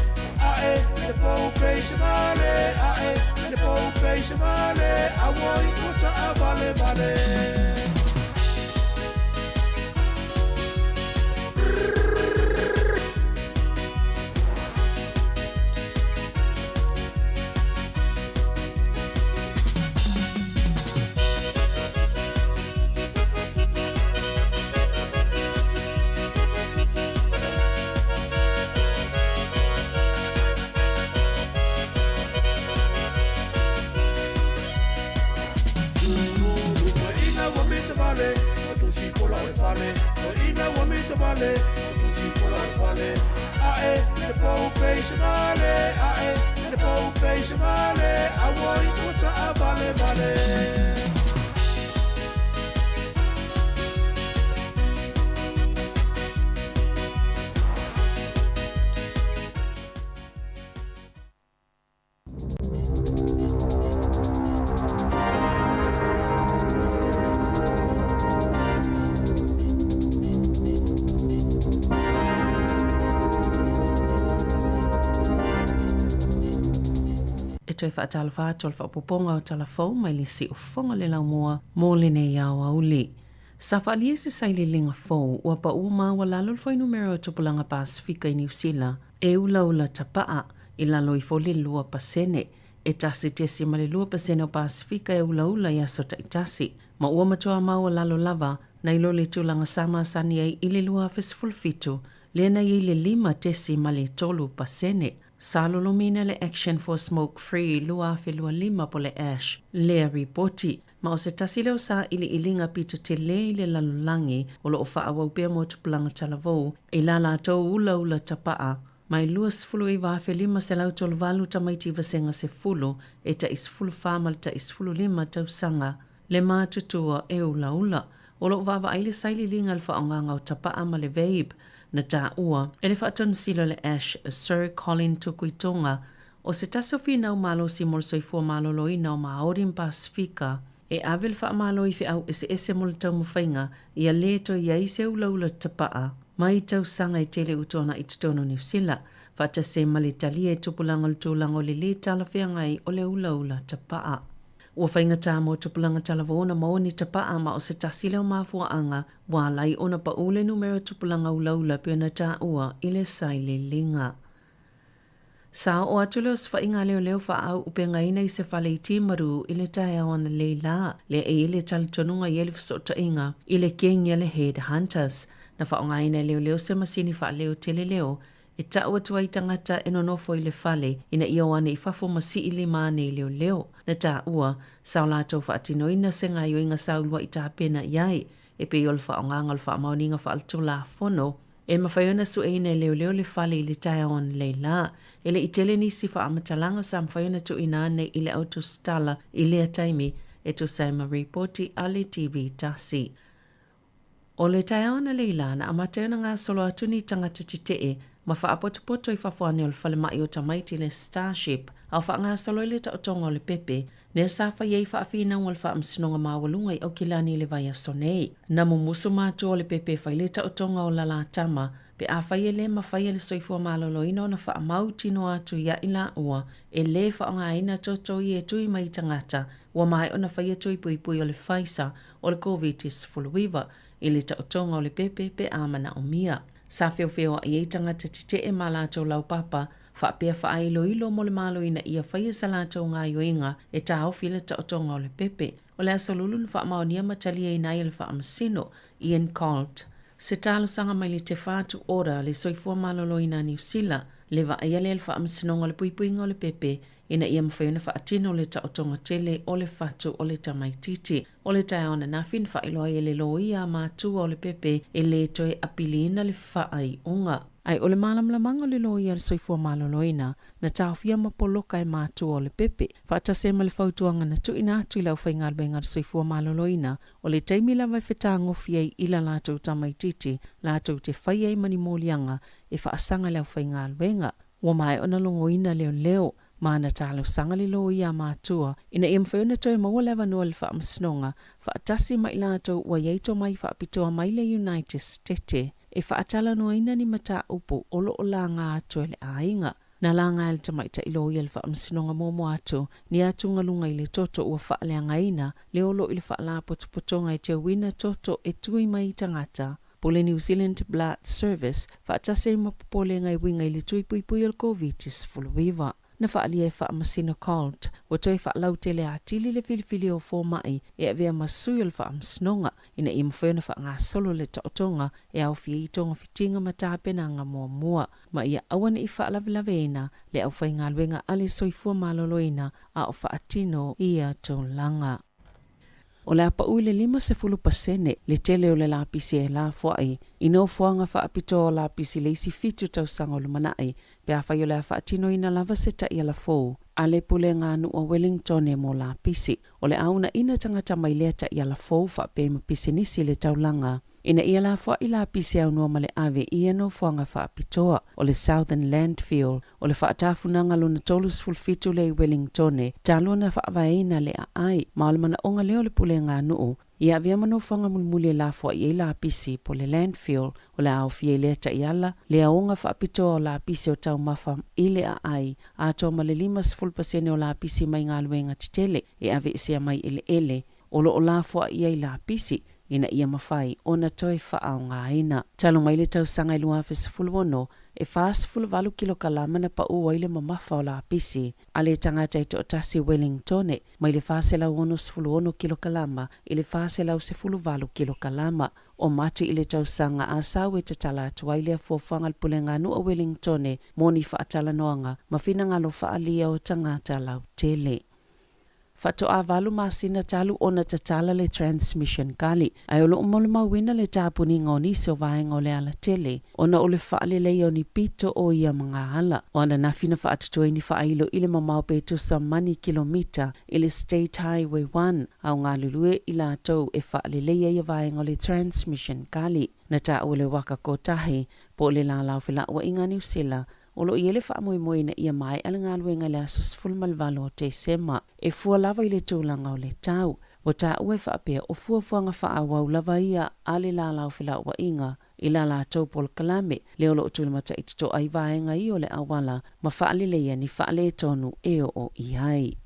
Speaker 1: Ae, le pou peisa vale, ae, le pou peisa vale, a oi ua ta'a vale vale. Toeina ua mita vale, o tusi pola o le fale. Toeina ua mita vale, o tusi pola o le fale. Ae, le pou peisa vale, ae, le pou peisa vale, a oi ua ta'a vale vale.
Speaker 3: E toe faatalofa atu o le faaopoopoga o tala fou mai le siufofoga o le laumua mo lenei aoauli. Sa faaalia se sailiiliga fou ua paʻu maualalo le fuainumera o tupulaga Pasefika i Niu Sila e ulaula tapaʻa i lalo ifo le 2%, e 1.2% o Pasefika e ulaula i aso taitasi, ma ua matuā maualalo lava nai lo le tulaga sa masani ai i le 2017, lea na i ai le 5.3%. Sa lolomiina le Action for Smoke Free 2025 po le ASH lea ripoti, ma o se tasi lea o sailiiliga pito tele i le lalolagi o lo o faaauau pea mo tupulaga talavou i la latou ulaula tapaʻa mai 29,538 tamaiti vasega 10 e tai 14 ma le tai 15 tausaga le matutua e ulaula. O lo o vaavaai le sailiiliga i le faaaogaga o tapaʻa ma le vape na taua e le Faatonesila o le Ash, Sir Colin Tukuitonga, o se tasi o finau malosi mo le soifua maloloina o Māori ma Pasefika, e ave le faamalo i feau eseese mo le taumafaiga ia lē toe i ai se ulaula tapaʻa mai tausaga e tele utuana i totonu o Niu Sila, faatasi ai ma le talia e tupulaga o le tulaga o le lē talafeagai o le ulaula tapaʻa. Ua faigata mo tupulaga talavou ona maua ni tapaʻa ma o se tasi lea o mafuaaga ua ala ai ona paʻu le numera tupulaga ulaula pei ona taua i le sailiiliga. Sa oo atu le osofaiga a leoleo faaauupegaina i se fale i Timaru i le taeao analei la, lea e i ai le talitonuga i ai le fesootaiga i le kengi a le Head Hunters. Na faaaogaina e leoleo se masini faaleo tele leo e tau atu ai tagata e nonofo i le fale ina ia o ane i fafo ma sii lima ane i leoleo. Na taua, sa o latou faatinoina se gaoioiga sa uluai tapena i ai, e pei o le faaaogaga o le faamaoniga faaletulafono e mafai ona sueina e leoleo le fale i le taeao analei la. E le i tele nisi faamatalaga sa mafai ona tuuina ane i le autusitala i lea taimi e tusa ai ma ripoti a le TV tasi. O le taeao analei la, na amata ai ona gasolo atu ni tagata tetee ma faapotopoto i fafo ane o le falemai o tamaiti le Starship a o faagasolo ai le taotoga o le pepe lea sa fai ai faafinauga o le Faamasinoga Maualuga i Aukilani i le vaiaso nei. Na mumusu matua o le pepe e fai le taotoga o Lalatama pe afai e lē mafai e le soifua maloloina ona faamautinoa atu ia i laua e lē faaaogaina toto ia e tui mai i tagata ua maea ona faia tui puipui o le Pfizer o le Koviti-19 i le taotoga o le pepe pe a manaomia. Sa feofeoai ai tagata tetee ma latou laupapa faapea faailoilo mo le Malo ina ia faia sa latou gaoioiga e taofi le taotoga o le pepe. O le aso lulu na faamaonia ma taliaina ai e le Faamasino, Ian Colt, se talosaga mai le Te Whatu Ora, le Soifua Maloloina a Niu Sila, le vaaia lea e le Faamasinoga o le Puipuiga o le Pepe ina ia mafai ona faatino le taotoga tele o le fatu o le tamaitiiti. O le taeao ananafi na faailoa ai e le loia a matua o le pepe e lē toe apiliina le faaiuga. Ae o le malamalamaga o le loia a le soifua maloloina na taofia ma poloka e matua o le pepe, faatasi ai ma le fautuaga na tuuina atu i le aufaigaluega a le soifua maloloina o le taimi lava e fetagofi ai i la latou tamaitiiti latou te fai ai ma ni moliaga e faasaga i le aufaigaluega. Ua maea ona logoina leoleo. Ma na talosaga le loia a matua ina ia mafai ona toe maua le avanoa i le faamasinoga faatasi ma i latou ua i ai tomai faapitoa mai le United Stete e faatalanoaina ni mataupu o lo o laga atu e le aiga. Na laga e le tamaitai loia i le faamasinoga muamua atu ni atugaluga i le toto ua faaleagaina le o lo o i le faalapotopotoga e teuina toto e tui mai i tagata po le New Zealand Blood Service faatasi ai ma popolega e uiga i le tui puipui o le Koviti-19. Na faaalia e Faamasino Colt, ua toe faalautele atili le filifili o fomai e avea ma sui o le faamasinoga ina ia mafai ona faagasolo le taotoga e aofia ai togafitiga ma tapenaga muamua, ma ia aua ne i faalavelaveina le aufaigaluega a le soifua maloloina a o faatino ia tulaga. O le a pau i le 50% le tele o le lapisi e lafoai i nofoaga faapitoa o lapisi i le isi fitu tausaga o lumanai pe afai o le a faatinoina lava se taiala fou a le Pulega a Nuu a Wellingtone mo lapisi. O le a uunaina tagata mai lea taiala fou faapea ma pisinisi i le taulaga ina ia lafoai lapisi aunoa ma le ave i ia nofoaga faapitoa. O le Southern Landfill o le faatafunaga lona 37 lea i Wellingtone talu ona faavaeina le aai, ma o le manaoga lea o le pulega a nuu ia avea ma nofoaga mulimuli e lafoai ai lapisi po le landfill o le a aofia i lea taiala le aoga faapitoa o lapisi o taumafa i le aai atoa ma le 50% o lapisi mai galuega tetele e aveesea mai eleele o lo o lafoai ai lapisi ina ia mafai ona toe faaaogaina. Talu mai le tausaga e 2016, e 48 kilokalama na pau ai le mamafa o lapisi a le tagata e toatasi Wellingtone mai le 466 kilokalama i le 418 kilokalama o Mati i le tausaga a sau e tatala atu ai lea fuafuaga a le Pulega-a-Nuu a Wellingtone mo ni faatalanoaga ma finagalo faaalia o tagata lautele. Faatoa valu masina talu ona tatala le transmission gully, ae o lo o molimauina le tapuniga o nisi o vaega o le alatele ona o le faaleleia o ni pito o ia magaala. O ananafi na faatutuai ni faailo i le mamao pe tusa ma ni kilomita i le State Highway 1 a o galulue i latou e faaleleia ia vaega o le transmission gully. Na taua le waka kotahi po o le lalau felauaiga a Niu Sila O lo o i ai le faamoemoe ina ia maea le galuega i le aso 18 o Tesema, e fua lava i le tulaga o le tau. Ua taua e faapea, o fuafuaga faaauau lava ia a le Lala o Felauaiga i la latou polokalame, lea o lo o tulimatai totoa ai vaega ia o le auala ma faaleleia ni faaletonu e oo i ai.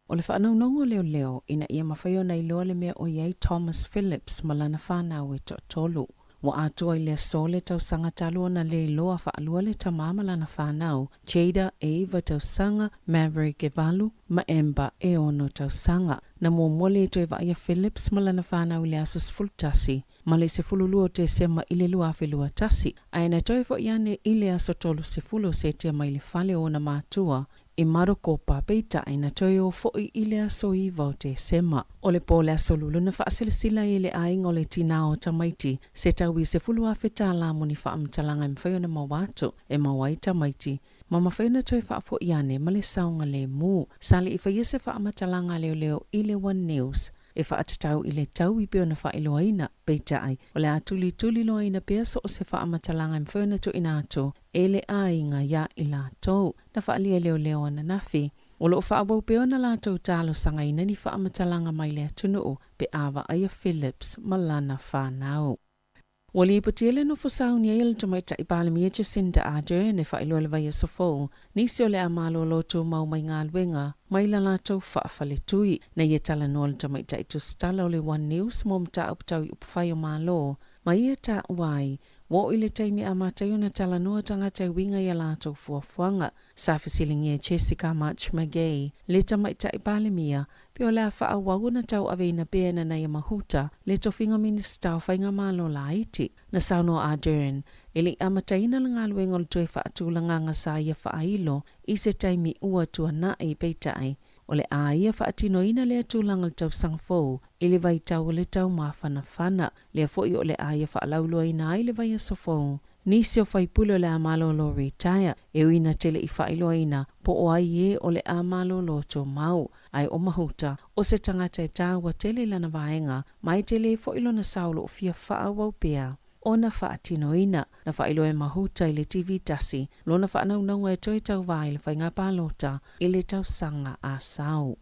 Speaker 3: O le faanaunaunga o leoleo ina ia mafai ona iloa le mea o i ai Thomas Phillips ma lana fanau e toatolu. Ua atoa i le aso le tausaga talu ona le iloa faalua le tama ma lana fanau, Jada e iva tausaga, Maverick e valu, ma Amber e ono tausaga. Na muamua le toe vaaia Phillips ma lana fanau i le aso 11 ma le 12 o Tesema i le 2021, ae na toe foi ane i le aso 30 o Setia mai le fale o ona matua i Marokopa, peitai na toe o foi i le aso 9 o Tesema. O le po o le aso Lulu na faaselasela ai e le aiga o le tinā o tamaiti se tau i $10,000 tālā mo ni faamatalaga e mafai ona maua atu e maua ai tamaiti ma mafai ona toe faafoi ane ma le saogalemu. Sa le i faia se faamatalaga a leoleo i le One News e faatatau i le tau i pei ona faailoaina, peitai o le a tulituliloaina pea so o se faamatalaga e mafai ona tuuina atu e le aiga iā i latou na faaalia e leoleo ananafi. O lo o faaauau pea ona latou talosagaina ni faamatalaga mai le atunuu pe a vaaia Phillips ma lana fanau. Ua lipotia le nofo sauni ai o le Tamaitai Palemia Jacinda Ardern e faailoa i le vaiaso fou nisi o le a malolo tumau mai galuega mai la latou faafaletui. Na ia talanoa le Tamaitai Tusitala o le One News mo mataupu tau i upufai o Malo ma ia taua ai Ua oo i le taimi a mātou ona talanoa tagata e uiga i a latou fuafuaga. Sa fesiligia e Jessica March McGay, le Tamaitai Palemia, pe o le a faaauau ona tauaveina pea e Nanaia Mahuta le tofiga Minisita o Faigamalo Laiti. Na saunoa Ardern, e le i amataina le galuega o le toe faatulagaga sa ia faailo i se taimi ua tuanai, peitai, O le a ia faatinoina lea tulaga i le tausaga fou i le vaitau o le taumafanafana. Lea foi o le a ia faalauiloaina ai le vaiaso fou nisi o faipule o le a malolo retire, e ui ina tele i faailoaina po o ai ē o le a malolo tumau. Ae o Mahuta, o se tagata e taua tele i lana vaega, ma e tele foi lona sao o lo o fia faaauau pea. ona faatinoina. Na faailoa e Mahuta i le TV tasi lona faanaunauga e toe tauva i le faiga palota i le tausaga a sau.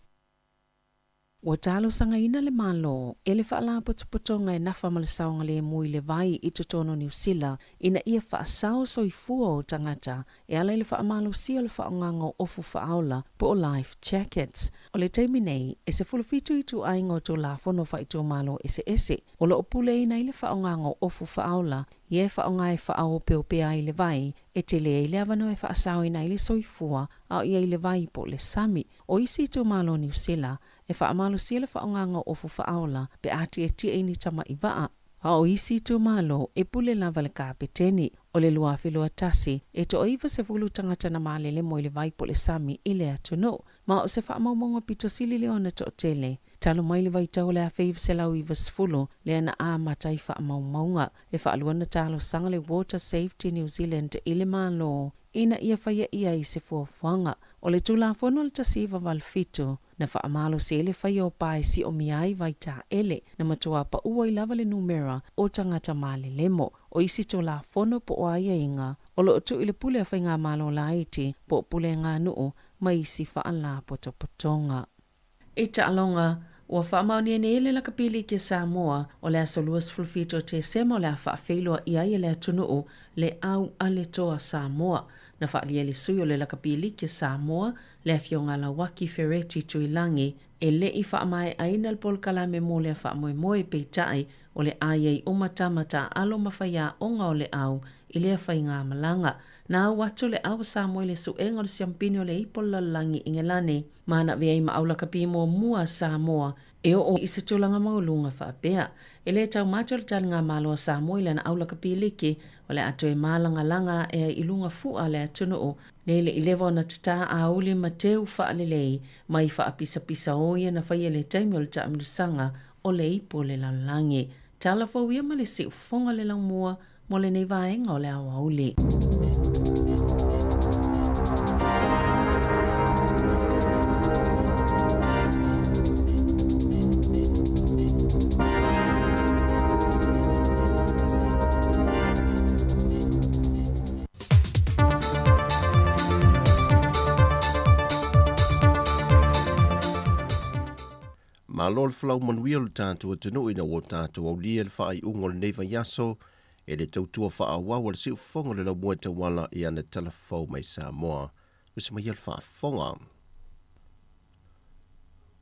Speaker 3: Ua talosagaina le Malo e le Faalapotopotoga e nafa ma le saogalemu i le vai i totonu o Niu Sila ina ia faasao soifua o tagata e ala i le faamalosia o le faaaogaga o ofu faaola po o life jackets. O le taimi nei, e 17 ituaiga o Tulafono faaitumalo eseese o lo o puleaina ai le faaaogaga o ofu faaola ia e faaaoga e faaopeopea ai le vai e tele ai le avanoa e faasaoina ai le soifua a o i ai le vai po o le sami. O isi itumalo o Niu Sila e faamalosia le faaaogaga o ofu faaola pe a tietie i ni tama'i vaa, a o isi itumalo e pule lava le kapeteni. O le 2021, e toa-90 tagata na malele mo i le vai po o le sami i le atunuu, ma o se faamaumauga pito sili lea ona toatele talu mai le vaitau o le 1990 lea na amata ai faamaumauga. E faalua ona talosaga le Water Safety New Zealand i le Malo ina ia faia i ai se fuafuaga. O le Tulafono o le 1987, na faamalosi ai le faia o pa e siomia ai vaitaele, na matua paʻu ai lava le numera o tagata malelemo. O isi Tulafono po o aiaiga o lo o tuu i le pule a faigamalo laiti po o pulega nuu ma isi faalapotopotoga. I taaloga, ua faamaonia nei e le Lakapili ki Samoa o le aso 27 o Tesema o le a faafeiloaʻi ai e le atunuu le au a le Toa Samoa. Na faaalia e le sui o le Lakapili ki Samoa, le Afioga Lauaki Fereti Tuilagi, e le i faamaeʻaina le polokalame mo lea faamoemoe, peitai, o le a i ai uma tama taaalo ma faiaoga o le au i lea faigamalaga. Na au atu le au a Samoa i le suega o le siampini o le Ipo o le Lalolagi i Igelani, ma na avea ai ma aulakapi muamua a Samoa e oo i se tulaga maualuga faapea. E le taumate o le taligamalo a Samoa i lana aulakapi liki, o le a toe mālagalaga aʻe ai i luga fuʻa a le atunuu, lele i lewa ona tatā auli ma teu faalelei mai faapisapisa o ia na faia i le taimi o le taamilosaga o le ipo o le lalolagi. Tala fou ia ma le siufofoga o le laumua mo lenei vaega o le aoauli.
Speaker 7: Malo le folau manuia o le tatou atunuu ina ua tatou aulia le faaiuga o lenei vaiaso e le tautua faaauau a le siufofoga o le laumua e tauala i ana tala fou mai Samoa. Usi mai le faafofoga.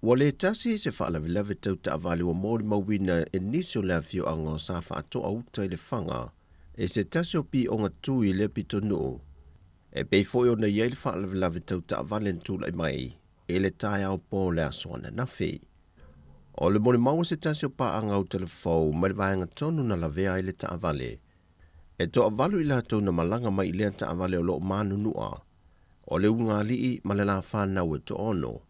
Speaker 7: Ua le tasi se faalavelave tau taavale ua molimauina e nisi o le afioaga o Safaatoa uta i Lefaga e se tasi o pioga tu i lea pitonuu e pei foi ona i ai le faalavelave tau taavale na tulai mai i le taeao po o le aso ananafi. O le molimau a se tasi o paaga au telefou mai le vaega tonu na lavea ai le taavale. E toavalu i latou na malaga mai i lea taavale o lo o manunua, o le ulugalii ma le la fanau e toaono,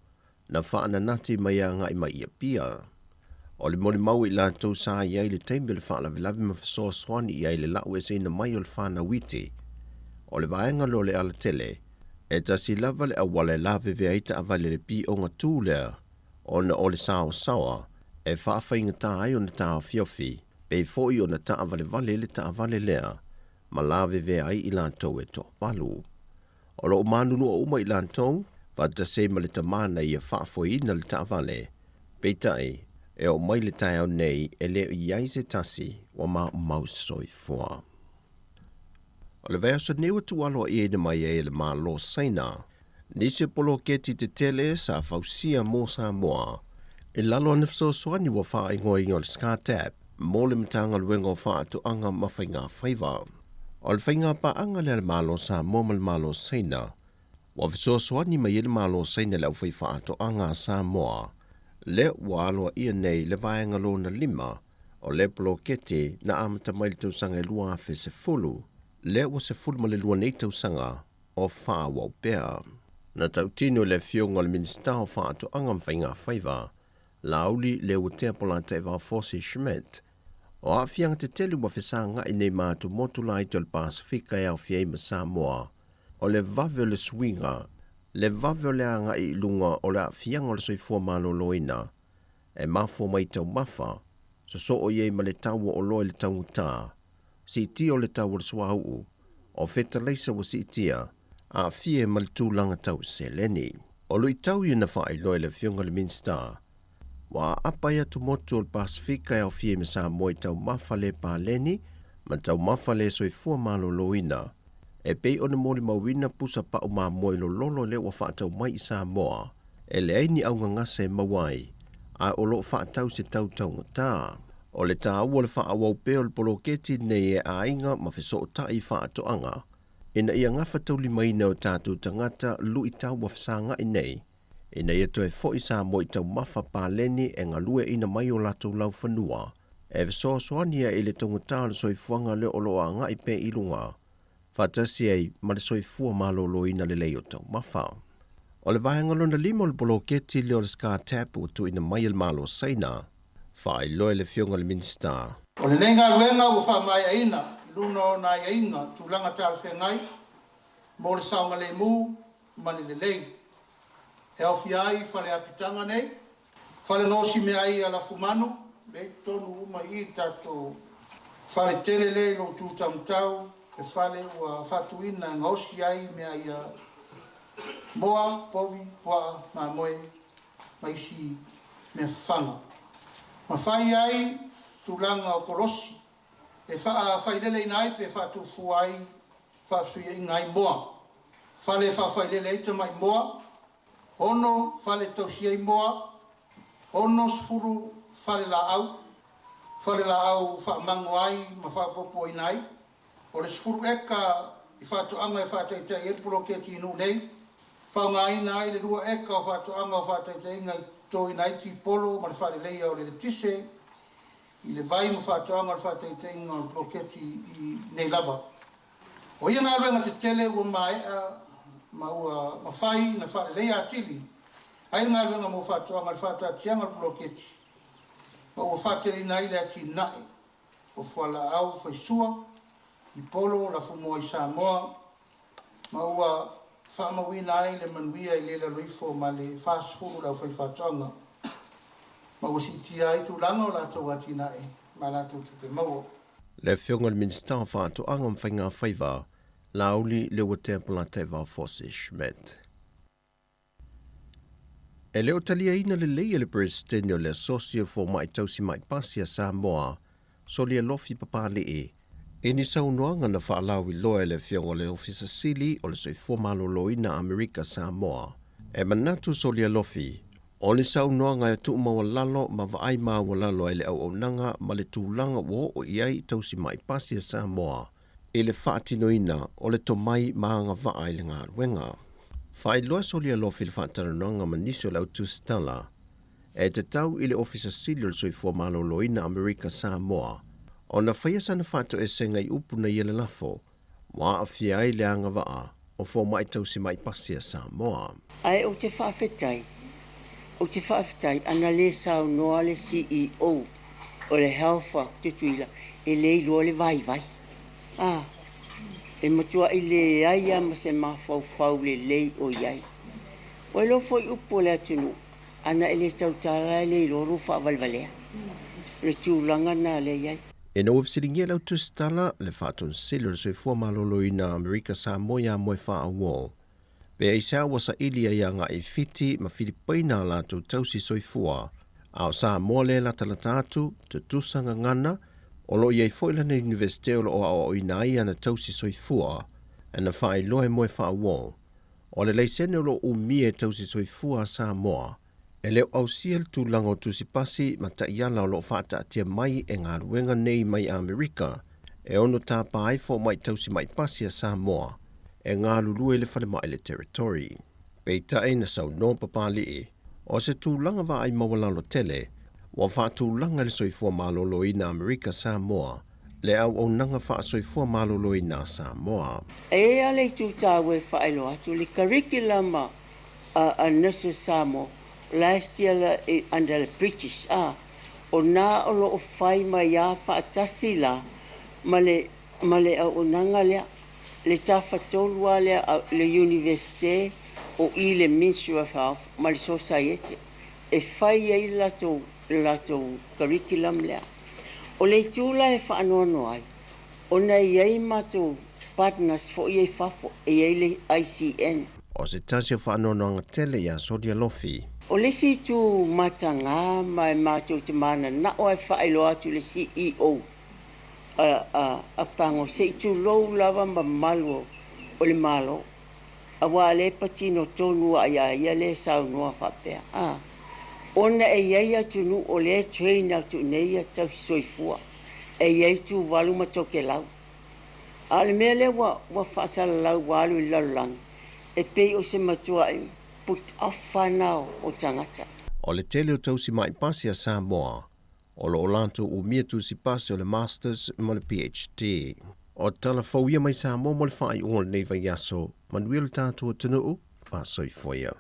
Speaker 7: na faananati mai agai mai i Apia. O le molimau i latou sa i ai i le taimi o le faalavelave ma fesoasoani i ai i le lau eseina mai o le fanau iti. O le vaega lea o le alatele, E tasi lava le auala e lavevea ai taavale i le pioga tū lea ona o le saoasaoa e faafaigata ai ona taofiofi, pei foi ona taavalevale le taavale lea ma lavevea ai i latou e toavalu. O lo o manunua uma i latou, faatasi ai ma le tama na ia faafoeina le taavale. Peitai, e oo mai le taeao nei e le o i ai se tasi ua maumau soifua. O le vaiaso nei ua tuualoa'iaina mai ai e le Malo o Saina nisi o poloketi tetele sa fausia mo Samoa i lalo o ana fesoasoani ua faaigoaina o le SCARTAP mo le Matagaluega o Faatoaga ma Faigafaiva. O le faigapaaga lea a le Malo o Samoa ma le Malo o Saina ua fesoasoani mai ai le Malo o Saina i le aufaifaatoaga a Samoa lea ua aloaia nei le vaega lona lima O le poloketi na amata mai le tausaga e 2010, lea ua 12 nei tausaga o faaauau pea. Na tautino e le Afioga o le Minisita o Faatoaga ma Faigafaiva, Laauli Leuatea Polataivao Fosi Schmidt, o aafiaga tetele ua fesagai nei ma atumotu laiti o le Pasefika e aofia ai ma Samoa, o le vave o le suiga, le vave o le agai i luga o le aafiaga o le soifua maloloina, e mafua mai taumafa, sosoo i ai ma le tau o oloa i le taugata, Siitia o le tau o le suauu, o fetalaisa ua siitia, aafia ma le tulaga tau seleni. O luitau ia na faailoa e le Afioga i le Minisita, ua aapa ai atumotu o le Pasefika e aofia ai ma Samoa i taumafa le paleni ma taumafa le soifua maloloina, e pei ona molimauina pusa pau mamoe lololo lea ua faatau mai i Samoa, e leai ni augagase e maua ai, a o lo o faatau i se tau taugata. O le taua o le faaauau pea o le poloketi lenei e aiga ma fesootai i faatoaga, ina ia gafataulimaina o tatou tagata luitau ua fesagai nei, ina ia toe foi Samoa i taumafa paleni e galueaiina mai o latou laufanua, e fesoasoani ai i le taugata o le soifuaga lea o lo o agai pea i luga, faatasi ai ma le soifua maloloina lelei o taumafa. O le vaega lona lima o le poloketi lea o le SCARTEP ua tuuina mai e le Malo o Saina, faailoa e le Afioga i le Minisita.
Speaker 8: O lenei galuega ua faamaeaina i luna o ona aiaiga tulaga talafeagai mo le saogalemu ma le lelei. E aofia ai fale apitaga nei, fale gaosi meaai a lafumanu, lea i totonu uma i i le tatou fale tele lea i lou tu taumatau, le fale ua faatuina e gaosi ai meaai a moa, povi, puaa, mamoe ma isi mea fafaga. Ma fai ai tulaga o kolosi e faafaileleina ai pe faatufuua ai faafesuiaiga ai moa, fale e faafailele ai tamai moa, 6 fale e tausi ai moa, 60 fale laau, fale laau faamago ai ma faaopoopoina ai. O le 10 eka i faatoaga e faataitai ai le poloketi i nuu nei, faaaogaina ai le 2 eka o faatoaga o faataitaiga i totoina ai tipolo ma le faaleleia o le eletise i le vai ma faatoaga o le faataitaiga o le poloketi i nei lava. O ia galuega tetele ua maea ma ua mafai na faaleleia atili ai le galuega mo faatoaga i le faataatiaga o le poloketi ma ua faateleina ai le atinae o fualaau faisua, tipolo, lafumoa i Samoa ma ua faamauina ai le manuia i le lalo ifo ma le 40 le aufaifaatoaga ma ua siitia ai tulaga o latou atinae ma latou tupe maua.
Speaker 7: Le Afioga i le Minisita o Faatoaga ma Faiga Faiva, Laauli Leuatea Polataivao Fosi Schmidt. E le o taliaina lelei e le Peresetene o le Asosi o Fomai Tausi Mai Pasi a Samoa, Solia Lofi Papali'i, i ni saunoaga na faalauiloa e le Afioga i le Ofisa Sili o le Soifua Maloloina Amerika Samoa. E manatu Solia Lofi, o ni saunoaga e tuumaualalo ma vaai maualalo ai le auaunaga ma le tulaga ua oo i ai tausi mai pasi a Samoa i le faatinoina o le tomai ma agavaa i le galuega. Faailoa Solia Lofi i le faatalanoaga ma nisi o le au tusitala e tatau i le Ofisa Sili o le Soifua Maloloina Amerika Samoa ona faia sana faatoesega i upu na ia lalafo ua aafia ai le agavaa o fomai tausi mai pasi a Samoa.
Speaker 9: Ae ou te faafetai, ou te faafetai ana le saunoa le CEO o le Health Tutuila e le iloa le vaivai. A, e matuai leai lava ma se mafaufau lelei o i ai. Ua iloa foi upu o le atunuu, ana e le tautala e le iloa lou faavalevalea. O le tulaga lena lea e i ai.
Speaker 7: Ina ua fesiligia le au tusitala, le Faatonisili o le Soifua Maloloina Amerika Samoa iā Moefaaauo, pe aisea ua saili ai agai i Fiti ma Filipaina a latou tausi soifua, a o Samoa lea e latalata atu, tutusa gagana, o lo o i ai foi lana Iunivesite o lo o aoaoina ai ana tausi soifua, na faailoa e Moefaaauo. O le laisene o lo o umia e tausi soifua a Samoa, e le o ausia le tulaga o tusipasi ma taiala o lo o faataatia mai e galuega nei mai Amerika e ono tapa ai fomai tausi mai pasi a Samoa e galulue i le falemai le Territory. Peitai na saunoa Papali'i, o se tulaga vaai maualalo tele ua faatulaga i le soifua maloloina Amerika Samoa le auaunaga faasoifua maloloina a Samoa.
Speaker 9: E i ai lava le itu taua e faailoa atu, le curriculum a Nurses Samoa last year under the British, a, o na o lo o fai mai a faatasi la ma le ma le auaunaga lea, le tafatolu lava lea a le Iunivesite o i le Ministry of Health ma le Sosaiete e fai ai le latou le latou curriculum lea. O le itu la e faanoanoa ai, Ona e i ai matou partners foi ia i fafo, e i ai le ICN.
Speaker 7: O se tasi o faanoanoaga tele iā Sonia Lofi.
Speaker 9: O le isi itu matagā ma e matou te mananao e faailoa atu i le CEO a a a Pago se i tulou lava mamalu o le Malo auā lea e patino tonu a iā ia lea e saunoa faapea a ona e i ai atunuu o lea e train atu i nei ia tausi soifua e i ai Tuvalu ma Tokelau. A o le mea lea ua, ua faasalalau ua alu i le lalolagi, e pei o se matuaʻi put off ana o tagata.
Speaker 7: O le tele o tausi maʻi pasi a Samoa, o lo o latou umia tusi pasi o le Masters ma le PhD. O tala fou ia mai Samoa mo le faaiuga o lenei vaiaso. Manuia lo tatou atunuu, faasoifua ia.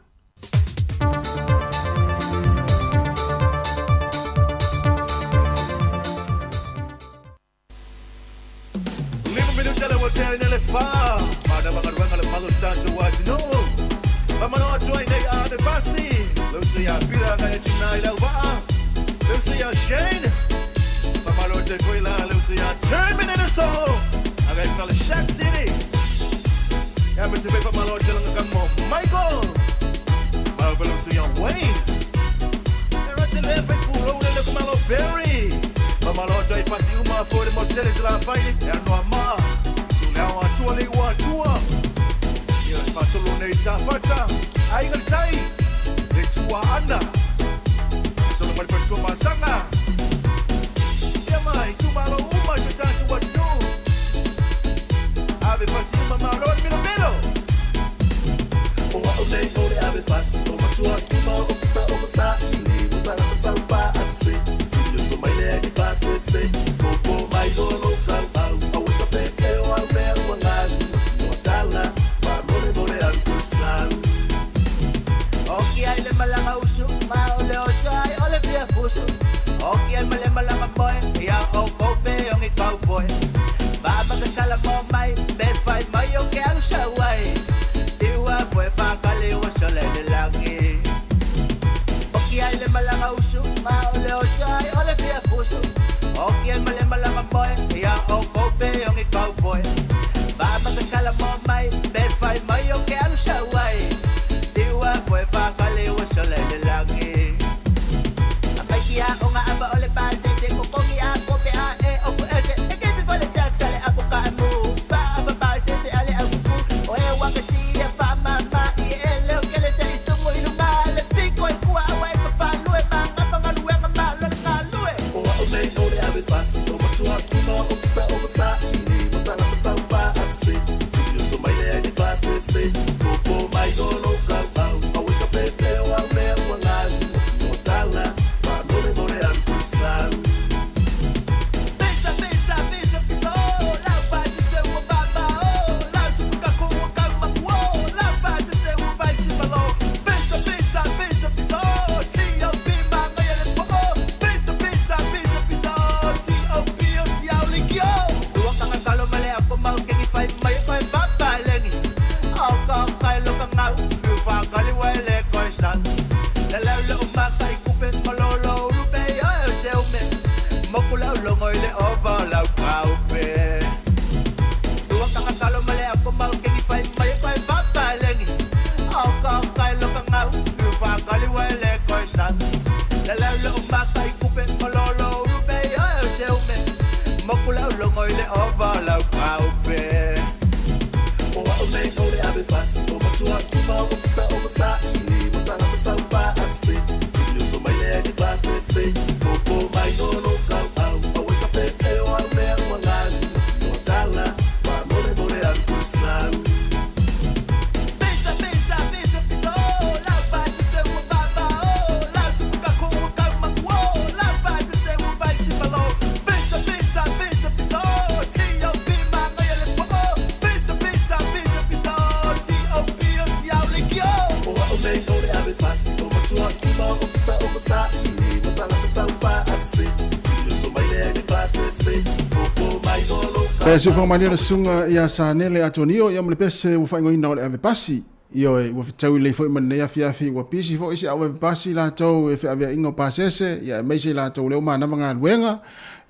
Speaker 19: E se whamalia le sunga ia sa nele Atonio ia mle pese ua whaingoina o le ave pasi. Ioe, ua fetaui lelei foi ma lenei afiafi, ua pisi foi si au avepasi latou e feaveaiga o pasese, ia aemaise i latou lea ua manava galuega,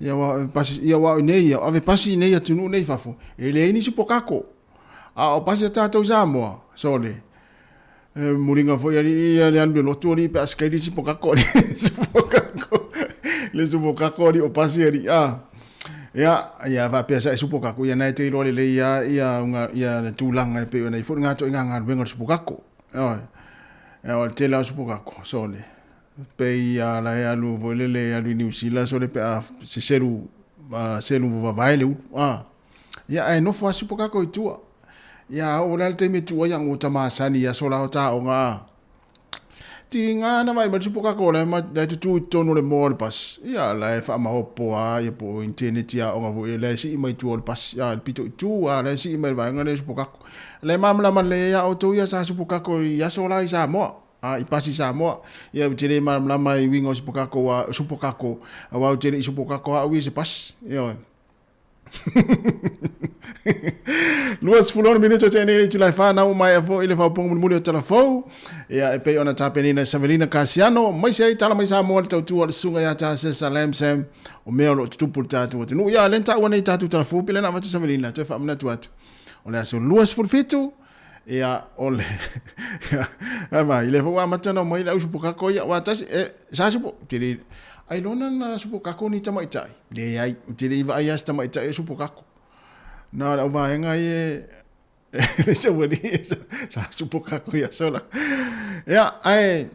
Speaker 19: ia ua avepasi, ia ua o inei ia, o avepasi i nei atunuu nei i fafo, e leai nisi pokako. A o pasi a tatou i Samoa, sole, e muliga foi alii ia le alu i le lotu alii pe a sikaili si pokako alii, si pokako, le supokako alii o pasi alii, a. Ia, ia faapea sa e supokako, ia na e te iloa lelei lava ia unga, ia le tulaga e pei ona i ai foi le gatoaiga galuega o le supokako. Ioe. Ia o le tele lava o supokako, sole. Pei lava la e alu foi lele e alu i Niu Sila sole pe a se selu, selu vavae le ulu. A. Ia ae nofo lava supokako i tua. Ia a oo la le taimi e tuu ai ua ta masani i aso la o taoga a. Tiga na vaai mai le supokako la e tutu i totonu o le moa o le pasi, ia la e faamaopo lava ia po o initeneti aoga foi la e sii mai tua o le pasi, a le pito i tu, a la e sii mai le vaega lea e supokako. La e malamalama lelei ai a outou ia sa supokako i aso la i Samoa, a i pasi Samoa. Ia ou te le malamalama i uiga o supokako, supokako, aua ou te le i supokako lava au ia i se pasi, ioe. 26 minute o tenei le itula e whānau o mai afo i le whauponga mulimuli o tala fou. Ia e pei ona tapenina e Savelina Kasiano, mai se ai tala mai Samoa le tautua le susuga ia tā Sesa Lam Sam, o mea o lo o tutupu le tātou atunuu. Ia le taua nei tātou tala fou, pele na avatu Savelina, toe whaamanatu atu. O le aso 27, ia o le ia mai le fou amata na mai le au supokako ia wa tasi e sa supo te le ai lona na supokako ni tamaitai leai ou te le i vaai lava se tamaitai o supokako na o le au vaega ia e se ualii sa supokako ia sola ia ae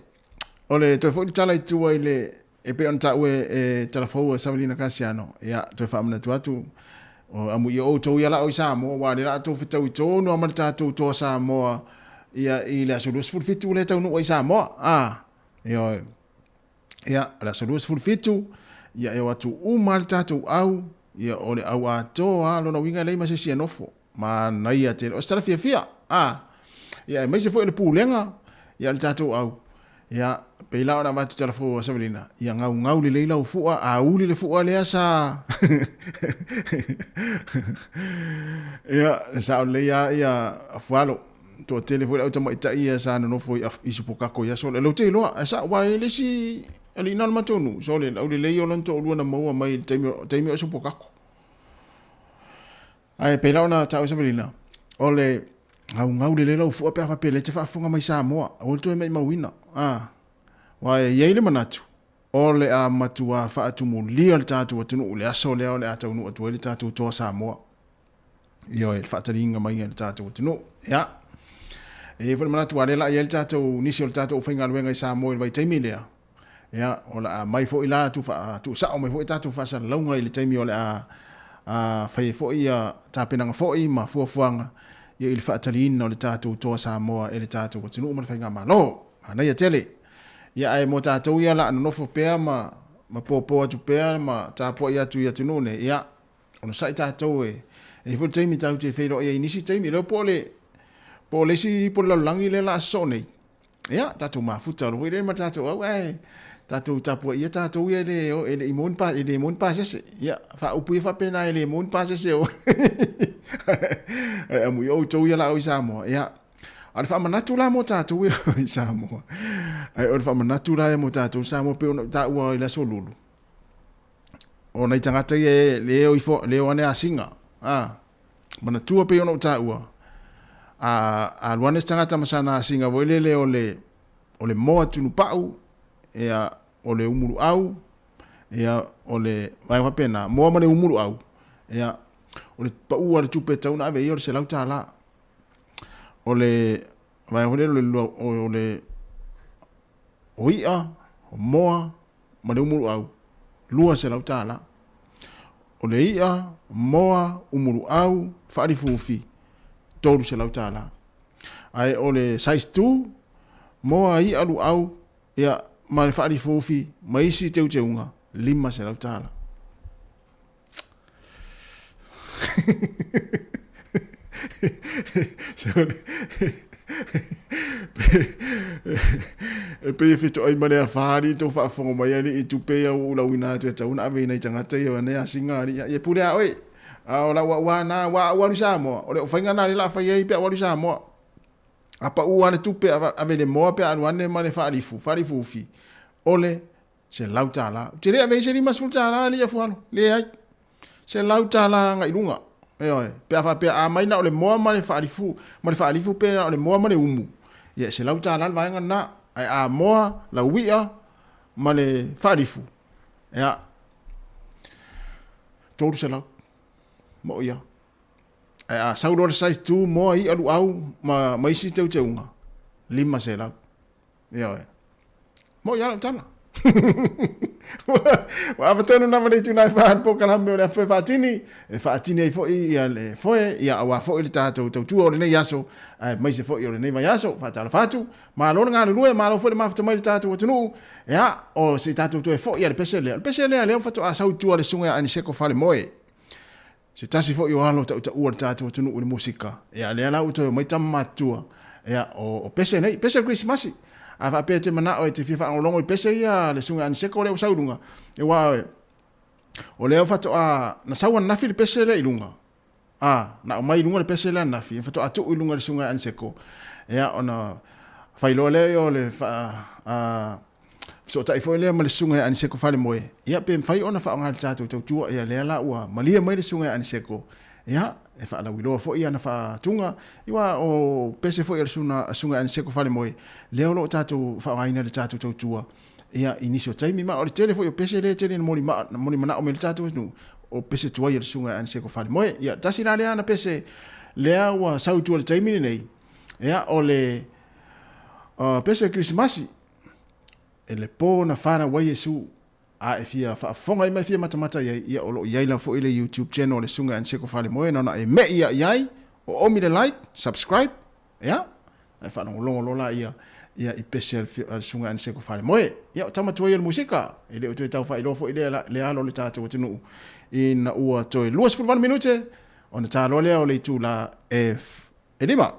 Speaker 19: o le toe foi le tala i tua i le E pei ona taua e tala fou a Savelina Kasiano, ia, toe faamanatu atu, o amuia outou ia la'o i Samoa, aua o lea la a tou fetaui tonu lava ma le tatou toa Samoa, ia, i le aso 27 lea e taunuu ai i Samoa, a, ioe. Ia, o le aso 27, ia, e o atu uma lava le tatou au, ia, o le au atoa lava, lona uiga e leai ma se isi e nofo. Manaia tele. O se tala fiafia, a, ia, aemaise foi o le pulega, ia, o le tatou au, Ia, pei la ona avatu tala fou a Savelina, ia gaugau lelei lau fua, a uli le fua lea sa... ia, sao lelei lava ia Fualo. Toatele foi le au tamaitai ia sa nonofo i, i Supokako i aso. Lou te iloa, ae sa, ua e le isi alii na o le matou nuu, sole, le aulelei o lona toalua na maua mai i le taimi, taimi o Supokako. Ae pei la ona taua Savelina, o le gaugau lelei lau fua pe a faapea o lea e te faafofoga mai Samoa, aua le toe maimauina. A, aua e i ai le manatu, o le a matuā faatumulia le tatou atunuu i le aso lea o le a taunuu atu ai le tatou toa Samoa. Ioe, le faataliina mai e le tatou atunuu. Ia, e i ai foi le manatu, aua o lea o le a i ai le tatou, nisi o le tatou aufaigaluega i Samoa i le vaitaimi lea, Ia, o le a aumai foi la tuusao mai foi tatou faasalalauga i le taimi o le a fai ai foi ia tapenaga foi ma fuafuaga ia i le faataliina o le tatou Toa Samoa e le tatou atunuu ma le faigamalo. Manaia tele. Ia ae mo tatou ia o le a nonofo pea ma ma popo atu pea ma tapuai atu i atunuu nei, ia, onosai tatou e e i ai foi le taimi tatou te feiloai ai i nisi taimi. Le iloa po o le po o le isi po o le lalolagi lea o le a sosoo nei. Ia, tatou mafuta alofa i le ma tatou au, ae tatou tapuaia tatou ia e le, e le i maua ni pa, e le maua ni pasese. Ia, faaupu ia faapena e le maua ni pasese o. Ae amuia outou ia la au i Samoa. Ia, a o le faamanatu la mo tatou ia i Samoa. Ae o le faamanatu la ia mo tatou i Samoa pei ona ou taua i le aso Lulu. O nai tagata ia e le o ifo, le o ane asiga. A, Manatua pei ona ou taua, a alu ane se tagata ma sana asiga foi lele o le, o le moa tunupau, ia, o le umuluau, ia, o le vaega faapena, moa ma le umuluau, ia, o le pau a le tupe e tatau ona ave i ai o le $100. O le vaega foi lele o le, o i'a, o moa ma le umuluau, $200. O le i'a, moa, umuluau, faalifufi, $300. Ae o le size 2, moa, i'a, luau, ia, ma le faalifufi ma isi teuteuga, $500. E pei e fetoai ma le afa alii tou faafofoga mai alii i tupe ia ua ou lauina atu e tatau ona ave i nai tagata ia ane asiga alii ia pule a oe a o lau au a na aua a ou alu i Samoa o le faiga na lea la fai ai pe a ou alu i Samoa. A paʻu lava le tupe ave i le moa pe a alu ane ma le faalifu, faalifufi, o le $100. Ou te le avea ai se $50 alii afualo, leai. $100 agai i luga. Ioe, pe a faapea a aumai na o le moa ma le faalifu, ma le faalifu pe na o le moa ma le umu, ia e $100 le vaega lena. Ae a moa laui'a ma le faalifu, ia, $300. Mo'i lava. Ae a sau loa le size 2 moa i'a luau ma, ma isi teuteuga, $500. Ioe. Mo'i lava lau tala. Ua ava tonu lava le itula e fa le polokalame o le afu e faatini, e faatini ai foi ia le foe, ia aua foi le tatou tautua o lenei aso, aemaise foi o lenei vaiaso. Faatalofa atu, malo le galulue, malo foi le mafuta mai le tatou atunuu. Ia, o se i tatou toe foi ia le pese lea. O le pese lea lea ua faatoa sau i tua le susuga ia Aniseko Falemoe. Se tasi foi o alo tautaua le tatou atunuu i le musika. Ia, lea la ua toe omai tama matutua. Ia, o, o pese nei, pese o le Kerisimasi. A faapea e te manao e te fia faalogologo i pese ia le susuga ia Aniseko lea ua sau i luga, aua o lea faatoa na sau ananafi le pese lea i luga. A, na aumai i luga le pese lea ananafi, faatoa tuu i luga e le susuga ia Aniseko. Ia, ona fai loa lea o le fa, a, fesootai foi lea ma le susuga ia Aniseko Falemoe, ia pe mafai ona faaaoga e le tatou tautua, ia lea la ua malie mai le susuga ia Aniseko, ia e faalauiloa foi ana faatuga, aua o pese foi a le susuga ia Aniseko Falemoe, lea o lo o tatou faaaogaina i le tatou tautua, ia i nisi o taimi. Ma o le tele foi o pese lea e tele ina molimanao mai le tatou atunuu, o pese tuai a le susuga ia Aniseko Falemoe. Ia tasi la lea ana pese lea ua sau i tua i le taimi lenei, ia o le pese Kerisimasi, E le pō na whanau ai Iesu, a e fia faafofoga ai ma e fia matamata i ai, ia o lo o i ai lava foi le YouTube channel a le Susuga ia Aniseko Falemoe, na ona e me'i ia i ai, oomi le like, subscribe, ia, ona e faalogologo loa laia ia i pese a le Susuga ia Aniseko Falemoe. Ia, o tama tuai o le musika, e le o toe tau faailoa foi lea le alo o le tatou atunuu, ina ua toe 28 minute ona ta loa lea o le itula e 5.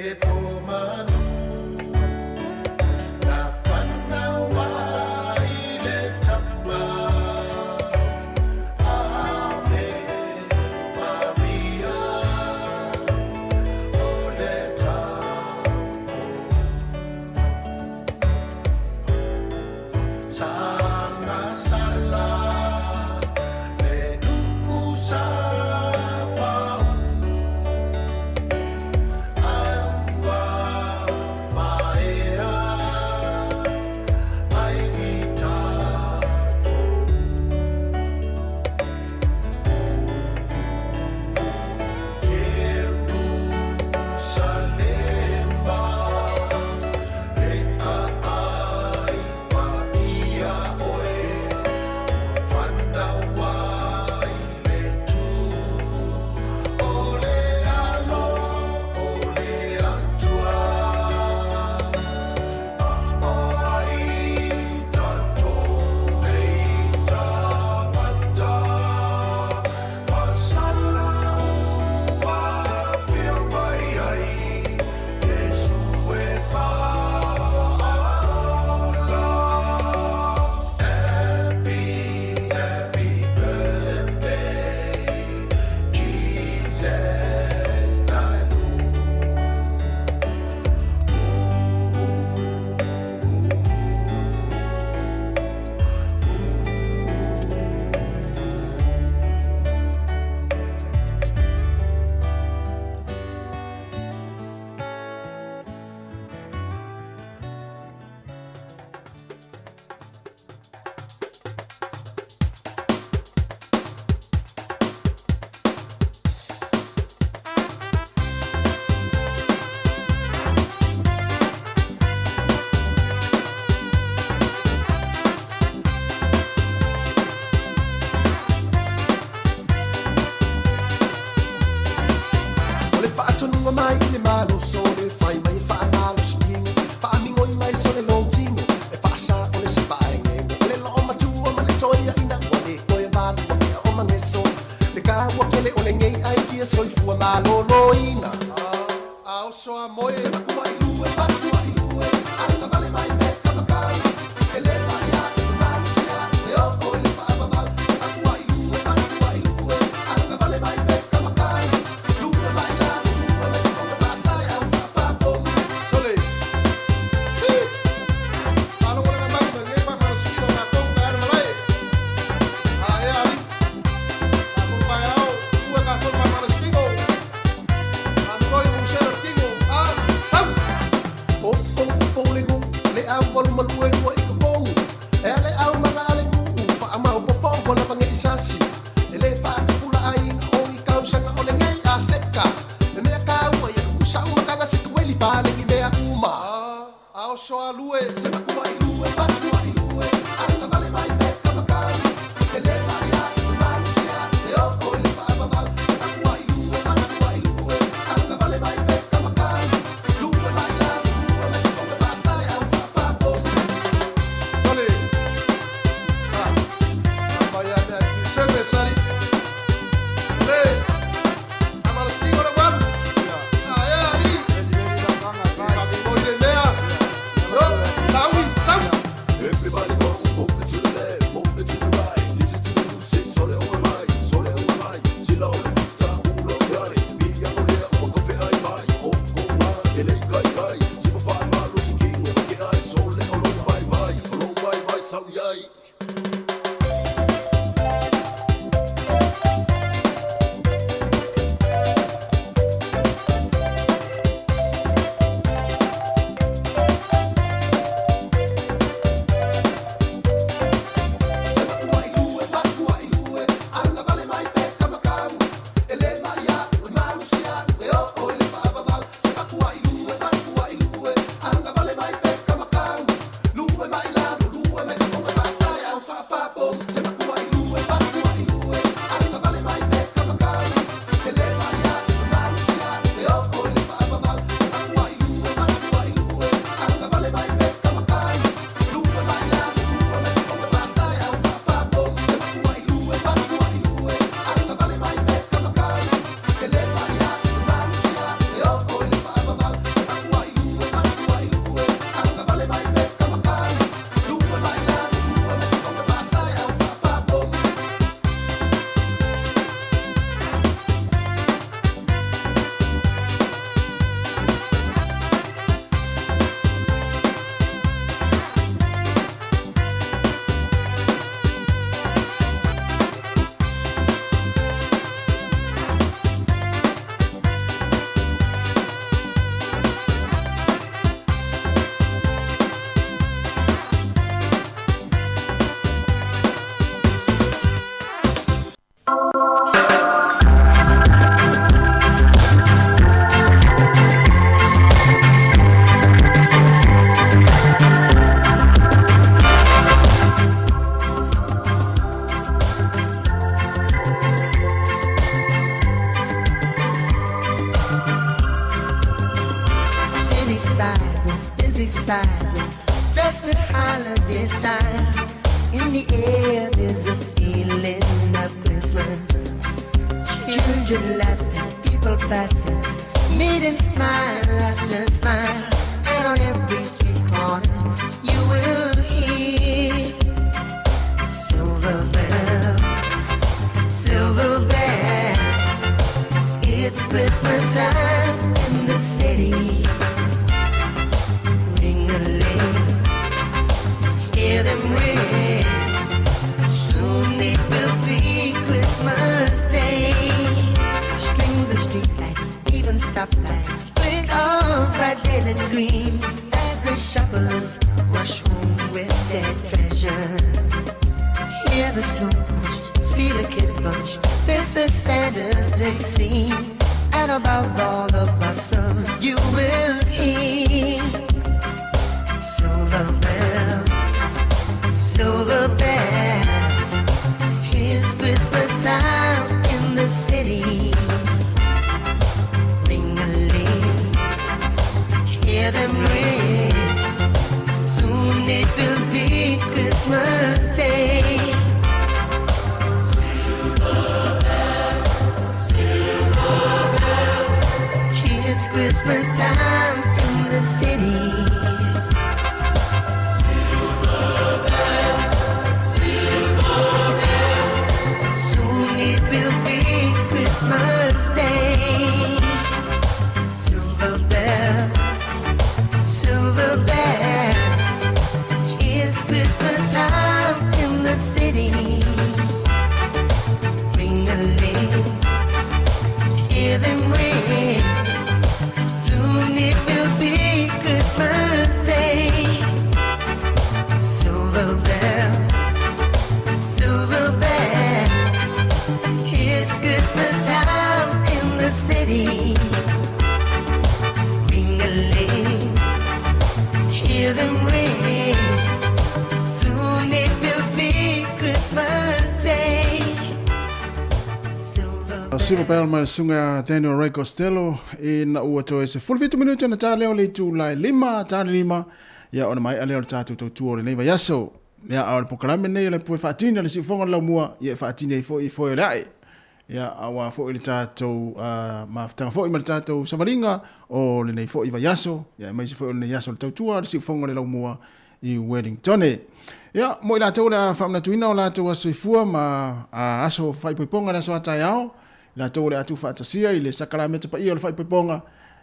Speaker 6: E po manu Na whanau ai le tama Ave Maria O le tapo Sanga sala Le nu'u sa pau Aua faea ai i tatou Ierusalema le aai paia oe Ua fanau ai le Tupu o le alo o le Atua O ai tatou nei tagata Masala ua afio mai ai Iesu e faaola Happy, happy birthday Jesus thy Lord.
Speaker 5: O le faatonuga mai i le maloso o le fai mai e faamalosigiga faamigoi mai so le lotino e faasā o le sepaegego o le loomatua ma le toeaina ua lē toe valua kea o mageso le kāua kele o legei ai kia soifua malōlōina
Speaker 8: A oso a moe
Speaker 5: Se makua i lue makua i lue agavale mai me kamakai e lē paia i le malusia e oo i le faavavau Se makua i lue makua i lue agavale mai me kamakai lue mai lalo lue mai fofoga faasale au faapapomu
Speaker 8: Sole. Hi. Faalogologo mai ma lenei faamalositino o tatou taeao malae. A ea alii. Tatou taeao, ua tatou faamalositino. Amigoi muselo tino. A, tau.
Speaker 5: Pou le gu, le au walu malue lua i ka pogu. E ale au maga ale gu, u wha amau popo wala vange i sasi. E le whaakapula ai nga o i kausaga o le ngei a seka. Le mea kāua ia kukusa umakanga se kueli pale ki mea uma.
Speaker 8: A oso a lue.
Speaker 5: Se makua i lue, makua i lue, agavale mai me kamakai. E le paia i le malusia, e oo i le faavavau. Se makua i lue, makua i lue, agavale mai me kamakai. Lue mai lalo, lue mai fofoga faasale au faapapomu.
Speaker 8: Sole. Ha. Amai a mea tu seve sali. Sole. Amalositino le walu. A ea alii. Faamigoi le mea. Yo, taui.
Speaker 15: side roads, dressed in holiday style. In the air, there's a feeling of Christmas. Children laughing, people passing, meeting smile after smile. And on every street corner, you will hear silver bells, silver bells. It's Christmas time in the city. Ring a ling, hear them ring. Soon it will be Christmas Day. Strings of streetlights, even stoplights, blink all bright red and green as the shoppers rush home with their treasures. Hear the snow crunch, see the kids bunch. This is Santa's big scene, and above all the bustle, you will hear silver bells, silver bells. It's Christmas time in the city. Ring a ling, hear them ring. Soon it will be Christmas Day. It's Christmas time in the city. Soon it will be Christmas Day. Silver bells, silver bells. It's Christmas time in the city. Ring a ling, hear them ring. Soon it will be Christmas Day. Silver bells, silver bells. It's Christmas time in the city. Ring a ling, hear them ring. Soon it will be Christmas Day. Silver
Speaker 19: Silver Bell ma le susuga Daniel Ray Costello ina ua toe 17 minute ona ta lea o le itula e 5 ta le 5 ia ona maea lea o le tatou tautua o lenei vaiaso. Ia a o le polokalame lenei o le pue faatini o le siufoga o le laumua ia e faatini ai foi i foe o le ae. Ia auā foi le tatou mafutaga foi ma le tatou savaliga o lenei foi vaiaso ia aemaise foi o lenei aso o le tautua o le siufoga o le laumua i Wellington. Ia mo i latou o le a faamanatuina o latou aso soifua ma aso faaipoipoga i le aso a taeao, i latou o le a tuufaatasia i le sakalameta paia o le faaipoipoga,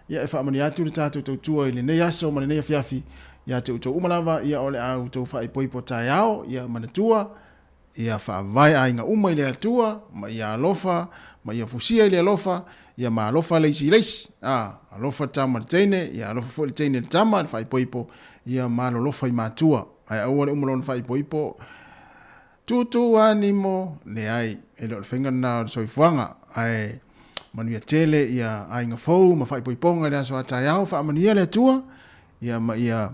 Speaker 19: ia e faamanuia atu le tatou tautua i lenei aso ma lenei afiafi ia te outou uma lava, ia o le a outou faaipoipo taeao, ia manatua, ia faavae aiga uma i le Atua, ma ia alofa, ma ia fusia i le alofa, ia ma alofa le isi i le isi. A, alofa le tama i le teine, ia alofa foi le teine i le tama, le faaipoipo, ia malolofa i matua. Ae aua le uma lona faaipoipo, tūtū animo, leai, e le o le faiga lena o le soifuaga, ae manuia tele ia aiga fou ma faaipoipoga i le aso a taeao, faamanuia le Atua, ia ma ia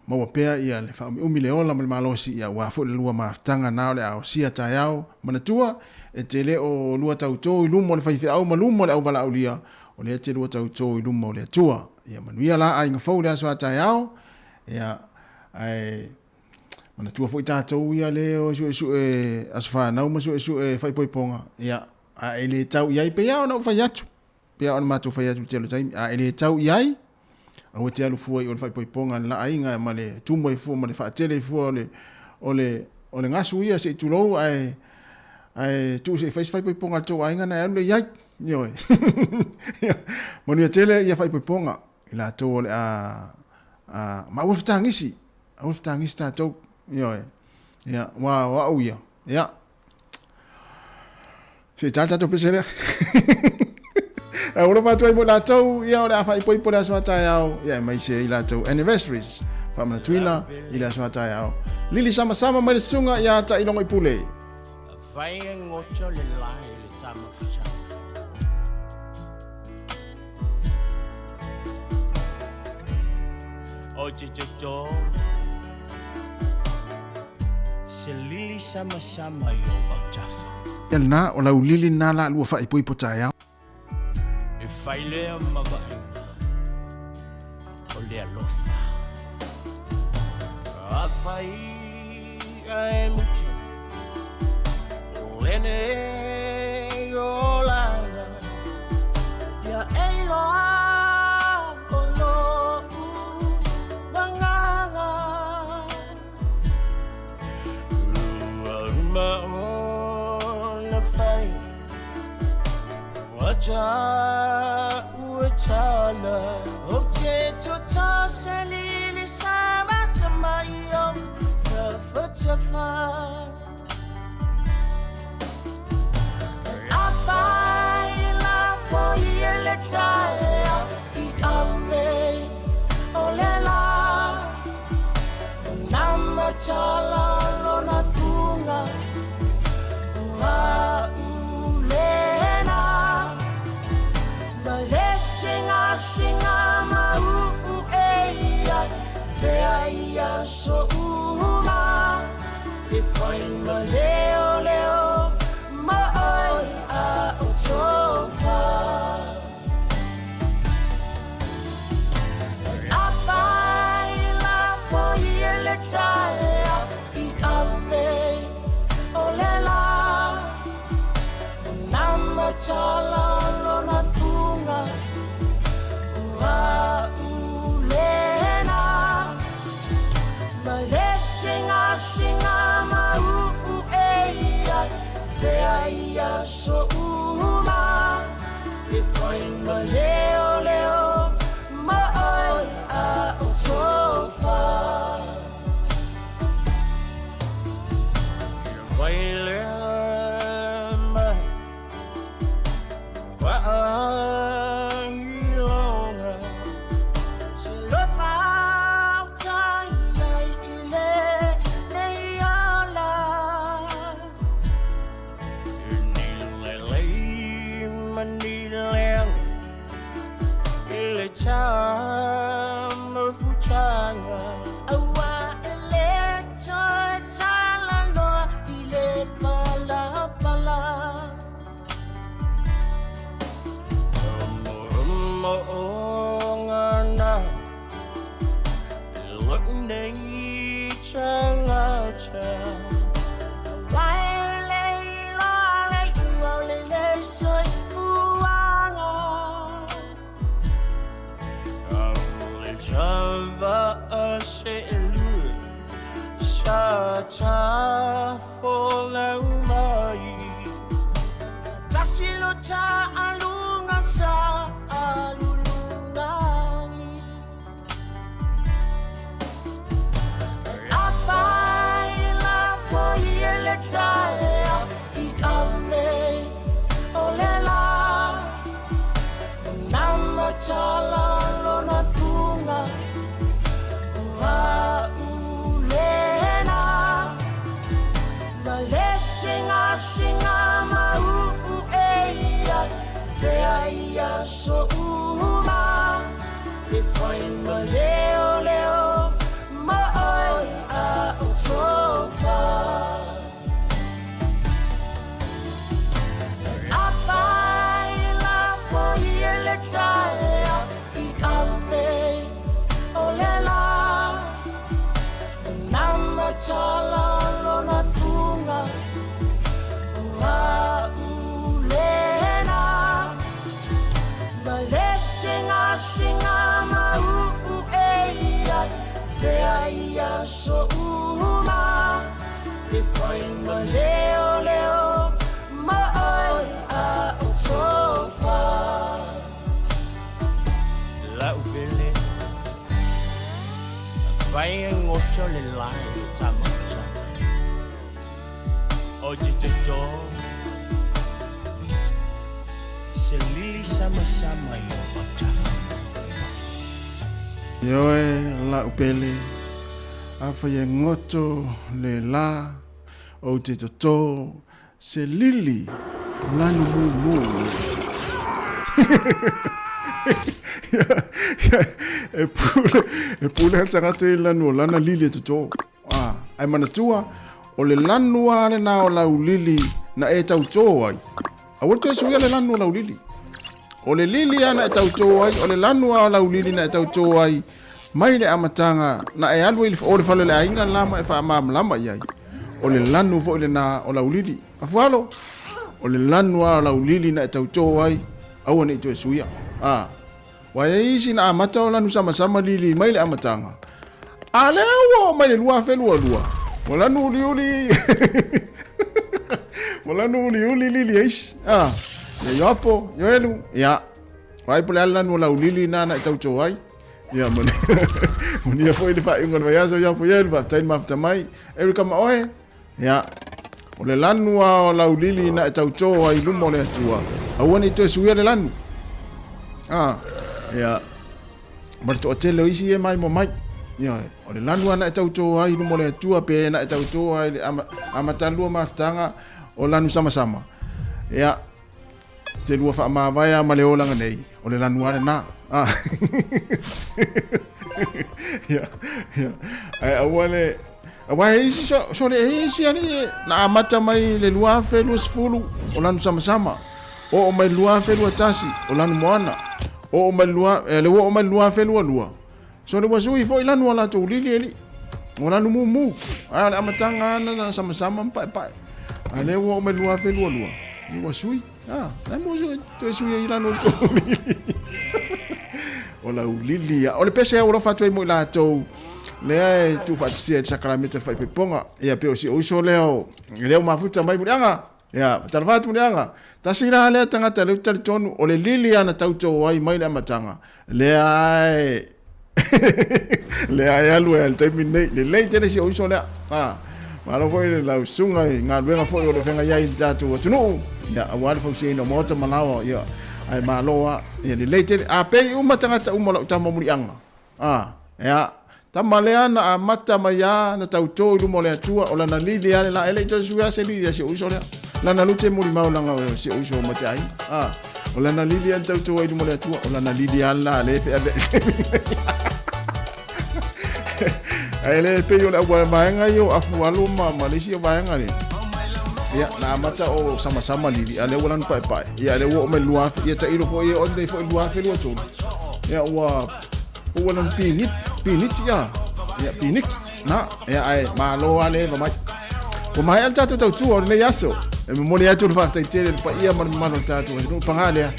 Speaker 19: maua pea ia le faaumiumi le ola ma le malosi, ia aua foi le lua mafutaga na o le a osia taeao. Manatua, e te le o lua tautō i luma o le faifeau ma luma o le auvalaaulia, o lea e te lua tautō i luma o le Atua. Ia manuia la aiga fou i le aso a taeao, ia, ae manatua foi tatou ia le o suesue aso fanau ma suesue faaipoipoga, ia, a e le tau i ai, pei lava ona ou fai atu, pei lava ona matou fai atu i le tele o taimi, a e le tau i ai, Aua e te alu fua i o le faaipoipoga a le la aiga ma le tumu ai fua ma le faatele ai fua o le, o le, o le gasu ia se i tulou ae, ae tuu se i fai se faaipoipoga a le tou aiga na e alu lea i ai. Ioe. Manuia tele ia faaipoipoga i latou o le a, a, ma aua le fetagisi, aua le fetagisi tatou. Ioe. Ia, ua o au ia. Ia. Se i tala tatou pese lea. Ua alofa atu ai mo i latou, ia o le a faaipoipo le aso a taeao, ia aemaise i latou anniversaries. Faamanatuina i le aso a taeao. Lili Samasama mai le susuga ia Tailogo i Pule.
Speaker 16: Fai e ngoto le lae le tama fusama. O te toto Se lili samasama i o autafa.
Speaker 19: Ia lena, o lau lili lena la lua faaipoipo taeao.
Speaker 16: E fai lea ma vaaiga o le alofa. Afai ae muta o lenei olaga, ia e iloa o lo'u agaga. Ua uma ona fai ua ua tala o te toto se lili sa mai o tafa. Afai la foi ele taea i ave o le la nama tala lona funga ua ulena ma le singa singa ma uu e ia te ai aso uma e fai ma leo leo ma oi a o tofa. Afai la foi ele taea i ave o le la nama tala lona funga ua ulena ma le singa singa ma uu e ia te ai aso uma e fai ma leo leo ma oi a o tofa. Vai lea mai vaailoga se lofa tai ai i le nei ola. Ni lelei ma ni leaga i le tamafutaga. Aua e le toe talanoa i le palapala. Mo'omo'oga na lo'u nei tagata. Aua e le iloa le iuga o le le soifuaga. Le tava'a se'elua sa tafolau mai. Tasi lo ta'aluga sa alulugagi. Afai la foi ele taea i ave o le la nama tala lona funga ua ulena ma le singa singa ma uu e ia te ai aso uma e fai ma leo leo ma oi a o tofa. Afai la foi ele taea i ave o le la nama tala lona funga ua ulena ma le singa singa ma uu e ia te ai aso uma e fai ma leo leo ma oi a o tofa. Lau pele Vai ngoto le lai le tamata O te toto Se lili sama sama i o matafa.
Speaker 19: Ioe lau pele, afai e goto le la, ou te toto, se lili lanu mumu i o matafa. E pule, e pule le tagata i le lanu o lana lili e toto. Ah, ae manatua, o le lanu lava lena o lau lili na e tautō ai. Aua le toe suia le lanu o lau lili. O le lili lava na e tautō ai, o le lanu lava o lau lili na e tautō ai, Mai le amataga na e alu ai i le o le fale o le aiga la ma e faamalamalama i ai. O le lanu foi lena o Laulili. Afualo, o le lanu lava o Laulili na e tautō ai, aua ne i toe suia. A, ua i ai isi na amata o lanu samasama lili mai le amataga. A lea ua oo mai le 2022, ua lanu uliuli ua lanu uliuli lili e isi. A, ia Ioapo, Ioelu, ia, vaai po o le a le lanu o Laulili na na e tautō ai. Ia, manuia foi le faaiuga o le vaiaso, Ioapo, Ioelu, faafetai le mafuta mai. Erika ma oe, Ia, o le lanu lava o Laulili na e tautō ai i luma o le Atua, aua ne i toe suia le lanu. A, ia, ma le toatele o isi e maimoa mai. Ia, o le lanu lava na e tautō ai i luma o le Atua, pe na e tautō ai i le amatalua mafutaga o lanu samasama. Ia, te lua faamavae lava ma le olaga nei, o le lanu lava lena. A, ia, ia, ae aua le... Aua e isi so, so le e isi ali na amata mai le 2020 o lanu samasama. Oo mai le 2021 o lanu moana. Oo mai le lua, le ua oo mai le 2022. So le ua sui foi lanu a latou lili ali. O lanu mumu. Ae o le amataga ana na samasama ma paepae. A lea ua oo mai le 2022. Ni ua sui. Ah, na mo sui, toe sui ai lanu o tou lili. O lau lili ia. O le pese au alofa atu ai mo i latou lea e tuufaatasia i le sakalameta le faaipoipoga. Ia pe o si ou uso lea o lea ua mafuta mai Muliaga. Ia, faatalofa atu Muliaga. Tasi la lea tagata lea ou te talitonu o le lili lava na tauto ai mai le amataga, lea e lea e alu ai i le taimi lenei. Lelei tele si ou uso lea. Ah, malo foi le lau susuga i galuega foi o lo o feagai ai i le tatou atunuu. Ia, aua le fausiaina o maota ma laoa, ia, ae malo lava. Ia, lelei tele. A pei uma tagata uma o lau tama Muliaga. A, ea, tama lea na amata mai a na tautō i luma o le Atua, o lana lili a le la, e le i toe sui a se lili a si ou uso lea. Lana lute mulimau langa o si ou uso o mate aiga. A, o lana lili a na tautō ai i luma o le Atua, o lana lili a le la le feaveai taimi nei. Ae le pei o le au vaega ia o afualo ma, ma le isi o vaega le. Ia, na amata o samasama lili, a lea ua lanu paepae. Ia, lea ua oo mai le 2000, ia tailo foi e o nei foi 2023. Ia, ua ua lanu pinit, piniti ia. Ia, piniki. Na, ia, ae malo lava le eva mai. Ua maea le tatou tautua o lenei aso. E momoli atu le faafetai tele i le paia ma le mamalu o le tatou atunuu. Paga lea,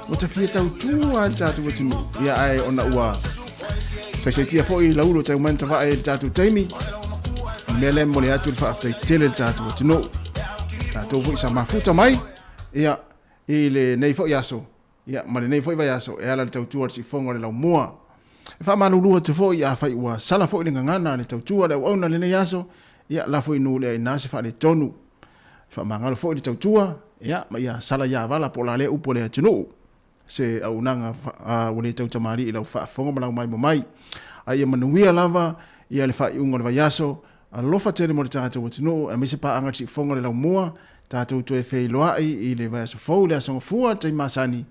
Speaker 19: ua ta fia tautua le tatou atunuu. Ia, ae ona ua saisaitia foi laulo tau mai na tavae i le tatou taimi. O le mea lea e momoli atu le faafetai tele i le tatou atunuu. Tatou foi sa mafuta mai, ia, i lenei foi aso, ia, ma lenei foi vaiaso e ala i le tautua a le siufofoga o le laumua. E faamalulu atu foi afai ua sala foi le gagana a le tautua a le auauna i lenei aso, ia, lafo i nuu lea ina se faaletonu. E faamagalo foi le tautua, ia, ma ia sala ia vala po o la lea upu a le atunuu. Se auaunaga ua le tautamalii i lau faafofoga ma lau maimoa mai. A ia manuia lava ia le faaiuga o le vaiaso. Alofa tele mo le tatou atunuu aemaise paaga i le siufofoga o le laumua. Tatou toe feiloai i le vaiaso fou i le Aso Gafua i le taimi masani.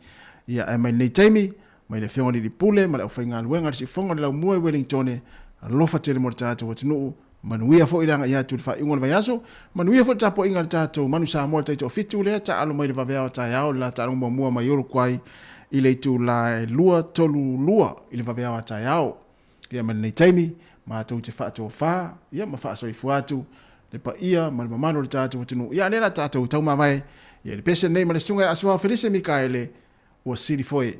Speaker 19: Ia ae mai lenei taimi, mai le Afioga i le Alii Pule ma le aufaigaluega i le siufofoga o le laumua i Wellingtone, alofa tele mo le tatou atunuu. Manuia foi le agai atu i le faaiuga o le vaiaso. Manuia foi le tapuaiga a le tatou Manu Samoa i le taitoafitu lea taalo mai le vaveao taeao i le la taaloga muamua mai Uruguay i le itula e 2:32 i le vaveao a taeao. Ia ma lenei taimi, matou te faatofa ia ma faasoifua atu le paia ma le mamalu o le tatou atunuu. Ia a lea la tatou taumavae ia i le pese lenei ma le Susuga ia Asuao Felise Mikaele ua sili foe.